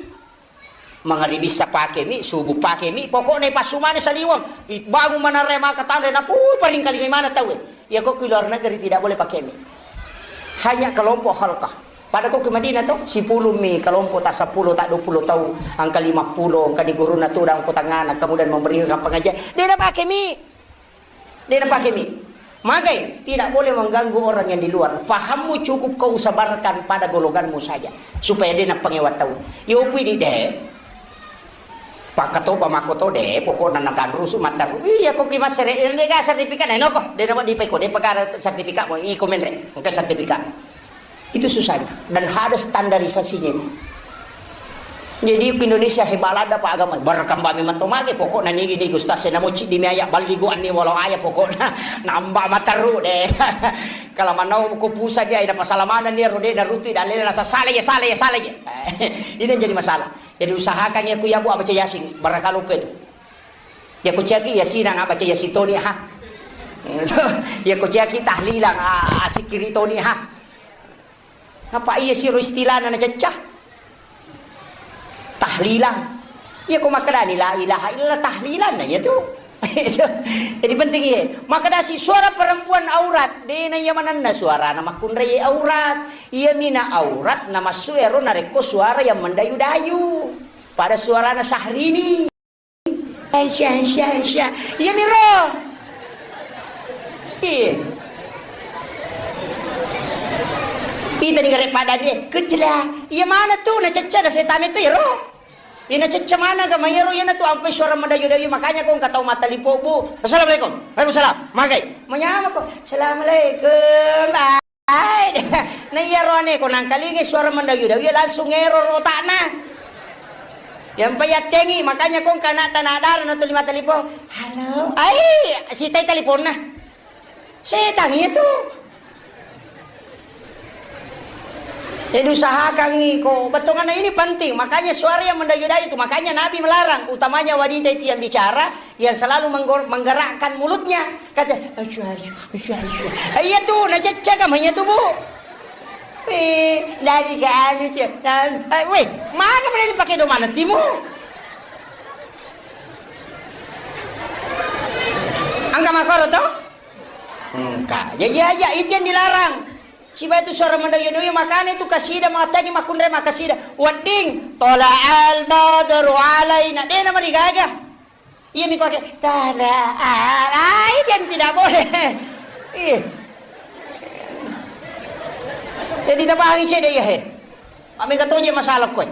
Mangaribissa pake mi, subuh pake mi, pokokna ipassu maneng saliweng, ibangun manarre maka tanre, napui paringkalingai maneng tauwe. Iya ko ki luar negeri tidak boleh pake mi. Hanya kelompok halkah. Pada ko ki Madinah to, sipulung mi kelompok, tak sepuluh, tak dua puluh tau, angka lima puluh, angka di guruna tu dan kota ngana, kemudian memberikan pengajian. Dia nak pake mi. De napake mi. Magai, tidak boleh mengganggu orang yang di luar. Pahammu cukup kau sabarkan pada golonganmu saja. Supaya de napangewa tau. Yo pui di de. Pakatoba makoto de, pokokna naganrusu mataru. Iya ko ki masere, de ga sertifikat, eh, noko. De nama di peko, de pekara sertifikat mo, iko menre. Engka sertifikat. Itu susahnya. Dan ada standarisasinya itu. Jadi, Indonesia hebat ada pak agama. Berkembang memang to mage, pokokna nigi, nigi ustaz, saya namo cik di mi ayat, baligo anni walau ayat, pokokna nambah materu de. Kalau manau ko pusa dia, ada masalah mana nih, rode dan ruti dan lain-lain, salah ya, salah ya, salah ya. Ini yang jadi masalah. Jadi, usahakan ya, ku ya, Bu, baca Yasin, barakalupe itu. Ya ko ciaki Yasinang, baca Yasin toni, ha. Ya ko ciaki tahlilang, a-, asikiri toni, ha. Apa iya siro istilahna nacecca? Tahlilang. Iya ko makkedani la ilaha illallah, tahlilang na iya tu. Jadi penting iya. Makkedasi suara perempuan aurat, de na iya manenna suarana makkunrai aurat. Iya mina aurat na massu ero narekko suara yang mendayu-dayu. Pada suarana Syahrini. Sya, sya, sya. Iya miro. Iya. Ita di gare pada de, kecela. Iya mana tu na cecca da setame tu iro. Iya na cecca mana ga mayaro iya na tu ampe suara mendayu-dayu, makanya ko engka tau mata lipo, Bu. Assalamualaikum. Waalaikumsalam. Magai. Manyama ko. Assalamualaikum. Ai, na iya roane ko nangkalingai suara mendayu-dayu, langsung ero rotakna. Yang payattengi, makanya ko engka anak tanah darah nonton lima telepon. Halo, ai, sitai teleponna. Setang itu. Jadi usahakan ko, betulnya ini penting. Makanya suara yang mendayu-dayu itu, makanya Nabi melarang, utamanya wanita itu yang bicara, yang selalu menggor-, menggerakkan mulutnya. Kata, "Asyhadu, asyhadu." Eh, iya tu, na cecca ka, iya tu, Bu. Eh, dari ke anu, Cek. Dan, eh, weh, mana boleh dipakai do mana timu? Angka makoro to? Engka. Jadi aja itu yang dilarang. Siba itu suara mendoyo-doyo, makanya itu kasida, matagi makunre makasida. Wedding, tola al badru alaina. Dena marigaga. Iya mi kuake, "Tara, ah, ah, itu yang tidak boleh." Iya. Jadi tapahangi cedde iya he. Amega toje masalah koe.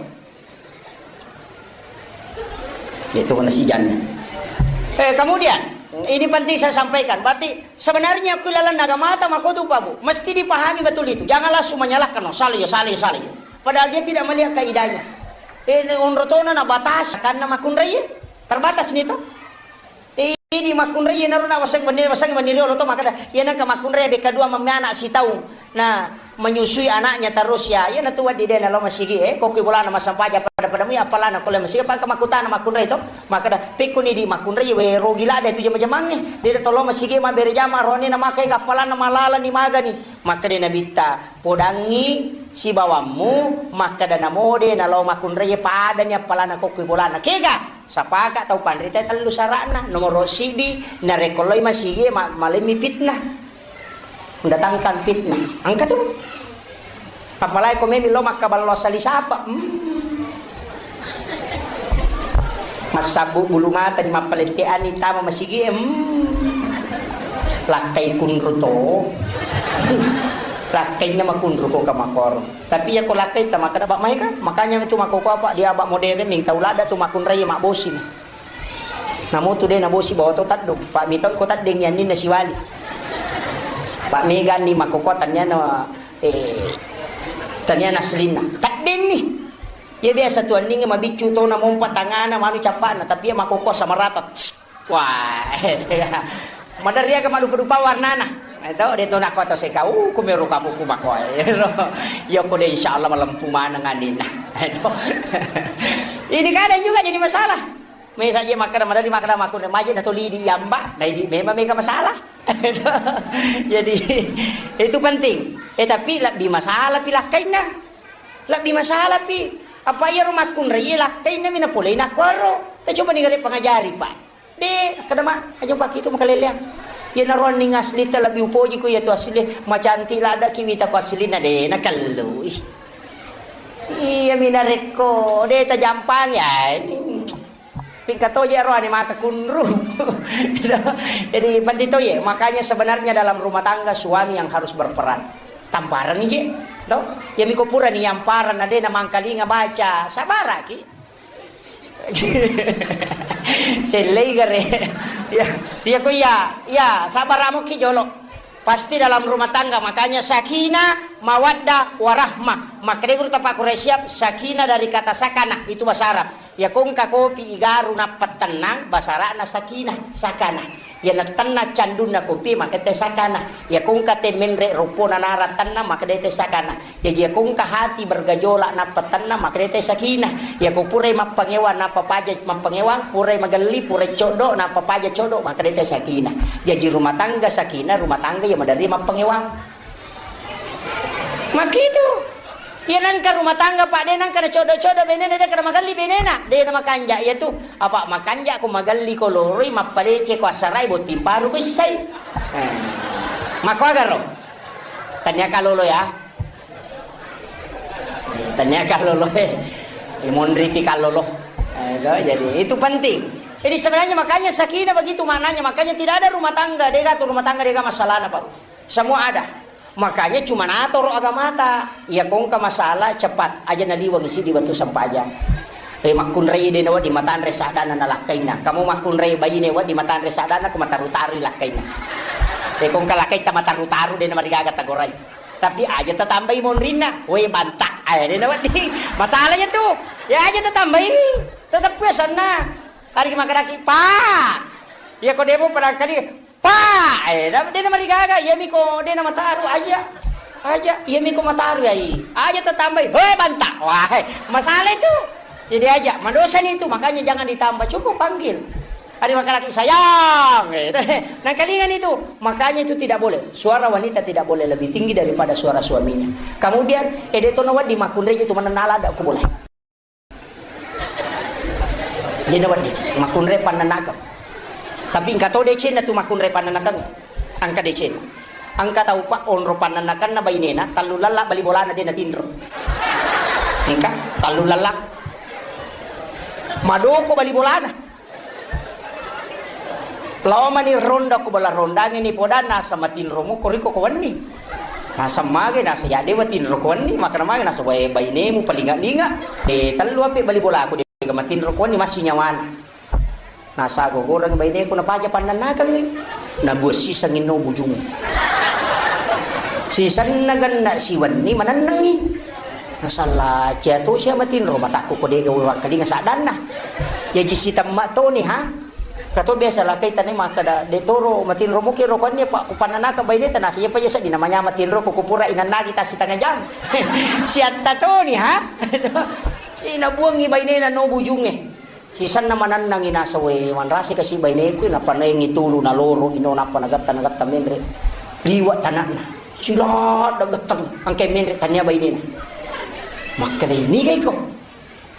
Itu kena sijanna. Eh, kemudian, Ini penting saya sampaikan. Berarti sebenarnya ku lalang agamata makotu, Pak, Bu. Mesti dipahami betul itu. Jangan langsung menyalahkan, "Oh, salah ya, salah ya, salah ya." Padahal dia tidak melihat kaidahnya. Eh, ini onrotona na batas, karena makunrai. Terbatas nih, toh. Eh, ini makunrai, naro na waseng benih, waseng benih riolo, toh, makada, iya nangka makunrai, beka dua mami anak sitaung. Nah, menyusui anaknya terus ya. Iya natu wedding de nalo masigi, eh. Kokki bolana massempajang pada-pada mu, iya appalana ko le masigi, apa makkutana makkunrai to? Makkeda, "Pekkoni di makkunrai, we rogi ladde tu jama-jamangnge. De tolo masigi mabbere jama, roni na makai appalana malalani magani." Makkeda Nabitta, "Podangngi sibawammu, makkeda namo de nalo makkunrai padani appalana kokki bolana." Kega? Sapaka tau panrita tellu sara'na. Nomoro siddi, narekko loi masigi ma-, malemmi fitnah. Mendatangkan fitnah. Engka tu. Apalagi ko memi lo makkaballo asali sapa. Hmm. Massabbu bulu mata di mappaletteani tama masigi. Hmm. Lakkai kunru to. Lakkainna makunru ko kamakoro. Tapi ya ko lakkai tama kada bak maika. Makanya itu makoko apa dia abak modern ning tau lada tu makunrai mabbosi ni. Namo tu de nabosi bawa to taddong. Pak Mito ko taddeng yanninna siwali. Pak Mega ni makkoko taniana, eh, taniana aslinna. Taddeng ni. Ya biasa tu anninge mabiccu to na mompa tangana manu cappana, tapi ya makkoko sama rata. Wah, madariaga madupa-dupa warnana. Itu de to nakko to seka, uh, kumero kapuku makoe. Ya ko de insyaallah malempu maneng anninna. Itu. Ini kadang juga jadi masalah. Mesa je makkeda, madari makkeda makkunrai maje na toli di yamba, na idi memang mega masalah. Jadi itu penting. Eh, tapi lebbi masalah pi lakkainna. Lebbi masalah pi. Apa iyaro makkunrai lakkainna mi napolei nakkuaro. Ta coba ni gare pangajari, Pak. De, kada ma, aja Pak itu makaleleang. Iya naroanning asli ta lebbi upoji ku iya tu asli, macantik ladaki wita ku aslina de, nakellui. Iya mi narekko de tajampangi, ya. Pingka toje roane maka kunru. Jadi penting to ye. Makanya sebenarnya dalam rumah tangga suami yang harus berperan. Tamparang je, to? Ya miko pura ni yamparang na de na mangkalinga baca. Sabaraki. Sellei gare. Ya, iya ko iya, iya, sabar amoki jolo. Pasti dalam rumah tangga, makanya sakinah, mawaddah, warahmah. Makkeda guru tapa Quraisyah, sakinah dari kata sakana, itu bahasa Arab. Ya ko engka kopi igaru nappa tennang, bahasa Arabna sakinah, sakana. Ya na tenna candunna kopi, maka te sakana. Ya ko engka te menre roppona nara tennang, maka de te sakana. Jaji, ya ko engka hati bergejolak nappa tenna, maka de te sakinah. Ya ko purai mappangewang nappa paja mappangewang, purai magelli, purai coddo nappa paja coddo, maka de te sakinah. Jaji, rumah tangga sakinah, rumah tangga ya maderri mappangewang. Makitu. Iya nangka rumah tangga, Pak, de nangka na coddo-coddo benena, de kada magelli benena, de na makanja iya tu. Apa makanja ko magelli ko loroi, mappalece ko assarai, botting paru ko issai. Eh. Makko agaro. Tania kalolo ya. Tania kalolo, eh. Monri pi kalolo. Eh, itu, jadi itu penting. Jadi sebenarnya makanya sakinah begitu maknanya. Makanya tidak ada rumah tangga, de ga tu rumah tangga, de ga masalahna, Pak. Semua ada. Makanya cuma natoro agamata. Iya ko engka masalah cepat aja naliweng siddi wettu sempajang. Eh, makkunrai de nawedding matanre sadana na lakkainna. Kamu makkunrai baine wedding matanre sadana, ko mataru-taru lakkainna. Eh, ko engka lakkaita mataru-taru de namarigaga tagorai. Tapi aja tatambai monrinna, we banta. Eh, de nawedding. Masalah ya tu. Ya aja tatambai. Tetep ya senna. Hari makanaki, Pak. Ya ko demo barangkali Pak, eh, da-, de namarigaga, iya miko de namataru aja. Aja, iya miko mataru ai. Aja tatambai, "Hoi, banta." Wah, eh, masalah itu. Jadi aja, madosani itu, makanya jangan ditambah, cukup panggil. Ada makanaki, "Sayang." Eh, nangkalingan itu. Makanya itu tidak boleh. Suara wanita tidak boleh lebih tinggi daripada suara suaminya. Kemudian, eh, de tono wedding makkunrai itu manennala ada ko boleh. De nawedding makkunrai pannennakeng. Tapi engka to decenna tu makkunrai pannennakeng. Engka decenna. Engka tau, Pak, onro pannennakenna bainena, tallu lella bali bolana de natinro. Engka tallu lella. Madoko bali bolana. Lao mani ronda ko bala rondangi ni podanna, asa matinro muko riko ko wenni. Nasa mage, nasa ya dewa tinro ko wenni, makana mage nasa wae bainemu palinga-linga. Eh, tellu ape bali bolaku de ga matinro ko wenni, masih nyawana. Nasago goreng baineku napaja pannannakengngi. Nabuang sisengngi no bujung. Sisenna genna siwenni manennengngi. Nasalla cia to sia matinro matakku ko dega wakkadinga saddanna. Yaji sitemma toni ha. Kato biasa lakai tane makkada de toro matinro muki ro konni pa kupannanakeng baineta nasa iya paja seddi namanya matinro ko kupura inannagi tasi tengah jam. Siatta toni ha. Ina buangngi bainena no bujungnge. Sisenna manennangngi naseng, "We, manrasi kasi baineku, napanaengngi tulu naloro ino nappa nagatta-nagatta menre liwa tanakna. Siladda getteng angke menre tania bainena." Makkeda, "Niga iko?"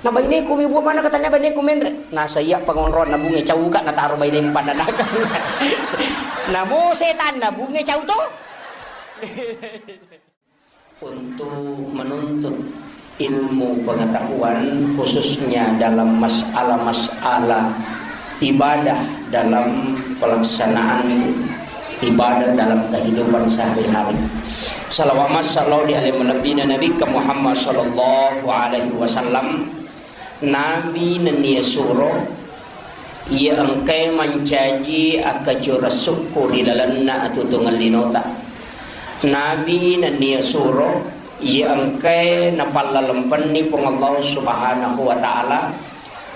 "Na baineku mi bua mana katania baineku menre." Nasa iya pangonroan na bunge cauka nataro bainemu pandanakang. Namo setan na bunge cau to. Untuk menuntut ilmu pengetahuan, khususnya dalam masalah-masalah ibadah dalam pelaksanaan ibadah dalam kehidupan sehari-hari. Salawat masallu di alim lebbina Nabi ke Muhammad sallallahu alaihi wasallam. Nabi nennia suro, iya engkae mancaji akkacurang sukku ri lalenna atutungeng linota. Nabi nennia suro, iya engkae napallalempenni Puang Allah Subhanahu wa Ta'ala.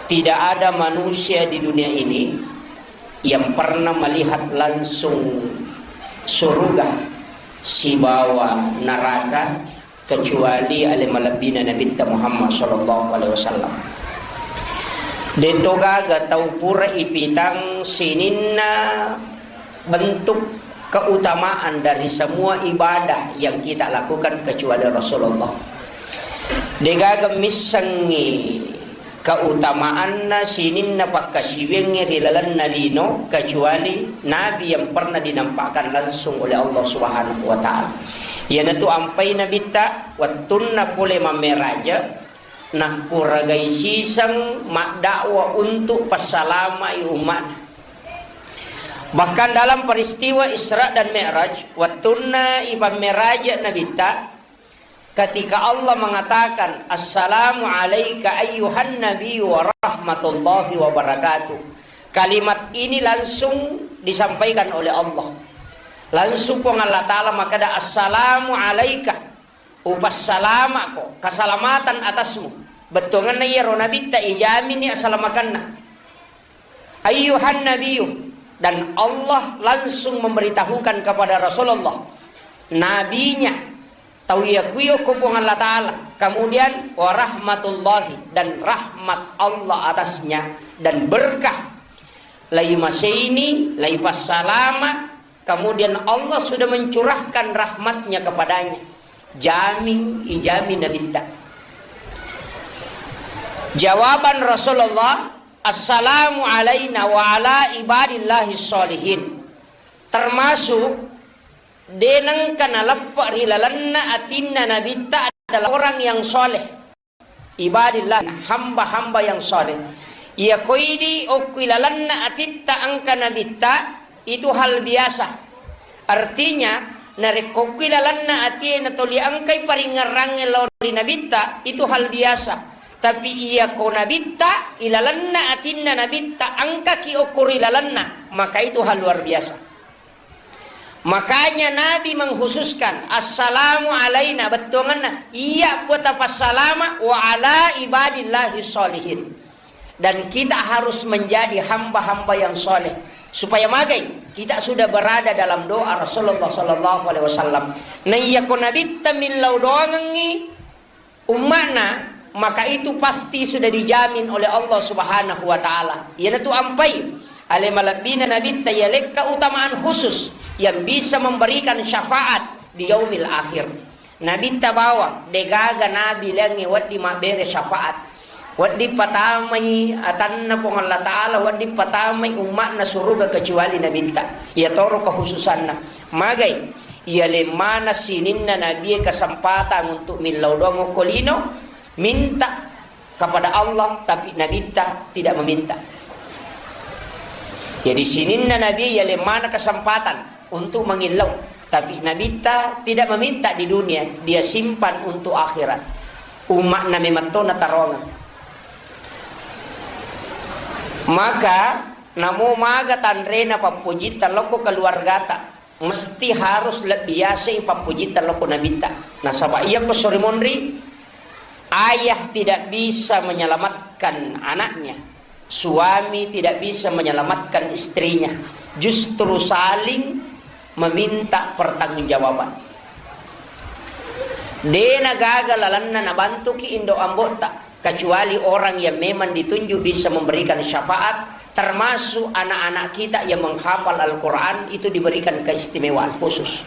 Tidak ada manusia di dunia ini yang pernah melihat langsung surga sibawa neraka kecuali ale malebbina Nabitta Muhammad sallallahu alaihi wasallam. De'to gaga tau pura ipitang sininna bentuk keutamaan dari semua ibadah yang kita lakukan kecuali Rasulullah. De'gaga missengngi keutamaanna sininna pakkasiwiangnge ri lalenna lino, kecuali Nabi yang pernah dinampakkan langsung oleh Allah Subhanahu wa Ta'ala. Iyanatu ampai Nabitta, wettunna pole mammeraja, nakkuragai siseng maddakwa untuk passalamai umma'na. Bahkan dalam peristiwa Isra dan Mi'raj, wettunna ipammeraja Nabitta, ketika Allah mengatakan, "Assalamu alaika ayyuhan nabiyyu wa rahmatullahi wa barakatuh." Kalimat ini langsung disampaikan oleh Allah. Langsung Puang Allah Ta'ala makkeda, "Assalamu alaika." Upassalama'ko, keselamatan atasmu. Bettuangenna iyaro Nabitta ijaminni asalamakenna. Ayyuhan nabiyyu, dan Allah langsung memberitahukan kepada Rasulullah, nabinya, tau iya kuyo ko Puang Allah Ta'ala, kemudian wa rahmatullahi, dan rahmat Allah atasnya, dan berkah, lai maseini, lai passalama, kemudian Allah sudah mencurahkan rahmatnya kepadanya. Jamin, ijamin Nabitta. Jawaban Rasulullah, "Assalamu alaina wa ala ibadillahi sholihin." Termasuk denengka naleppe ri lalenna atinna Nabitta adalah orang yang soleh. Ibadillah, hamba-hamba yang saleh. Iya koidi okko ilalenna atitta engka nabitta, itu hal biasa. Artinya, narekko okko ilalenna atie natoli engkai paringngerangnge lao ri nabitta, itu hal biasa. Tapi iya ko nabitta, ilalenna atinna nabitta engkaki okko ri lalenna, maka itu hal luar biasa. Makanya Nabi mengkhususkan, "Assalamu alaina," bettuangenna, iya puata passalama, "wa ala ibadillahi sholihin." Dan kita harus menjadi hamba-hamba yang soleh. Supaya magai, kita sudah berada dalam doa Rasulullah sallallahu alaihi wasallam. Naiyako nabitta millau doangengngi, umma'na, maka itu pasti sudah dijamin oleh Allah Subhanahu wa Ta'ala. Iyanatu ampai ale malebbina nabitta yalekka utamaan khusus yang bisa memberikan syafaat di yaumil akhir. Nabitta bawang, degaga nabi lengnge wedding mabbere syafaat. Wedding patamai atanna Puang Allah Ta'ala, wedding patamai umma'na suruga kecuali nabitta. Iyatoro kekhususanna. Magai, iyaleng maneng sininna nabie kesempatan untuk millau doang okko lino, minta kepada Allah, tapi nabitta tidak meminta. Jadi sininna nabie iyaleng maneng kesempatan untuk mangillau, tapi nabitta tidak meminta di dunia, dia simpan untuk akhirat. Umma'na memetto nataroangeng. Maka Namo maga tanrena pappojitta lokko keluargata, mesti harus lebbi yaseng pappojitta lokko nabitta. Nasaba iyako sori monri, ayah tidak bisa menyelamatkan anaknya, suami tidak bisa menyelamatkan istrinya, justru saling meminta pertanggungjawaban. Dena gaga lalenna nabantuki indo ambotta, kecuali orang yang memang ditunjuk bisa memberikan syafaat, termasuk anak-anak kita yang menghafal Al-Quran itu diberikan keistimewaan khusus.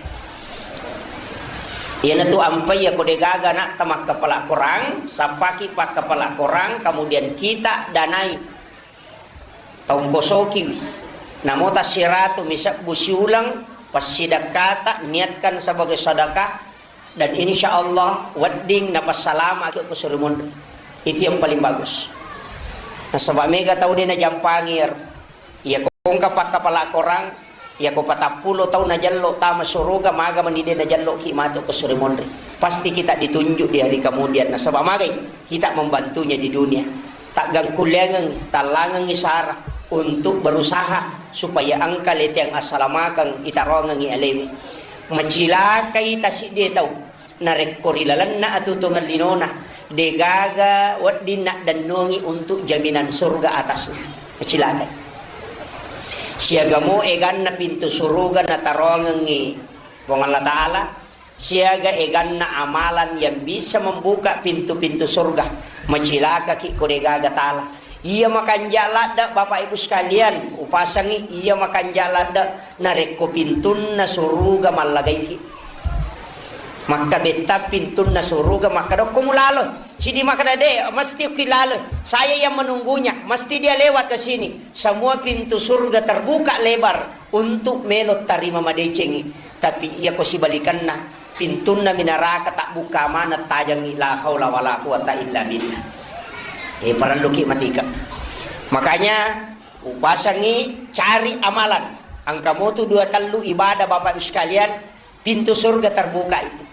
Iyanatu ampai yako degaga anakta makkapala Quran, sappaki pakkapala Quran, kemudian kita danai, taungkosokiwi. Namo tassiratu misebbu siuleng, passidekkata, niatkan sebagai sedekah, dan insya Allah wedding napassalamaki ko suri monri. Itu yang paling bagus. Nasaba mega tau de najampangi ero. Iya ko engka pakkapala Korang, iya ko patappulo tau najello tama suruga, maga mani de najelloki matu ko suri monri. Pasti kita ditunjuk di hari kemudian. Nasaba magai kita membantunya di dunia. Taggangkulleangengngi, tallangengngi sara untuk berusaha supaya engka lete yang assalamakeng itarongengngi alewe. Macilakai tasidde tau. Narekko ri lalenna atutungeng linona, degaga wedding naddennongi untuk jaminan surga atasnya. Macilakai. Siagamo eganna pintu suruga natarongengngi Puang Allah Ta'ala, siaga eganna amalan yang bisa membuka pintu-pintu surga. Macilakaki ko degaga tala. Iya makanja ladde, Bapak Ibu sekalian, upasangi iya makanja ladde narekko pintunna suruga mallagaiki. Makkabetta pintunna suruga, makkadokko mulalo. Sidi makkada, "De, mesti ki lalo. Saya yang menunggunya, mesti dia lewat ke sini." Semua pintu surga terbuka lebar untuk melo tarima madecengi. Tapi iya ko sibalikanna, pintunna minaraka tabbukka maneng tajengi, la haula wala quwata illa billah. Eh, parelluki matika. Makanya, upasangi cari amalan. Engka motu dua tellu ibadah, Bapak Ibu sekalian, pintu surga terbuka itu.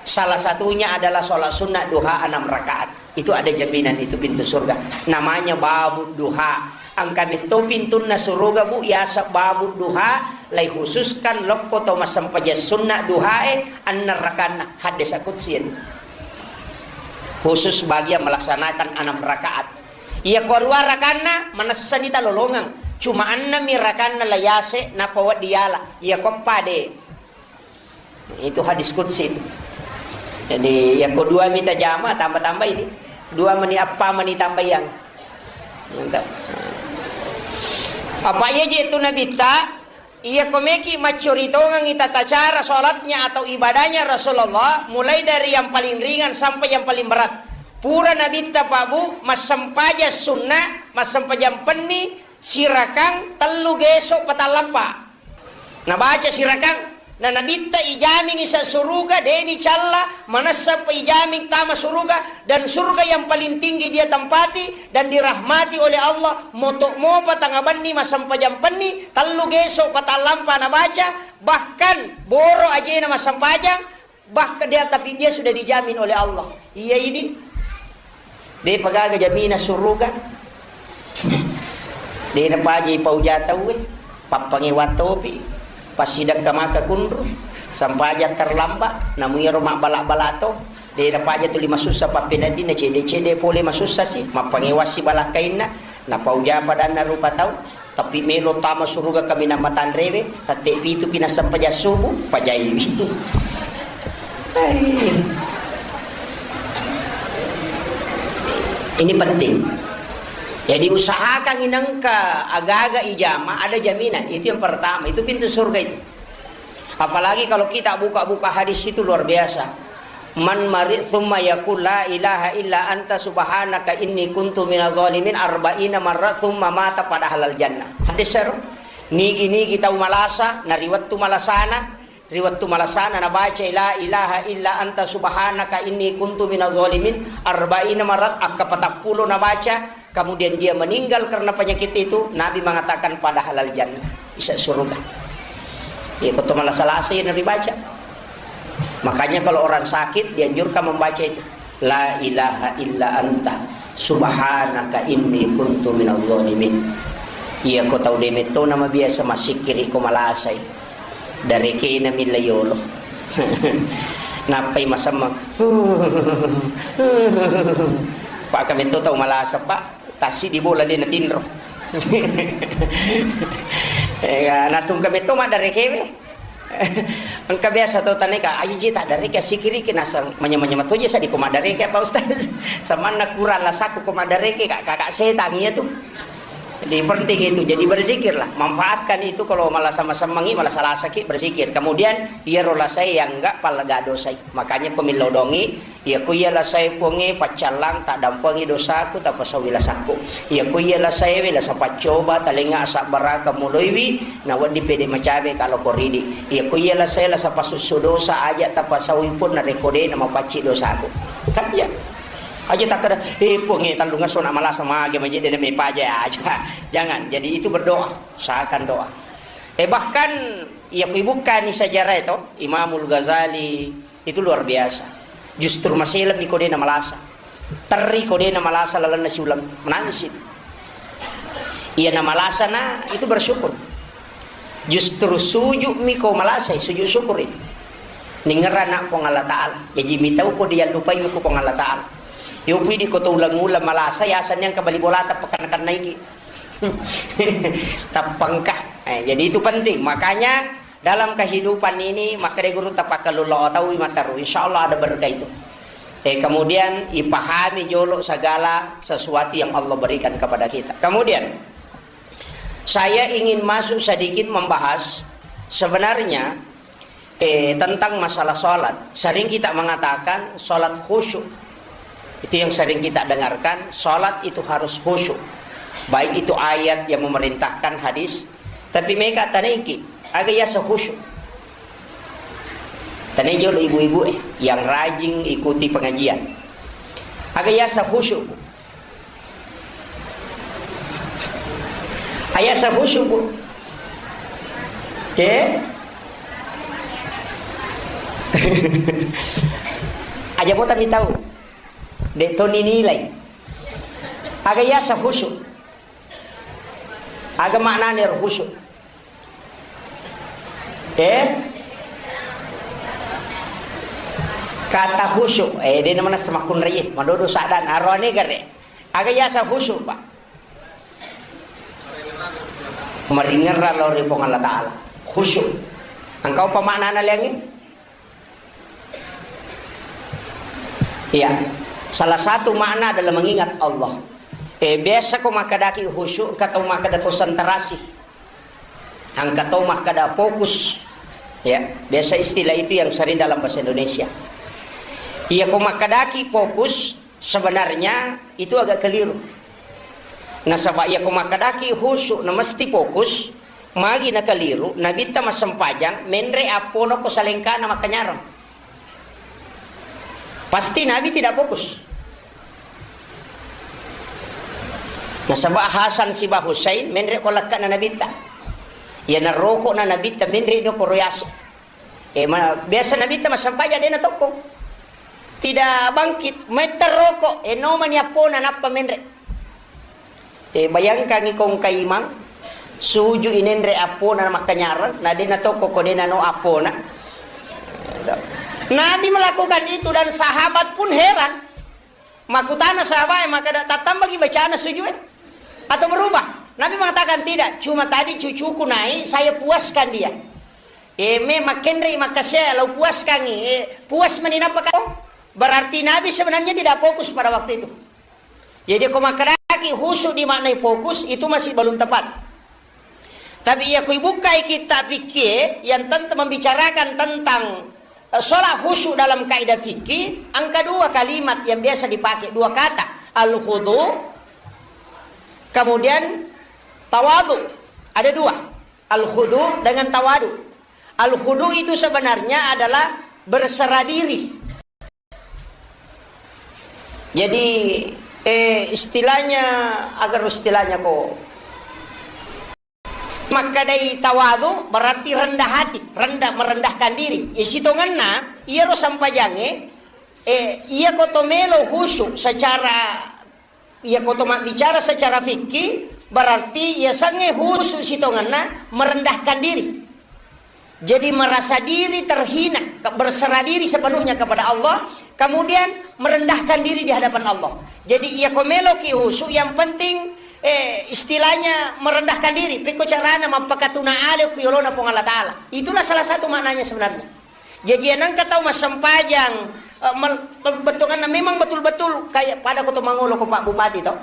Salah satunya adalah sholat sunnah duha enam rakaat. Itu ada jaminan itu pintu surga. Namanya babu duha. Engka metto pintunna suruga, Bu, yaseng babu duha, lai khususkan lokko to massempajang sunnah duhae, enna rakanna. Hadis qudsi itu. Khusus bagi yang melaksanakan enam rakaat. Iya ko dua rakanna, manessani talolongeng. Cuma enam mi rakanna la yase, nappa wedding yala. Iya ko pade. Itu hadis qudsi. Jadi, iya ko dua mita jama, tambah-tambah ini. Dua meni apa meni tambah yang. Mantap. Apa iya je tu Nabitta, iya ko meki maccuri tongengi tata cara sholatnya atau ibadahnya Rasulullah, mulai dari yang paling ringan sampai yang paling berat. Pura Nabitta Pak Bu, massempajang sunnah, massempajang penni, sirakang tellu geso patallampa. Nabaca sirakang, na Nabitta ijamingi sa suruga, deni calla, manessa pa ijamin tama suruga, dan surga yang paling tinggi dia tempati dan dirahmati oleh Allah, moto mopa tangabanni massempajang penni, tellu geso patallampa nabaca, bahkan boro ajena massempajang, Bahkan dia, tapi dia sudah dijamin oleh Allah. Iya ini. De pagaga jamina suruga. De napaja ipauja tauwe. Pappangewa topi. Passidekka maka kunru. Sampaja terlambat. Namuiro mabbala-bala to. De napaja tuli masussa pappeneddinna cede-cede pole masussa si. Mappangewa si balakkainna. Napauja padanna rupa tau. Tapi melo tama suruga kaminang matanrewe, tette pitu pi nassempajang subuh, pajaiwi. Hai. Ini penting. Jadi usahakan inengka agaga ijama ada jaminan. Itu yang pertama, itu pintu surga itu. Apalagi kalau kita buka-buka hadis itu luar biasa. Man mari tsumma yaqul la ilaha illa anta subhanaka inni kuntu minadh dhalimin arba'ina marra tsumma mata pada halal jannah. Hadis seru. Nigi-nigi tau malasa, na ri wettu malasana, ri wettu malasana nabaca la ilaha illa anta subhanaka inni kuntu minadh dhalimin arba'ina marra, akka patappulo nabaca, kemudian dia meninggal karena penyakit itu, Nabi mengatakan pada halal jannah, bisa surga. Ya, betul malah salah saya Nabi baca. Makanya kalau orang sakit dianjurkan membaca itu. La ilaha illa anta subhanaka inni kuntu minadh dhalimin. Iya ko tau de metto na mabiasa massikkiri ko malasai. Darekena milla yolo. Nappai masemmeng. Pak, ka metto tau malasa, Pak. Tassi di bola de natinro. Eh, natungka metto maddarekewe. Engka biasa to taneka, aji ji tak dareke, sikiriki nasang manya-manya matoje sadi ko maddareke, Pak Ustaz. Samanna kurang lasaku ko maddareke, Kak, kakak setan iya tu. Jadi penting itu. Jadi berzikirlah, manfaatkan itu kalau malah sama-sama ngi, malah salah sakit berzikir. Kemudian iyaro lasai yang enggak pala gak dosai. Makanya ko millau dongi, iya ko iya lasai Puangnge, paccallang, tak dampengi dosaku, tak pasawi lasaku. Iya ko iya lasai we, lasa paccoba, talenga sabbaraka muloiwi, na wedding pede macabe kalau ko ridi. Iya ko iya lasai, lasa pasusso dosa, aja tak pasawi pun narekko de na mapacci dosaku. Kan iya. Aja takkeda, "Eh, Puang, eh, tellung esso na malasa mage, maje de na mepaja aja." Jangan. Jadi itu berdoa, usahakan doa. Eh, bahkan, iya, kui bukkani sejarah itu, Imamul Ghazali itu luar biasa. Justru maselemmi ko de na malasa. Terri ko de na malasa lalenna siuleng. Menangis itu. Iya na malasa na, itu bersyukur. Justru sujud mi ko malasai, sujud syukur itu. Ningerana Puang Allah Ta'ala. Jaji mitau ko diallupai ko Puang Allah Ta'ala. Yo pidi ko to ulang-ulang malasa, ya asal yang kembali bolata pekan-kan naiki. Tappangka. Eh, jadi itu penting. Makanya dalam kehidupan ini, maka de guru tapakkalullo taui mataru. Insya Allah ada berkah itu. Eh, kemudian ipahami jolo segala sesuatu yang Allah berikan kepada kita. Kemudian, saya ingin masuk sedikit membahas sebenarnya, eh, tentang masalah sholat. Sering kita mengatakan sholat khusyuk. Itu yang sering kita dengarkan, sholat itu harus khusyuk. Baik itu ayat yang memerintahkan, hadis. Tapi meka tanengki, aga yasa khusyuk. Tane jolo ibu-ibu, eh, yang rajin ikuti pengajian. Aga yasa khusyuk. Ayasa khusyuk, Bu. Oke? Aja bota mi tahu. De to ninilai. Aga yasa khusyuk. Aga maknane ro khusyuk. Eh? Kata khusyuk, eh, de namana semakkunrai, eh, madodo sadana, aroane gare. Aga yasa khusyuk, Pak? Maringerra lao ri Puang Allah Ta'ala. Khusyuk. Engkau apa maknana liangi? Iya. Salah satu makna adalah mengingat Allah. Eh, biasa ko makkadaki khusyuk, engka tau makkada konsentrasi. Engka tau makkada fokus. Ya, biasa istilah itu yang sering dalam bahasa Indonesia. Iya, ko makkadaki fokus, sebenarnya itu agak keliru. Nasaba iya ko makkadaki khusyuk na mesti fokus, magi na keliru, Nabitta massempajang, menre appona ko salengkana makkanyarang. Pasti Nabi tidak fokus. Nasaba Hasan siba Husain menre ko lekkana Nabitta. Iya naroko na Nabitta menre do ko royase. Eh, ma-, biasa Nabitta massempajang de na tokko. Tidak bangkit, metta roko, eh, nomani appona nappa menre. Eh, bayangkangi ko engka imang, suju inenre appona makkanyarang, na de na tokko ko de na no appona. Nabi melakukan itu dan sahabat pun heran. Makutana sahabat, eh, maka da-, tattambaki bacana sujud, eh? Atau berubah? Nabi mengatakan, "Tidak, cuma tadi cucuku naik, saya puaskan dia." Eh, me makkenre makasya, lau puaskangi, eh, puas meninapa kau? Berarti Nabi sebenarnya tidak fokus pada waktu itu. Jadi, ko makkadaki khusyuk dimaknai fokus, itu masih belum tepat. Tapi iya, kui bukai kitab fikih yang tentang membicarakan tentang, eh, sholat khusyuk dalam kaidah fikih, angka dua kalimat yang biasa dipakai, dua kata, al-khudu, kemudian tawadu. Ada dua, al-khudu dengan tawadu. Al-khudu itu sebenarnya adalah berserah diri. Jadi, eh, istilahnya, agar istilahnya ko makkadai tawadu berarti rendah hati, rendah, merendahkan diri. Isitongenna, iyaro sampajange, eh, iya ko to melo khusyuk secara, iya ko to mabbicara secara fikih, Berarti yasengnge khusyuk sitongenna merendahkan diri. Jadi merasa diri terhina, ke-, berserah diri sepenuhnya kepada Allah, kemudian merendahkan diri di hadapan Allah. Jadi iya ko meloki khusyuk, yang penting, eh, istilahnya merendahkan diri. Pekko carana mappakatuna ale ku yolona Puang Allah Ta'ala. Itulah salah satu maknanya sebenarnya. Jaji, nengka tau massempajang, eh, mel-, bettuanna memang betul-betul kayak pada ko to mangolo ko Pak Bupati to.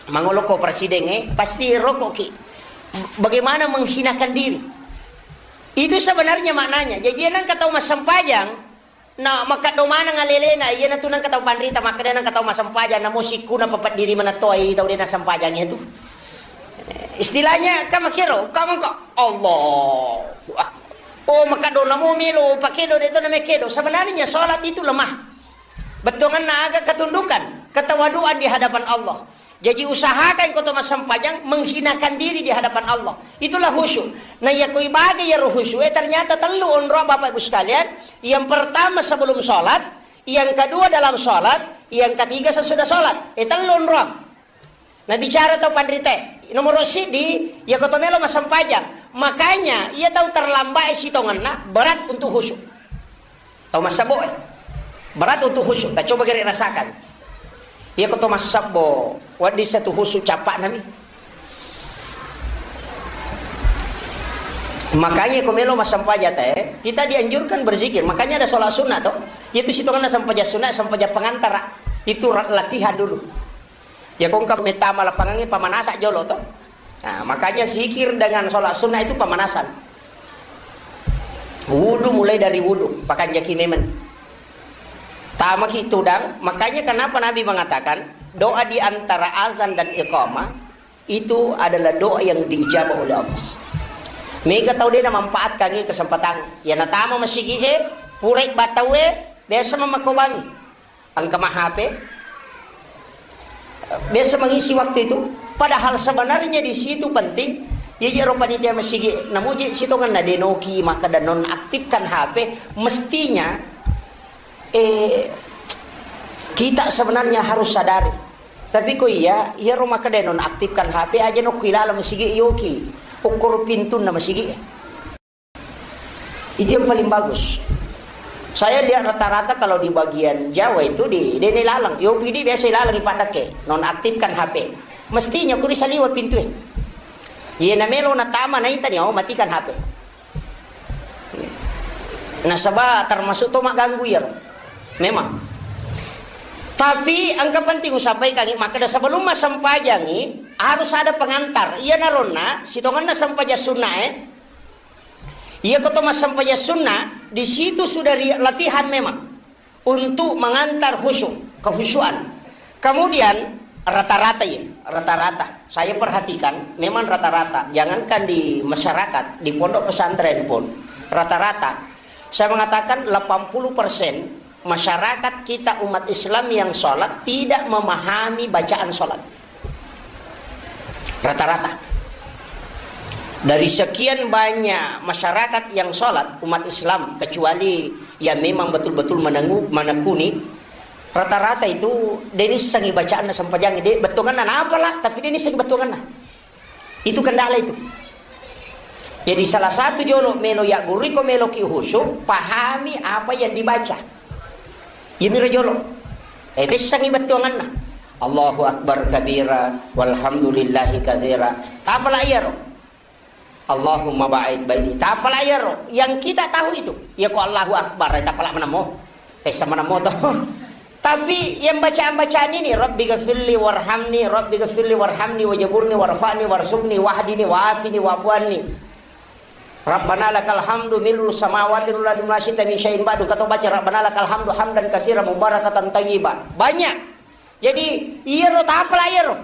Mangolo ko presiden, eh, pasti rokoki. Bagaimana menghinakan diri. Itu sebenarnya maknanya. Jaji, nengka tau massempajang, na makaddo maneng alelena, iya natu nengka tau panrita, makkeda nengka tau massempajang, namo sikkuna papeddiri manattoai tau de nassempajang itu. Istilahnya, kan makkero, kan engka, Allahu Akbar. Oh, makaddo namo melo pakedo, de to namekkedo. Sebenarnya salat itu lemah. Bettuanna aga? Ketundukan, ketawaduan di hadapan Allah. Jaji usahakan ko to massempajang menghinakan diri di hadapan Allah. Itulah khusyuk. Nah, iya ko ibaga iyaro khusyuk, eh, ternyata tellu onrong, Bapak Ibu sekalian. Yang pertama sebelum salat, yang kedua dalam salat, yang ketiga sesudah salat. Eh, tellu onrong. Nah, bicara tau panrite, nomor siddi, iya ko to melo massempajang. Makanya, iya tau terlambat sitongenna berat untuk khusyuk. Tau massebbo, eh. Berat untuk khusyuk. Ta coba gere rasakan. Iya ko to massebbo, wedding satu khusyuk cappa nami. Makanya ko melo massempajang te, kita dianjurkan berzikir. Makanya ada sholat sunnah to. Itu sitongenna sempajang sunnah, sempajang pengantara. Itu ra-, latihan dulu. Ya, ko engka mettama lapangangnge, pamanasa jolo to. Nah, makanya zikir dengan sholat sunnah itu pemanasan. Wudu, mulai dari wudu, pakanjaki memang. Tamaki tudang, makanya kenapa Nabi mengatakan doa di antara azan dan iqamah itu adalah doa yang diijabah oleh Allah. Mega tau de namanfaatkan kesempatan. Ya, natama masigi e, purai batau e, biasa mamakobangi. Engka ma H P. Biasa mengisi waktu itu. Padahal sebenarnya di situ penting. Iya, iya, ro panitia masigi, namuji sitongenna denoki, maka dan nonaktifkan H P. Mestinya, eh, kita sebenarnya harus sadari. Tapi ko iya, iya ro maka dan nonaktifkan H P aja, nokki laleng masigi yoki. Ukur pintunna masigi. Itu yang paling bagus. Saya lihat rata-rata kalau di bagian Jawa itu di, de ni laleng. Yo pidi biasa laleng ipaddake, nonaktifkan H P. Mestinya kuri saliwa pintu e. Iya namelo natama naitani, oh, matikan H P. Nasaba termasuk to magganggu ya. Memang. Tapi engka penting usampaikan, maka sebelum massempajangi harus ada pengantar. Iya naronna, sitongenna sempajang sunnah e. Iya, ko to massempajang sunnah, di situ sudah ri-, latihan memang untuk mengantar khusyuk, kehusyuan. Kemudian rata-rata ya, rata-rata. Saya perhatikan memang rata-rata. Jangankan di masyarakat, di pondok pesantren pun rata-rata. Saya mengatakan delapan puluh persen masyarakat kita umat Islam yang sholat tidak memahami bacaan sholat. Rata-rata. Dari sekian banyak masyarakat yang sholat, umat Islam, kecuali yang memang betul-betul menengu-, menekuni, rata-rata itu de nissengi bacaanna sempajang, de bettuanganna napala, tapi de nissengi bettuanganna. Itu kendala itu. Jadi salah satu jolo melo ya guru ko meloki khusyuk, pahami apa yang dibaca. Iya miro jolo. Eh, tissengi bettuanganna. Allahu Akbar kabira, walhamdulillahi katsira. Tapala iyaro. Allahumma ba'id baini. Tapala iyaro. Yang kita tahu itu. Ya ko Allahu Akbar, eh, tapala menamo. Eh, sama namo to. Tapi yang bacaan-bacaan ini, Rabbi ghafirli warhamni, Rabbi ghafirli warhamni, wajaburni, warfa'ni, warzuqni, wahdini, wa'afini, wa'fu anni. Rabbana lakal hamdu mil'us samawati wal ardi wa ma syi'ta min syai'in ba'du. Kata baca Rabbana lakal hamdu hamdan katsiran mubarakatan thayyiba. Banyak. Jadi, iyaro tapala iyaro.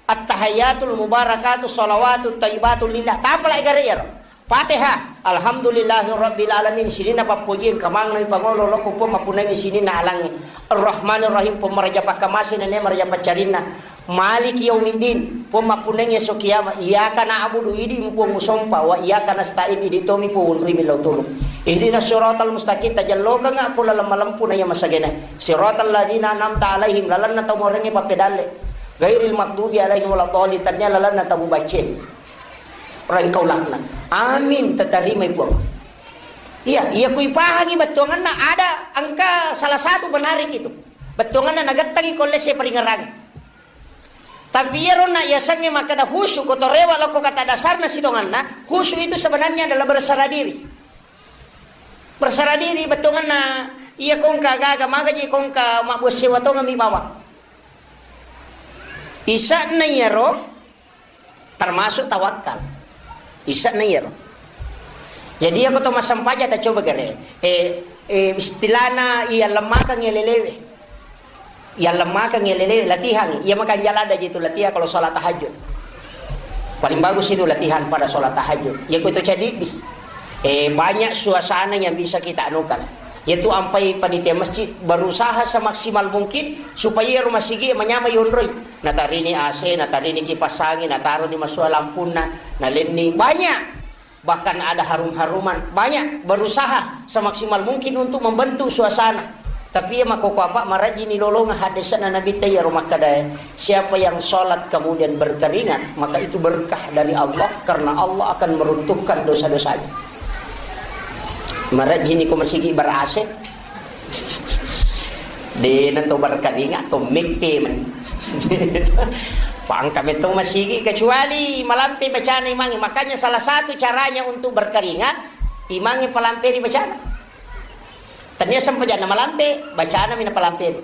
Attahiyatul mubarakatu shalawatut thayyibatu lillah. Tapala igare iyaro. Fatihah. Alhamdulillahi rabbil alamin. Sininna pappoji engka maneng pangolo lokko Puang mappunangi sininna alangnge. Arrahmanir Rahim. Puang maraja pakkamase nene maraja paccarinna. Maliki yaumiddin, Puang mappunnai esso kiamat. Iyyaka na'budu, idi Puang musompa, wa iyyaka nasta'in, idi tomi Puang unrui millau tulung. Ihdinas siratal mustaqim, tajallokengnga pole laleng malempu na iya masagena. Siratal ladzina an'amta alaihim, lalenna tau maorengnge pappedalle. Ghairil maghdubi alaihim waladdallin, tennia lalenna tabu bacceng. Rengkau laknat. Amin, tatarimai Puang. Iya, iya kui pahangi bettuanganna ada engka salah satu menarik itu. Bettuanganna nagettangi ko lesse paringerang. Tapi iyaro na yasengnge makkeda khusyuk ko torewa lokko kata dasarna sitonganna, khusyuk itu sebenarnya adalah berserah diri. Berserah diri bettuanganna iya kongka gaga magaji kongka mabbuang sewa tongeng mi bawang. Ise'na iyaro termasuk tawakkal. Ise'na iyaro. Jadi, iya ko to massempajang ta coba gare. Eh, eh, istilahna iya lemmakeng iya lelewe. Iya lemmakeng iya lelewe, latihan. Iya makanjala ada jitu latihan kalau sholat tahajud. Paling bagus itu latihan pada sholat tahajud. Iya ko itu cedidi. Eh, banyak suasana yang bisa kita anukan. Yaitu ampai panitia masjid berusaha semaksimal mungkin supaya rumah sigi manyamai yonroi. Natarini A C, natarini kipas angin, nataroni masua lampunna, nalenni. Banyak. Bahkan ada harum-haruman. Banyak berusaha semaksimal mungkin untuk membentuk suasana. Tapi iya makkoko apa, marajini lolonga hadesana Nabi ta iyaro makkada, siapa yang sholat kemudian berkeringat, maka itu berkah dari Allah, karena Allah akan meruntuhkan dosa-dosanya. Marajini ko masigi ber A C. Dena to berkeringat, to mette mani. Pangka metto masigi, kecuali malampe bacana imangi. Makanya salah satu caranya untuk berkeringat, imangi palamperi bacana. Tennia sempajanna malampe, bacana mina palamperi.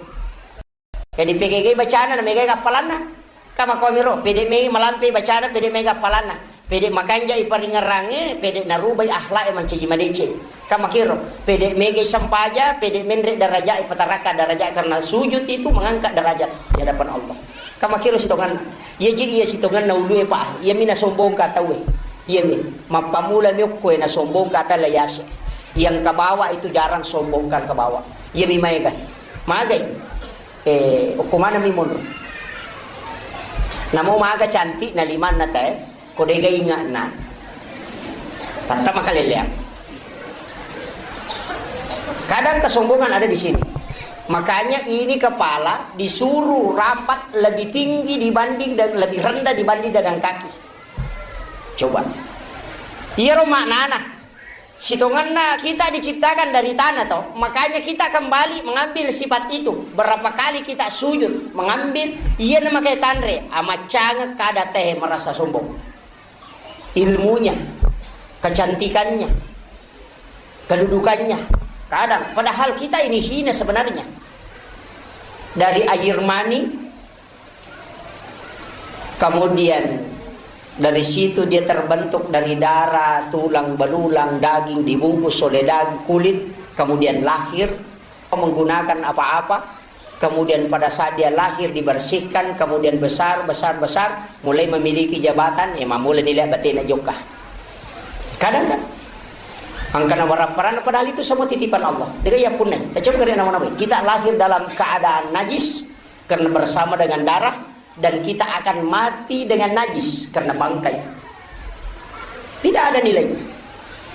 Jadi P G G bacana na megai appalanna. Kama komiro, pede mei malampe bacana, pede mega appalanna. Pede makanjai paringerrangnge, pede narubai akhlak e mancaji madeceng. Kama kiro, pede mega sempaja, pede menre daraja e, pataraka daraja, karena sujud itu mengangkat derajat di hadapan Allah. Kama kiro sitonganna. Iya ji iya sitonganna ulue pa, iya mina sombong ka tauwe. Iya mi, mappamula mi okko e na sombong ka tala yase. Yang ke bawah itu jarang sombong ka ke bawah. Iya mi maega. Magai. Eh, okko maneng mi monro. Namo maga cantik na limanna tae, ko dega ingatna. Tatta makaleleang. Kadang kesombongan ada di sini. Makanya ini kepala disuruh rapat lebih tinggi dibanding dan lebih rendah dibanding dengan kaki. Coba. Iyaro maknana. Sitongenna kita diciptakan dari tanah, toh. Makanya kita kembali mengambil sifat itu. Berapa kali kita sujud, mengambil, iya namakai tanre, amaccangeng kada teh merasa sombong. Ilmunya, kecantikannya, kedudukannya. Kadang, padahal kita ini hina sebenarnya. Dari air mani, kemudian dari situ dia terbentuk dari darah, tulang belulang, daging dibungkus oleh daging, kulit, kemudian lahir menggunakan apa-apa, kemudian pada saat dia lahir dibersihkan, kemudian besar, besar, besar, mulai memiliki jabatan, ya mamula nilai batena jokka. Kadang kan, angkana warapparana, padahal itu semua titipan Allah. Dengan ya punai, coba kena nama-nama. Kita lahir dalam keadaan najis, karena bersama dengan darah, dan kita akan mati dengan najis karena bangkai. Tidak ada nilainya.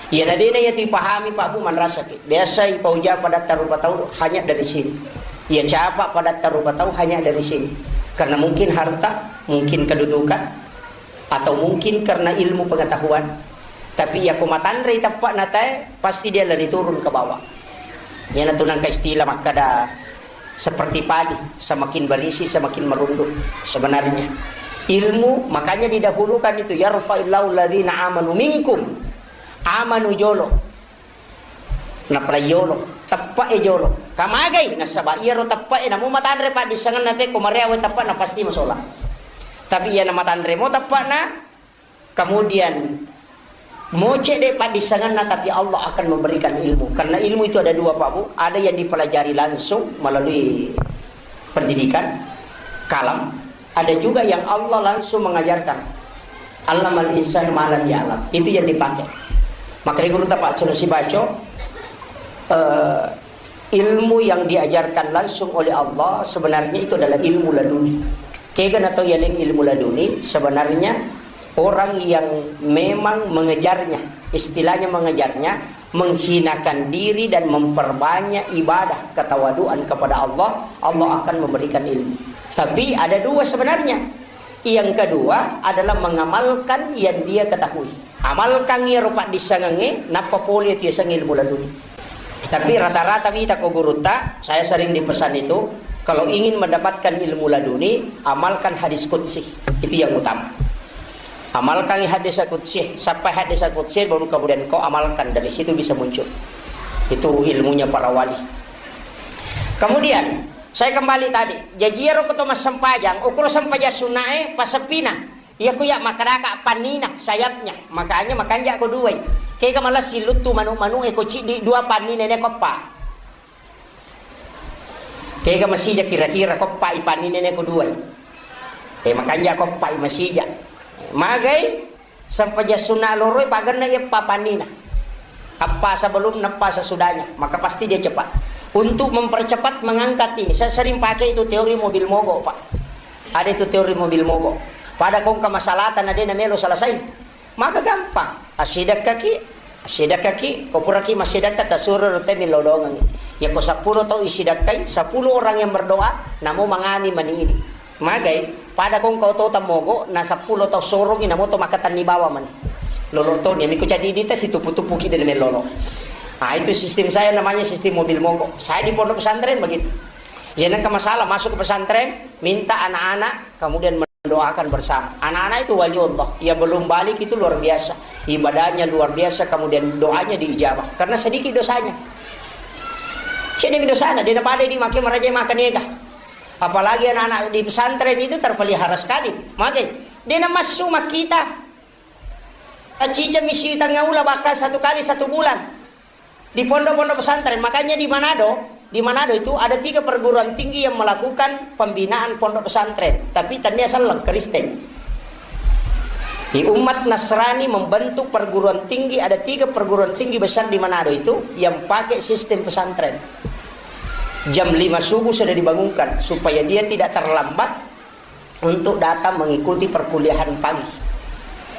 Iya nadena iya tu ipahami Pak Bu manrasaki. Biasa ipauja pada tarupa tau hanya dari sini. Iya capa pada tarupa tau hanya dari sini. Karena mungkin harta, mungkin kedudukan, atau mungkin karena ilmu pengetahuan. Tapi iya ko matanrei teppa'na tae, pasti dia lari turun ke bawah. Iyana tu nangka istilah makkada seperti padi, semakin berisi semakin merunduk. Sebenarnya ilmu makanya didahulukan itu, yarfa'illahu alladzina amanu minkum, amanu jolo, napalai yolo, teppa'e jolo. Kamagai nasaba iyaro teppa'e namu matanre paddissengenna te ko mareawe teppa'na pasti masola. Tapi iyana matanre mo teppa'na, kemudian moce de paddissengenna, tapi Allah akan memberikan ilmu. Karena ilmu itu ada dua, Pak Bu. Ada yang dipelajari langsung melalui pendidikan, kalam. Ada juga yang Allah langsung mengajarkan. Allamal insan ma lam ya'lam. Itu yang dipakai. Makanya guru tapak sunu sibaco, eh, ilmu yang diajarkan langsung oleh Allah sebenarnya itu adalah ilmu laduni. Kega natau yaleng ilmu laduni, sebenarnya orang yang memang mengejarnya, istilahnya mengejarnya, menghinakan diri dan memperbanyak ibadah ketawaduan kepada Allah, Allah akan memberikan ilmu. Tapi ada dua sebenarnya. Yang kedua adalah mengamalkan yang dia ketahui. Amalkan iyaro paddissengengnge, nappa pole tu yasengnge ilmu laduni. Tapi rata-rata wita ko gurutta, saya sering dipesan itu, kalau ingin mendapatkan ilmu laduni, amalkan hadis qudsi. Itu yang utama. Amalkan hadis qudsi, sampai hadis qudsi, baru kemudian kau amalkan, dari situ bisa muncul. Itu ilmunya para wali. Kemudian, saya kembali tadi, jaji iyaro ko to massempajang, ukuro sempajang sunnae, passeppina. Iya ku iya makkadaka pannina, sayapnya. Makanya makanja ko duai. Kega malassi luttu manu-manu e ko ciddi dua pannina ne koppa. Kega masija kira-kira koppa i pannina ne ko duai. Eh, makanja koppa i masija. Magai sempajang sunna loroi paganna iya pa pannina. Apa sebelum, apa sesudahnya, maka pasti dia cepat. Untuk mempercepat mengangkat ini, saya sering pakai itu teori mobil mogok, Pak. Ada itu teori mobil mogok. Pada kongka masalahta na de na melo selesai. Maka gampang. Assidakkaki, assidakkaki, ko puraki massidakka tasuro rute millau doangengngi. Ya ko seppulo tau isidakkai, sepuluh orang yang berdoa, namo mangami mani ini. Magai, pada kongka oto tammogo, na seppulo tau sorongi, namo to makatenni bawa mani. Lolo to, ni miko jadi dita situpu-tupuki dan melolo. Ah, itu sistem saya namanya sistem mobil mogok. Saya di pondok pesantren begitu. Ya, nengka masalah masuk ke pesantren, minta anak-anak kemudian mendoakan bersama. Anak-anak itu wali Allah, yang belum balik itu luar biasa. Ibadahnya luar biasa, kemudian doanya diijabah. Karena sedikit dosanya. Cedemi dosana, dia pada di make maraja makan ega. Apalagi anak-anak di pesantren itu terpelihara sekali. Maka, dia masuk kita. Acicami si tengah ula bahkan satu kali satu bulan. Di pondok-pondok pesantren. Makanya di Manado, di Manado itu ada tiga perguruan tinggi yang melakukan pembinaan pondok pesantren, tapi tania selleng Kristen. Di umat Nasrani membentuk perguruan tinggi, ada tiga perguruan tinggi besar di Manado itu yang pakai sistem pesantren. Jam lima subuh sudah dibangunkan supaya dia tidak terlambat untuk datang mengikuti perkuliahan pagi.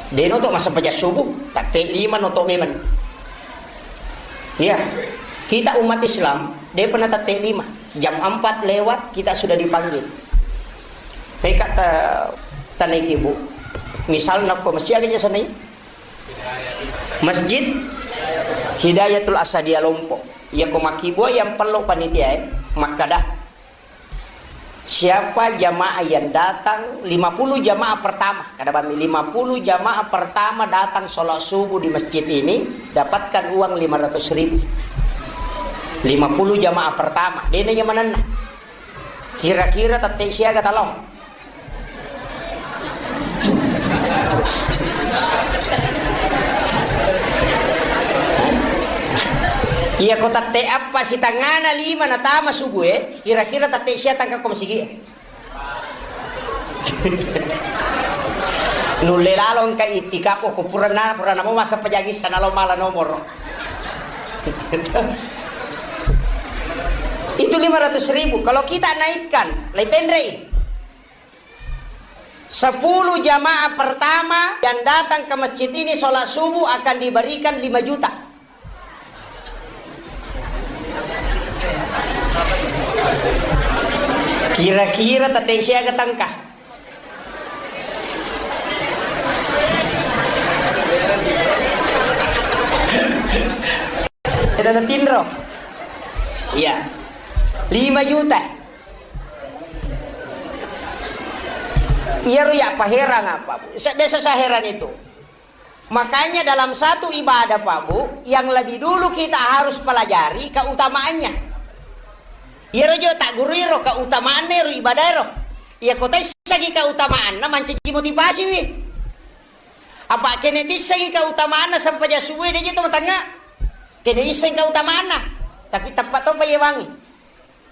Deno to masa pajak subuh, tapi lima noto memang. Iya, kita umat Islam, dia pernah tette lima. Jam empat lewat, kita sudah dipanggil. Peka ta-, taniki, Bu. Misalnya, ko masjid aga jasa nai? Masjid Hidayatul Asadia Lompok. Iya, ko makkibua yang perlu panitia, eh. Makkada. Siapa jamaah yang datang, lima puluh jamaah pertama, kada bami, lima puluh jamaah pertama datang sholat subuh di masjid ini, dapatkan uang lima ratus ribu. Lima puluh jamaah pertama, dena yang menenna. Kira-kira tette siaga talo. Iya, ko tette appa sitangana lima natama subuh e, kira-kira tette sia tangka ko masigi e. Nulle lalo engka itikaf, oh, ko purana, purana mo masa pejagi sana lo mala nomor. Itu lima ratus ribu. Kalau kita naikkan, lai penrei. Sepuluh jamaah pertama yang datang ke masjid ini sholat subuh akan diberikan lima juta. Kira-kira tette siaga tangka. Ada tinro. Iya. Lima juta. Iyaro ya paherang apa, Bu? Sa-, biasa saya heran itu. Makanya dalam satu ibadah, Pak, Bu, yang lebih dulu kita harus pelajari keutamaannya. Iyaro jo tak guru iro keutamaanna iro ibadah iro. Iya, ko taissagi keutamaanna mancaji motivasi wi. Apa kene tissengi keutamaanna sempajang subuh de je to matangnga. Kene isseng keutamaanna. Tapi tepat to payewangi.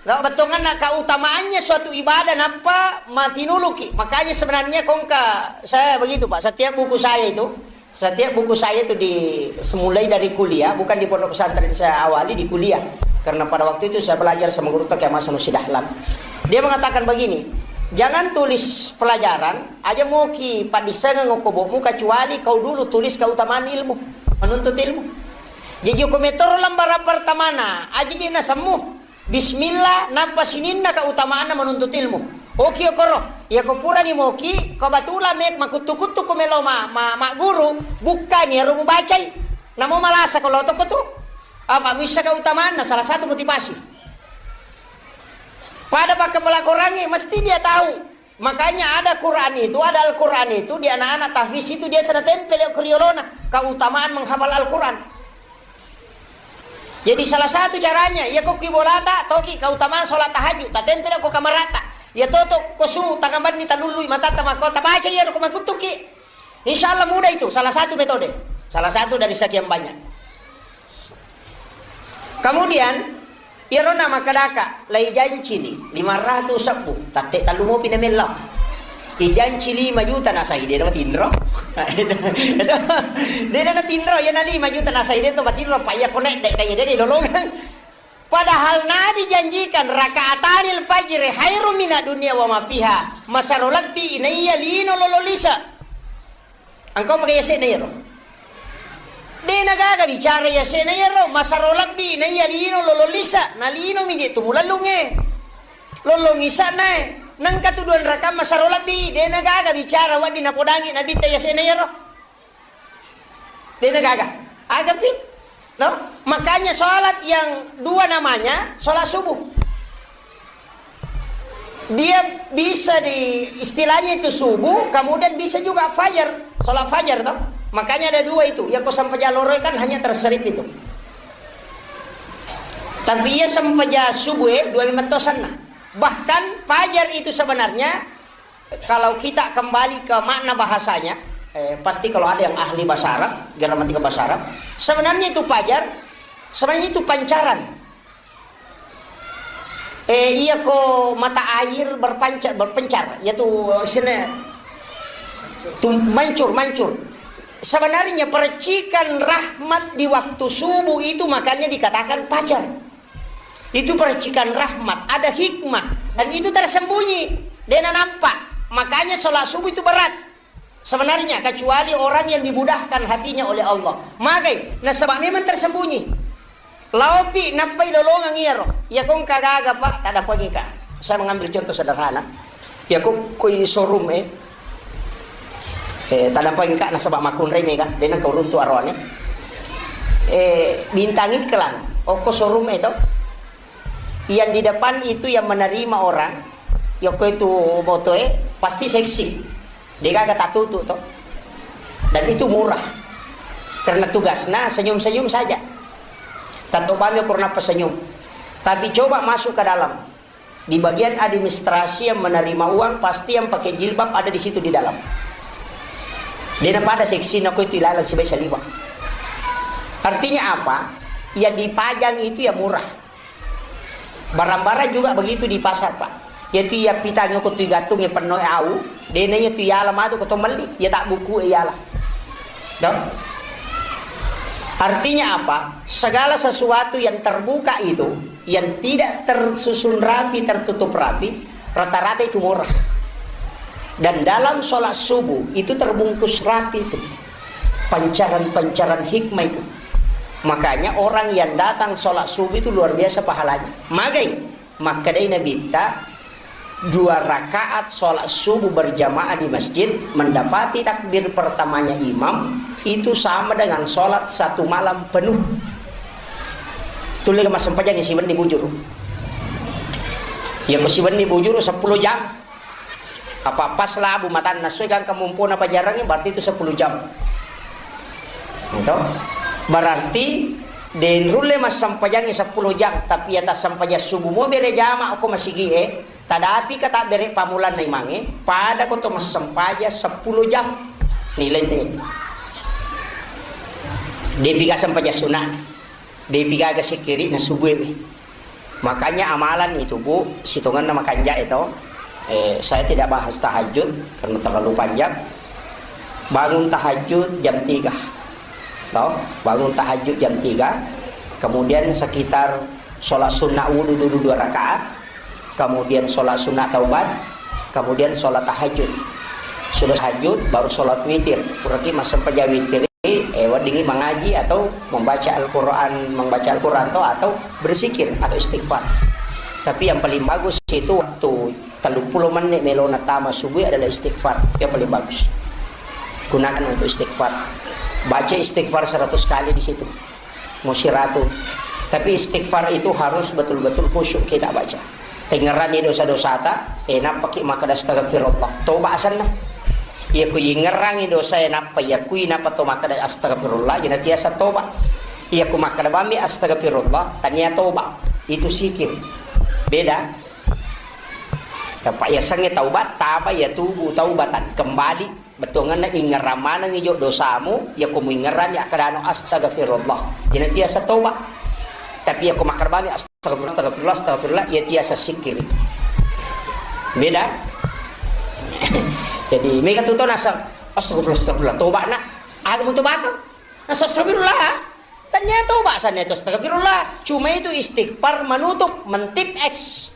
Nah, bettuanna keutamaannya suatu ibadah nappa matinuluki. Makanya sebenarnya kongka saya begitu, Pak. Setiap buku saya itu, setiap buku saya itu di, semulai dari kuliah, bukan di pondok pesantren saya awali, di kuliah. Karena pada waktu itu saya belajar sama guru Toki Hasan Sidahlan. Dia mengatakan begini, "Jangan tulis pelajaran, aja moki paddissengeng okko bokmu kecuali kau dulu tulis keutamaan ilmu, menuntut ilmu." Jadi okko metoro lembaran pertamana, aja je nasemmu. Bismillah, nappa sininna keutamaanna menuntut ilmu. Oki okoro, iya ko purani moki, ko batula me makuttu-kuttu ko melo ma, ma, magguru, bukkani ero mubacai. Namo malasa ko lotoko tu. Apa missa keutamaanna, salah satu motivasi. Pada pakkapala Korangnge, mesti dia tahu. Makanya ada Quran itu, ada Al-Quran itu di anak-anak tahfiz itu dia sana tempel ke riolona, keutamaan menghafal Al-Quran. Jadi salah satu caranya, iya ko ki bolata, toki keutamaan sholat tahajud, tatempel ko kamarata. Ya toto ko su tangabanni talullui matatta makko tabaca iya ko makuttuki. Insya Allah mudah itu, salah satu metode. Salah satu dari sekian banyak. Kemudian, iyaro na makkedaka, lai janci ni lima ratus sebbu, tatte tallu mopi na mellau. Ijanci lima juta nasai, de na matinro. De na natinro, iya na lima juta nasai, de to matinro, pa iya konek, de, de, de, de, lolongang. Padahal Nabi janjikan, "Rakaatanil fajri khairum minad dunya wa ma fiha." Masaro lebbi inaiya lino lolo lisa. Engkau pakai yase'na iyaro. De na gaga bicara yase'na iyaro, masaro lebbi inaiya lino lolo lisa, na lino mi je tu mulallunge. Lollong isa'na e. Nengka tu dua rakaat masaro lebbi, de na gaga bicara wedding napodangi Nabitta yase'na iyaro. De na gaga. Agapi? No? Makanya sholat yang dua namanya sholat subuh. Dia bisa di, istilahnya itu subuh, kemudian bisa juga fajar, sholat fajar toh. Makanya ada dua itu. Ya ko sampajang loro kan hanya terserip itu. Tapi iya sampajang subuh, eh, dua memang tosanna. Bahkan fajar itu sebenarnya kalau kita kembali ke makna bahasanya, eh, pasti kalau ada yang ahli bahasa Arab, gramatika bahasa Arab, sebenarnya itu fajar, sebenarnya itu pancaran. Eh, iya ko mata air berpancar, berpencar, yaitu sini tu mancur, mancur. Sebenarnya percikan rahmat di waktu subuh itu makanya dikatakan fajar. Itu percikan rahmat, ada hikmah, dan itu tersembunyi, de na nampak. Makanya sholat subuh itu berat sebenarnya, kecuali orang yang dimudahkan hatinya oleh Allah. Magai, nasaba memang tersembunyi. Laopi nappai lolongang iyaro. Iya ko engka gaga, Pak, taddampengika. Saya mengambil contoh sederhana. Iya ko koi showroom e. Eh, taddampengika nasaba makkunrai mega, de na kau runtu aroane. Eh, bintang iklan, okko showroom e to. Yang di depan itu yang menerima orang, yoko itu moto e, pasti seksi. De gaga tatutu to. Dan itu murah. Karena tugasnya senyum-senyum saja. Tanto bami kurna pesenyum. Tapi coba masuk ke dalam. Di bagian administrasi yang menerima uang, pasti yang pakai jilbab ada di situ di dalam. De na pada seksi nako itu ilalang sibai saliwa. Artinya apa? Yang dipajang itu yang murah. Barang-barang juga begitu di pasar, Pak. Yaitu iya pitang ko tu gantung ya penno au, de na iya tu iala matu ko to melli, iya tak buku iala. Toh? Artinya apa? Segala sesuatu yang terbuka itu, yang tidak tersusun rapi, tertutup rapi, rata-rata itu murah. Dan dalam sholat subuh itu terbungkus rapi itu. Pancaran-pancaran hikmah itu. Makanya orang yang datang sholat subuh itu luar biasa pahalanya. Magai, makkedai Nabitta, dua rakaat sholat subuh berjamaah di masjid, mendapati takbir pertamanya imam, itu sama dengan sholat satu malam penuh. Tulle massempajang siwenni bujur. Ya ko siwenni bujur sepuluh jam. Apa pas labu matanna soi gangka mumpona pajarangnge, berarti itu sepuluh jam. Gitu. Berarti de nulle massempajangngi sepuluh jam, tapi iya tassempajang subuh mo bere jama ko masigi e, tadapi ka tabbere pamulanna imangnge, pada ko to massempajang sepuluh jam. Nilai itu. Depi ga sempajang sunat. Depi gaga sikkiri na subuh e. Makanya amalan itu, Bu, sitongenna makanja itu. Eh, saya tidak bahas tahajud karena terlalu panjang. Bangun tahajud jam tiga. Toh, bangun tahajud jam tiga. Kemudian sekitar sholat sunnah wudhu dulu dua rakaat. Kemudian sholat sunnah taubat. Kemudian sholat tahajud. Sudah tahajud, baru sholat witir. Berarti massempajang witir. Eh, weddingngi mangaji atau membaca Al-Quran, membaca Al-Quran to, atau berzikir atau istighfar. Tapi yang paling bagus itu waktu Telluppulo menit melona tama subuh adalah istighfar. Yang paling bagus. Gunakan untuk istighfar. Baca istighfar seratus kali di situ. Mau siratu. Tapi istighfar itu harus betul-betul khusyuk kita baca. Tengngeranni dosa-dosata, eh, nappaki makkeda astagfirullah. Toba asenna. Iya ku ingerangi dosa, eh, nappa iya kui nappa to makkeda astagfirullah, iya natiasa toba. Iya ku makkeda bammi astagfirullah, tania toba. Itu sikir. Beda. Apa yasengnge taubat, taba yatubu taubatan, kembali. Bettuangenna ingerang manengngi jo dosamu, yako muingeranni akkedano astagfirullah. Iyana tiasa toba. Tapi yako makkarbami astagfirullah, astagfirullah, astagfirullah, iya tiasa sikiri. Beda. Jadi mega tu tau nasang astagfirullah, astagfirullah, toba nak. Aku mau toba kau. Nasang astagfirullah. Tania toba sanna itu astagfirullah. Cuma itu istighfar menutup, mentip X.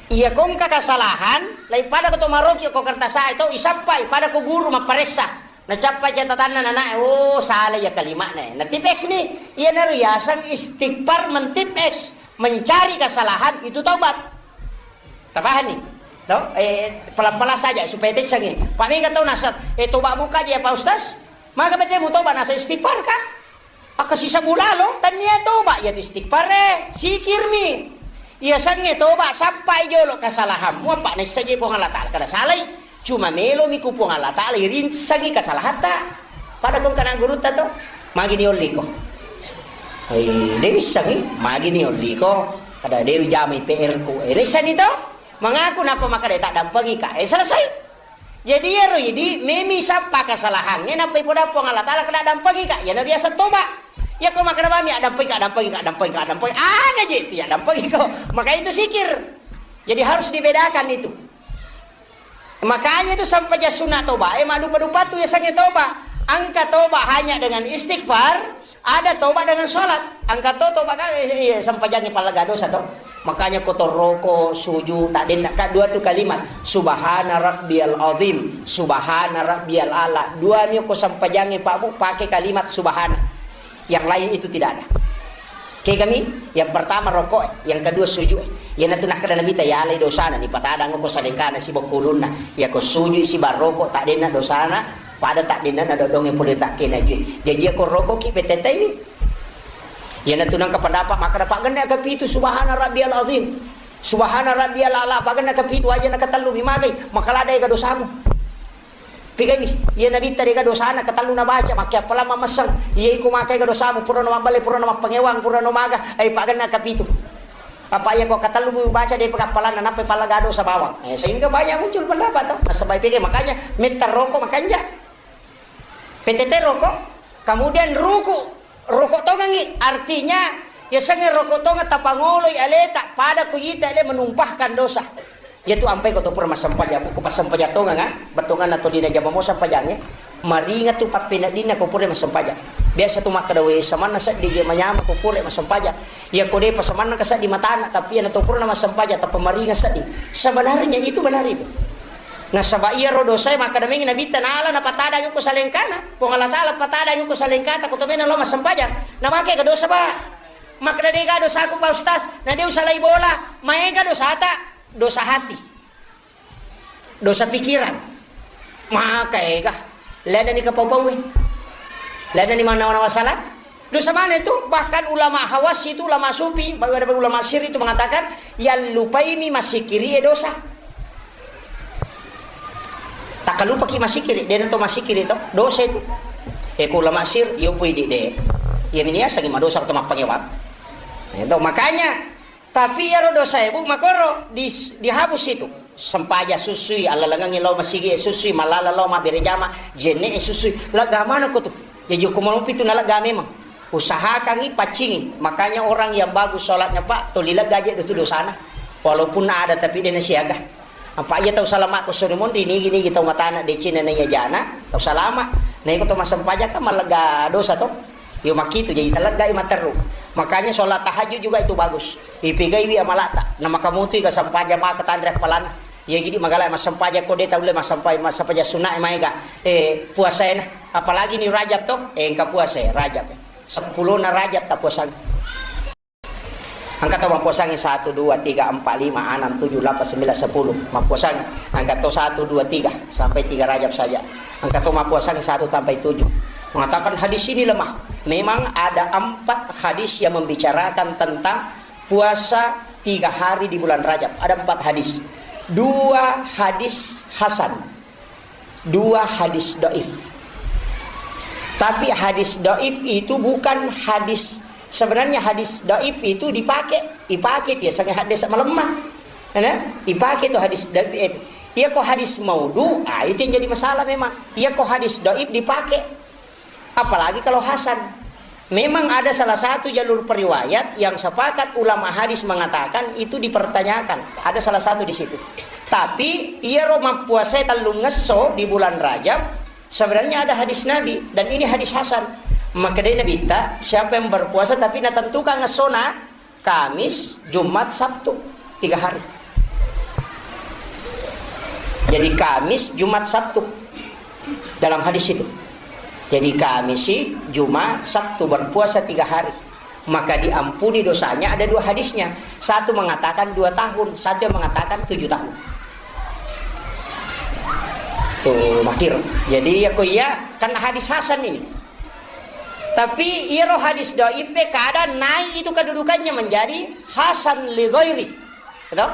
Iya kongka kesalahan, lai pada ko to maroki ko kertas itu isappai pada ko guru mapparessa. Nacappa catatanna nanae, oh salah ya kalimatna. Natip X ni, iya naru yasang istighfar mentip X, mencari kesalahan itu taubat. Tapahani? No? Eh, pelan-pelan saja supaya tessangi. Pak mega tau nasab, eh toba muka aja ya Pak Ustaz. Maka bete mu toba nasa istighfar kah? Akka sisa bulalo, tania toba, iya tu istighfar, eh, sikirmi. Iya sangnge toba, sappai jolo kesalahanmu, apa naissaje Puang Allah Ta'ala, kada salai. Cuma melomi ku Puang Allah Ta'ala, irinsangi kesalahatta. Pada kong kana gurutta to, magi ni olliko. Eh, de wissangi, magi ni olliko. Kada de jamai P R ku. Eh, naissani to, mangaku napa maka de tak dampengi ka. Eh, selesai. Jadi iyaro idi memi sappa kesalahangnge nappai poda Puang Allah Ta'ala kena dampengi ka, iyana riaseng toba. Iya ko makkeda bami, "Addampengika, addampengika, addampengika, addampengika." Aga je itu ya, addampengiko. Maka itu sikir. Jadi harus dibedakan itu. Makanya itu sampajang sunna toba, eh, maddupa-dupa tu yasengnge toba. Angka toba hanya dengan istighfar, ada toba dengan sholat. Angka to toba ka, eh, eh, sampajangnge pallaga dosa to. Makanya ko torroko, suju, tak denna ka dua tu kalimat. Subhana rabbiyal azim, subhana rabbiyal ala. Dua mi ko sampajangnge Pak Bu, pakai kalimat subhana. Yang lain itu tidak ada. Kegami, yang pertama rokok, yang kedua sujud. Iyana tu nakkeda Nabi ta yalai dosana, ni patadang ko salengkana si bokkulunna. Ya ko sujud si barroko, tak denna dosana, pada tak denna na dodonge pole tak kena jui. Jadi ya ko rokok ki petetai. Iyana tu nangka pendapat maka dapat genna ke pitu subhana rabbiyal azim. Subhana rabbiyal ala, apa genna ke pitu aja na ketellu mi magai, maka lada ega dosamu. Pigami, iya Nabitta dega dosana, ketellu nabaca, makke appalang mammesseng. Iya iko makai ga dosamu, purano mabballe, purano mappangewang, purano maga, ai pagenna kapitu. Apa iya ko ketellu mubaca de pagappalanna, nappa pallaga dosa bawang. Eh, sehingga banyak muncul pendapat to. Nasaba pigami, makanya metta roko makanja. P T T roko, kemudian ruku, roko tongangi, artinya ya sengnge roko tonga tapangoloi aleta, pada ku ita ale menumpahkan dosa. Iyatu ampai ko to pura massempajang, ko passempajang tongeng, ah, bettuanganna tolina jama mo sempajangnge, maringa tu pappeneddinna ko pura massempajang. Biasa tu makkeda, "We, samanna seddi je manyama ko pura massempajang." Iya ko depa samanna ka seddi matana, tapi iyana to pura massempajang, tappa maringa seddi. Sebenarnya itu benar itu. Nasaba iyaro dosae makkeda mengi Nabitta nala napatadang ko salengkana. Puang Allah Taala patadang ko salengkata ko to mena lo massempajang. Namake ga dosa, Pak? Makkeda, "Dega dosaku, Pak Ustaz." Na de usalai bola, maega dosata. Dosa hati, dosa pikiran, maka ega, ladani kapau-paue, ladani manawa-nawa salah. Dosa mana itu? Bahkan ulama Hawas itu, ulama sufi, bahkan ulama sir itu mengatakan, yang lupaimi masikiri e dosa. Takkalupaki masikiri, dena to masikiri to, dosa itu. E, ko ulama sir, yo pui di de. Ya mini asangi madosa atau mappangewang. Itu makanya Tapi iyaro dosae, Bu, makoro dis-, dihapus itu. Sempaja susui, allalengengngi lao masigi e susui, malala lao mabbere jama, jenne e susui. Lega maneng ko tu. Jaji ko malopi tu nalega memang. Usahakangngi, paccingi. Makanya orang yang bagus sholatnya, Pak, toli lega je tu dosana. Walaupun ada tapi de nasiaga. Apa iya tau salama ko suri monri nigi-nigi tau matana decina na iya jana, tau salama. Na iko tau massempajang kan mallega dosa to. Yo makitu, jadi taleggai matteru. Makanya sholat tahajud juga itu bagus. Ipegaiwi amalata. Na makamutui ka sempajang maka tanre appalana. Iya gidi magala massempajang ko de taulle massempajang, massempajang sunna e maega. Eh, puasaena. Apalagi ni Rajab to. Eh, engka puasa e, Rajab e. Sepulona Rajab ta puasang. Engka to mappuasangi satu, dua, tiga, empat, lima, enam, tujuh, delapan, sembilan, sepuluh. Mappuasangi. Engka to satu, dua, tiga. Sampai tiga Rajab saja. Engka to mappuasangi satu sampai tujuh. Mengatakan hadis ini lemah. Memang ada empat hadis yang membicarakan tentang puasa tiga hari di bulan Rajab. Ada empat hadis. Dua hadis hasan. Dua hadis doif. Tapi hadis doif itu bukan hadis, sebenarnya hadis doif itu dipakai, dipakai dia sangat hadis melemah. Ya, dipakai itu hadis doif. Iya ko hadis maudhu, ah, itu yang jadi masalah memang. Iya ko hadis doif dipakai. Apalagi kalau hasan. Memang ada salah satu jalur periwayat yang sepakat ulama hadis mengatakan itu dipertanyakan. Ada salah satu di situ. Tapi iyaro mappuasai tellungngesso di bulan Rajab, sebenarnya ada hadis Nabi dan ini hadis hasan. Maka dari Nabi ta, siapa yang berpuasa tapi natentukan ngessona, Kamis, Jumat, Sabtu, tiga hari. Jadi Kamis, Jumat, Sabtu dalam hadis itu. Jadi Kamis, Jumat, Sabtu berpuasa tiga hari. Maka diampuni dosanya ada dua hadisnya. Satu mengatakan dua tahun, satu yang mengatakan tujuh tahun. Tuh, makir. Jadi ya kok iya, kan hadis hasan ini. Tapi iyaro hadis doif e kadang naik itu kedudukannya menjadi hasan li ghairi. Gitu?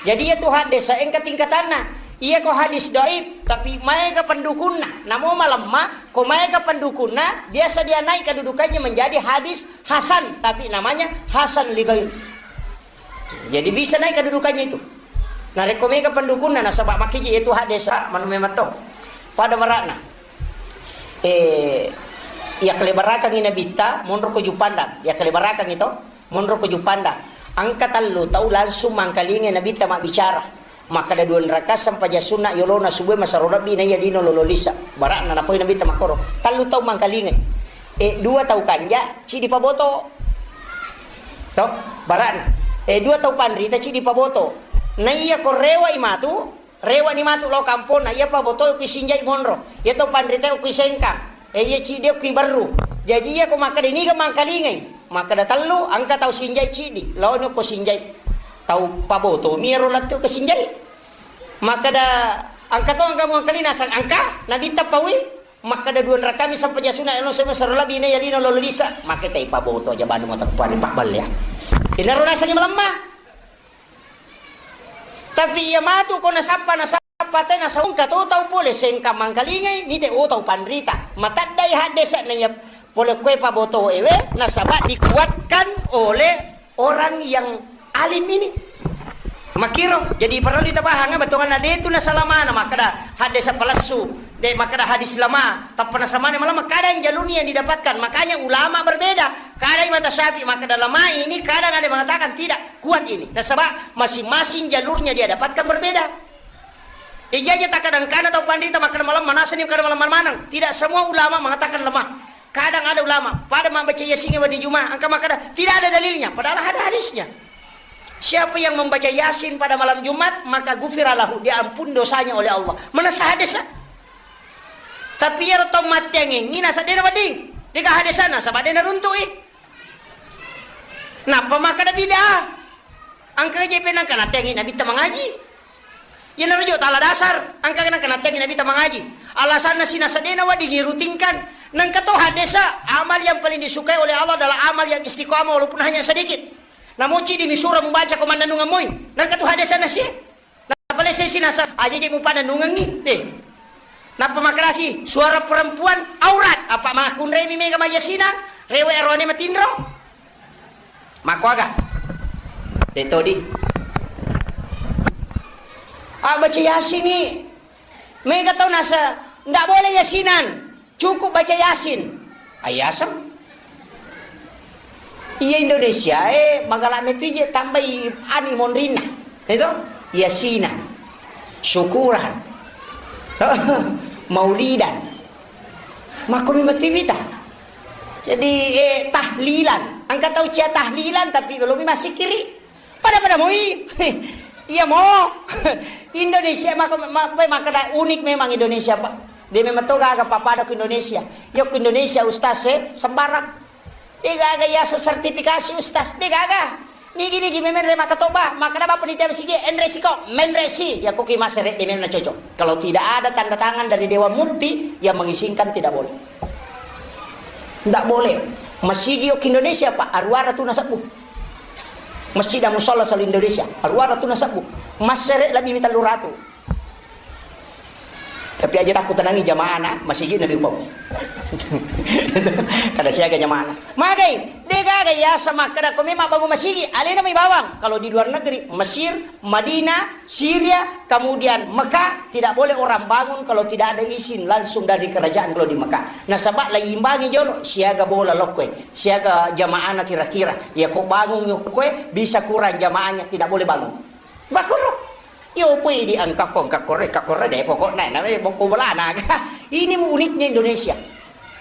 Jadi iya tu hadis engka tingkatanna. Iya ko hadis doif, tapi maega pendukunna. Namo malemma, ko maega pendukunna, biasa dia naik kedudukannya menjadi hadis hasan, tapi namanya hasan li ghairi. Jadi bisa naik kedudukannya itu. Narekko mega pendukunna, nasaba makkiji itu hadis manu memang to. Pada marakna. Eh, iya kelebarakang Nabitta, monro ko Jupandang. Iya kelebarakang itu, monro ko Jupandang. Engka tellu tau langsung mangkalinga Nabitta mabbicara. Makkada dua rakaat sempajang sunna yolona subuh masaro lebbi na iya lino lolo lisa. Barakna napoi Nabitta makkoro. Tellu tau mangkalinga. Eh, dua tau kanja, cidi paboto. To, barakna. Eh, dua tau panrita, cidi paboto. Na iya ko rewa i matu, Rewani matu lao kamponna, iya paboto ku sinjai monro, iya to panrita ku sengkang, eh, iya cidi ku berru. Jaji iya ko makkeda niga mangkalingai, makkeda tellu, engka tau sinjai cidi, laoni ko sinjai. Tau paboto mi ero lettu ke sinjai. Makkeda engka to engka mangkalina sang engka, Nabitta paui, makkeda dua rakami sampai jasuna elo sama sarolabi na yalino lolo lisa, makkeda paboto aja banu mo teppari pabballe ya. Inaro nasangi melemma. Tapi iya matu ko nasappa, nasappa te nasaungka to tau pole sengka mangkalingai, nite o tau panrita. Mataddai haddesa na iya pole kue paboto ewe, nasaba dikuatkan oleh orang yang alim ini. Makiro, jadi perlu ditabahang, betongan na detu nasalamana, makkada haddesa palessu, de makkada hadis lama, tappa nasamana malam, kadang jalurnya yang didapatkan. Makanya ulama berbeda. Kadang mata Syafi'i makkada lama ini, kadang ada mengatakan tidak. Kuat ini. Nasaba masing-masing jalurnya dia dapatkan berbeda. Ijaja tak kadang kana tau pandita makkada malam manasani kada malam manang. Tidak semua ulama mengatakan lemah. Kadang ada ulama pada membaca Yasin pada Jumat, angka makkada tidak ada dalilnya, padahal ada hadisnya. Siapa yang membaca Yasin pada malam Jumat, maka gufira lahu, diampun dosanya oleh Allah. Mana sah hadis? Tapi ya tau mattengi, ini nasa dena wedding. Dega hadisana, sabab dena runtu'i. Nappa makkada bid'ah? Engka je penangka natengi Nabitta mangaji. Iyanaro jo tala dasar, engka nangka natengi Nabitta mangaji. Alasanna sinasa dena wedding irutinkan. Nangka to haddesa, amal yang paling disukai oleh Allah adalah amal yang istiqamah walaupun hanya sedikit. Namoci di misura mubaca ko mannanungan moi. Nangka to haddesa nasi. Napalesai sinasa, aja je mupananungangi. Deh. Nappa makarasi, suara perempuan aurat. Apa makunremi mega mayasina? Rewe arone matinro. Makkuaga? De todi. Ah, baca Yasin ni. Mega tau nasa, ndak boleh Yasinan. Cukup baca Yasin. Ayasem. Iya Indonesia, eh, magala metu je tambai ani monrinna. Itu Yasinan. Syukuran. Maulidan. Makko memang tivita. Jadi, eh, tahlilan. Engka tau cia tahlilan, tapi belum masih kiri. Pada-pada moi. Iya mo. Indonesia, maka, ma-, apa, maka da-, unik memang Indonesia, Pak. Dia memang to gaga, Pak, pada ke Indonesia. Yo ke Indonesia, Ustaz, eh, sembarang. Dia gaga ya sertifikasi Ustaz. Dia gaga. Nigi-nigi memenre makkatobba, makkeda bapa panitia masigi, enre siko, menre si, ya koki masere de memang cocok. Kalau tidak ada tanda tangan dari Dewan Mufti yang mengizinkan, tidak boleh. Tidak boleh. Masigi yok Indonesia, Pak, aruara tu nasebbu. Masjid dan musala sal Indonesia, aruara tu nasebbu. Masere lebih mita luratu. Tapi aja takku tenangi jamaana masigi nabi upau. Kada siaga jamaana. Magai, de gaga ya sama kada ko memang bangun masigi, alena mai bawang. Kalau di luar negeri, Mesir, Madinah, Syria, kemudian Mekah, tidak boleh orang bangun kalau tidak ada izin langsung dari kerajaan kalau di Mekah. Nasaba la imbangi jolo, siaga bola lokkoe, siaga jamaana kira-kira. Ya ko bangun yokkoe, bisa kurang jamaahnya, tidak boleh bangun. Bakoro. Yo pui di engka ko, engka kore, engka kore de pokokna, namanya bongko bolana. Ini mu uniknya Indonesia.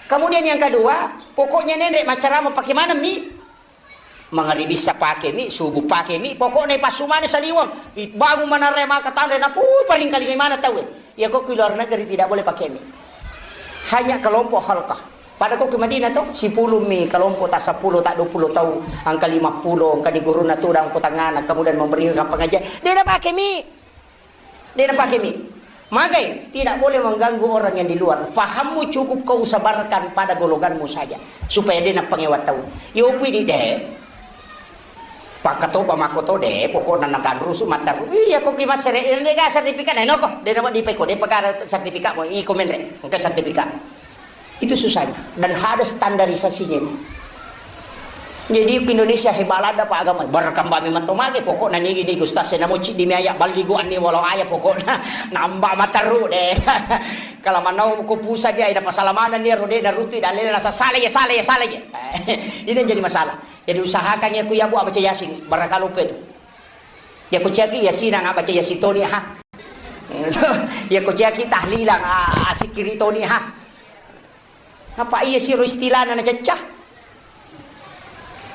Kemudian yang kedua, pokoknya nende maccarama pakai mana mi? Mangaribi sa pakai mi, subuh pakai mi, pokokna pasumane saliwang. I-, bangun manare maka tanre na pui paring kalingai mana tau. Ya kok ke luar negeri tidak boleh pakai mi. Hanya kelompok halkah. Pada ko ke Madinah to, sepuluh mi kelompok, tak sepuluh, tak dua puluh tau, angka lima puluh, angka di guruna tu dan kotangana, kemudian memberikan pengajian. Dia dah pakai mi. Dia dah pakai mi. Magai, tidak boleh mengganggu orang yang di luar. Pahammu cukup kau sebarkan pada golonganmu saja, supaya dia nak pengewa tahu. Yo pui di deh. Pakkatopa makkoto de, pokokna natanrusu mattaru. Iya, ko ki massere, de ga sertifikat, eh, noko, de nama dipe ko, de pekara sertifikat mo, iko menre, engka sertifikat. Itu susahnya. Dan ada standarisasinya itu. Jadi, Indonesia hebat ada pak agama. Berkembang memang to mage, pokokna nigi, nigi, ustaz, saya namo cik di maya, baligo anni walau ayah, pokokna nambah mattaru de. Kalau manau ko pusat dia, ada pasal mana nih, rode, dan runtu, dan lain-lain, salah ya, salah ya, salah ya. Ini yang jadi masalah. Jadi usahakan ya, ku ya, Bu, baca Yasin, barangkali lupa itu. Ya, ku caki Yasin, nggak baca Yasin toni, ha. Ya, ku caki tahlilan, ah, asikiri toni, ha. Apa iya siro istilahna na cecah?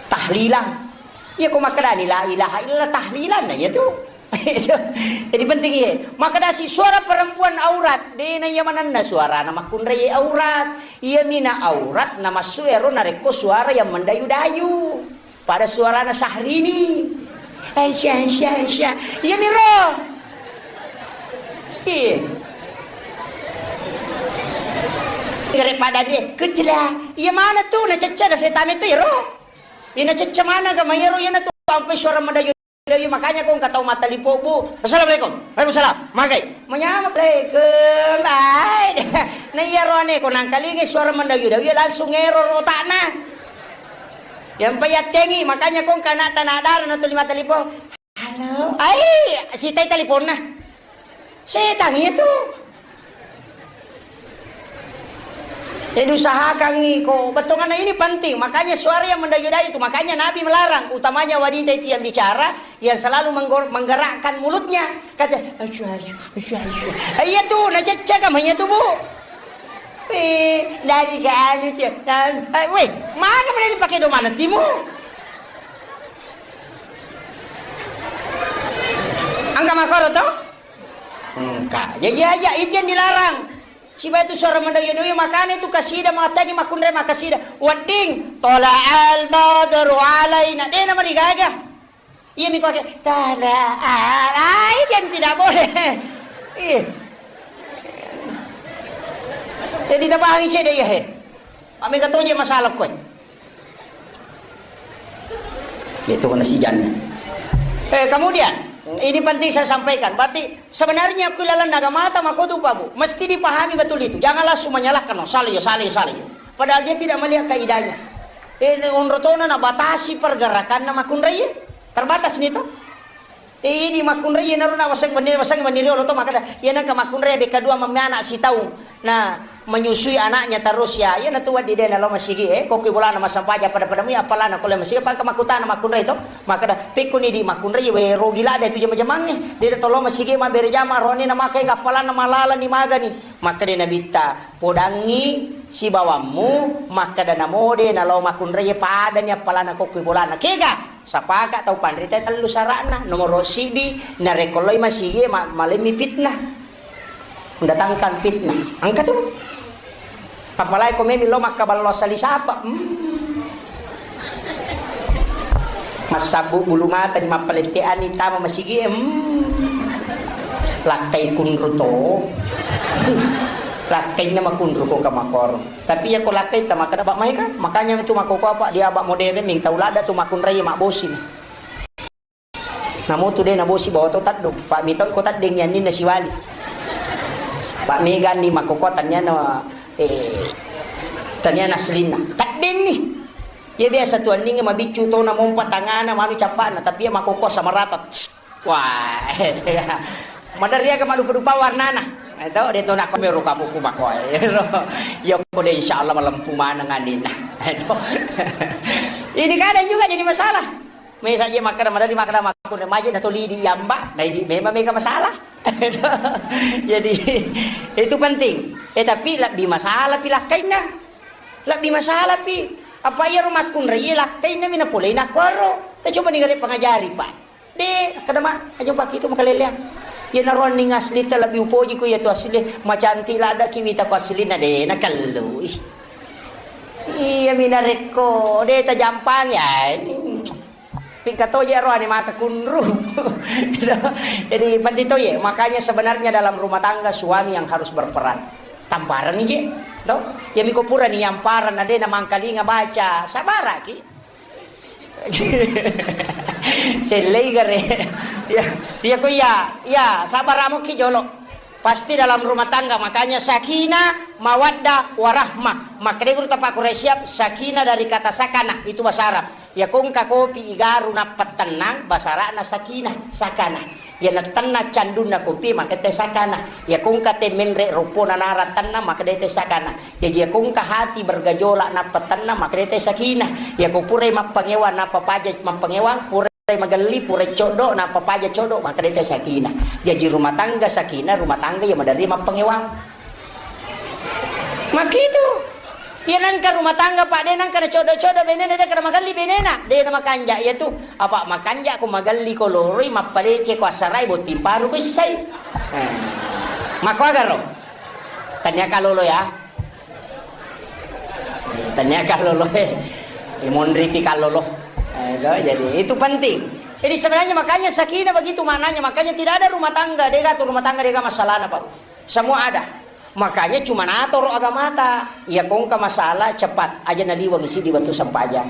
Tahlilan. Ya, ku makkedani la ilaha illallah tahlilan, nah, ya tu. Jadi penting ya. Makkedasi suara perempuan aurat, dena iya manenna suarana makkunrai aurat. Iya mina aurat, na massu ero narekko suara yang mendayu-dayu. Pada suarana Syahrini. Aisyah, Aisyah, Aisyah. Iya miro. Iya. Daripada dia, kecela. Iya mana tu? Na cecca da setame tu, iro. Iya na cecca mana ga mayaro, iya na tu sampai suara mendayu-dayu. Makanya ko engka tau mattalipo, Bu. Assalamualaikum. Waalaikumsalam. Magai. Manyameng. Waalaikum. Ai. Na iya roane ko nangkalingi suara mendayu-dayu, iya langsung ero rotakna. Yang payattengi, makanya kong kana tanah darah na tuli mata lipo. Halo, ai, sitai teliponna. Setang itu. Jadi usahakan iko, betongana ini penting. Makanya suara yang mendayu-dayu itu, makanya Nabi melarang, utamanya wanita itu yang bicara, yang selalu menggor-, menggerakkan mulutnya. Kata, "Asyuh, asyuh, asyuh, asyuh." Eh, iya tuh, nah cecek sama iya tuh, Bu. Eh, dari ke anu, Cek. Dan, eh, weh, mana boleh dipakai domana timu? Angka makoro to? Engka. Jadi aja itu yang dilarang. Siba itu suara mendoyo-doyo, makanya itu kasida matagi makunre makasida. Wedding, tola al badru alaina. Dena marigaga. Iya mi pake, tada, ah, ah, itu yang tidak boleh. Iya. Jadi tapahangi cede iya he. Ame katoje masalah koe. Itu kena si Janna. Eh, kemudian, ini penting saya sampaikan. Berarti sebenarnya ku lalan naga mata makotu, Pak Bu. Mesti dipahami betul itu. Jangan langsung menyalahkan, "Oh, salah ya, salah ya, salah ya." Padahal dia tidak melihat kaidahnya. Eh, ini onrotona na batasi pergerakan na makunrai. Terbatas nih toh. Eh, idi makkunrai, iyanaro na waseng wenni, waseng wenni riolo to, makkeda, iya nengka makkunrai bekka dua memme anak sitaung. Nah, menyusui anaknya terus ya, iya natu wedding de nalo masigi, eh, kokki bolana massempajang pada-pada mui appalana ko le masigi, apa engka makkutana makkunrai to? Makkeda, pekkoni di makkunrai, we rogi ladde tu jama-jamangnge, de tolo masigi mabbere jama, roni na makai appalana malalani magani. Makkeda Nabitta, podangngi sibawammu, makkeda namo de nalo makkunrai padani appalana kokki bolana. Kega? Sapaka tau panrita tellu sara'na. Nomoro siddi, narekko loi masigi ma-, malemmi fitnah. Mendatangkan fitnah. Engka tu. Apalagi ko memi lo makkaballo asali sapa. Hmm. Massabbu bulu mata di mappalette'anni tama masigi, em. Lakkai kunru to. Lakkainna makunru ko ka makoro. Tapi iya ko lakkai tama kada bak maeka. Makanya itu makoko apa dia bak modern ning tau lada tu makunrai mabbosi ni. Namo tu de nabosi bawa to taddong. Pak mito ko taddeng yanni na siwali. Pak mega ni makoko tania na, eh, tania na aslinna. Taddeng ni. Iya biasa tu anningnge mabiccu to na mompa tangana manu cappana, tapi iya makoko sama rata. Tss. Wah, maderri aga madupa-dupa warnana. Eh, to, de to nakko mero kapuku makoe. Iya ko de insya Allah malempu maneng anninna. Eh, to. Ini kadang juga jadi masalah. Mesa je makkeda maderri makkeda makkunre maje na to lidi yamba, na idi memang mega masalah. Jadi, itu penting. Eh, tapi lebbi masalah pi lakkainna. Lebbi masalah pi. Apa iyaro makkunrai lakkainna mi napolei nakkuaro. Ta coba ni gare pangajari, Pak. De, kada ma, aja pake itu makaleleang. Iya naroanning asli ta lebbi upoji ku iya tu asli, macantik ladda ki wita ku asli na de nakellui. Iya mi narekko de tajampangi, ai. Pingka toje roane maka kunru. Jadi penting toje. Makanya sebenarnya dalam rumah tangga suami yang harus berperan. Tamparang je, to? Ya miko pura ni yamparang na de na mangkalinga baca, sabaraki. Sellei gare. Ya, ya ko iya, ya sabar amoki jolo. Pasti dalam rumah tangga, makanya sakinah, mawaddah, warahmah. Makanya guru tapak Quraisyab, sakinah dari kata sakanah, itu bahasa Arab. Ya kongka kopi igaru nappa tennang, bahasa Arabna sakinah, sakanah. Ya natenna candunna kopi, maka te sakanah. Ya kongka te menre ropona nara tennang, maka de te sakanah. Jaji ya kongka hati bergejolak nappa tennang, maka de te sakinah. Ya ko purai mappangewang nappa paja mappangewang, purai magelli, purai coddo, nappa paja coddo, maka de te sakinah. Jaji rumah tangga sakinah, rumah tangga ya maderri mappangewang. Makitu. Iya nangka rumah tangga, Pak, de nangka na coddo-coddo benena, de kada magelli benena, de na makanja iya tu. Apa makanja ko magelli ko loroi, mappalece ko assarai, botting paru ko issai. Eh. Makkuagaro? Tania kalolo ya. Tania kalolo, eh. Imonri pi kalolo. Eh, itu, jadi itu penting. Jadi sebenarnya makanya sakinah begitu maknanya. Makanya tidak ada rumah tangga, dega tu rumah tangga, dega masalahna, Pak. Semua ada. Makanya cuma natoro agamata. Iya kongka masalah cepat aja naliwang isi di batu sempajang.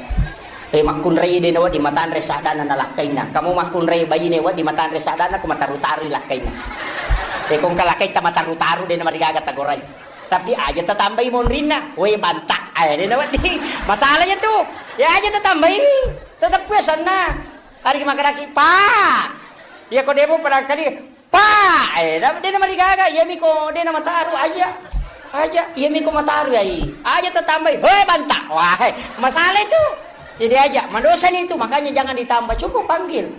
Eh, makkunrai de nawa di matanre sadana na lakkainna. Kamu makkunrai baine wa di matanre sadana, ku mataru-taru lakkainna. Eh, kongka lakkaita mataru-taru de namarigaga tagorai. Tapi aja tatambai monrinna, we banta. Eh, de nawa di masalah ya tu. Ya aja tatambai. Tetap ya sana. Hari makaraki, Pak. Ya ko demo barangkali Pak, eh, da-, de namarigaga, iya miko de namataru aja. Aja, iya miko mataru ai. Aja tatambai, "Hoi, banta." Wah, eh, masalah itu. Jadi aja, madosa ni itu, makanya jangan ditambah, cukup panggil.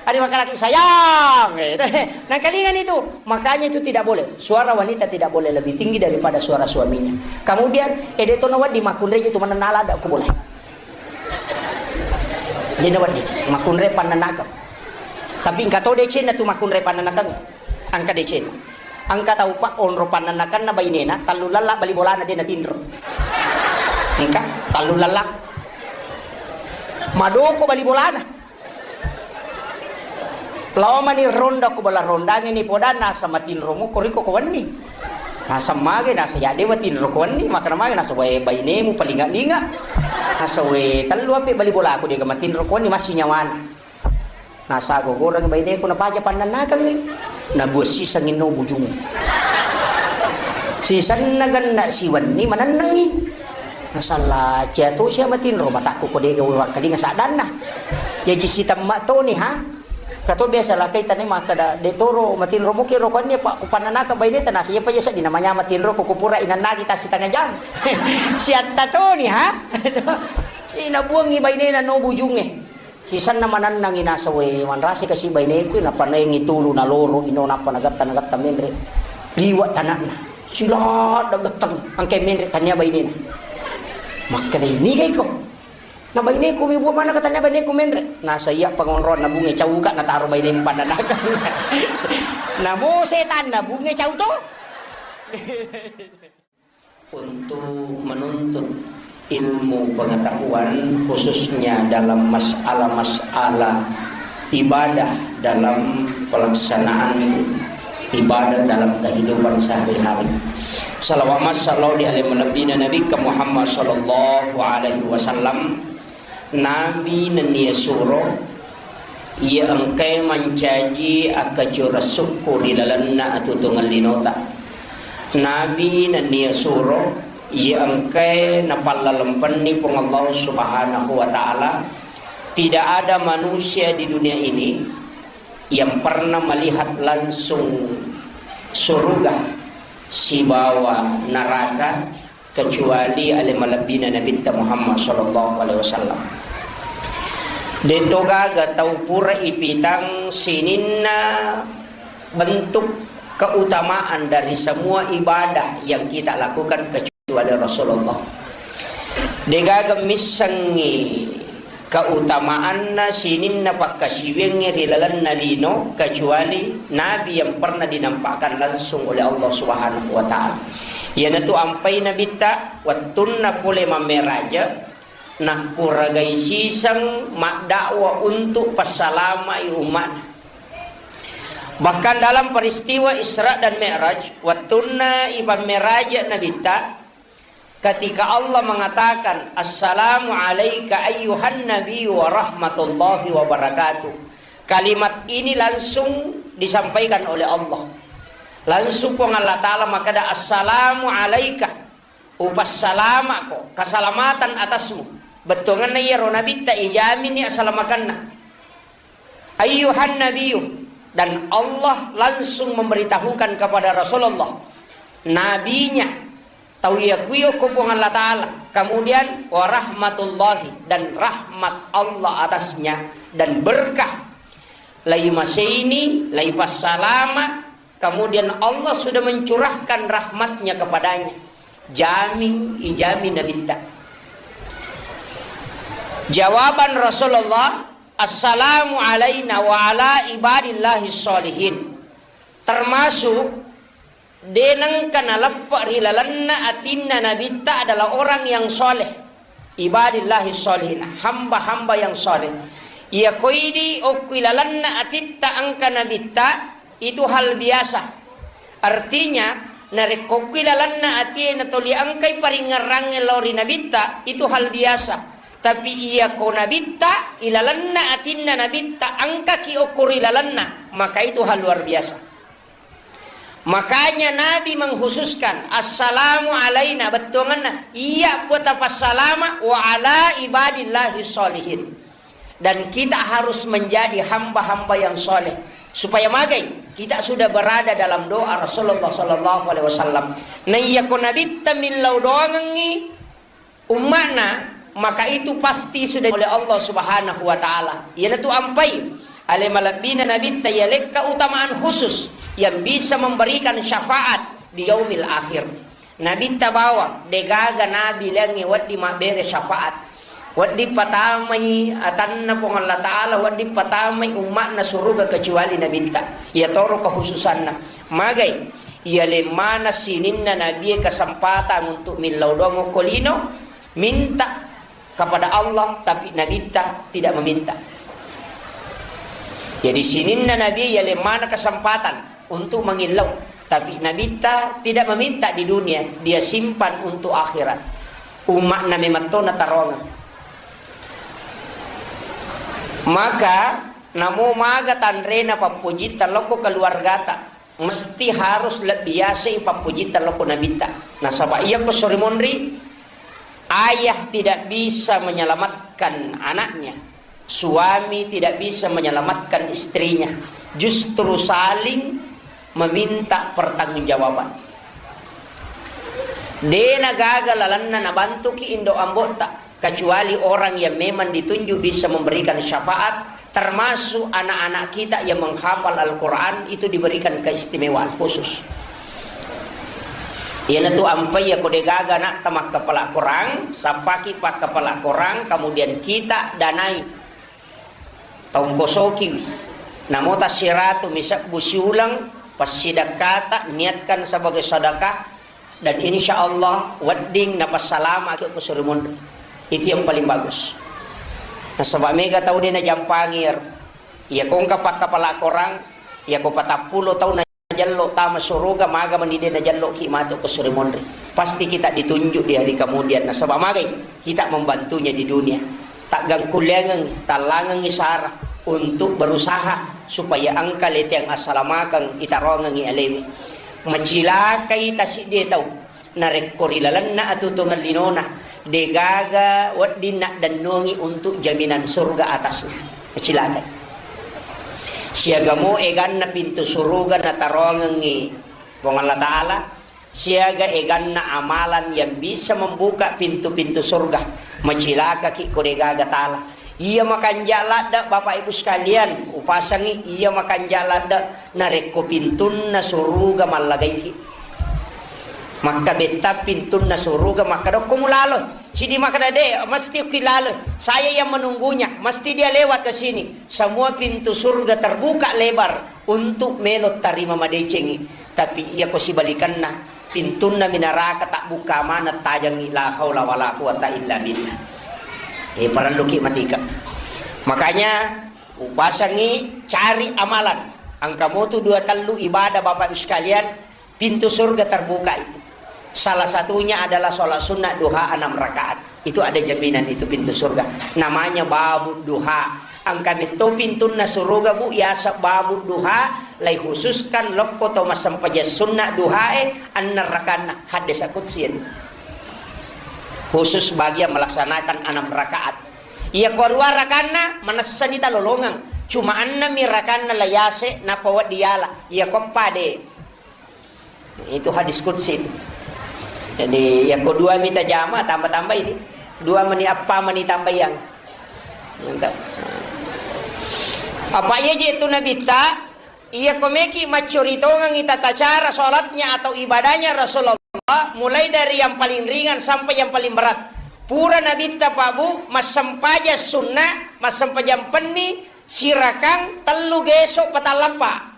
Ada makalaki sayang, gitu. Nangkalingan itu. Makanya itu tidak boleh. Suara wanita tidak boleh lebih tinggi daripada suara suaminya. Kemudian, eh, de to nawa di makunreje tu manenala ada aku boleh. De nawedding makkunrai pannanakeng. Tapi engka to decenna tu makkunrai pannanakeng. Engka decenna. Engka tau pa onro pannanakenna bainena, tellu lella bali bolana de natinro. Engka tellu lella. Madoko bali bolana. Lao mani ronda ku bala rondangi ni podanna asa matinro mu koriko ko wenni. Nasa mage nasa ya dewa tinro ko wenni, makana mage nasa wae bainemu palinga-linga. Nasa we tellu ape bali bolaku dega matinro ko wenni masih nyawana. Nasa gogoreng baineku napaja pannannakengngi. Nabuat siseng inno bujung. Sisenna genna siwenni manennengi. Nasalla cia to sia matinro matakku ko dega wakkadinga saddanna. Jaji sitemma toni ha. Kato biasa lakai tane makkada de toro matinro muki rokon ya pak kupannanaka baineta nasa iya paja seddi namanya matinro ko kupura inannagi tasi tengah jam. Siatta toni ha. Ina buangi bainena no bujunge. Sisenna manennangi nasa we manrasi kasi baineku nappa naengi tulu naloro ino nappa nagatta nagatta menre liwa tanakna. Siladda getteng angke menre tania bainena. Makkeda ini gaiko. Na baineku mi buah mana katanya baineku menre. Nasa iya pengonroan na bunge cauka nataro bainemu pandanakang. Namo setan na bunge cau to. Untuk menuntut ilmu pengetahuan, khususnya dalam masalah-masalah ibadah dalam pelaksanaan ibadah dalam kehidupan sehari-hari. Salawat massalawa di ale malebbina Nabi Muhammad sallallahu alaihi wasallam. Nabi nennia suro iya engkae mancaji akkacurang sukku ri lalenna atuo-tuongeng linota. Nabi nennia suro iya engkae napallalempenni Puang Allah Subhanahu wa Ta'ala. Tidak ada manusia di dunia ini yang pernah melihat langsung surga sibawa neraka kecuali ale malebbina Nabitta Muhammad sallallahu alaihi wasallam. De'to gaga tau pura ipitang sininna bentuk keutamaan dari semua ibadah yang kita lakukan kecuali Rasulullah. De'gaga missengngi keutamaanna sininna pakkasiwiangnge ri lalenna lino, kecuali Nabi yang pernah dinampakkan langsung oleh Allah Subhanahu wa Ta'ala. Iyanatu ampai Nabitta, wettunna pole mammeraja, nakkuragai siseng maddakwa untuk passalamai umma'na. Bahkan dalam peristiwa Isra dan Mi'raj, wettunna ipammeraja Nabitta, ketika Allah mengatakan, "Assalamu alaika ayyuhan nabi wa rahmatullahi wa barakatuh." Kalimat ini langsung disampaikan oleh Allah. Langsung Puang Allah Ta'ala makkeda, "Assalamu alaika." Upassalama'ko, keselamatan atasmu. Bettuangenna iyaro Nabitta ijamini asalamakenna. Ayyuhan nabiyyu, dan Allah langsung memberitahukan kepada Rasulullah, nabinya, tau iya kuyo ko Puang Allah Ta'ala, kemudian warahmatullahi, dan rahmat Allah atasnya, dan berkah, lai maseini, lai passalama, kemudian Allah sudah mencurahkan rahmatnya kepadanya. Jami, ijami Nabitta. Jawaban Rasulullah, "Assalamu alaina wa ala ibadillahi sholihin." Termasuk de nengka naleppe ri lalenna atinna Nabitta adalah orang yang soleh. Ibadillahi sholihin, hamba-hamba yang soleh. Iya koidi okkui lalenna atitta engka Nabitta, itu hal biasa. Artinya, narekko okkui lalenna atie natoli engkai paringngerangnge lao ri Nabitta, itu hal biasa. Tapi iya ko Nabitta, ilalenna atinna Nabitta, engkaki okko ri lalenna, maka itu hal luar biasa. Makanya Nabi mengkhususkan, "Assalamu alaina," bettuangenna, iya puata passalama, "wa ala ibadillahi sholihin." Dan kita harus menjadi hamba-hamba yang soleh. Supaya magai, kita sudah berada dalam doa Rasulullah sallallahu alaihi wasallam. Nah, iya ko Nabitta millau doangengngi, umma'na, maka itu pasti sudah oleh Allah Subhanahu wa Ta'ala. Iyanatu ampai ale malebbina Nabitta iya lekka utamaan khusus yang bisa memberikan syafaat di yaumil akhir. Nabitta bawang, degaga nabi laingnge wedding mabbere syafaat. Wedding patamai atanna Puang Allah Ta'ala, wedding patamai umma'na suruga kecuali Nabitta. Iyatoro kekhususanna. Magai, iya lemmana sininna nabie kesempatan untuk millau doang okko lino, minta kepada Allah, tapi Nabitta tidak meminta. Jadi sininna nabi iya lemmana kesempatan untuk mengillau, tapi Nabitta tidak meminta di dunia, dia simpan untuk akhirat. Umma'na memang to nataroangeng. Maka namo maga tanrena pappojitta lokko keluargata, mesti harus lebbi yasei pappojitta lokko Nabitta. Nasaba iyako sori monri, ayah tidak bisa menyelamatkan anaknya, suami tidak bisa menyelamatkan istrinya, justru saling meminta pertanggungjawaban. Dena gaga lalenna nabantuki indo ambotta, kecuali orang yang memang ditunjuk bisa memberikan syafaat, termasuk anak-anak kita yang menghafal Al-Quran itu diberikan keistimewaan khusus. Iyanatu ampai iya ko degaga anakta makkapala Quran, sappaki pakkapala Quran, kemudian kita danai taungkosokiwi. Namo tassiratu misebbu siuleng, passidekkata, niatkan sebagai sedekah, Dan insya Allah wedding napassalamaki ko suri monri. Itu yang paling bagus. Nasaba mega tau de najampangi ero. Iya ko engka pakkapala korang, iya ko patappulo tau najello tama suruga, maga mani de najello ki matu ko suri monri. Pasti kita ditunjuk di hari kemudian. Nasaba magai kita membantunya di dunia. Taggangkulleangengngi, tallangengngi sara untuk berusaha supaya engka leteng assalamakeng itaroangengngi alewe. Macilakai tasidde tau, narekko ri lalenna atutungeng linona, degaga wedding naddennongi untuk jaminan surga atasnya. Macilakai. Siagamo eganna pintu suruga nataroangengngi Puang Allah Ta'ala, siaga eganna amalan yang bisa membuka pintu-pintu surga. Macilakaki ko degaga tala. Iya makanja ladde, Bapak Ibu sekalian, upasangi iya makanja ladde narekko pintunna suruga mallagaiki. Makkabetta pintunna suruga, makkadokko mulalo. Sidi makkada, "De, mesti ki lalo. Saya yang menunggunya. Mesti dia lewat ke sini." Semua pintu surga terbuka lebar untuk melo tarima madecengi. Tapi iya ko sibalikanna, pintunna minaraka tak buka mana tajangi, la haula wala quwata illa billah. Eh, parelluki matika. Makanya upasangi cari amalan. Engka motu dua tellu ibadah Bapak Ibu sekalian, pintu surga terbuka itu. Salah satunya adalah sholat sunnah duha enam rakaat. Itu ada jaminan itu pintu surga. Namanya babu duha. Engka metto pintunna suruga, Bu, yaseng babu duha, lai khususkan lokko to massempajang sunna duhae, enneng rakanna. Hadis qudsi itu. Khusus bagi yang melaksanakan enam rakaat. Iya ko dua rakanna, manessani talolongeng. Cuma enneng mi rakanna la yase, nappa wedding yala. Iya ko pade. Itu hadis qudsi itu. Jadi, yang kedua minta jama, tambah-tambah ini. Dua meni apa meni tambah yang. Mantap. Apa iya je itu Nabitta? Iya komeki maccuritongangi tata cara sholatnya atau ibadahnya Rasulullah, mulai dari yang paling ringan sampai yang paling berat. Pura Nabitta Pak Bu, massempajang sunnah, massempajang penni, sirakang tellu geso patallampa.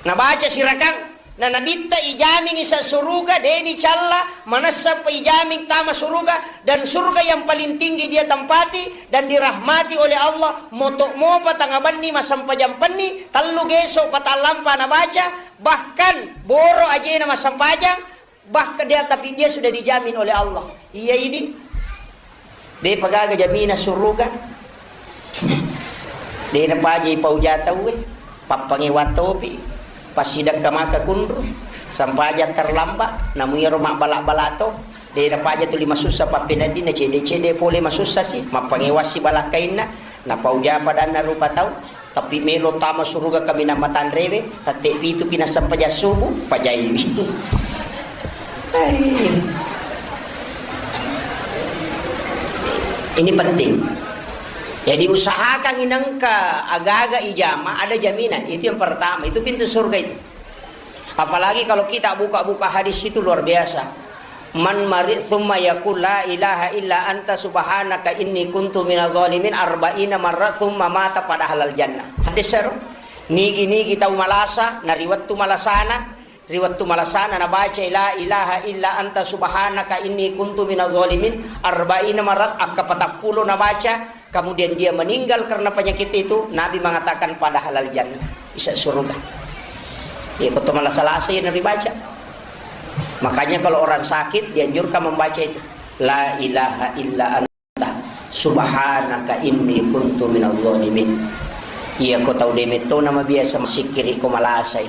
Nabaca sirakang, na Nabitta ijamingi sa suruga, deni calla, manessa pa ijaming tama suruga, dan surga yang paling tinggi dia tempati dan dirahmati oleh Allah, moto mopa tangabenni massempajang penni, tellu geso patallampa nabaca, bahkan boro ajena massempajang, Bahkan dia, tapi dia sudah dijamin oleh Allah. Iya idi. De pagaga jamina suruga. De napaja ipauja tauwe. Pappangewa topi. Passidekka maka kunru. Sampaja terlambat. Namu iyaro mabbala-bala to. De napaja tuli masussa pappeneddinna cede-cede pole masussa si. Mappangewa si balakkainna. Napauja padanna rupa tau. Tapi melo tama suruga kaminang matanrewe, tette pitu pi nassempajang subuh, pajaiwi. Ini penting. Jadi usahakan inengka agaga ijama ada jaminan. Itu yang pertama, itu pintu surga itu. Apalagi kalau kita buka-buka hadis itu luar biasa. Man mari tsumma yaqul la ilaha illa anta subhanaka inni kuntu minadh dhalimin arba'ina marrah tsumma mata pada halal jannah. Hadis seru. Nigi-nigi tau malasa, na ri wettu malasana, ri wettu malasana nabaca la ilaha illa anta subhanaka inni kuntu minadh dhalimin arba'ina marrah, akka patappulo nabaca, kemudian dia meninggal karena penyakit itu, Nabi mengatakan pada halal jannah, bisa surga. Ya, kau teman salah saya Nabi baca. Makanya kalau orang sakit dianjurkan membaca itu. La ilaha illa anta subhanaka inni kuntu minadh dhalimin. Iya ko tau demetto nama biasa masikiri ko malasai.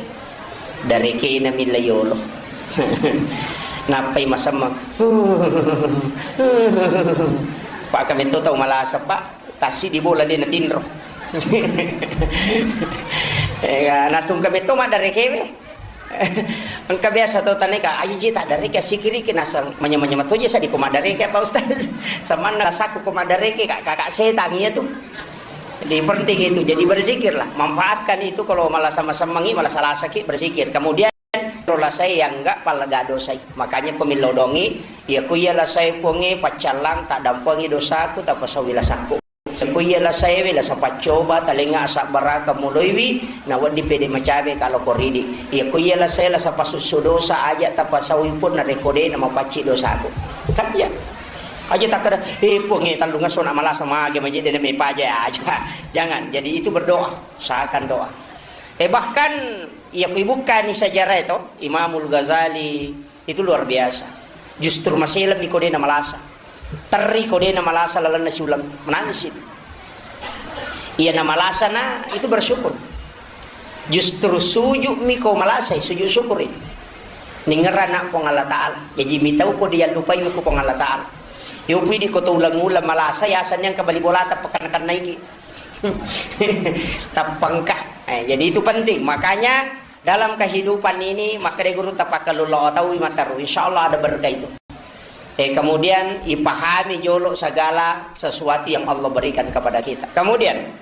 Darekena milla yolo. Nappai masemmeng. Pak kametto tau malasa, Pak. Tassi di bola de natinro. Eh, natungka metto maddarekewe. Engka biasa tau taneka, aji ji taddareke sikiriki naseng manya-manya matoje sadi ko maddareke Pak Ustaz. Samanna rasaku ko maddareke kak kakak setan iya tu. Jadi penting itu, jadi berzikirlah, manfaatkan itu kalau malah sama-sama malah salah sakit berzikir. Kemudian Ro lasai yang enggak pallega dosai. Makanya ko millau dongi, iya ku iya lasai Puangnge, paccallang, tak dampengi dosaku, tak pasawi lasaku. Ko iya lasaewe, lasa paccoba, talengnga asabbaraka muloiwi, nawedding pede macawe kalo ko ridi. Iya ko iya lasae, lasa pasussu dosa, aja tapasaui pun narekko de namapacci dosaku. Kan iya. Aja takkeda, "Eh, Puang, eh, tellungesso na malasa mage maje de mepaja aja." Jangan. Jadi itu berdoa, usahakan doa. Eh, bahkan iya ko ibukkani sejarah itu, Imamul Ghazali, itu luar biasa. Justru maselemmi ko de namalasa. Terri ko de namalasa lalenna siuleng. Menangis itu. Iya namalasa na itu bersyukur. Justru sujud mi ko malasai, sujud syukur itu. Ningerana Puang Allah Ta'ala. Jadi mitau ko dia lupai ko Puang Allah Ta'ala. Yopi di ko to ulang-ulang malasa, ya asannya kembali bolata pekan-pekan naiki. Tappangka. Eh, jadi itu penting. Makanya dalam kehidupan ini, makkeda guru, tapakkalulo taui mataru. Insya Allah ada berkah itu. Eh, kemudian ipahami jolo segala sesuatu yang Allah berikan kepada kita. Kemudian,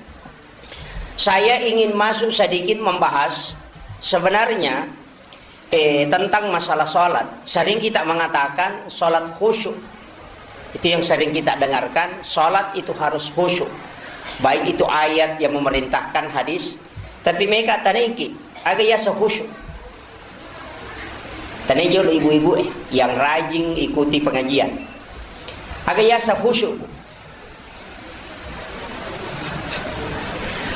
saya ingin masuk sedikit membahas sebenarnya, eh, tentang masalah sholat. Sering kita mengatakan sholat khusyuk. Itu yang sering kita dengarkan, sholat itu harus khusyuk. Baik itu ayat yang memerintahkan, hadis, tapi meka tanengki, aga yasa khusyuk. Tane jolo ibu-ibu, eh, yang rajin ikuti pengajian. Aga yasa khusyuk.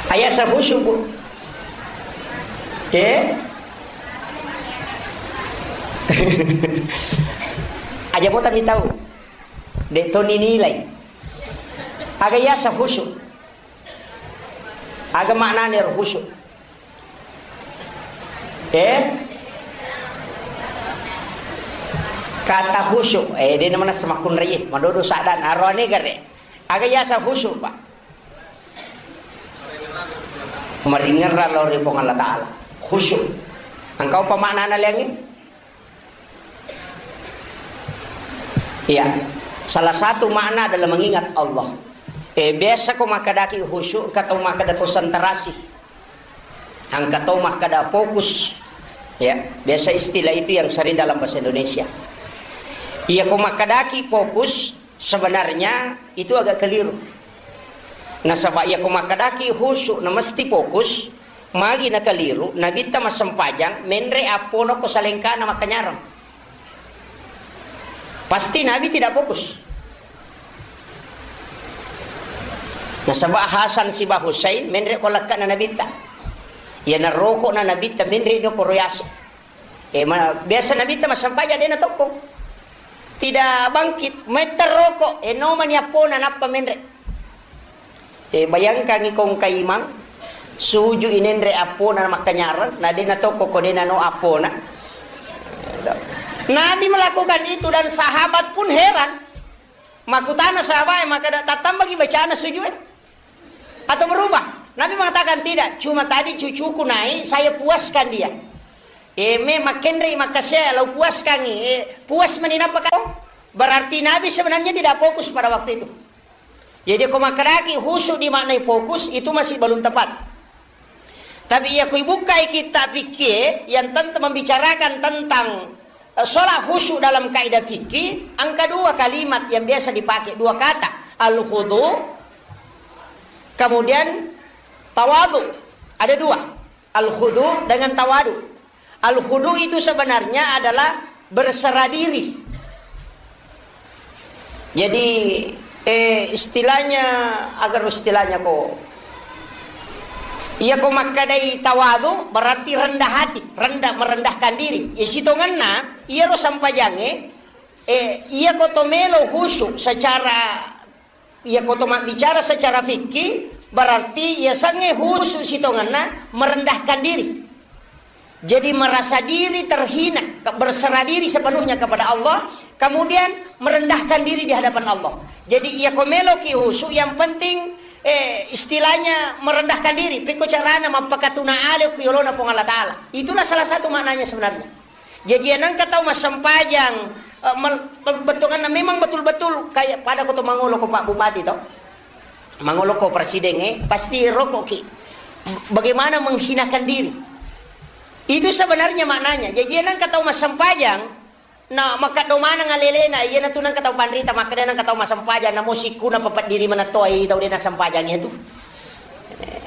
Ayasa khusyuk, Bu. Eh? Aja bota mi tau. De to ninilai. Aga yasa khusyuk. Aga maknane ro khusyuk. Eh? Kata khusyuk, eh, de namana semakkunrai, eh, madodo saddan, aroane gare. Aga yasa khusyuk, Pak? Maringerra lao ri Puang Allah Ta'ala. Khusyuk. Engkau apa maknana liangi? Iya. Salah satu makna adalah mengingat Allah. Eh, biasa ko makkadaki khusyuk, engka tau makkada konsentrasi. Engka tau makkada fokus. Ya, biasa istilah itu yang sering dalam bahasa Indonesia. Iya, ko makkadaki fokus, sebenarnya itu agak keliru. Nasaba iya ko makkadaki khusyuk na mesti fokus, magi na keliru, Nabitta massempajang, menre appona ko salengkana makkanyarang. Pasti Nabi tidak fokus. Nasaba Hasan siba Husain menre ko lekkana Nabitta. Iya narokona Nabitta menre do ko royase. Eh, ma-, biasa Nabitta massempajang de na tokko. Tidak bangkit, metta roko, eh, nomani appona nappa menre. Eh, bayangkangi kongka imang, suju inenre appona makkanyarang, na de na tokko ko de na no appona. Nabi melakukan itu dan sahabat pun heran. Makutana sahabat, eh, maka tattambangi bacana sujud, eh? Atau berubah? Nabi mengatakan, "Tidak, cuma tadi cucuku naik, saya puaskan dia." Eh, me makkenre makkasea, lau puaskangi, eh, puas mani nappa kau? Berarti Nabi sebenarnya tidak fokus pada waktu itu. Jadi, ko makkedaki khusyuk dimaknai fokus, itu masih belum tepat. Tapi iya, kui bukkai kitab fikih yang tentang membicarakan tentang, eh, sholat khusyuk dalam kaidah fikih, angka dua kalimat yang biasa dipakai, dua kata, al-khudu, kemudian tawadu. Ada dua, al-khudu dengan tawadu. Al-khudu itu sebenarnya adalah berserah diri. Jadi, eh, istilahnya, agar istilahnya ko, iya ko makkadai tawadu berarti rendah hati, rendah, merendahkan diri. Ya, sitongenna, iya ro sampajange, eh, iya ko to melo khusyuk secara Iya, ko to mabbicara secara fikih, berarti iya sangnge khusyuk sitongenna merendahkan diri. Jadi merasa diri terhina, ke-, berserah diri sepenuhnya kepada Allah, kemudian merendahkan diri di hadapan Allah. Jadi iya ko meloki khusyuk, yang penting, eh, istilahnya merendahkan diri. Pekko carana mappakatuna ale ku yolona Puang Allah Ta'ala. Itulah salah satu maknanya sebenarnya. Jaji, nengka tau massempajang, eh, mel-, bettuanna memang betul-betul kayak pada ko to mangolo ko Pak Bupati to. Mangolo ko Presiden, eh, pasti rokok ki. Bagaimana menghinakan diri. Itu sebenarnya maknanya. Jaji, nengka tau massempajang, Na makkaddo maneng alelena, iyana tu nengka tau panrita, makkeda nengka tau massempajang, namo sikkuna papeddiri manettoai tau de nassempajang itu.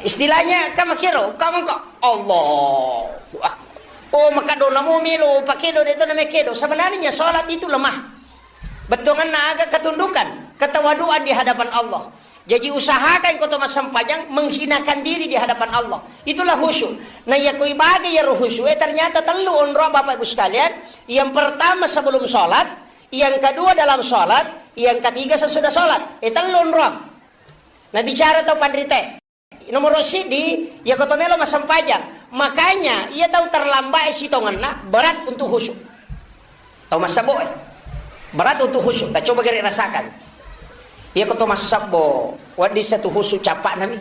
Istilahnya kan makkiro, kamu kok Allahu Akbar. Oh, makkaddo namo melo pakedo de to namekkedo. Sebenarnya sholat itu lemah. Bettuanganna aga? Ketundukan, ketawaduan di hadapan Allah. Jadi usahakan ko to massempajang menghinakan diri di hadapan Allah. Itulah khusyuk. Nah, iya ko ibaga iyaro khusyuk, eh, ternyata tellu onrong, Bapak Ibu sekalian. Yang pertama sebelum sholat, yang kedua dalam sholat, yang ketiga sesudah sholat. Eh, tellu onrong. Nah, bicara tau panrite. Nomor siddi, iya ko to melo massempajang. Makanya, iya tau terlambat sitongenna berat untuk khusyuk. Tau massebbo, eh. Berat untuk khusyuk. Ta coba gere rasakan. Iya ko to massebbo, wedding satu khusyuk cappa nami.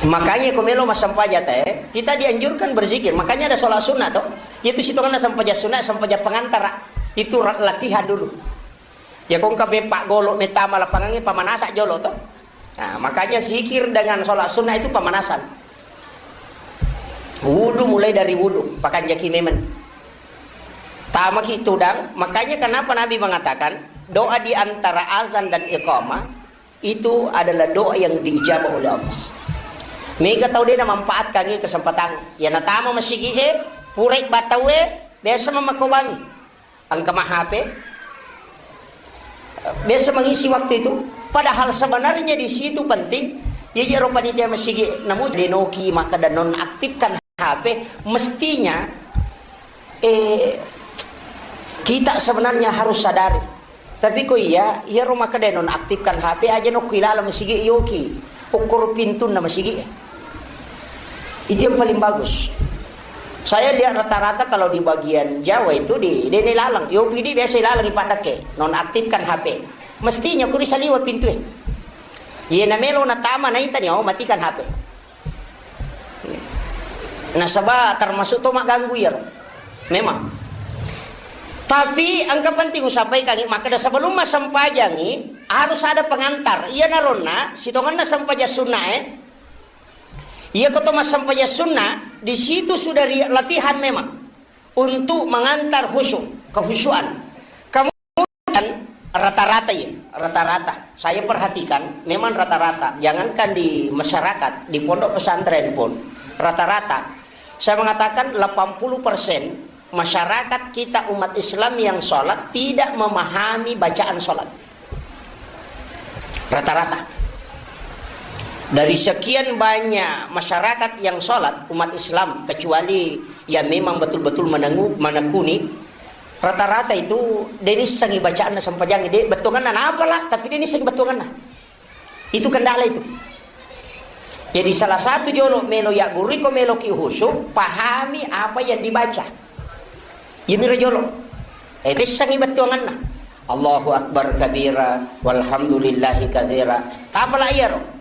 Makanya ko melo massempajang te, kita dianjurkan berzikir. Makanya ada sholat sunnah to. Itu sitongenna sempajang sunnah, sempajang pengantara. Itu ra-, latihan dulu. Ya ko engka meppa golo mettama lapangangnge, pamanasa jolo to. Nah, makanya zikir dengan sholat sunnah itu pemanasan. Wudu, mulai dari wudu, pakanjaki memang. Tamaki tudang, makanya kenapa Nabi mengatakan doa di antara azan dan iqamah itu adalah doa yang diijabah oleh Allah. Mega tau de namanfaatkan kesempatan. Ya natama masigi e, purai batau e, biasa mamakobangi. Engka ma H P, biasa mengisi waktu itu. Padahal sebenarnya di situ penting. Jadi ro panitia masigi namu denoki maka dan nonaktifkan H P. Mestinya, eh, kita sebenarnya harus sadari. Tapi ko iya, iya ro maka dan nonaktifkan H P aja nokku ilala masigi yoki. Ukur pintunna masigi. Itu yang paling bagus. Saya lihat rata-rata kalau di bagian Jawa itu di, di, di lalang. Yo pidi biasa ilalang ipadake, nonaktifkan H P. Mestinya kuri saliwa pintu e. Iya namelo natama naita ni, oh, matikan H P. Nasaba termasuk to magganggu iyaro. Memang. Tapi engka penting usampaikan, maka sebelum massempajangi harus ada pengantar. Iya naronna sitongenna sempajang sunnah e. Iya ko to massempajang sunnah, di situ sudah ri-, latihan memang untuk mengantar khusyuk, kehusyuan. Kemudian rata-rata ya, rata-rata. Saya perhatikan memang rata-rata. Jangankan di masyarakat, di pondok pesantren pun rata-rata. Saya mengatakan delapan puluh persen masyarakat kita umat Islam yang sholat tidak memahami bacaan sholat. Rata-rata. Dari sekian banyak masyarakat yang sholat, umat Islam, kecuali yang memang betul-betul menengu-, menekuni, rata-rata itu de nissengi bacaanna sempajangi, de bettuanganna napala, tapi de nissengi bettuanganna. Itu kendala itu. Jadi salah satu jolo melo ya guru ko melo ki khusyuk, pahami apa yang dibaca. Yemiro jolo. Eh, tissengi bettuanganna. Allahu Akbar kabira, walhamdulillahi katsira. Tapala iyaro.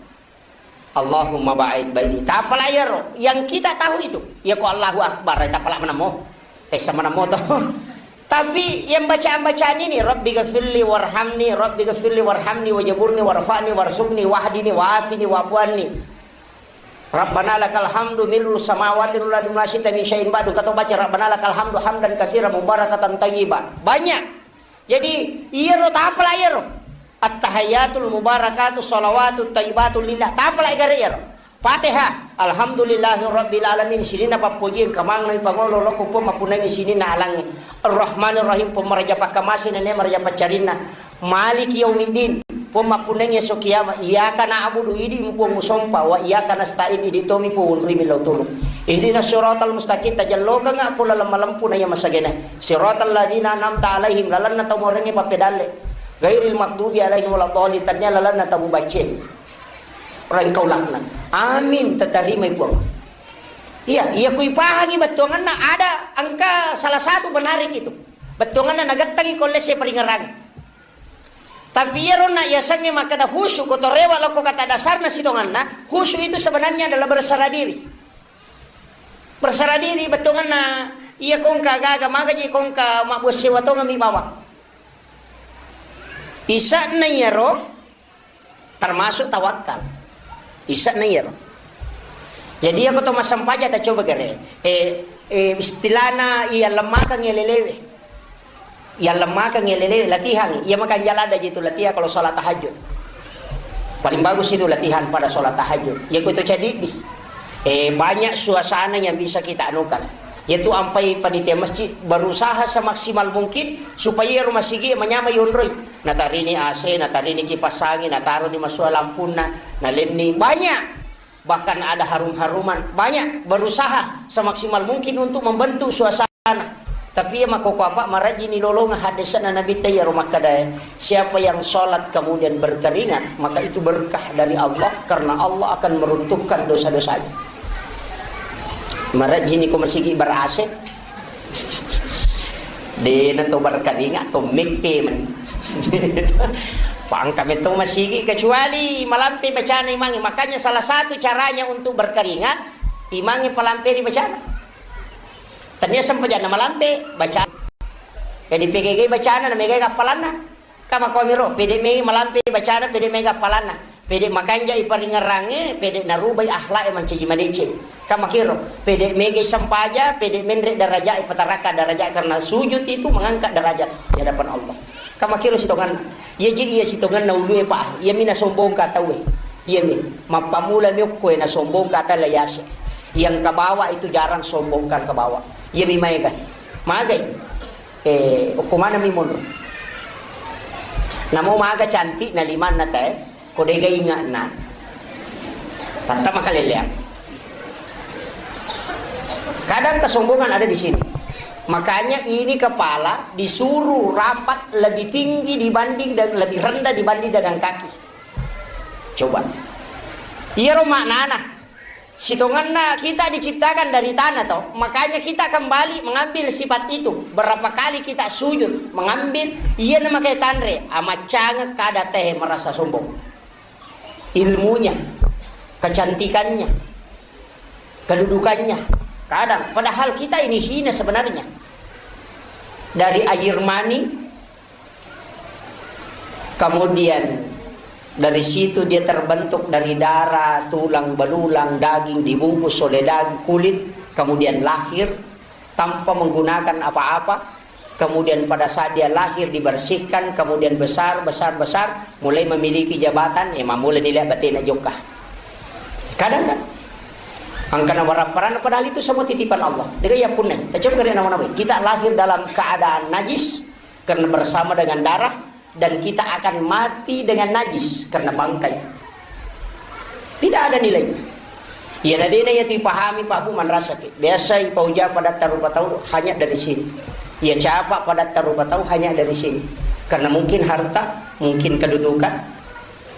Allahumma ba'id baini. Tapala iyaro. Yang kita tahu itu. Ya ko Allahu Akbar, eh, tapala menamo. Eh, sama namo to. Tapi yang bacaan-bacaan ini, Rabbi ghafirli warhamni, Rabbi ghafirli warhamni, wajaburni, warfa'ni, warzuqni, wahdini, wa'afini, wa'fu anni. Rabbana lakal hamdu mil'us samawati wal ardi wa ma syi'ta min syai'in ba'du. Kata baca Rabbana lakal hamdu hamdan katsiran mubarakatan thayyiba. Banyak. Jadi iyaro tapala iyaro. At-tahiyyatul mubarakatu shalawatu thayyibatu lillah. Tapala gare iyaro. Fatihah. Alhamdulillahi rabbil alamin. Sininna pappoji engka maneng pangolo lokko Puang mappunangi sininna alangnge. Ar-Rahmanir Rahim, Puang maraja pakkamase nene maraja paccarinna. Maliki yaumiddin, Puang mappunnai esso kiamat. Iyyaka na'budu, idi Puang musompa, wa iyyaka nasta'in, idi tomi Puang wonroi millau tulung. Ihdinas siratal mustaqim, tajellokengnga Puang laleng malempu na iya masagena. Siratal ladzina an'amta alaihim, lalenna tau maorengnge pappedalle. Ghairil maghdubi alaihim waladdallin, tennia lalenna tau mubacce. Rengkaulakna. Amin, tatarimai Puang. Iya, iya kui pahangi bettuanganna ada engka salah satu menarik itu. Bettuanganna nagettangi ko lesse paringerang. Tapi iyaro na yasengnge makkeda khusyuk, ko to rewa lokko kata dasarna sitonganna, khusyuk itu sebenarnya adalah berserah diri. Berserah diri bettuanganna, iya kongka gaga magaji kongka mabbuat sewa tongami bawang. Isa'na iyaro termasuk tawakal. Isa'na iyaro. Jadi iya ko to massempajang ta coba gare. Eh, Eh, istilahna iya lemmakeng elelewe. Iya lemmakeng elelewe, latihan. Iya makanja ladda ji tu latihan kalau sholat tahajud. Paling bagus itu latihan pada sholat tahajud. Ya, itu cedidi. Eh, banyak suasana yang bisa kita anukan. Yaitu ampai panitia masjid berusaha semaksimal mungkin supaya rumah sigi manyamai yonroi. Natarini A C, natarini kipas angin, nataroni masua lampunna, nalenni. Banyak. Bahkan ada harum-haruman. Banyak berusaha semaksimal mungkin untuk membentuk suasana. Tapi iya makkoko apa, marajini lolonga hadesana Nabi ta iyaro makkadae, siapa yang sholat kemudian berkeringat, maka itu berkah dari Allah, karena Allah akan meruntuhkan dosa-dosanya. Marajini ko masigi ber-A C. Dena to berkeringat, to mekte meni. Pangka metto masigi, kecuali malampe bacana imangi. Makanya salah satu caranya untuk berkeringat, imangi palamperi bacana. Tania sempajanna malampe, baca. Jadi P G G bacana, na megai appalanna. Kamakomiro, pede mei malampe bacana, pede mei appalanna. Pede makanja iparingerange, pede narubai akhlak e mancaji madeceng. Kamakiro, pede mega sempaja, pede menre daraja, ipataraka daraja, karena sujud itu mengangkat derajat di hadapan Allah. Kamakiro sitonganna. Iya ji iya sitonganna ulue, Pak. Iya mina sombongka tauwe. Iya mi. Mappamula mi okko e na sombongka tala yase. Yang ke bawah itu jarang sombongkan ke bawah. Iya mi maega. Magai. Eh, okko mana mi monro. Namo maga cantik na limanna te, ko dega ingatna. Tatta makaleleang. Kadang kesombongan ada di sini. Makanya ini kepala disuruh rapat lebih tinggi dibanding dan lebih rendah dibanding dengan kaki. Coba. Iyaro maknana. Sitongenna kita diciptakan dari tanah, toh. Makanya kita kembali mengambil sifat itu. Berapa kali kita sujud, mengambil, iya namakai tanre, amaccangeng kada teh merasa sombong. Ilmunya, kecantikannya, kedudukannya. Kadang, padahal kita ini hina sebenarnya. Dari air mani, kemudian dari situ dia terbentuk dari darah, tulang belulang, daging dibungkus oleh dag-, kulit, kemudian lahir tanpa menggunakan apa-apa, kemudian pada saat dia lahir dibersihkan, kemudian besar, besar, besar, mulai memiliki jabatan, ya, mamula nilai batena jokka. Kadang kan, angkana warapparana, padahal itu semua titipan Allah. Dia ya punna, coba kare nama-nama. Kita lahir dalam keadaan najis, karena bersama dengan darah, dan kita akan mati dengan najis karena bangkai. Tidak ada nilainya. Iya nadena iya tu ipahami, Pak Bu, manrasaki. Biasa ipauja padatta rupa tau hanya dari sini. Iya capa padatta rupa tau hanya dari sini. Karena mungkin harta, mungkin kedudukan,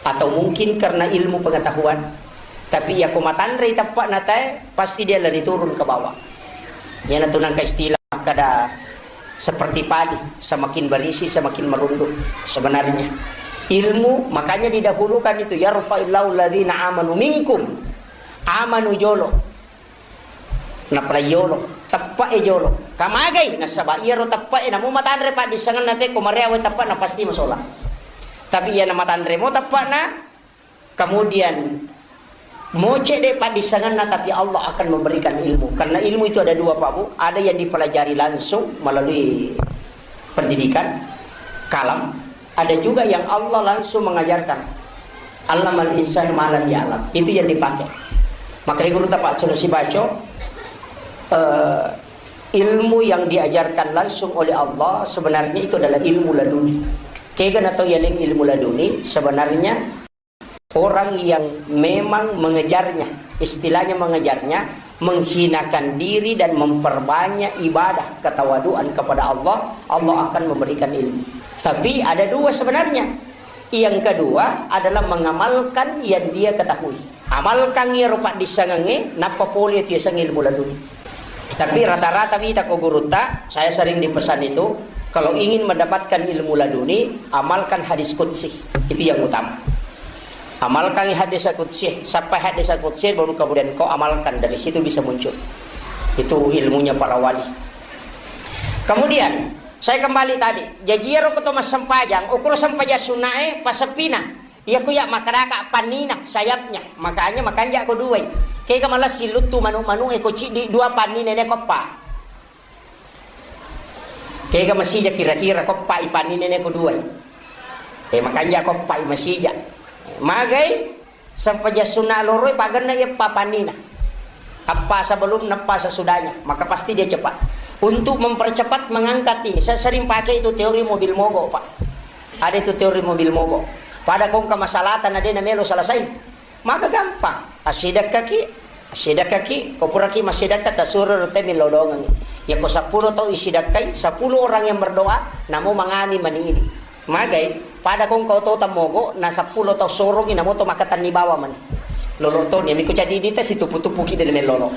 atau mungkin karena ilmu pengetahuan. Tapi iya ko matanrei teppa'na tae, pasti dia lari turun ke bawah. Iyana tu nangka istilah kada seperti padi, semakin berisi, semakin merunduk. Sebenarnya ilmu, makanya didahulukan itu, "Yarfa'illahu alladhina amanu minkum." Amanu jolo. Napalai yolo, teppa'e jolo. Kamagai, nasaba iyaro teppa'e, namu matanre paddissengenna te, ko mareawe teppa'na pasti masola. Tapi iya namatanre mo teppa'na, kemudian moce de paddissengenna, tapi Allah akan memberikan ilmu. Karena ilmu itu ada dua, Pak Bu. Ada yang dipelajari langsung melalui pendidikan, kalam, ada juga yang Allah langsung mengajarkan. Allamal insan ma lam ya'lam. Itu yang dipakai. Makanya guru tapak sunu sibaco, eh, ilmu yang diajarkan langsung oleh Allah sebenarnya itu adalah ilmu laduni. Kega na tau yaleng ilmu laduni, sebenarnya orang yang memang mengejarnya, istilahnya mengejarnya, menghinakan diri dan memperbanyak ibadah ketawaduan kepada Allah, Allah akan memberikan ilmu. Tapi ada dua sebenarnya. Yang kedua adalah mengamalkan yang dia ketahui. Amalkan iyaro paddissengengnge, nappa pole tu yaseng ilmu laduni. Tapi rata-rata wita ko gurutta, saya sering dipesan itu, kalau ingin mendapatkan ilmu laduni, amalkan hadis qudsi. Itu yang utama. Amalkan hadis qudsi, sampai hadis qudsi, baru kemudian kau amalkan, dari situ bisa muncul. Itu ilmunya para wali. Kemudian, saya kembali tadi, jaji iyaro ko to massempajang, ukuro sempajang sunnae, paseppina. Iya ko iya makkedaka pannina, sayapnya. Makanya makanja ko duai. Kega malessi luttu manu-manu e ko ciddi dua pannina ne ko eppa. Kega masija kira-kira koppai panina neko duai. Eh, makanja koppai masija. Magai sempajang sunna loroi pagenna iya papanina. Apa sebelum, apa sesudahnya, maka pasti dia cepat. Untuk mempercepat mengangkat ini, saya sering pakai itu teori mobil mogok, Pak. Ada itu teori mobil mogok. Pada kongka masalah tanah dia namelo selesai. Maka gampang. Assidakkaki, assidakkaki, ko puraki massidakka tasuro rute millau dongengi. Ya ko seppulo tau isidakkai, sepuluh orang yang berdoa, namo mangami mani ini. Magai, pada kongka oto tammogo, na seppulo tau sorongi, namo to makatanni bawa mani. Lolo to, niami ko jadi dita situpu-tupuki dan melolo.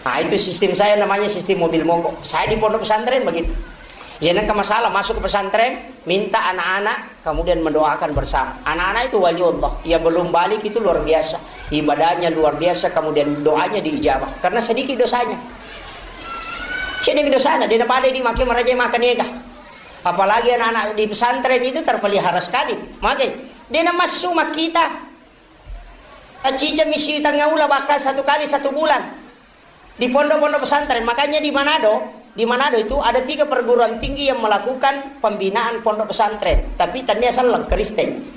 Ah, itu sistem saya namanya sistem mobil mogok. Saya di pondok pesantren begitu. Ya, nengka masalah masuk ke pesantren, minta anak-anak kemudian mendoakan bersama. Anak-anak itu wali Allah, yang belum balik itu luar biasa. Ibadahnya luar biasa, kemudian doanya diijabah. Karena sedikit dosanya. Cedemi dosana, dia pada di makin meraja makan ega. Apalagi anak-anak di pesantren itu terpelihara sekali. Makai, dia masuk kita. Tacicami sitengnga ula bahkan satu kali satu bulan. Di pondok-pondok pesantren, makanya di Manado, di Manado itu ada tiga perguruan tinggi yang melakukan pembinaan pondok pesantren, tapi tania selleng Kristen.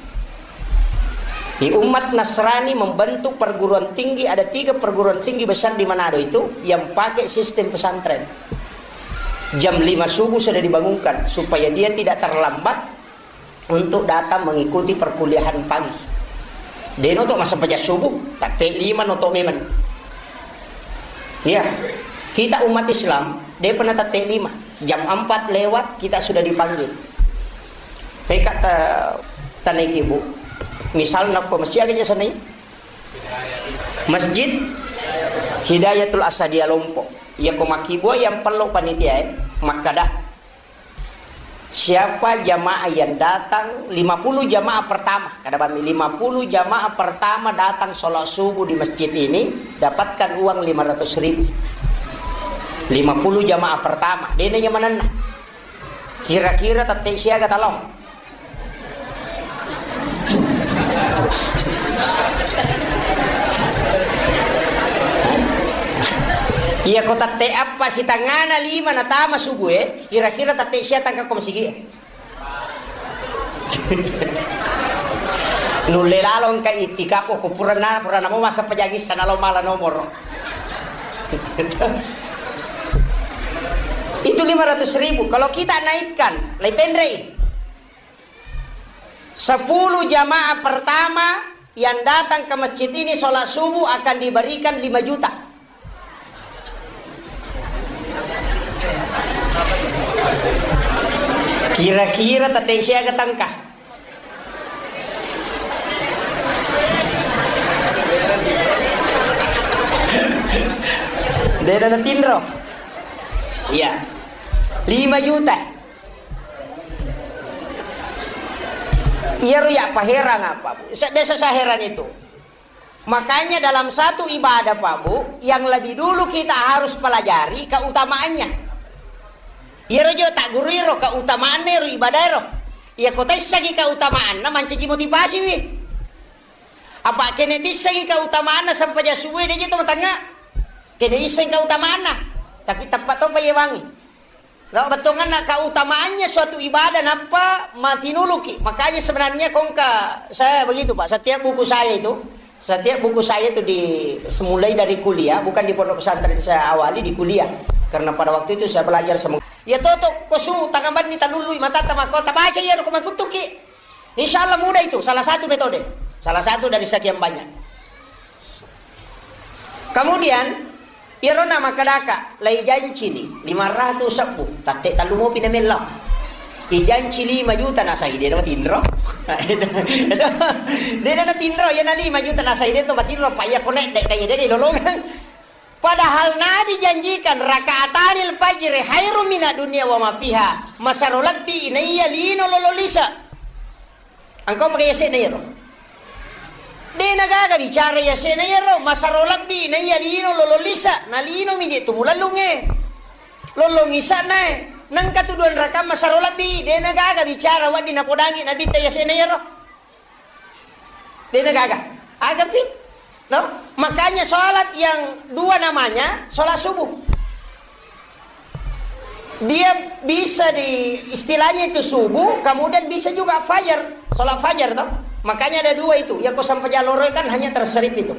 Di umat Nasrani membentuk perguruan tinggi, ada tiga perguruan tinggi besar di Manado itu yang pakai sistem pesantren. Jam lima subuh sudah dibangunkan supaya dia tidak terlambat untuk datang mengikuti perkuliahan pagi. Deno to massempajang subuh, tatte lima no to memang. Ya, kita umat Islam, dia pernah tatte lima. Jam empat lewat, kita sudah dipanggil. Peka ta-, taneki, Bu. Misalnya, ko masjid aja sana, Masjid Hidayatul Asadia Lompok. Ya, ko makkibua yang perlu panitia, eh. Makkada, siapa jamaah yang datang, lima puluh jamaah pertama, kada bami, lima puluh jamaah pertama datang sholat subuh di masjid ini, dapatkan uang lima ratus ribu. Lima puluh jamaah pertama, dena yang menenna. Kira-kira tette siaga talo? Iya, ko tette appa sitangana lima natama subuh, eh? Kira-kira tette sia tangka ko masigi, eh? Nulle lalo engka itikaf, ko purana, purana mo masa pejangis sana lo mala nomor. Itu lima ratus ribu. Kalau kita naikkan, lai penrei. Sepuluh jamaah pertama yang datang ke masjid ini sholat subuh akan diberikan lima juta. Kira-kira tette siaga tangka? Dena natinro. Iya. Lima juta. Iyaro ya paherang apa, Bu? Sa-, biasa saya heran itu. Makanya dalam satu ibadah, Pak Bu, yang lebih dulu kita harus pelajari keutamaannya. Iyaro jo tak guru iro keutamaanna iro ibadah iro. Iya, ko taissengi keutamaanna, mancaji motivasi wi. Apa kene tissengi keutamaanna sempajang subuh, dia je to matanga. Kene isseng keutamaanna, tapi tepat to payewangi. Nggak bettuanna keutamaannya suatu ibadah nappa matinuluki. Makanya sebenarnya kongka saya begitu, Pak. Setiap buku saya itu, setiap buku saya itu di, semulai dari kuliah, bukan di pondok pesantren saya awali, di kuliah. Karena pada waktu itu saya belajar sama. Ya toto kosu tangabanni talului matatta makko tabaca iya ko makkuttuki. Insya Allah mudah itu, salah satu metode. Salah satu dari sekian banyak. Kemudian, iyaro na makkedaka, lai janci ni lima ratus sebbu, tatte tallu mopi na mellau. Ijanci lima juta nasai, de na matinro. De na matinro, iya na lima juta nasai, de to matinro, pa iya connect, de, de, de, lolongang. Padahal Nabi janjikan, "Rakaatanil fajri khairum minad dunya wa ma fiha." Masaro lebbi inaiya lino lolo lisa. Engkau pakai yase'na iyaro. De na gaga bicara yase'na iyaro, masaro lebbi inaiya lino lolo lisa, na lino mi je tu mulallunge. Lollong isa'na e. Nengka tu dua rakaat masaro lebbi, de na gaga bicara wedding napodangi Nabitta yase'na iyaro. Dena gaga. Agapi? No? Makanya sholat yang dua namanya sholat subuh. Dia bisa di, istilahnya itu subuh, kemudian bisa juga fajar, sholat fajar toh. Makanya ada dua itu. Ya, ko sempajang loro kan hanya terserip itu.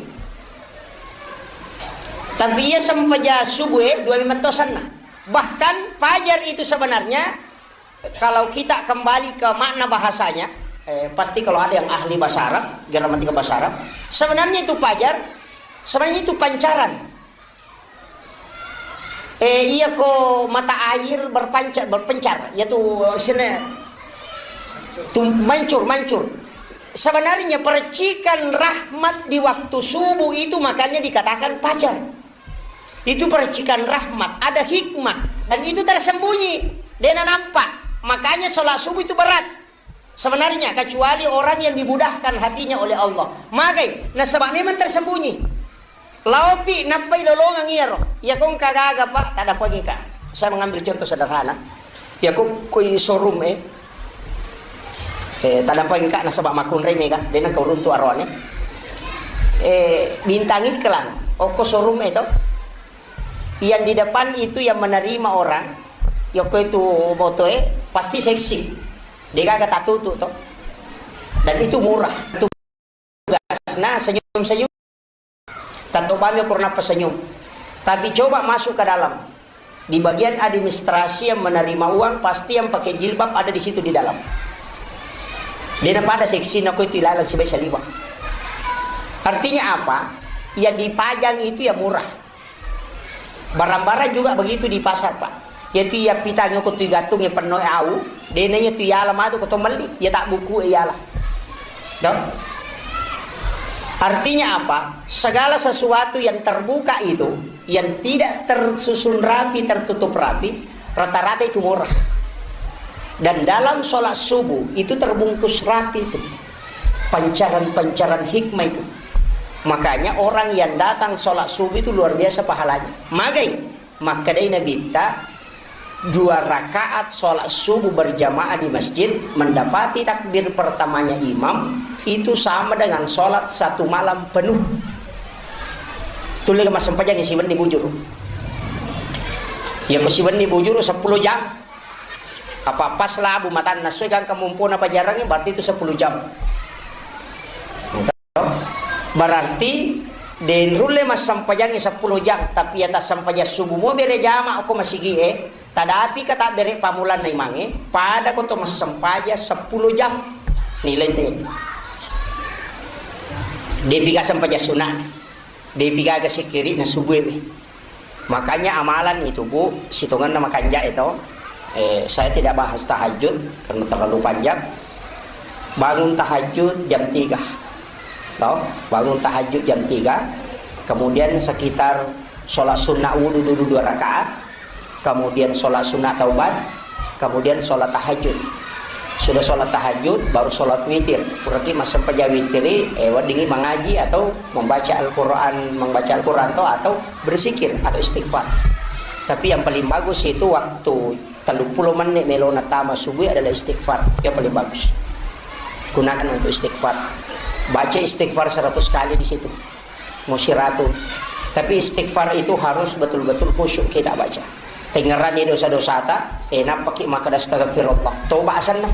Tapi iya sempajang subuh, eh, dua lima tosanna. Bahkan fajar itu sebenarnya, kalau kita kembali ke makna bahasanya, eh, pasti kalau ada yang ahli bahasa Arab, gramatika bahasa Arab, sebenarnya itu fajar, sebenarnya itu pancaran. Eh, iya ko mata air berpancar, berpencar, yaitu sini tu mancur, mancur. Sebenarnya percikan rahmat di waktu subuh itu makanya dikatakan fajar. Itu percikan rahmat, ada hikmah, dan itu tersembunyi, dena nampak. Makanya sholat subuh itu berat. Sebenarnya, kecuali orang yang dimudahkan hatinya oleh Allah. Magai, nasaba memang tersembunyi. Laopi nappai lolongang iyaro. Iya kong kagaga, Pak, taddampengika. Saya mengambil contoh sederhana. Iya kong koi showroom, eh. Eh, taddampengika nasaba makkunrai mega, dena kau runtu aroane. Eh, bintang iklan. Oko showroom itu. Yang di depan itu yang menerima orang. Yoko itu motoe pasti seksi. Degaga tatutu to. Dan itu murah. Tugasna senyum-senyum. Tatobami ukur nappa senyum. Tapi coba masuk ke dalam. Di bagian administrasi yang menerima uang, pasti yang pakai jilbab ada di situ di dalam. Dia pada seksi nako itu ilalang sibai saliwa. Artinya apa? Yang dipajang itu ya murah. Barang-barang juga begitu di pasar, Pak. Yatu iya pitang ko tu igattung ya penno au, dena iya tu iala matu ko to melli, iya tak buku iala. Dong? Artinya apa? Segala sesuatu yang terbuka itu, yang tidak tersusun rapi, tertutup rapi, rata-rata itu murah. Dan dalam sholat subuh itu terbungkus rapi itu. Pancaran-pancaran hikmah itu. Makanya orang yang datang sholat subuh itu luar biasa pahalanya. Magai, makkedai Nabitta, dua rakaat sholat subuh berjamaah di masjid, mendapati takbir pertamanya imam, itu sama dengan sholat satu malam penuh. Tulle massempajang siwenni bujur. Ya ko siwenni bujur sepuluh jam. Apa pas labu matanna soi gangka mumpuna pajarangnge, berarti itu sepuluh jam. Berarti den rulle massempajangngi sepuluh jam, tapi iya tassempajang subuh mo bere jama ko masigie, tadapi ka tabbere pamulanna imangnge, pada ko to massempajang sepuluh jam nilainna itu. Depi ga sempajang sunna, depi gaga sikkiri'na subuh e. Makanya amalan itu, Bu, sitongenna makanja itu. Eh, saya tidak bahas tahajud karena terlalu panjang. Bangun tahajud jam tiga. Toh, bangun tahajud jam tiga. Kemudian sekitar sholat sunnah wudu dulu dua rakaat. Kemudian sholat sunnah taubat. Kemudian sholat tahajud. Sudah sholat tahajud, baru sholat witir. Kuraki massempajang witiri, eh, weddingi mangaji atau membaca Al-Quran, membaca Al-Quran atau, atau berzikir atau istighfar. Tapi yang paling bagus itu waktu tellu pulo menit melona tama subuh adalah istighfar. Yang paling bagus. Gunakan untuk istighfar. Baca istighfar seratus kali di situ. Musiratu. Tapi istighfar itu harus betul-betul khusyuk kita baca. Tengerani dosa-dosata, eh, nappaki makkeda astagfirullah. Toba asanna.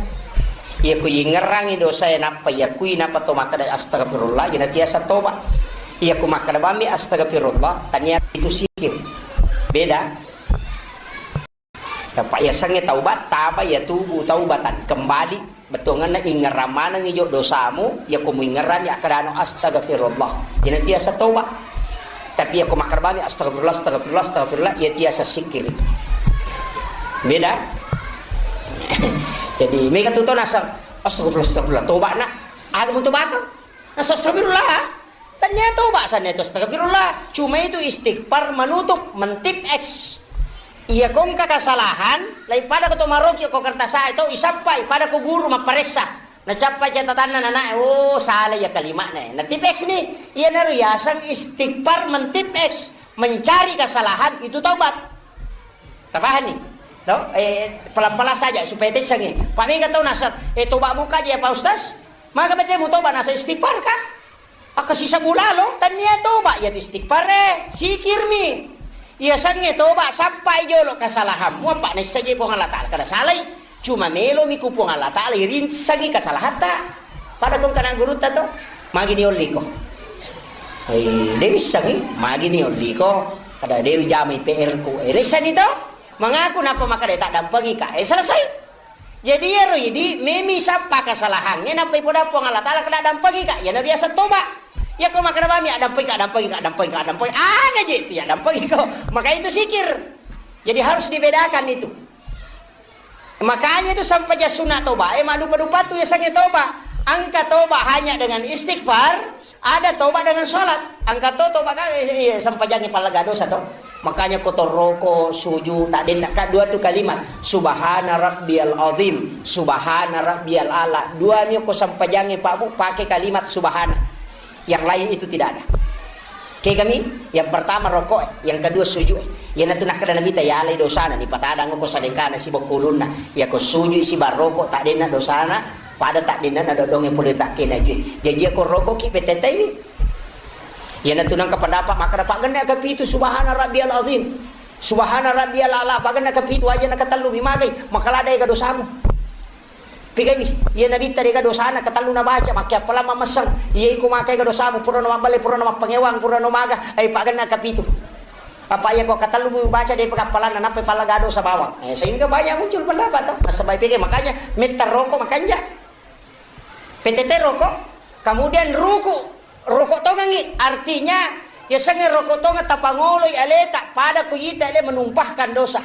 Iya ku ingerangi dosa e nappa iya kui nappa to makkeda astagfirullah, ina tiasa toba. Iya ku makkeda bammi astagfirullah, tania itu sikir. Beda. Apa iya sange taubat, taba iya tubu taubatan kembali. Bettuangenna ingerang maneng ijo dosamu, iya ku muingerang ya kadano astagfirullah. Ina tiasa toba. Tapi iya ku makkeda bammi astagfirullah, astagfirullah, astagfirullah, iya tiasa sikir. Beda. Jadi, mega tu tau naseng, astagfirullah, astagfirullah, toba na. Aga mu tobakang? Naseng astagfirullah. Tania toba sanna itu astagfirullah. Cuma itu istighfar menutup, mentip X. Iya kongka kesalahan, lai pada ko to maroki ko kertas itu, isappai pada ko guru mapparessa. Nacappa catatanna nanae, oh, sala iya kalimana. Natip X ni, iya naru yaseng istighfar mentip X, mencari kesalahan itu taubat. Tapahanni? No? Eh, pelan-pelan saja supaya tessangi. Pak mega tau nasab, eh, toba muka aja ya Pak Ustaz. Maka bete mu toba nasa istighfar kah? Akka sisa bulalo, tania toba ya istighfar eh. Sikirmi. Iya sengnge toba, sappai jolo kesalahanmu, apa naissaje Puang Allah Ta'ala. Kada salai, cuma melomi ku Puang Allah Ta'ala irinsangi kesalahatta. Pada kong kana gurutta to, magi ni olliko. Eh, de wissangi, magi ni olliko. Kada de ujamai P R ku. Eh, naissani to, mangaku napa makada tak dampengi ka. Eh, selesai. Jadi iyaro idi memi sappa kesalahangnge nappa ipoda Puang Allah Ta'ala kada dampengi ka. Iyana riaseng toba. Iya ko makkeda mami, "Addampengika, addampengika, addampengika, addampengika." Aga je itu ya addampengiko. Maka itu zikir. Jadi harus dibedakan itu. Makanya itu sampajang sunna toba, eh, maddupa-dupa tu yasengnge toba. Engka toba hanya dengan istighfar, ada toba dengan sholat. Engka to toba kan, eh, eh, sampajangnge pallega dosa to. Makanya ko toroko, suju, tak denna ka dua tu kalimat. Subhana rabbiyal azim, subhana rabbiyal ala. Dua mi ko sampajangnge Pak Bu, pakai kalimat subhana. Yang lain itu tidak ada. Kegami, yang pertama rokok, yang kedua sujud. Iyanatu nakkeda Nabitta, yalai dosana, nipatadang ko salengkana siba ko ulunna. Iya ko sujud siba rokok, tak denna dosana, pada tak denna dodongnge pole tak kena jui. Jadi iya ko rokok ki petetai. Iyanatu nangka pendapat maka dapat genna kapitu subhana rabbiyal azim. Subhana rabbiyal ala, pagenna kapitu aja nakatellu mi magai, maka lada ega dosamu. Pigaiwi, iya Nabitta dega dosana katellu nabaca, makke appalang mammesseng. Iya iko maka ega dosamu, pura na mabbale, pura na mappangewang, pura na maga, ai pagenna kapitu. Apa iya ko katellu mu baca de paka appalanna, nappa pallega dosa bawang. Eh, sehingga banyak muncul pendapat to. Nasaba pigai makanya metta roko makanja. P T T roko, kemudian ruku, roko tongengi, artinya yasengnge roko tongeng tapangoloi aleta, pada ku ita ale menumpahkan dosa.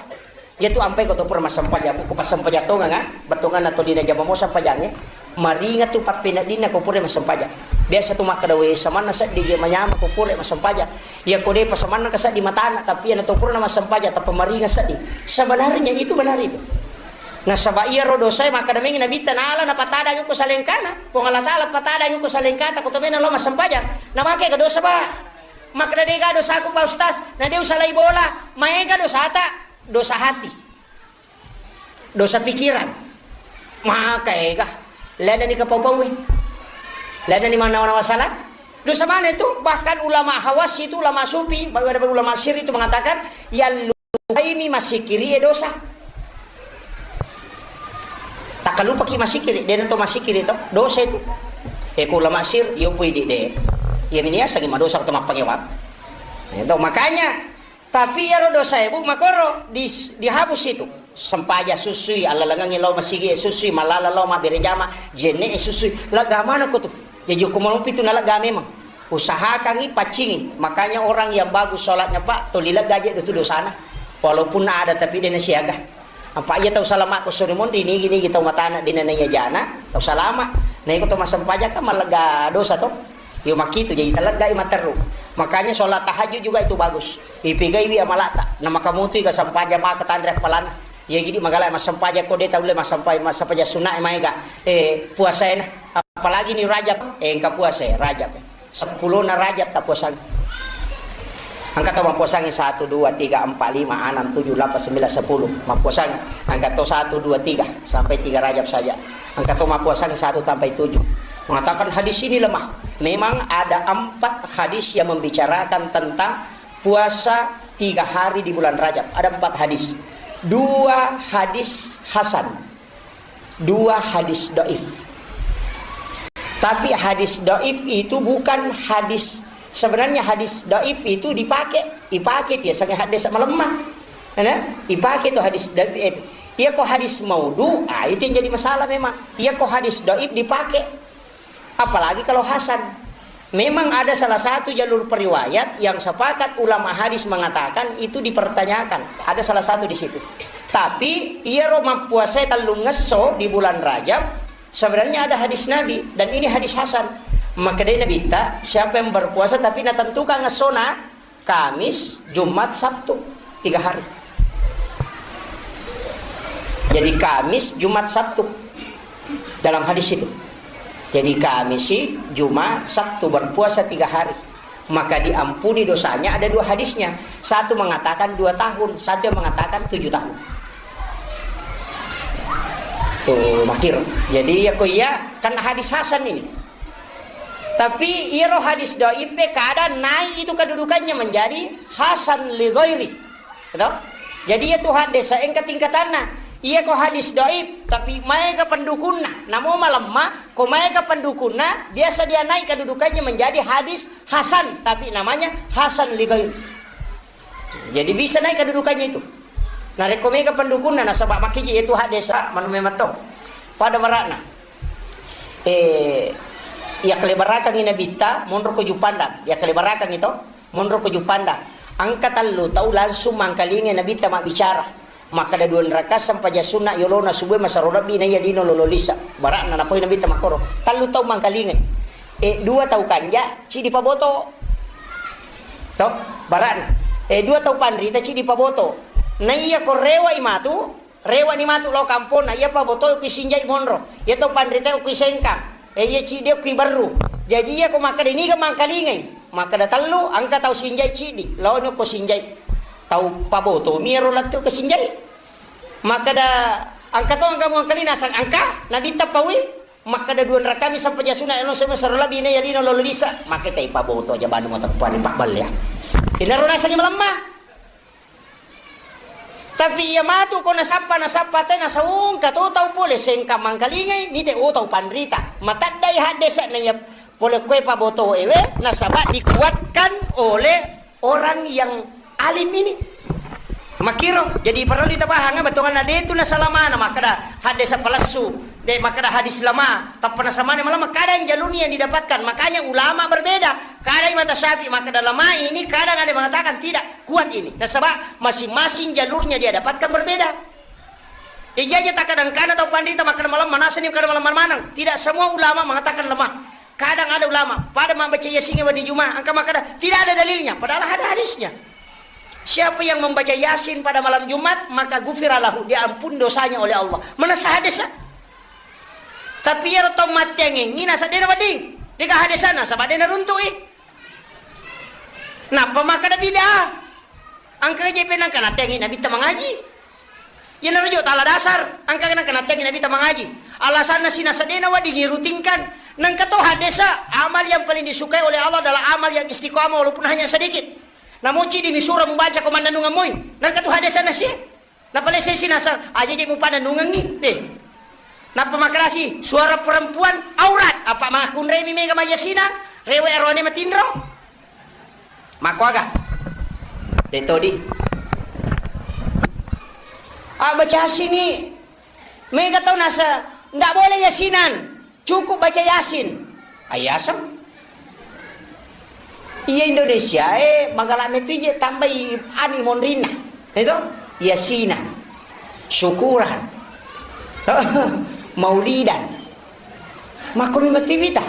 Iyatu ampai ko to pura massempajang, ko passempajang tongeng, ah, bettuanna tolina jama mo sempajangnge, maringa tu pappeneddinna ko pura massempajang. Biasa tu makkeda, "We, samanna seddi je manyama ko pura massempajang." Iya ko de pasamanna ka seddi matana, tapi iya na to pura massempajang, tappa maringa seddi. Sebenarnya itu benar itu. Nasaba iyaro dosae makkeda mengi Nabitta, nala napatadang ko salengkana. Puang Allah Ta'ala patadang ko salengkata, ko tomena lao massempajang. Namake ga dosa, Pak? Makkeda, "Dega dosaku, Pak Ustaz." Na de usalai bola, maega dosata, dosa hati. Dosa pikiran. Maka ega. Lada ni kapau-pau, eh. Lada ni manawa-nawa salah. Dosa mana itu? Bahkan ulama Hawas itu, ulama sufi, bahkan ulama sir itu mengatakan, yang lupaimi masikiri ya dosa. Tak kalupaki masikiri, dia to masikiri to, dosa itu. Eh, ku ulama sir, yo pui di de. Ya mini asangi madosa atau mappangewang. Itu makanya, tapi iyaro dosa ibu makoro di, dihapus itu. Sempaja susui, alalangangi lao masigi susui, malala lao mabbere jama, jenne susui. Lega mana ko tu? Jadi ko mau pitu na lega memang. Usahakangi paccingi. Makanya orang yang bagus sholatnya, Pak, toli lega je tu dosana. Walaupun ada tapi dia siaga. Apa iya tau salama ko suri monri nigi-nigi tau matana di nana iya jana, tau salama. Nah, iko tau massempajang kan malega dosa to. Yo makitu jadi taleggai materru. Makanya sholat tahajud juga itu bagus. Ipigaiwi amalata. Na makamutui ka sempajang maka tanre appalanna. Iya gidi magala massempajang ko de tau le massempajang, massempajang sunna maega. Eh, puasaena. Apalagi ni Rajab, eh, engka puasa Rajab. Seppulo na Rajab tappuasang. Engka tau mappuasangi satu, dua, tiga, empat, lima, enam, tujuh, delapan, sembilan, sepuluh. Mappuasangi. Engka tau satu, dua, tiga sampai tiga Rajab saja. Engka tau mappuasangi satu sampai tujuh. Mengatakan hadis ini lemah. Memang ada empat hadis yang membicarakan tentang puasa tiga hari di bulan Rajab. Ada empat hadis. Dua hadis hasan. Dua hadis doif. Tapi hadis doif itu bukan hadis, sebenarnya hadis doif itu dipakai, dipakai dia sangat hadis melemah. Ya, dipakai itu hadis doif. Iya ko hadis maudhu, ah, itu yang jadi masalah memang. Iya ko hadis doif dipakai. Apalagi kalau hasan. Memang ada salah satu jalur periwayat yang sepakat ulama hadis mengatakan itu dipertanyakan. Ada salah satu di situ. Tapi iyaro mappuasai tellung ngesso di bulan Rajab, sebenarnya ada hadis Nabi dan ini hadis hasan. Makkedai Nabitta, siapa yang berpuasa tapi natentukan ngessona, Kamis, Jumat, Sabtu, tiga hari. Jadi Kamis, Jumat, Sabtu dalam hadis itu. Jadi Kamis, Jumat, Sabtu berpuasa tiga hari. Maka diampuni dosanya ada dua hadisnya. Satu mengatakan dua tahun, satu yang mengatakan tujuh tahun. Tuh, makir. Jadi ya ko iya kan hadis hasan ini. Tapi iyaro hadis dhaif e kadang naik itu kedudukannya menjadi hasan li ghairi. Gitu? Jadi iya tu hadis engka tingkatanna. Iya ko hadis dhaif tapi maega pendukunna, namo malemma, ko maega pendukunna biasa dia naik kedudukannya menjadi hadis hasan tapi namanya hasan li ghairi. Jadi bisa naik kedudukannya itu. Narekko mega pendukunna nasaba makkiji itu hadis manu memang to. Pada barakna. Eh, iya kale barakangi nabitta monro ko Jupandang. Iya kale barakangi to monro ko Jupandang. Angka tallu tau langsung mangkalingai nabitta mabbicara. Makkada dua rakaat sempajang sunna yolona subue masero lebbi naiya lino lolo lisa. Barakna napoi nabitta makkoro. Tallu tau mangkalingai. Eh, dua tau kanja, cidi paboto. To, barakna. Eh, dua tau panrita cidi paboto. Naiya ko rewa i matu, Rewani matu lao kamponna, iya paboto ki sinjai monro, iya to panrita ki sengkang, eh, iya cidi ki berru. Jaji iya ko makkada niga mangkalingai, makkada tellu, engka tau sinjai cidi, laoni ko sinjai. Tau paboto mi ero lettu ke sinjai. Makkada engka to engka mangkalinga nasang engka, nabitta paui, makkada dua rakami sampajang sunna, elo sero lebbi naiya lino lolo lisa, makketai paboto aja banu mo teppa ri pabballe ya. Inaro nasangi malemma. Tapi iya matu ko nasappa, nasappa te nasaungka to tau pole sengka mangkalingai, nite o tau panrita. Mataddai haddesa na iya pole koe paboto ewe, nasaba dikuatkan oleh orang yang alim ini. Makiro, jadi perlu ditabahang bettuanna de tu nasalamana makkada haddesa palessu, de makkada hadis lama, tappa nasamane malemma kadang jalurnya yang didapatkan. Makanya ulama berbeda. Kadang mata Syafi'i makkada lama ini, kadang ada mengatakan tidak. Kuat ini. Nasaba masing-masing jalurnya dia dapatkan berbeda. Ijaja takadangkana tau panrita makkada malemma, nasani kada malemma manang. Tidak semua ulama mengatakan lemah. Kadang ada ulama pada membaca Yasin pada Jumat, engka makkada tidak ada dalilnya, padahal ada hadisnya. Siapa yang membaca Yasin pada malam Jumat, maka gufira lahu, diampun dosanya oleh Allah. Manessa hadis. Tapi iyaro tau matteangengi nasaba dena wedding. Dega hadisana, saba dena runtu'i. Nappa makkada bid'ah. Engka je penangka nateangi nabitta mangaji. Iyanaro jo tala dasar, engka nangka nateangi nabitta mangaji. Alasanna sinasa dena wedding irutinkan. Nangka to haddesa amal yang paling disukai oleh Allah adalah amal yang istiqamah walaupun hanya sedikit. Namoci di misura mubaca ko mannanungan moi. Nangka to haddesa nasi. Napalesai sinasa, aja je mupanennungengi. Deh. Nappa makarasi, suara perempuan aurat. Apa makkunremi mega mayasina? Rewe arone matinro. Makkuaga? De todi. Ah, baca Yasin ni. Mega tau nasa, ndak boleh yasinan. Cukup baca Yasin. Ayasem. Iya Indonesia, eh, magala metu je tambai ani monrinna. Itu? Yasinan. Syukuran. Maulidan. Makko mi matiwita.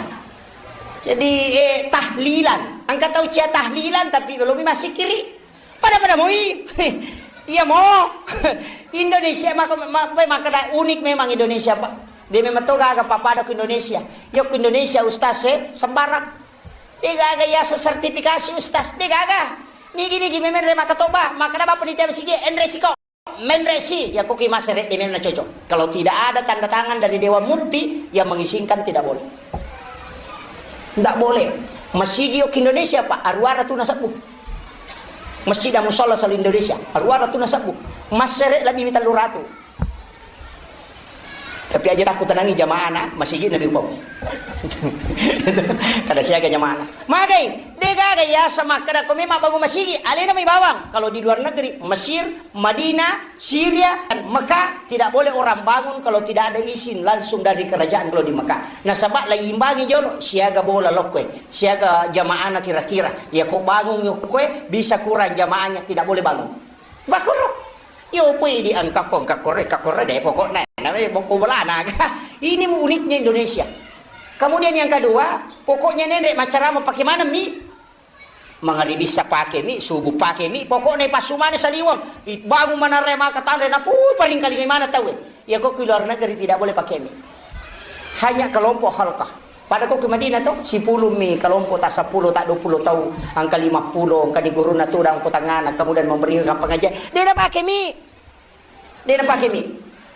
Jadi, eh, tahlilan. Engka tau cia tahlilan, tapi belum masih kiri. Pada-pada moi. Iya mo. Indonesia maka ma-, ma-, makkada unik memang Indonesia, Pak. Dia memang to gaga papada ke Indonesia. Yo ke Indonesia ustaz, eh, sembarang. Dia gaga ya sertifikasi ustaz, dia gaga. Nigi nigi memang re maka toba, makkada bapak panitia masigi, enre siko. Menre si, ya kuki masere dia memang cocok. Kalau tidak ada tanda tangan dari Dewan Mufti yang mengizinkan, tidak boleh. Tidak boleh. Masigi yo ke Indonesia, Pak, aruara tu nasabbu. Masjid dan musala selalu Indonesia, aruara tu nasabbu. Masere lebih mita luratu. Tapi aja takut tenangi jamaah na masigi nabi upau. Kada siaga jamaah na. Magai, de gaga ya sama kada ko memang bangun masigi, alena mai bawang. Kalau di luar negeri, Mesir, Madinah, Syria, dan Mekah, tidak boleh orang bangun kalau tidak ada izin langsung dari kerajaan kalau di Mekah. Nasaba lai imbangi jolo, siaga bola lokkoe. Siaga jamaahna kira-kira. Ya, ko bangun yo koe, bisa kurang jamaahnya, tidak boleh bangun. Bakoro. Yo poi di engka ko, engka kore, engka kore de pokokna. Namanya boko bolana. Ini mu uniknya Indonesia. Kemudian yang kedua, pokoknya nende macarama pakai mana mi? Mangari bisa pakai mi, subuh pakai mi, pokoknya pasumane saliwang. Bangun mana re maka tanre na pu paling kali mana tahu. Ya kok ke luar negeri tidak boleh pakai mi. Hanya kelompok halkah. Pada ko ke Madinah to, sepuluh mi kelompok, tak sepuluh, tak dua puluh tau, angka lima puluh, angka di guruna tu dan kota ngana, kemudian memberikan pengajian. Dia dah pakai mi. Dia dah pakai mi.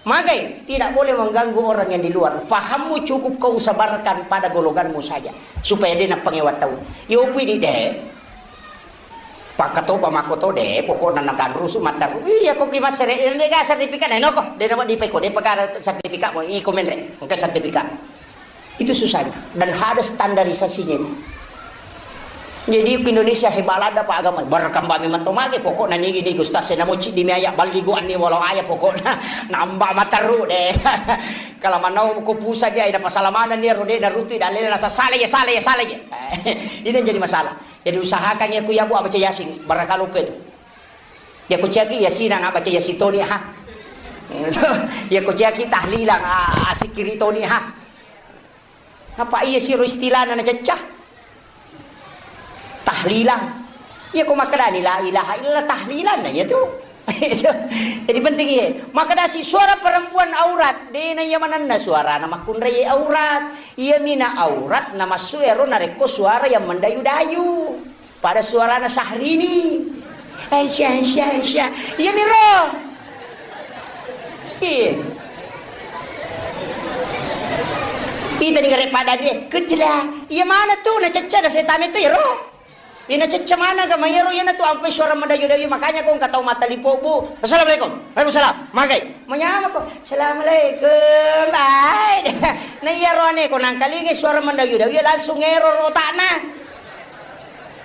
Magai, tidak boleh mengganggu orang yang di luar. Pahammu cukup kau sabarkan pada golonganmu saja, supaya de' nappangewang tau. Yo pui di de'. Pakkatopa makkoto de', pokokna nakanrusu matteru. Iya, ko ki massere, de' ga sertifikat, eh, noko, de' nama dipeko, de' pekara sertifikat, mo iko menre, engka sertifikat. Itu susahnya. Dan ada standarisasinya itu. Jadi, ke Indonesia hebat ada, Pak, agama. Berkembang memang to mage, pokokna nigi, nigi, ustaz, saya namo cik di mi aya, bali go anni walau aya, pokokna nambah matteru de'. Kalau manau ko pusat dia, ada masalah mana nih, rode, dan runtu, dan lain, rasa salah ya, salah ya, salah ya. Ini yang jadi masalah. Jadi, usahakan ya, ku ya, Bu, baca Yasin, barakalupe tu. Ya, ku caki Yasin, nggak baca Yasin toni, ha. Ya, ku caki tahlilan, a-, asikiri toni, ha. Apa iya siro istilahna nacecca? Tahlilan. Iya, ko makkedani la ilaha illallah, tahlilan na iya tu. Jadi penting iya. Makkedasi suara perempuan aurat, de' na iya manenna suarana makkunrai aurat. Iya mina aurat na massu ero narekko suara yang mendayu-dayu. Pada suarana Syahrini. Aisyah, Aisyah, Aisyah. Iya miro. Iya. Ita ni gare pada de', kecela. Iya mana tu, na cecca na setame tu, iro. Ina cecca mana ga mayaro, iya na tu ampai suara mendayu-dayu, makanya ko engka tau mattalipo, Bu. Assalamualaikum. Waalaikumsalam. Magai. Manyamako. Assalamualaikum. Bye. Na iya rone ko nangkalingi suara mendayu-dayu, langsung error otakna.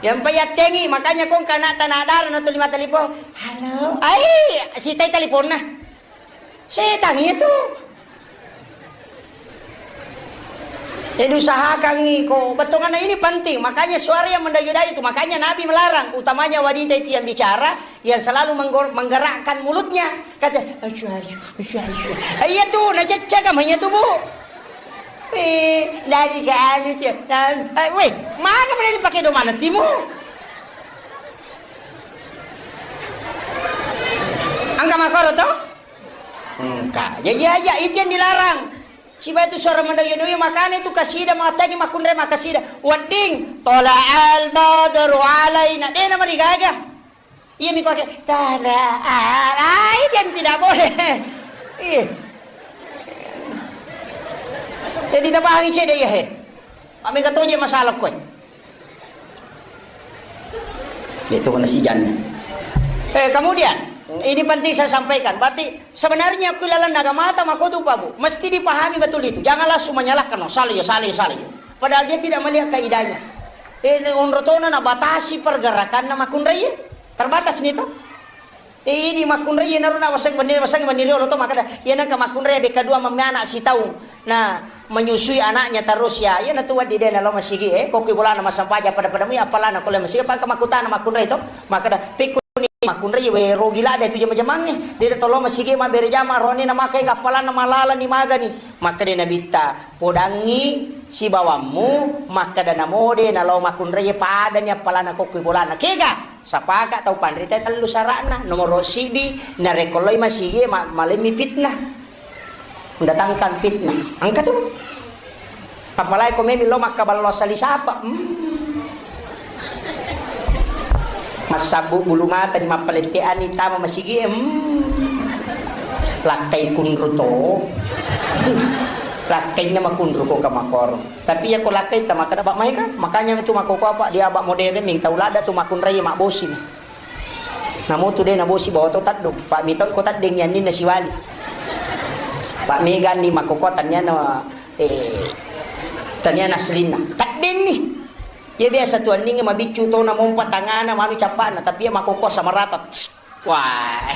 Yang payattengi, makanya ko engka anak tanah darah na tuli mattalipo. Halo. Ai, sitai taliponna. Setang itu. Jadi usahakan iko, bettuanna ini penting. Makanya suara yang mendayu-dayu itu. Makanya Nabi melarang, utamanya wanita itu yang bicara, yang selalu menggor-, menggerakkan mulutnya. Kata, "Asyuh, asyuh, asyuh, asyuh." Eh, iya tu, na cecca kamu iya tu, Bu. Eh, dari ke anu, Cek. Nah, eh, weh, mana mana dipakai do mana timu? Angka makoro to? Engka. Jadi aja itu yang dilarang. Siba itu suara mendoyo-doyo, makanya itu kasida matagi makkunrai makasida. Wedding, tola al badru alaina. De' nama digaga. Iya mi kuake, tola al. Ah, itu yang tidak boleh. Iya. Jadi tapahangi cede iya he. Pak mega toje masalah koe. Itu kena si Jan. Eh, kemudian, ini penting saya sampaikan. Berarti sebenarnya ku lalan naga mata makotu, Pak Bu. Mesti dipahami betul itu. Jangan langsung menyalahkan, "Oh, salah ya, salah ya, salah ya." Padahal dia tidak melihat kaidahnya. Eh, ini onrotona na batasi pergerakan na makunrai. Terbatas nih toh. Eh, ini makkunrai, iyanaro na waseng benni, waseng benni riolo to, makkeda, iya nengka makkunrai bekka dua memme anak sitaung. Nah, menyusui anaknya terus ya. Iya natu wedding de' nalo masigi, eh, kokki bolana massempajang pada-pada mui appalana kole masigi, apa engka makkutana makkunrai to? Makkeda, pekkuni makkunrai we rogi ladde tu jama-jamangnge. De' tolo masigi mabbere jama, roni na makai appalana malala ni magani. Makkeda Nabitta, podangngi sibawammu, makkeda namo de' nalo makkunrai padani appalana kokki bolana. Kega? Sapaka tau panrita tellu sara'na. Nomoro siddi, narekko loi masigi ma-, malemmi fitnah. Mendatangkan fitnah. Engka tu. Apalagi ko memi lo makkaballo sali sapa. Hmm. Massabbu bulu mata di mappaletteani tama masigi. Hmm. Lakkai kunru to. Lakkainna makunru ko kamakoro. Tapi iya ko lakkai tama kada bak maika. Makanya itu makoko apa dia bak modern ming tau lada tu makunrai mabbosi ni. Namo tu de' nabosi bawa to taddung. Pak mito ko taddeng yanninna siwali. Pak mega ni makoko taniana, eh, taniana aslinna. Taddeng ni. Iya biasa tu anninge mabiccu to na mompa tangana manu cappana, tapi iya makoko sama rata. Tss. Wah,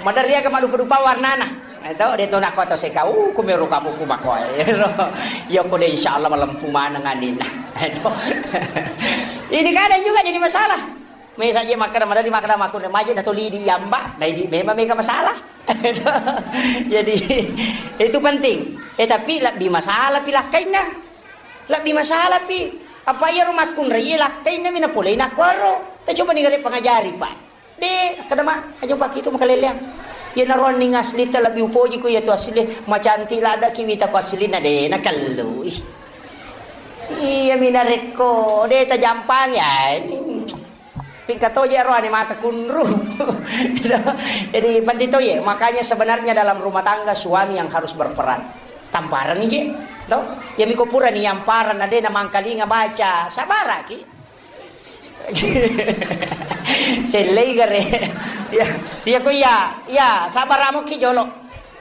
maderri aga madupa-dupa warnana. Eh, to, de' to nako to sekau, kumero kapuku makoe. Iya ko de' insyaallah malempu maneng anninna. Eh, to. Ini kadang juga jadi masalah. Mesa je makkeda, madani makkeda, makkeda, maje na toli di yamba, na idi memang mega masalah. Jadi, itu penting. Eh, tapi lebbi masalah pi lakkainna. Lebbi masalah pi. Apa iyaro makkunrai lakkainna mi napolei nakkuaro. Ta coba ni gare pangajari, Pak. De', kada ma, aja Pak itu makaleleang. Iya naro anning asli ta lebbi upoji ko iya tu asli, macantik ladaki wita ko asli na de' nakellui. Iya mi narekko de' tajampangi, ai. Pingka toje ro ane maka kunru. Jadi, penting toje. Makanya sebenarnya dalam rumah tangga suami yang harus berperan. Tamparengi je, to? Ya miko pura ni yamparan, na de na mangkalinga baca. Sabaraki. Sellei gare. Ya, ya ko iya, ya, sabara muki jolo.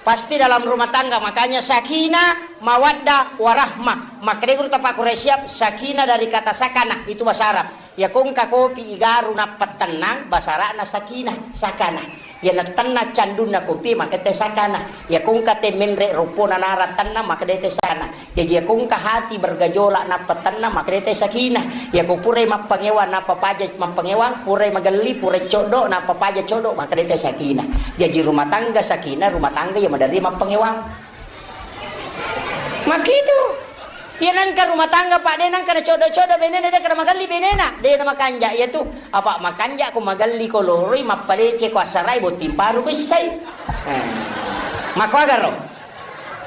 Pasti dalam rumah tangga, makanya sakinah, mawaddah, warahmah. Makanya guru tapak Quraisyah, sakinah dari kata sakanah, itu bahasa Arab. Ya kongka kopi igaru nappa tennang, bahasa Arabna sakinah, sakanah. Ya natenna candunna kopi, maka te sakanah. Ya kongka te menre ropona nara tennang, maka de te sakanah. Jaji, yakongka hati bergejolak nappa tenang, maka de te sakinah. Yako purai mappangewang nappa paja mappangewang, purai magelli, purai coddo nappa paja coddo, maka de te sakinah. Jaji, rumah tangga sakinah, rumah tangga yang maderri mappangewang. Makitu. Ya nangka rumah tangga, Pak, de nangka na coddo-coddo benena, de kana magelli benena, de na makanja. Ya tu, apa makanja ko magelli ko loroi, mappalece ko assarai, botting paru ko issai. Eh. Mako agaro.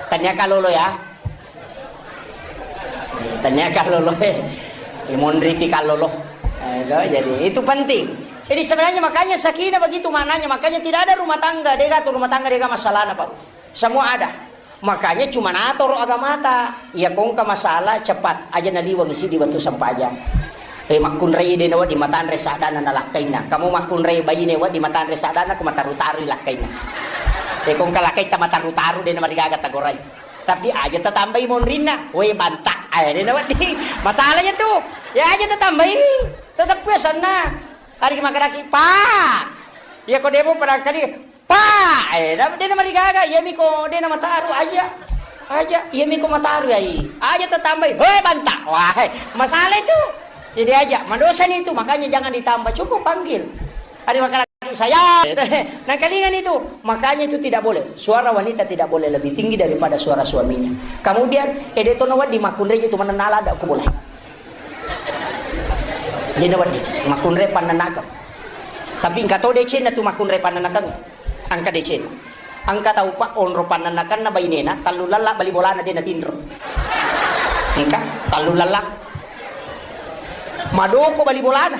Tania kalolo ya. Tania kalolo, eh. Imonripi kalolo. Eh, itu, jadi itu penting. Jadi sebenarnya makanya sakinah begitu maknanya. Makanya tidak ada rumah tangga, dega tu rumah tangga, dega masalahna, Pak. Semua ada. Makanya cuma natoro agamata. Iya kongka masalah cepat aja naliwang isi di batu sempajang. Eh, makkunrai de nawa di matanre sadana nalakkainna. Kamu makkunrai baine wa di matanre sadana, ku mataru-taru lakkainna. Eh, kongka lakkaita mataru-taru de namarigaga tagorai. Tapi aja tatambai monrinna, we banta, aja dena wedding. Masalahnya tu, ya aja tatambai, tetap ya sana. Hari makanaki, Pak. Ya ko demo barangkali, Pak. Eh, dena marigaga, iya miko dena mataru aja. Aja, iya miko mataru ya. Aja tatambai, we banta. Wah, masalah itu. Jadi aja, madosa nih itu, makanya jangan ditambah, cukup panggil. Ada makanaki saya. Nangkalingan itu, makanya itu tidak boleh. Suara wanita tidak boleh lebih tinggi daripada suara suaminya. Kemudian, eh, de tono waddi makunre itu menenala ada aku boleh. Dia waddi makunre pananaka. Tapi engka to decenna tu makunre pananaka. Angka decenna. Angka tau pa onro pananakanna bainena, tallu lalla bali bolana de natinro. Engka tallu lalla. Madoko bali bolana.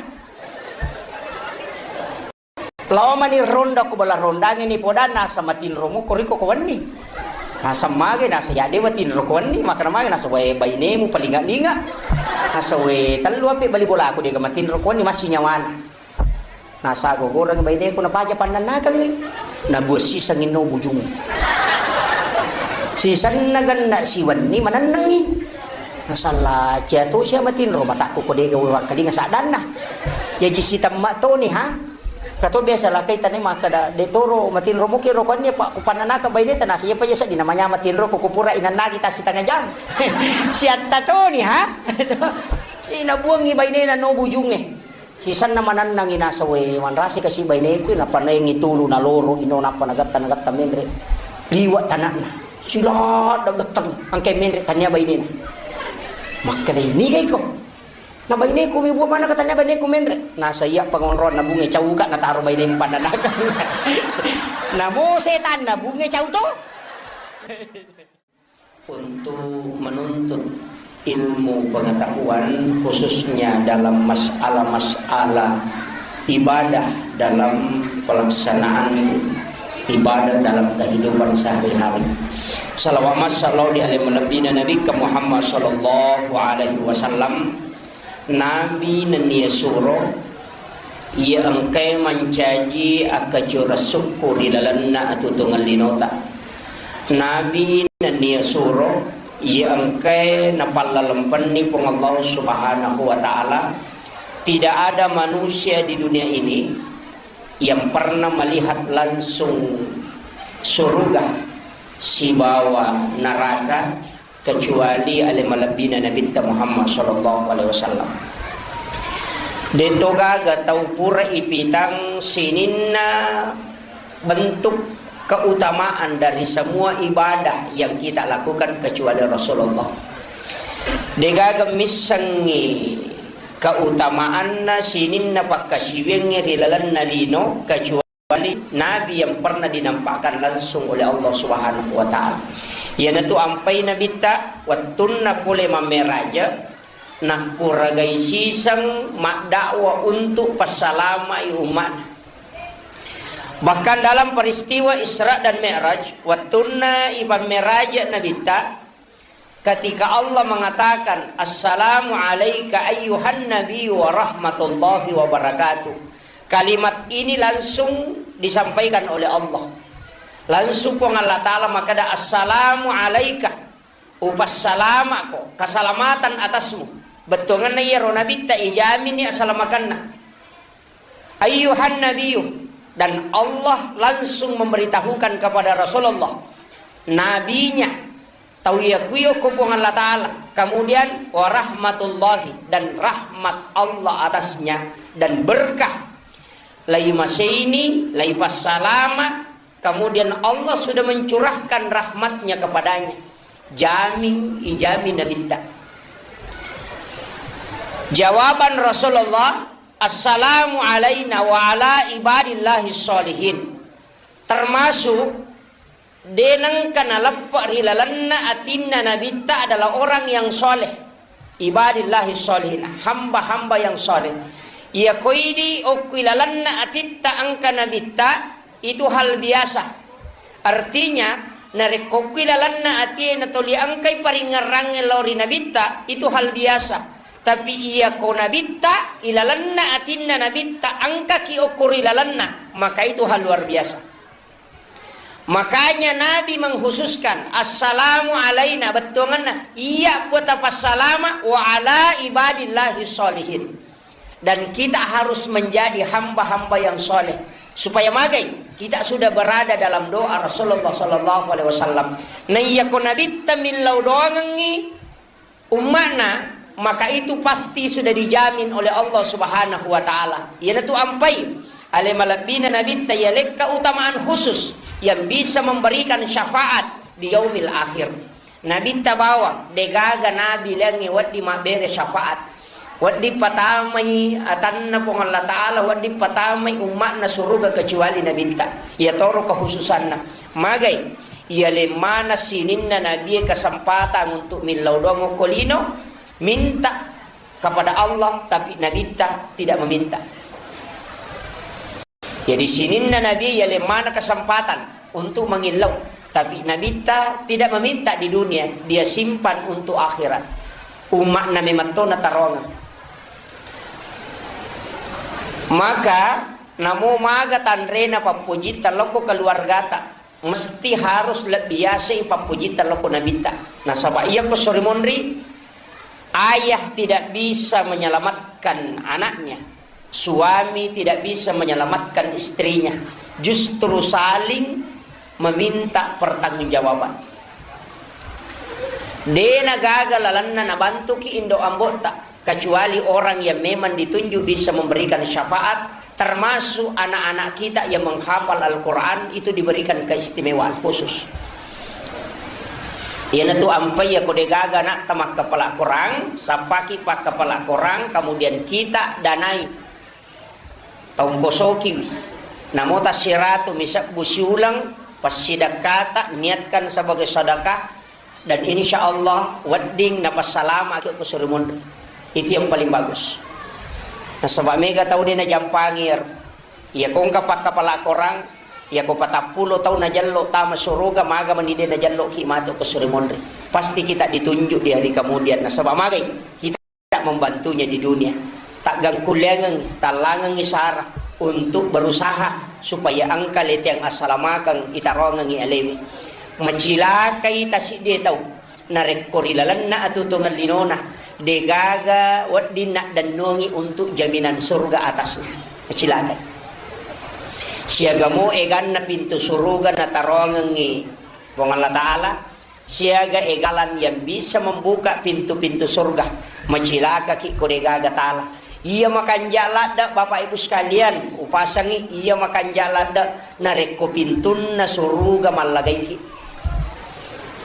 Lao mani ronda ko bala rondange ni podanna asa matinro muko riko ko wenni. Nasa mage nasa ya dewa tinro ko wenni, makana mage nasa wae bainemu palinga-linga. Nasa we tellu ape bali bolaku dega matinro ko wenni masih nyawana. Nasa gogorang baineku napaja pannannakangi. Nabuat sisangi no bujung. Sisanna ganna siwenni manennengi. Nasalla cia to sia matinro matakku ko dega wewakkalinga saddanna. Jaji sitemma toni ha. Kato biasa lakai tane makkada de toro matinro muki ro konni pa kupannanaka baineta nasa iya pa iya seddi namanya matinro ko kupura inannagi tasi tengah jam. Siatta toni ha. Ina buangi bainena no bujunge. Sisenna manennangi nasa we manrasi kasi baineku nappa naengi tulu naloro ino nappa nagatta nagatta menre. Liwa tanakna. Siladda getteng angke menre tania bainena. Makkada ini gaiko. Na baineku mi buah mana katanya baineku menre. Nasa iya pengonroan na bunge cauka nataro bainemu pandanakang. Namo setan na bunge cau to. Untuk menuntut ilmu pengetahuan khususnya dalam masalah-masalah ibadah dalam pelaksanaan ibadah dalam kehidupan sehari-hari. Salawat masallu di alim lebihnya Nabi ke Muhammad sallallahu alaihi wasallam. Nabi nennia suro, iya engkae mancaji akkacurang sukku ri lalenna atuo-tuongeng linota. Nabi nennia suro, iya engkae napallalempenni Puang Allah Subhanahu wa Ta'ala. Tidak ada manusia di dunia ini yang pernah melihat langsung surga sibawa neraka kecuali ale malebbina Nabitta Muhammad sallallahu alaihi wasallam. De'to gaga tau pura ipitang sininna bentuk keutamaan dari semua ibadah yang kita lakukan kecuali Rasulullah. De'gaga missengngi keutamaanna sininna pakkasiwiangnge ri lalenna lino kecuali Nabi yang pernah dinampakkan langsung oleh Allah Subhanahu wa Ta'ala. Iyanatu ampai Nabitta, wettunna pole mammeraja, nakkuragai siseng maddakwa untuk passalamai umma'na. Bahkan dalam peristiwa Isra dan Mi'raj, wettunna ipammeraja Nabitta, ketika Allah mengatakan, "Assalamu alaika ayyuhan nabiyyu wa rahmatullahi wa barakatuh." Kalimat ini langsung disampaikan oleh Allah. Langsung Puang Allah Ta'ala makkeda, "Assalamu alaika." Upassalama'ko, keselamatan atasmu. Bettuangenna iyaro Nabitta ijaminni asalamakenna. Ayyuhan nabiyyu, dan Allah langsung memberitahukan kepada Rasulullah, nabinya, tau iya kuyo ko Puang Allah Ta'ala, kemudian warahmatullahi, dan rahmat Allah atasnya, dan berkah, lai maseini, lai passalama, kemudian Allah sudah mencurahkan rahmatnya kepadanya. Jami, ijami Nabitta. Jawaban Rasulullah, "Assalamu alaina wa ala ibadillahi sholihin." Termasuk, de nengka naleppe ri lalenna atinna Nabitta adalah orang yang soleh. Ibadillahi sholihin, hamba-hamba yang soleh. Iya koidi okki lalenna atitta engka Nabitta, itu hal biasa. Artinya, narekko okki lalenna atie natoli engkai paringngerangnge lao ri Nabitta, itu hal biasa. Tapi iya ko Nabitta, ilalenna atinna Nabitta engkaki okko ri lalenna, maka itu hal luar biasa. Makanya Nabi mengkhususkan, "Assalamu alaina," bettuangenna, iya puata passalama, "wa ala ibadillahi sholihin." Dan kita harus menjadi hamba-hamba yang soleh. Supaya magai, kita sudah berada dalam doa Rasulullah sallallahu alaihi wasallam. Naiyako Nabitta millau doangengngi, umma'na, maka itu pasti sudah dijamin oleh Allah Subhanahu wa Ta'ala. Iyanatu ampai ale malebbina Nabitta, iyalekka utamaan khusus yang bisa memberikan syafaat di yaumil akhir. Nabitta bawang, degaga nabi laingnge wedding mabbere syafaat. Wedding patamai atanna Puang Allah Ta'ala, wedding patamai umma'na suruga kecuali Nabitta. Iyatoro kekhususanna. Magai, iyaleng maneng sininna nabie kesempatan untuk millau doang okko lino, minta kepada Allah, tapi Nabitta tidak meminta. Jadi sininna nabie iyaleng maneng kesempatan untuk mangillau, tapi Nabitta tidak meminta di dunia, dia simpan untuk akhirat. Umma'na memetto nataroangeng. Maka namo maga tanrena pappojitta lokko keluargata, mesti harus lebbi yaseng pappojitta lokko Nabitta. Nasaba iyako sori monri, ayah tidak bisa menyelamatkan anaknya, suami tidak bisa menyelamatkan istrinya, justru saling meminta pertanggungjawaban. Dena gaga lalenna nabantuki indo ambotta, kecuali orang yang memang ditunjuk bisa memberikan syafaat, termasuk anak-anak kita yang menghafal Al-Quran itu diberikan keistimewaan khusus. Iyanatu ampai yako degaga anakta makkapala Quran, sappaki pakkapala Quran, kemudian kita danai, taungkosokiwi. Namo tassiratu misebbu siuleng, passidakkata, niatkan sebagai sedekah, dan insya Allah wedding napassalamaki ko suri monri. Itu yang paling bagus. Nasaba mega tau de najampangi ero. Iya ko engka pakkapala Quran, iya ko patappulo tau najello tama suruga, maga mani de najelloki matu ko suri monri. Pasti kita ditunjuk di hari kemudian. Nasaba magai kita tidak membantunya di dunia. Taggangkulleangengngi, tallangengngi sara untuk berusaha supaya engka letiang assalamakeng itaroangengngi alewe. Macilakai tasiddie tau narekko ri lalenna atutungeng linona degaga wedding naddennongi untuk jaminan surga atasnya. Macilakai. Siaga mo eganna pintu suruga nataroangengngi Puang Allah Ta'ala, siaga egalan yang bisa membuka pintu-pintu surga. Macilakaki ko degaga tala. Iya makanja ladde, Bapak Ibu sekalian, upasangi iya makanja ladde narekko pintunna suruga mallagaiki.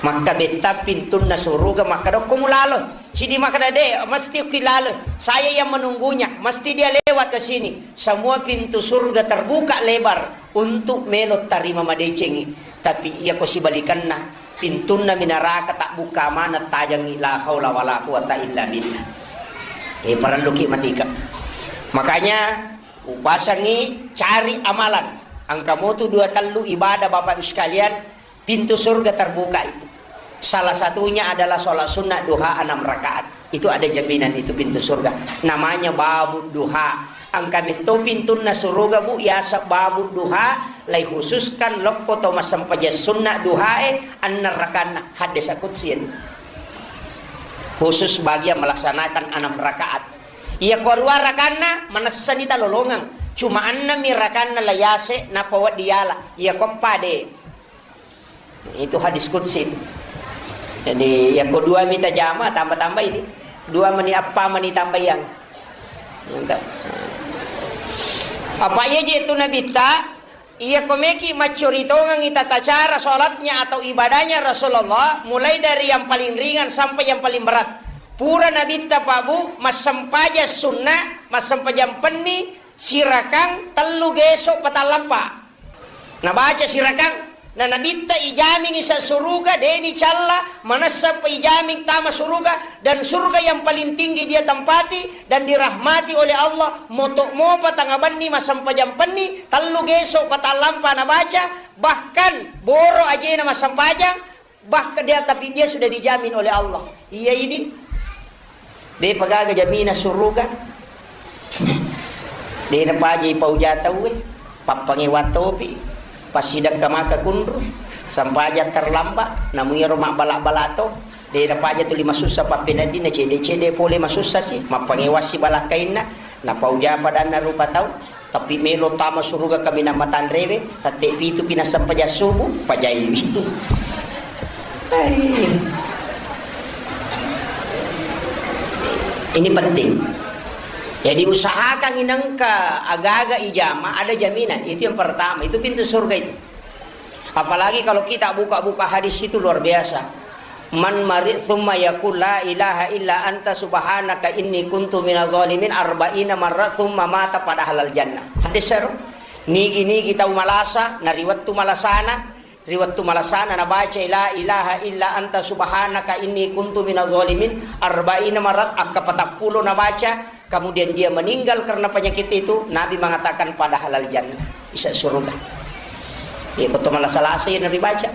Makkabetta pintunna suruga, makkadokko mulalo. Sidi makkada, "De, mesti okki lalo. Saya yang menunggunya. Mesti dia lewat ke sini." Semua pintu surga terbuka lebar untuk melo tarima madecengi. Tapi iya ko sibalikanna, pintunna minaraka tabbuka maneng tajangngi, la haula wala quwata illa billah. Eh, parelluki matika. Makanya, upasangi cari amalan. Engka motu dua tellu ibadah, Bapak Ibu sekalian, pintu surga terbuka itu. Salah satunya adalah sholat sunnah duha enam rakaat. Itu ada jaminan itu pintu surga. Namanya babu duha. Engka metto pintunna suruga, Bu, yaseng babu duha, lai khususkan lokko to massempajang sunnah duhae, enam rakaatna. Hadis qudsi itu. Khusus bagi yang melaksanakan enam rakaat. Iya ko rua rakanna, manessani talolongeng. Cuma ennemi rakanna la yase, nappa wedding yala. Iya ko pade. Itu hadis qudsi. Jadi, iya ko dua mita jama, tambah-tambah ini. Dua meni apa meni tambah yang. Mantap. Apa iya je itu Nabitta? Iya ko meki maccuri tongengi tata cara sholatnya atau ibadahnya Rasulullah, mulai dari yang paling ringan sampai yang paling berat. Pura Nabitta, Pak Bu, massempajang sunnah, massempajang penni, sirakang tellu geso patallampa. Nabaca sirakang, na Nabitta ijamingi sa suruga, deni calla, manessa pa ijaming tama suruga, dan surga yang paling tinggi dia tempati dan dirahmati oleh Allah, moto mopa tanga benni massempajang penni, tellu geso patallampa nabaca, bahkan boro ajena massempajang, bahkan dia, tapi dia sudah dijamin oleh Allah. Iya ini. De pagaga jamina suruga. De napaja ipauja tauwe. Pappangewa topi. Passidekka maka kunru. Sampaja terlambat. Namuiro mabbala-bala to. De napaja tuli masussa pappeneddinna cede-cede pole masussa si. Mappangewa si balakkainna. Napauja padanna rupa tau. Tapi melo tama suruga kaminang matanrewe, tette pitu pi nassempajang subuh, pajaiwi. Hai. Ini penting. Jadi usahakan inengka agaga ijama ada jaminan. Itu yang pertama, itu pintu surga itu. Apalagi kalau kita buka-buka hadis itu luar biasa. Man mari tsumma yaqul la ilaha illa anta subhanaka inni kuntu minadh dhalimin arba'ina marra tsumma mata pada halal jannah. Hadis seru. Nigi-nigi tau malasa, na ri wettu malasana, ri wettu malasana nabaca la ilaha illa anta subhanaka inni kuntu minadh dhalimin arba'ina marrat, akka patappulo nabaca, kemudian dia meninggal karena penyakit itu, Nabi mengatakan pada halal jannah, bisa surga. Ya, betul malah salah saya Nabi baca.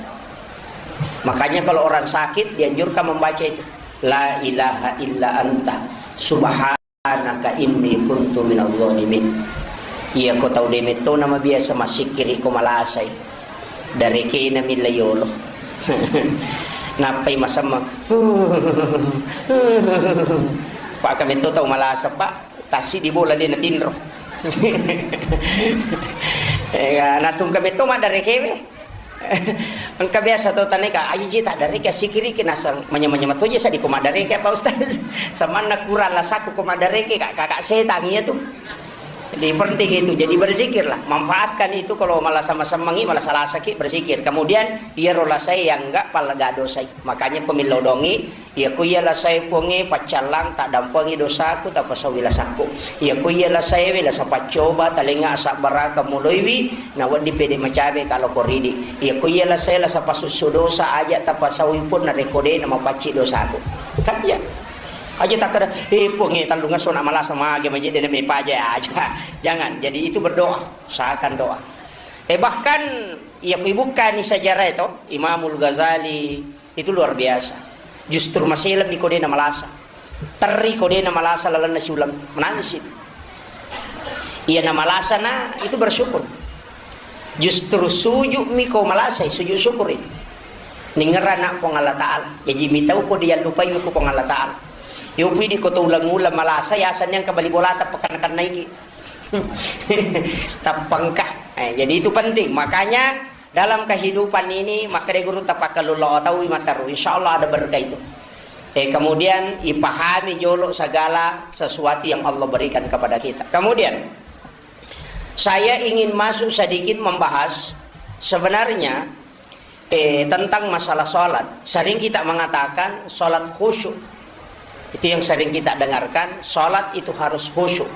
Makanya kalau orang sakit dianjurkan membaca itu. La ilaha illa anta subhanaka inni kuntu minadh dhalimin. Iya ko tau demetto nama biasa masikiri ko malasai. Darekena milla yolo. Nappai masamma. Pak kametto tau malasa, Pak. Tasi di bola de natinro. Eh, natungka metto maddarekewe. Engka biasa to taneka, aji ji tak dareke sikiri ke nasang manya-manya matoje sa di ko maddareke apa Ustaz. Samanna kurang lasaku ko maddareke kak kakak setan iya tuh. Jadi penting itu, jadi berzikirlah, manfaatkan itu kalau malah sama semangi, malah salasaki berzikir. Kemudian iya rola saya yang enggak pala gado saya. Makanya ko milodongi, iya ko iya lasai Puangnge, paccallang, tak dampengi dosaku, tak pasawi lasaku. Iya ko iya lasai we, lasa paccoba, talenga asabbaraka muloiwi, na wedding pede macabe kalau ko ridi. Iya ko iya lasai, lasa pasussu dosa, aja tak pasawi pun, na rekode na mapacci dosaku. Kan iya. Aja tak ada, eh Puangnge, tallung esso na malasa mage, maje dena mepaja aja. Jangan, jadi itu berdoa, usahakan doa. Eh bahkan, iya ko ibukkani sejarah itu, Imamul Ghazali, Itu luar biasa. Justru maseleng mi ko dena malasa. Terri ko dena malasa lalenna siuleng. Menangis itu. Iya na malasa na itu bersyukur. Justru sujud mi ko malasa, sujud syukur itu. Ningerana Puang Allah Ta'ala. Jadi mitau ko dia lupai ko Puang Allah Ta'ala. Yopi di ko to ulang-ulang malasa, ya asal yang kembali bola tak pekan-pekan naiki. Tappangka. Eh, jadi itu penting. Makanya dalam kehidupan ini, makkeda guru, tapakkalulo taui mataru. Insya Allah ada berkah itu. Eh, kemudian ipahami jolo segala sesuatu yang Allah berikan kepada kita. Kemudian, saya ingin masuk sedikit membahas sebenarnya, eh, tentang masalah sholat. Sering kita mengatakan sholat khusyuk. Itu yang sering kita dengarkan, sholat itu harus khusyuk.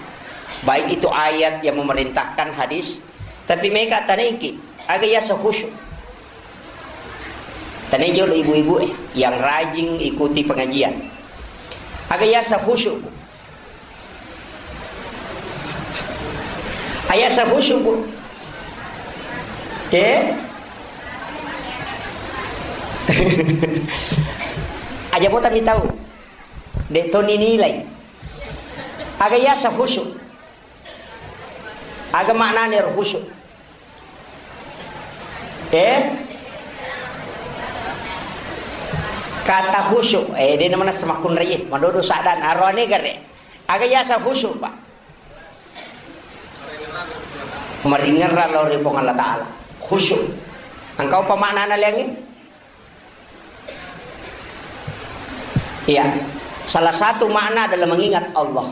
Baik itu ayat yang memerintahkan, hadis, tapi mereka tanengki, aga yasa khusyuk. Tanai jolo ibu-ibu, eh, yang rajin ikuti pengajian. Aga yasa khusyuk. Ayasa khusyuk, Bu. Eh? Aja bota mi tau. De' to ninilai. Aga yasa khusyuk. Aga maknane ro khusyuk. Eh? Kata khusyuk. Eh, de' namana semakkunraie. Madodo sadana. Aroane gare. Aga yasa khusyuk, Pak. Maringerra lao ri Puang Allah Ta'ala. Khusyuk. Engka upa maknana liangi? Iya. Salah satu makna adalah mengingat Allah.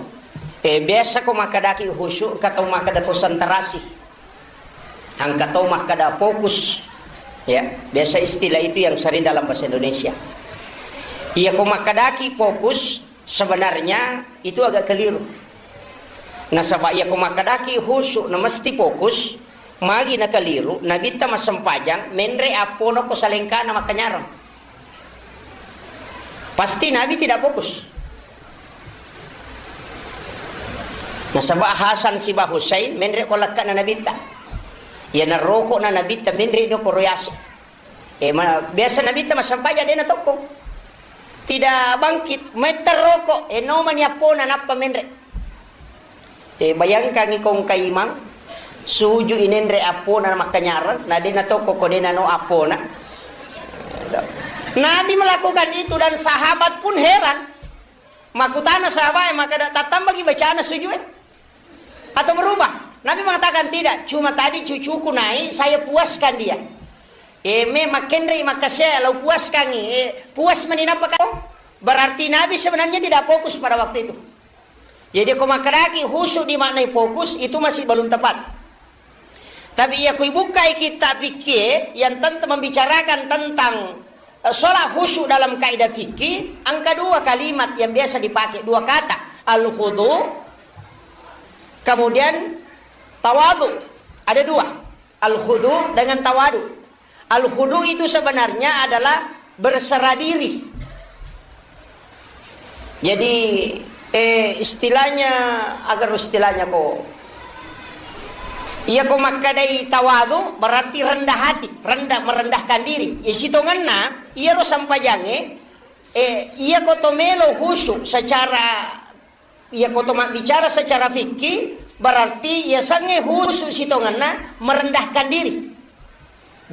Eh, biasa ko makkadaki khusyuk, engka tau makkada konsentrasi. Engka tau makkada fokus. Ya, biasa istilah itu yang sering dalam bahasa Indonesia. Iya, ko makkadaki fokus, sebenarnya itu agak keliru. Nasaba iya ko makkadaki khusyuk na mesti fokus, magi na keliru, Nabitta massempajang, menre appona ko salengkana makkanyarang. Pasti Nabi tidak fokus. Nasaba Hasan siba Husain menre ko lekkana Nabitta. Iya naroko na Nabitta menre do ko royase. Eh, ma-, biasa Nabitta massempajang de' na tokko. Tidak bangkit, metta roko, eh, nomani appona nappa menre. Eh, bayangkangi ko engka imang, suju inenre appona makkanyarang, na de' na tokko ko de' na no appona. Nabi melakukan itu dan sahabat pun heran. Makkutana sahabat, eh, makkada tattambaki bacana suju, eh? Atau berubah? Nabi mengatakan, "Tidak, cuma tadi cucuku naik, saya puaskan dia." Eh, me makkenrei makkasea, lau puaskangi, eh, puas mani nappa kau? Berarti Nabi sebenarnya tidak fokus pada waktu itu. Jadi, ko makkadaki khusyuk dimaknai fokus, itu masih belum tepat. Tapi iya ko ibukkai kitab fikih yang tentang membicarakan tentang, eh, sholat khusyuk dalam kaidah fikih, engka dua kalimat yang biasa dipakai, dua kata, al-khudu, kemudian tawadu. Ada dua, al-khudu dengan tawadu. Al-khudu itu sebenarnya adalah berserah diri. Jadi, eh, istilahnya, agar istilahnya ko, iya ko makkadai tawadu berarti rendah hati, rendah, merendahkan diri. Iya sitongenna, iya ro sampajange, eh, iya ko to melo khusyuk secara Iya, ko to mabbicara secara fikih, berarti iya sangnge khusyuk sitongenna merendahkan diri.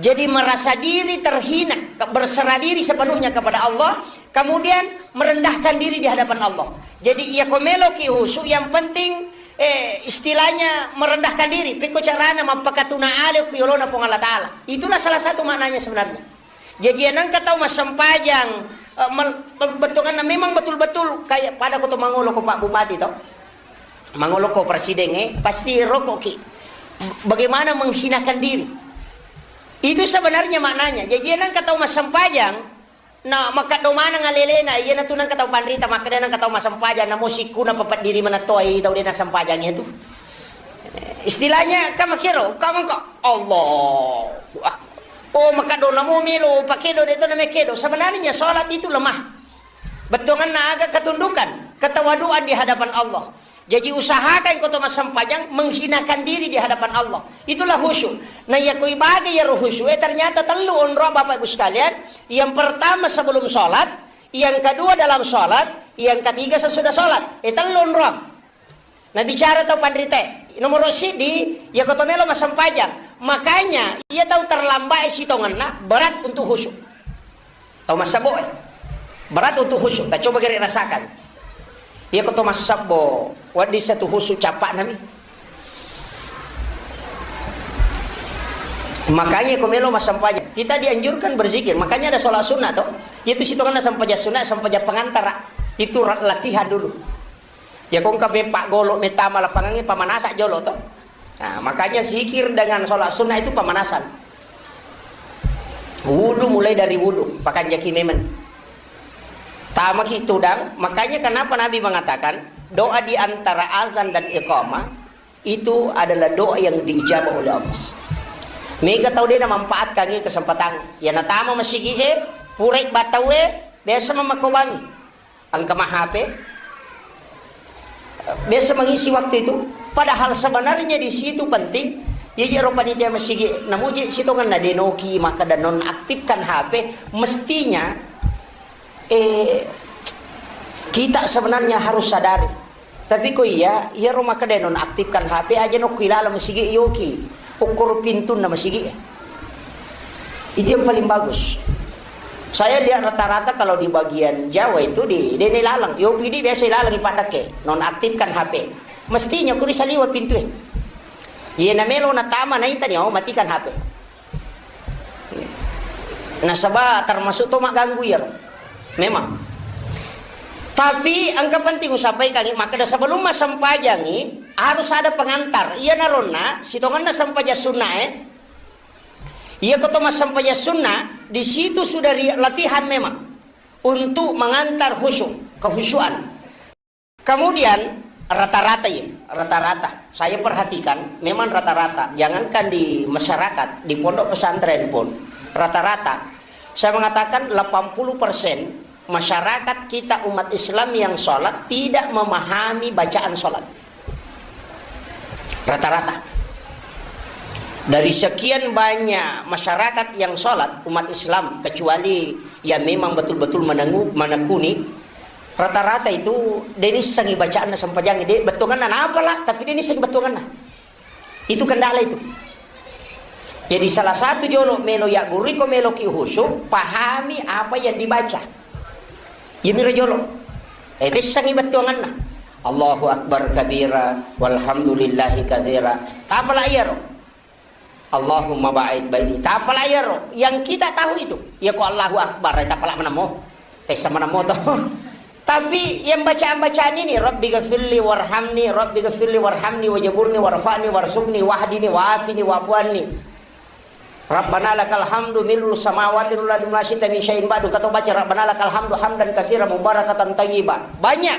Jadi merasa diri terhina, ke-, berserah diri sepenuhnya kepada Allah, kemudian merendahkan diri di hadapan Allah. Jadi iya ko meloki khusyuk, yang penting, eh, istilahnya merendahkan diri. Pekko carana mappakatuna ale ku yolona Puang Allah Ta'ala. Itulah salah satu maknanya sebenarnya. Jaji, nengka tau massempajang, eh, mel-, bettuanna memang betul-betul kayak pada ko to mangolo ko Pak Bupati to. Mangolo ko Presiden, eh, pasti rokok ki. Bagaimana menghinakan diri. Itu sebenarnya maknanya. Jaji, nengka tau massempajang, na makkaddo maneng alelena, iya natu nengka tau panrita, makkeda nengka tau massempajang, na mosikku na papeddiri manattoai tau de nassempajang itu. Istilahnya, kan makkero, kan engka, Allahu Akbar. Oh, makkaddo namo melo pakedo, de to name kedo. Sebenarnya salat itu lemah. Bettuanna aga? Ketundukan, ketawaduan di hadapan Allah. Jadi usahakan ko to massempajang menghinakan diri di hadapan Allah. Itulah khusyuk. Nah, iya ko ibaga ya roh khusyuk, eh, ternyata tellu onro Bapak Ibu sekalian. Yang pertama sebelum salat, yang kedua dalam salat, yang ketiga sesudah salat. Eh, tellu onro. Nah, bicara tau panrite, nomoro siddi, iya ko to melo massempajang. Makanya, iya tau terlambat sitongenna berat untuk khusyuk. Tau massabbo, eh. Berat untuk khusyuk. Ta coba gere rasakan. Iya ko to massabbo, wedding satu khusyuk cappa nami. Makanya ko melo massempajang, kita dianjurkan berzikir. Makanya ada sholat sunnah to. Itu sitongenna sempajang sunnah, sempajang pengantara. Itu ra-, latihan dulu. Ya, ko engka beppa golo mettama lapangangnge, pamanasan jolo to. Nah, makanya zikir dengan sholat sunnah itu pemanasan. Wudu, mulai dari wudu, pakanjaki memang. Tamaki tudang, makanya kenapa Nabi mengatakan doa di antara azan dan iqamah itu adalah doa yang diijabah oleh Allah. Mega tau de namanfaatkan kesempatan. Ya, natama masigi e, purai batau e, biasa mamakobangi. Engka ma H P? Biasa mengisi waktu itu. Padahal sebenarnya di situ penting. Iya, iya, ro panitia masigi, namuji sitongenna denoki makkeda nonaktifkan H P. Mestinya, eh, kita sebenarnya harus sadari. Tapi ko iya, iya ro makkeda nonaktifkan H P aja, nokku ilaleng masigi yoki. Ukur pintunna masigi. Itu yang paling bagus. Saya lihat rata-rata kalau di bagian Jawa itu di, di ini laleng. Yo, pidi biasa ilaleng ipadake. Nonaktifkan H P. Mestinya kuri saliwa pintu, eh. Iya, namelo natama naita ni, oh, matikan H P. Nasaba termasuk to magganggu iyaro. Memang. Tapi engka penting usampaikan, makkeda sebelum massempajangi harus ada pengantar. Iya naronna, sitongenna sempajang sunnah, eh. Iya, ko to massempajang sunnah, di situ sudah ri-, latihan memang untuk mengantar khusyuk, kehusuan. Kemudian rata-rata ya, rata-rata. Saya perhatikan memang rata-rata. Jangankan di masyarakat, di pondok pesantren pun rata-rata. Saya mengatakan delapan puluh persen masyarakat kita umat Islam yang sholat tidak memahami bacaan sholat. Rata-rata. Dari sekian banyak masyarakat yang sholat, umat Islam, kecuali yang memang betul-betul menengu-, menekuni, rata-rata itu denissengi bacaanna sempajangi, de-, bettuanganna napala, tapi denissengi bettuanganna. Itu kendala itu. Jadi salah satu jolo melo ya guriko melo ki khusyuk, pahami apa yang dibaca. Iyamiro jolo. Eh, tessangi bettuanganna. Allahu Akbar kabira, walhamdulillahi katsira. Tapala iyaro. Allahumma ba'id baini. Tapala iyaro. Yang kita tahu itu. Ya ko Allahu Akbar, eh, tapala menamo. Tessa menamo to. Tapi yang bacaan-bacaan ini, Rabbi ghafirli warhamni, Rabbi ghafirli warhamni, wajaburni, warfa'ni, warsukni, wahdini, wafini, wafuanni. Rabbana lakal hamdu mil'us samawati wal ardi wa ma syi'ta min syai'in ba'du. Kata baca Rabbana lakal hamdu hamdan katsiran mubarakatan thayyiba. Banyak.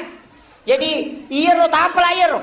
Jadi, iyaro tapala iyaro.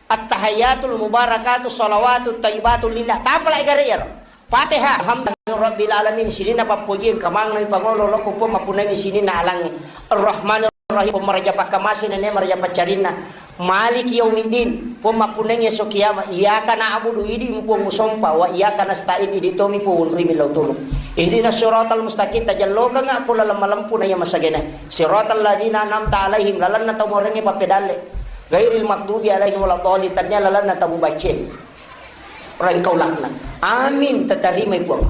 At-tahiyyatul mubarakatu shalawatut thayyibatu lillah. Tapala gare iyaro. Fatihah, alhamdulillahi rabbil alamin, sininna pappoji, engka manenna pangolo lokko Puang mappunnai sininna alangnge. Ar-Rahmanir Rahim, Puang maraja pakkamase, nene maraja paccarinna. Maliki yaumiddin, Puang mappunnai esso kiamat. Iyyaka na'budu, idi Puang musompa, wa iyyaka nasta'in, idi tomi Puang unrui millau tulung. Ihdinas siratal mustaqim, tajallokengnga Puang laleng malempu na iya masagena. Siratal ladzina an'amta alaihim, lalenna tau muarengnge pappedalle. Ghairil maghdubi alaihim waladdallin, tania lalenna tau mubacce. Rengkaulakna. Amin, tatarimai Puang.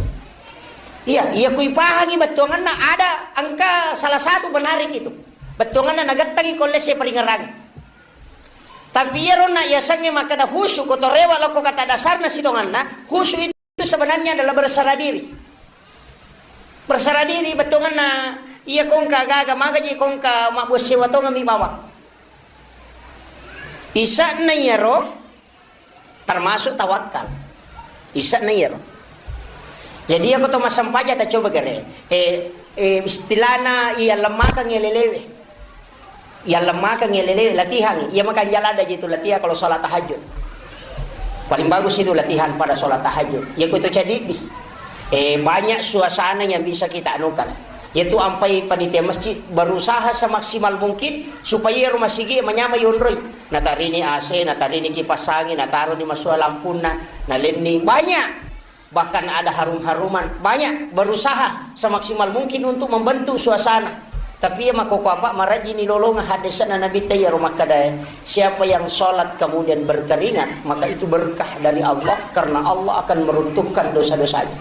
Iya, iya kui pahangi bettuanganna ada engka salah satu menarik itu. Bettuanganna nagettangi ko lesse paringerang. Tapi iyaro na yasengnge makkeda khusyuk, ko to rewa lokko kata dasarna sitonganna, khusyuk itu sebenarnya adalah berserah diri. Berserah diri bettuanganna, iya kongka gaga magaji kongka mabbuang sewa tongeng mi bawang. Isa'na iyaro termasuk tawakal. Isa'na iyaro. Jadi, iya ko to massempaja ta coba gare. Eh, eh, istilahna iya lemmakeng iya lelewe. Iya lemmakeng iya lelewe, latihan. Iya makanja ladde itu latihan kalau sholat tahajud. Paling bagus itu latihan pada sholat tahajud. Iya ko to cadi di. Eh, banyak suasana yang bisa kita anukan. Yaitu ampai panitia masjid berusaha semaksimal mungkin supaya rumah sigi manyamai yonroi. Natarini A C, natarini kipas angin, nataroni masua lampunna, nalenni. Banyak. Bahkan ada harum-haruman. Banyak berusaha semaksimal mungkin untuk membentuk suasana. Tapi iya makkokko apa, marajini lolonga hadesana Nabi ta iyaro makkeda, siapa yang sholat kemudian berkeringat, maka itu berkah dari Allah, karena Allah akan meruntuhkan dosa-dosanya.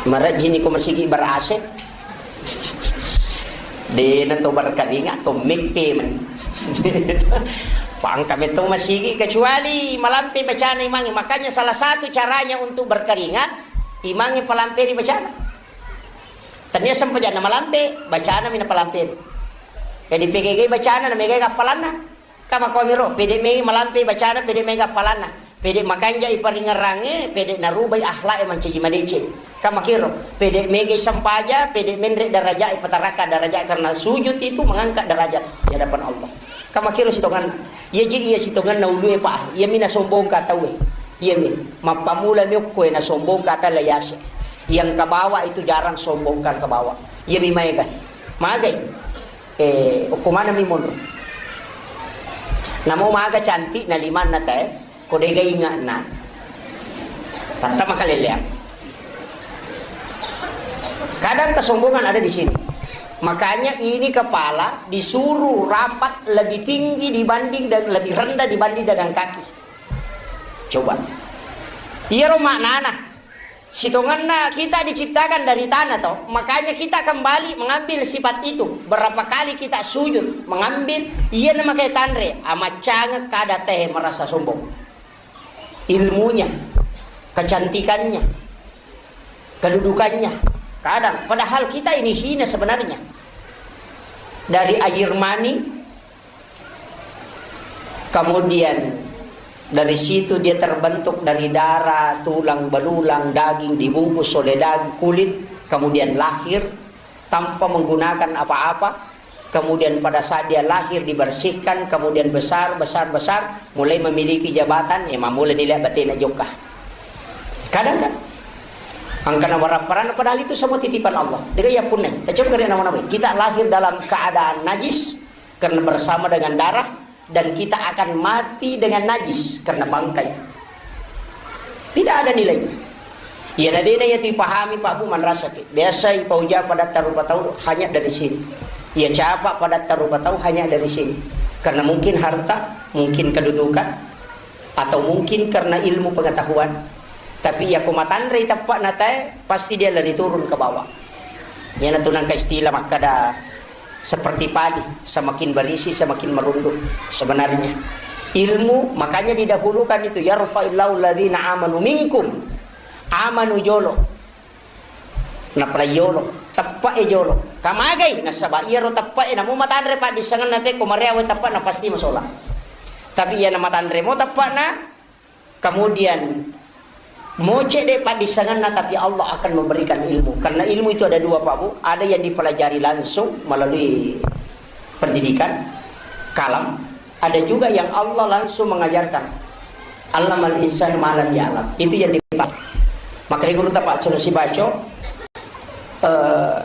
Marajini ko masigi ber A C. Dena to berkeringat, to mette mani. Pangka metto masigi, kecuali malampe bacana imangnge. Makanya salah satu caranya untuk berkeringat, imangnge palamperi bacana. Tania sempajanna malampe, bacana mina palamperi. Jadi P G G bacana, na megai appalanna. Kamakomiro, pede mega malampe bacana, pede mega appalanna, pede makanjai paringerrangnge, pede narubai akhlak e mancaji madeceng. Kamakiro, pede mega sempaja, pede menre daraja e, pataraka daraja, karena sujud itu mengangkat derajat di hadapan Allah. Kamakiro sitonganna. Iya ji iya sitonganna ulue, Pak. Iya mina sombongka tauwe. Iya mi. Mappamula mi okko e na sombongka tala yase. Yang ke bawah itu jarang sombongkan ke bawah. Iya mi maega. Magai. Eh, okko maneng mi monro. Namo maga cantik na limanna te, ko dega ingatna. Tatta makaleleang. Kadang kesombongan ada di sini. Makanya ini kepala disuruh rapat lebih tinggi dibanding dan lebih rendah dibanding dengan kaki. Coba. Iyaro maknana. Sitongenna kita diciptakan dari tanah, toh. Makanya kita kembali mengambil sifat itu. Berapa kali kita sujud, mengambil, iya namakai tanre, amaccangeng kada teh merasa sombong. Ilmunya, kecantikannya, kedudukannya. Kadang, padahal kita ini hina sebenarnya. Dari air mani, kemudian dari situ dia terbentuk dari darah, tulang, belulang, daging, dibungkus oleh daging, kulit, kemudian lahir tanpa menggunakan apa-apa. Kemudian pada saat dia lahir dibersihkan, kemudian besar, besar, besar, mulai memiliki jabatan, ya mamulai nilai batena jokka. Kadang kan, angkana warapparana, padahal itu semua titipan Allah. Dega iya punnai, tacom kare nama-nama. Kita lahir dalam keadaan najis, karena bersama dengan darah, dan kita akan mati dengan najis karena bangkai. Tidak ada nilai. Iya nadena iya tu ipahami Pak Bu manrasaki. Biasa ipauja pada tarupa tau hanya dari sini. Iya capa pada tarupa tau hanya dari sini. Karena mungkin harta, mungkin kedudukan, atau mungkin karena ilmu pengetahuan. Tapi iya ko matanrei teppa'na tae, pasti dia lari turun ke bawah. Iyana tu nangka istilah makkada seperti padi, semakin berisi semakin merunduk. Sebenarnya ilmu, makanya didahulukan itu, "Yarfa'illahu alladhina amanu minkum." Amanu jolo, napalai yolo, teppa'e jolo. Kamagai? Nasaba iyaro teppa'e namo matanre paddissengenna te ko mareawe teppa'na pasti masola. Tapi iyana matanre mo teppa'na, kemudian moce de paddissengenna, tapi Allah akan memberikan ilmu. Karena ilmu itu ada dua, Pak Bu. Ada yang dipelajari langsung melalui pendidikan, kalam. Ada juga yang Allah langsung mengajarkan. Allamal insan ma lam ya'lam. Itu yang dipakai. Makanya guru tapak solusi baco, eh,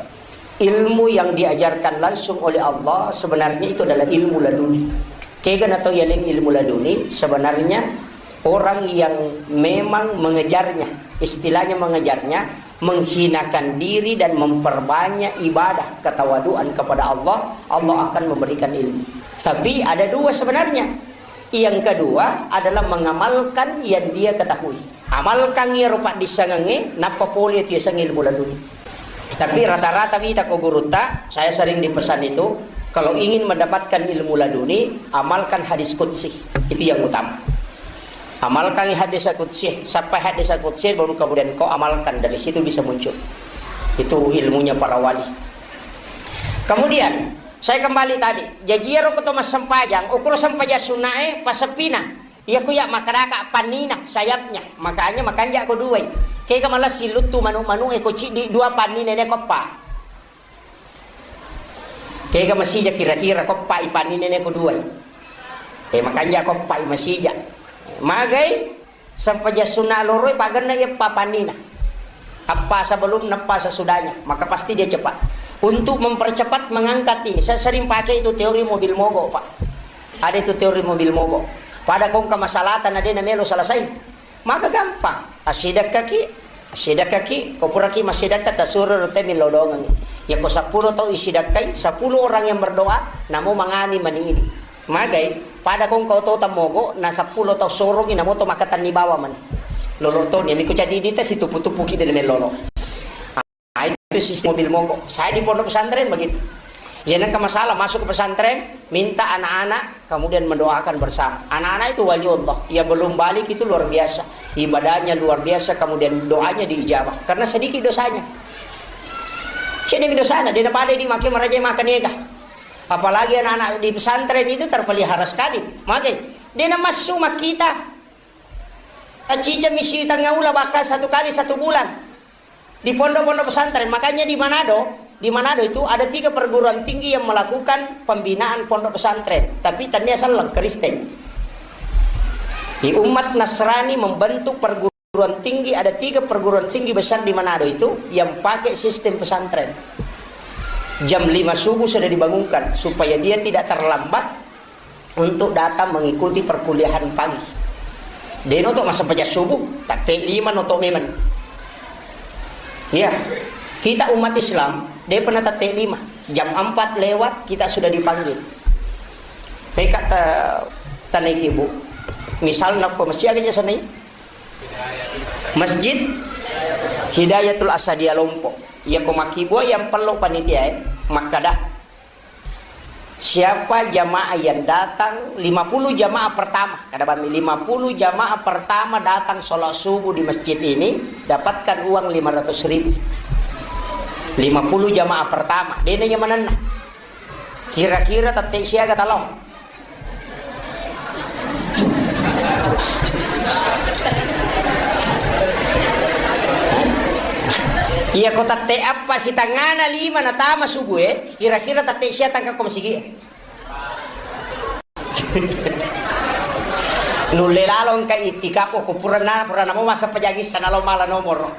ilmu yang diajarkan langsung oleh Allah sebenarnya itu adalah ilmu laduni. Kega na tau yaleng ilmu laduni, sebenarnya orang yang memang mengejarnya, istilahnya mengejarnya, menghinakan diri dan memperbanyak ibadah ketawaduan kepada Allah, Allah akan memberikan ilmu. Tapi ada dua sebenarnya. Yang kedua adalah mengamalkan yang dia ketahui. Amalkan iyaro paddissengengnge, nappa pole tu yaseng ilmu laduni. Tapi rata-rata wita ko gurutta, saya sering dipesan itu, kalau ingin mendapatkan ilmu laduni, amalkan hadis qudsi. Itu yang utama. Amalkan hadis qudsi, sampai hadis qudsi baru kemudian kau amalkan, dari situ bisa muncul. Itu ilmunya para wali. Kemudian, saya kembali tadi, jaji iyaro ko to massempajang, ukuro sempajang sunnae, passeppina. Iya ku iya makkadaka pannina, sayapnya. Makanya makanja ko duai. Kega malessi luttu manu-manu e ko ciddi dua pannina ne ko eppa. Kega masija kira-kira ko eppa i pannina ne ko duai. Eh, makanja ko eppa i masija. Magai sempajang sunna loroi pagenna iya eppa pannina. Apa sebelum, apa sesudahnya, maka pasti dia cepat. Untuk mempercepat mengangkat ini, saya sering pakai itu teori mobil mogok, Pak. Ada itu teori mobil mogok. Pada kongka masalahta na de na melo selesai, maka gampang. Assidekkaki, assidekkaki, ko puraki massidekka, tasuro rute millau dongengi. Ya ko sepuluh tau isidekkai, sepuluh orang yang berdoa, namo mangami mani ini. Magai, pada kongka oto tammogo, na sepuluh tau sorongi, namo to makatanni bawa mani. Lolo to, niami ko jadi dita situpu-tupuki de melo lolo. Ah, itu sistem mobil mogok. Saya di pondok pesantren begitu. Ya, nengka masalah masuk ke pesantren, minta anak-anak kemudian mendoakan bersama. Anak-anak itu wali Allah. Ya, belum balik itu luar biasa. Ibadahnya luar biasa, kemudian doanya diijabah. Karena sedikit dosanya. Cek demi dosana, dia pada di makin meraja makan ega. Apalagi anak-anak di pesantren itu terpelihara sekali. Magai, dia masuk kita. Acica misi tengah ula bahkan satu kali satu bulan. Di pondok-pondok pesantren, makanya di Manado, di Manado itu ada tiga perguruan tinggi yang melakukan pembinaan pondok pesantren, tapi tania selleng Kristen. Di umat Nasrani membentuk perguruan tinggi, ada tiga perguruan tinggi besar di Manado itu yang pakai sistem pesantren. Jam lima subuh sudah dibangunkan supaya dia tidak terlambat untuk datang mengikuti perkuliahan pagi. Deno to massempajang subuh, tatte lima no to memang. Ya, kita umat Islam, de pernah tatte lima. Jam empat lewat kita sudah dipanggil. Mereka ta-, tanaiki, Bu. Misalnya ko masih ada jasa nih. Masjid Hidayatul Asadia Lompok. Iya ko makkibua yang perlu panitia, eh, makkada. Siapa jamaah yang datang, lima puluh jamaah pertama, kada bammi, lima puluh jamaah pertama datang sholat subuh di masjid ini, dapatkan uang lima ratus ribu. Lima puluh jamaah pertama, dena iya manenna. Kira-kira tette siaga talo? Iya ko tette appa sitangana lima natama subuh e, kira-kira tette sia tangka ko masigi e. Nulle lalo engka itikaf ko purana, purana mau masa pejangis sana lo mala nomor.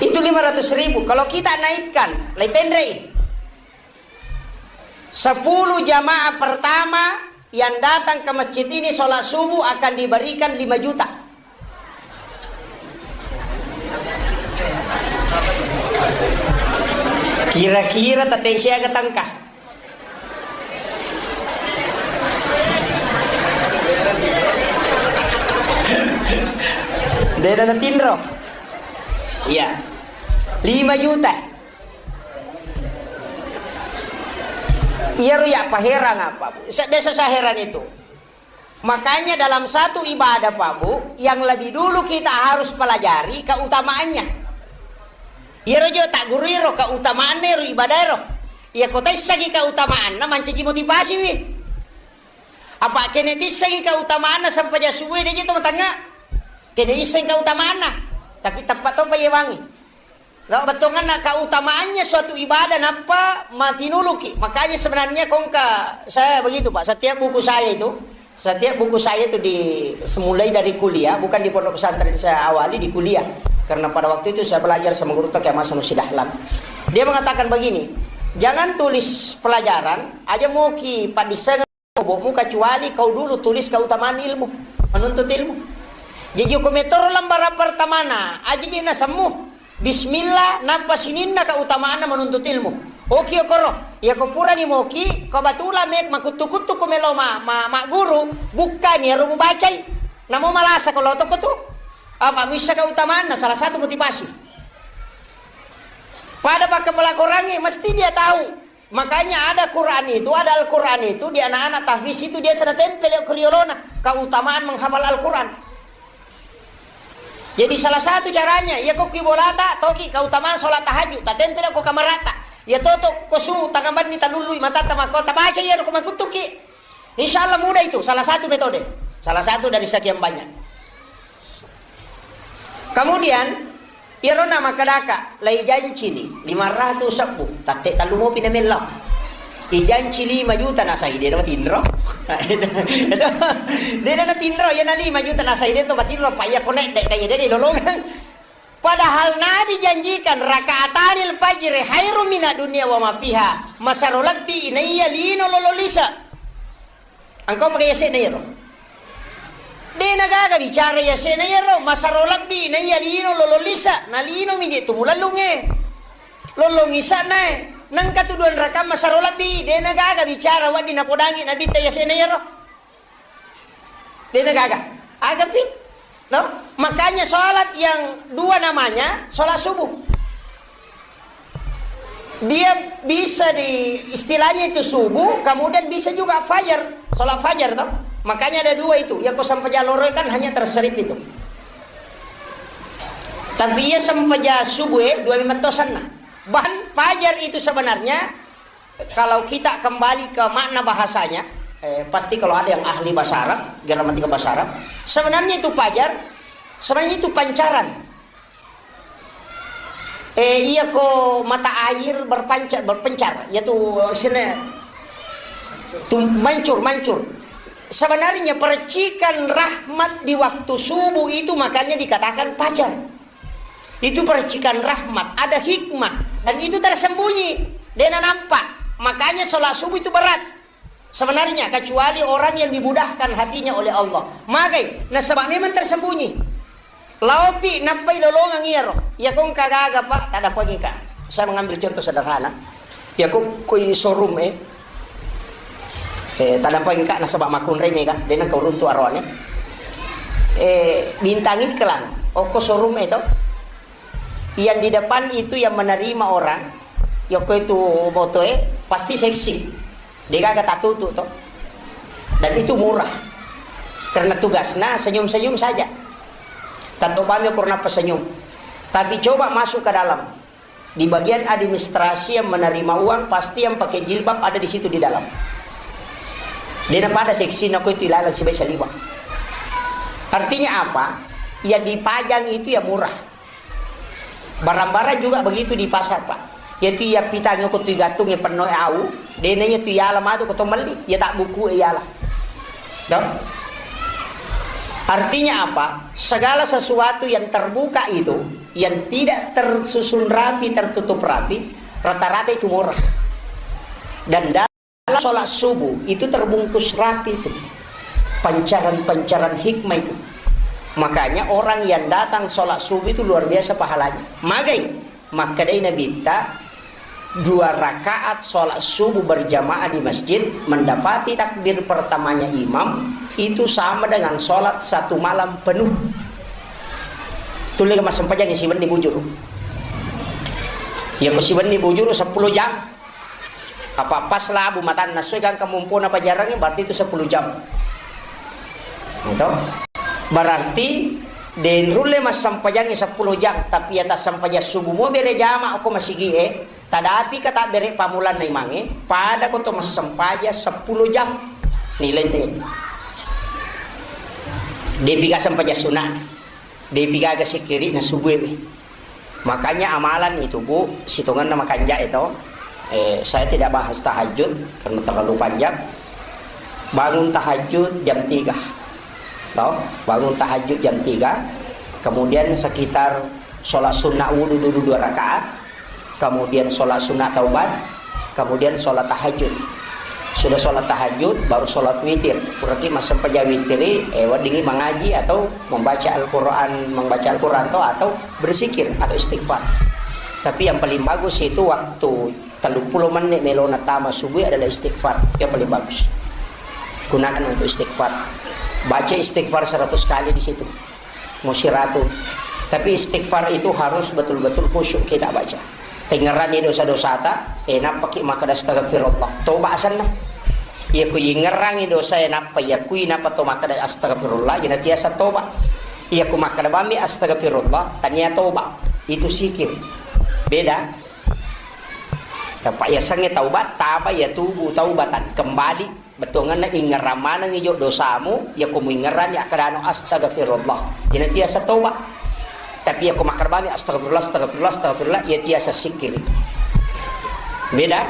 Itu lima ratus ribu. Kalau kita naikkan, lai penrei. Sepuluh jamaah pertama yang datang ke masjid ini sholat subuh akan diberikan lima juta. Kira-kira tette siaga tangka? Dena natinro. Iya. Lima juta. Iyaro ya paherang apa, Bu? Sa-, biasa saya heran itu. Makanya dalam satu ibadah, Pak Bu, yang lebih dulu kita harus pelajari keutamaannya. Iyaro jo tak guru iro keutamaanna iro ibadah iro. Iya ko taissengi keutamaanna mancaji motivasi wi. Apa kene tissengi keutamaanna sempajang subuh de je to matangnga. Kene isseng keutamaanna. Tapi tepat to pa yewangi. Nah, bettuanna keutamaannya suatu ibadah nappa matinuluki. Makanya sebenarnya kongka saya begitu, Pak. Setiap buku saya itu, setiap buku saya itu di, semulai dari kuliah, bukan di pondok pesantren saya awali, di kuliah. Karena pada waktu itu saya belajar sama guru Toke Hasan Sidahlan. Dia mengatakan begini, "Jangan tulis pelajaran, aja moki padiseng bomu kecuali kau dulu tulis keutamaan ilmu, menuntut ilmu." Jadi ko metoro lembaran pertamana, aja je nasemmu. Bismillah, nappa sininna keutamaanna menuntut ilmu. Oki okoro, iya ko purani moki, ko batula me makuttu-kuttu ko melo ma, ma, ma guru, bukkani ero mubacai. Namo malasa ko lotoko tu. Apa missa keutamaanna salah satu motivasi. Pada pakkapala Korangnge mesti dia tahu. Makanya ada Quran itu, ada Al-Quran itu di anak-anak tahfiz itu dia sana tempel ke riolona, keutamaan menghafal Al-Quran. Jadi salah satu caranya, iya ko ki bolata, toki keutamaan sholat tahajud, tatempel ko kamarata. Iya toto ko su tangabanni talullui matata mako tabaca iya ko makuttuki. Insya Allah mudah itu, salah satu metode, salah satu dari sekian banyak. Kemudian, iyaro na makkedaka, lai janci ni lima ratus sebbu, tatte tallu mopi na mellau. Ijanci lima juta nasai de na tinro. De na tinro, iya na lima juta nasai de to matinro, pa iya connect de, de, de, de lolongang. Padahal Nabi janjikan, "Rakaatanil fajri khairum minad dunya wa ma fiha." Masaro lebbi inaiya lino lolo lisa. Engkau pakai yase'na iyaro. De na gaga bicara yase'na iyaro, masaro lebbi na iya lino lolo lisa, na lino mi je tu mulallunge. Lollong isa'na e, nengka tu dua rakaat masaro lebbi, de na gaga bicara wedding napodangi nabitta yase'na iyaro. De na gaga. Agapi? No? Makanya sholat yang dua namanya sholat subuh. Dia bisa di, istilahnya itu subuh, kemudian bisa juga fajar, sholat fajar toh. Makanya ada dua itu. Ya, ko sampaja loro kan hanya terserip itu. Tapi iya sampaja subuh, eh, dua lima tosanna. Bahkan fajar itu sebenarnya kalau kita kembali ke makna bahasanya, eh, pasti kalau ada yang ahli bahasa Arab, gramatika bahasa Arab, sebenarnya itu fajar, sebenarnya itu pancaran. Eh, iya ko mata air berpancar, berpencar, yaitu sini tu mancur, mancur. Sebenarnya percikan rahmat di waktu subuh itu makanya dikatakan fajar. Itu percikan rahmat, ada hikmah, dan itu tersembunyi, de na nampak. Makanya sholat subuh itu berat sebenarnya, kecuali orang yang dimudahkan hatinya oleh Allah. Magai, nasaba memang tersembunyi. Laopi nappai lolongang iyaro. Iya kong kagaga, Pak, taddampengika. Saya mengambil contoh sederhana. Iya kong koi showroom, eh. Eh, taddampengika nasaba makkunrai mega, dena kau runtu aroane. Eh, bintang iklan, oko showroom itu. Yang di depan itu yang menerima orang, yoko itu motoe pasti seksi. Degaga tatutu to. Dan itu murah. Karena tugasnya senyum-senyum saja. Tanto bami ukur napa senyum. Tapi coba masuk ke dalam. Di bagian administrasi yang menerima uang, pasti yang pakai jilbab ada di situ di dalam. Dia pada seksi nako itu ilalang sibai saliwa. Artinya apa? Yang dipajang itu ya murah. Barang-barang juga begitu di pasar, Pak. Yaitu iya pitang ko tu gantung ya penno au, dena iya tu iala matu ko to melli, ya tak buku iala. Toh? Artinya apa? Segala sesuatu yang terbuka itu, yang tidak tersusun rapi, tertutup rapi, rata-rata itu murah. Dan dalam sholat subuh itu terbungkus rapi itu. Pancaran-pancaran hikmah itu. Makanya orang yang datang sholat subuh itu luar biasa pahalanya. Magai, makkedai Nabitta, dua rakaat sholat subuh berjamaah di masjid, mendapati takbir pertamanya imam, itu sama dengan sholat satu malam penuh. Tulle massempajang siwenni bujur. Ya ko siwenni bujur sepuluh jam. Apa pas labu matanna soi gangka mumpona pajarangnge, berarti itu sepuluh jam. Gitu. Berarti den rulle massempajangngi sepuluh jam, tapi ya tassempajang subuh mo bere jama ko masigie, tadapi ka tabbere pamulanna imangnge, pada ko to massempajang sepuluh jam. Nilai itu. Depi ga sempajang sunat. Depi gaga sikkiri na subuh ewe. Makanya amalan itu, Bu, sitongenna makanja itu. Eh, saya tidak bahas tahajud karena terlalu panjang. Bangun tahajud jam tiga. Toh? Bangun tahajud jam tiga. Kemudian sekitar sholat sunnah wudu dulu dua rakaat. Kemudian sholat sunnah taubat. Kemudian sholat tahajud. Sudah sholat tahajud, baru sholat witir. Puraki massempajang witiri, eh, weddingi mengaji atau membaca Al-Quran, membaca Al-Quran atau, atau berzikir atau istighfar. Tapi yang paling bagus itu waktu tellu pulo menit melona tama subuh adalah istighfar. Yang paling bagus. Gunakan untuk istighfar. Baca istighfar seratus kali di situ. Musiratu. Tapi istighfar itu harus betul-betul khusyuk kita baca. Tengngeranni dosa-dosata, eh, nappaki makkeda astagfirullah. Toba asenna. Iya ku ingngerangi dosa, eh, nappa iya kui nappa to makkeda astagfirullah, ina tiasa toba. Iya ku makkeda bammi astagfirullah, tania toba. Itu sikir. Beda. Dapat yasengnge taubat, taba ya tubu taubatan. Kembali. Bettuangenna ingngerang maneng ijo dosamu, iya ko muingngeranni akkedano astagfirullah. Ina tiasa toba. Tapi iya ko makkeda bami astagfirullah, astagfirullah, astagfirullah, iya tiasa sikkiri. Beda.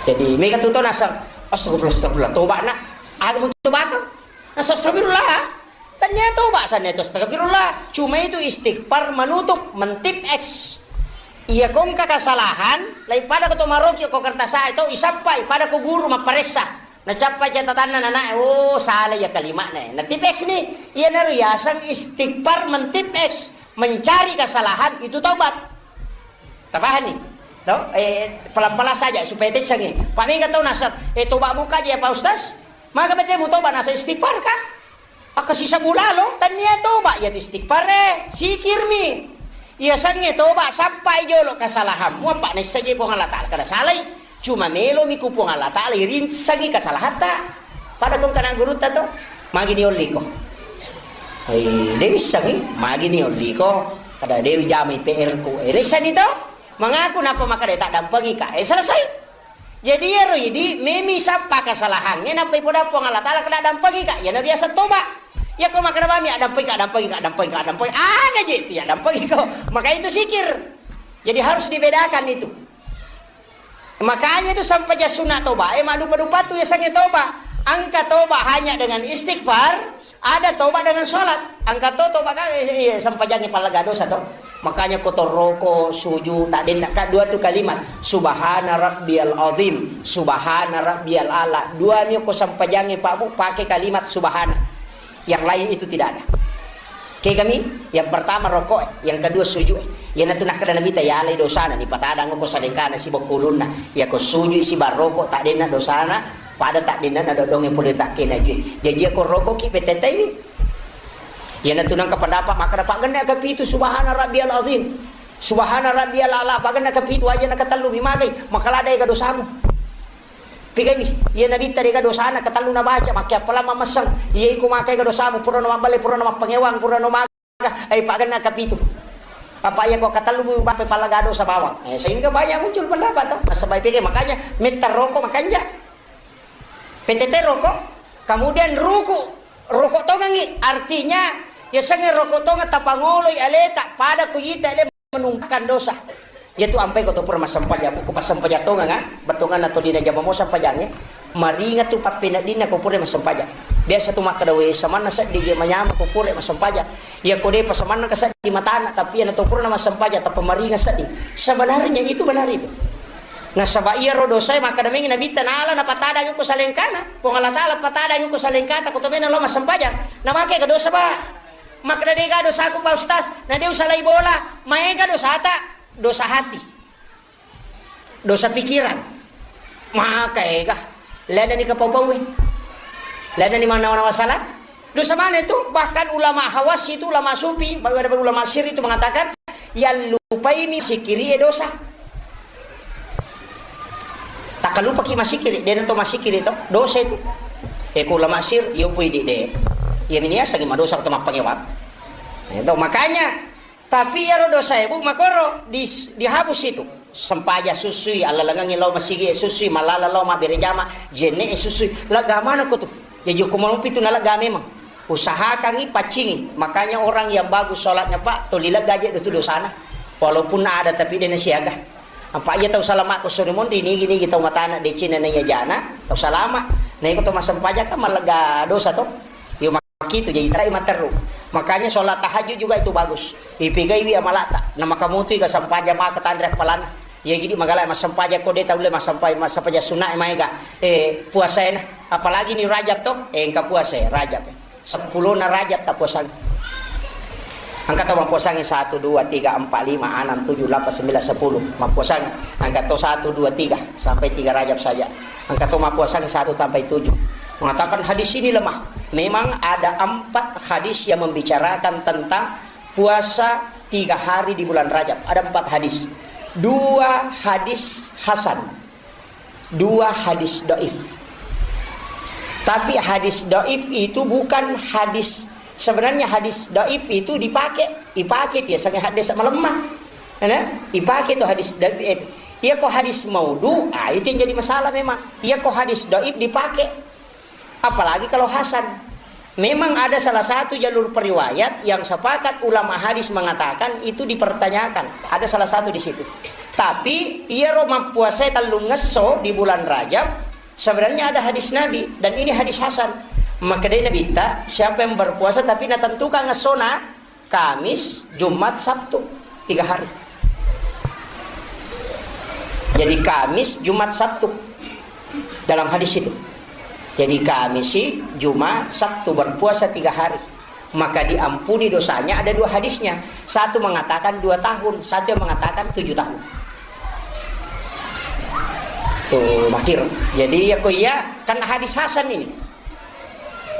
Jadi, mega tu to naseng, astagfirullah, astagfirullah, toba nak. Aku butuh bakal. Naseng astagfirullah. Tania toba sanna itu astagfirullah. Cuma itu istighfar menutup, mentip X. Iya ko engka kesalahan, lai pada ko to maroki ko kertas itu isappai pada ko guru mapparessa. Nacappai catatanna nanae, oh, salah ya kalimatna. Natip X ni, iya naru yaseng istighfar mentip X, mencari kesalahan itu taubat. Tapahani? No? Eh, pelan-pelan saja supaya tesangi. Pak mega tau naseng, eh, toba muka aja ya Pak Ustaz. Maka bete mu toba naseng istighfar kah? Akka sisa bulalo, tania toba, iya tu istighfar e, sikirmi. Iya sangnge toba, sappai jolo kesalahanmu, apa naissaji Puang Allah Ta'ala kada salai. Cuma melomi ku Puang Allah Ta'ala irinsangi kesalahatta. Pada kong kana gurutta to, magi ni olliko. Eh, de missangi, magi ni olliko. Kada de jamai P R ku. Eh, naissani to, mengaku napa maka de tak dampengi ka. Eh, selesai. Jadi iyaro idi memi sappa kesalahangnge nappa ipoda Puang Allah Ta'ala kena dampengi ka, iyana riaseng toba. Iya ko makkeda bami addampengi ka, dampengi ka, dampengi ka, dampengi. Aga je itu ya dampengi ko. Maka itu sikir. Jadi harus dibedakan itu. Makanya itu sampai ja sunat toba, eh, madupa-dupa tu yasengnge toba. Angka toba hanya dengan istighfar, ada toba dengan sholat. Angka to toba kan, eh, eh, sampajangnge pallaga dosa to. Makanya ko torroko suju, tak denna ka dua tu kalimat, "Subhana rabbiyal azim, subhana rabbiyal ala." Dua mi ko sempajangnge, Pak Bu, pakai kalimat subhana. Yang lain itu tidak ada. Oke kami, yang pertama rokok, yang kedua suju. Iyanatu nakkeda Nabitta, yalai dosana, ni patadang ko salengkana siba ko ulunna. Iya ko suju siba rokok, tak denna dosana, pada tak denna na dodongnge pole takkena je. Jadi iya ko rokok ki petetewi. Iyanatu nengka pendapat makkeda, "Pagenne kapitu, subhana rabbiyal azim. Subhana rabbiyal ala, pagenne kapitu aja na katellu mi magai, maka lada ega dosamu." Pigaiwi, iya Nabitta dega dosana, katellu nabaca, makke appalang mamesseng. Iya iko makai ega dosamu, pura no mabbale, pura no mappangewang, pura no maga, ai pagenne kapitu. Apa iya ko katellu mu bape palaga dosa bawang. Eh, sehingga banyak muncul pendapat to. Nasaba pigai, makanya metta rokok makanja. P T T rokok, kemudian ruku, rokok tongengi, artinya, ya sengnge rokok tongeng tapangoloi aleta, pada ku ita ale menumbuhkan dosa. Iya tu ampai ko to pura massempajang, ko passempajang tongeng, ah, bettuanna tolina jama mo sempajangnge, maringa tu pappeneddinna ko pura massempajang. Biasa tu makkeda, "We, samanna seddi je manyama ko pura massempajang." Iya ko depa samanna ka seddi matana, tapi iya na to pura massempajang, tappa maringa seddi. Sebenarnya itu benar itu. Nasaba iyaro dosae makkeda mengi Nabitta, "Nala napatadang ko salengkana." Puang Allah Taala patadang ko salengkata, ko tomena lo massempajang. Namake ga dosa, Pak? Makkeda, "De ga dosaku, Pak Ustaz." Na de usalai bola, maega dosata, dosa hati. Dosa pikiran. Maka ega. Lada ni kapau-pau. Lada ni manawa-nawa salah. Dosa mana itu? Bahkan ulama Hawas itu, ulama sufi, bahkan ada ulama sir itu mengatakan, "Yang lupai mi sikiri e dosa." Takkalupaki masikiri, dena to masikiri to, dosa itu. E, ku ulama sir, iyo pui di de. Iya mini asangi madosa to mappangewang. Itu makanya, tapi iyaro dosa ibu makoro di, dihapus itu. Sempaja susui, alalangangi lao masigi susui, malala lao mabbere jama, jenne susui. Lega mana ko tu? Jaji ko mau pitu na lega memang. Usahakangi, paccingi. Makanya orang yang bagus sholatnya, Pak, toli lega aja itu dosana. Walaupun ada tapi dia siaga. Apa iya tau salama ko suri mondi nigi-nigi tau matana decina na iya jana, tau salama. Na iko to massempajang kan malega dosa to. Yo makitu jadi tarai materru. Makanya sholat tahajud juga itu bagus. Ipegaiwi amalata. Na makamutu iga sempajang maka tanre appalana. Iya gidi magala massempajang ko de tau le massempajang, massempajang sunna maega. Eh, puasa ena. Apalagi ni Rajab to. Eh, engka puasa Rajab. Seppulo na Rajab tapuasangi. Engka to mappuasangi satu, dua, tiga, empat, lima, enam, tujuh, delapan, sembilan, sepuluh. Mappuasangi. Engka to satu, dua, tiga sampai tiga Rajab saja. Engka to mappuasangi satu sampai tujuh. Mengatakan hadis ini lemah. Memang ada empat hadis yang membicarakan tentang puasa tiga hari di bulan Rajab. Ada empat hadis. Dua hadis hasan. Dua hadis doif. Tapi hadis doif itu bukan hadis, sebenarnya hadis doif itu dipakai, dipakai dia sangat hadis melemah. Ya, dipakai itu hadis doif. Iya ko hadis maudhu, ah, itu yang jadi masalah memang. Iya ko hadis doif dipakai. Apalagi kalau hasan. Memang ada salah satu jalur periwayat yang sepakat ulama hadis mengatakan itu dipertanyakan. Ada salah satu di situ. Tapi iyaro mappuasa tellungesso di bulan Rajab, sebenarnya ada hadis Nabi dan ini hadis hasan. Maka dari Nabi ta, siapa yang berpuasa tapi natentukan ngessona, Kamis, Jumat, Sabtu, tiga hari. Jadi Kamis, Jumat, Sabtu dalam hadis itu. Jadi Kamis, Jumat, Sabtu berpuasa tiga hari. Maka diampuni dosanya, ada dua hadisnya. Satu mengatakan dua tahun, satu yang mengatakan tujuh tahun. Tuh, makir. Jadi ya ko iya, kan hadis hasan ini.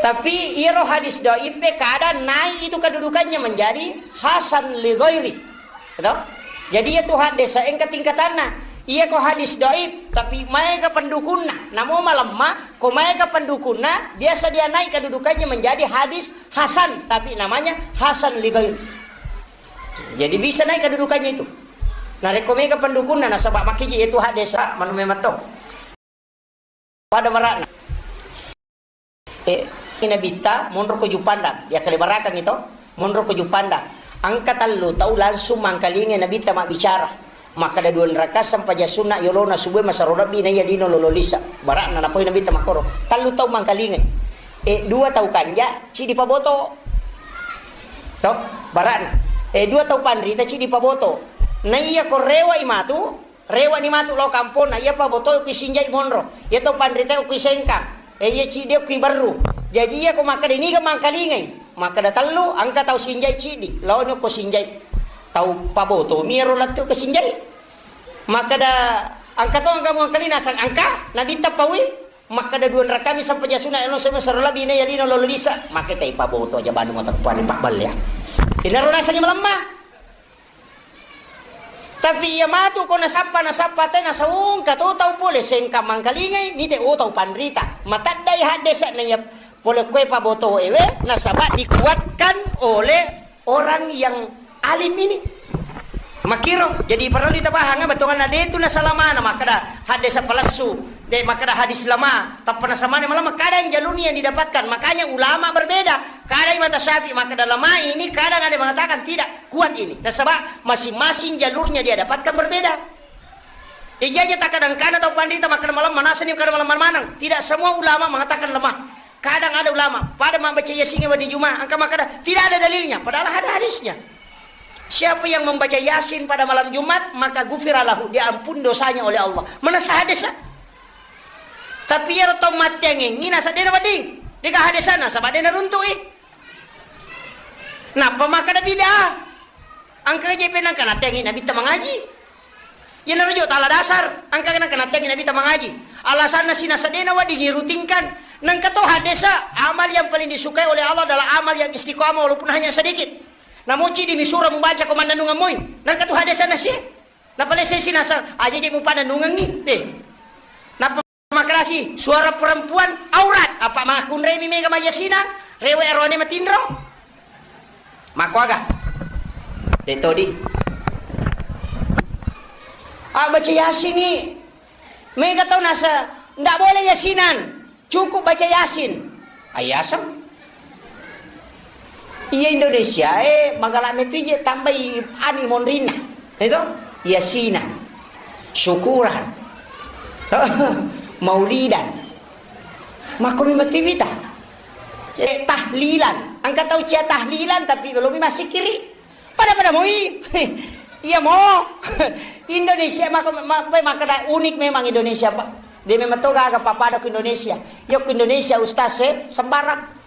Tapi iyaro hadis doif pe kadang naik itu kedudukannya menjadi hasan li ghairi. Gitu? Jadi iya tu hadis engka tingkatanna. Iya ko hadis doif, tapi maega pendukunna. Namo malemma, ko maega pendukunna, biasa dia naik kedudukannya menjadi hadis hasan, tapi namanya hasan li ghairi. Jadi bisa naik kedudukannya itu. Narekko mega pendukunna, nasaba makkiji itu hadis, ah, manu memang to. Pada bara'na. Eh, Nabitta monro ko Juppandang, ya kale barakang itu, monro ko Juppandang. Engka tellu tau langsung mangkalingai Nabitta mabbicara. Makkeda dua rakaat sempajang sunna yolona subuh masero lebbi na iya dino lolo lisa. Bara'na napoi Nabitta makkoro. Tellu tau mangkalingai. Eh, dua tau kanja, cidi paboto. To, bara'na. Eh, dua tau panrita ciddi paboto. Na iya ko rewa i matu, rewa ni matu lao kampona, iya paboto ki sinjai monro. Iya tau panrita ki sengkang. Eh, iya ciddi ki berru. Jaji iya ko makkeda niga mangkalingai. Makkeda tellu, engka tau sinjai ciddi. Lao ni ko sinjai. Tau paboto mi ero lettu ke sinjai. Makkeda engka to engka mangkalinga nasang engka, nabitta paui. Makkeda dua rakami sampajang sunna, elo seme sero lebbi ne yalino lolo bisa. Makkeda ipaboto aja banu motor pari pabballe ya. Inaro nasengi melemma. Tapi iya matu ko nasappa, nasappa te nasaung ka to tau pole sengka mangkalingai, nite o tau panrita. Mataddai haddesa na iya pole kue paboto ewe, nasaba dikuatkan oleh orang yang alim ini. Makiro, jadi perlu ditapahang bettuanna de tu nasalamana makkeda haddesa palessu, de makkeda hadis lama, tappa nasamane malah kadang jalurnya yang didapatkan. Makanya ulama berbeda. Kadang mata Syafi'i makkeda lama ini, kadang ada yang mengatakan tidak kuat ini. Nasaba masing-masing jalurnya dia dapatkan berbeda. Iya aja tak kadang kana tau pandita makkeda malam manasani kada malam manang. Tidak semua ulama mengatakan lemah. Kadang ada ulama pada membaca Yasin pada Jumat, engka makkeda tidak ada dalilnya, padahal ada hadisnya. Siapa yang membaca Yasin pada malam Jumat, maka gufira lahu, diampun dosanya oleh Allah. Mana sah hadisnya? Tapi ya tau mattengi, ngina sadena wedding. Dega hadisana, sabab dena runtu'i. Nappa makkeda bid'ah. Engka je penang kana tengi Nabi ta mangaji. Iyanaro jo tala dasar, engka nengka natteangngi Nabitta mangaji. Alasanna sinasa de'na wedding irutingkan. Nengka to hadesa, amal yang paling disukai oleh Allah adalah amal yang istiqamah walaupun hanya sedikit. Namoci di misura mubaca ko mannanungeng moi. Nengka to hadesa nasie. Napalesai sinasa, aja je mupananungengi. Deh. Napa makalasi, suara perempuan aurat. Apa makkunremi mega mayasina? Rewe arone matinro. Makkuaga? De' todi. Ah, baca Yasin ni. Mega tau nasa, ndak boleh Yasinan. Cukup baca Yasin. Ayasem. Iya Indonesia, eh, magala metu je tambai ani monrinna. Itu? Yasinan. Syukuran. Maulidan. Makko mi matiwita. Eh, tahlilan. Engka tau cia tahlilan, tapi belum masih kiri. Pada-pada moi. Iya mo. Indonesia maka ma-, ma-, makkeda unik memang Indonesia, Pak. Dia memang to gaga pappada ke Indonesia. Yo ke Indonesia ustaz, eh, sembarang.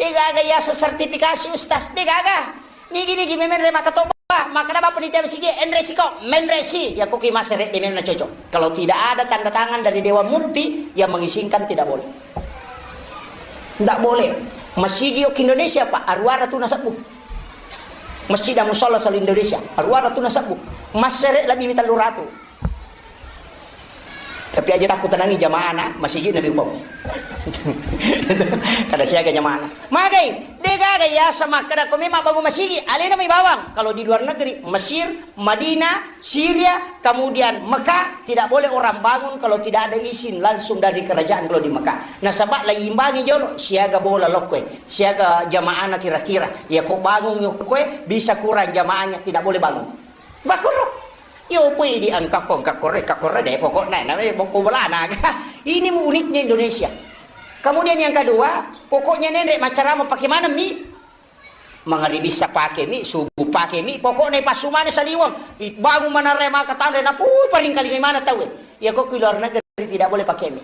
De' gaga yaseng sertifikasi ustaz, de' gaga. Nigi-nigi memenre makkatoba, makkeda bapa panitia masigi, enre siko, menre si. Ya ko ki masere de' memang cocok. Kalau tidak ada tanda tangan dari Dewan Mufti yang mengizinkan, tidak boleh. Ndak boleh. Masigi yo ke Indonesia, Pak, aruara tu nasebbu. Masjid dan musala sel Indonesia, aruara tu nasebbu. Masere lebih mita luratu. Tapi aja takku tenangi jamaahna, masigi nabi upau. Kada siaga jamaahna. Magai, de' gaga yaseng makkeda ko memang bangun masigi, alena mai bawang. Kalau di luar negeri, Mesir, Madinah, Syria, kemudian Mekah, tidak boleh orang bangun kalau tidak ada izin langsung dari kerajaan kalau di Mekah. Nasaba lagi imbangi jolo, siaga bola lokkoe, siaga jamaahna kira-kira. Ya ko bangun lokkoe, bisa kurang jamaahnya, tidak boleh bangun. Bakoro. Yo pui di engka ko, engka kore, engka kore de' pokokna, na, eh, bokko bolana. Ini uniknya Indonesia. Kemudian yang kedua, pokoknya nende macarama pakai mana mi? Mangaribi sa pake mi, subuh pake mi, pokokna ipassu maneng saliweng. Ibangun manarre maka tanre, napui paringkalingai maneng tauwe. Iya ko ki luar negeri tidak boleh pakai mi.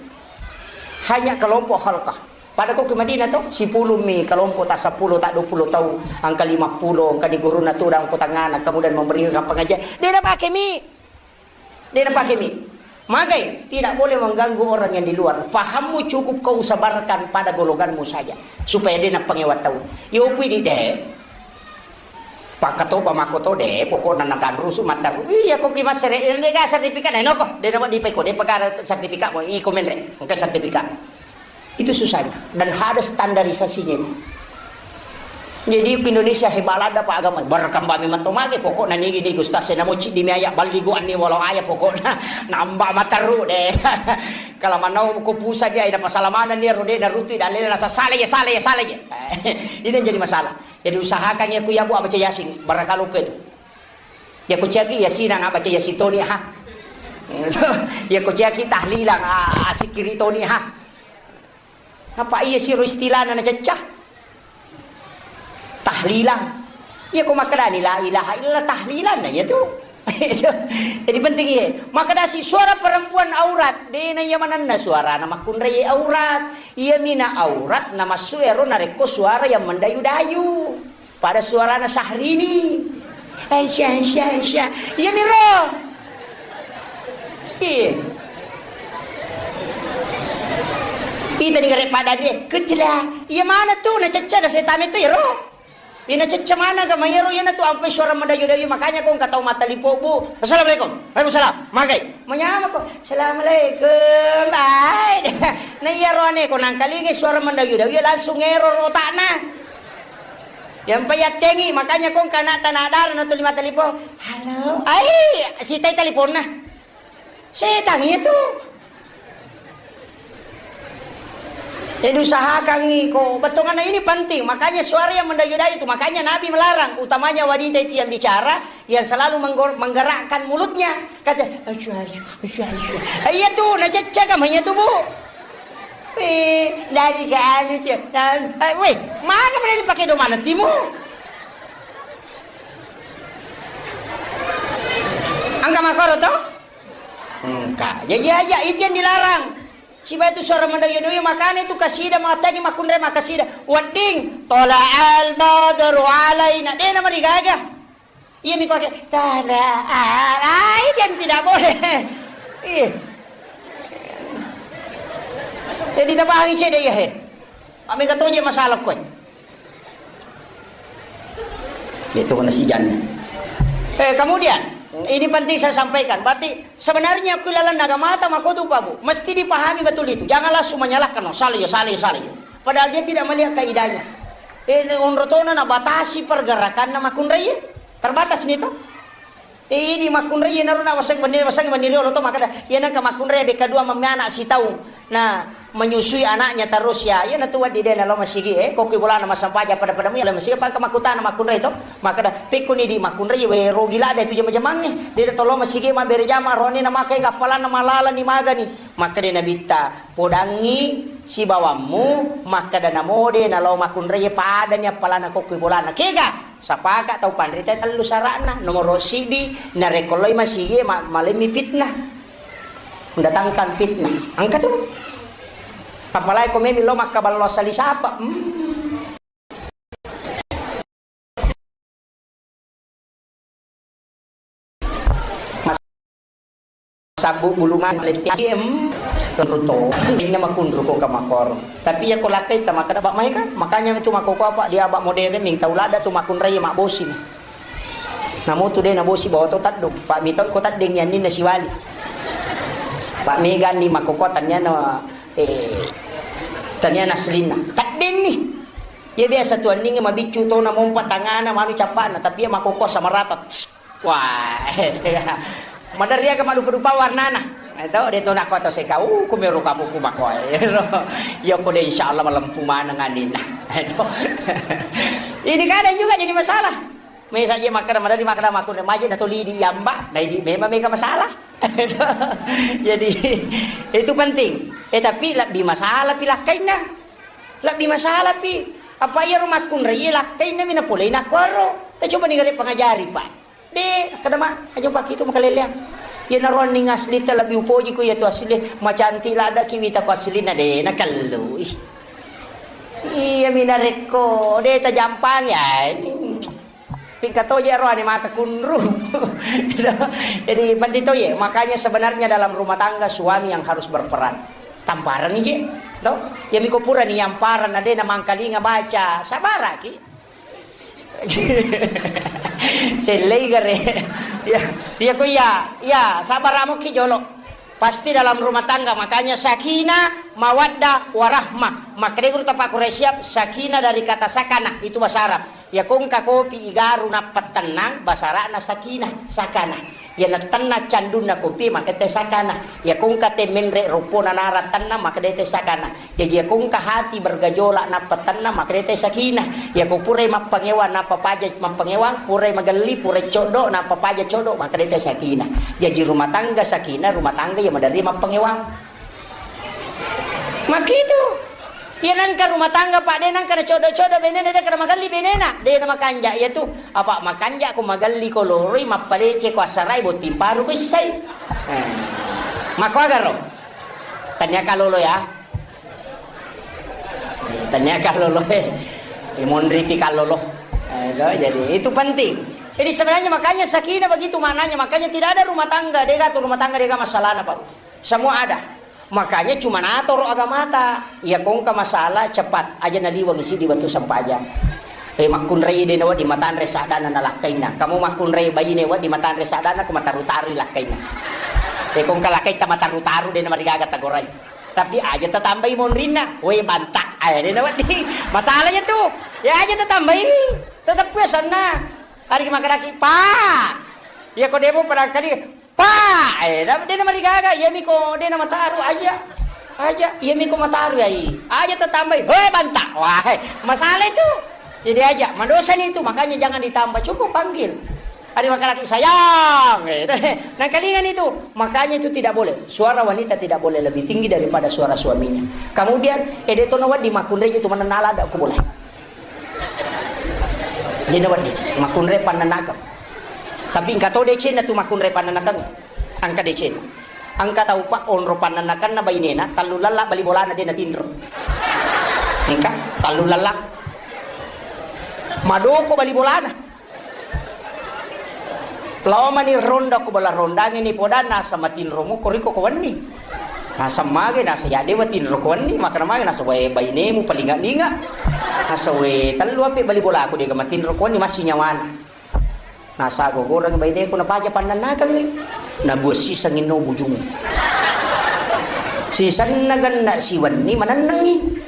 Hanya kelompok halkah. Pada ko ki Madinah to, sepuluh mi kelompok, tak sepuluh, tak dua puluh tau, angka lima puluh, angka di guruna tu dan kotangana, kemudian memberikan pengajian. De' napake mi. De' napake mi. Magai, tidak boleh mengganggu orang yang di luar. Pahammu cukup kau sebarkan pada golonganmu saja. Supaya de' napangewat tau. Yo pui di de'. Pakkatopa makkoto de', pokokna nakanrusu mattaru. Iya ko ki masere, de' ga sertifikat, eh, noko. De' nawa dipeko, de' pegara sertifikat mo, iko menre. Engka sertifikat. Itu susahnya. Dan ada standarisasinya itu. Jadi ke Indonesia hebat ada Pak agama. Berkembang memang to mage, pokokna nigi-nigi ustaz saya namo ciddi mi aya balligu anni walau aya pokokna nambah mattaru de'. Kalau manau ko pusat dia, ida pasala mana ni rode na rutu dan lele nasa salah ya, salah ya, salah ya. Ini yang jadi masalah. Jadi usahakan ya ku ya bu baca Yasin, barangkali lupa itu. Ya ku caki Yasin, anak baca Yasin toni ha. Ya ku caki tahlilan, a-, asikiri toni ha. Apa iya siro istilahna na cecah? Tahlilan. Iya ko makkedani la ilaha illallah tahlilan na iya tu. Jadi penting iya. Makkedasi suara perempuan aurat, dena iya manenna suarana makkunrai aurat. Iya mina aurat na massu ero narekko suara yang mendayu-dayu. Pada suarana Syahrini. Aisyah, Aisyah, Aisyah. Iya miro. Iya. Ita ni gare pada dia. Kecela. Iya mana tu na cecca na setame tu iro. Ina cecca maneng ka, mayaro iyana tu ampai suara mendayu-dayu, makanya ko engka tau mattalipo, Bu. "Assalamualaikum." "Waalaikumsalam." Magai. Manyamako. "Assalamualaikum." Ai. Na iyaro ane ko nangkalingai suara mendayu-dayu, langsung error otakna. Yang payattengi, makanya ko engka anak tanah darah na tuli mattalipo. "Halo." Ai, sitai taliponna. Setan itu. Jadi usahakan iko, bettuanna ini penting. Makanya suara yang mendayu-dayu itu, makanya Nabi melarang, utamanya wanita itu yang bicara, yang selalu menggor-, menggerakkan mulutnya. Kata, "Asyuh, asyuh, asyuh, asyuh." Eh, iya tuh, nah cecek sama iya tuh, Bu. Eh, dari ke anu, Cek. Nah, eh, weh, mana mana dipakai domana timu? Angka makoro toh? Engka. Jadi aja itu yang dilarang. Siba itu suara mendoyo-doyo, makanya itu kasida, makanya makkunrai makasida. Wedding, "Tola'al badru alaina." Dia nama digaga. Iya, miko ke, "Tola'al." Ah, itu yang tidak boleh. Iya. Jadi tapahangi cedek ya, he. Amega toje masalah koe. Itu kena sijanna. Eh, kemudian, ini penting saya sampaikan. Berarti sebenarnya ku lalan naga mata makotu, Pak, Bu. Mesti dipahami betul itu. Jangan langsung menyalahkan, "Oh, salah ya, salah ya, salah ya." Padahal dia tidak melihat kaidahnya. Eh, onrotona na batasi pergerakan na makunrai. Terbatas nih toh. Eh, idi makkunrai, iyanaro na waseng wenni, waseng wenni riolo to, makkeda, iya nengka makkunrai bekka dua memme anak sitaung. Nah, menyusui anaknya terus ya. Iya natu wedding de nalo masigi, eh, kokki bolana massempajang pada-padamu ya, masigi apa makkutana makkunrai to. Makkeda, "Pekkoni di makkunrai, we rogi lada itu jama-jamangnge. De to lo masigi mabbere jama, roni na makai kappalanna malala ni magani." Makkeda Nabitta, "Podangngi sibawammu, makkeda namode nalo makkunrai padani appalana kokki bolana." Kega? Sapaka tau panrita tellu sara'na. Nomoro siddi, narekko loi masigi ma-, malemmi fitnah. Mendatangkan fitnah. Engka tu. Apalagi ko memi lo makkaballo asali sapa. Hmm. Sabbu bulu mata, lettiasiem, tenruto. Inna makunru ko ka makoro. Tapi iya ko lakkai ta makkeda, "Pak, maega?" Makanya itu makoko apa, dia abak modern, minta ulada tu makunrai mabosi ni. Namu tu de nabosi bawa to taddung. Pak Mito ko tadding yanni na siwali. Pak Mega ni makoko taniana, eh, taniana aslinna. Tadding ni. Iya biasa tu anninge mabiccu to na mompa tangana manu cappana, tapi iya makoko sama rata. Wah, maderri aga madupa-dupa warnana. Itu de to nakko to seka, uh, kumero kamu kumakoe. Iya ko de insyaallah malempu maneng anina. Itu. Ini kadang juga jadi masalah. Mesa je makkeda, maderri makkeda makkunrai maje na toli di yamba, na idi memang mega masalah. Jadi itu penting. Eh, tapi lebbi masalah pi lakkainna. Lebbi masalah pi. Apa iya ro makkunrai iya lakkainna mi na polei nakkuaro. Ta coba ni gare pangajari, Pak. De, kada ma, aja pakai itu makaleleang. Iya naruan ning asli ta lebbi upoji ku iya tu asli, macantik ladaki wita ku asli na de, na kellu. Ih. Iya mi narekko de ta jampang ya. Pingka toje ro ane maka kunru. Jadi penting to ye. Makanya sebenarnya dalam rumah tangga suami yang harus berperan. Tamparang ije, to? Ya miko pura ni yang parang na de na mangkalinga baca. Sabaraki. Sellei gare. Ya, ya ko iya, ya sabar amuki jolo. Pasti dalam rumah tangga, makanya sakinah, mawaddah, warahmah. Makanya guru tapak Quraisyah, sakinah dari kata sakanah, itu bahasa Arab. Ya kongka kopi igaru nappa tennang, bahasa Arabna sakinah, sakanah. Ya natenna candunna kopi, maka te sakanah. Ya kongka te menre ropona nara tennang, maka de te sakanah. Jaji, iya ko engka hati bergejolak nappa tenang, maka de te sakinah. Iya ko purai mappangewang nappa paja mappangewang, purai magelli, purai coddo nappa paja coddo, maka de te sakinah. Jaji, rumah tangga sakinah, rumah tangga iya maderri mappangewang. Makitu. Iya nangka rumah tangga, Pak, de nangka nacodo-codo benena, de kana magelli benena, de na makanja iya tu. Apa makanja ko magelli ko loroi, mappalece ko assarai, botting paru ko issai. Eh. Makkuagaro? Tania kalolo ya. Tania kalolo, eh. Monri pi kalolo. Eh, itu, jadi itu penting. Jadi sebenarnya makanya sakinah begitu maknanya. Makanya tidak ada rumah tangga, dega tu rumah tangga, dega masalahna, Pak. Semua ada. Makanya cuma natoro agamata. Iya kongka masalah cepat aja naliwang isi di batu sempajang. Eh, makkunrai de nawa di matanre sadana na lakkainna. Kamu makkunrai baine wa di matanre sadana, ku mataru-taru lakkainna. Eh, kongka lakkaita mataru-taru de namarigaga tagorai. Tapi aja tatambai monrinna, we banta. Eh, de nawa di. Masalahnya tu. Ya aja tatambai. Tetap ya sana. Hari makaraki, Pak. Ya ko demo barangkali Pak, eh, da-, de namarigaga, iya miko de namataru aja. Aja, iya miko mataru ai. Aja tatambai, "Hoi, banta." Wah, eh, masalah itu. Jadi aja, madosa nih itu, makanya jangan ditambah, cukup panggil. Ada makan lagi sayang, gitu. Nah, kalingan itu. Makanya itu tidak boleh. Suara wanita tidak boleh lebih tinggi daripada suara suaminya. Kemudian, eh, de tono wadi makunre itu mana nala ada aku boleh. Dena wedding makkunrai pannanakeng. Tapi engka to decenna tu makkunrai pannanakeng. Engka decenna. Engka tau pa onro pannanakenna bainena, tellu lella bali bolana dena tinro. Engka tellu lella. Madoko bali bolana. Lao mani ronda ko bala rondangi ni podanna asa matinro muko riko ko wenni. Nasa mage, nasa ya dewa tinro ko wenni, makana mage nasa wae bainemu palinga-linga. Nasa we tellu ape bali bolaku dega matinro ko wenni masih nyawana. Nasa gogoreng baineku napaja pannannakengngi. Nabuat siseng inno bujung. Sisenna genna siwenni manennengi.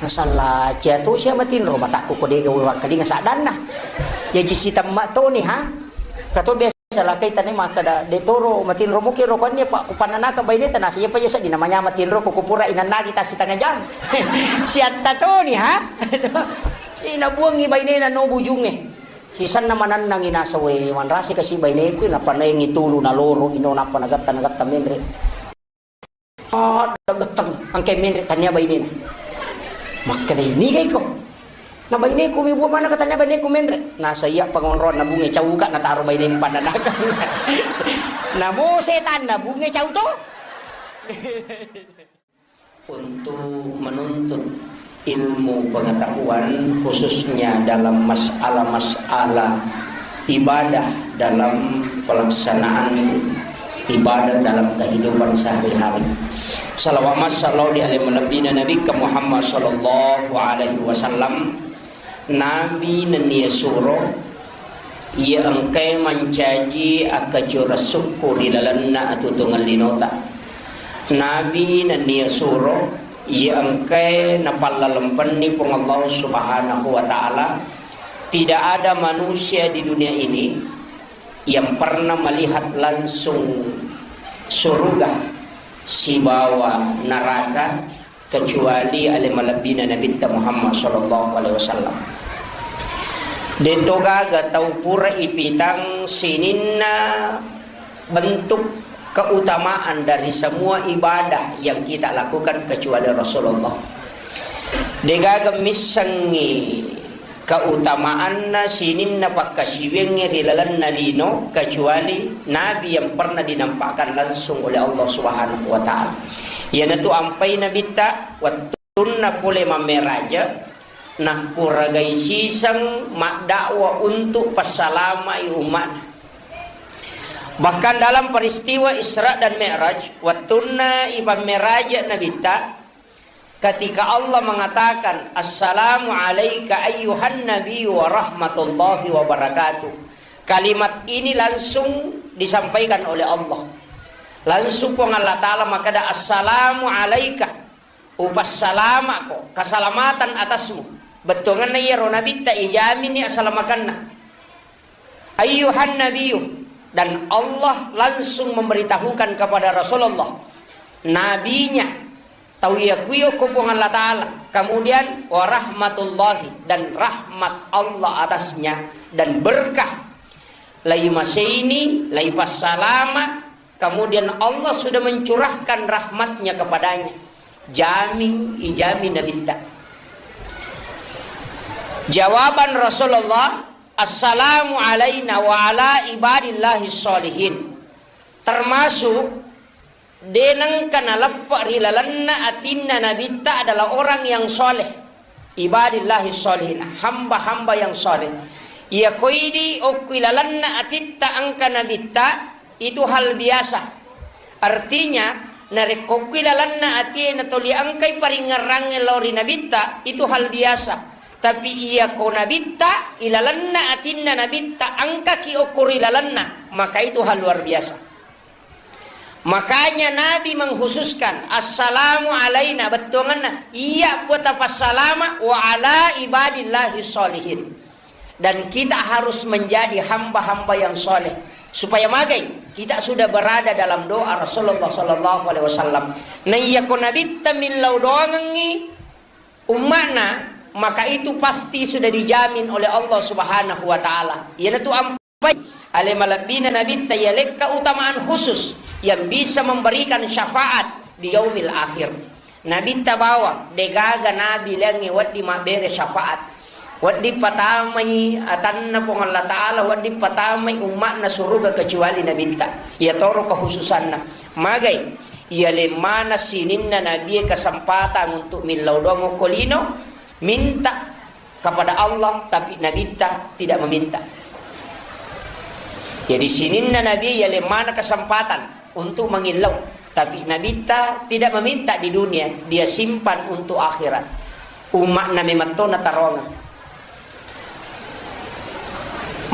Nasalla cia to sia matinro matakku ko dega we wakkalinga saddanna. Jaji sitemma toni ha. Kato biasa Salakai tane makkeda, "De toro matinro muki roko annia, Pak, kupannanaka baineta." Nasa iya paja sedding namanya matinro ko kupura inannagi ta sitanga jang. Siatta toni ha. Ina buangi bainena no bujunge. Sisenna manennangi nasa we manrasi kasi baineku, napanaengi tulu naloro ino nappa nagatta nagatta menre. Ada getteng, angke menre tania bainena. Makkeda ini ga iko. Na baineku mi buat mana katanya baineku menre. Nasa iya pangonroan na bunge cauka nataro baine pandanakang. Namo setan na bunge cau to. Untuk menuntut ilmu pengetahuan, khususnya dalam masalah-masalah ibadah dalam pelaksanaan ibadah dalam kehidupan sehari-hari. Salawat massalawat di alim lebbina Nabi Muhammad sallallahu alaihi wasallam. Nabi nennia suro, iya engkae mancaji akkacorassukku ri lalenna atuo tongeng linota. Nabi nennia suro, iya engkae napallalempenni Puang Allah Subhanahu wa Ta'ala. Tidak ada manusia di dunia ini yang pernah melihat langsung surga sibawa neraka kecuali ale malebbina Nabitta Muhammad sallallahu alaihi wasallam. Deto gaga tau pura ipitang sininna bentuk keutamaan dari semua ibadah yang kita lakukan kecuali Rasulullah. Degaga missengngi keutamaanna sininna pakkasiwiangnge ri lalenna lino, kecuali nabi yang pernah dinampakkan langsung oleh Allah Subhanahu wa Ta'ala. Iyanatu ampai Nabitta wettunna pole mammeraja, nakkuragai siseng maddakwa untuk passalamai umma'na. Bahkan dalam peristiwa Isra dan Mi'raj, wettunna ipammeraja Nabitta, ketika Allah mengatakan, "Assalamu alaika ayyuhan nabiyyu wa rahmatullahi wa barakatuh." Kalimat ini langsung disampaikan oleh Allah. Langsung Puang Allah Ta'ala makkeda, "Assalamu alaika, upassalama'ko, keselamatan atasmu." Bettuangenna iyaro nabitta ijaminni assalamakenna. Ayyuhan nabiyyu, dan Allah langsung memberitahukan kepada Rasulullah, nabinya, tau iya kuyo ko Puang Allah Ta'ala, kemudian warahmatullahi, dan rahmat Allah atasnya, dan berkah, lai maseini, lai passalama, kemudian Allah sudah mencurahkan rahmatnya kepadanya. Jamin, ijamin Nabitta. Jawaban Rasulullah, "Assalamu alaina wa ala ibadillahi sholihin." Termasuk de nengka naleppe ri lalenna atinna Nabitta adalah orang yang soleh. Ibadillahi sholihin, hamba-hamba yang soleh. Iya koidi okkui lalenna atitta engka Nabitta, itu hal biasa. Artinya, narekko okkui lalenna atie natoli engkai paringngerangnge lao ri Nabitta, itu hal biasa. Tapi iya ko Nabitta, ilalenna atinna Nabitta engkaki okko ri lalenna, maka itu hal luar biasa. Makanya Nabi mengkhususkan, "Assalamu alaina," bettuanganna, "Iya puata passalama wa ala ibadillahi sholihin." Dan kita harus menjadi hamba-hamba yang soleh. Supaya magai, kita sudah berada dalam doa Rasulullah sallallahu alaihi wasallam. Nah, iya ko Nabitta millau doangengngi umma'na, maka itu pasti sudah dijamin oleh Allah Subhanahu wa Ta'ala. Iyanatu ampai ale malebbina Nabitta, iya lekka utamaan khusus yang bisa memberikan syafaat di yaumil akhir. Nabitta bawang, degaga nabi laingnge wedding mabbere syafaat. Wedding patamai atanna Puang Allah Ta'ala, wedding patamai umma'na suruga kecuali Nabitta. Iya toro kekhususanna. Magai, iya lemmana sininna nabie kesempatan untuk millau doang okko lino, minta kepada Allah, tapi Nabitta tidak meminta. Jadi sininna Nabi iya lemmana kesempatan untuk mengillau, tapi Nabitta tidak meminta di dunia, dia simpan untuk akhirat. Umma'na memetto nataroangeng.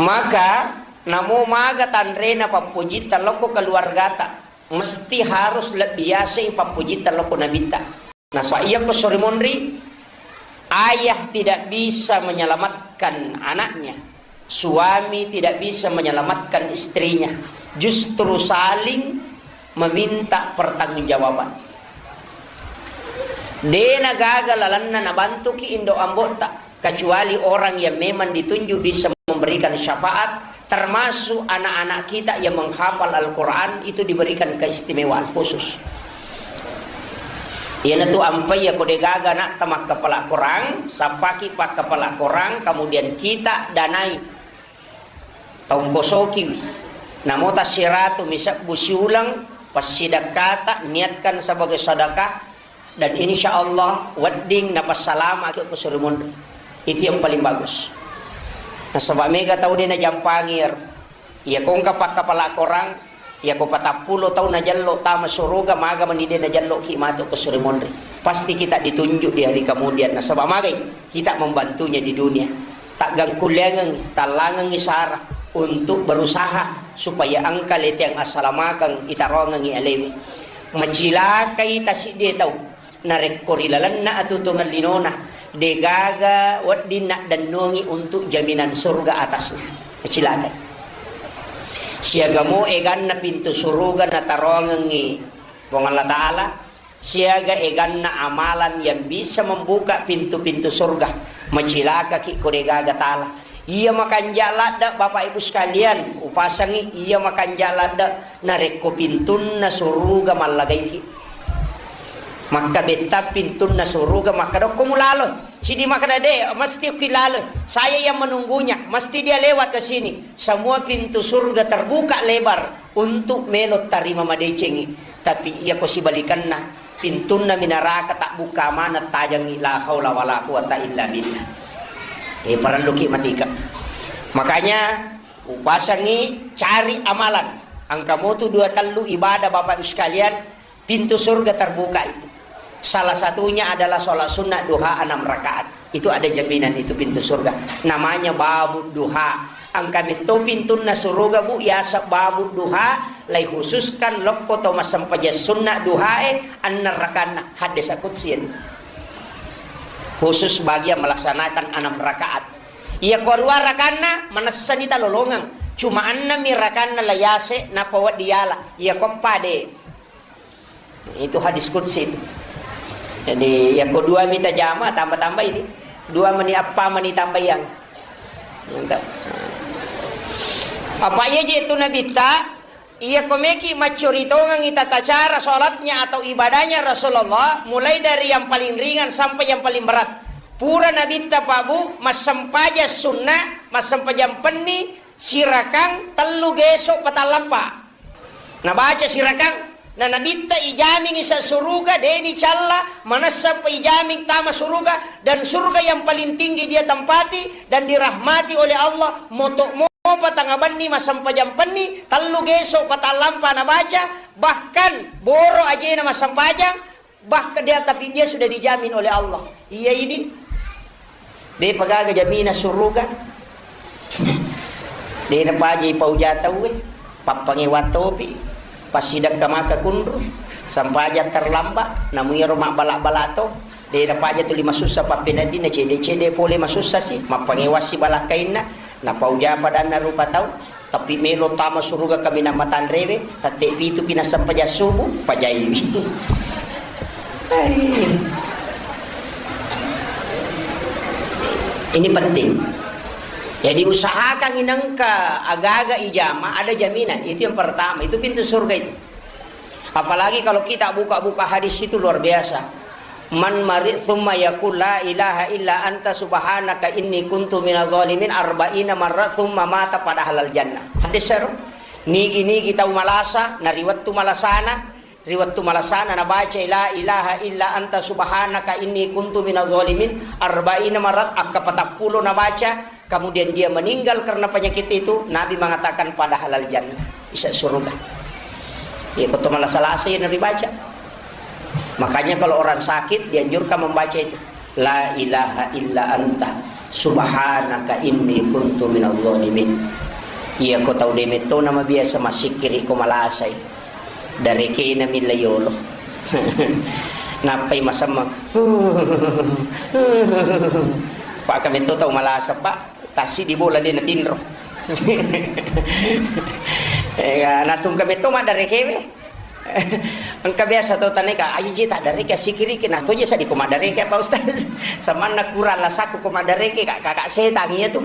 Maka namo maga tanrena pappojitta lokko keluargata, mesti harus lebbi yaseng pappojitta lokko Nabitta. Nasaba iya ko sori monri, ayah tidak bisa menyelamatkan anaknya, suami tidak bisa menyelamatkan istrinya, justru saling meminta pertanggungjawaban. Dena gaga lalenna nabantuki indo ambo'ta, kecuali orang yang memang ditunjuk bisa memberikan syafaat, termasuk anak-anak kita yang menghafal Al-Quran itu diberikan keistimewaan khusus. Iyanatu ampai iya ko degaga anakta makkapala Quran, sappaki pakkapala Quran, kemudian kita danai, tongkosokiwi. Namo tassiratu misebbu siuleng, passidekkata, niatkan sebagai sedekah, dan insya Allah wedding napassalamaki ko suri monri. Itu yang paling bagus. Nasaba mega tau de najampangi ero. Iya ko engka pakkapala Korang, iya ko patappulo tau najello tama suruga, maga mani de najelloki matu ko suri monri. Pasti kita ditunjuk di hari kemudian. Nasaba magai kita membantunya di dunia. Taggangkulleangengngi, tallangengngi sara untuk berusaha supaya engka leteang assalamakeng itaroangengngi alewe. Macilakai tasidde tau. Narekko ri lalenna atutungeng linona, degaga wedding naddennungi untuk jaminan surga atasnya. Macilakai. Siagamo eganna pintu suruga nataroangengngi Puang Allah Ta'ala, siaga eganna amalan yang bisa membuka pintu-pintu surga. Macilakaki ko degaga tala. Iya makanja ladde, Bapak Ibu sekalian, upasangi iya makanja ladde narekko pintunna suruga mallagaiki. Makkabetta pintunna suruga, makkadokko mulalo. Sidi makkada, "De, mesti okki lalo. Saya yang menunggunya. Mesti dia lewat ke sini." Semua pintu surga terbuka lebar untuk melo tarima madecengi. Tapi iya ko sibalikanna, pintunna minaraka tabbukka maneng tajengngi, la haula wala quwata illa billah. Eh, parelluki matika. Makanya upasangi cari amalan. Engka motu dua tellu ibadah Bapak Ibu sekalian, pintu surga terbuka itu. Salah satunya adalah sholat sunnah duha enam rakaat. Itu ada jaminan itu pintu surga. Namanya babu duha. Engka metto pintunna suruga, Bu, yaseng babu duha, lai khususkan lokko to massempajang sunnah duhae, enna rakanna, haddesa qudsi itu. Khusus bagi yang melaksanakan enam rakaat. Iya ko dua rakanna, manessani talolongeng. Cuma enam mi rakanna lai yase, nappa wedding yala. Iya ko eppa de. Itu hadis qudsi. Jadi, yakko dua mita jama, tambah-tambah ini. Dua meni appa meni tambahiang. Mantap. Apa iya je tu Nabitta? Iya, komeki maccuri tongengi tata cara sholatnya atau ibadahnya Rasulullah, mulai dari yang paling ringan sampai yang paling berat. Pura Nabitta, Pak Bu, massempajang sunnah, massempajang penni, sirakang, tellu geso, patallampa. Nabaca sirakang, na Nabitta ijamingi sa suruga, deni calla, manessa pa ijaming tama suruga, dan surga yang paling tinggi dia tempati dan dirahmati oleh Allah, moto mopa tanga benni massempajang penni, tellu geso, patallampa nabaca, bahkan boro ajena massempajang, Bahkan dia, tapi dia sudah dijamin oleh Allah. Iya ini. De pagaga jamina suruga. De napaja ipauja tauwe. Pappangewa topi. Passidekka maka kunru. Sampaja terlambat. Namu iyaro mabbala-bala to. De napaja tuli masussa pappeneddinna cede-cede pole masussa si. Mappangewa si balakkainna. Napauja padanna rupa tau. Tapi melo tama suruga kaminang matanrewe, tette pitu pi nassempajang subuh, pajaiwi. Hai. Ini penting. Jadi usahakan inengka agaga ijama ada jaminan. Itu yang pertama, itu pintu surga itu. Apalagi kalau kita buka-buka hadis itu luar biasa. Man mari tsumma yaqul la ilaha illa anta subhanaka inni kuntu minadh dhalimin arba'ina marra tsumma mata pada halal jannah. Hadis seru. Nigi-nigi tau malasa, na ri wettu malasana, ri wettu malasana nabaca la ilaha illa anta subhanaka inni kuntu minadh dhalimin arba'ina marrat, akka patappulo nabaca, kemudian dia meninggal karena penyakit itu, Nabi mengatakan pada halal jannah, bisa surga. Ya, kau malasa-lasa yang dibaca. Makanya kalau orang sakit dianjurkan membaca itu. La ilaha illa anta subhanaka inni kuntu minadh dhalimin. Iya ko tau demetto nama biasa masikiri ko malasai. Darekena milla yolo. Nappai masemmeng. Pak kametto tau malasa, Pak. Tasi di bola de natinro. Eh, natungka metto maddarekewe. Engka biasa to taneka, aji je taddareke sikiriki, nah to je sadi ko maddareke apa ustaz? Samanna kurang lasaku ko maddareke, kak, kakak setan iya tu.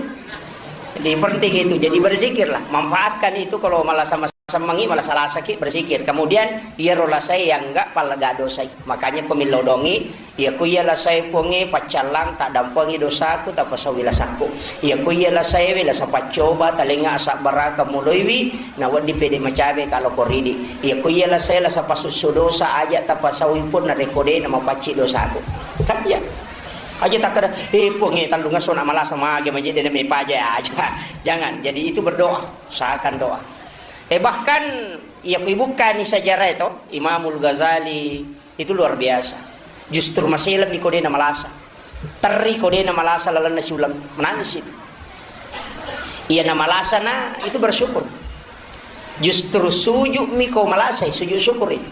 Jadi penting itu, jadi berzikirlah, manfaatkan itu kalau malah sama semmengi, malah salasaki, berzikir. Kemudian iyaro lasai yang enggak palega dosai. Makanya ko millau dongi, Iya ko iya lasae Puangnge, paccallang, taddampengi dosaku, tapasauwi lasaku. Iya ko iya lasaewe, lasa paccoba, talengnga asabbaraka muloiwi, nawedding pede macawe ka loko ridi. Iya ko iya lasae, lasa pasusso dosa, aja tapasauwi pun narekko de namapacci dosaku. Kan iya. Aja takkeda, "Eh, Puangnge, tellungesso na malasa mage maje de na mepaja aja." Jangan. Jadi itu berdoa, usahakan doa. Eh, bahkan iya ko ibukkani sejarah itu, Imamul Ghazali, Itu luar biasa. Justru maselemmi ko de na malasa. Terri ko de na malasa lalenna siuleng. Menangis itu. Iya na malasa na itu bersyukur. Justru sujud mi ko malasa, sujud syukur itu.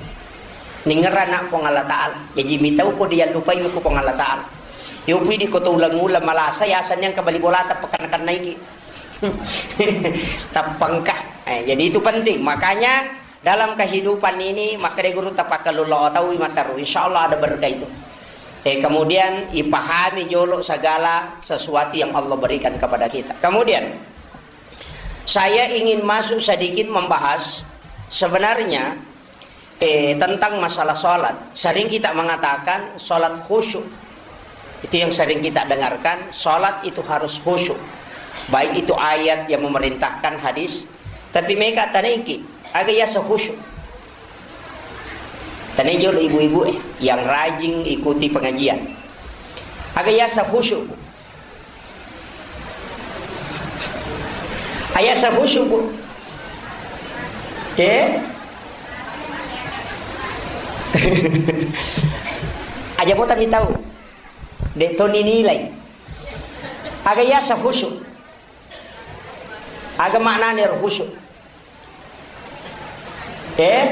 Ningerana Puang Allah Ta'ala. Jadi mitau ko diallupai ko Puang Allah Ta'ala. Yo pidi ko to uleng-uleng malasa, ya asal yang kembali bolata pekan-kan naiki. Tappangka. Eh, jadi itu penting. Makanya dalam kehidupan ini, makkeda guru, tapakkalulo taui mataru. Insya Allah ada berkah itu. Eh, kemudian ipahami jolo segala sesuatu yang Allah berikan kepada kita. Kemudian, saya ingin masuk sedikit membahas sebenarnya, eh, tentang masalah sholat. Sering kita mengatakan sholat khusyuk. Itu yang sering kita dengarkan, sholat itu harus khusyuk. Baik itu ayat yang memerintahkan, hadis, tapi mega tanengki, aga yasa khusyuk. Tane jolo ibu-ibu, eh, yang rajin ikuti pengajian. Aga yasa khusyuk. Ayasa khusyuk, Bu. Eh? Aja bota mi tau. De to ninilai. Aga yasa khusyuk. Aga maknane ro khusyuk. Eh?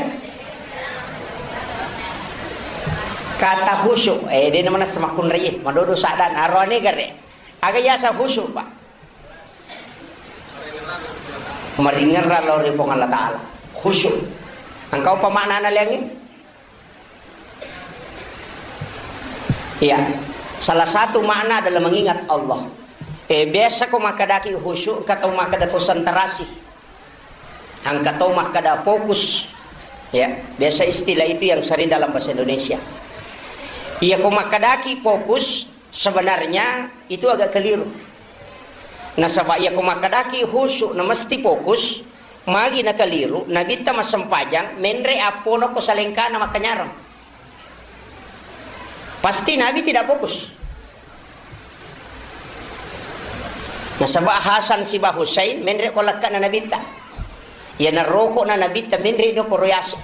Kata khusyuk, eh, de namana semakkunrai, eh, madodo saddan, aroane gare. Aga yasa khusyuk, Pak? Maringerra lao ri Puang Allah Ta'ala. Khusyuk. Engkau apa maknana, Leangi? Iya. Salah satu makna adalah mengingat Allah. Eh, biasa ko makkadaki khusyuk, engka tau makkada konsentrasi. Engka to makkeda fokus. Ya, biasa istilah itu yang sering dalam bahasa Indonesia. Iya ko makkedaki fokus, sebenarnya itu agak keliru. Nasaba iya ko makkedaki khusyuk na mesti fokus, magi na keliru, Nabitta massempajang, menre appona ko salengkana makkanyarang. Pasti Nabi tidak fokus. Nasaba Hasan siba Husain menre ko lekkana Nabitta. Iya naroko na Nabitta menre do koro yase.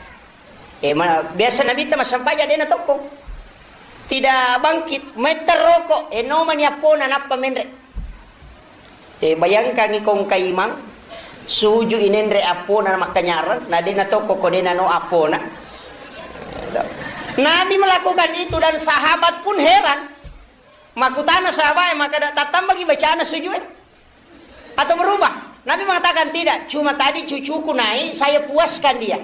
Eh, ma-, biasa Nabitta massempajang de na tokko. Tidak bangkit, metta roko, eh, nomani appona nappa menre. Eh, bayangkangi ko engka imang, suju inenre appona makkanyarang, na de na tokko ko de na no appona. Nabi melakukan itu dan sahabat pun heran. Makutana sahabat, eh, maka tattambangi bacana sujue atau berubah? Nabi mengatakan, "Tidak, cuma tadi cucuku naik, saya puaskan dia."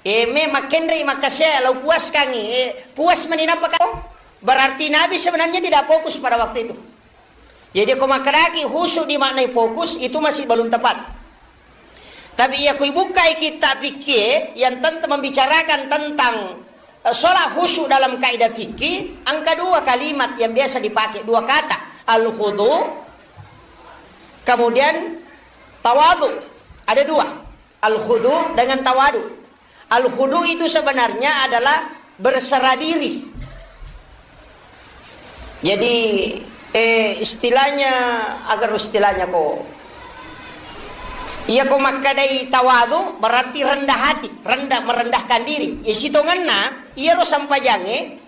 Eh, me makkenre makkase, lau puaskangi, eh, puas mani nappa kau? Berarti Nabi sebenarnya tidak fokus pada waktu itu. Jadi, ko makkedaki khusyuk dimaknai fokus, itu masih belum tepat. Tapi iya ko ibukkai kitab fikih yang tentang membicarakan tentang, eh, sholat khusyuk dalam kaidah fikih, engka dua kalimat yang biasa dipakai, dua kata, al-khudu, kemudian tawadu. Ada dua, al-khudu dengan tawadu. Al-khudu itu sebenarnya adalah berserah diri. Jadi, eh, istilahnya, agar istilahnya ko, iya ko makkedai tawadu berarti rendah hati, rendah, merendahkan diri. Ya, sitongenna, iyaro sempajange,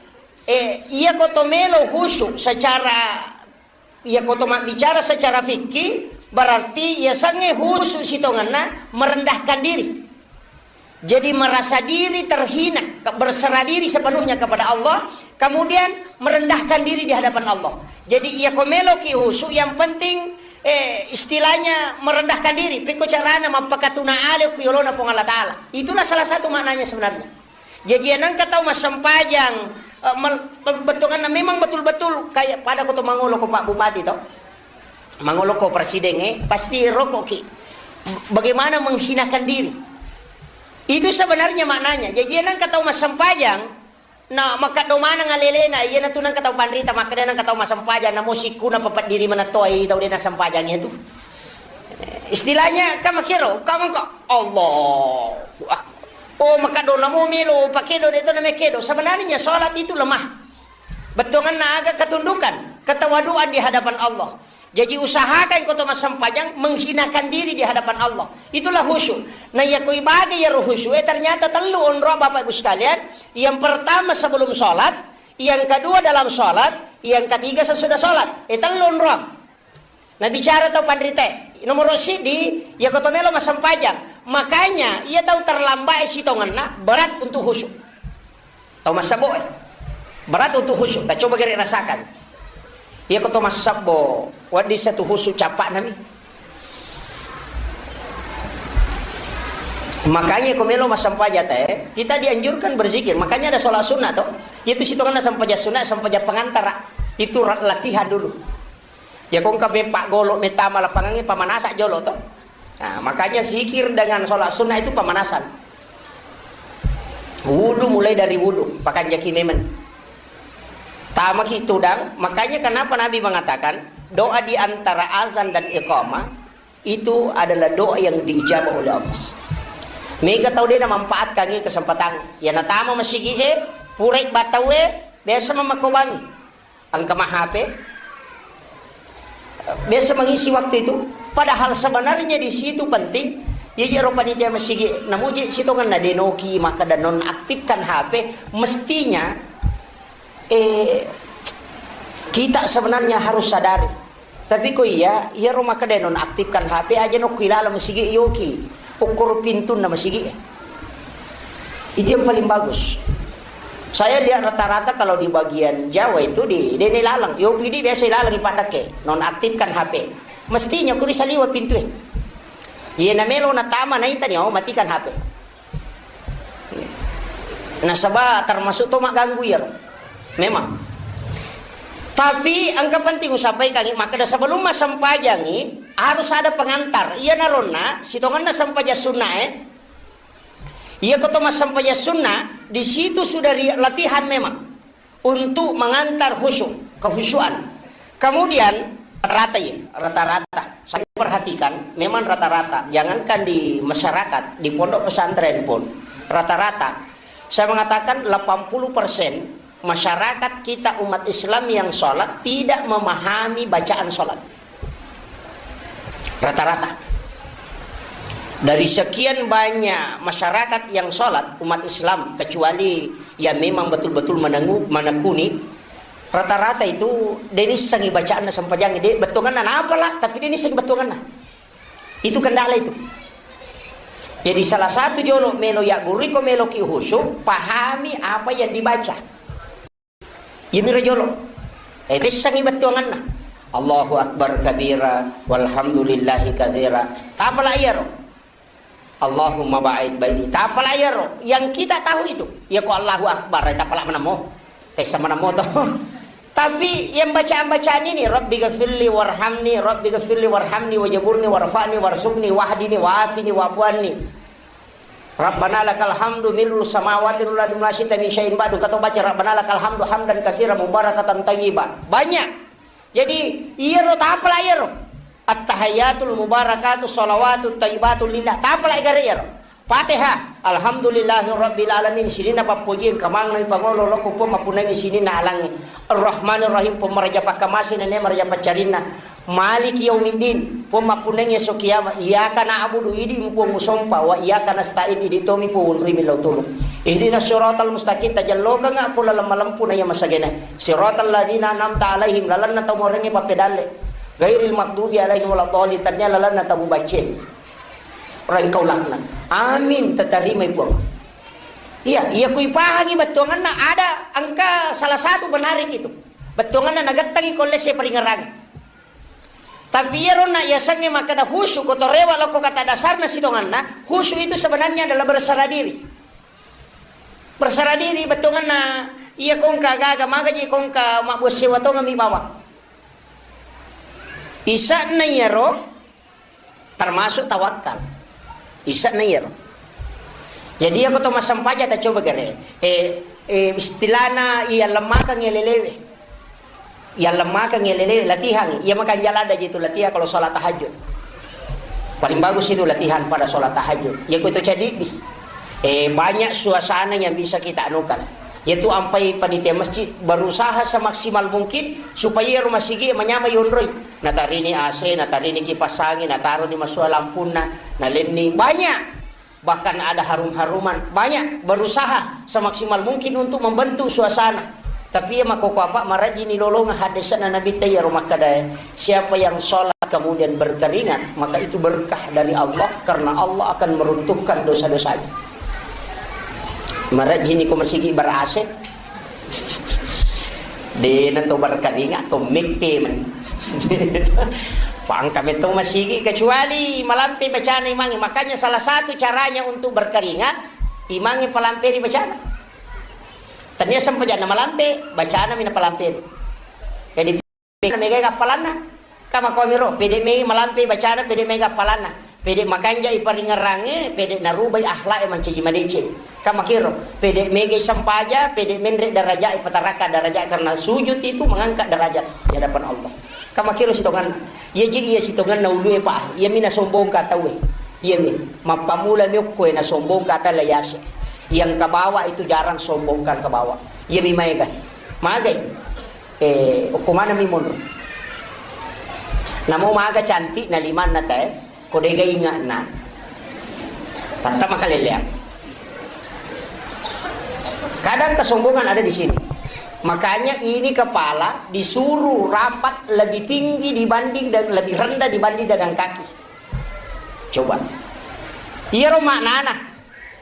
eh, iya ko to melo khusyuk secara Iya, ko to mabbicara secara fikih, berarti iya sangnge khusyuk sitongenna merendahkan diri. Jadi merasa diri terhina, ke-, berserah diri sepenuhnya kepada Allah, kemudian merendahkan diri di hadapan Allah. Jadi iya ko meloki khusyuk, yang penting, eh, istilahnya merendahkan diri. Pekko carana mappakatuna ale ku yolona Puang Allah Ta'ala. Itulah salah satu maknanya sebenarnya. Jaji, nengka tau massempajang, eh, mel-, bettuanna memang betul-betul kayak pada ko to mangolo ko Pak Bupati to. Mangolo ko presiden, eh, pasti rokok ki. Bagaimana menghinakan diri? Itu sebenarnya maknanya. Jaji, nengka tau massempajang, na makaddo maneng alelena, iya natu nengka tau panrita, makkeda nengka tau massempajang, namo sikkuna papeddiri manettoai tau de nassempajang itu. Istilahnya, kan makkero, kamu kok, Allahu Akbar. Oh, maka do namo melo pakedo de to name kedo. Sebenarnya salat itu lemah. Bettuanna aga ketundukan, ketawaduan di hadapan Allah. Jadi usahakan ko to massempajang menghinakan diri di hadapan Allah. Itulah khusyuk. Nah, iya ko ibaga iyaro khusyuk, eh, ternyata tellu onro Bapak Ibu sekalian. Yang pertama sebelum salat, yang kedua dalam salat, yang ketiga sesudah salat. Eh, tellu onro. Nabicara tau panrita, nomoro siddi, iya ko to melo massempajang. Makanya, iya tau terlambat sitongenna berat untuk khusyuk. Tau massebbo, eh. Berat untuk khusyuk. Tak coba gere rasakan. Iya ko to massebbo, waddi satu khusyuk capak nami. Makanya ko melo massempajang te, kita dianjurkan berzikir. Makanya ada sholat sunnah toh. Itu sitongenna sempajang sunnah, sempajang pengantara. Itu ra-, latihan dulu. Ya, ko engka me paggolo metama lapangangnge, pamanasa jolo to. Nah, makanya zikir dengan sholat sunnah itu pemanasan. Wudu mulai dari wudu, pakanjaki memen. Tamaki tudang, makanya kenapa Nabi mengatakan doa di antara azan dan iqamah itu adalah doa yang diijabah oleh Allah. Mega tau de namanfaatkan kesempatan. Ya natama masigi e, purai batau e, biasa mamakobangi. Engka ma H P, biasa mengisi waktu itu. Padahal sebenarnya di situ penting. Iya, iya, ro panitia masigi, namuji sitongenna denoki, maka dan nonaktifkan H P. Mestinya, eh, kita sebenarnya harus sadari. Tapi ko iya, iya ro maka dan nonaktifkan H P aja no kuilala masigi yoki. Ukur pintunna masigi. Itu yang paling bagus. Saya lihat rata-rata kalau di bagian Jawa itu di, de nailaleng. Yo pidi biasa ilaleng ipaddake, nonaktifkan H P. Mestinya kuri saliwa pintu e. Iya namelo natama naita ni, oh, matikan H P. Nasaba termasuk to magganggu iyaro. Memang. Tapi engka penting usampaikan, makkeda sebelum massempajangi, harus ada pengantar. Iyanaronna sitongenna sempajang sunnae, iya ko to massempajang sunna, di situ sudah ri-, latihan memang untuk mengantar khusyuk, kehusyuan. Kemudian rata ya, rata-rata. Saya perhatikan, memang rata-rata. Jangankan di masyarakat, di pondok pesantren pun rata-rata. Saya mengatakan delapan puluh persen masyarakat kita umat Islam yang sholat tidak memahami bacaan sholat. Rata-rata. Dari sekian banyak masyarakat yang sholat, umat Islam, kecuali yang memang betul-betul menengu-, menekuni, rata-rata itu de nissengi bacaanna sempajangnge, de bettuanganna napala, tapi de nissengi bettuanganna. Itu kendala itu. Jadi salah satu jolo melo yaggurui ko meloki khusyuk, pahami apa yang dibaca. Iyamiro jolo. Eh, tessangi bettuanganna. Allahu Akbar kabira, walhamdulillahi katsira. Tapala iyaro. Allahumma ba'id baini. Tapala iyaro. Yang kita tahu itu. Ya ko Allahu Akbar, eh, tapala menamo. Tessa menamo toh. Tapi yang bacaan-bacaan ini, Rabbi ghafirli warhamni, Rabbi ghafirli warhamni, wajaburni, warfa'ni, warsukni, wahdini, wa'afini, wa'fu anni. Rabbana lakal hamdu mil'us samawati wal ardi wa ma syi'ta min syai'in ba'du. Kata baca Rabbana lakal hamdu hamdan katsiran mubarakatan thayyiba. Banyak. Jadi, iyaro tapala iyaro. At-tahiyyatul mubarakatu shalawatut thayyibatu lillah. Tapala igare iyaro. Fatihah. Alhamdulillahi rabbil alamin. Sininna pappoji engka manenna pangolo loko Puang mappunnangi sininna alangnge. Ar-Rahmanir Rahim. Puang maraja pakkamase nene maraja paccarinna. Maliki yaumiddin, Puang mappunnangngi esso kiamat. Iyyaka na'budu, idi Puang musompa, wa iyyaka nasta'in, idi tomi Puang unrui millau tulung. Ihdinas siratal mustaqim, tajellokengnga Puang laleng malempu na iya masagena. Siratal ladzina an'amta alaihim, lalenna tau morengnge pappedalle. Ghairil maghdubi alaihim waladdallin, tennia lalenna tau mubacce. Rengkau laknat. Amin, tatarimai Puang. Iya, iya kui pahangi bettuanganna ada engka salah satu menarik itu. Bettuanganna nagettangi ko lesse paringerang. Tapi iyaro na yasengnge makkeda khusyuk, ko to rewe' lao ko kata dasarna sitonganna, khusyuk itu sebenarnya adalah berserah diri. Berserah diri, bettuanganna iya ko engka gaga, magaji ko engka mabbuang sewa tongeng mi bawang. Ise'na iyaro termasuk tawakkal. Ise'na iyaro. Jadi, iya ko to massempajang, ta coba gare. Eh, eh, istilahna iya lemmakeng iya lelewe. Iya lemmakeng iya lelewe, latihan. Iya makanja ladde' ji tu latihan kalau sholat tahajud. Paling bagus itu latihan pada sholat tahajud. Iya ko to cadiddi. Eh, banyak suasana yang bisa kita anukan. Yaitu ampai panitia masjid berusaha semaksimal mungkin supaya rumah sigi manyamai onroi. Natarini A C, natarini kipas angin, nataroni masua lampunna, nalenni. Banyak. Bahkan ada harum-haruman. Banyak berusaha semaksimal mungkin untuk membentuk suasana. Tapi iya makkokko apa, marajini lolonga hadisna Nabi ta iyaro makkedae, siapa yang sholat kemudian berkeringat, maka itu berkah dari Allah karena Allah akan meruntuhkan dosa-dosanya. Marajini ko masigi ber A C. Dena to berkeringat, to mette mani. Pangka metto masigi, kecuali malampe bacana imangnge. Makanya salah satu caranya untuk berkeringat, imangnge palamperi bacana. Tania sempajanna malampe, bacana mina palamperi. Jadi, pede mega appalanna. Kama komiro, pede mega malampe bacana, pede mega appalanna. Pede makanja i paringerrangnge, pede narubai akhlak e mancaji madeceng. Kama kiro, pede mega sempaja, pede menre daraja e, patarakka daraja, karena sujud itu mengangkat derajat di hadapan Allah. Kama kiro sitonganna. Iya ji iya sitonganna ulue pa, iya mina sombongka tauwe. Iya mi, mappamula mi okko e nasombongka tala yase. Yang ke bawah itu jarang sombongkan ke bawah. Iya mi maega. Magai. Eh, okko maneng mi monro. Namo maga cantik na limanna tae, ko dega ingatna. Tanta makaleleang. Kadang kesombongan ada di sini. Makanya ini kepala disuruh rapat lebih tinggi dibanding dan lebih rendah dibanding dengan kaki. Coba. Iyaro maknana.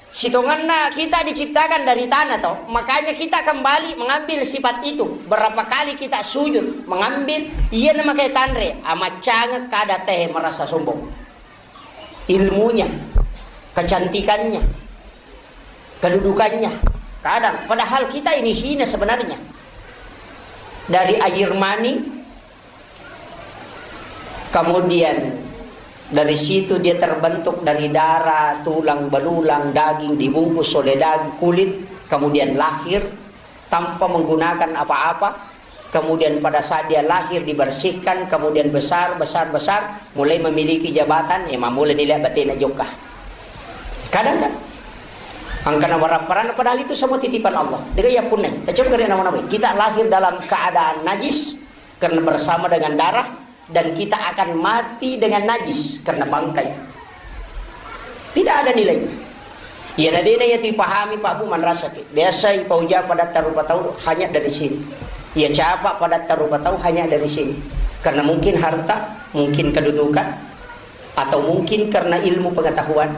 Sitonganna kita diciptakan dari tanah, toh. Makanya kita kembali mengambil sifat itu. Berapa kali kita sujud, mengambil, iya namakai tanre, amaccangeng kada teh merasa sombong. Ilmunya, kecantikannya, kedudukannya. Kadang, padahal kita ini hina sebenarnya. Dari air mani, kemudian Dari situ dia terbentuk dari darah, tulang belulang, daging dibungkus oleh daging, kulit, kemudian lahir tanpa menggunakan apa-apa, kemudian pada saat dia lahir dibersihkan, kemudian besar, besar, besar, mulai memiliki jabatan, ya, mamula nilai batena jokka. Kadang kan, angkana warang-parang, padahal itu semua titipan Allah. Dia ya punai. Kita coba kena nama-nama. Kita lahir dalam keadaan najis karena bersama dengan darah, dan kita akan mati dengan najis karena bangkai. Tidak ada nilai. Iya, nadena iya tu ipahami, Pak Bu, manrasaki. Biasa ipauja pada tarupa tau hanya dari sini. Iya, capa pada tarupa tau hanya dari sini. Karena mungkin harta, mungkin kedudukan, atau mungkin karena ilmu pengetahuan.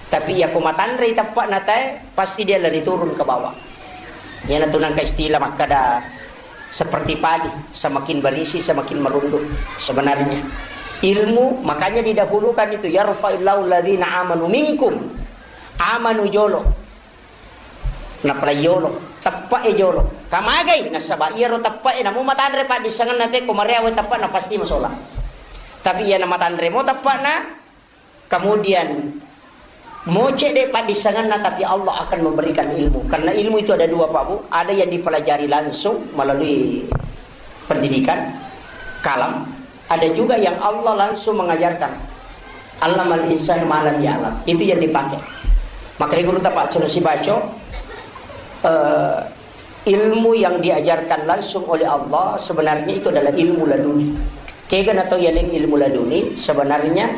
Tapi iya ko matanre teppa natae, pasti dia lari turun ke bawah. Iyana tu nangka istilah makkada, seperti padi, semakin berisi, semakin merunduk. Sebenarnya, ilmu, makanya didahulukan itu, "Yarfa'illahu alladhina amanu minkum." Amanu jolo. Napalai yolo. Teppa e jolo. Kamagai? Nasaba iyaro teppa e, namu matanre paddissengenna te, ko mareawe teppa na pasti masola. Tapi iya na matanre mo teppa na, kemudian, moce de paddissengenna, tapi Allah akan memberikan ilmu. Karena ilmu itu ada dua, Pak Bu. Ada yang dipelajari langsung melalui pendidikan, kalam. Ada juga yang Allah langsung mengajarkan. Allamal insan ma lam ya'lam. Itu yang dipakai. Makanya guru tapak sunu si baco, eh, ilmu yang diajarkan langsung oleh Allah sebenarnya itu adalah ilmu laduni. Kega na tau yaleng ilmu laduni, sebenarnya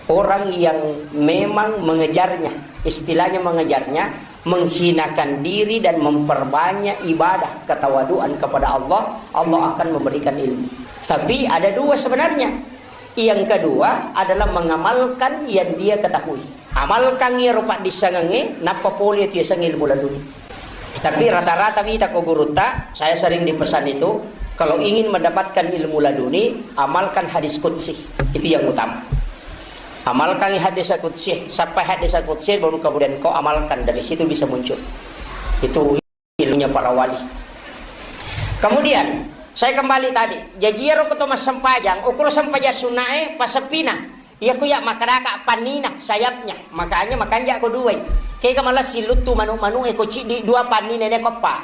orang yang memang mengejarnya, istilahnya mengejarnya, menghinakan diri dan memperbanyak ibadah ketawaduan kepada Allah, Allah akan memberikan ilmu. Tapi ada dua sebenarnya. Yang kedua adalah mengamalkan yang dia ketahui. Amalkan iyaro paddissengengnge, nappa pole tu yaseng ilmu laduni. Tapi rata-rata mita ko gurutta, saya sering dipesan itu, kalau ingin mendapatkan ilmu laduni, amalkan hadis qudsi. Itu yang utama. Amalkan hadis qudsi, sampai hadis qudsi, baru kemudian kau amalkan, dari situ bisa muncul. Itu ilmunya para wali. Kemudian, saya kembali tadi, jaji iyaro ko to massempajang, ukuro sempajang sunnae, passeppina. Iya ko iya makkedaka pannina, sayapnya. Makanya makanja ko duai. Kega malessi luttu manu-manu e ko ciddi dua panni nene ko eppa.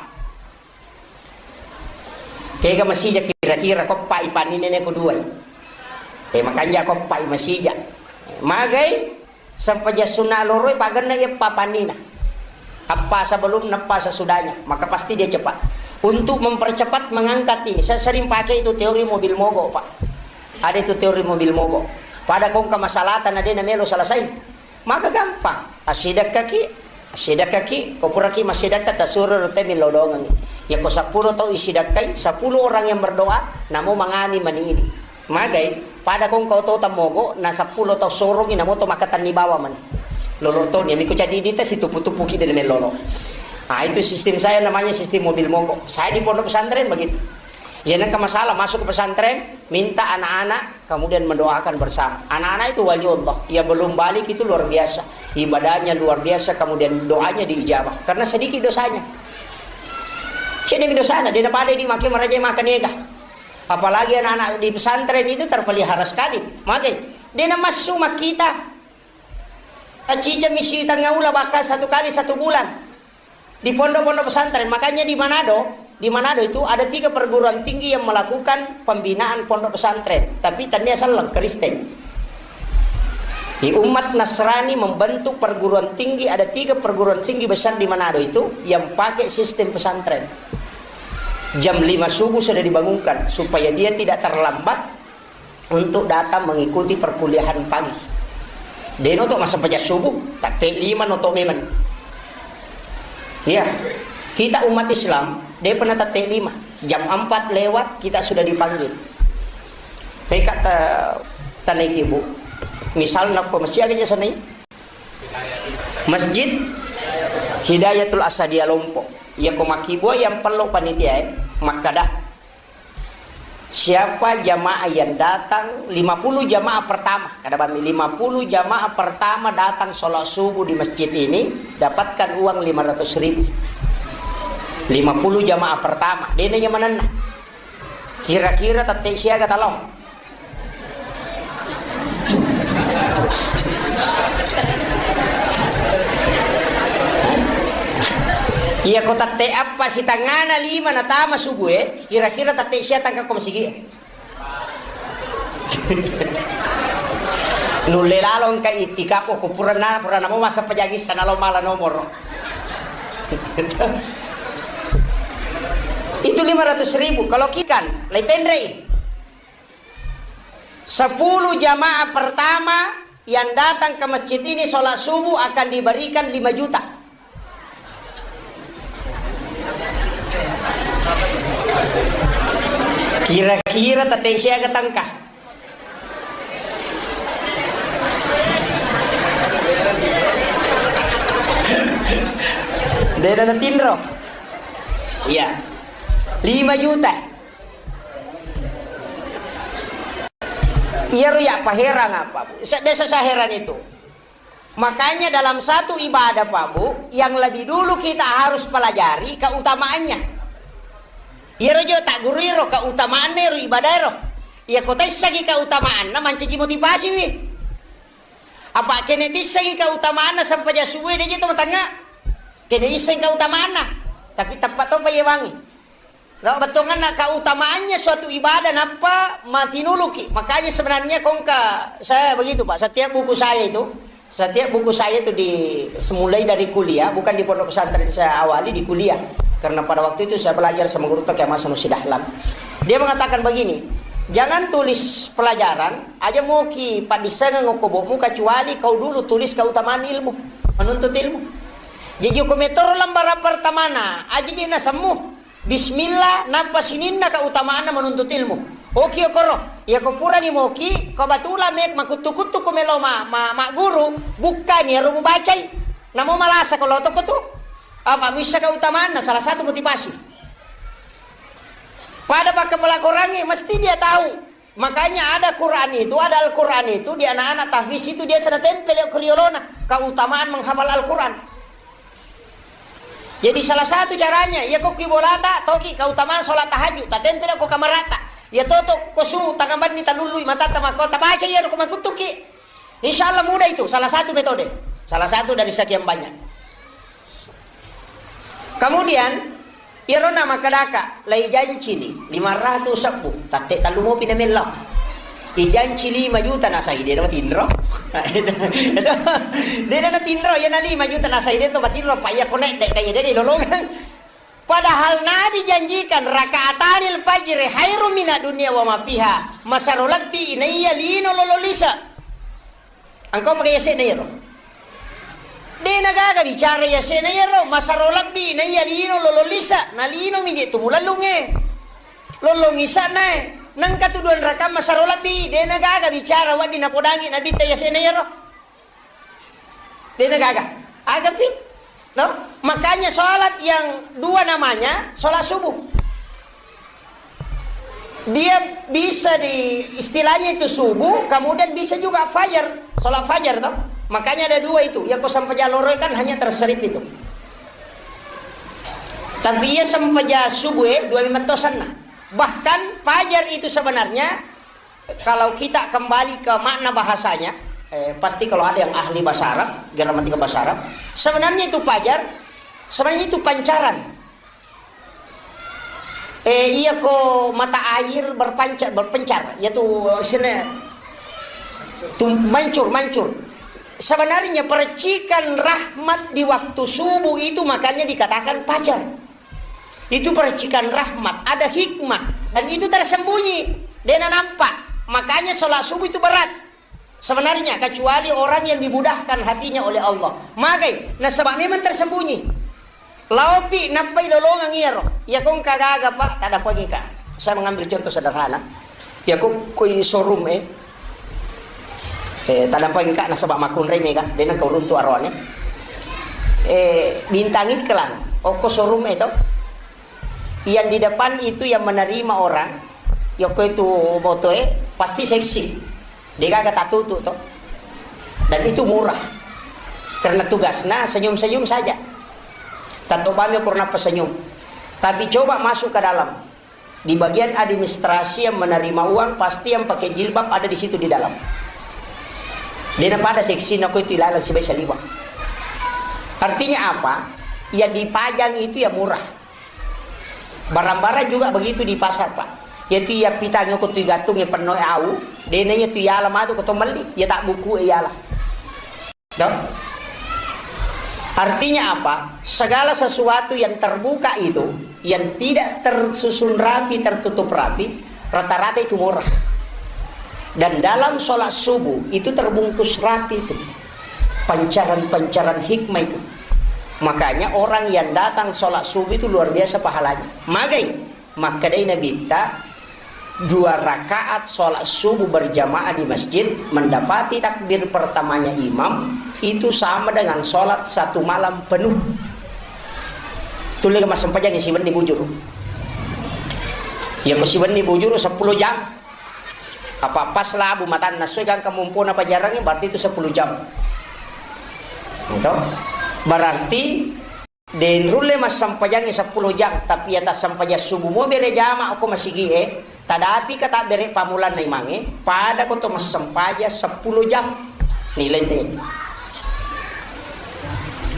Kega masija kira-kira ko eppa i panni nene ko duai. Eh, makanja ko eppa i masija. Magai sempajang sunna loroi pagenna iya eppa pannina. Eppa sebelum, eppa sesudahnya. Maka pasti dia cepat. Untuk mempercepat mengangkat ini, saya sering pakai itu teori mobil mogok, Pak. Ada itu teori mobil mogok. Pada kongka masalahta na de namelo selesai. Maka gampang. Assidekkaki, assidekkaki, ko puraki massidekka tasuro rute millau dongengi. Ya ko seppulo tau isidekkai, sepuluh orang yang berdoa, namo mangami mani ini. Magai, pada kongka oto tammogo, na seppulo tau sorongi, namo to makatanni bawa mani. Lolo to, niami ko jadi dita situpu-tupuki de melolo. Ah, itu sistem saya namanya sistem mobil mogok. Saya di pondok pesantren begitu. Ya, nengka masalah masuk ke pesantren, minta anak-anak kemudian mendoakan bersama. Anak-anak itu wali Allah. Yang belum balik itu luar biasa. Ibadahnya luar biasa, kemudian doanya diijabah. Karena sedikit dosanya. Cedemi dosana, dia pada di makin meraja makan ega. Apalagi anak-anak di pesantren itu terpelihara sekali. Maka, dia masuk kita. Tacica misi tengah ula bahkan satu kali satu bulan. Di pondok-pondok pesantren, makanya di Manado, di Manado itu ada tiga perguruan tinggi yang melakukan pembinaan pondok pesantren, tapi tania selleng Kristen. Di umat Nasrani membentuk perguruan tinggi, ada tiga perguruan tinggi besar di Manado itu yang pakai sistem pesantren. Jam lima subuh sudah dibangunkan supaya dia tidak terlambat untuk datang mengikuti perkuliahan pagi. Deno to massempajang subuh, tatte lima no to memang. Iya, kita umat Islam, de pernah tatte lima. Jam empat lewat, kita sudah dipanggil. Peka ta-, tanaiki, Bu. Misalna ko masjid aga jasa nai? Masjid Hidayatul Asadia Lompok. Iya ko makkibua yang perlu panitia, eh, makkada. Siapa jamaah yang datang, lima puluh jamaah pertama, kada bami, lima puluh jamaah pertama datang sholat subuh di masjid ini, dapatkan uang lima ratus ribu. Lima puluh jamaah pertama, dena yang menenna. Kira-kira tette siaga talo. Iya, ko tette' eppa sitengngana lima natama subuh e, kira-kira tette' sia tangka ko masigi. Nulle lalo engka itikaf, ko purana, purana mo masa pajangissa nalo mala nomoro. Itu lima ratus ribu. Kalau kikan, lai penrei. Sepuluh jamaah pertama yang datang ke masjid ini sholat subuh akan diberikan lima juta. Kira-kira tette' siaga tangka? Dena natinro. Iya. Lima juta. Iyaro ya paherang apa, Bu? Sa-, biasa saya heran itu. Makanya dalam satu ibadah, Pak Bu, yang lebih dulu kita harus pelajari keutamaannya. Iyaro jo tak guru iro keutamaanna iro ibadah iro. Iya, ko taissengi keutamaanna, mancaji motivasi wi. Apa kene tissengi keutamaanna sempajang subuh de' je to matangnga. Kene isseng keutamaanna, tapi teppa topa yewangi. Nah, bettuanna keutamaannya suatu ibadah nappa matinuluki. Makanya sebenarnya kongka saya begitu, Pak. Setiap buku saya itu, setiap buku saya itu di, semulai dari kuliah, bukan di pondok pesantren saya awali, di kuliah. Karena pada waktu itu saya belajar sama guru Toke Hasan Sidahlan. Dia mengatakan begini, "Jangan tulis pelajaran, aja moki paddissengeng okko bokmu kecuali kau dulu tulis keutamaan ilmu, menuntut ilmu." Jadi ko metoro lembaran pertamana, aja je nasemmu. Bismillah, nappa sininna keutamaanna menuntut ilmu. Oki okoro, iya ko purani moki, ko batula me makuttu-kuttu ko melo ma, ma, magguru, bukkani ero mubacai. Namo malasa ko lotoko tu. Apa missa keutamaanna salah satu motivasi. Pada pakkapala Korangnge mesti dia tahu. Makanya ada Quran itu, ada Al-Quran itu di anak-anak tahfiz itu dia sana tempel ke riolona, keutamaan menghafal Al-Quran. Jadi salah satu caranya, iya ko ki bolata, toki keutamaan sholat tahajud, tatempel ko kamarata. Iya toto ko su tangabanni talullui matata makko tabaca iya ko makuttuki. Insya Allah mudah itu, salah satu metode. Salah satu dari sekian banyak. Kemudian, iyaro na makkedaka, lai janci ni, lima ratus sebbu, tatte tallu mopi na mellau. Ijanci lima juta nasai, de' na matinro. De' na natinro, iya na lima juta nasai, de' to matinro, pa iya connect, de', de', de' lolongang. Padahal Nabi janjikan, "Rakaatanil fajri khairum minad dunya wa ma fiha." Masero lebbi naiya lino lolo lise. Engkau pakai yase'na iyaro. De' na gaga bicara yase'na iyaro, masero lebbi naiya lino lolo lise, na lino mi je tu mulellungnge. Lolong isa'na e. Nengka tu dua rakang masero lebbi, de' na gaga bicara wedding napodangi Nabitta yase'na iyaro. De' na gaga. Aga pi? No? Makanya sholat yang dua namanya sholat subuh. Dia bisa di, istilahnya itu subuh, kemudian bisa juga fajar, sholat fajar toh. Makanya ada dua itu. Yang ko sempajang loro kan hanya terserip itu. Tapi iya sempajang subuh e, dua memang tosanna. Bahkan fajar itu sebenarnya kalau kita kembali ke makna bahasanya, eh, pasti kalau ada yang ahli bahasa Arab, gramatika bahasa Arab, sebenarnya itu fajar, sebenarnya itu pancaran. Eh, iya ko mata air berpancar, berpencar, yaitu sini tu mancur, mancur. Sebenarnya percikan rahmat di waktu subuh itu makanya dikatakan fajar. Itu percikan rahmat, ada hikmah, dan itu tersembunyi, de' na nampak. Makanya sholat subuh itu berat sebenarnya, kecuali orang yang dimudahkan hatinya oleh Allah. Magai, nasaba memang tersembunyi. Laopi nappai lolongang iyaro. Iya ko engka gaga, Pak, taddampengika. Saya mengambil contoh sederhana. Iya ko koi showroom e. Eh, taddampengika nasaba makkunrai mega, de' na kau runtu aroane. Eh, bintang iklan, okko showroom e to. Yang di depan itu yang menerima orang, yokko itu moto e, pasti seksi. De' gaga tatutu to. Dan itu murah. Karena tugasnya senyum-senyum saja. Tato bami kurna senyum. Tapi coba masuk ke dalam. Di bagian administrasi yang menerima uang, pasti yang pakai jilbab ada di situ di dalam. Dena pada seksina ko itu ilalang sibai saliwa. Artinya apa? Yang dipajang itu ya murah. Barang-barang juga begitu di pasar, Pak. Yatu iya pitang ko tu gantung ya penno au, dena iya tu yala matu ko to melli, ya tak buku yala. Toh? Artinya apa? Segala sesuatu yang terbuka itu, yang tidak tersusun rapi, tertutup rapi, rata-rata itu murah. Dan dalam sholat subuh itu terbungkus rapi itu. Pancaran-pancaran hikmah itu. Makanya orang yang datang sholat subuh itu luar biasa pahalanya. Magai, makkedai Nabitta, dua rakaat sholat subuh berjamaah di masjid, mendapati takbir pertamanya imam, itu sama dengan sholat satu malam penuh. Tulle massempajang siwenni bujuru. Ya ko siwenni bujuru sepuluh jam. Apa pas labu matanna soi gangka mompona pajarangnge, berarti itu sepuluh jam. Gitu. Berarti den rulle massempajangngi sepuluh jam, tapi ya tassempajang subuh mo bere jama ko masigi e, tadapi ka tabbere pamulanna imangnge, pada ko to massempajang sepuluh jam. Nilai itu.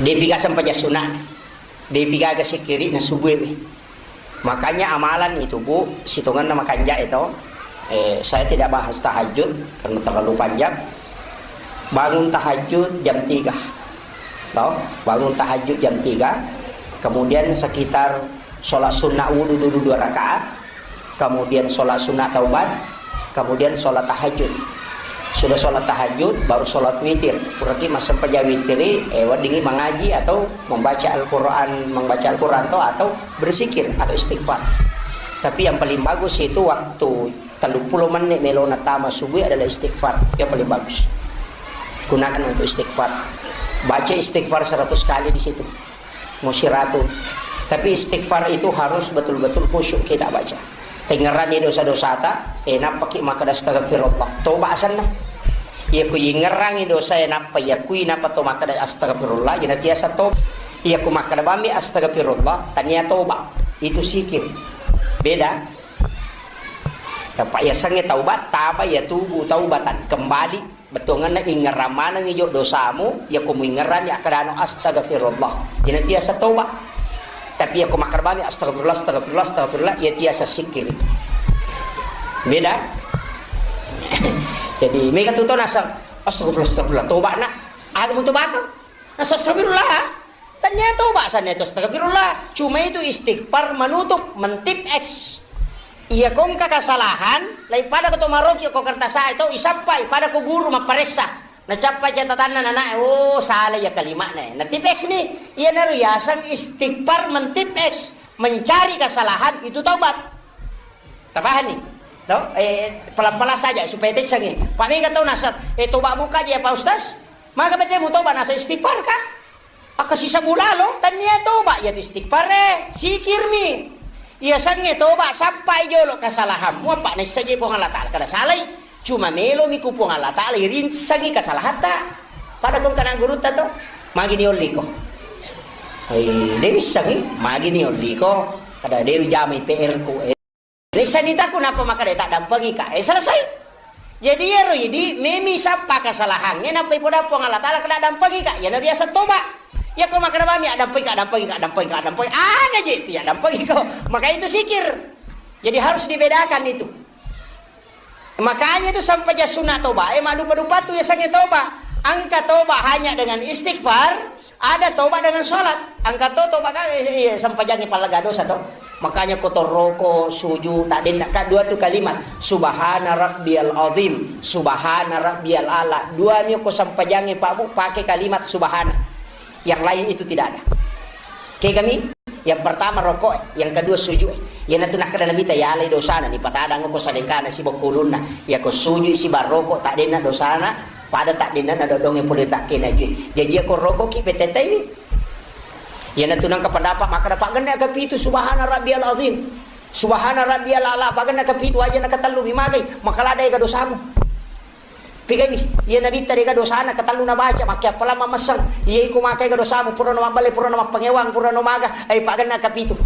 Depi ga sempajang sunat. Depi gaga sikkiri'na subuh e. Makanya amalan itu, Bu, sitongenna makanja itu. Eh, saya tidak bahas tahajud karena terlalu panjang. Bangun tahajud jam tiga. Toh, bangun tahajud jam tiga. Kemudian sekitar sholat sunnah wudu dulu dua rakaat. Kemudian sholat sunnah taubat, kemudian sholat tahajud. Sudah sholat tahajud, baru sholat witir. Berarti massempajang witiri, eh, weddingi mengaji atau membaca Al-Quran, membaca Al-Quran atau, atau berzikir atau istighfar. Tapi yang paling bagus itu waktu tellu pulo menit melona tama subuh adalah istighfar. Yang paling bagus. Gunakan untuk istighfar. Baca istighfar seratus kali di situ. Musiratu. Tapi istighfar itu harus betul-betul khusyuk kita baca. Tengngeranni dosa-dosata, eh, nappaki makkeda astagfirullah. Toba asenna. Iya ku ingngerangi dosa, eh, nappa iya kui nappa to makkeda astagfirullah, ina tiasa toba. Iya ku makkeda bammi astagfirullah, tania toba. Itu sikir. Beda. Dapat iya sange taubat, taba ya tubu taubatan. Kembali. Bettuangenna ingngerang manengngi jo dosamu, yako muingngeranni akkedano astagfirullah. Ina tiasa toba. Tapi yako makkeda bami astagfirullah, astagfirullah, astagfirullah, iya tiasa sikkiri. Beda. Jadi, mega tu to naseng, astagfirullah, astagfirullah, toba nak. Aga mu tobakang? Naseng astagfirullah. Tania toba sanna itu astagfirullah. Cuma itu istighfar menutup, mentip X. Iya ko engka kesalahan, lai pada ko to maroki ko kertas e to isappai pada ko guru mapparessa. Nacappa catatanna nana, oh, salah ya kalimatna. Natip X ni, iya naru yaseng istighfar mentip X, mencari kesalahan itu taubat. Tapahani? To? Eh, pelan-pelan saja supaya tessangi. Pak mega tau naseng, eh, toba muka aja ya Pak Ustaz. Maka bete mu toba naseng istighfar kah? Akka sisa bulalo, tania toba, iya tu istighfar e, sikirmi. Iya sangnge toba, sappai jolo kesalahanmu, apa naissaje Puang Allah Ta'ala kada salai. Cuma melomi ku Puang Allah Ta'ala, irinsangi kesalahatta. Pada kong kana gurutta to, magi ni olliko. Hei, de missangi, magi ni olliko. Kada de jamai P R ku. Nissani taku napa makkeda taddampengi ka, eh, selesai. Jadi iyaro idi memi sappa kesalahangnge nappa ipoda Puang Allah Ta'ala kena dampengi ka, iyana riaseng toba. Iya ko makkeda bami addampengi ka, dampengi ka, dampengi ka, dampengi. Aga je itu ya dampengi ko. Maka itu sikir. Jadi harus dibedakan itu. Makanya itu sampai jas sunat toba, eh, madupa-dupa tu ya sange toba. Angka toba hanya dengan istighfar, ada toba dengan sholat. Angka to toba kan, eh, eh, sampajangi pallaga dosa to. Makanya kotor roko, suju, tak denna ka dua tu kalimat. Subhana rabbiyal azim, subhana rabbiyal ala. Dua mi ko sampajangi Pak Bu, pakai kalimat subhana. Yang lain itu tidak ada. Oke kami? Yang pertama rokok, yang kedua suju. Yang natu nakkeda Nabi ta yalai dosana ni patadang ko salengkana si bokkulunna. Ya ko suju si barroko tak denna dosana. Pada tak denna na dodongnge pole takkena jui. Jaji ko rokok ki petetai. Iyanatu nengka pendapat makkeda paggenna kapitu subhana rabbiyal azim. Subhana rabbiyal ala paggenna kapitu aja na katellu mi magai. Maka lada ega dosamu. Pigaiwi, iya Nabitta dega dosana katellu nabaca, makkeappalang mammesseng. Iya iko makai ga dosamu, purano mabbale, purano mappangewang, purano maga, ai paggenna kapitu.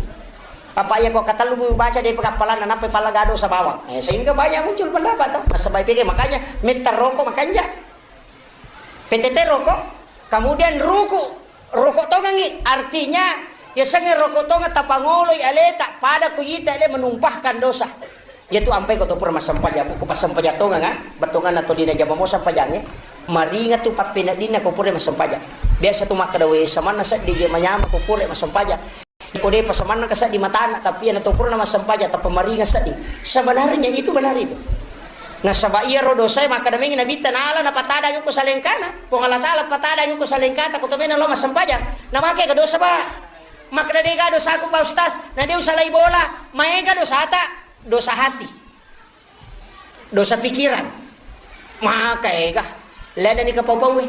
Apa iya ko katellu mu baca de pagappalanna nappai pallaga dosa bawang. Eh, sehingga banyak muncul pendapat to. Nasaba ipikir makanya metta rokok makanja. Tete roko, kemudian ruku, roko tongengi, artinya yasengnge roko tongeng tapangoloi aleta, pada ku ita de menumpahkan dosa. Yatu ampai ko to pura massempajang, ko passempajang tongeng, ah, bettuanna tolina jama mo sempajangnge, maringa tu pappeneddinna ko pura massempajang. Biasa tu makkeda, "We, samanna seddi je manyama ko pura massempajang." Ko depa samanna ka seddi matana, tapi iyana to pura massempajang, tappa maringa seddi. Sebenarnya itu benar itu. Nasaba iyaro dosae makkeda mengi Nabitta, nala napatada ko salengkana. Puang Allah Taala patada ko salengkata, ko to mena lo massempajang. Namake ga dosa, Pak? Makkeda, "Dega dosaku, Pak Ustaz." Na de usalai bola, maega dosata, dosa hati. Dosa pikiran. Maka ega. Ladani kapau-paui.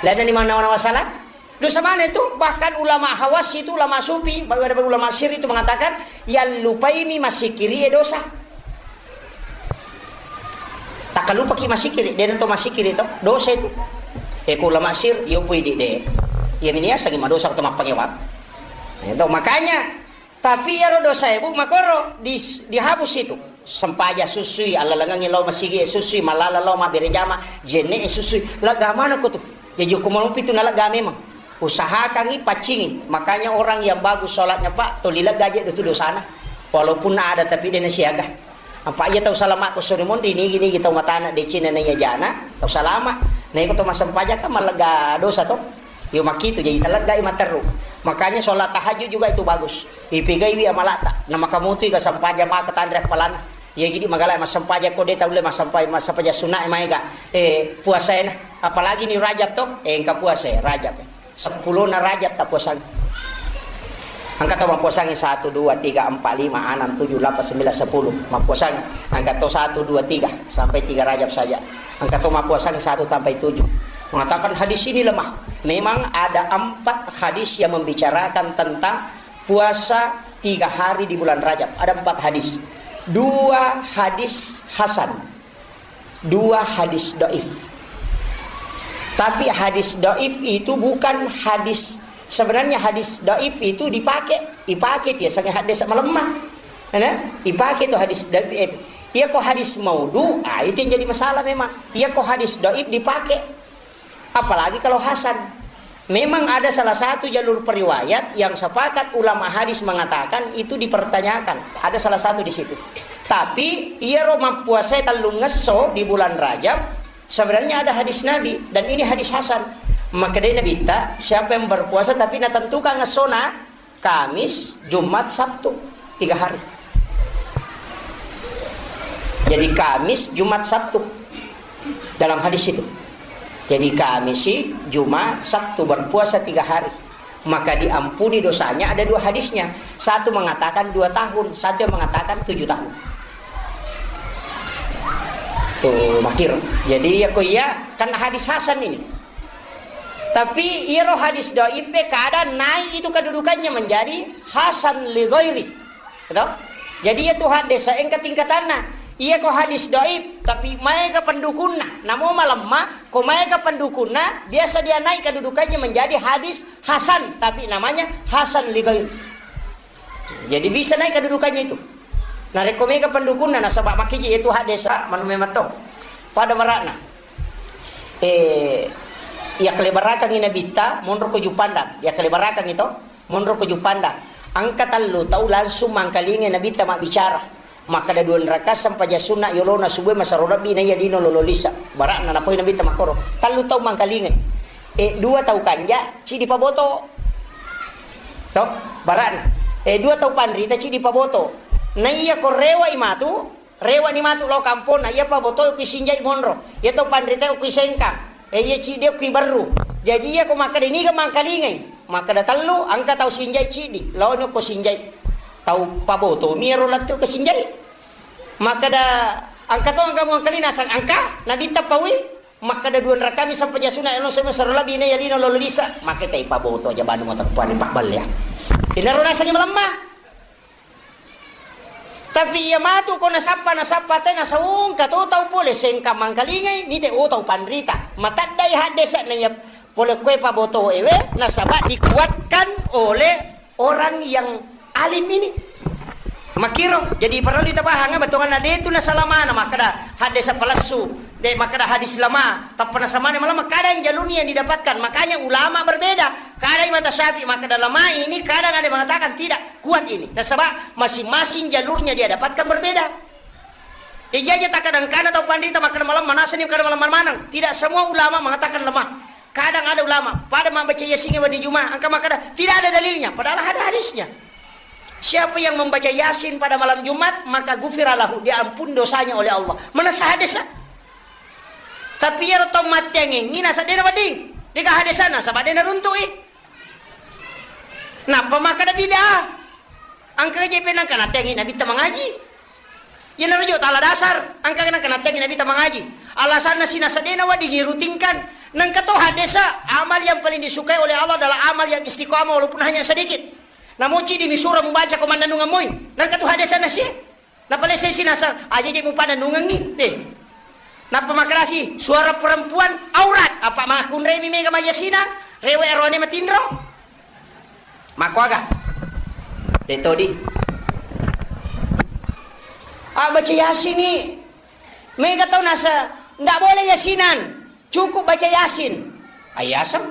Ladani manawa-nawa salah. Dosa mana itu? Bahkan ulama hawas itu, ulama sufi, bahkan ada ulama sir itu mengatakan, yang lupaimi masikiri e dosa. Takalupaki masikiri, dena to masikiri to, dosa itu. Eko ulama sir, yo pui di de. Ya mini asangi madosa atau mapangewang. Itu makanya Tapi iyaro dosae, Bu, makoro dis-, dihapus itu. Sempaja susui, allalengengngi lao masigi e susui, malala lao mabbere jama, jenne e susui. Lega maneng ko tu. Jaji ko malupi tu nalega memang. Usahakangngi paccingi. Makanya orang yang bagus sholatnya, Pak, toli lega aja itu dosana. Walaupun ada tapi dia siaga. Apa iya tau salama ko sore monri nigi-nigi tau matana decina na iya jana, tau salama. Na iko to massempajang kan malega dosa to. Yo makitu, jadi taleggai matteru. Makanya sholat tahajud juga itu bagus. Ipegaiwi amalata. Na makamutui ka sempajang maka tanre appalana. Ya jadi magala massempajang ko de taulle massempajang, massempajang sunna maega. Eh, puasaena. Apalagi ni Rajab to. Eh, engka puasa Rajab. Seppulo na Rajab ta puasang. Angka to mappuasangi satu, dua, tiga, empat, lima, enam, tujuh, delapan, sembilan, sepuluh. Mappuasangi. Angka to satu, dua, tiga. Sampai tiga Rajab saja. Angka to mappuasangi satu sampai tujuh. Mengatakan hadis ini lemah. Memang ada empat hadis yang membicarakan tentang puasa tiga hari di bulan Rajab. Ada empat hadis. Dua hadis hasan. Dua hadis doif. Tapi hadis doif itu bukan hadis, sebenarnya hadis doif itu dipakai, dipakai dia sangat hadis melemah. Nah, dipakai itu hadis doif. Iya ko hadis maudhu, ah, itu yang jadi masalah memang. Iya ko hadis doif dipakai. Apalagi kalau hasan. Memang ada salah satu jalur periwayat yang sepakat ulama hadis mengatakan itu dipertanyakan. Ada salah satu di situ. Tapi iyaro mappuasa tellung ngesso di bulan Rajab, sebenarnya ada hadis Nabi dan ini hadis hasan. Makkedai Nabitta, siapa yang berpuasa tapi natentukan ngessona, Kamis, Jumat, Sabtu, tiga hari. Jadi Kamis, Jumat, Sabtu dalam hadis itu. Jadi Kamis, Jumat, Sabtu berpuasa tiga hari. Maka diampuni dosanya, ada dua hadisnya. Satu mengatakan dua tahun, satu yang mengatakan tujuh tahun. Tuh, makir. Jadi ya ko iya, kan hadis hasan ini. Tapi iyaro hadis doif e kada naik itu kedudukannya menjadi hasan li ghairi. Gitu? Jadi iya tu hadis engka tingkatanna. Iya ko hadis doif, tapi maega pendukunna. Namo malemma, ko maega pendukunna, biasa dia naik kedudukannya menjadi hadis hasan, tapi namanya hasan li ghairi. Jadi bisa naik kedudukannya itu. Narekko mega pendukunna nasaba makkiji itu hadis manu memang to. Pada barakna. Eh, iya kelebarakang Nabitta, monro ko Juppandang. Iya kelebarakang itu, monro ko Juppandang. Angka tellu tau langsung mangkalinga Nabitta mabbicara. Makkeda dua rakaat sempajang sunna yolona subuh masero lebbi na iya lino lolo lisa. Barakna napoi Nabitta makkoro. Tellu tau mangkalinga. Eh, dua tau kanja, cidi paboto. To, barakna. Eh, dua tau panrita, cidi paboto. Na iya ko rewai matu, rewani matu lao kamponna, iya paboto kui sinjai monro. Iya tau panrita kui sengkang. Eh, iya cidi kui berru. Jaji iya ko makkeda niga mangkalingai. Makkeda tellu, angka tau sinjai cidi. Laoni ko sinjai. Tau paboto, miro lettu ke sinjai. Makkeda angka to angka mangkalina sang angka, Nabitta paui. Makkeda dua rakaat mi sempajang sunna, elo seme sero lebbi na iya lino lolo lisa. Makkeda tai paboto aja banu mo teppa ri pabballe ya. Inaro nasengi melemma. Tapi iya matu ko nasappa, nasappa te nasaungka to tau pole sengkang mangkalingai, nite o tau panrita. Mataddai haddesa na iya pole koe paboto ewe, nasaba dikuatkan oleh orang yang alim ini. Makkiro, jadi parellu tapahang, bettuanna de tu nasalamana makkeda hadis palessu, de makkeda hadis lama, tappa nasamana malamma, kadang jalurnya yang didapatkan. Makanya ulama berbeda. Kadang mata Syafi'i makkeda lama ini, kadang ada yang mengatakan tidak kuat ini. Nasaba masing-masing jalurnya dia dapatkan berbeda. Ija aja takadangkana tau pandita makkeda malamma, nasani makkeda malamma maneng. Tidak semua ulama mengatakan lemah. Kadang ada ulama pada membaca Yasin wedding Jumat, engka makkeda tidak ada dalilnya, padahal ada hadisnya. Siapa yang membaca Yasin pada malam Jumat, maka gufira lahu, diampun dosanya oleh Allah. Manessa hadis. Tapi iyaro tau matteangngi, nasa dena wedding, dega hadisna, saba dena runtu'i. Nappa makkeda bid'ah. Engka je penangka natteangngi Nabitta mangaji. Iyanaro jo tala dasar, engka nangka natteangngi Nabitta mangaji. Alasanna sinasa dena wedding irutinkan. Nangka to hadesa, amal yang paling disukai oleh Allah adalah amal yang istiqamah walaupun hanya sedikit. Namoci dimi sura mubaca ko mannennungeng moi. Nangka tu hadesa nasie. Napalesai sinasa, aja je mupanennungengi. Eh. Nappa makkeda si, suara perempuan aurat. Apa makkunremi mega mayyasina? Rewe arone matinro. Makkuaga? De todi. Ah, baca Yasin ni. Mega tau nasa, ndak boleh yasinan. Cukup baca Yasin. Ayasem.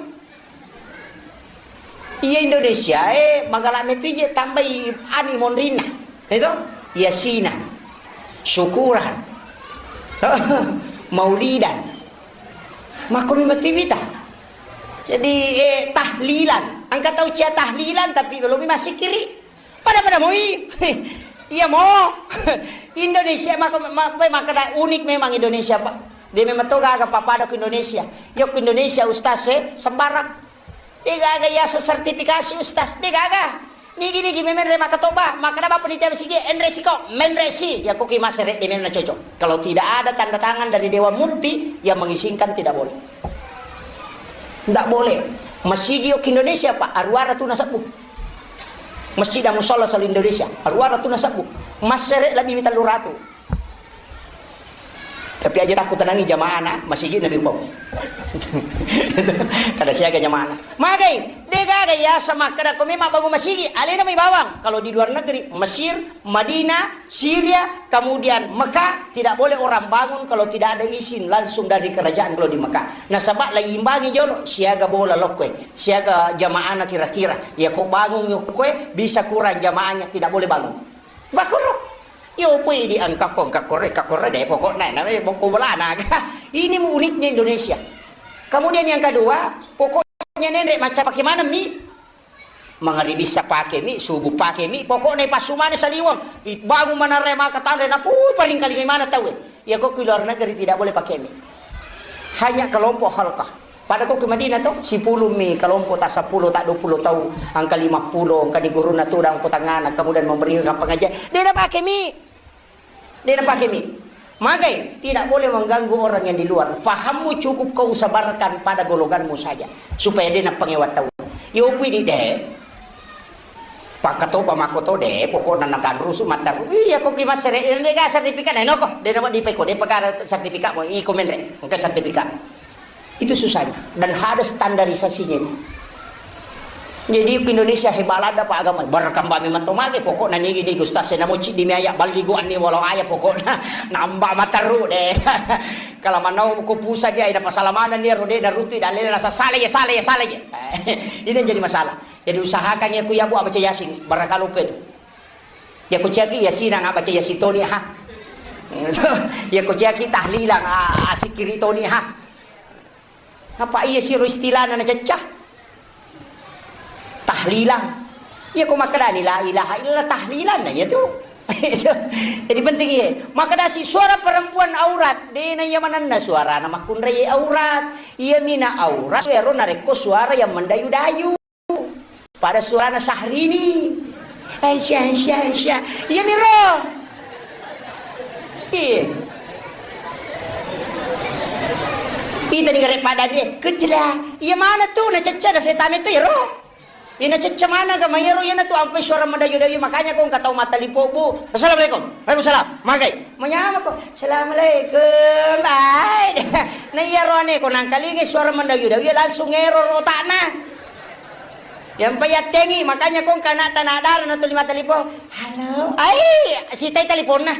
Iya Indonesia, eh, magala metije tambai ani monrinna. Itu? Yasinan. Syukuran. Maulidan. Makko mi matiwita. Jadi, eh, tahlilan. Engka tau cia tahlilan, tapi belum masih kiri. Pada-pada moi. Iya mo. Indonesia maka ma-, ma-, makkeda unik memang Indonesia, Pak. De memang to gaga pappada ku Indonesia. Yo ku Indonesia ustaz e sembarang. De gaga ya sertifikasi ustaz, de gaga. Nigi-nigi memenre makkatoba, makkeda bapa panitia masigi, enre siko, menre si. Ya ko ki masere de memang cocok. Kalau tidak ada tanda tangan dari Dewan Mufti yang mengizinkan, tidak boleh. Ndak boleh. Masigi yok Indonesia, Pak, aruara tu nasebbu. Masjid dan musala selalu Indonesia, aruara tu nasebbu. Masere lebih mi tellu ratu. Tapi aja takut tenangi jamaah na masigi nabi pau. Kada siaga jamaah na. Magai, de gaga ya sama kada ko memang bangun masigi, alena mai bawang. Kalau di luar negeri, Mesir, Madinah, Syria, kemudian Mekah, tidak boleh orang bangun kalau tidak ada izin langsung dari kerajaan kalau di Mekah. Nasaba lagi imbangi jolo, siaga bola lokkoe, siaga jamaahna kira-kira. Ya ko bangun lokkoe, bisa kurang jamaahnya, tidak boleh bangun. Bakoro. Yo pui di angkakko, angkakko re, angkakko re de pokokna, na, eh, bokko bolana. Ini mu uniknya Indonesia. Kemudian yang kedua, pokoknya nendre macam bagaimana mi? Mangaribi sa pake mi, subuh pake mi, pokokna ipassu maneng saliweng, ibangun manarre maka tanre, napui paring kalingai maneng tauwe. Iya ko ki luar negeri tidak boleh pakai mi. Hanya kelompok halkah. Pada ko ki Madinah to, sipulung mi kelompok, tak sepuluh, tak dua puluh tau, angka lima puluh, angka di guruna tudang ko tangana, kemudian memberikan pengajian. De napake mi. De napake mi. Magai, tidak boleh mengganggu orang yang di luar. Pahammu cukup kau sebarkan pada golonganmu saja, supaya de napangewa tau. Yo pui di de. Pakkatoba makkoto de, pokokna nakanrusu mattaru. Iya ko ki massere, de ga sertifikat na noko. De nawa dipeko, de pekara sertifikat mo, iko menre. Engka sertifikat. Itu susahnya. Dan ada standarisasinya itu. Jadi ke Indonesia hebat ada pak agama. Berkembang memang to mage pokokna nigi nigi ustaz saya namo cik demi ayat baligo anni walau ayat pokokna nambah materu de. Kalau manau ko pusat dia ada masalah mana nih rode dan rutu dan lele rasa salah ya salah ya salah ya. Ini yang jadi masalah. Jadi usahakan ya ku ya bu baca yasin barangkali itu. Ya ko ciaki yasin nggak baca yasin toni ha. Ya ko ciaki tahlilan asikiri toni ha. Apa iya siro istilahna nacecca? Tahlilan. Iya ko makkedani la ilaha illallah tahlilan na iya tu. Jadi penting iya. Makkedasi suara perempuan aurat, dena iya manenna suarana makkunrai aurat. Iya mina aurat suero narekko suara yang mendayu-dayu. Pada suarana Syahrini. Aisyah, Aisyah, Aisyah. Iya miro. Iya. Ita ni gare pada dia. Kecila. Iya mana tu na cecca na setame tu iro. Ina cecca mana ga mayaro iyana tu ampai suara mendayu-dayu makanya ko engka tau mata lipo bu. Assalamualaikum. Waalaikumsalam. Magai. Manyama ko. Assalamualaikum. Bye. Na iya roane ko nangkalingi suara mendayu-dayu langsung ero rotakna. Yang payattengi, makanya kong kana tanah darah na tuli mata lipo. Halo, ai, sitai teliponna.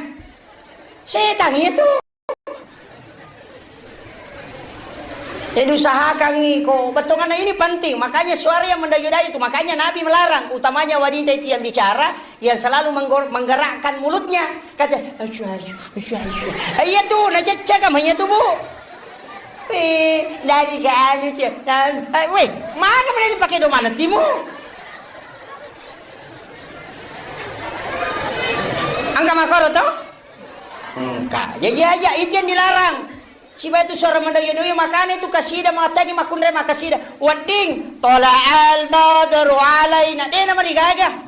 Setan itu. Jadi usahakan iko, bettuanna ini penting. Makanya suara yang mendayu-dayu itu, makanya Nabi melarang, utamanya wanita itu yang bicara, yang selalu menggor-, menggerakkan mulutnya. Kata, "Asyhadu, asyhadu, asyhadu." Eh, iya tuh, nah cecek sama iya tuh, Bu. Eh, dari ke anu, Cek. Nah, eh, weh, mana boleh dipakai domana timu? Angka makoro toh? Engka. Jadi aja itu yang dilarang. Siba itu suara mendoyo-doyo, makanya itu kasida, matagi makunre makasida. Wedding, "Tola'al badru alaina." Dena marigaga.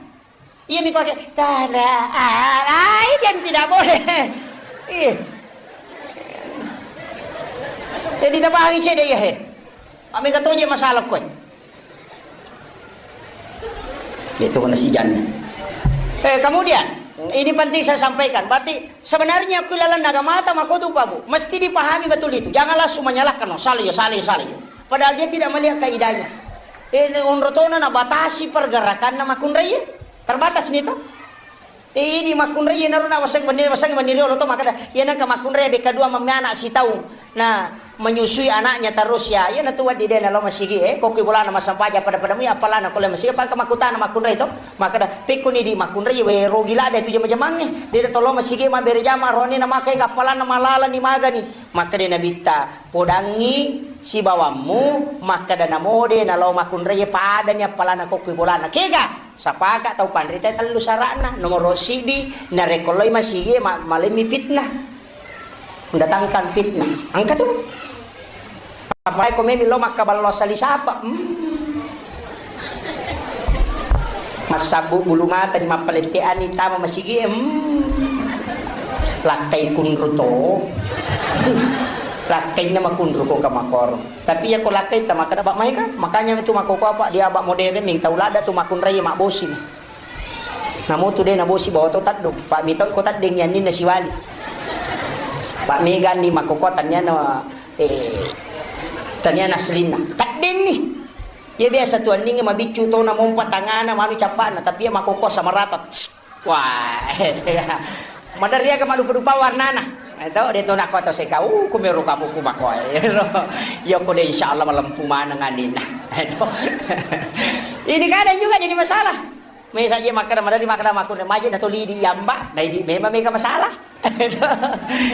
Iya mi kuake, "Tola'al." Ah, itu yang tidak boleh. Iya. Jadi tabahangi cede iya he. Amega toje masalah koe. Itu kena sijanna. Eh, kemudian, ini penting saya sampaikan. Berarti sebenarnya ku lalang naga mata makotu, Pak Bu. Mesti dipahami betul itu. Jangan langsung menyalahkan, "Oh, salah ya, salah ya, salah ya." Padahal dia tidak melihat kaidahnya. Eh, ini onrotona na batasi pergerakanna makunrai. Terbatas nih toh. Idi makkunrai, iyanaro na waseng wenni, waseng wenni riolo to, makkeda, iya nengka makkunrai bekka dua memme anak sitaung. Nah, menyusui anaknya terus ya. Iya natu wedding de nalo masigi, eh, kokki bolana massempajang pada-pada mui appalana ko le masigi, apa ke makkutana makkunrai to? Makkeda, pekkoni di makkunrai, we rogi ladde tu jama-jamangnge. De tolo masigi mabbere jama, roni na makai appalana malala ni magani. Makkeda Nabitta, "Podangngi sibawammu makkeda namo de nalo makkunrai padani appalana kokki bolana." Kega? Sapaka tau panrita tellu sara'na. Nomoro siddi, narekko loi masigi ma-, malemmi fitnah. Mendatangkan fitnah. Engka tu. Apalagi ko memi lo makkaballo asali sapa. Hmm. Massabbu bulu mata di mappaletteani tama masigi, hmm. Lakkai kunru to. Lakkainna makunru ko kamakoro. Tapi iya ko lakkai ta makkeda, "Bak, maega." Makanya itu makkoko apa, dia abak modern ning tau ladda tu makkunrai mabbosi. Namo tu de nabosi bawa to teddung. Pak mito ko teddeng ya ninna siwali. Pak mega ni makkoko taniana, eh, taniana aslinna. Teddeng ni. Iya biasa tu anninge mabiccu to na mompa tangana manu cappana, tapi iya makkoko sama rata. Wah, maderri aga madupa-dupa warnana. Eh, to, de to nakko to seka, uh, kumero kapuku makoe. Iya ko de insyaallah malempu maneng anina. Eh, to. Ini kadang juga jadi masalah. Mesa je makkeda, maderri makkeda makkunre maje na toli di yamba, na idi memang mega masalah.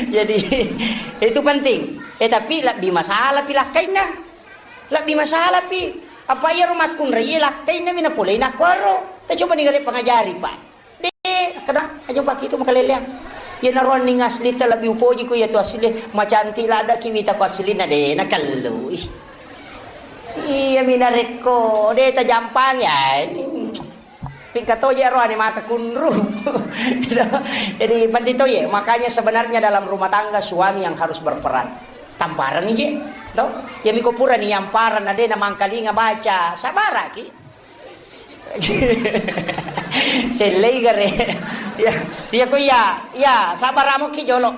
Jadi, itu penting. Eh, tapi lebbi masalah pi lakkainna. Lebbi masalah pi. Apa iyaro makkunre iya lakkainna mi napolei nakkuaro. Ta coba ni gare pangajari, Pak. De, kada, aja baki itu makaleleang. Iya naruanning asli ta lebbi upoji ku iya tu asli, macantik ladda ki wita ku asli na de, na kellu. Ih. Iya mi narekko, de ta jampang ya. Pingka toje aroane maka kunru. Jadi penting to ye, makanya sebenarnya dalam rumah tangga suami yang harus berperan. Tamparang je, to? Ya miko pura ni yamparan na de na mangkalinga baca, sabaraki. Sellei gare. Ya, ya ko iya, ya, sabar amuki jolo.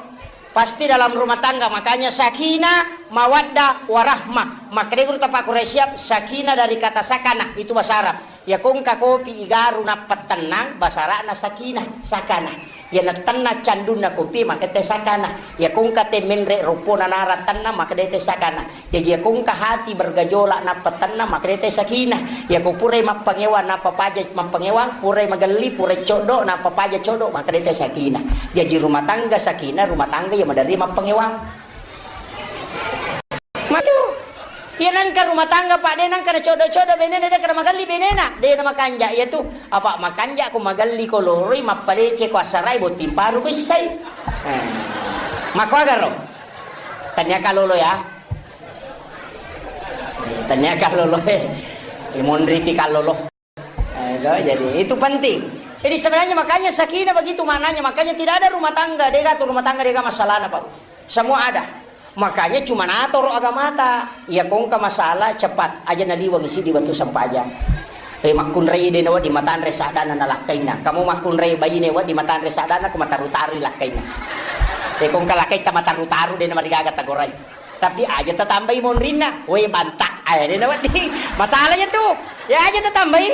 Pasti dalam rumah tangga, makanya sakinah, mawaddah, warahmah. Makanya guru tapak Quraisy siap, sakinah dari kata sakanah, itu bahasa Arab. Ya kongka kopi igaru nappa tennang, bahasa Arabna sakinah, sakanah. Ya natenna candunna kopi, maka te sakanah. Ya kongka te menre ropona nara tennang, maka de te sakanah. Jaji, iyako engka hati bergejolak nappa tenang, makkedai te sakinah. Iyako purai mappangewang nappa paja mappangewang, purai magelli, purai coddo nappa paja coddo, makkedai te sakinah. Jaji, rumah tangga sakinah, rumah tangga iya maderri mappangewang. Matu. Iya nengka rumah tangga, Pak, de nengka na coddo-coddo benena, de nengka na magelli benena, de na makanja iyatu. Apa makanja ko magelli ko loroi, mappalece ko assarai, botting paru ko issai. Eh. Makkuagaro? Tania kalolo ya. Tania kalolo, eh. Imonri pi kalolo. Eh, itu, jadi itu penting. Jadi sebenarnya makanya sakinah begitu maknanya. Makanya tidak ada rumah tangga, dega tu rumah tangga, dega masalahna, Pak. Semua ada. Makanya cuma natoro agamata. Iya kongka masalah cepat aja naliwang isi di batu sempajang. Eh, makkunrai de nawa di matanre sadana nalakkainna. Kamu makkunrai baine wa di matanre sadana, ku mataru-taru lakkainna. Eh, kongka lakkaita mataru-taru de namarigaga tagorai. Tapi aja tatambai monrinna, we banta. Eh, de' nawedding. Masalahnya tu. Ya aja tatambai.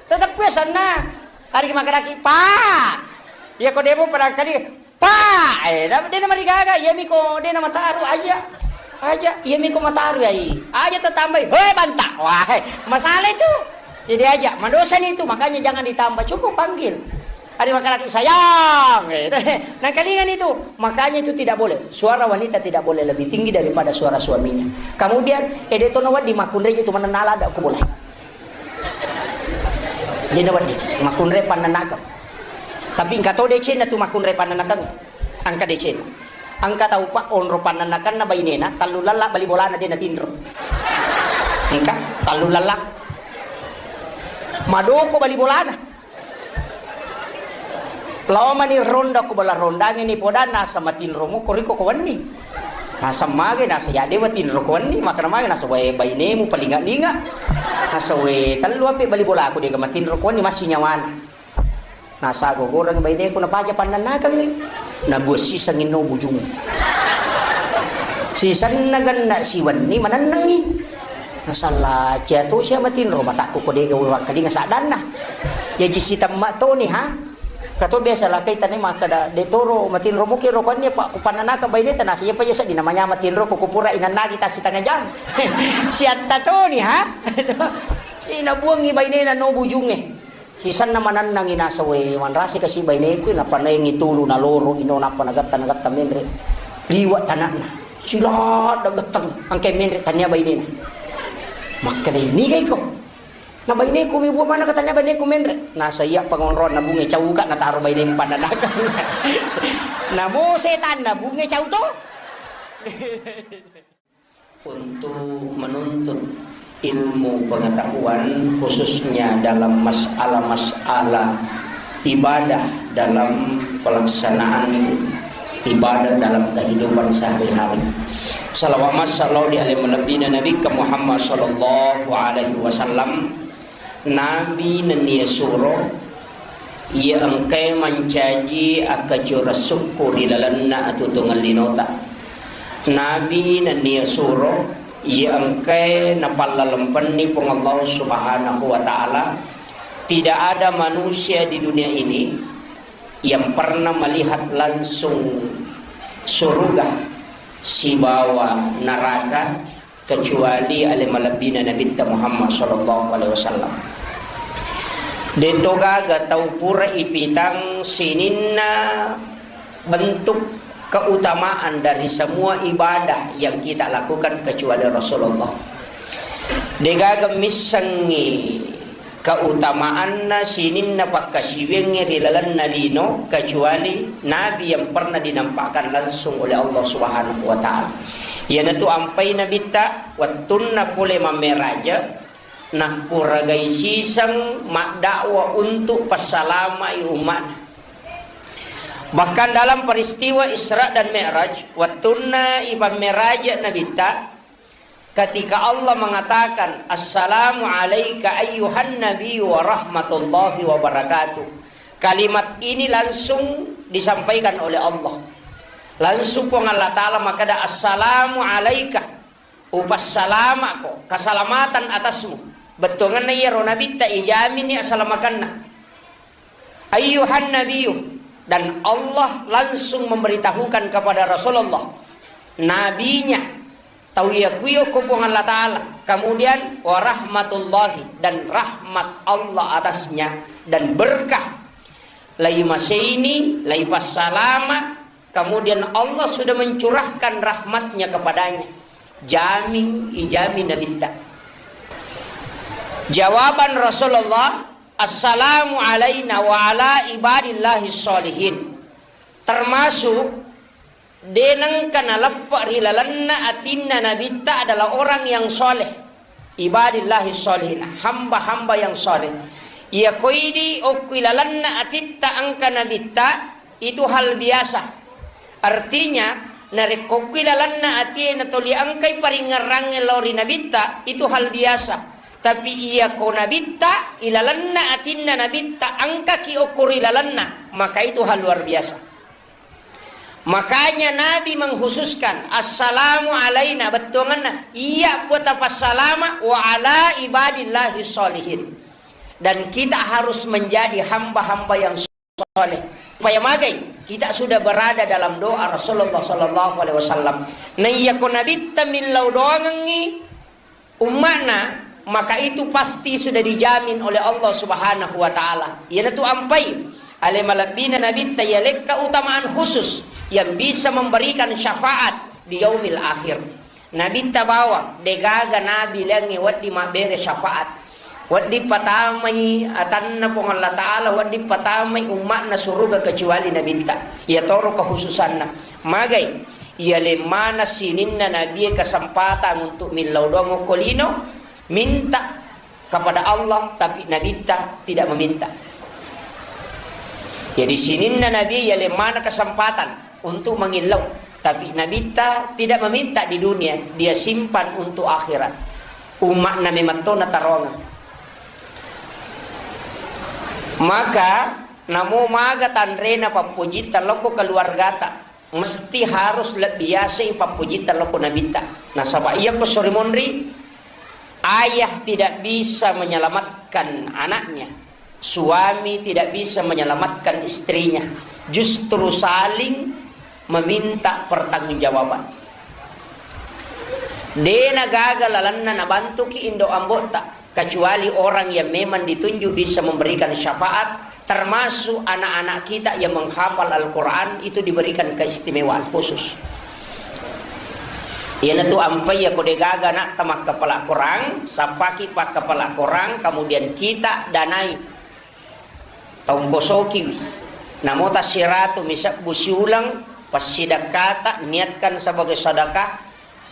Tetep ya sana. Hari makaraki, Pak. Ya ko demo barangkali, Pak. Eh, de' namarigaga. Iya miko de' namataru aja. Aja. Iya miko mataru ya. Aja tatambai. Hoi, banta. Wah, eh, masalah itu. Jadi aja. Madosa nih itu. Makanya jangan ditambah. Cukup panggil. Ada makalaki sayang, gitu. Nah, kalingan itu, makanya itu tidak boleh. Suara wanita tidak boleh lebih tinggi daripada suara suaminya. Kemudian, eh, de' tono wedding makkunrai itu menenala ada aku boleh. De' nawedding makkunrai pannanakang. Tapi engka to decenna tu makkunrai pannanakang. Engka decenna. Engka tau pa onro pannanakanna bainena, tallu lalla bali bolana de' natinro. Engka tallu lalla. Madoko bali bolana. Lao mani ronda ko bala rondangi ni podanna asa matinro mo koriko ko wenni. Nasa mage nasa ya dewa tinro ko wenni, makana mage nasa wae bainemu palinga-linga. Nasa we tellu ape bali bolaku de' matinro ko wenni masih nyawana. Nasa gogoreng baineku napaja pannanakang ni. Nabuat siseng inno bujung. Sisenna genna siwenni manennengi. Nasalla cia to sia matinro matakku ko de' gawe wakkalinga saddanna. Jaji sitemma toni ha. Kato biasa lakai tane makkada de' toro matinro muki rokonni apa ku pannanaka baineta nasa iya paja seddi namanya matinro ko kupura inannagi tasi tengah jam. Siatta toni ha. Ina buangi bainena no bujunge. Sisenna manennangi nasa we manrasi kasi baineku napanaengi tulu naloro ino nappa nagatta nagatta menre. Liwa tanakna. Siladda getteng angke menre tania bainena. Makkeda niga iko. Na baineku mi buah mana katanya baineku menre. Nasa iya pangonroan na bunge cauka nataro bainemu pannanakang. Namo setan na bunge cau to. Untuk menuntut ilmu pengetahuan khususnya dalam masalah-masalah ibadah dalam pelaksanaan ibadah dalam kehidupan sehari-hari. Salawat massalaw di alim lebbina Nabi Muhammad sallallahu alaihi wasallam. Nabi nennia suro iya engkae mancaji akkacurang sukku ri lalenna atuo tongeng linota. Nabi nennia suro iya engkae napallalempenni Puang Allah Subhanahu wa Ta'ala. Tidak ada manusia di dunia ini yang pernah melihat langsung surga sibawa neraka kecuali ale malebbina Nabitta Muhammad sallallahu alaihi wasallam. De'to gaga tau pura ipitang sininna bentuk keutamaan dari semua ibadah yang kita lakukan kecuali Rasulullah. De'gaga missengngi keutamaanna sininna pakkasiwiangnge ri lalenna lino, kecuali nabi yang pernah dinampakkan langsung oleh Allah Subhanahu wa Ta'ala. Iyanatu ampai Nabitta, wettunna pole mammeraja, nakkuragai siseng maddakwa untuk passalamai umma'na. Bahkan dalam peristiwa Isra dan Mi'raj, wettunna ipammeraja Nabitta, ketika Allah mengatakan, "Assalamu alaika ayyuhan nabiyyu wa rahmatullahi wa barakatuh." Kalimat ini langsung disampaikan oleh Allah. Langsung Puang Allah Ta'ala makkeda, "Assalamu alaika." Upassalama'ko, keselamatan atasmu. Bettuangenna iyaro nabitta ijaminni asalamakenna. Ayyuhan nabiyyu, dan Allah langsung memberitahukan kepada Rasulullah, nabinya, tau iya kuyo ko Puang Allah Ta'ala, kemudian warahmatullahi, dan rahmat Allah atasnya, dan berkah, lai maseini, lai passalama, kemudian Allah sudah mencurahkan rahmatnya kepadanya. Jamin, ijamin nabitta. Jawaban Rasulullah, "Assalamu alaina wa ala ibadillahi sholihin." Termasuk, de nengka naleppe ri lalenna atinna nabitta adalah orang yang soleh. Ibadillahi sholihin, hamba-hamba yang soleh. Iya koidi okkui lalenna atitta engka nabitta, itu hal biasa. Artinya, narekko okkui lalenna atie natoli engkai paringngerangnge lao ri nabitta, itu hal biasa. Tapi iya ko nabitta, ilalenna atinna nabitta engkaki okko ri lalenna, maka itu hal luar biasa. Makanya Nabi mengkhususkan, "Assalamu alaina," bettuangenna, "Iya, puata passalama, wa ala ibadillahi sholihin." Dan kita harus menjadi hamba-hamba yang soleh. Supaya magai, kita sudah berada dalam doa Rasulullah sallallahu alaihi wasallam. Naiyako Nabitta millau doangengngi umma'na, maka itu pasti sudah dijamin oleh Allah Subhanahu wa Ta'ala. Iyanatu ampai ale malebbina Nabitta, iya lekka utamaan khusus yang bisa memberikan syafaat di yaumil akhir. Nabitta bawang, degaga nabi laingnge wedding mabbere syafaat. Wedding patamai atanna Puang Allah Ta'ala, wedding patamai umma'na suruga kecuali Nabitta. Iya toro kekhususanna. Magai, iya lemmana sininna nabie kesempatan untuk millau doang okko lino, minta kepada Allah, tapi Nabitta tidak meminta. Jadi sininna nabie iya lemmana kesempatan untuk mengillau, tapi Nabitta tidak meminta di dunia, dia simpan untuk akhirat. Umma'na memetto nataroangeng. Maka namo maga tanrena pappojitta lokko keluargata, mesti harus lebbi yaseng pappojitta lokko Nabitta. Nasaba iyako sori monri, ayah tidak bisa menyelamatkan anaknya, suami tidak bisa menyelamatkan istrinya, justru saling meminta pertanggungjawaban. Dena gaga lalenna nabantuki indo ambo'ta, kecuali orang yang memang ditunjuk bisa memberikan syafaat, termasuk anak-anak kita yang menghafal Al-Quran itu diberikan keistimewaan khusus. Iyanatu ampai yako degaga anakta makkapala Quran, sappaki pakkapala Quran, kemudian kita danai taungkosokiwi. Namo tassiratu misebbu siuleng, passidekkata, niatkan sebagai sedekah,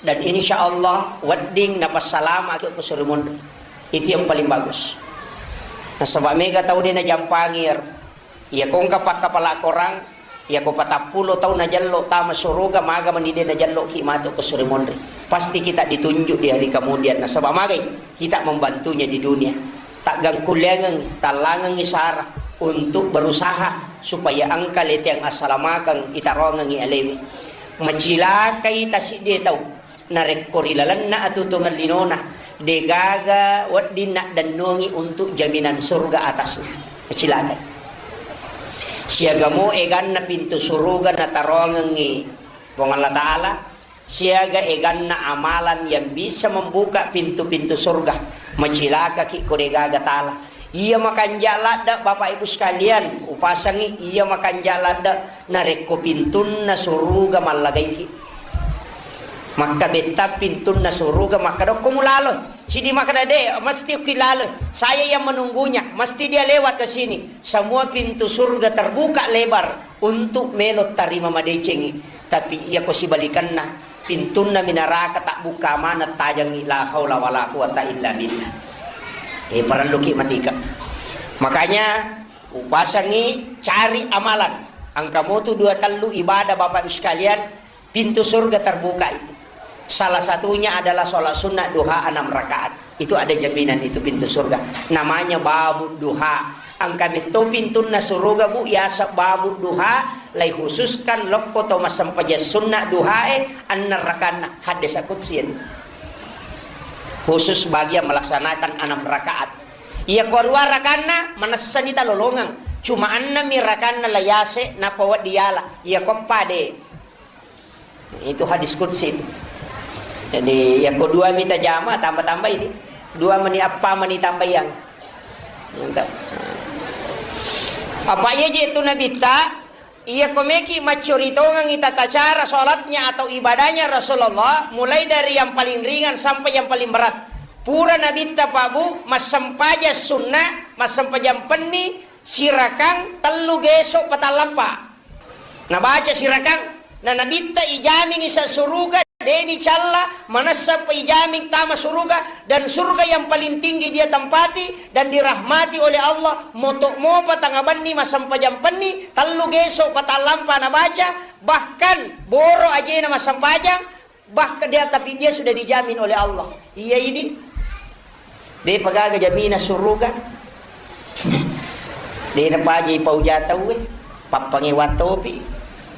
dan insya Allah wedding napassalamaki ko suri monri. Itu yang paling bagus. Nasaba mega tau de najampangi ero. Iya kongka pakkapala Quran, iya ko patappulo tau najello tama suruga, maga mani de najello ki matu ko suri monri. Pasti kita ditunjuk di hari kemudian. Nasaba magai kita membantunya di dunia. Taggangkulleangengngi, tallangengngi sara untuk berusaha supaya engka leteang assalamakeng itaroangengngi alewe. Macilakai tasiddi tau, narekko ri lalenna atutungeng linona, degaga wedding naddennungi untuk jaminan surga atasnya. Macilakai. Siagamo eganna pintu suruga nataroangengngi Puang Allah Ta'ala, siaga eganna amalan yang bisa membuka pintu-pintu surga. Macilakaki ko degaga tala. Iya makanja ladde, Bapak Ibu sekalian, upasangi iya makanja ladde narekko pintunna suruga mallagaiki. Makkabetta pintunna suruga, makkadokko mulalo. Sidi makkada, "De, mesti ki lalo. Saya yang menunggunya, mesti dia lewat ke sini." Semua pintu surga terbuka lebar untuk melo tarima madecengi. Tapi iya ko sibalikanna, pintunna minaraka tabbukka maneng tajangi, la haula wala quwata illa billah. Eh, parelluki matika. Makanya upasangi cari amalan. Engka motu dua tellu ibadah Bapak Ibu sekalian, pintu surga terbuka itu. Salah satunya adalah sholat sunnah duha enam rakaat. Itu ada jaminan itu pintu surga. Namanya babu duha. Engka metto pintunna suruga, Bu, yaseng babu duha, lai khususkan lokko to massempajang sunnah duhae, enna rakanna. Hadis qudsi itu. Khusus bagi yang melaksanakan enam rakaat. Iya ko dua rakanna, manessani talolongeng. Cuma enam mi rakanna la yase, napa wedding yala. Iya ko pade. Itu hadis qudsi. Jadi, ya, ko dua mita jama, tambah-tambah ini. Dua meni apa meni tambah yang. Mantap. Apa iya je itu Nabitta? Iya ko meki maccuritongengi tata cara sholatnya atau ibadahnya Rasulullah, mulai dari yang paling ringan sampai yang paling berat. Pura Nabitta, Pak Bu, massempajang sunnah, massempajang penni, sirakang tellu geso patallampa. Nabaca sirakang, na Nabitta ijamingi sa suruga, deni calla, manessa pa ijamin tama suruga, dan surga yang paling tinggi dia tempati dan dirahmati oleh Allah, moto mopa tangabenni massempajang penni, tellu geso patallampa nabaca, bahkan boro ajena massempajang, bahkan dia, tapi dia sudah dijamin oleh Allah. Iya ini. De pagaga jamina suruga. De napaja ipauja tauwe. Pappangewa topi.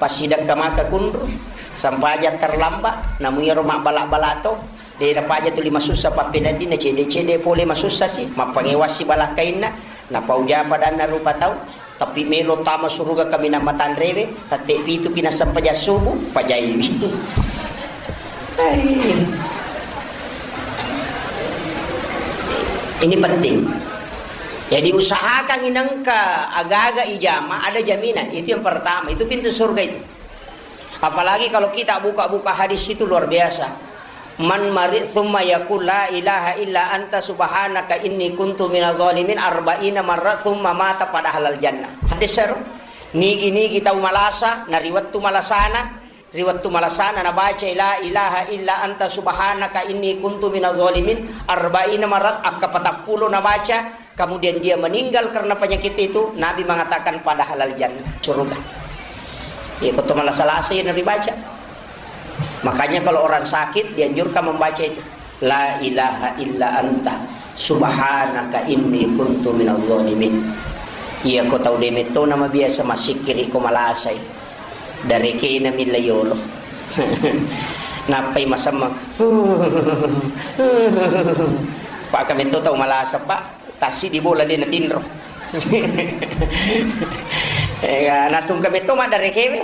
Passidekka maka kunru, sampaja terlambat, namu iyaro mabbala-bala to, de napaja tuli masussa pappedaddinna, cede-cede pole masussa si, mappangewassi balakkainna, napauja padanna rupa tau, tapi melo tama suruga kaminang matanrewe, tette pitu pi nassempajang subuh, pajaiwi. Hai. Ini penting. Jadi usahakan inengka aga-aga ijama ada jaminan. Itu yang pertama, itu pintu surga itu. Apalagi kalau kita buka-buka hadis itu luar biasa. Man mari thumma yaqul la ilaha illa anta subhanaka inni kuntu minadh dhalimin arba'ina marra thumma mata padahal al jannah. Hadis seru. Nigi-nigi tau malasa, nariwettu malasana, riwettu malasana nabaca la ilaha illa anta subhanaka inni kuntu minadh dhalimin arba'ina marat, akka patappulo nabaca, kemudian dia meninggal karena penyakit itu, Nabi mengatakan pada halal jannah, surga. Ya, kau malasa-lasa yang dibaca. Makanya kalau orang sakit dianjurkan membaca itu. La ilaha illa anta subhanaka inni kuntu minadh dhalimin. Iya ko tau demetto nama biasa massikkiri ko malasai. Darekena milla yolo. Nappai masemmeng. Pak kametto tau malasa, Pak. Tassi di bola de natinro. Eh, natungka metto maddarekewe.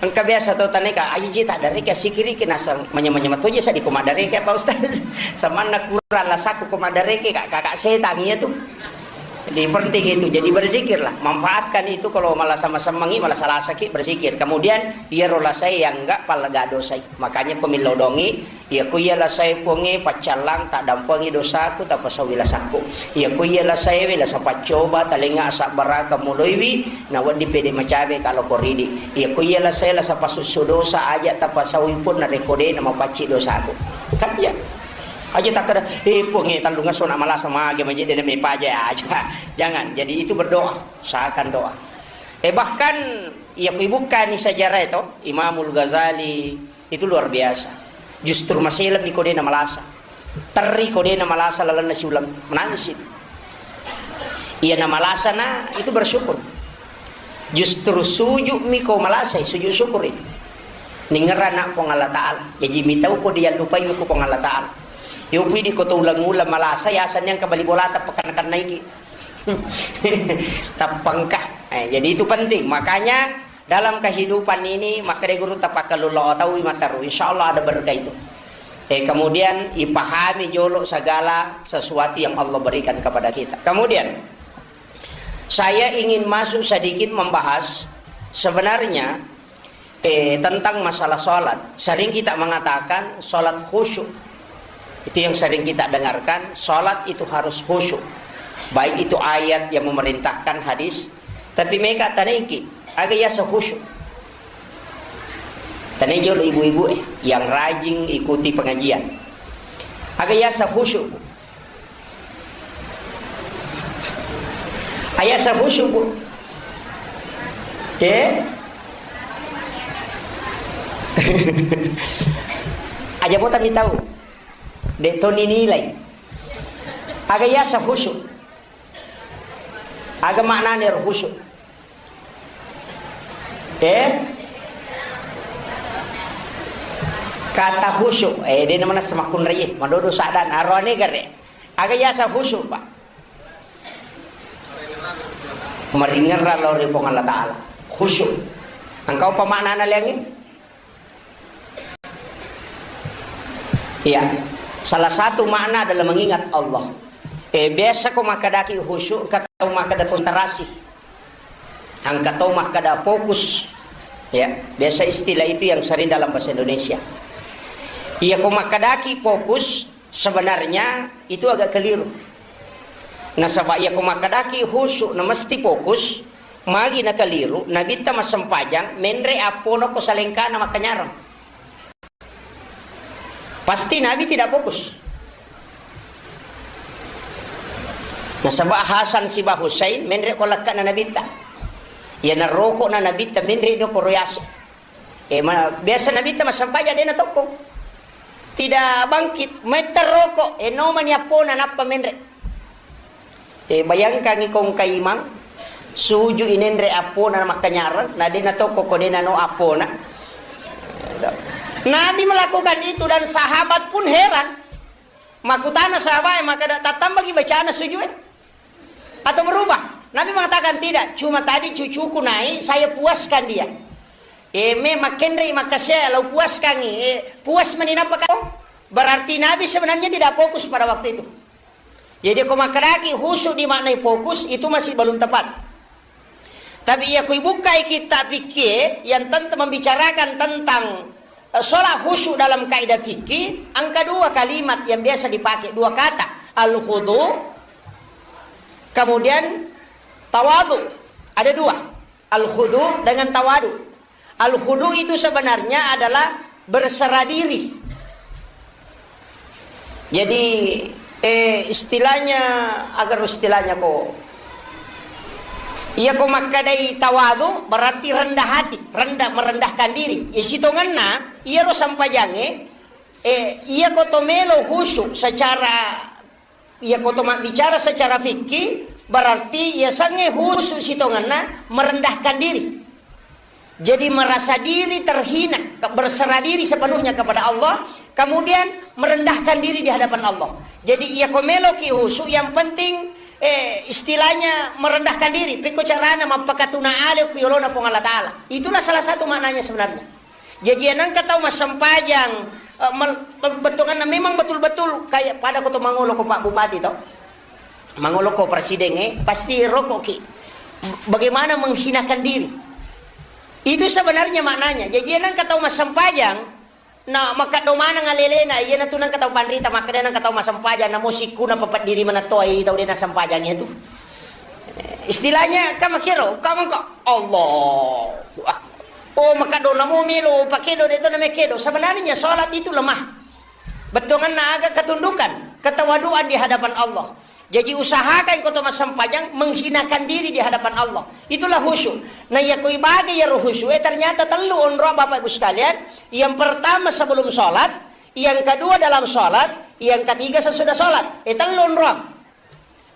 Engka biasa to taneka, aji ji taddareke sikiriki naseng manya-manya matoje sadi ko maddareke apa Ustaz? Samanna kurang lasaku ko maddareke kak kakak setan iya tu. Jadi penting itu, jadi berzikirlah, manfaatkan itu kalau malah sama semangi, malah salasaki berzikir. Kemudian iyaro lasai yang enggak pala gak dosai. Makanya ko millau dongi, Iya ko iya lasae Puangnge, paccallang, taddampengi dosaku, tapasauwi lasakku. Iya ko iya lasaewe, lasa paccoba, talengnga asabbaraka muloiwi, nawedding pede macawe kalo koridi. Iya ko iya lasae, lasa pasussu dosa, aja tapasauwi pun narekko de namapacci dosaku. Kan iya. Aja takkeda, "Eh, Puangnge, tellungesso na malasa mage maje de mepaja aja." Jangan. Jadi itu berdoa, usahakan doa. Eh, bahkan iya ko ibukkani sejarah itu, Imamul Ghazali, Itu luar biasa. Justru maselemmi ko de namalasa. Terri ko de namalasa lalenna siuleng. Menangis itu. Iya namalasa na itu bersyukur. Justru sujud mi ko malasa, sujud syukur itu. Ningerana Puang Allah Ta'ala. Jadi mitau ko dia lupai ko Puang Allah Ta'ala. Yopi di ko to ulang-ulang malasa, ya asal yang kembali bola tak pekan-pekan naiki. Tappengka. Eh, jadi itu penting. Makanya dalam kehidupan ini, makkeda guru, tapakkalulo taui mataru. Insya Allah ada berkah itu. Eh, kemudian ipahami jolo segala sesuatu yang Allah berikan kepada kita. Kemudian, saya ingin masuk sedikit membahas sebenarnya, eh, tentang masalah sholat. Sering kita mengatakan sholat khusyuk. Itu yang sering kita dengarkan, sholat itu harus khusyuk. Baik itu ayat yang memerintahkan, hadis. Tapi meka tanengki, aga yasa khusyuk. Tanai jolo ibu-ibu, eh, yang rajin ikuti pengajian. Aga yasa khusyuk, Bu. Ayasa khusyuk, Bu. Eh? Aja bota mi tau. De to ninilai. Aga yasa khusyuk. Aga maknana ero khusyuk. Eh? Kata khusyuk, eh, de namana semakkunraie, madodo saddan, aroane gare. Aga yasa khusyuk, Pak? Maringerra lao ri Puang Allah Ta'ala. Khusyuk. Engkau apa maknana liangi? Iya. Salah satu makna adalah mengingat Allah. Eh, biasa ko makkadaki khusyuk, engka tau makkada konsentrasi. Engka tau makkada fokus. Ya, biasa istilah itu yang sering dalam bahasa Indonesia. Iya, ko makkadaki fokus, sebenarnya itu agak keliru. Nasaba iya ko makkadaki khusyuk na mesti fokus, magi na keliru, Nabitta massempajang, menre appona ko salengkana makkanyarang. Pasti Nabi tidak fokus. Nasaba Hasan siba Husain menre ko lekkana Nabitta. Iya naroko na Nabitta menre no ko royase. Eh, ma-, biasa Nabitta massempajang de na tokko. Tidak bangkit, metta roko, eh, nomani appona nappa menre. Eh, bayangkangi ko engka imang, Sujui nenre appona makkanyareng, na de natokko ko de nano appona. Nabi melakukan itu dan sahabat pun heran. Makutana sahabat, maka tattambaki bacana sujue atau berubah? Nabi mengatakan, "Tidak, cuma tadi cucuku naik, saya puaskan dia." Eh, me makkenrei, makkasea, lau puaskangi. Eh, puas mani nappa kau? Berarti Nabi sebenarnya tidak fokus pada waktu itu. Jadi, ko makkedaki khusyuk dimaknai fokus, itu masih belum tepat. Tapi iya, kui bukai kitab fikih yang tentang membicarakan tentang, eh, sholat khusyuk dalam kaidah fikih, angka dua kalimat yang biasa dipakai, dua kata, al-khudu, kemudian tawadu. Ada dua, al-khudu dengan tawadu. Al-khudu itu sebenarnya adalah berserah diri. Jadi, eh, istilahnya, agar istilahnya ko, iya ko makkadai tawadu berarti rendah hati, rendah, merendahkan diri. Iya sitongenna, iya ro sampajange, eh, iya ko to melo khusyuk secara Iya, ko to mabbicara secara fikih, berarti iya sange khusyuk sitongenna merendahkan diri. Jadi merasa diri terhina, ke-, berserah diri sepenuhnya kepada Allah, kemudian merendahkan diri di hadapan Allah. Jadi iya ko meloki khusyuk, yang penting, eh, istilahnya merendahkan diri. Pekko carana mappakatuna ale ku yolona Puang Allah Ta'ala. Itulah salah satu maknanya sebenarnya. Jaji, nengka tau massempajang, eh, mel-, bettuanna memang betul-betul kayak pada ko to mangolo ko Pak Bupati to. Mangolo ko Presiden, eh, pasti rokoki. Bagaimana menghinakan diri. Itu sebenarnya maknanya. Jaji, nengka tau massempajang, na makkaddo maneng alelena, iya natu nengka tau panrita, makkeda nengka tau massempajang, namo sikkuna papeddiri manettoai tau de nassempajang itu. Istilahnya, ka makkiro, ka mengko, Allahu Akbar. Oh, makkaddo namo melo pakedo, de to name kedo. Sebenarnya sholat itu lemah. Bettuanna aga? Ketundukan, ketawaduan di hadapan Allah. Jadi usahakan ko to massempajang menghinakan diri di hadapan Allah. Itulah khusyuk. Nah, iya ko ibadah ya roh khusyuk, eh, ternyata tellu onroang, Bapak Ibu sekalian. Yang pertama sebelum sholat, yang kedua dalam sholat, yang ketiga sesudah sholat. Eh, tellu onroang.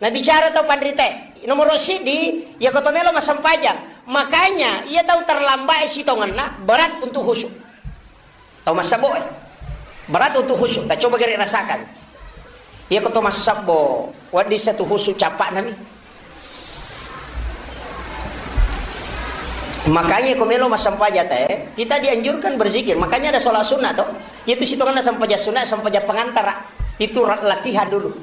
Nah, bicara tau panrite, nomor siddi, iya ko to melo massempajang. Makanya, iya tau terlambat sitongenna berat untuk khusyuk. Tau massebbo, eh. Berat untuk khusyuk. Kita coba gere rasakan. Iya ko to massebbo, wedding satu khusyuk cappa nami. Makanya ko melo massempajang te, kita dianjurkan berzikir. Makanya ada sholat sunnah to. Itu sitongenna sempajang sunnah, sempajang pengantara. Itu ra-, latihan dulu.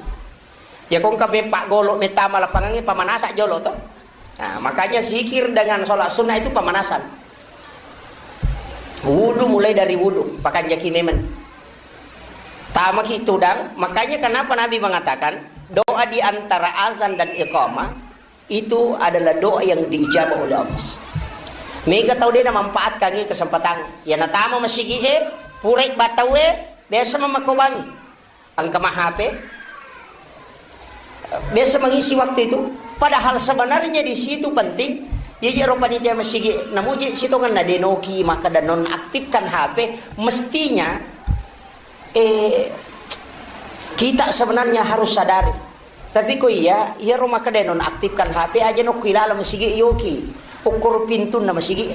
Ya, ko engka me paggolo, metama lapangangnge, pamanasa jolo to. Nah, makanya zikir dengan sholat sunnah itu pemanasan. Wudu, mulai dari wudu, pakanjaki memang. Tamaki tudang, makanya kenapa Nabi mengatakan doa di antara azan dan iqamah itu adalah doa yang diijabah oleh Allah. Mega tau de namanfaatkan kesempatan. Ya, natama masigi e, purai batau e, biasa mamakobangi. Engka ma H P. Biasa mengisi waktu itu. Padahal sebenarnya di situ penting. Jadi ro panitia masigi, namuji sitongenna denoki, maka dan nonaktifkan H P. Mestinya, eh, kita sebenarnya harus sadari. Tapi ko iya, iya ro maka dan nonaktifkan H P aja, nokki laleng masigi yoki. Ukur pintunna masigi.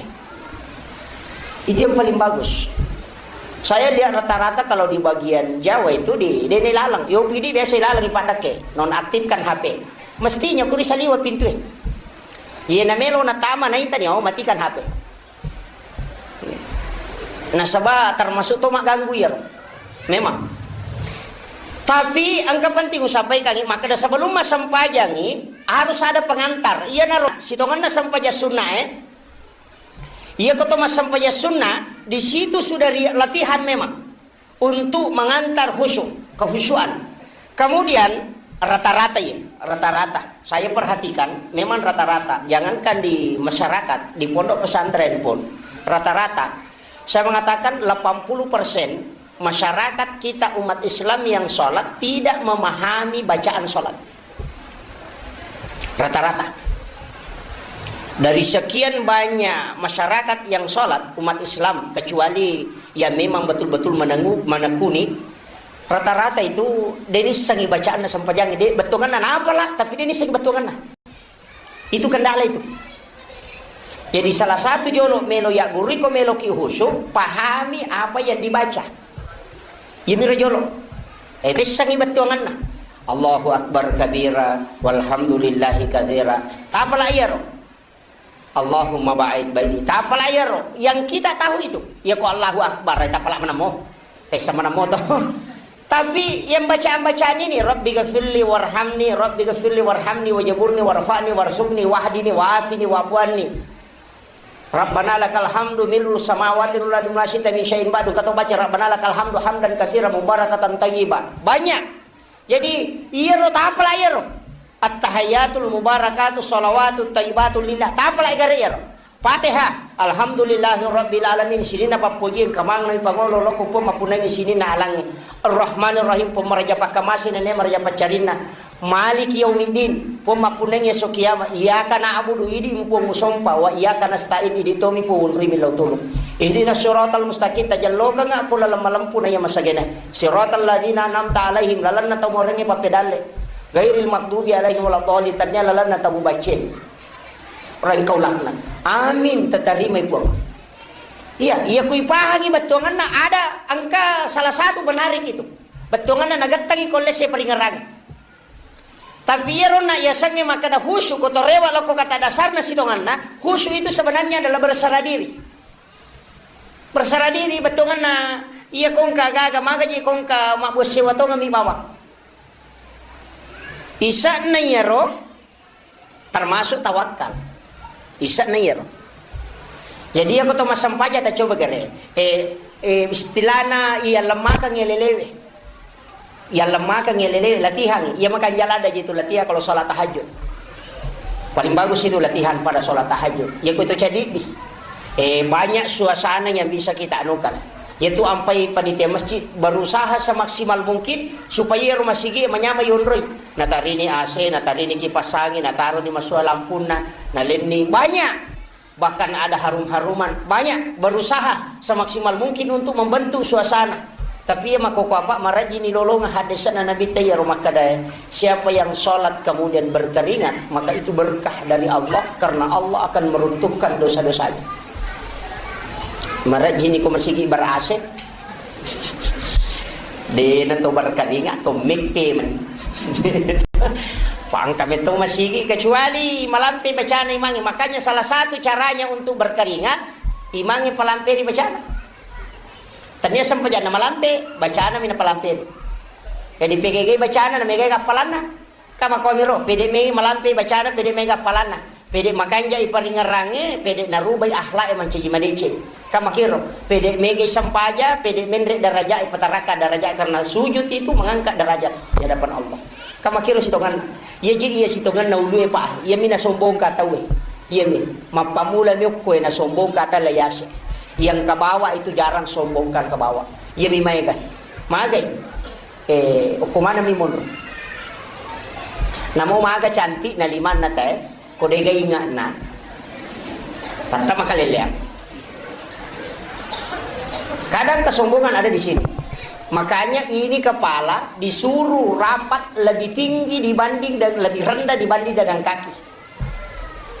Itu yang paling bagus. Saya lihat rata-rata kalau di bagian Jawa itu di, de ni laleng. Yopi di biasa laleng ipadake, nonaktifkan H P. Mestinya kuri saliwa pintu e. Iya namelo natama naita ni, oh, matikan H P. Nasaba termasuk to magganggu iya. Memang. Tapi engka penting usampaikan, maka sebelum massempajangi harus ada pengantar. Iya naro sitongenna sempajang sunnah e. Iya ko to massempajang sunnah, di situ sudah ri-, latihan memang untuk mengantar khusyuk, kehusyuan. Kemudian rata-rata ya, rata-rata. Saya perhatikan memang rata-rata, jangankan di masyarakat, di pondok pesantren pun rata-rata. Saya mengatakan delapan puluh persen masyarakat kita umat Islam yang sholat tidak memahami bacaan sholat. Rata-rata. Dari sekian banyak masyarakat yang sholat, umat Islam, kecuali yang memang betul-betul menengu-, menekuni, rata-rata itu de nissengi bacaanna sempajang, de bettuanna napa lah, tapi de nissengi bettuanna. Itu kendala itu. Jadi salah satu jolo melo ya guriko melo ki khusyuk, pahami apa yang dibaca. Yamiro jolo. Eh, tessangi bettuanganna. Allahu Akbar kabira, walhamdulillahi katsira. Tapala iyaro. Allahumma ba'id baini. Tapala iyaro. Yang kita tahu itu. Ya ko Allahu Akbar, eh, tapala menamo. Eh, sama namo to. Tapi yang bacaan-bacaan ini, Rabbi ghafirli warhamni, Rabbi ghafirli warhamni, wajaburni, warfa'ni, warzuqni, wahdini, wa'afini, wa'fu anni. Rabbana lakal hamdu mil'us samawati wal ardi wa ma syi'ta min syai'in ba'du. Kata baca, Rabbana lakal hamdu hamdan katsiran mubarakatan thayyiba. Banyak. Jadi, iyaro tapala iyaro. Attahiyatul mubarakatu shalawatut thayyibatu lillah. Tapala igare iyaro. Fatihah. Alhamdulillahi rabbil alamin. Sininna pappoji engka maneng pangolo lokko Puang mappunnangi sininna alangnge. Arrahmanirrahim. Puang maraja pakkamase nene maraja paccarinna. Maliki yaumiddin. Puang mappunnangi esso kiamat. Iyyaka na'budu, idi Puang musompa. Wa iyyaka nasta'in, idi tomi Puang unrimi lao tulung. Ihdinas siratal mustaqim, tajallokengnga pole lemma-lempu na iya masagena. Siratal ladzina an'amta alaihim, lalenna tau morengnge pappedalle. Ghairil maghdubi alaihim waladdallin, tania lalenna tau mubacce. Rengkau laknat. Amin, tatarimai Puang. Iya, iya kui pahangi bettuanganna ada engka salah satu menarik itu. Bettuanganna nagettangi ko lesse paringerang. Tapi iyaro na yasengnge makkeda khusyuk, ko torewa lokko kata dasarna sitonganna, khusyuk itu sebenarnya adalah berserah diri. Berserah diri, bettuanganna iya kongka gaga, magaji kongka mabbuat sewa tongami bawang. Isa'na iyaro termasuk tawakkal. Isa'na iyaro. Jadi, iya ko to massempaja ta coba gare. Eh, eh, istilahna iya lemmakeng iya lelewe. Iya lemmakeng iya lelewe, latihan. Iya makanja ladda jitu latihan kalau sholat tahajud. Paling bagus itu latihan pada sholat tahajud. Iya ko to cadidi. Eh, banyak suasana yang bisa kita anukan. Yaitu ampai panitia masjid berusaha semaksimal mungkin supaya rumah sigi manyamai yonroi. Natarini A C, natarini kipas angin, nataroni masua lampunna, nalenni. Banyak. Bahkan ada harum-haruman. Banyak berusaha semaksimal mungkin untuk membentuk suasana. Tapi iya makkoko apa, marajini lolonga hadisna Nabi ta iyaro makkedae, siapa yang sholat kemudian berkeringat, maka itu berkah dari Allah, karena Allah akan meruntuhkan dosa-dosanya. Marajini ko masigi ber-A C. Dena to berkeringat, to mekke mani. Pangka metto masigi, kecuali malampe bacana imangnge. Makanya salah satu caranya untuk berkeringat, imangnge palampe ri bacana. Tania sempajanna malampe, bacana mina palampe. Jadi P G G bacana, na megai appalanna. Kamakomiro, pede mega malampe bacana, pede mega appalanna. Pede makanja i paringerrangnge, pede narubai akhlak e mancaji madeceng. Kamakiro, pede mega sempaja, pede menre daraja e, patarakka daraja, karena sujud itu mengangkat derajat di hadapan Allah. Kamakiro sitonganna. Iya ji iya sitonganna ulue, Pak. Iya mi nasombongka tauwe. Iya mi. Mappamula mi okko e nasombongka tala yase. Yang kabawa itu jarang sombongkan kabawa. Iya mi maega. Magai. Eh, okko maneng mi monro. Namo maga cantik na limanna tae, ko dega ingatna. Tatta makaleleang. Kadang kesombongan ada di sini. Makanya ini kepala disuruh rapat lebih tinggi dibanding dan lebih rendah dibanding dengan kaki.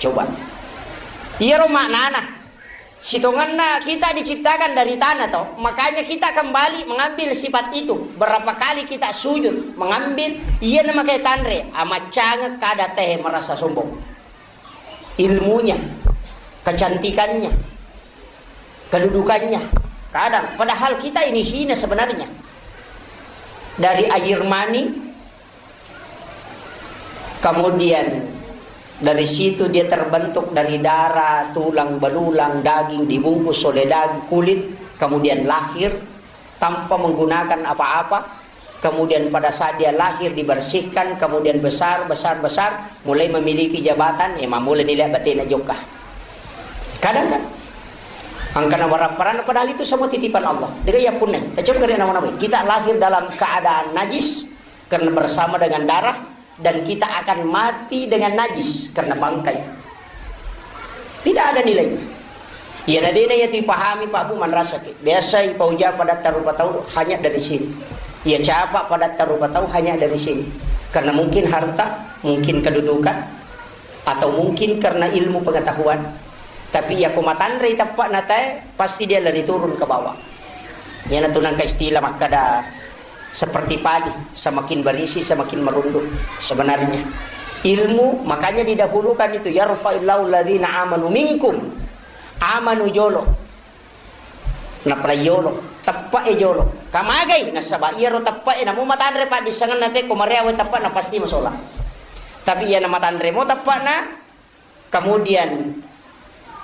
Coba. Iyaro maknana. Sitongenna kita diciptakan dari tanah, toh. Makanya kita kembali mengambil sifat itu. Berapa kali kita sujud, mengambil, iya namakai tanre, amaccangeng kada teh merasa sombong. Ilmunya, kecantikannya, kedudukannya. Kadang, padahal kita ini hina sebenarnya. Dari air mani, kemudian dari situ dia terbentuk dari darah, tulang belulang, daging dibungkus oleh dag-, kulit, kemudian lahir tanpa menggunakan apa-apa. Kemudian pada saat dia lahir dibersihkan, kemudian besar, besar, besar, mulai memiliki jabatan, ya mamulai nilai batena jokka. Kadang kan, angkana warapparana, padahal itu semua titipan Allah. Dega ya punna. Kita coba kena nama-nama. Kita lahir dalam keadaan najis, karena bersama dengan darah, dan kita akan mati dengan najis karena bangkai. Tidak ada nilai. Iya, nadena iya tu ipahami, Pak Bu, manrasaki. Biasa ipauja pada tarupa tau hanya dari sini. Iya, capa pada tarupa tau hanya dari sini. Karena mungkin harta, mungkin kedudukan, Atau mungkin karena ilmu pengetahuan. Tapi iya ko matanrei teppa'na tae, pasti dia lari turun ke bawah. Iyanatu nangka istilah makkada seperti padi, semakin berisi semakin merunduk. Sebenarnya ilmu, makanya didahulukan itu, "Yarfa'illahu alladhina amanu minkum." Amanu jolo. Napalai yolo, teppe'e jolo. Kamagai? Nasaba iyaro teppe'e namo matanre paddissengenna te ko mareawe teppe'na pasti masolang. Tapi iya namatanre mo teppe'na, kemudian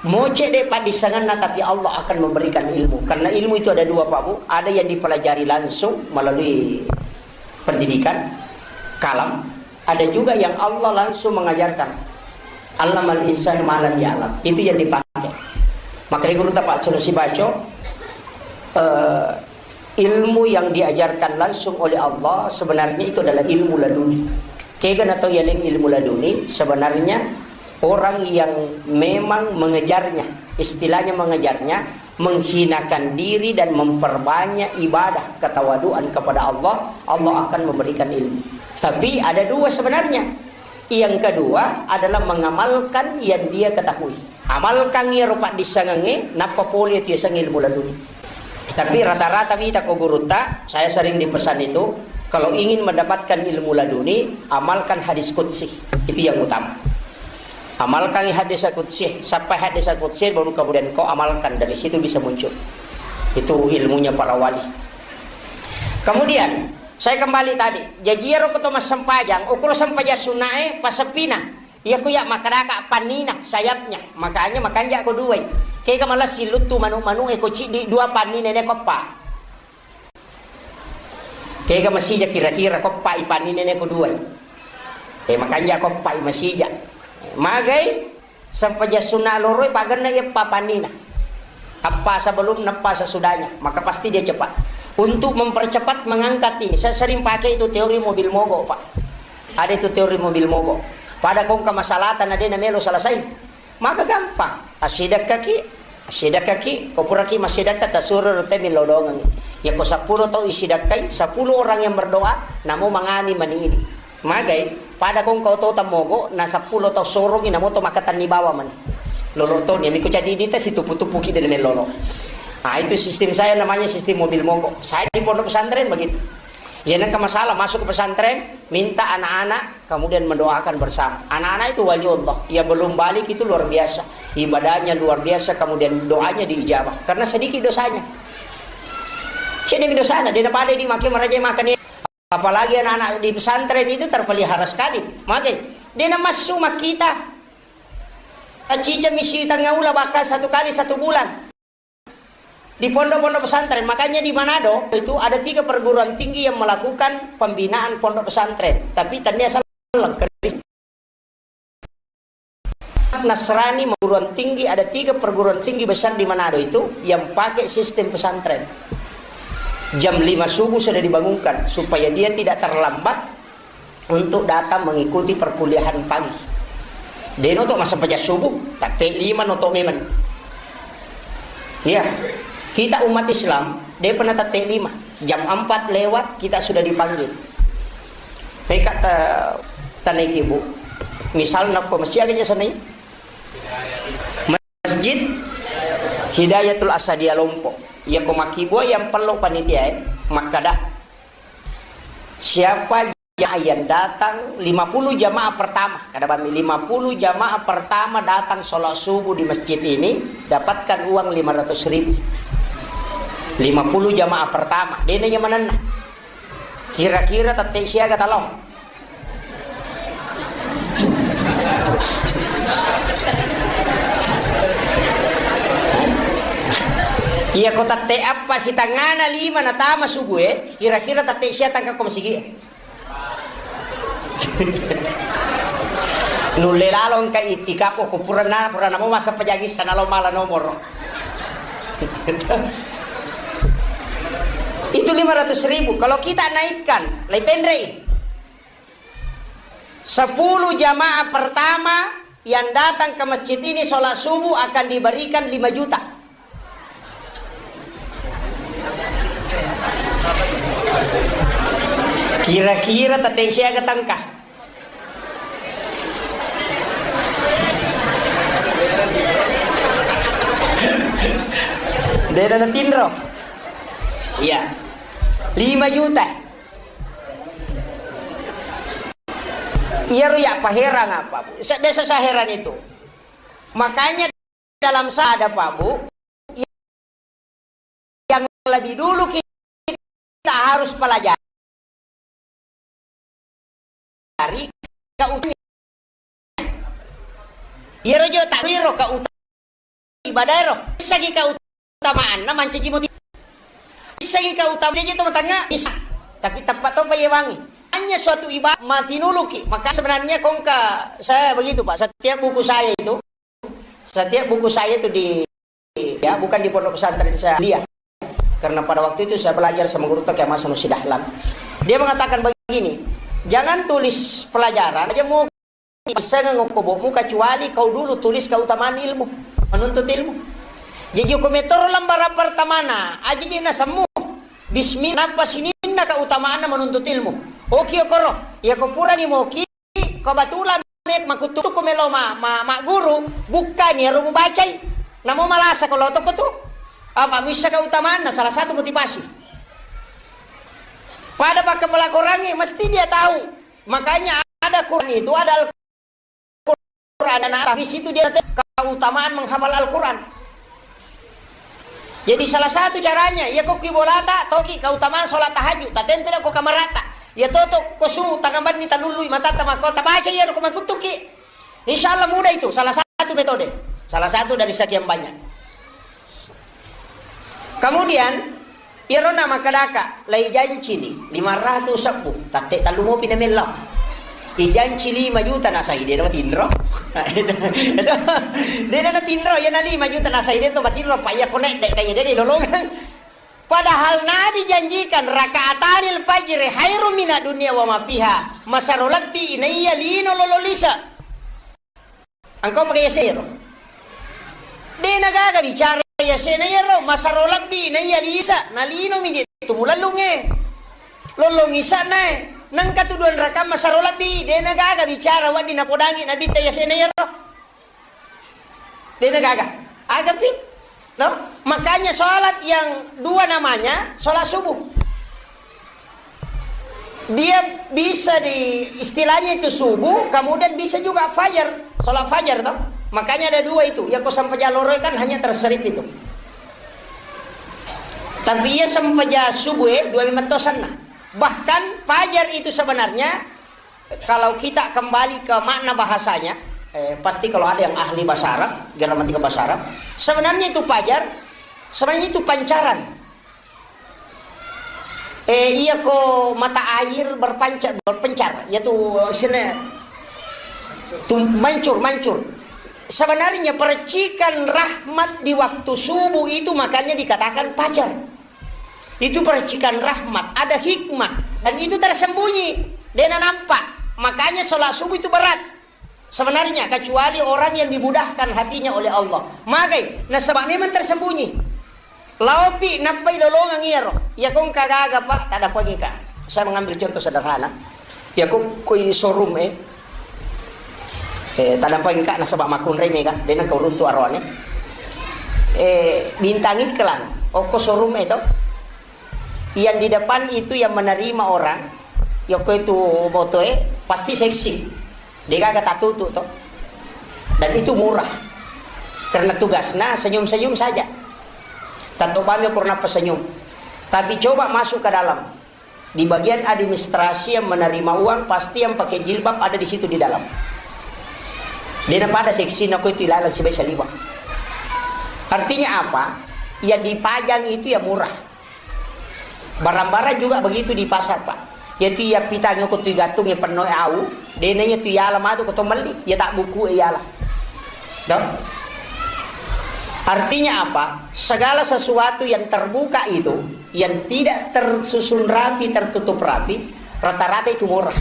moce de paddissengenna, tapi Allah akan memberikan ilmu. Karena ilmu itu ada dua, Pak Bu. Ada yang dipelajari langsung melalui pendidikan, kalam, ada juga yang Allah langsung mengajarkan. Allamal insan ma lam ya'lam. Itu yang dipakai. Makanya guru tapak solusi baco, eh, ilmu yang diajarkan langsung oleh Allah sebenarnya itu adalah ilmu laduni. Kega natau yaleng ilmu laduni, sebenarnya orang yang memang mengejarnya, istilahnya mengejarnya, menghinakan diri dan memperbanyak ibadah ketawaduan kepada Allah, Allah akan memberikan ilmu. Tapi ada dua sebenarnya. Yang kedua adalah mengamalkan yang dia ketahui. Amalkan iyaro paddissengengnge, nappa pole itu yasengnge ilmu laduni. Tapi rata-rata wita ko gurutta, saya sering dipesan itu, kalau ingin mendapatkan ilmu laduni, amalkan hadis qudsi. Itu yang utama. Amalkan hadis qudsi, sampai hadis qudsi baru kemudian kau amalkan, dari situ bisa muncul. Itu ilmunya para wali. Kemudian saya kembali tadi, jaji iyaro ko to massempajang, ukuro sempajang sunnae passeppina. Iya ko iya makkedaka pannina, sayapnya. Makanya makanja ko duai. Kega malassi luttu manu-manu e ko ciddi dua pannina ne koppa. Kega masija kira-kira koppai pannina ne ko duai. Eh, makanja koppai masija. Magai sempajang sunna loroi pagenna eppa pannina. Apa sebelum, apa sesudahnya, maka pasti dia cepat. Untuk mempercepat mengangkat ini, saya sering pakai itu teori mobil mogok, Pak. Ada itu teori mobil mogok. Pada kongka masalahta na de na melo selesai. Maka gampang. Assidekkaki, assidekkaki, ko puraki massidekka tasuro rute millau dongengi. Ya ko sepuluh tau isidekkai, sepuluh orang yang berdoa, namo mangami mani ini. Magai, pada kongka oto tammogo, na sepuluh tau sorongi, namo to makatanni bawa mani. Lolo to, ni miko jadi dita situpu-tupuki dan melolo. Ah, itu sistem saya namanya sistem mobil mogok. Saya di pondok pesantren begitu. Ya, nengka masalah masuk ke pesantren, minta anak-anak kemudian mendoakan bersama. Anak-anak itu wali Allah. Ya, belum balik itu luar biasa. Ibadahnya luar biasa, kemudian doanya diijabah. Karena sedikit dosanya. Cedemi dosana, dia pada di makin meraja makan. Apalagi anak-anak di pesantren itu terpelihara sekali. Magai, dia masuk kita. Acica misi tengah ula bahkan satu kali satu bulan. Di pondok-pondok pesantren, makanya di Manado itu ada tiga perguruan tinggi yang melakukan pembinaan pondok pesantren, tapi tania salah Nasrani perguruan tinggi, ada tiga perguruan tinggi besar di Manado itu yang pakai sistem pesantren. Jam lima subuh sudah dibangunkan supaya dia tidak terlambat untuk datang mengikuti perkuliahan pagi. De noto masa pajak subuh, tapi lima noto memang. Ya, kita umat Islam, de pernah tette lima. Jam empat lewat, kita sudah dipanggil. Meka ta-, tanaiki, Bu. Misalna ko masjid aga jasa nai? Masjid Hidayatul Asadia Lompok. Ya ko makkibua yang perlu panitia, eh. Makkada. Siapa jamaah yang datang, lima puluh jamaah pertama, kada bami, lima puluh jamaah pertama datang sholat subuh di masjid ini, dapatkan uang lima ratus ribu. Lima puluh jamaah pertama, dena yang menenna. Kira-kira tette siaga talo? Iya ko tette apa sitangana lima natama subuh, eh? Kira-kira tette sia tangka ko masigi, eh? Nulle lalo engka itikaf, oh, ko purana, purana mo masa pajagi sana lo mala nomor. Itu lima ratus ribu. Kalau kita naikkan, lai penrei. Sepuluh jamaah pertama yang datang ke masjid ini sholat subuh akan diberikan lima juta. Kira-kira tette siaga tangka? De'na natinro. Iya. Lima juta. Iyaro ya paherang apa, Bu? Sa-, biasa saya heran itu. Makanya dalam sada, Pak, Bu, yang lebih dulu kita harus pelajari keutamaannya. Iyaro jo tak riro keutamaannya. Ibadah ero, issagi keutamaanna mancaji muti. Issagi keutamaanna je to matangnga, issa. Tapi tepat to payewangi. Hanya suatu ibadah matinuluki. Maka sebenarnya kongka saya begitu, Pak. Setiap buku saya itu, setiap buku saya itu di, ya, bukan di pondok pesantren saya, dia. Karena pada waktu itu saya belajar sama guru Toke Hasan Sidahlan. Dia mengatakan begini, jangan tulis pelajaran aja mau Issengngi okko bokmu kecuali kau dulu tulis keutamaan ilmu, menuntut ilmu. Jadi okko metoro lembaran pertamana, aja je nasemmu. Bismillah, nappa sininna keutamaanna menuntut ilmu. Oki okoro, iya ko purani moki, ko batulan me-, makuttu ko melo ma-, ma-, magguru, bukkani ero mubacai. Namo malasa ko lotoko tu. Apa missa keutamaanna, salah satu motivasi. Pada pakkapala Korangnge, mesti dia tahu. Makanya ada Quran itu, ada Al-Quran, dan di situ dia keutamaan menghafal Al-Quran. Jadi salah satu caranya, iya ko ki bolata, toki keutamaan sholat tahajud, tatempel ko kamarata. Ya toto ko su tangabanni talullui matatta mako tabaca iya ko makuttuki. Insya Allah mudah itu, salah satu metode. Salah satu dari sekian banyak. Kemudian, iyaro na makkadaka, laijancini lima ratus sebbu, tatte tellu mopi na mellau. Ijanci lima juta nasai, de' natinro. De' natinro, iya na lima juta nasai, de' to matinro, pa iya connect, de', de', de' lolongang. Padahal Nabi janjikan, "Rakaatanil fajri khairum minad dunya wa ma fiha." Masero lebbi inaiya lino lolo lise. Engkau pakai yasero. De' nagaga bicara yasena yero, masero lebbi na iya lisa, na lino mi je tu mulellunge. Lollong isa nae, nengka tu dua rakaat masero lebbi, de' nagaga bicara wedding napodangi Nabitta yasena yero. De' nagaga. Agapi? No? Makanya sholat yang dua namanya sholat subuh. Dia bisa di, istilahnya itu subuh, kemudian bisa juga fajar, sholat fajar toh. Makanya ada dua itu. Ya ko sampaja loro kan hanya terserip itu. Tapi iya sampaja subuh, eh, dua lima tosanna. Bahkan fajar itu sebenarnya kalau kita kembali ke makna bahasanya, eh, pasti kalau ada yang ahli bahasa Arab, gramatika bahasa Arab, sebenarnya itu fajar, sebenarnya itu pancaran. Eh, iya ko mata air berpancar, berpencar, yaitu sene-, tum-, mancur, mancur. Sebenarnya percikan rahmat di waktu subuh itu makanya dikatakan fajar. Itu percikan rahmat, ada hikmah, dan itu tersembunyi, de' nampak. Makanya sholat subuh itu berat. Sebenarnya, kecuali orang yang dimudahkan hatinya oleh Allah. Magai, nasaba memang tersembunyi. Laopi, nappai lolongang iyaro. Iya kong kagaga, Pak, tadapangika. Saya mengambil contoh sederhana. Iya kong koi showroom, eh. Eh, tadapangika nasaba makkunrai mega, de' nengka uruntu aroane. Eh, bintang iklan, okko showroom, eh, to. Yang di depan itu yang menerima orang, yokko itu motoe, pasti seksi. De' gaga tatutu to. Dan itu murah. Karena tugasnya senyum-senyum saja. Tatto bami kurna pesenyum. Tapi coba masuk ke dalam. Di bagian administrasi yang menerima uang, pasti yang pakai jilbab ada di situ di dalam. De' napada seksi nako itu ilalang sibai saliwa. Artinya apa? Yang dipajang itu ya murah. Barang-barang juga begitu di pasar, Pak. Jadi ya pitang ko tu gantung ya penno au, de' na iya tu yala matu ko to melli, ya tak buku yala. Toh? Artinya apa? Segala sesuatu yang terbuka itu, yang tidak tersusun rapi, tertutup rapi, rata-rata itu murah.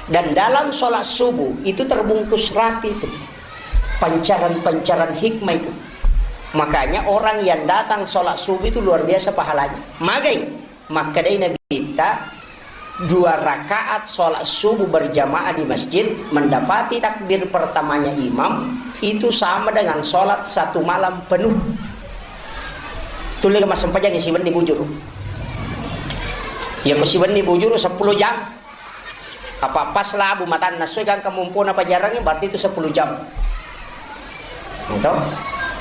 Dan dalam sholat subuh itu terbungkus rapi itu. Pancaran-pancaran hikmah itu. Makanya orang yang datang sholat subuh itu luar biasa pahalanya. Magai, makkedai Nabitta, dua rakaat sholat subuh berjamaah di masjid, mendapati takbir pertamanya imam, itu sama dengan sholat satu malam penuh. Tulle massempajangngi siwenni bujuru. Iyako siwenni bujuru seppulo jam. Apa pas labu matanna soi gangka mumpona pajarangnge, berarti itu sepuluh jam. Gitu.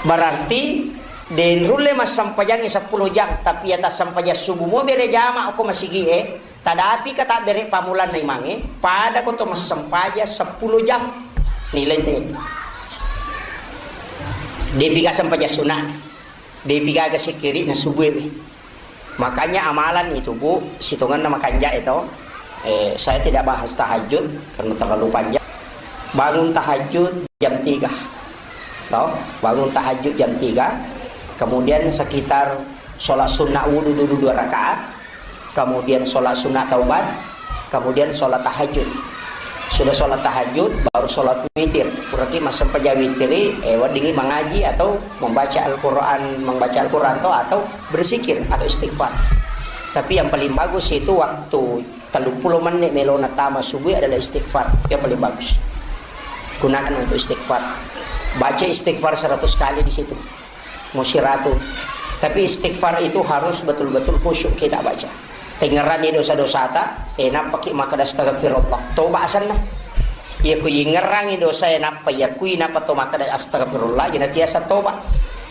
Berarti de' nulle massempajangngi seppulo jam, tapi iya tassempajang subuh mo bere jama ko masigi'e, tadapi ka tabbere pammulanna imangnge, pada ko to massempajang seppulo jam. Nilainna itu. De'pi ga sempajang sunana. De'pi gaga sikkiri'na subuh e. Makanya amalan itu, Bu, sitongenna makanja' itu. Eh, saya tidak bahas tahajud karena terlalu panjang. Bangun tahajud jam tiga. Tau? Bangun tahajud jam tiga. Kemudian sekitar sholat sunnah wudu dulu dua rakaat. Kemudian sholat sunnah taubat. Kemudian sholat tahajud. Sudah sholat tahajud, baru sholat witir. Puraki massempajang witiri, eh, weddingi mengaji atau membaca Al-Quran, membaca Al-Quran atau, atau berzikir atau istighfar. Tapi yang paling bagus itu waktu tellu pulo menit melona tama subuh adalah istighfar. Yang paling bagus. Gunakan untuk istighfar. Baca istighfar seratus kali di situ. Musiratu. Tapi istighfar itu harus betul-betul khusyuk kita baca. Tengngeranni dosa-dosata, eh, nappaki makkeda astagfirullah. Toba asenna. Iya ku ingngerangi dosa, eh, nappa iya kui nappa to makkeda astagfirullah, iyana tiasa toba.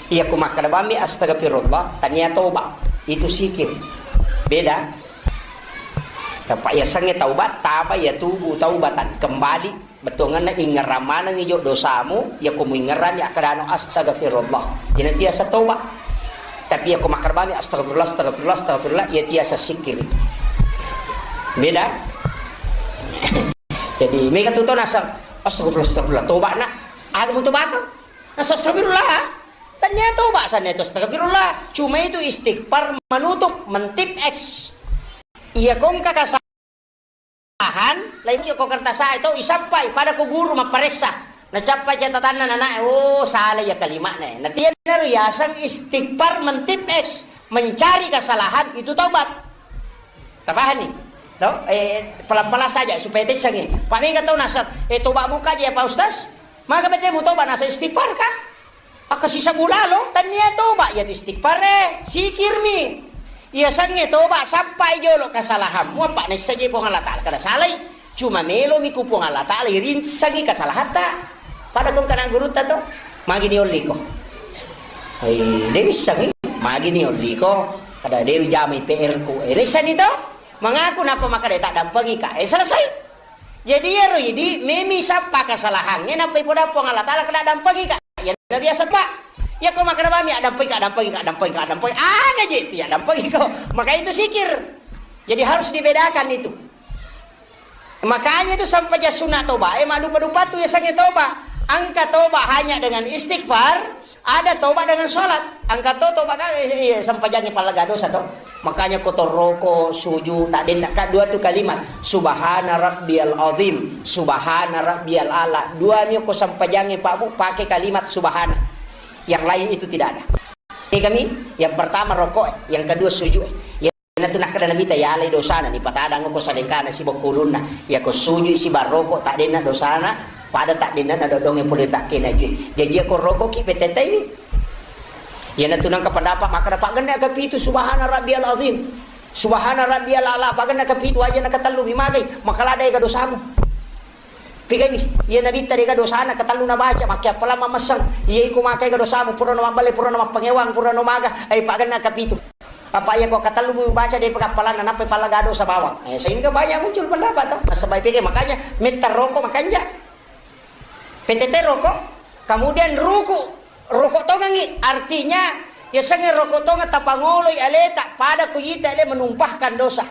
Iya ku makkeda bami astagfirullah, tania toba. Itu sikir. Beda. Dapat iya sange taubat, taba iya tubu taubatan. Kembali. Bettuangenna ingngerang manengngi jo dosamu, iya ko muingngeranni akkedano astagfirullah. Iyana tiasa toba. Tapi iya ko makkeda bami astagfirullah, astagfirullah, astagfirullah, iya tiasa sikkiri. Beda. Jadi, mega tu to naseng, astagfirullah, astagfirullah, toba nak. Aga mu tobakang? Naseng astagfirullah. Tania toba sana itu astagfirullah. Cuma itu istighfar menutup, mentip X. Iya ko engka kasa- Lahan, lain ko kertas e tau isappai, pada ko guru mapparessa. Nacappai catatanna nanae, oh, salah iya kalima'na. Nah, tiennaro yaseng istighfar mentip X, mencari kesalahan itu taubat. Tapahani? Tau? Eh, pelan-pelan saja supaya tessangi. Pak mega tau nasab, eh, toba muka aja ya Pak Ustaz. Maka bete mu toba nasa istighfar kah? Akka sisa bulalo, tania toba iya tu istighfar e, sikirmi. Iya sange toba sappai jolo kesalahanmu, apa naissaji Puang Allah Ta'ala kada salai. Cuma melomi ku Puang Allah Ta'ala irinsangi kesalahatta. Pada kong kana gurutta to, magi ni olliko. Eh, de' missangi, magi ni olliko. Kada de' ujamai P R ku. Eh, naissani to, mangaku napa makkeda tak dampengi ka. Eh, selesai. Jadi iyaro idi memi sappa kesalahangnge nappa ipoda Puang Allah Ta'ala kena dampengi ka. Iyana biasa, Pak. Iya ko makkeda bami, "Addampengika, addampengika, addampengika, addampengika." Aga je itu ya addampengiko. Maka itu sikir. Jadi harus dibedakan itu. Makanya itu sampajang sunna toba, eh, maddupa-dupa tu yasengnge toba. Engka toba hanya dengan istighfar, ada toba dengan sholat. Engka to toba kan, eh, eh, sampajangnge pallaga dosa to. Makanya ko torroko, suju, tak denna ka dua tu kalimat. Subhana rabbiyal azim, subhana rabbiyal ala. Dua mi ko sampajangnge Pak Bu, pakai kalimat subhana. Yang lain itu tidak ada. Ini kami, yang pertama rokok, yang kedua sujud. Yang itu nak kena Nabi ta yalai dosana, ni patadang ko salengkana si bokkulunna. Ya ko sujud si barroko, tak denna dosana, pada tak denna na dodonge pole takkena je. Jadi ya ko rokok ki petetai. Iyanatu nengka pendapat makkeda paggenna kapitu subhana rabbiyal azim. Subhana rabbiyal ala paggenna kapitu aja na katellumi magai, maka lada ega dosamu. Pigami, iya nabitta dega dosana katellu nabaca, makke appalang mamesseng. Iya iko makai ga dosamu, purano mabbale, purano mappangewang, purano maga, ai paggenna kapitu. Apa iya ko katellumi baca de pagappalanna, nappa pallaga dosa bawang. Eh, sehingga banyak muncul pendapat to. Nasaba pigami, makanya metta rokok makanja. P T T rokok, kemudian ruku, rokok tongengi, artinya yasengnge rokok tongeng tapangoloi aleta, pada ku ita ale menumpahkan dosa.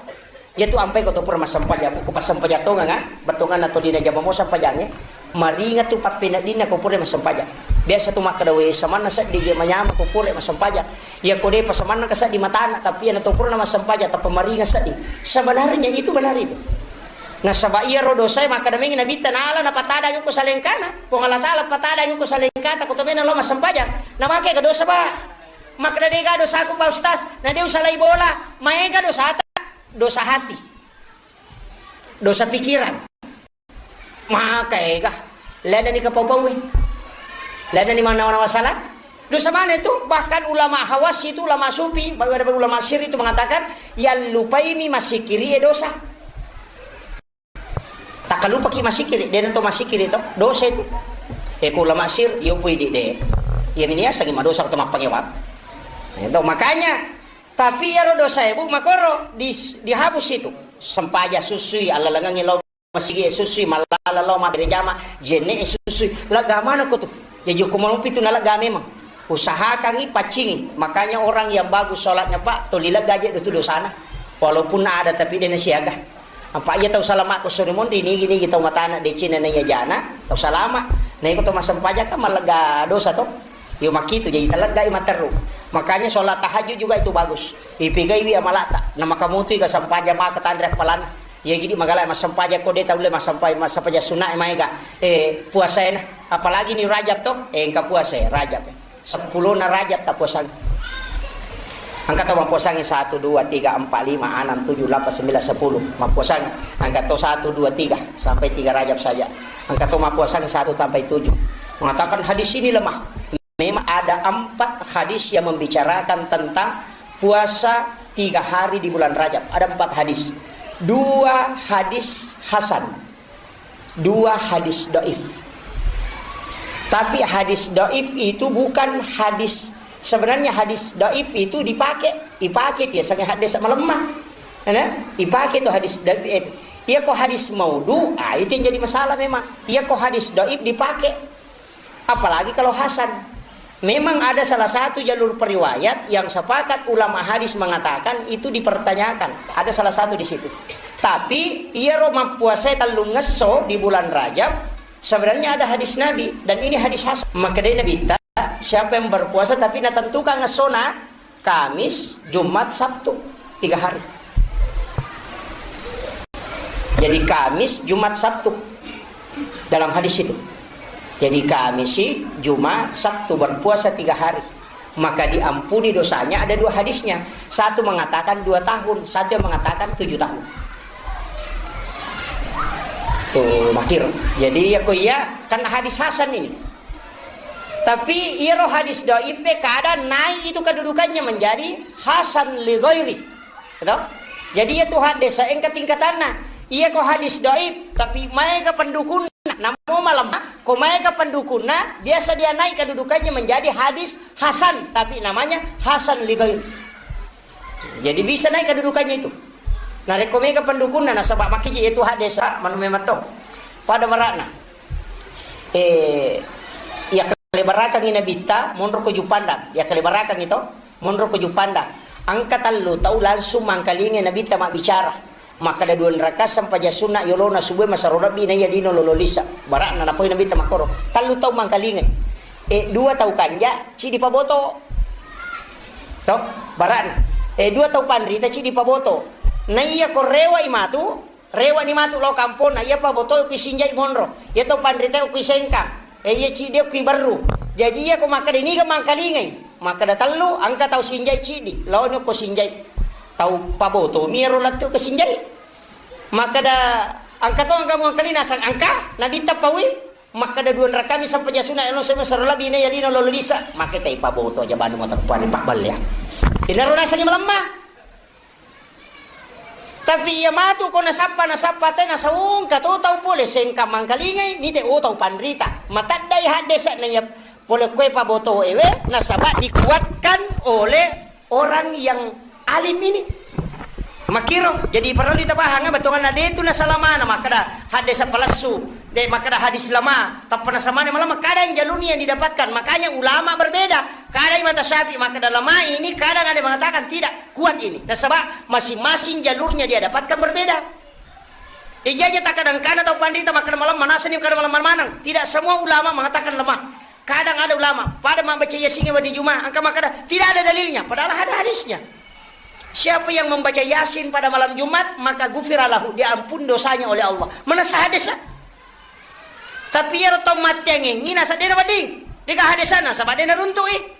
Yatu ampai ko to pura massempajang, ko passempajang tongeng, ah, bettuanna to dina jama mo sempajangnge, maringa tu pappeneddinna ko pura massempajang. Biasa tu makkeda, "We, samanna seddi je manyama ko pura massempajang." Iya ko depa samanna ka seddi matana, tapi iya na to pura massempajang, tappa maringa seddi. Sebenarnya itu benar itu. Nasaba iyaro dosae makkeda mengi nabitta nala napatadang ko salengkana. Puang Allah Ta'ala patadang ko salengkata ko tomena lo massempajang. Namake ga dosa, Pak? Makkeda dega dosaku, Pak Ustaz. Na de usalai bola, maega dosata. Dosa hati. Dosa pikiran. Maka ega. Lena ni kapau-pau. Lena ni manawa-nawa salah. Dosa mana itu? Bahkan ulama Hawas itu, ulama sufi, bahkan ulama sir itu mengatakan, yang lupaimi masikiri e dosa. Takkalupaki masikiri, dena to masikiri to, dosa itu. E, ku ulama sir, yo pui di de. Iya mini asangi madosa to mappangewang. Itu makanya, tapi iyaro dosa e, Bu, makoro di, dihapus itu. Sempaja susui, alalangangi lo masigi e susui, malala lo mabbere jama, jenne e susui. Lega mana ko tu? Jadi ko mau pitu na lega memang. Usahakangi paccingi. Makanya orang yang bagus sholatnya, Pak, toli lega aja itu dosana. Walaupun ada tapi dena siaga. Apa iya tau salama ko sore mondi nigi-nigi tau matana decina na iya jana, tau salama. Na iko to massempajang kan mallega dosa to. Yo makitu jadi taleggai materru. Makanya sholat tahajud juga itu bagus. Ipegaiwi amalata. Na makamutui ka sempajang maka tanre appalana. Iya gidi magala massempajang ko de taulle massempajang, massempajang sunna e maega. Eh, puasa ena. Apalagi ni Rajab to. Eh, engka puasa e, Rajab e. Seppulo na Rajab tapuasang. Engka to mappuasangi satu, dua, tiga, empat, lima, enam, tujuh, delapan, sembilan, sepuluh. Mappuasangi. Engka to satu, dua, tiga. Sampai tiga Rajab saja. Engka to mappuasangi satu sampai tujuh. Mengatakan hadis ini lemah. Memang ada empat hadis yang membicarakan tentang puasa tiga hari di bulan Rajab. Ada empat hadis. Dua hadis hasan. Dua hadis doif. Tapi hadis doif itu bukan hadis, sebenarnya hadis doif itu dipakai, dipakai dia sangat hadis melemah. Ya, dipakai itu hadis doif. Iya ko hadis maudu, ah, itu yang jadi masalah memang. Iya ko hadis doif dipakai. Apalagi kalau hasan. Memang ada salah satu jalur periwayat yang sepakat ulama hadis mengatakan itu dipertanyakan. Ada salah satu di situ. Tapi iyaro mappuasai tellungngesso di bulan Rajab, sebenarnya ada hadis Nabi dan ini hadis hasan. Makkedai Nabitta, siapa yang berpuasa tapi natentukan ngessona, Kamis, Jumat, Sabtu, tiga hari. Jadi Kamis, Jumat, Sabtu dalam hadis itu. Jadi Kamis, Jumat, Sabtu berpuasa tiga hari. Maka diampuni dosanya, ada dua hadisnya. Satu mengatakan dua tahun, satu yang mengatakan tujuh tahun. Tuh, makir. Jadi ya ko iya kan hadis hasan ini. Tapi iyaro hadis doif e kadang naik itu kedudukannya menjadi hasan li ghairi. Gitu? Jadi iya tu hadis engka tingkatanna. Iya ko hadis doif, tapi maega pendukunna, namo malemma, ko maega pendukunna, biasa dia naik kedudukannya menjadi hadis hasan, tapi namanya hasan li ghairi. Jadi bisa naik kedudukannya itu. Narekko mega pendukunna nasaba makkiji itu hadis manu memang to. Pada marakna. Eh, iya kalebarakang Nabitta monro ko Juppandang. Iya kalebarakang itu monro ko Juppandang. Engka tellu tau langsung mangkalingai Nabitta mabbicara. Makkeda dua rakaat sempajang sunna yolona subuh masero lebbi na iya lino lolo lisa. Barakna napoi Nabitta makkoro. Tellu tau mangkalingai. Eh, dua tau kanja, cidi paboto. To, barakna. Eh, dua tau panrita, cidi paboto. Na iya ko rewa i matu, Rewani matu lao kamponna, iya paboto kui sinjai monro, iya to panrita kui sengkang, eh, iya cidi kui berru. Jaji iya ko makkeda niga mangkalingai, makkeda tellu, engka tau sinjai cidi, laoni ko sinjai. Tau paboto mi ero lettu ke sinjai. Makkeda engka to engka mangkalinga sang engka, Nabitta paui, makkeda dua rakami sampajang sunna, elo sema sero lebbi na iya lino lolo lisa, makkeda tai paboto aja banu motor pari pabballe. Inaro nasengi malemma. Tapi iya matu ko nasappa, nasappa te nasaungka to tau pole sengka mangkalingai, nite o tau panrita. Mataddai haddesa na iya pole koe paboto ewe, nasaba dikuatkan oleh orang yang alim ini. Makiro, jadi perlu ditapahang bettuanna de tu nasalamana makkeda haddesa palessu, de makkeda hadis lama, tappa nasamane malemma, kadang jalurnya yang didapatkan. Makanya ulama berbeda. Kadang mata Syafi'i makkeda lama ini, kadang ada mengatakan tidak. Kuat ini. Nasaba masing-masing jalurnya dia dapatkan berbeda. Ijaja takadang kana tau panrita makkeda malemma, nasani kada malemma manang. Tidak semua ulama mengatakan lemah. Kadang ada ulama, pada membaca Yasin wedding Jumat, engka makkeda tidak ada dalilnya, padahal ada hadisnya. Siapa yang membaca Yasin pada malam Jumat, maka gufira lahu, diampun dosanya oleh Allah. Manessa hadis. Tapi iyaro tau matteangengngi nasaba dena wedding. Dega hadisana, saba dena runtu'i.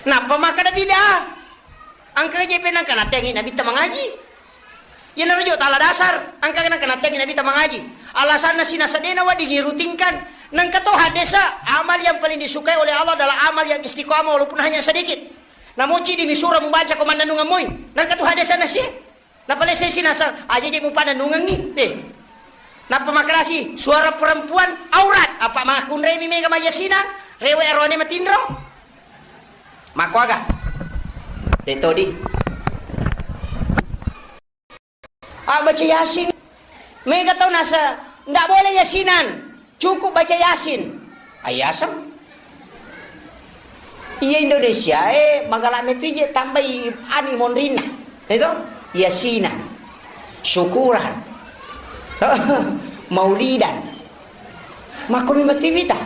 Nappa makkeda bid'ah. Engka je penang kana tengi Nabitta mangaji. Iyanaro jo tala dasar, engka kana kana tengi Nabitta mangaji. Alasanna sinasa dena wedding irutingkan. Nengka to hadesa, amal yang paling disukai oleh Allah adalah amal yang istiqamah walaupun hanya sedikit. Namoci di misura mubaca ko mannanungan moi. Nengka to hadesa nasi. Napalesai sinasang, aja je mupananungangi. Eh. Napa makalasi, suara perempuan aurat. Apa makunremi mega mayasina, rewe arone matinro. Mako aga. Detodi. Ah, baca Yasin. Mega tau nasa, ndak boleh yasinan. Cukup baca Yasin. Ayasem. Iya Indonesia, eh, magala metu je tambai ani monrinna. Itu? Yasinan. Syukuran. Maulidan. Makomi matiwita.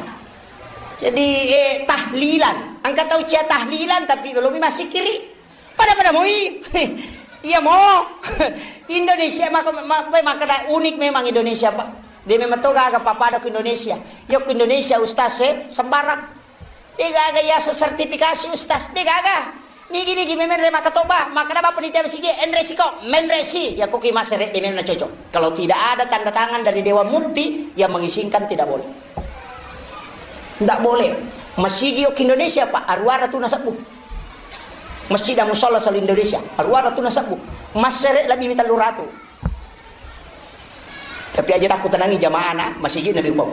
Jadi, eh, tahlilan. Engka tau cia tahlilan, tapi belum masih kiri. Pada-pada moi. Iya mo. Indonesia maka ma-, ma-, makkeda unik memang Indonesia, Pak. Dia memang to gaga pappada ku Indonesia. Yo ku Indonesia ustaz, eh, sembarang. Dia gaga ya sertifikasi ustaz. Dia gaga. Nigi-nigi memenre makkatoba, makkeda bapa panitia masigi, enre siko, menre si. Ya koki masere dia memang cocok. Kalau tidak ada tanda tangan dari Dewan Mufti yang mengizinkan, tidak boleh. Ndak boleh. Masigi yo ki Indonesia, Pak, aruara tu nasebbu. Masjid dan musala selalu Indonesia, aruara tu nasebbu. Masere lebih mita luratu. Tapi aja takut tenangi jamaah na masigi nabi upau.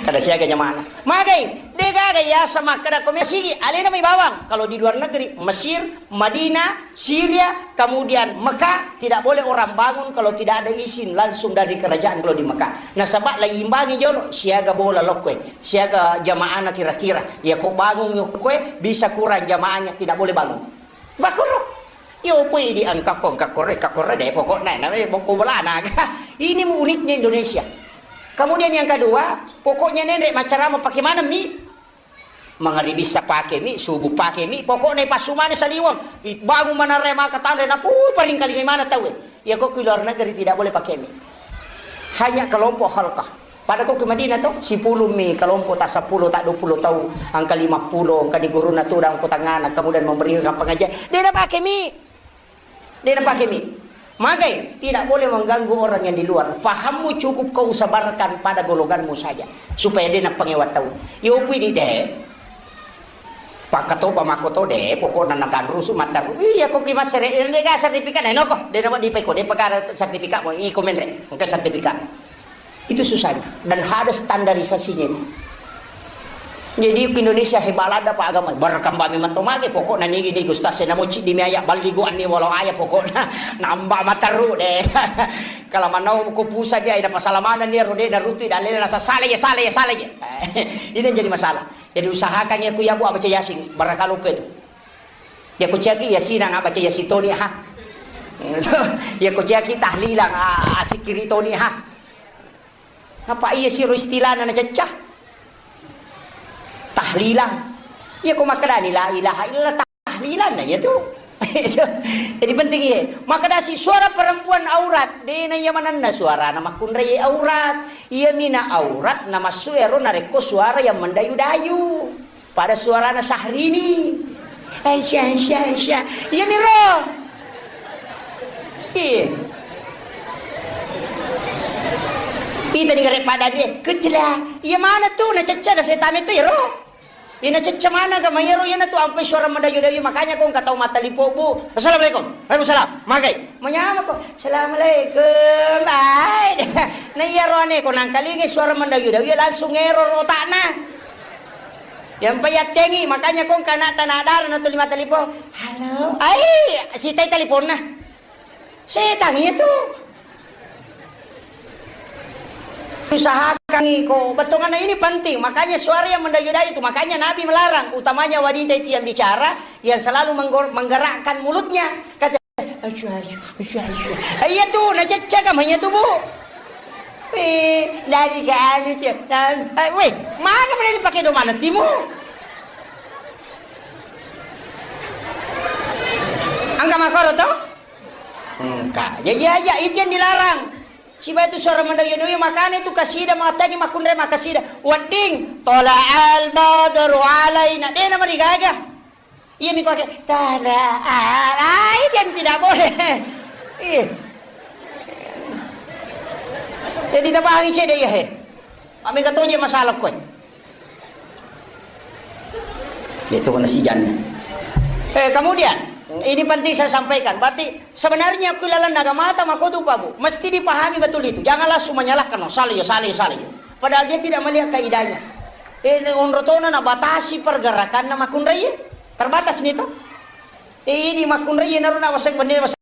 Kada siaga jamaah na. Magai, de gaga ya sama kada ko masigi, alena mai bawang. Kalau di luar negeri, Mesir, Madinah, Syria, kemudian Mekah, tidak boleh orang bangun kalau tidak ada izin langsung dari kerajaan kalau di Mekah. Nasaba lagi imbangi jolo, siaga bola lokkoe, siaga jamaana kira-kira. Ya ko bangun lokkoe, bisa kurang jamaahnya, tidak boleh bangun. Bakoro. Yo pui di angkakko, angkakko re, angkakko re de pokokna, na bokko bolana. Ini mu uniknya Indonesia. Kemudian yang kedua, pokoknya nende macarama pakai mana mi? Mangaribi sa pake mi, subuh pake mi, pokokna ipassu maneng saliweng, ibangun manarre maka tanre, napui paringkalingai maneng tauwe. Iya ko ki luar negeri tidak boleh pakai mi. Hanya kelompok halkah. Pada ko ki Madinah to, sipulung mi kelompok, tak sepuluh, tak dua puluh tau, angka lima puluh, angka di guruna tu dan ko tangana, kemudian memberikan pengajian. Dia nak pakai mi. Dena pake mi. Magai, tidak boleh mengganggu orang yang di luar. Pahammu cukup kau sabarkan pada golonganmu saja. Supaya dena pangewat tau. Yo pui di de. Pakatoba makoto de, pokokna naganrusu mataru. Iya ko ki masere, de ga sertifikat, neno ko, dena di peko, de pekara sertifikat mo, iko menre, engka sertifikat. Itu susahnya. Dan ada standarisasinya itu. Jadi ke Indonesia hebat ada pak agama. Berkembang memang to mage pokokna nigi nigi ustaz saya namo cik demi ayat baligo anni walau ayat pokokna nambah materu deh. Kalau manau ko pusa dia ada pasal mana nih rode dan rutu dan lele nasa salah ya salah ya salah ya. Ini yang jadi masalah. Jadi usahakan ya ku ya bu apa yasin barangkali itu. Ya ko ciaki ya sina na baca ya sitoni ha. Ya ko ciaki tahlilan a-, asikiri toni ha. Apa iya siro istilahna na cecca? Tahlilan. Iya ko makkedani la ilaha illallah tahlilan na iya tu. Jadi penting iya. Makkedasi suara perempuan aurat, dena iya manenna suarana makkunrai aurat. Iya mina aurat na massu ero narekko suara yang mendayu-dayu. Pada suarana Syahrini. Aisyah, Aisyah, Aisyah. Iya miro. Iya. Ita ni gare pada dia. Kecela. Iya mana tu na cecca da setame tu iro. Ina cecca mana ga mayero iyana tu ampai suara mendayu-dayu makanya ko engka tau mattalipo bu. Assalamualaikum. Waalaikumsalam. Magai. Manyama ko. Assalamualaikum. Bye. Na iya rone ko nangkalingi suara mendayu-dayu langsung error otakna. Yang payattengi, makanya kong kana tanah darah na tuli mata lipo. Halo, ai, sitai taliponna. Setang itu. Usahakan ko betongan ini penting, makanya suara yang mendayu-dayu itu, makanya Nabi melarang, utamanya wanita itu yang bicara, yang selalu menggor-, menggerakkan mulutnya. Kata Asu, asu, asu, asu. Iya tu, na cecca ka manya tu bu. Eh, dari ke anu cia. Dan, eh, weh, mana mana dipakai do mana timu? Angka makoro to? Engka. Jadi aja itu yang dilarang. Siba itu suara mendoyo-doyo makanya itu kasida matagi makunre makasida. Wedding tola al badru alaina. Dena marigaga. Iya mi kuake, tada, alai dan tidak boleh. Iya. Jadi tapahangi cede iya he. Mega toje masalah koe. Itu kena si janda. Eh, kemudian, ini penting saya sampaikan. Berarti sebenarnya ku lalang naga mata makotu, Pak Bu. Mesti dipahami betul itu. Jangan langsung menyalahkan, "Oh, salah ya, salah ya, salah ya." Padahal dia tidak melihat kaidahnya. Eh, onro tona na batasi pergerakanna makunrai. Terbatas nih toh. Eh, ini makunrai naro na waseng bener waseng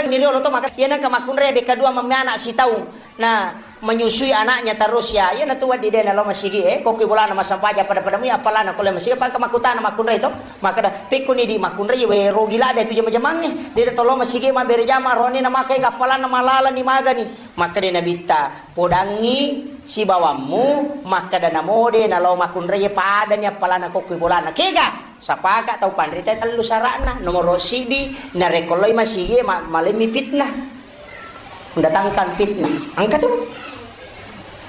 ni riolo to, maka iya nengka makkunrai bekka dua memme anak sitaung. Nah, menyusui anaknya terus ya. Iya natu wedding de nalo masigi, eh, kokki bolana massempajang pada-pada mui appalana ko le masigi, apa engka makkutana makkunrai to. Makkeda, "Pekko ni di makkunrai we rogi ladde tu jama-jamangnge. De to lo masigi mabbere jama roni na maka ega appalana malala ni magani." Makkeda Nabitta, "Podangngi sibawammu makkeda namo de nalo makkunrai padani appalana kokki bolana." Kega? Sapaka tau panrita tellu sara'na. Nomoro siddi, narekko loi masigi ma-, malemmi fitnah. Mendatangkan fitnah. Engka tu.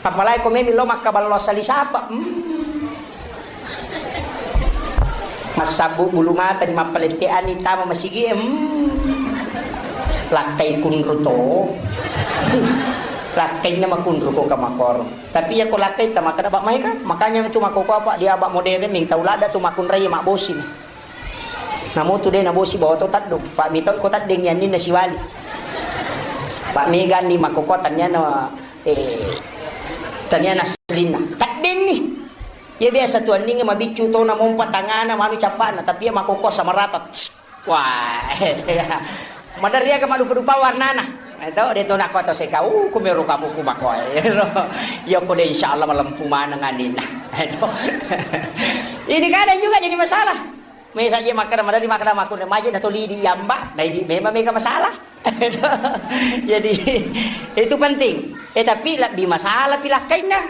Apalagi ko memi lo makkaballo asali sapa. Hmm. Massabbu bulu mata di mappaletteani tama masigi. Hmm. Lakkai kunru to. Lakkainna makunru ko kamakoro. Tapi iya ko lakkai ta makkeda, "Bak maega." Makanya itu makkoko apa dia abak modern nih, tau ladda tu makkunrai mabbosi nih. Namo tu de nabosi bawa to teddung. Pak mito ko teddeng yanni na siwali. Pak mega ni makkoko tania na, eh, tania na selinna. Teddeng ni. Iya biasa tu anninge mabiccu to na mompa tangana manu cappana, tapi iya makkoko sama rata. Wah, maderri aga maddupa-dupa warnana. Eh, to, de to nako to seka, uh, kumero kapuku makoe. Iya ko de insyaallah malempu maneng anina. Eh, to. Ini kadang juga jadi masalah. Mesa je makkeda, maderri makkeda, makkeda maje na to lidi yamba, na idi memang mega masalah. Jadi itu penting. Eh, tapi lebbi masalah pi lakkainna.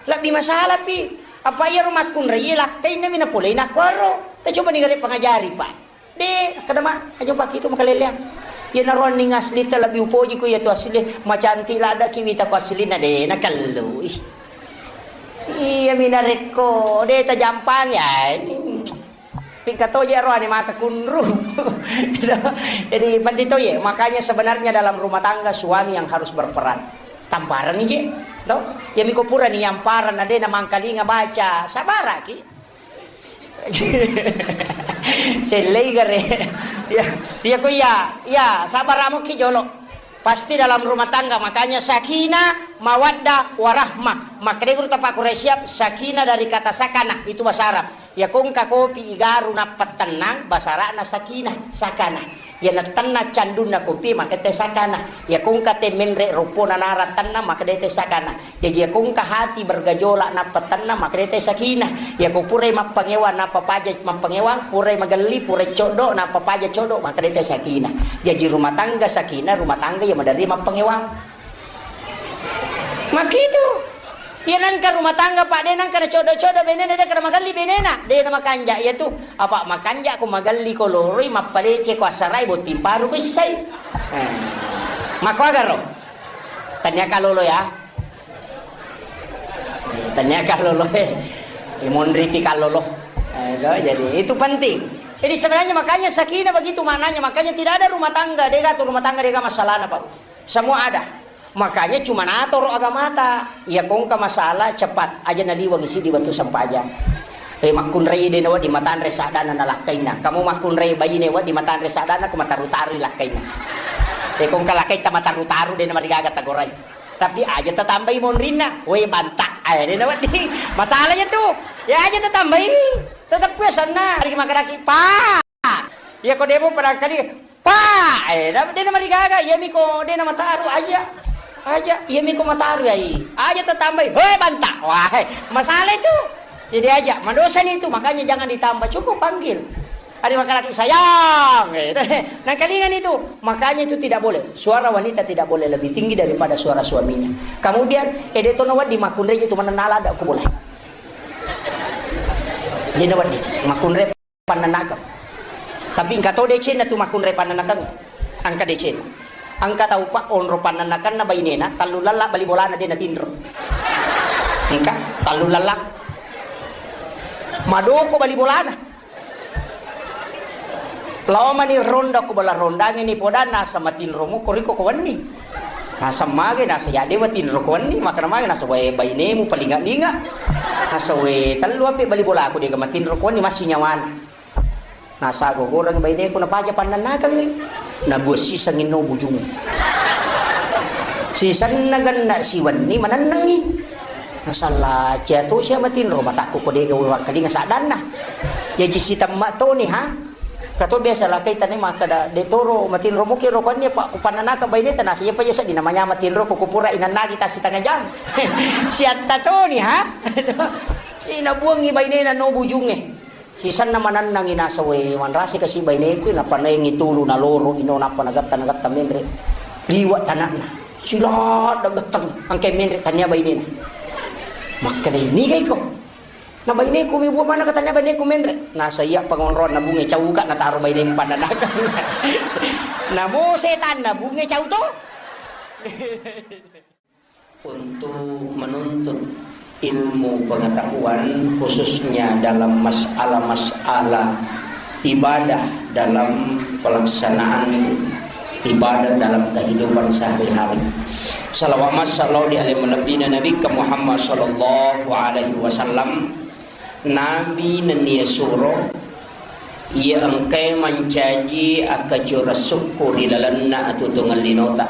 Lebbi masalah pi. Apa iyaro makkunrai lakkainna mi napolei nakkuaro. Ta coba ni gare pengajari, Pak. De, kada ma, aja pakitu makaleleang. Iya naro anning asli ta lebbi upoji ku iya tu asli, macantik ladaki wita ku aslina de, nakellui. Iya mi narekko de tajampangi, ai. Pingka toje ro ane maka kunru. Jadi penting toje, makanya sebenarnya dalam rumah tangga suami yang harus berperan. Tamparang ije, to? Iya mi ko pura ni yamparan na de na mangkalinga baca, sabaraki. Sellei gare. Ya, iya ko iya, iya, sabar amo ki jolo. Pasti dalam rumah tangga, makanya sakinah, mawaddah, warahmah. Makkeda guru tapa Quraisyah, sakinah dari kata sakanah, itu bahasa Arab. Ya ko engka kopi igaru nappa tennang, bahasa Arabna sakinah, sakanah. Iya na tenna candunna kopi, maka te sakana. Iya ko engka te menre roppona nara tenna, maka de te sakana. Jaji iya ko engka hati bergejolak nappa tenna, maka de te sakina. Iya ko purai mappangewang nappa paja mappangewang, purai magelli, purai coddo nappa paja coddo, maka de te sakina. Jaji rumah tangga sakina, rumah tangga iya maderri mappangewang. Makitu. Iya nengka rumah tangga, Pak, de nengka na coddo-coddo benena, de kada magelli benena, de na makanja. Iya tu, apa makanja ko magelli ko loroi, mappalece ko assarai, botting paru ko issai. Eh. Mako agaro. Tania kalolo ya. Tania kalolo eh. Monri pi kalolo. Eh, itu, jadi itu penting. Jadi sebenarnya makanya sakinah begitu maknanya. Makanya tidak ada rumah tangga, dega tu rumah tangga dega masalahna, Pak. Semua ada. Makanya cuma natoro agamata. Iya ko engka masalah cepat aja naliwang isi di batu sempajang. Eh, makkunrai de nawedding matanre sadana na lakkainna. Kamu makkunrai baine wedding matanre sadana ko mataru-taru lakkainna. Eh, ko engka lakkaita mataru-taru de namarigaga tagorai. Tapi aja tatambai monrinna. Weh, banta. Eh, de nawedding. Masalahnya tu. Ya aja tatambai. Tetep ya senna. Hari makaraki, Pak. Iya ko demo barangkali, Pak, eh, na-, de namarigaga, iya miko de namataru aja. Aja, iya miko mataru ai. Aja tatambai, hoi banta. Wah, eh, masalah itu. Jadi aja, madosa nih itu, makanya jangan ditambah, cukup panggil. Ada makalaki sayang, gitu. Nah, kalingan itu, makanya itu tidak boleh. Suara wanita tidak boleh lebih tinggi daripada suara suaminya. Kemudian, eh, de tono wedding makkunrai itu menenala ada aku boleh. De nawedding makkunrai pannanakeng. Tapi engka to decenna tu makkunrai pannanakeng. Engka decenna. Engka tau pa onro pannanakenna bainena, tallu lella bali bolana de natinro. Engka tallu lella. Madoko bali bolana. Lao mani ronda ko bala rondangi ni podanna asa matinro muko riko ko wenni. Naseng mage, naseng, "Ya, de' matinro ko wenni." Makkeda mage, naseng, "Wae, bainemu palinga-linga." Naseng, "Wae, tellu ape bali bolaku de' ga matinro ko wenni, masih nyawana." Naseng, "Gogorang baineku, napaja pannannakengngi." Nabuang sisengngi no bujung. Sisenna genna siwenni manennengngi. Naseng, "La, cia to sia matinro, matakku ko de' ga uwakkalinga saddanna." Jaji sitemma toni, ha? Kato biasa lakai tane makkeda, "De' toro matinro muki ro ko wenni, pa' kupannanakeng baineta." Naseng, "Iya paja sedding namanya matinro ko kupura inennaki ta sitengah jam." Siatta toni, ha? Ina buangngi bainena no bujungnge. Sisenna manennangngi, naseng, "Wae, manrasi kasi baineku." Napanaengngi tulu, naloro ino, nappa nagetta, nagetta menre. Liwa tanakna. Siladda getteng, engka menre tania bainena. Makkeda, "Niga iko?" "Na baineku mi buang, mana katanya baineku menre." Naseng, "Iya pangonroang, nabunge cauka nataro bainemu pannanakeng." Namo setanna bunge cau to. Untuk menuntut ilmu pengetahuan, khususnya dalam masalah-masalah ibadah dalam pelaksanaan ibadah dalam kehidupan sehari-hari. Salawat masallu di alai malebbina Nabi Muhammad sallallahu alaihi wasallam. Nabi nennia suro, iya engkae mancaji akkacurang sukku ri lalenna atutungeng linota.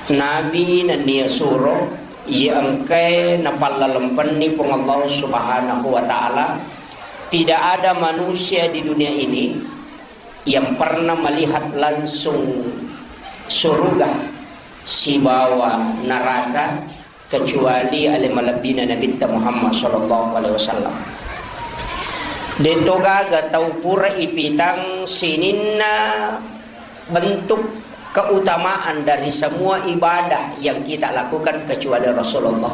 Nabi nennia suro, iya engkae napallalempenni Puang Allah Subhanahu wa Ta'ala. Tidak ada manusia di dunia ini yang pernah melihat langsung surga sibawa neraka kecuali ale malebbina Nabitta Muhammad sallallahu alaihi wasallam. De'to gaga tau pura ipitang sininna bentuk keutamaan dari semua ibadah yang kita lakukan kecuali Rasulullah.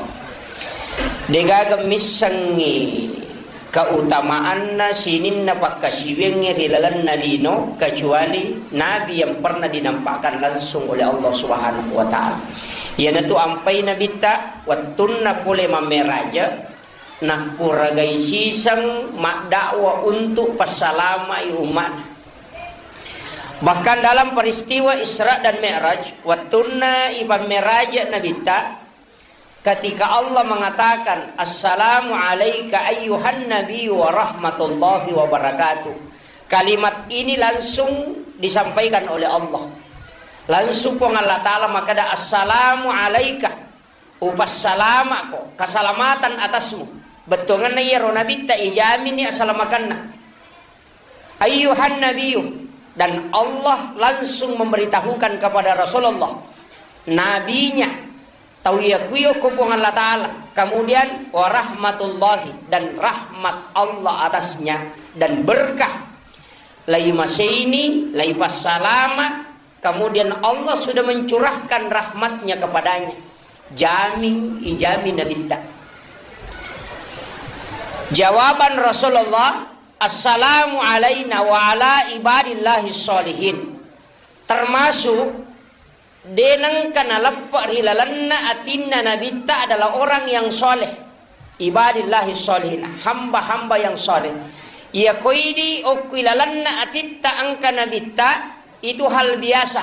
De'gaga missengngi keutamaanna sininna pakkasiwiangnge ri lalenna lino, kecuali nabi yang pernah dinampakkan langsung oleh Allah Subhanahu wa Ta'ala. Iyanatu ampai Nabitta, wettunna pole mammeraja, nakkuragai siseng maddakwa untuk passalamai umma'na. Bahkan dalam peristiwa Isra dan Mi'raj, wettunna ipammeraja Nabitta, ketika Allah mengatakan, "Assalamu alaika ayyuhan nabiyyu wa rahmatullahi wa barakatuh." Kalimat ini langsung disampaikan oleh Allah. Langsung Puang Allah Ta'ala makkeda, "Assalamu alaika." Upassalama'ko, keselamatan atasmu. Bettuangenna iyaro Nabitta, ijaminni asalamakenna. Ayyuhan nabiyyu, dan Allah langsung memberitahukan kepada Rasulullah, nabinya, tau iya kuyo ko Puang Allah Ta'ala, kemudian warahmatullahi, dan rahmat Allah atasnya, dan berkah, lai maseini, lai passalama, kemudian Allah sudah mencurahkan rahmatnya kepadanya. Jami, ijami Nabitta. Jawaban Rasulullah, "Assalamu alaina wa ala ibadillahi sholihin." Termasuk, de nengka naleppe ri lalenna atinna Nabitta adalah orang yang soleh. Ibadillahi sholihin, hamba-hamba yang soleh. Iya koidi okki lalenna atitta engka Nabitta, itu hal biasa.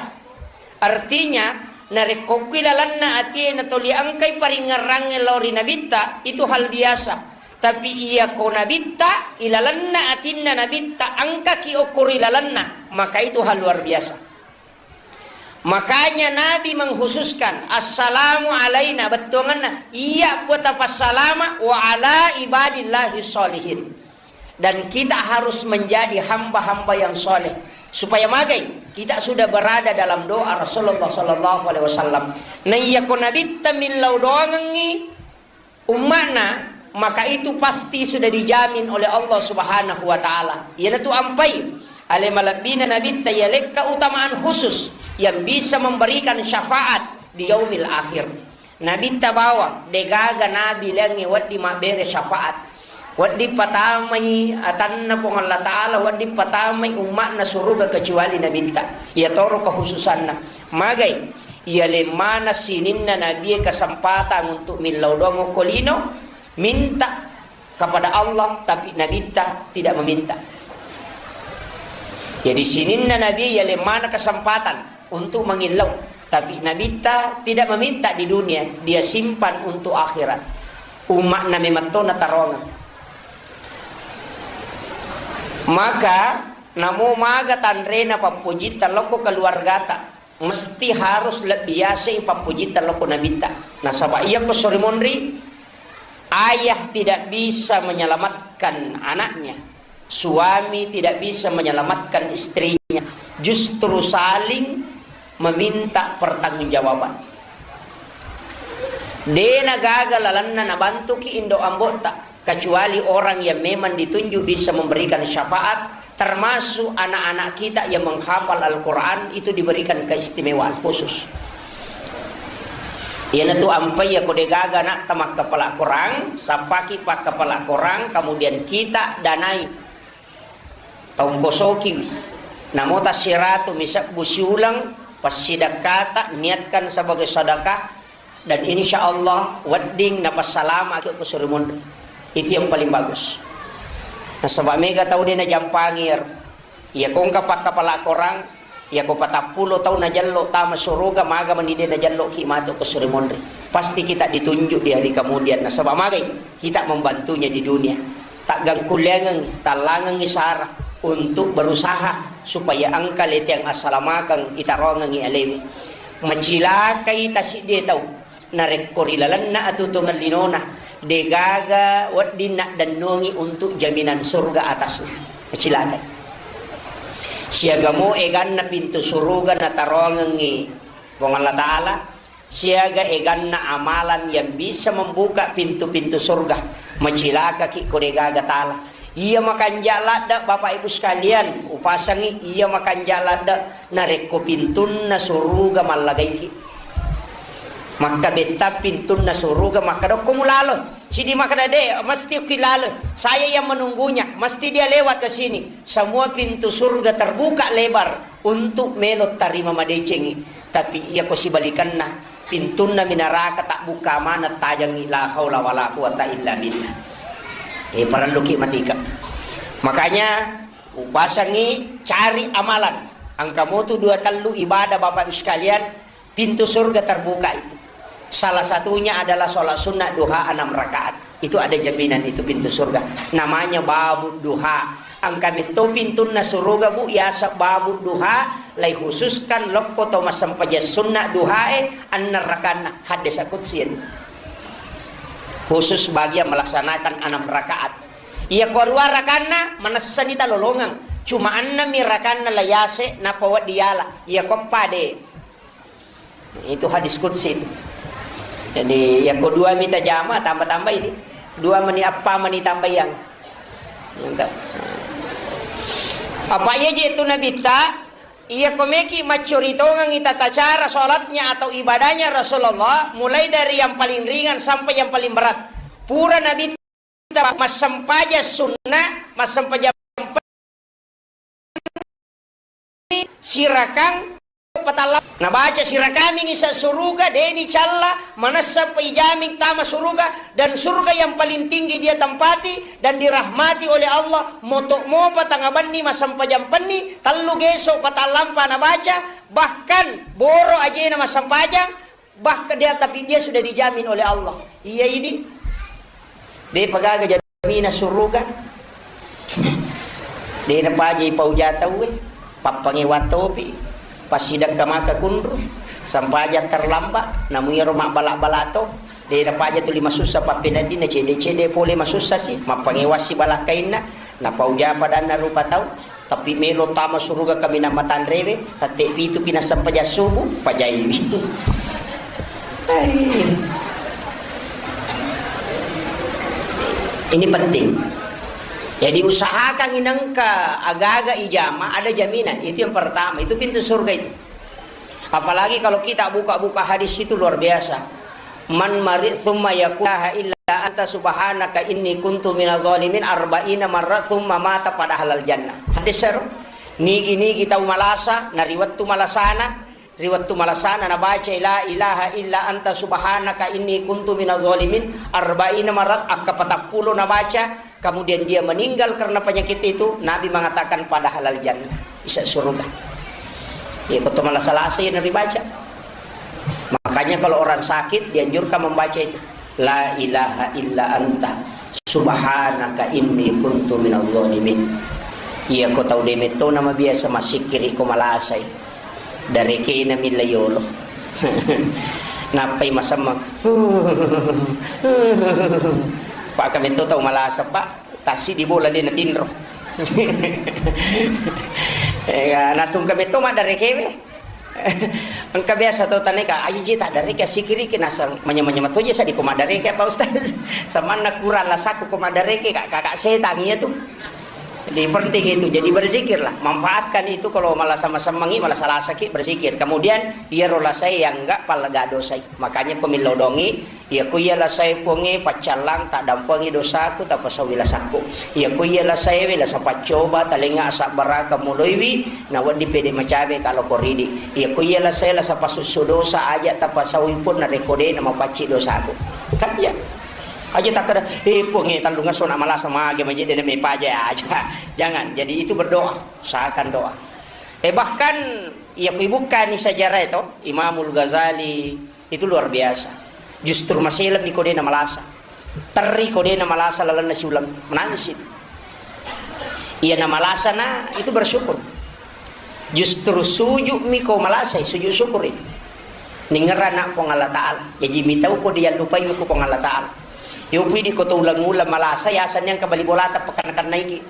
Artinya, narekko okki lalenna atie natoli engkai paringngerangnge lao ri Nabitta, itu hal biasa. Tapi iya ko Nabitta, ilalenna atinna Nabitta engkaki okko ri lalenna, maka itu hal luar biasa. Makanya Nabi mengkhususkan, "Assalamu alaina," bettuangenna, iya puata passalama, "wa ala ibadillahi sholihin." Dan kita harus menjadi hamba-hamba yang soleh. Supaya magai, kita sudah berada dalam doa Rasulullah sallallahu alaihi wasallam. Naiya ko Nabitta millau doangengngi, umma'na, maka itu pasti sudah dijamin oleh Allah Subhanahu wa Ta'ala. Iyanatu ampai, ale malebbina Nabitta, yalekka utamaan khusus yang bisa memberikan syafaat di yaumil akhir. Nabitta bawang, degaga nabi laingnge wedding mabbere syafaat. Wedding patamai atanna Puang Allah Ta'ala, wedding patamai umma'na suruga kecuali Nabitta. Iyatoro kekhususanna. Magai, iyaleng maneng sininna nabie kesempatan untuk millau doang okko lino, minta kepada Allah, tapi Nabitta tidak meminta. Jadi sininna nabie iyaleng maneng kesempatan untuk mangillau. Tapi Nabitta tidak meminta di dunia, dia simpan untuk akhirat. Umma'na memang to nataroangeng. Maka, namo maga tanrena pappojitta lokko keluargata, mesti harus lebbi yaseng pappojitta lokko Nabitta. Nasaba iyako sori monri, ayah tidak bisa menyelamatkan anaknya, suami tidak bisa menyelamatkan istrinya, justru saling meminta pertanggungjawaban. De nagaga lalenna nabantuki indo ambo'ta, kecuali orang yang memang ditunjuk bisa memberikan syafaat, termasuk anak-anak kita yang menghafal Al-Quran itu diberikan keistimewaan khusus. Iyanatu ampai yako degaga anakta makkapala Quran, sappaki pakkapala Quran, kemudian kita danai. Taungkosokiwi. Namo tassiratu misebbu siuleng, passidekkata, niatkan sebagai sedekah, dan insya Allah wedding napassalamaki ko suri monri. Itu yang paling bagus. Nasaba mega tau de najampangi ero. Iya ko engka pakkapala Korang, iya ko patappulo tau najello tama suruga, maga mani de najelloki matu ko suri monri. Pasti kita ditunjuk di hari kemudian. Nasaba magai kita membantunya di dunia. Taggangkulleangengngi, tallangengngi sara untuk berusaha supaya engka letiang assalamakeng itaroangengngi alewe. Macilakai tasiddie tau narekko ri lalenna atutungeng linona degaga wedding naddennongi untuk jaminan surga atasnya. Macilakai. Siagamo eganna pintu suruga nataroangengngi Puang Allah Ta'ala, siaga eganna amalan yang bisa membuka pintu-pintu surga. Macilakaki ko degaga tala. Iya makanja ladde, Bapak Ibu sekalian, upasangi iya makanja ladde narekko pintunna suruga mallagaiki. Makkabetta pintunna suruga, makkadokko mulalo. Sidi makkada, "De, mesti ki lalo. Saya yang menunggunya, mesti dia lewat ke sini." Semua pintu surga terbuka lebar untuk melo tarima madecengi. Tapi iya ko sibalikanna, pintunna minaraka tabbukka maneng tajengi, la haula wala quwata illa billah. Eh, parelluki matika. Makanya upasangi cari amalan. Engka motu dua tellu ibadah Bapak Ibu sekalian, pintu surga terbuka itu. Salah satunya adalah sholat sunnah duha enam rakaat. Itu ada jaminan itu pintu surga. Namanya babu duha. Engka metto pintunna suruga, Bu, yaseng babu duha, lai khususkan lokko to massempajang sunna duhae, enneng rakanna. Haddesa kutsi itu. Khusus bagi yang melaksanakan enam rakaat. Iya ko rua rakanna, manessani talolongeng. Cuma enneng mi rakanna la yase, nappa wedding yala. Iya ko pade. Itu hadis qudsi. Jadi, ya, ko dua mita jama, tambah-tambah ini. Dua meni apa meni tambah yang. Mantap. Apa iya je itu Nabi ta? Iya ko meki maccuri tongengi tata cara sholatnya atau ibadahnya Rasulullah, mulai dari yang paling ringan sampai yang paling berat. Pura Nabi ta massempajang sunnah, massempajang sirakang patalla. Nabaca sirakamingi sa suruga, deni calla, manessa pa ijaming tama suruga, dan surga yang paling tinggi dia tempati dan dirahmati oleh Allah. Moto mopa tangabanni massempajang penni, tellu geso patallampa nabaca, bahkan boro ajena massempajang, bahkan dia, tapi dia sudah dijamin oleh Allah. Iya ini. De pagaga jamina suruga. De napaja ipauja tauwe. Pappangewa topi. Passidekka maka kunru. Sampaja terlambat. Namu iyaro mabbala-bala to. De napaja tuli masussa pappeneddinna cede-cede pole masussa si. Mappangewa si balakkainna. Napauja padanna rupa tau. Tapi melo tama suruga kaminang matanrewe, tette pitu pi nassempajang subuh, pajaiwi. Ai. Ini penting. Jadi usahakan inengka agaga ijama ada jaminan. Itu yang pertama, itu pintu surga itu. Apalagi kalau kita buka-buka hadis itu luar biasa. Man mari tsumma yaqulu la ilaha illa anta subhanaka inni kuntu minadh dhalimin arba'ina marra tsumma mata pada halal jannah. Hadis seru. Nigi-nigi tau malasa, na ri wettu malasana, ri wettu malasana nabaca la ilaha illa anta subhanaka inni kuntu minadh dhalimin arba'ina marra, akka patappulo nabaca, kemudian dia meninggal karena penyakit itu, Nabi mengatakan pada halal jannah, bisa surga. Ya, betul malah salah saya dari baca. Makanya kalau orang sakit dianjurkan membaca itu. La ilaha illa anta subhanaka inni kuntu minadh dhalimin. Iya ko tau de metto nama biasa masikiri ko malasai. Darekena milla yolo. Nappai masemmeng. Pak kametto tau malasa, Pak. Tasi di bola de natinro. Eh, natungka metto maddarekewe. Engka biasa tau taneka, "Aji ji taddareke sikiriki naseng manya-manya matoje sa di ko maddareke apa Ustaz?" Samanna kurang lasaku ko maddareke, Kak, kakak setang iya tu. Jadi penting itu. Jadi berzikirlah, manfaatkan itu kalau malah sama semangi, malah salasaki berzikir. Kemudian iyaro lasai yang enggak palega dosai. Makanya ko millau dongi, iya ko iya lasai Puangnge paccallang taddampengi dosaku tapasauwi lasakku. Iya ko iya lasai we lasa paccoba talenga asabbaraka muloiwi. Nawedding pede macawe kalo ko ridi. Iya ko iya lasai lasa pasussu dosa aja tapasaui pun narekko de namapacci dosaku. Kan iya. Aja takkeda, "Eh, Puang, eh, tallung esso na malasa mage maje de mepaja aja." Jangan. Jadi itu berdoa, usahakan doa. Eh, bahkan iya ko ibukkani sejarah itu, Imamul Ghazali itu luar biasa. Justru maselemmi ko de namalasa. Terri ko de namalasa lalenna siuleng. Menangis itu. Iya namalasa na itu bersyukur. Justru sujud mi ko malasai, sujud syukur itu. Ningerana Puang Allah Ta'ala. Jadi mitau ko dia lupai ko Puang Allah Ta'ala. Yopi di ko to ulang-ulang malasa, ya asanya engka bali bolata pakanna-kannaiki.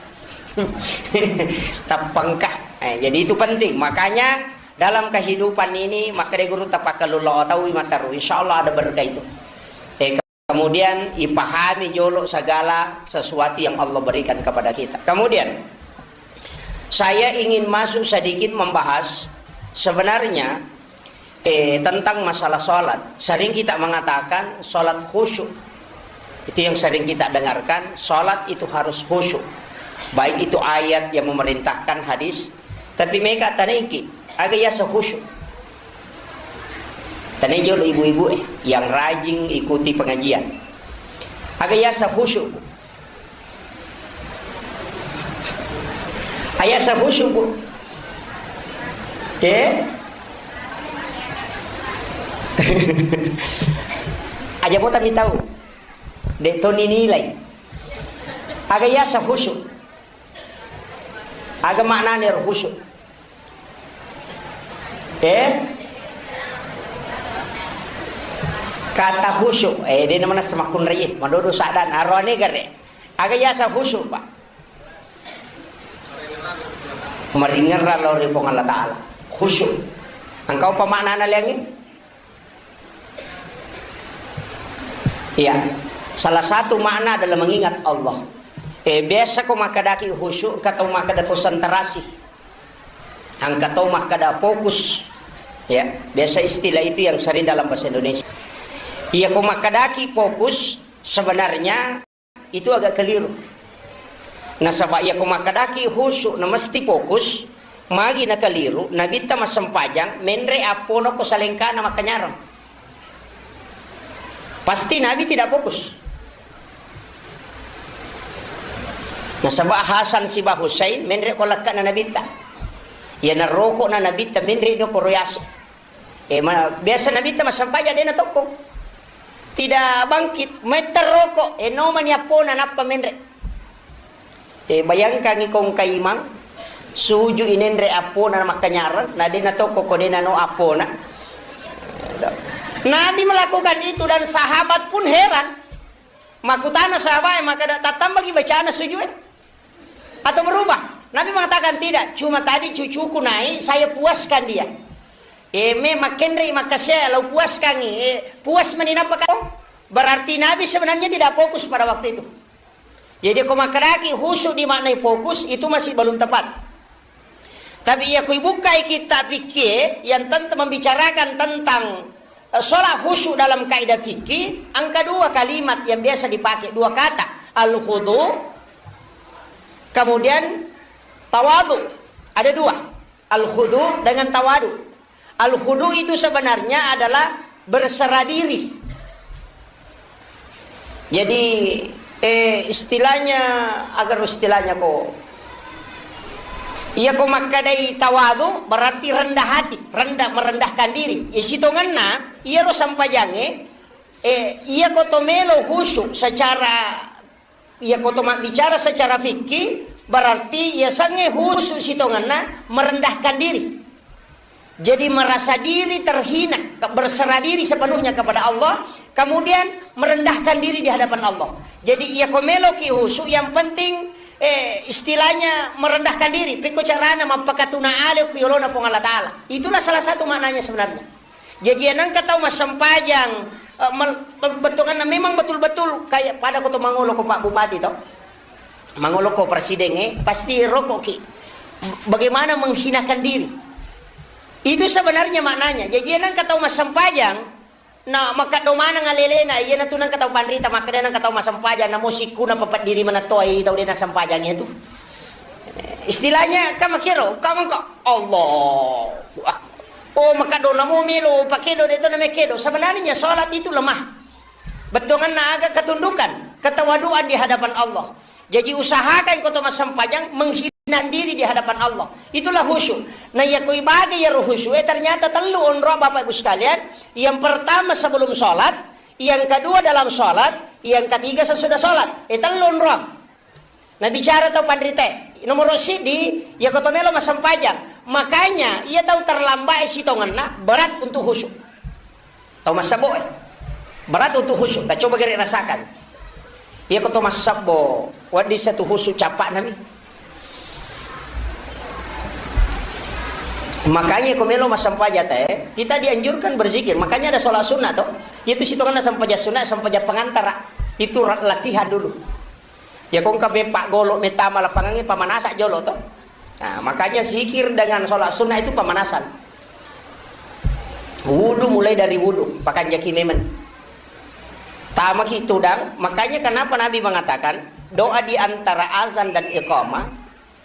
Tappengka. Eh, jadi itu penting. Makanya dalam kehidupan ini, maka de guru tapakkalullo taui mataru. Insya Allah ada berkah itu. Eh, Kemudian ipahami jolo segala sesuatu yang Allah berikan kepada kita. Kemudian saya ingin masuk sedikit membahas sebenarnya, eh, tentang masalah sholat. Sering kita mengatakan sholat khusyuk. Itu yang sering kita dengarkan, sholat itu harus khusyuk. Baik itu ayat yang memerintahkan, hadis, tapi mereka taniki, aga yasa khusyuk. Tania jolo ibu-ibu, eh, yang rajin ikuti pengajian. Aga yasa khusyuk, Bu? Ayasa khusyuk, Bu? Eh? Aja bota mi tau. De to ninilai. Aga yasa khusyuk? Aga maknanya ro khusyuk? Eh? Kata khusyuk, eh, de namana semakkunrai, madodo saddan, aroane gare. Aga yasa khusyuk, Pak? Maringerra lao ri Puang Allah Ta'ala. Khusyuk. Engkau apa maknana liangi? Iya. Salah satu makna adalah mengingat Allah. Eh, biasa ko makkadaki khusyuk, engka tau makkada konsentrasi. Engka tau makkada fokus. Ya, biasa istilah itu yang sering dalam bahasa Indonesia. Iya, ko makkadaki fokus, sebenarnya itu agak keliru. Nasaba iya ko makkadaki khusyuk na mesti fokus, magi na keliru, Nabitta massempajang, menre appona ko salengkana makkanyarang. Pasti Nabi tidak fokus. Nasaba Hasan siba Husain menre ko lekkana Nabitta. Iya na roko na Nabitta menre no ko royase. Eh, ma-, biasa Nabitta massempajang dena tokko. Tidak bangkit, metta roko, eh, nomani appona nappa menre. Eh, bayangkangi ko engka imang, suju inenre appona makkanyarang, na dena tokko ko dena no appona. Nabi melakukan itu dan sahabat pun heran. Makutana sahabat, maka tattambangi bacana sujue atau berubah? Nabi mengatakan, "Tidak, cuma tadi cucuku naik, saya puaskan dia." Eh, me makkenrei makkasiae, lau puaskangi, eh, puas mani nappa kau? Berarti Nabi sebenarnya tidak fokus pada waktu itu. Jadi, ko makkadaki khusyuk dimaknai fokus, itu masih belum tepat. Tapi iya ko ibukkai kitab fikih yang tentang membicarakan tentang, eh, sholat khusyuk dalam kaidah fikih, engka dua kalimat yang biasa dipakai, dua kata, al-khudu, kemudian tawadu. Ada dua, al-khudu dengan tawadu. Al-khudu itu sebenarnya adalah berserah diri. Jadi, eh, istilahnya, agar istilahnya ko, Iya ko makkadai tawadu berarti rendah hati, rendah, merendahkan diri. Iya sitongenna, iyaro sampajangnge, eh, iya ko to melo khusyuk secara, iya ko to mabbicara secara fikih, berarti iya sangnge khusyuk sitongenna merendahkan diri. Jadi merasa diri terhina, ke-, berserah diri sepenuhnya kepada Allah, kemudian merendahkan diri di hadapan Allah. Jadi iya ko meloki khusyuk, yang penting, eh, istilahnya merendahkan diri. Pekko carana mappakatuna ale ku yolona Puang Allah Ta'ala. Itulah salah satu maknanya sebenarnya. Jadi iya nengka tau massempajang, eh, mel-, bettuanna memang betul-betul kayak pada ko to mangolo ko Pak Bupati to. Mangolo ko presiden, eh, pasti rokoki. Bagaimana menghinakan diri? Itu sebenarnya maknanya. Jadi, iya nengka tau massempajang, na makkaddo maneng alelena, iya natu nengka tau panrita, makkeda nengka tau massempajang, namo sikkuna papeddiri manattoai tau de nassempajang itu. Istilahnya, ka makkero, ka engka, Allahu Akbar. Oh, makkaddo namo melo pakedo, de to namekedo. Sebenarnya sholat itu lemah. Bettuanna aga? Ketundukan, ketawaduan di hadapan Allah. Jadi usahakan ko to massempajang menghina diri di hadapan Allah. Itulah khusyuk. Nah, iya ko ibaga iyaro khusyuk, eh, ternyata tellu onro, Bapak Ibu sekalian. Yang pertama sebelum sholat, yang kedua dalam sholat, yang ketiga sesudah sholat. Eh, tellu onro. Nah, bicara tau panrite. Nomor sidi, iya ko to melo massempajang. Makanya, iya tau terlambat sitongenna berat untuk khusyuk. Tau massebbo, eh. Berat untuk khusyuk. Nah, coba gere rasakan. Iya ko to massebbo, wedding satu khusyuk cappa nami. Makanya ko melo massempajang te, kita dianjurkan berzikir. Makanya ada sholat sunnah to. Itu sitongenna sempajang sunnah, sempajang pengantara. Itu ra-, latihan dulu. Ya ko engka me paggolo metama lapangangnge pamanasa jolo to. Nah, makanya zikir dengan sholat sunnah itu pemanasan. Wudu mulai dari wudu, pakanjaki memang. Tamaki tudang, makanya kenapa Nabi mengatakan doa di antara azan dan iqamah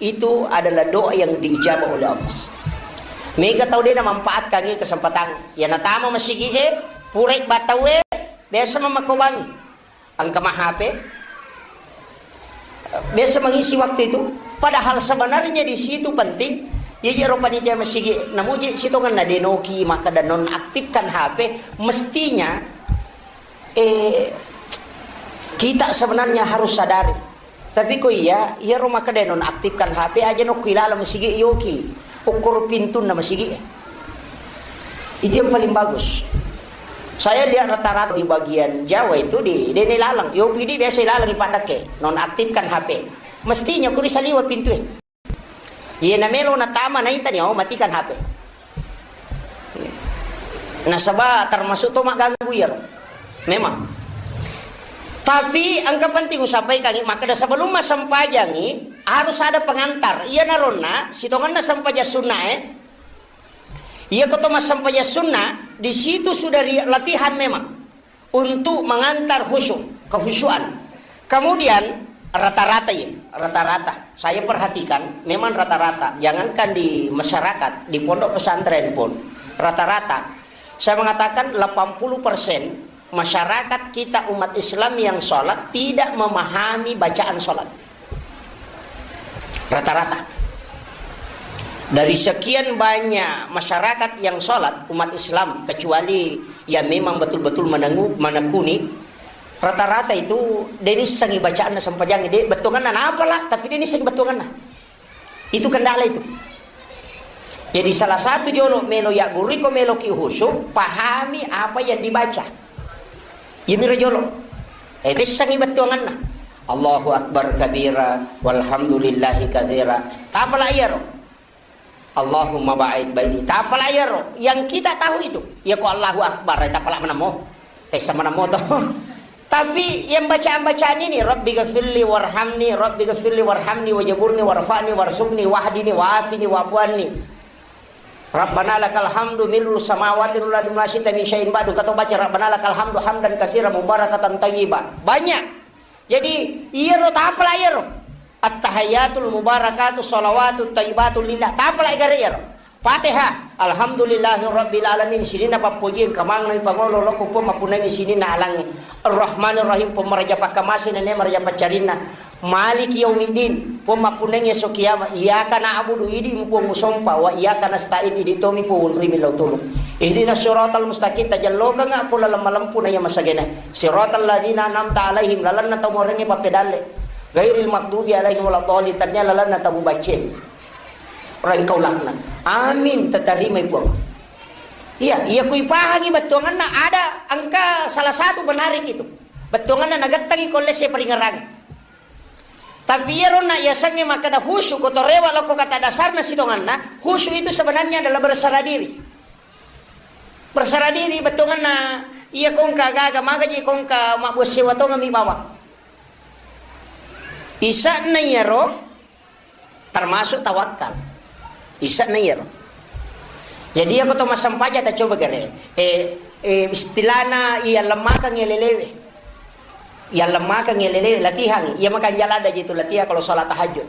itu adalah doa yang diijabah oleh Allah. Mega tau de namanfaatkan kesempatan. Ya natama masigi e, purai batau e, biasa mamakobangi. Engka ma H P, biasa mengisi waktu itu. Padahal sebenarnya di situ penting. Iya, iyaro panitia masigi, namuji sitongenna denoki, maka dan nonaktifkan H P. Mestinya, eh, kita sebenarnya harus sadari. Tapi ko iya, iyaro makkeda nonaktifkan H P aja, nokki laleng masigi yoki. Ukkoro pintunna masigi. Itu yang paling bagus. Saya lihat rata-rata di bagian Jawa itu di dene laleng. Yopi di biasa laleng ipadake, nonaktifkan H P. Mestinya kuri saliwa pintu e. Iya namelo natama naitani, oh, matikan H P. Nasaba termasuk to magganggu iyaro. Memang. Tapi engka penting usampaikan, makkeda sebelum massempajangi harus ada pengantar. Iya naronna sitongenna sempajang sunnah e. Iya ko to massempaja sunnah, di situ sudah ri-, latihan memang untuk mengantar khusyuk, kehusyuan. Kemudian rata-rata ya, rata-rata. Saya perhatikan memang rata-rata. Jangankan di masyarakat, di pondok pesantren pun rata-rata. Saya mengatakan delapan puluh persen masyarakat kita umat Islam yang sholat tidak memahami bacaan sholat. Rata-rata. Dari sekian banyak masyarakat yang sholat, umat Islam, kecuali yang memang betul-betul menengu-, menekuni, rata-rata itu de nissengi bacaanna sempajangnge, de bettuanganna napala, tapi de nissengi bettuanganna. Itu kendala itu. Jadi salah satu jolo melo ya guru ko melo ki khusyuk, pahami apa yang dibaca. Iyamiro jolo. Eh, tessangi bettuanganna. Allahu Akbar kabira, walhamdulillahi katsira. Tapala iyaro. Allahumma ba'id baini. Tapala iyaro. Yang kita tahu itu. Ya ko Allahu Akbar, eh, tapala menemo. Tessa menemo to. Tapi yang bacaan-bacaan ini, Rabbi ghafirli warhamni, Rabbi ghafirli warhamni, wajaburni, warfa'ni, warzuqni, wahdini, wa'afini, wa'fu anni. Rabbana lakal hamdu mil'us samawati wal ardi wa ma syi'ta min syai'in ba'du. Kata baca Rabbana lakal hamdu hamdan katsiran mubarakatan thayyiban. Banyak. Jadi, iyaro tapala iyaro. At-tahiyyatul mubarakatu shalawatut thayyibatu lillah. Tapala igare iyaro. Fatihah. Alhamdulillahi rabbil alamin. Sininna pappoji engka manenna pangolo lokko Puang mappunnangi sininna alangnge. Ar-Rahmanir Rahim, Puang maraja pakkamase, nene maraja paccarinna. Maliki yaumiddin, Puang mappunnai esso kiamat. Iyyaka na'budu, idi Puang musompa, wa iyyaka nasta'in, idi tomi Puang unrimi lao tulung. Ihdinas siratal mustaqim, tajallokanga pole laleng malempu na iya masagena. Siratal ladzina an'amta alaihim, lalenna tau morengnge pappedalle. Ghairil maghdubi alaihim waladdallin, tania lalenna tau mubacce. Rengkau laknat. Amin, tatarimai Puang. Iya, iya kui pahangi bettuanganna ada engka salah satu menarik itu. Bettuanganna nagettangi kollesse paringerang. Tapi iyaro na yasengnge makkeda khusyuk, ko torewa loko kata dasarna sitonganna, khusyuk itu sebenarnya adalah berserah diri. Berserah diri, bettuanganna iya kongka gaga, magaji kongka mabbuat sewa tongami bawang. Isa'na iyaro termasuk tawakkal. Isa'na iyaro. Jadi, iya ko to massempaja ta coba gare. Eh, eh, istilahna iya lemmakeng iya lelewe. Iya lemmakeng iya lelewe, latihan. Iya makanja ladda ji itu latihan kalau sholat tahajud.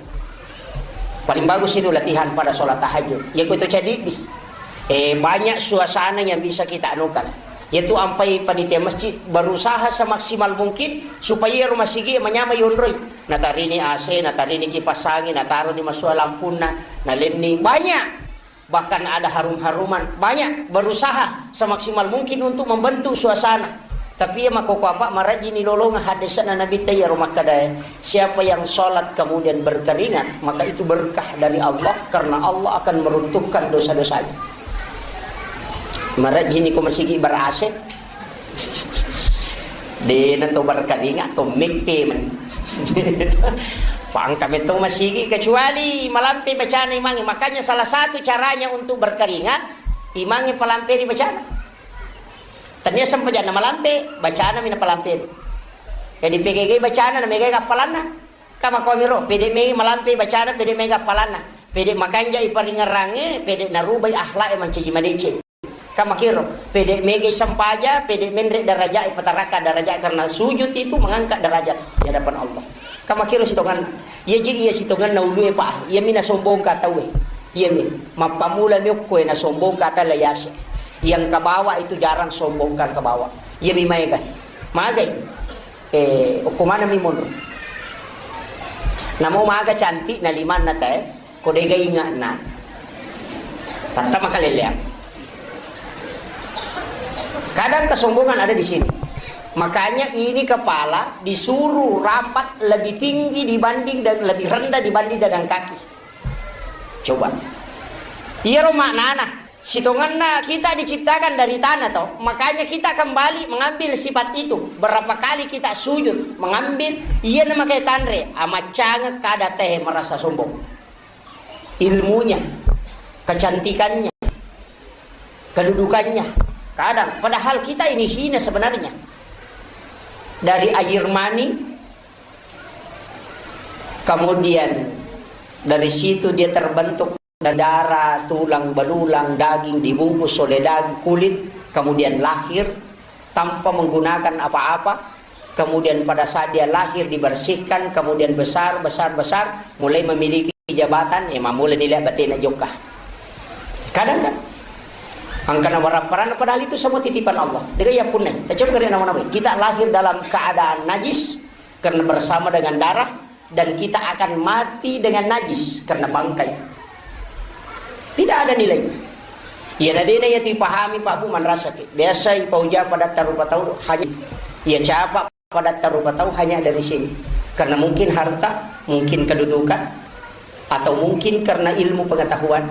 Paling bagus itu latihan pada sholat tahajud. Iya ko itu cedidi. Eh, banyak suasana yang bisa kita anukan. Yaitu ampai panitia masjid berusaha semaksimal mungkin supaya rumah sigi manyamai yonroi. Natarini A C, natarini kipas angin, nataroni masua lampunna, nalenni. Banyak. Bahkan ada harum-haruman. Banyak berusaha semaksimal mungkin untuk membentuk suasana. Tapi iya makkoko apa, marajini lolonga haddese'na Nabitta iyaro makkedae, siapa yang sholat kemudian berkeringat, maka itu berkah dari Allah, karena Allah akan meruntuhkan dosa-dosanya. Marajini ko masigi ber-A C. Dena to berkeringat, to mette mani. Pangka metto masigi, kecuali malampe bacana imange. Makanya salah satu caranya untuk berkeringat, imange palamperi bacana. Tania sempajanna malampe, bacana mina palamperi. Jadi P G G bacana, na megai kappalanna. Kamakomiro, pede mega malampe bacana, pede mega appalanna, pede makanjai paringerrangnge, pede narubai akhlak e mancaji madeceng. Kamakiro, pede mega sempaja, pede menre daraja e, patarakka daraja, karena sujud itu mengangkat derajat di hadapan Allah. Kamakiro sitonganna. Iya ji iya sitonganna ulue, Pak. Iya mina sombongka tauwe. Iya mi. Mappamula mi okko e na sombongka tala yase. Yang ke bawah itu jarang sombongka ke bawah. Iya mi maega. Magai. Eh, okko maneng mi monro. Namo maga cantik na limanna tae, ko dega ingatna. Tatta makaleleang. Kadang kesombongan ada di sini. Makanya ini kepala disuruh rapat lebih tinggi dibanding dan lebih rendah dibanding dengan kaki. Coba. Iyaro maknana. Sitongenna kita diciptakan dari tanah, toh. Makanya kita kembali mengambil sifat itu. Berapa kali kita sujud, mengambil, iya namakai tanre, amaccangeng kada teh merasa sombong. Ilmunya, kecantikannya, kedudukannya. Kadang, padahal kita ini hina sebenarnya. Dari air mani, kemudian dari situ dia terbentuk darah, tulang belulang, daging dibungkus oleh daging, kulit, kemudian lahir tanpa menggunakan apa-apa, kemudian pada saat dia lahir dibersihkan, kemudian besar, besar, besar, mulai memiliki jabatan, ya mamula nilai batena jokka. Kadang kan, angkana waramparan, padahal itu semua titipan Allah. Dega ya punna, kita coba kena nama-nama. Kita lahir dalam keadaan najis, karena bersama dengan darah, dan kita akan mati dengan najis karena bangkai. Tidak ada nilainya. Iya nadena iya tu ipahami Pak Bu manrasaki. Biasa ipauja pada tarupa tau hanya iya capa pada tarupa tau hanya dari sini. Karena mungkin harta, mungkin kedudukan, atau mungkin karena ilmu pengetahuan.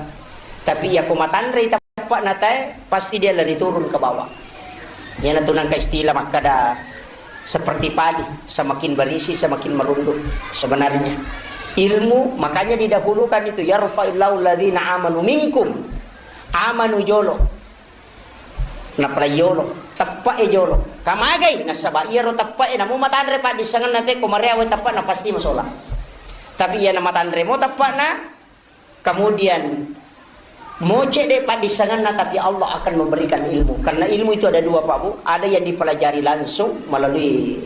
Tapi iya ko matanre ita Teppa'na tae, pasti dia lari turun ke bawah. Iyanatu nangka istilah makkada seperti padi, semakin berisi, semakin merunduk. Sebenarnya ilmu, makanya didahulukan itu, "Yarfa'illahu alladhina amanu minkum." Amanu jolo. Napalai yolo, teppa'e jolo. Kamagai, nasaba iyaro teppa'e, namu matanre paddissengenna te, ko mareawe teppa'na pasti masola. Tapi iya namatanre mo teppa'na, kemudian moce de paddissengenna, tapi Allah akan memberikan ilmu. Karena ilmu itu ada dua, Pak Bu. Ada yang dipelajari langsung melalui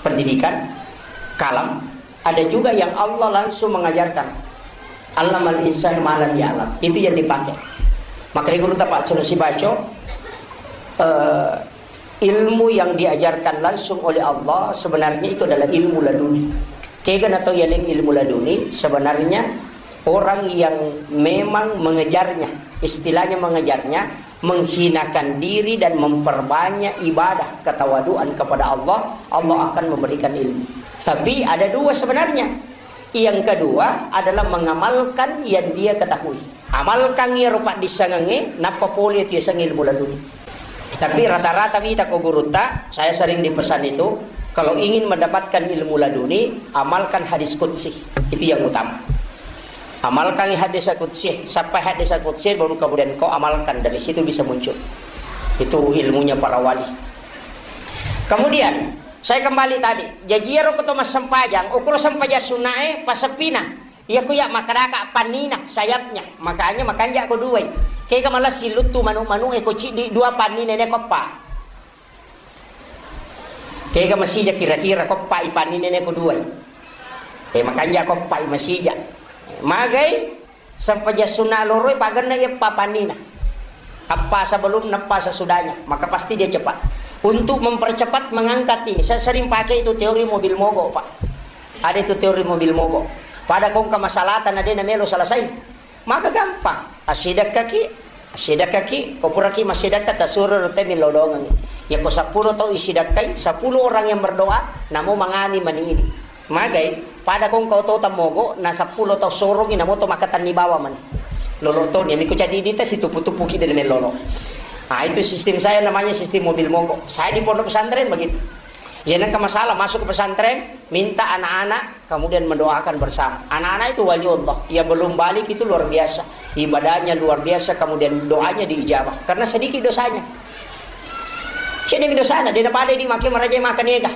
pendidikan, kalam. Ada juga yang Allah langsung mengajarkan. Allamal insan ma lam ya'lam. Itu yang dipakai. Makanya guru tapak sunu si baco, eh, ilmu yang diajarkan langsung oleh Allah sebenarnya itu adalah ilmu laduni. Kega natau yaleng ilmu laduni? Sebenarnya orang yang memang mengejarnya, istilahnya mengejarnya, menghinakan diri dan memperbanyak ibadah ketawaduan kepada Allah, Allah akan memberikan ilmu. Tapi ada dua sebenarnya. Yang kedua adalah mengamalkan yang dia ketahui. Amalkan iyaro paddissengengnge, nappa pole tu yaseng ilmu laduni. Tapi rata-rata wita ko gurutta, saya sering dipesan itu, kalau ingin mendapatkan ilmu laduni, amalkan hadis qudsi. Itu yang utama. Amalkan hadis qudsi, sampai hadis qudsi, baru kemudian kau amalkan, dari situ bisa muncul. Itu ilmunya para wali. Kemudian, saya kembali tadi, jaji iyaro ko to massempajang, ukuro sempajang sunnae, passeppina. Iya ku iya makkadaka pannina, sayapnya. Makanya makanja ko duai. Kega malessi luttu manu-manu e ko ciddi dua pannina ne koppa. Kega masija kira-kira koppa i pannina ne ko duai. Eh, makanja koppa i masija. Magai sempajang sunna loroi pagenna eppa pannina. Apa sebelum, apa sesudahnya, maka pasti dia cepat. Untuk mempercepat mengangkat ini, saya sering pakai itu teori mobil mogok, Pak. Ada itu teori mobil mogok. Pada kongka masalahta na de na melo selesai. Maka gampang. Assidakkaki, assidakkaki, ko puraki massidakka tasuro rute milodongengi. Ya ko sepuluh tau isidakkai, sepuluh orang yang berdoa, namo mangani mani ini. Magai, pada kongka oto tammogo, na sepuluh tau sorongi, namo to makatanni bawa mani. Lolo to, ni miko jadi dita situpu-tupuki dan melolo. Ah, itu sistem saya namanya sistem mobil mogok. Saya di pondok pesantren begitu. Ya, nengka masalah masuk ke pesantren, minta anak-anak kemudian mendoakan bersama. Anak-anak itu wali Allah. Ya, belum balik itu luar biasa. Ibadahnya luar biasa, kemudian doanya diijabah. Karena sedikit dosanya. Cedemi dosana, dia pada di makin meraja makan ega.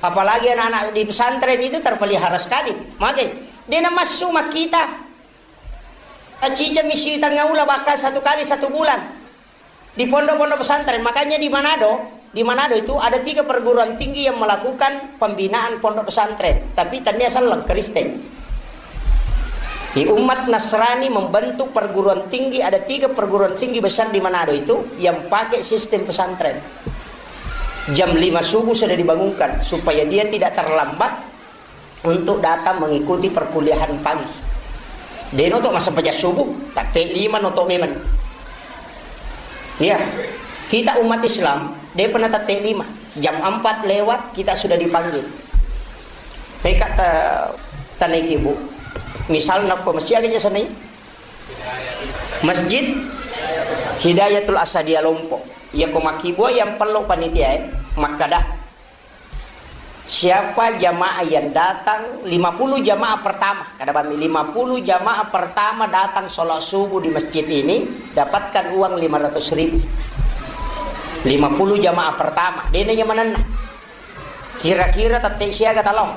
Apalagi anak-anak di pesantren itu terpelihara sekali. Magai, dia masuk kita. Acica misi tengah ula bahkan satu kali satu bulan. Di pondok-pondok pesantren. Makanya di Manado, di Manado itu ada tiga perguruan tinggi yang melakukan pembinaan pondok pesantren, tapi tania selleng Kristen. Di umat Nasrani membentuk perguruan tinggi, ada tiga perguruan tinggi besar di Manado itu yang pakai sistem pesantren. Jam lima subuh sudah dibangunkan supaya dia tidak terlambat untuk datang mengikuti perkuliahan pagi. De noto masa pejak subuh, tapi lima noto memang. Iya, kita umat Islam, de pernah tette lima. Jam empat lewat, kita sudah dipanggil. Mereka ta-, taniki, Bu. Misalnya, ko masjid aja sana, Masjid Hidayatul Asadia Lompok. Iya, ko makkibua yang perlu panitia, eh. Makkada, siapa jamaah yang datang, lima puluh jamaah pertama, kada bami, lima puluh jamaah pertama datang sholat subuh di masjid ini, dapatkan uang lima ratus ribu. Lima puluh jamaah pertama, dena yang menenna. Kira-kira tette siaga talo.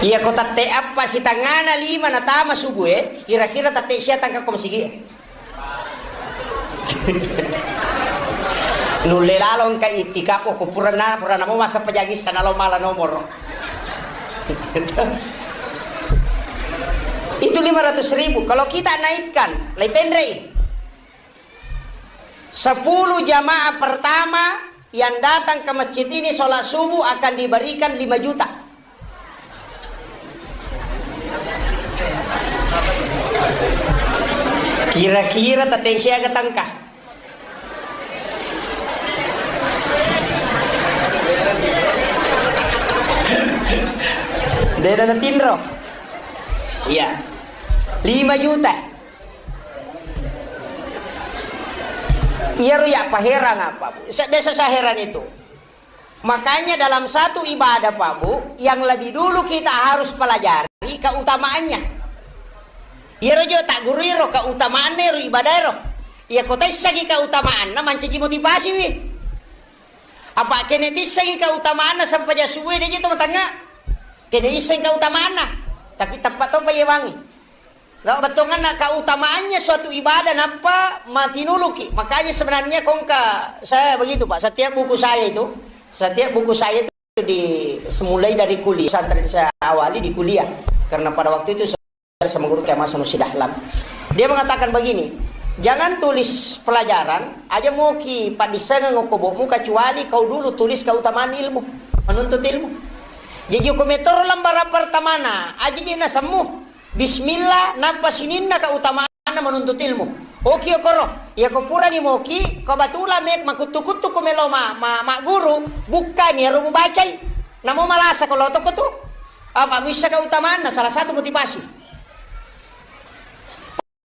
Iya, ko tette appa sitangana lima natama subuh, eh, kira-kira tette sia tangka ko masigi. Nulle lalo engka itikaf, oh, ko purana, purana mau masa pejagi sana lo mala nomor. Itu lima ratus ribu. Kalau kita naikkan, lebih pendek. Sepuluh jamaah pertama yang datang ke masjid ini sholat subuh akan diberikan lima juta. Kira-kira tette siaga tangka. Dena natinro. Iya. Lima juta. Iyaro ya paherang apa, Bu? Sa-, biasa saya heran itu. Makanya dalam satu ibadah, Pak Bu, yang lebih dulu kita harus pelajari keutamaannya. Iyaro jo tak guru iro keutamaannya ro ibadah ro. Iya, kota issagi keutamaanna mancaji motivasi wi. Apa kene tissengi keutamaanna sempajang subuh de je to matangnga. Kene isseng keutamaanna. Tapi tepat to payewangi. Nggak bettuanna keutamaannya suatu ibadah nappa matinuluki. Makanya sebenarnya kongka saya begitu, Pak. Setiap buku saya itu, setiap buku saya itu di, semulai dari kuliah, pesantren saya awali di kuliah. Karena pada waktu itu saya sama guru Kiai Hasan Sidahlan. Dia mengatakan begini, Jangan tulis pelajaran, aja moki paddissengeng okko bokmu, kecuali kau dulu tulis keutamaan ilmu, menuntut ilmu. Jadi, okko metoro lembaran pertamana, aja je nasemmu. Bismillah, nappa sininna keutamaanna menuntut ilmu. Oki okoro, iya ko purani moki, ko batula mek makuttu-kuttu ko melo ma, ma, magguru, bukkani ero mubacai. Namo malasa ko lotoko tu. Apa missa keutamaanna, salah satu motivasi.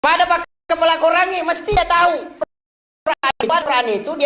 Pada pakkapala Korangnge mesti dia tahu Quran, Quran itu di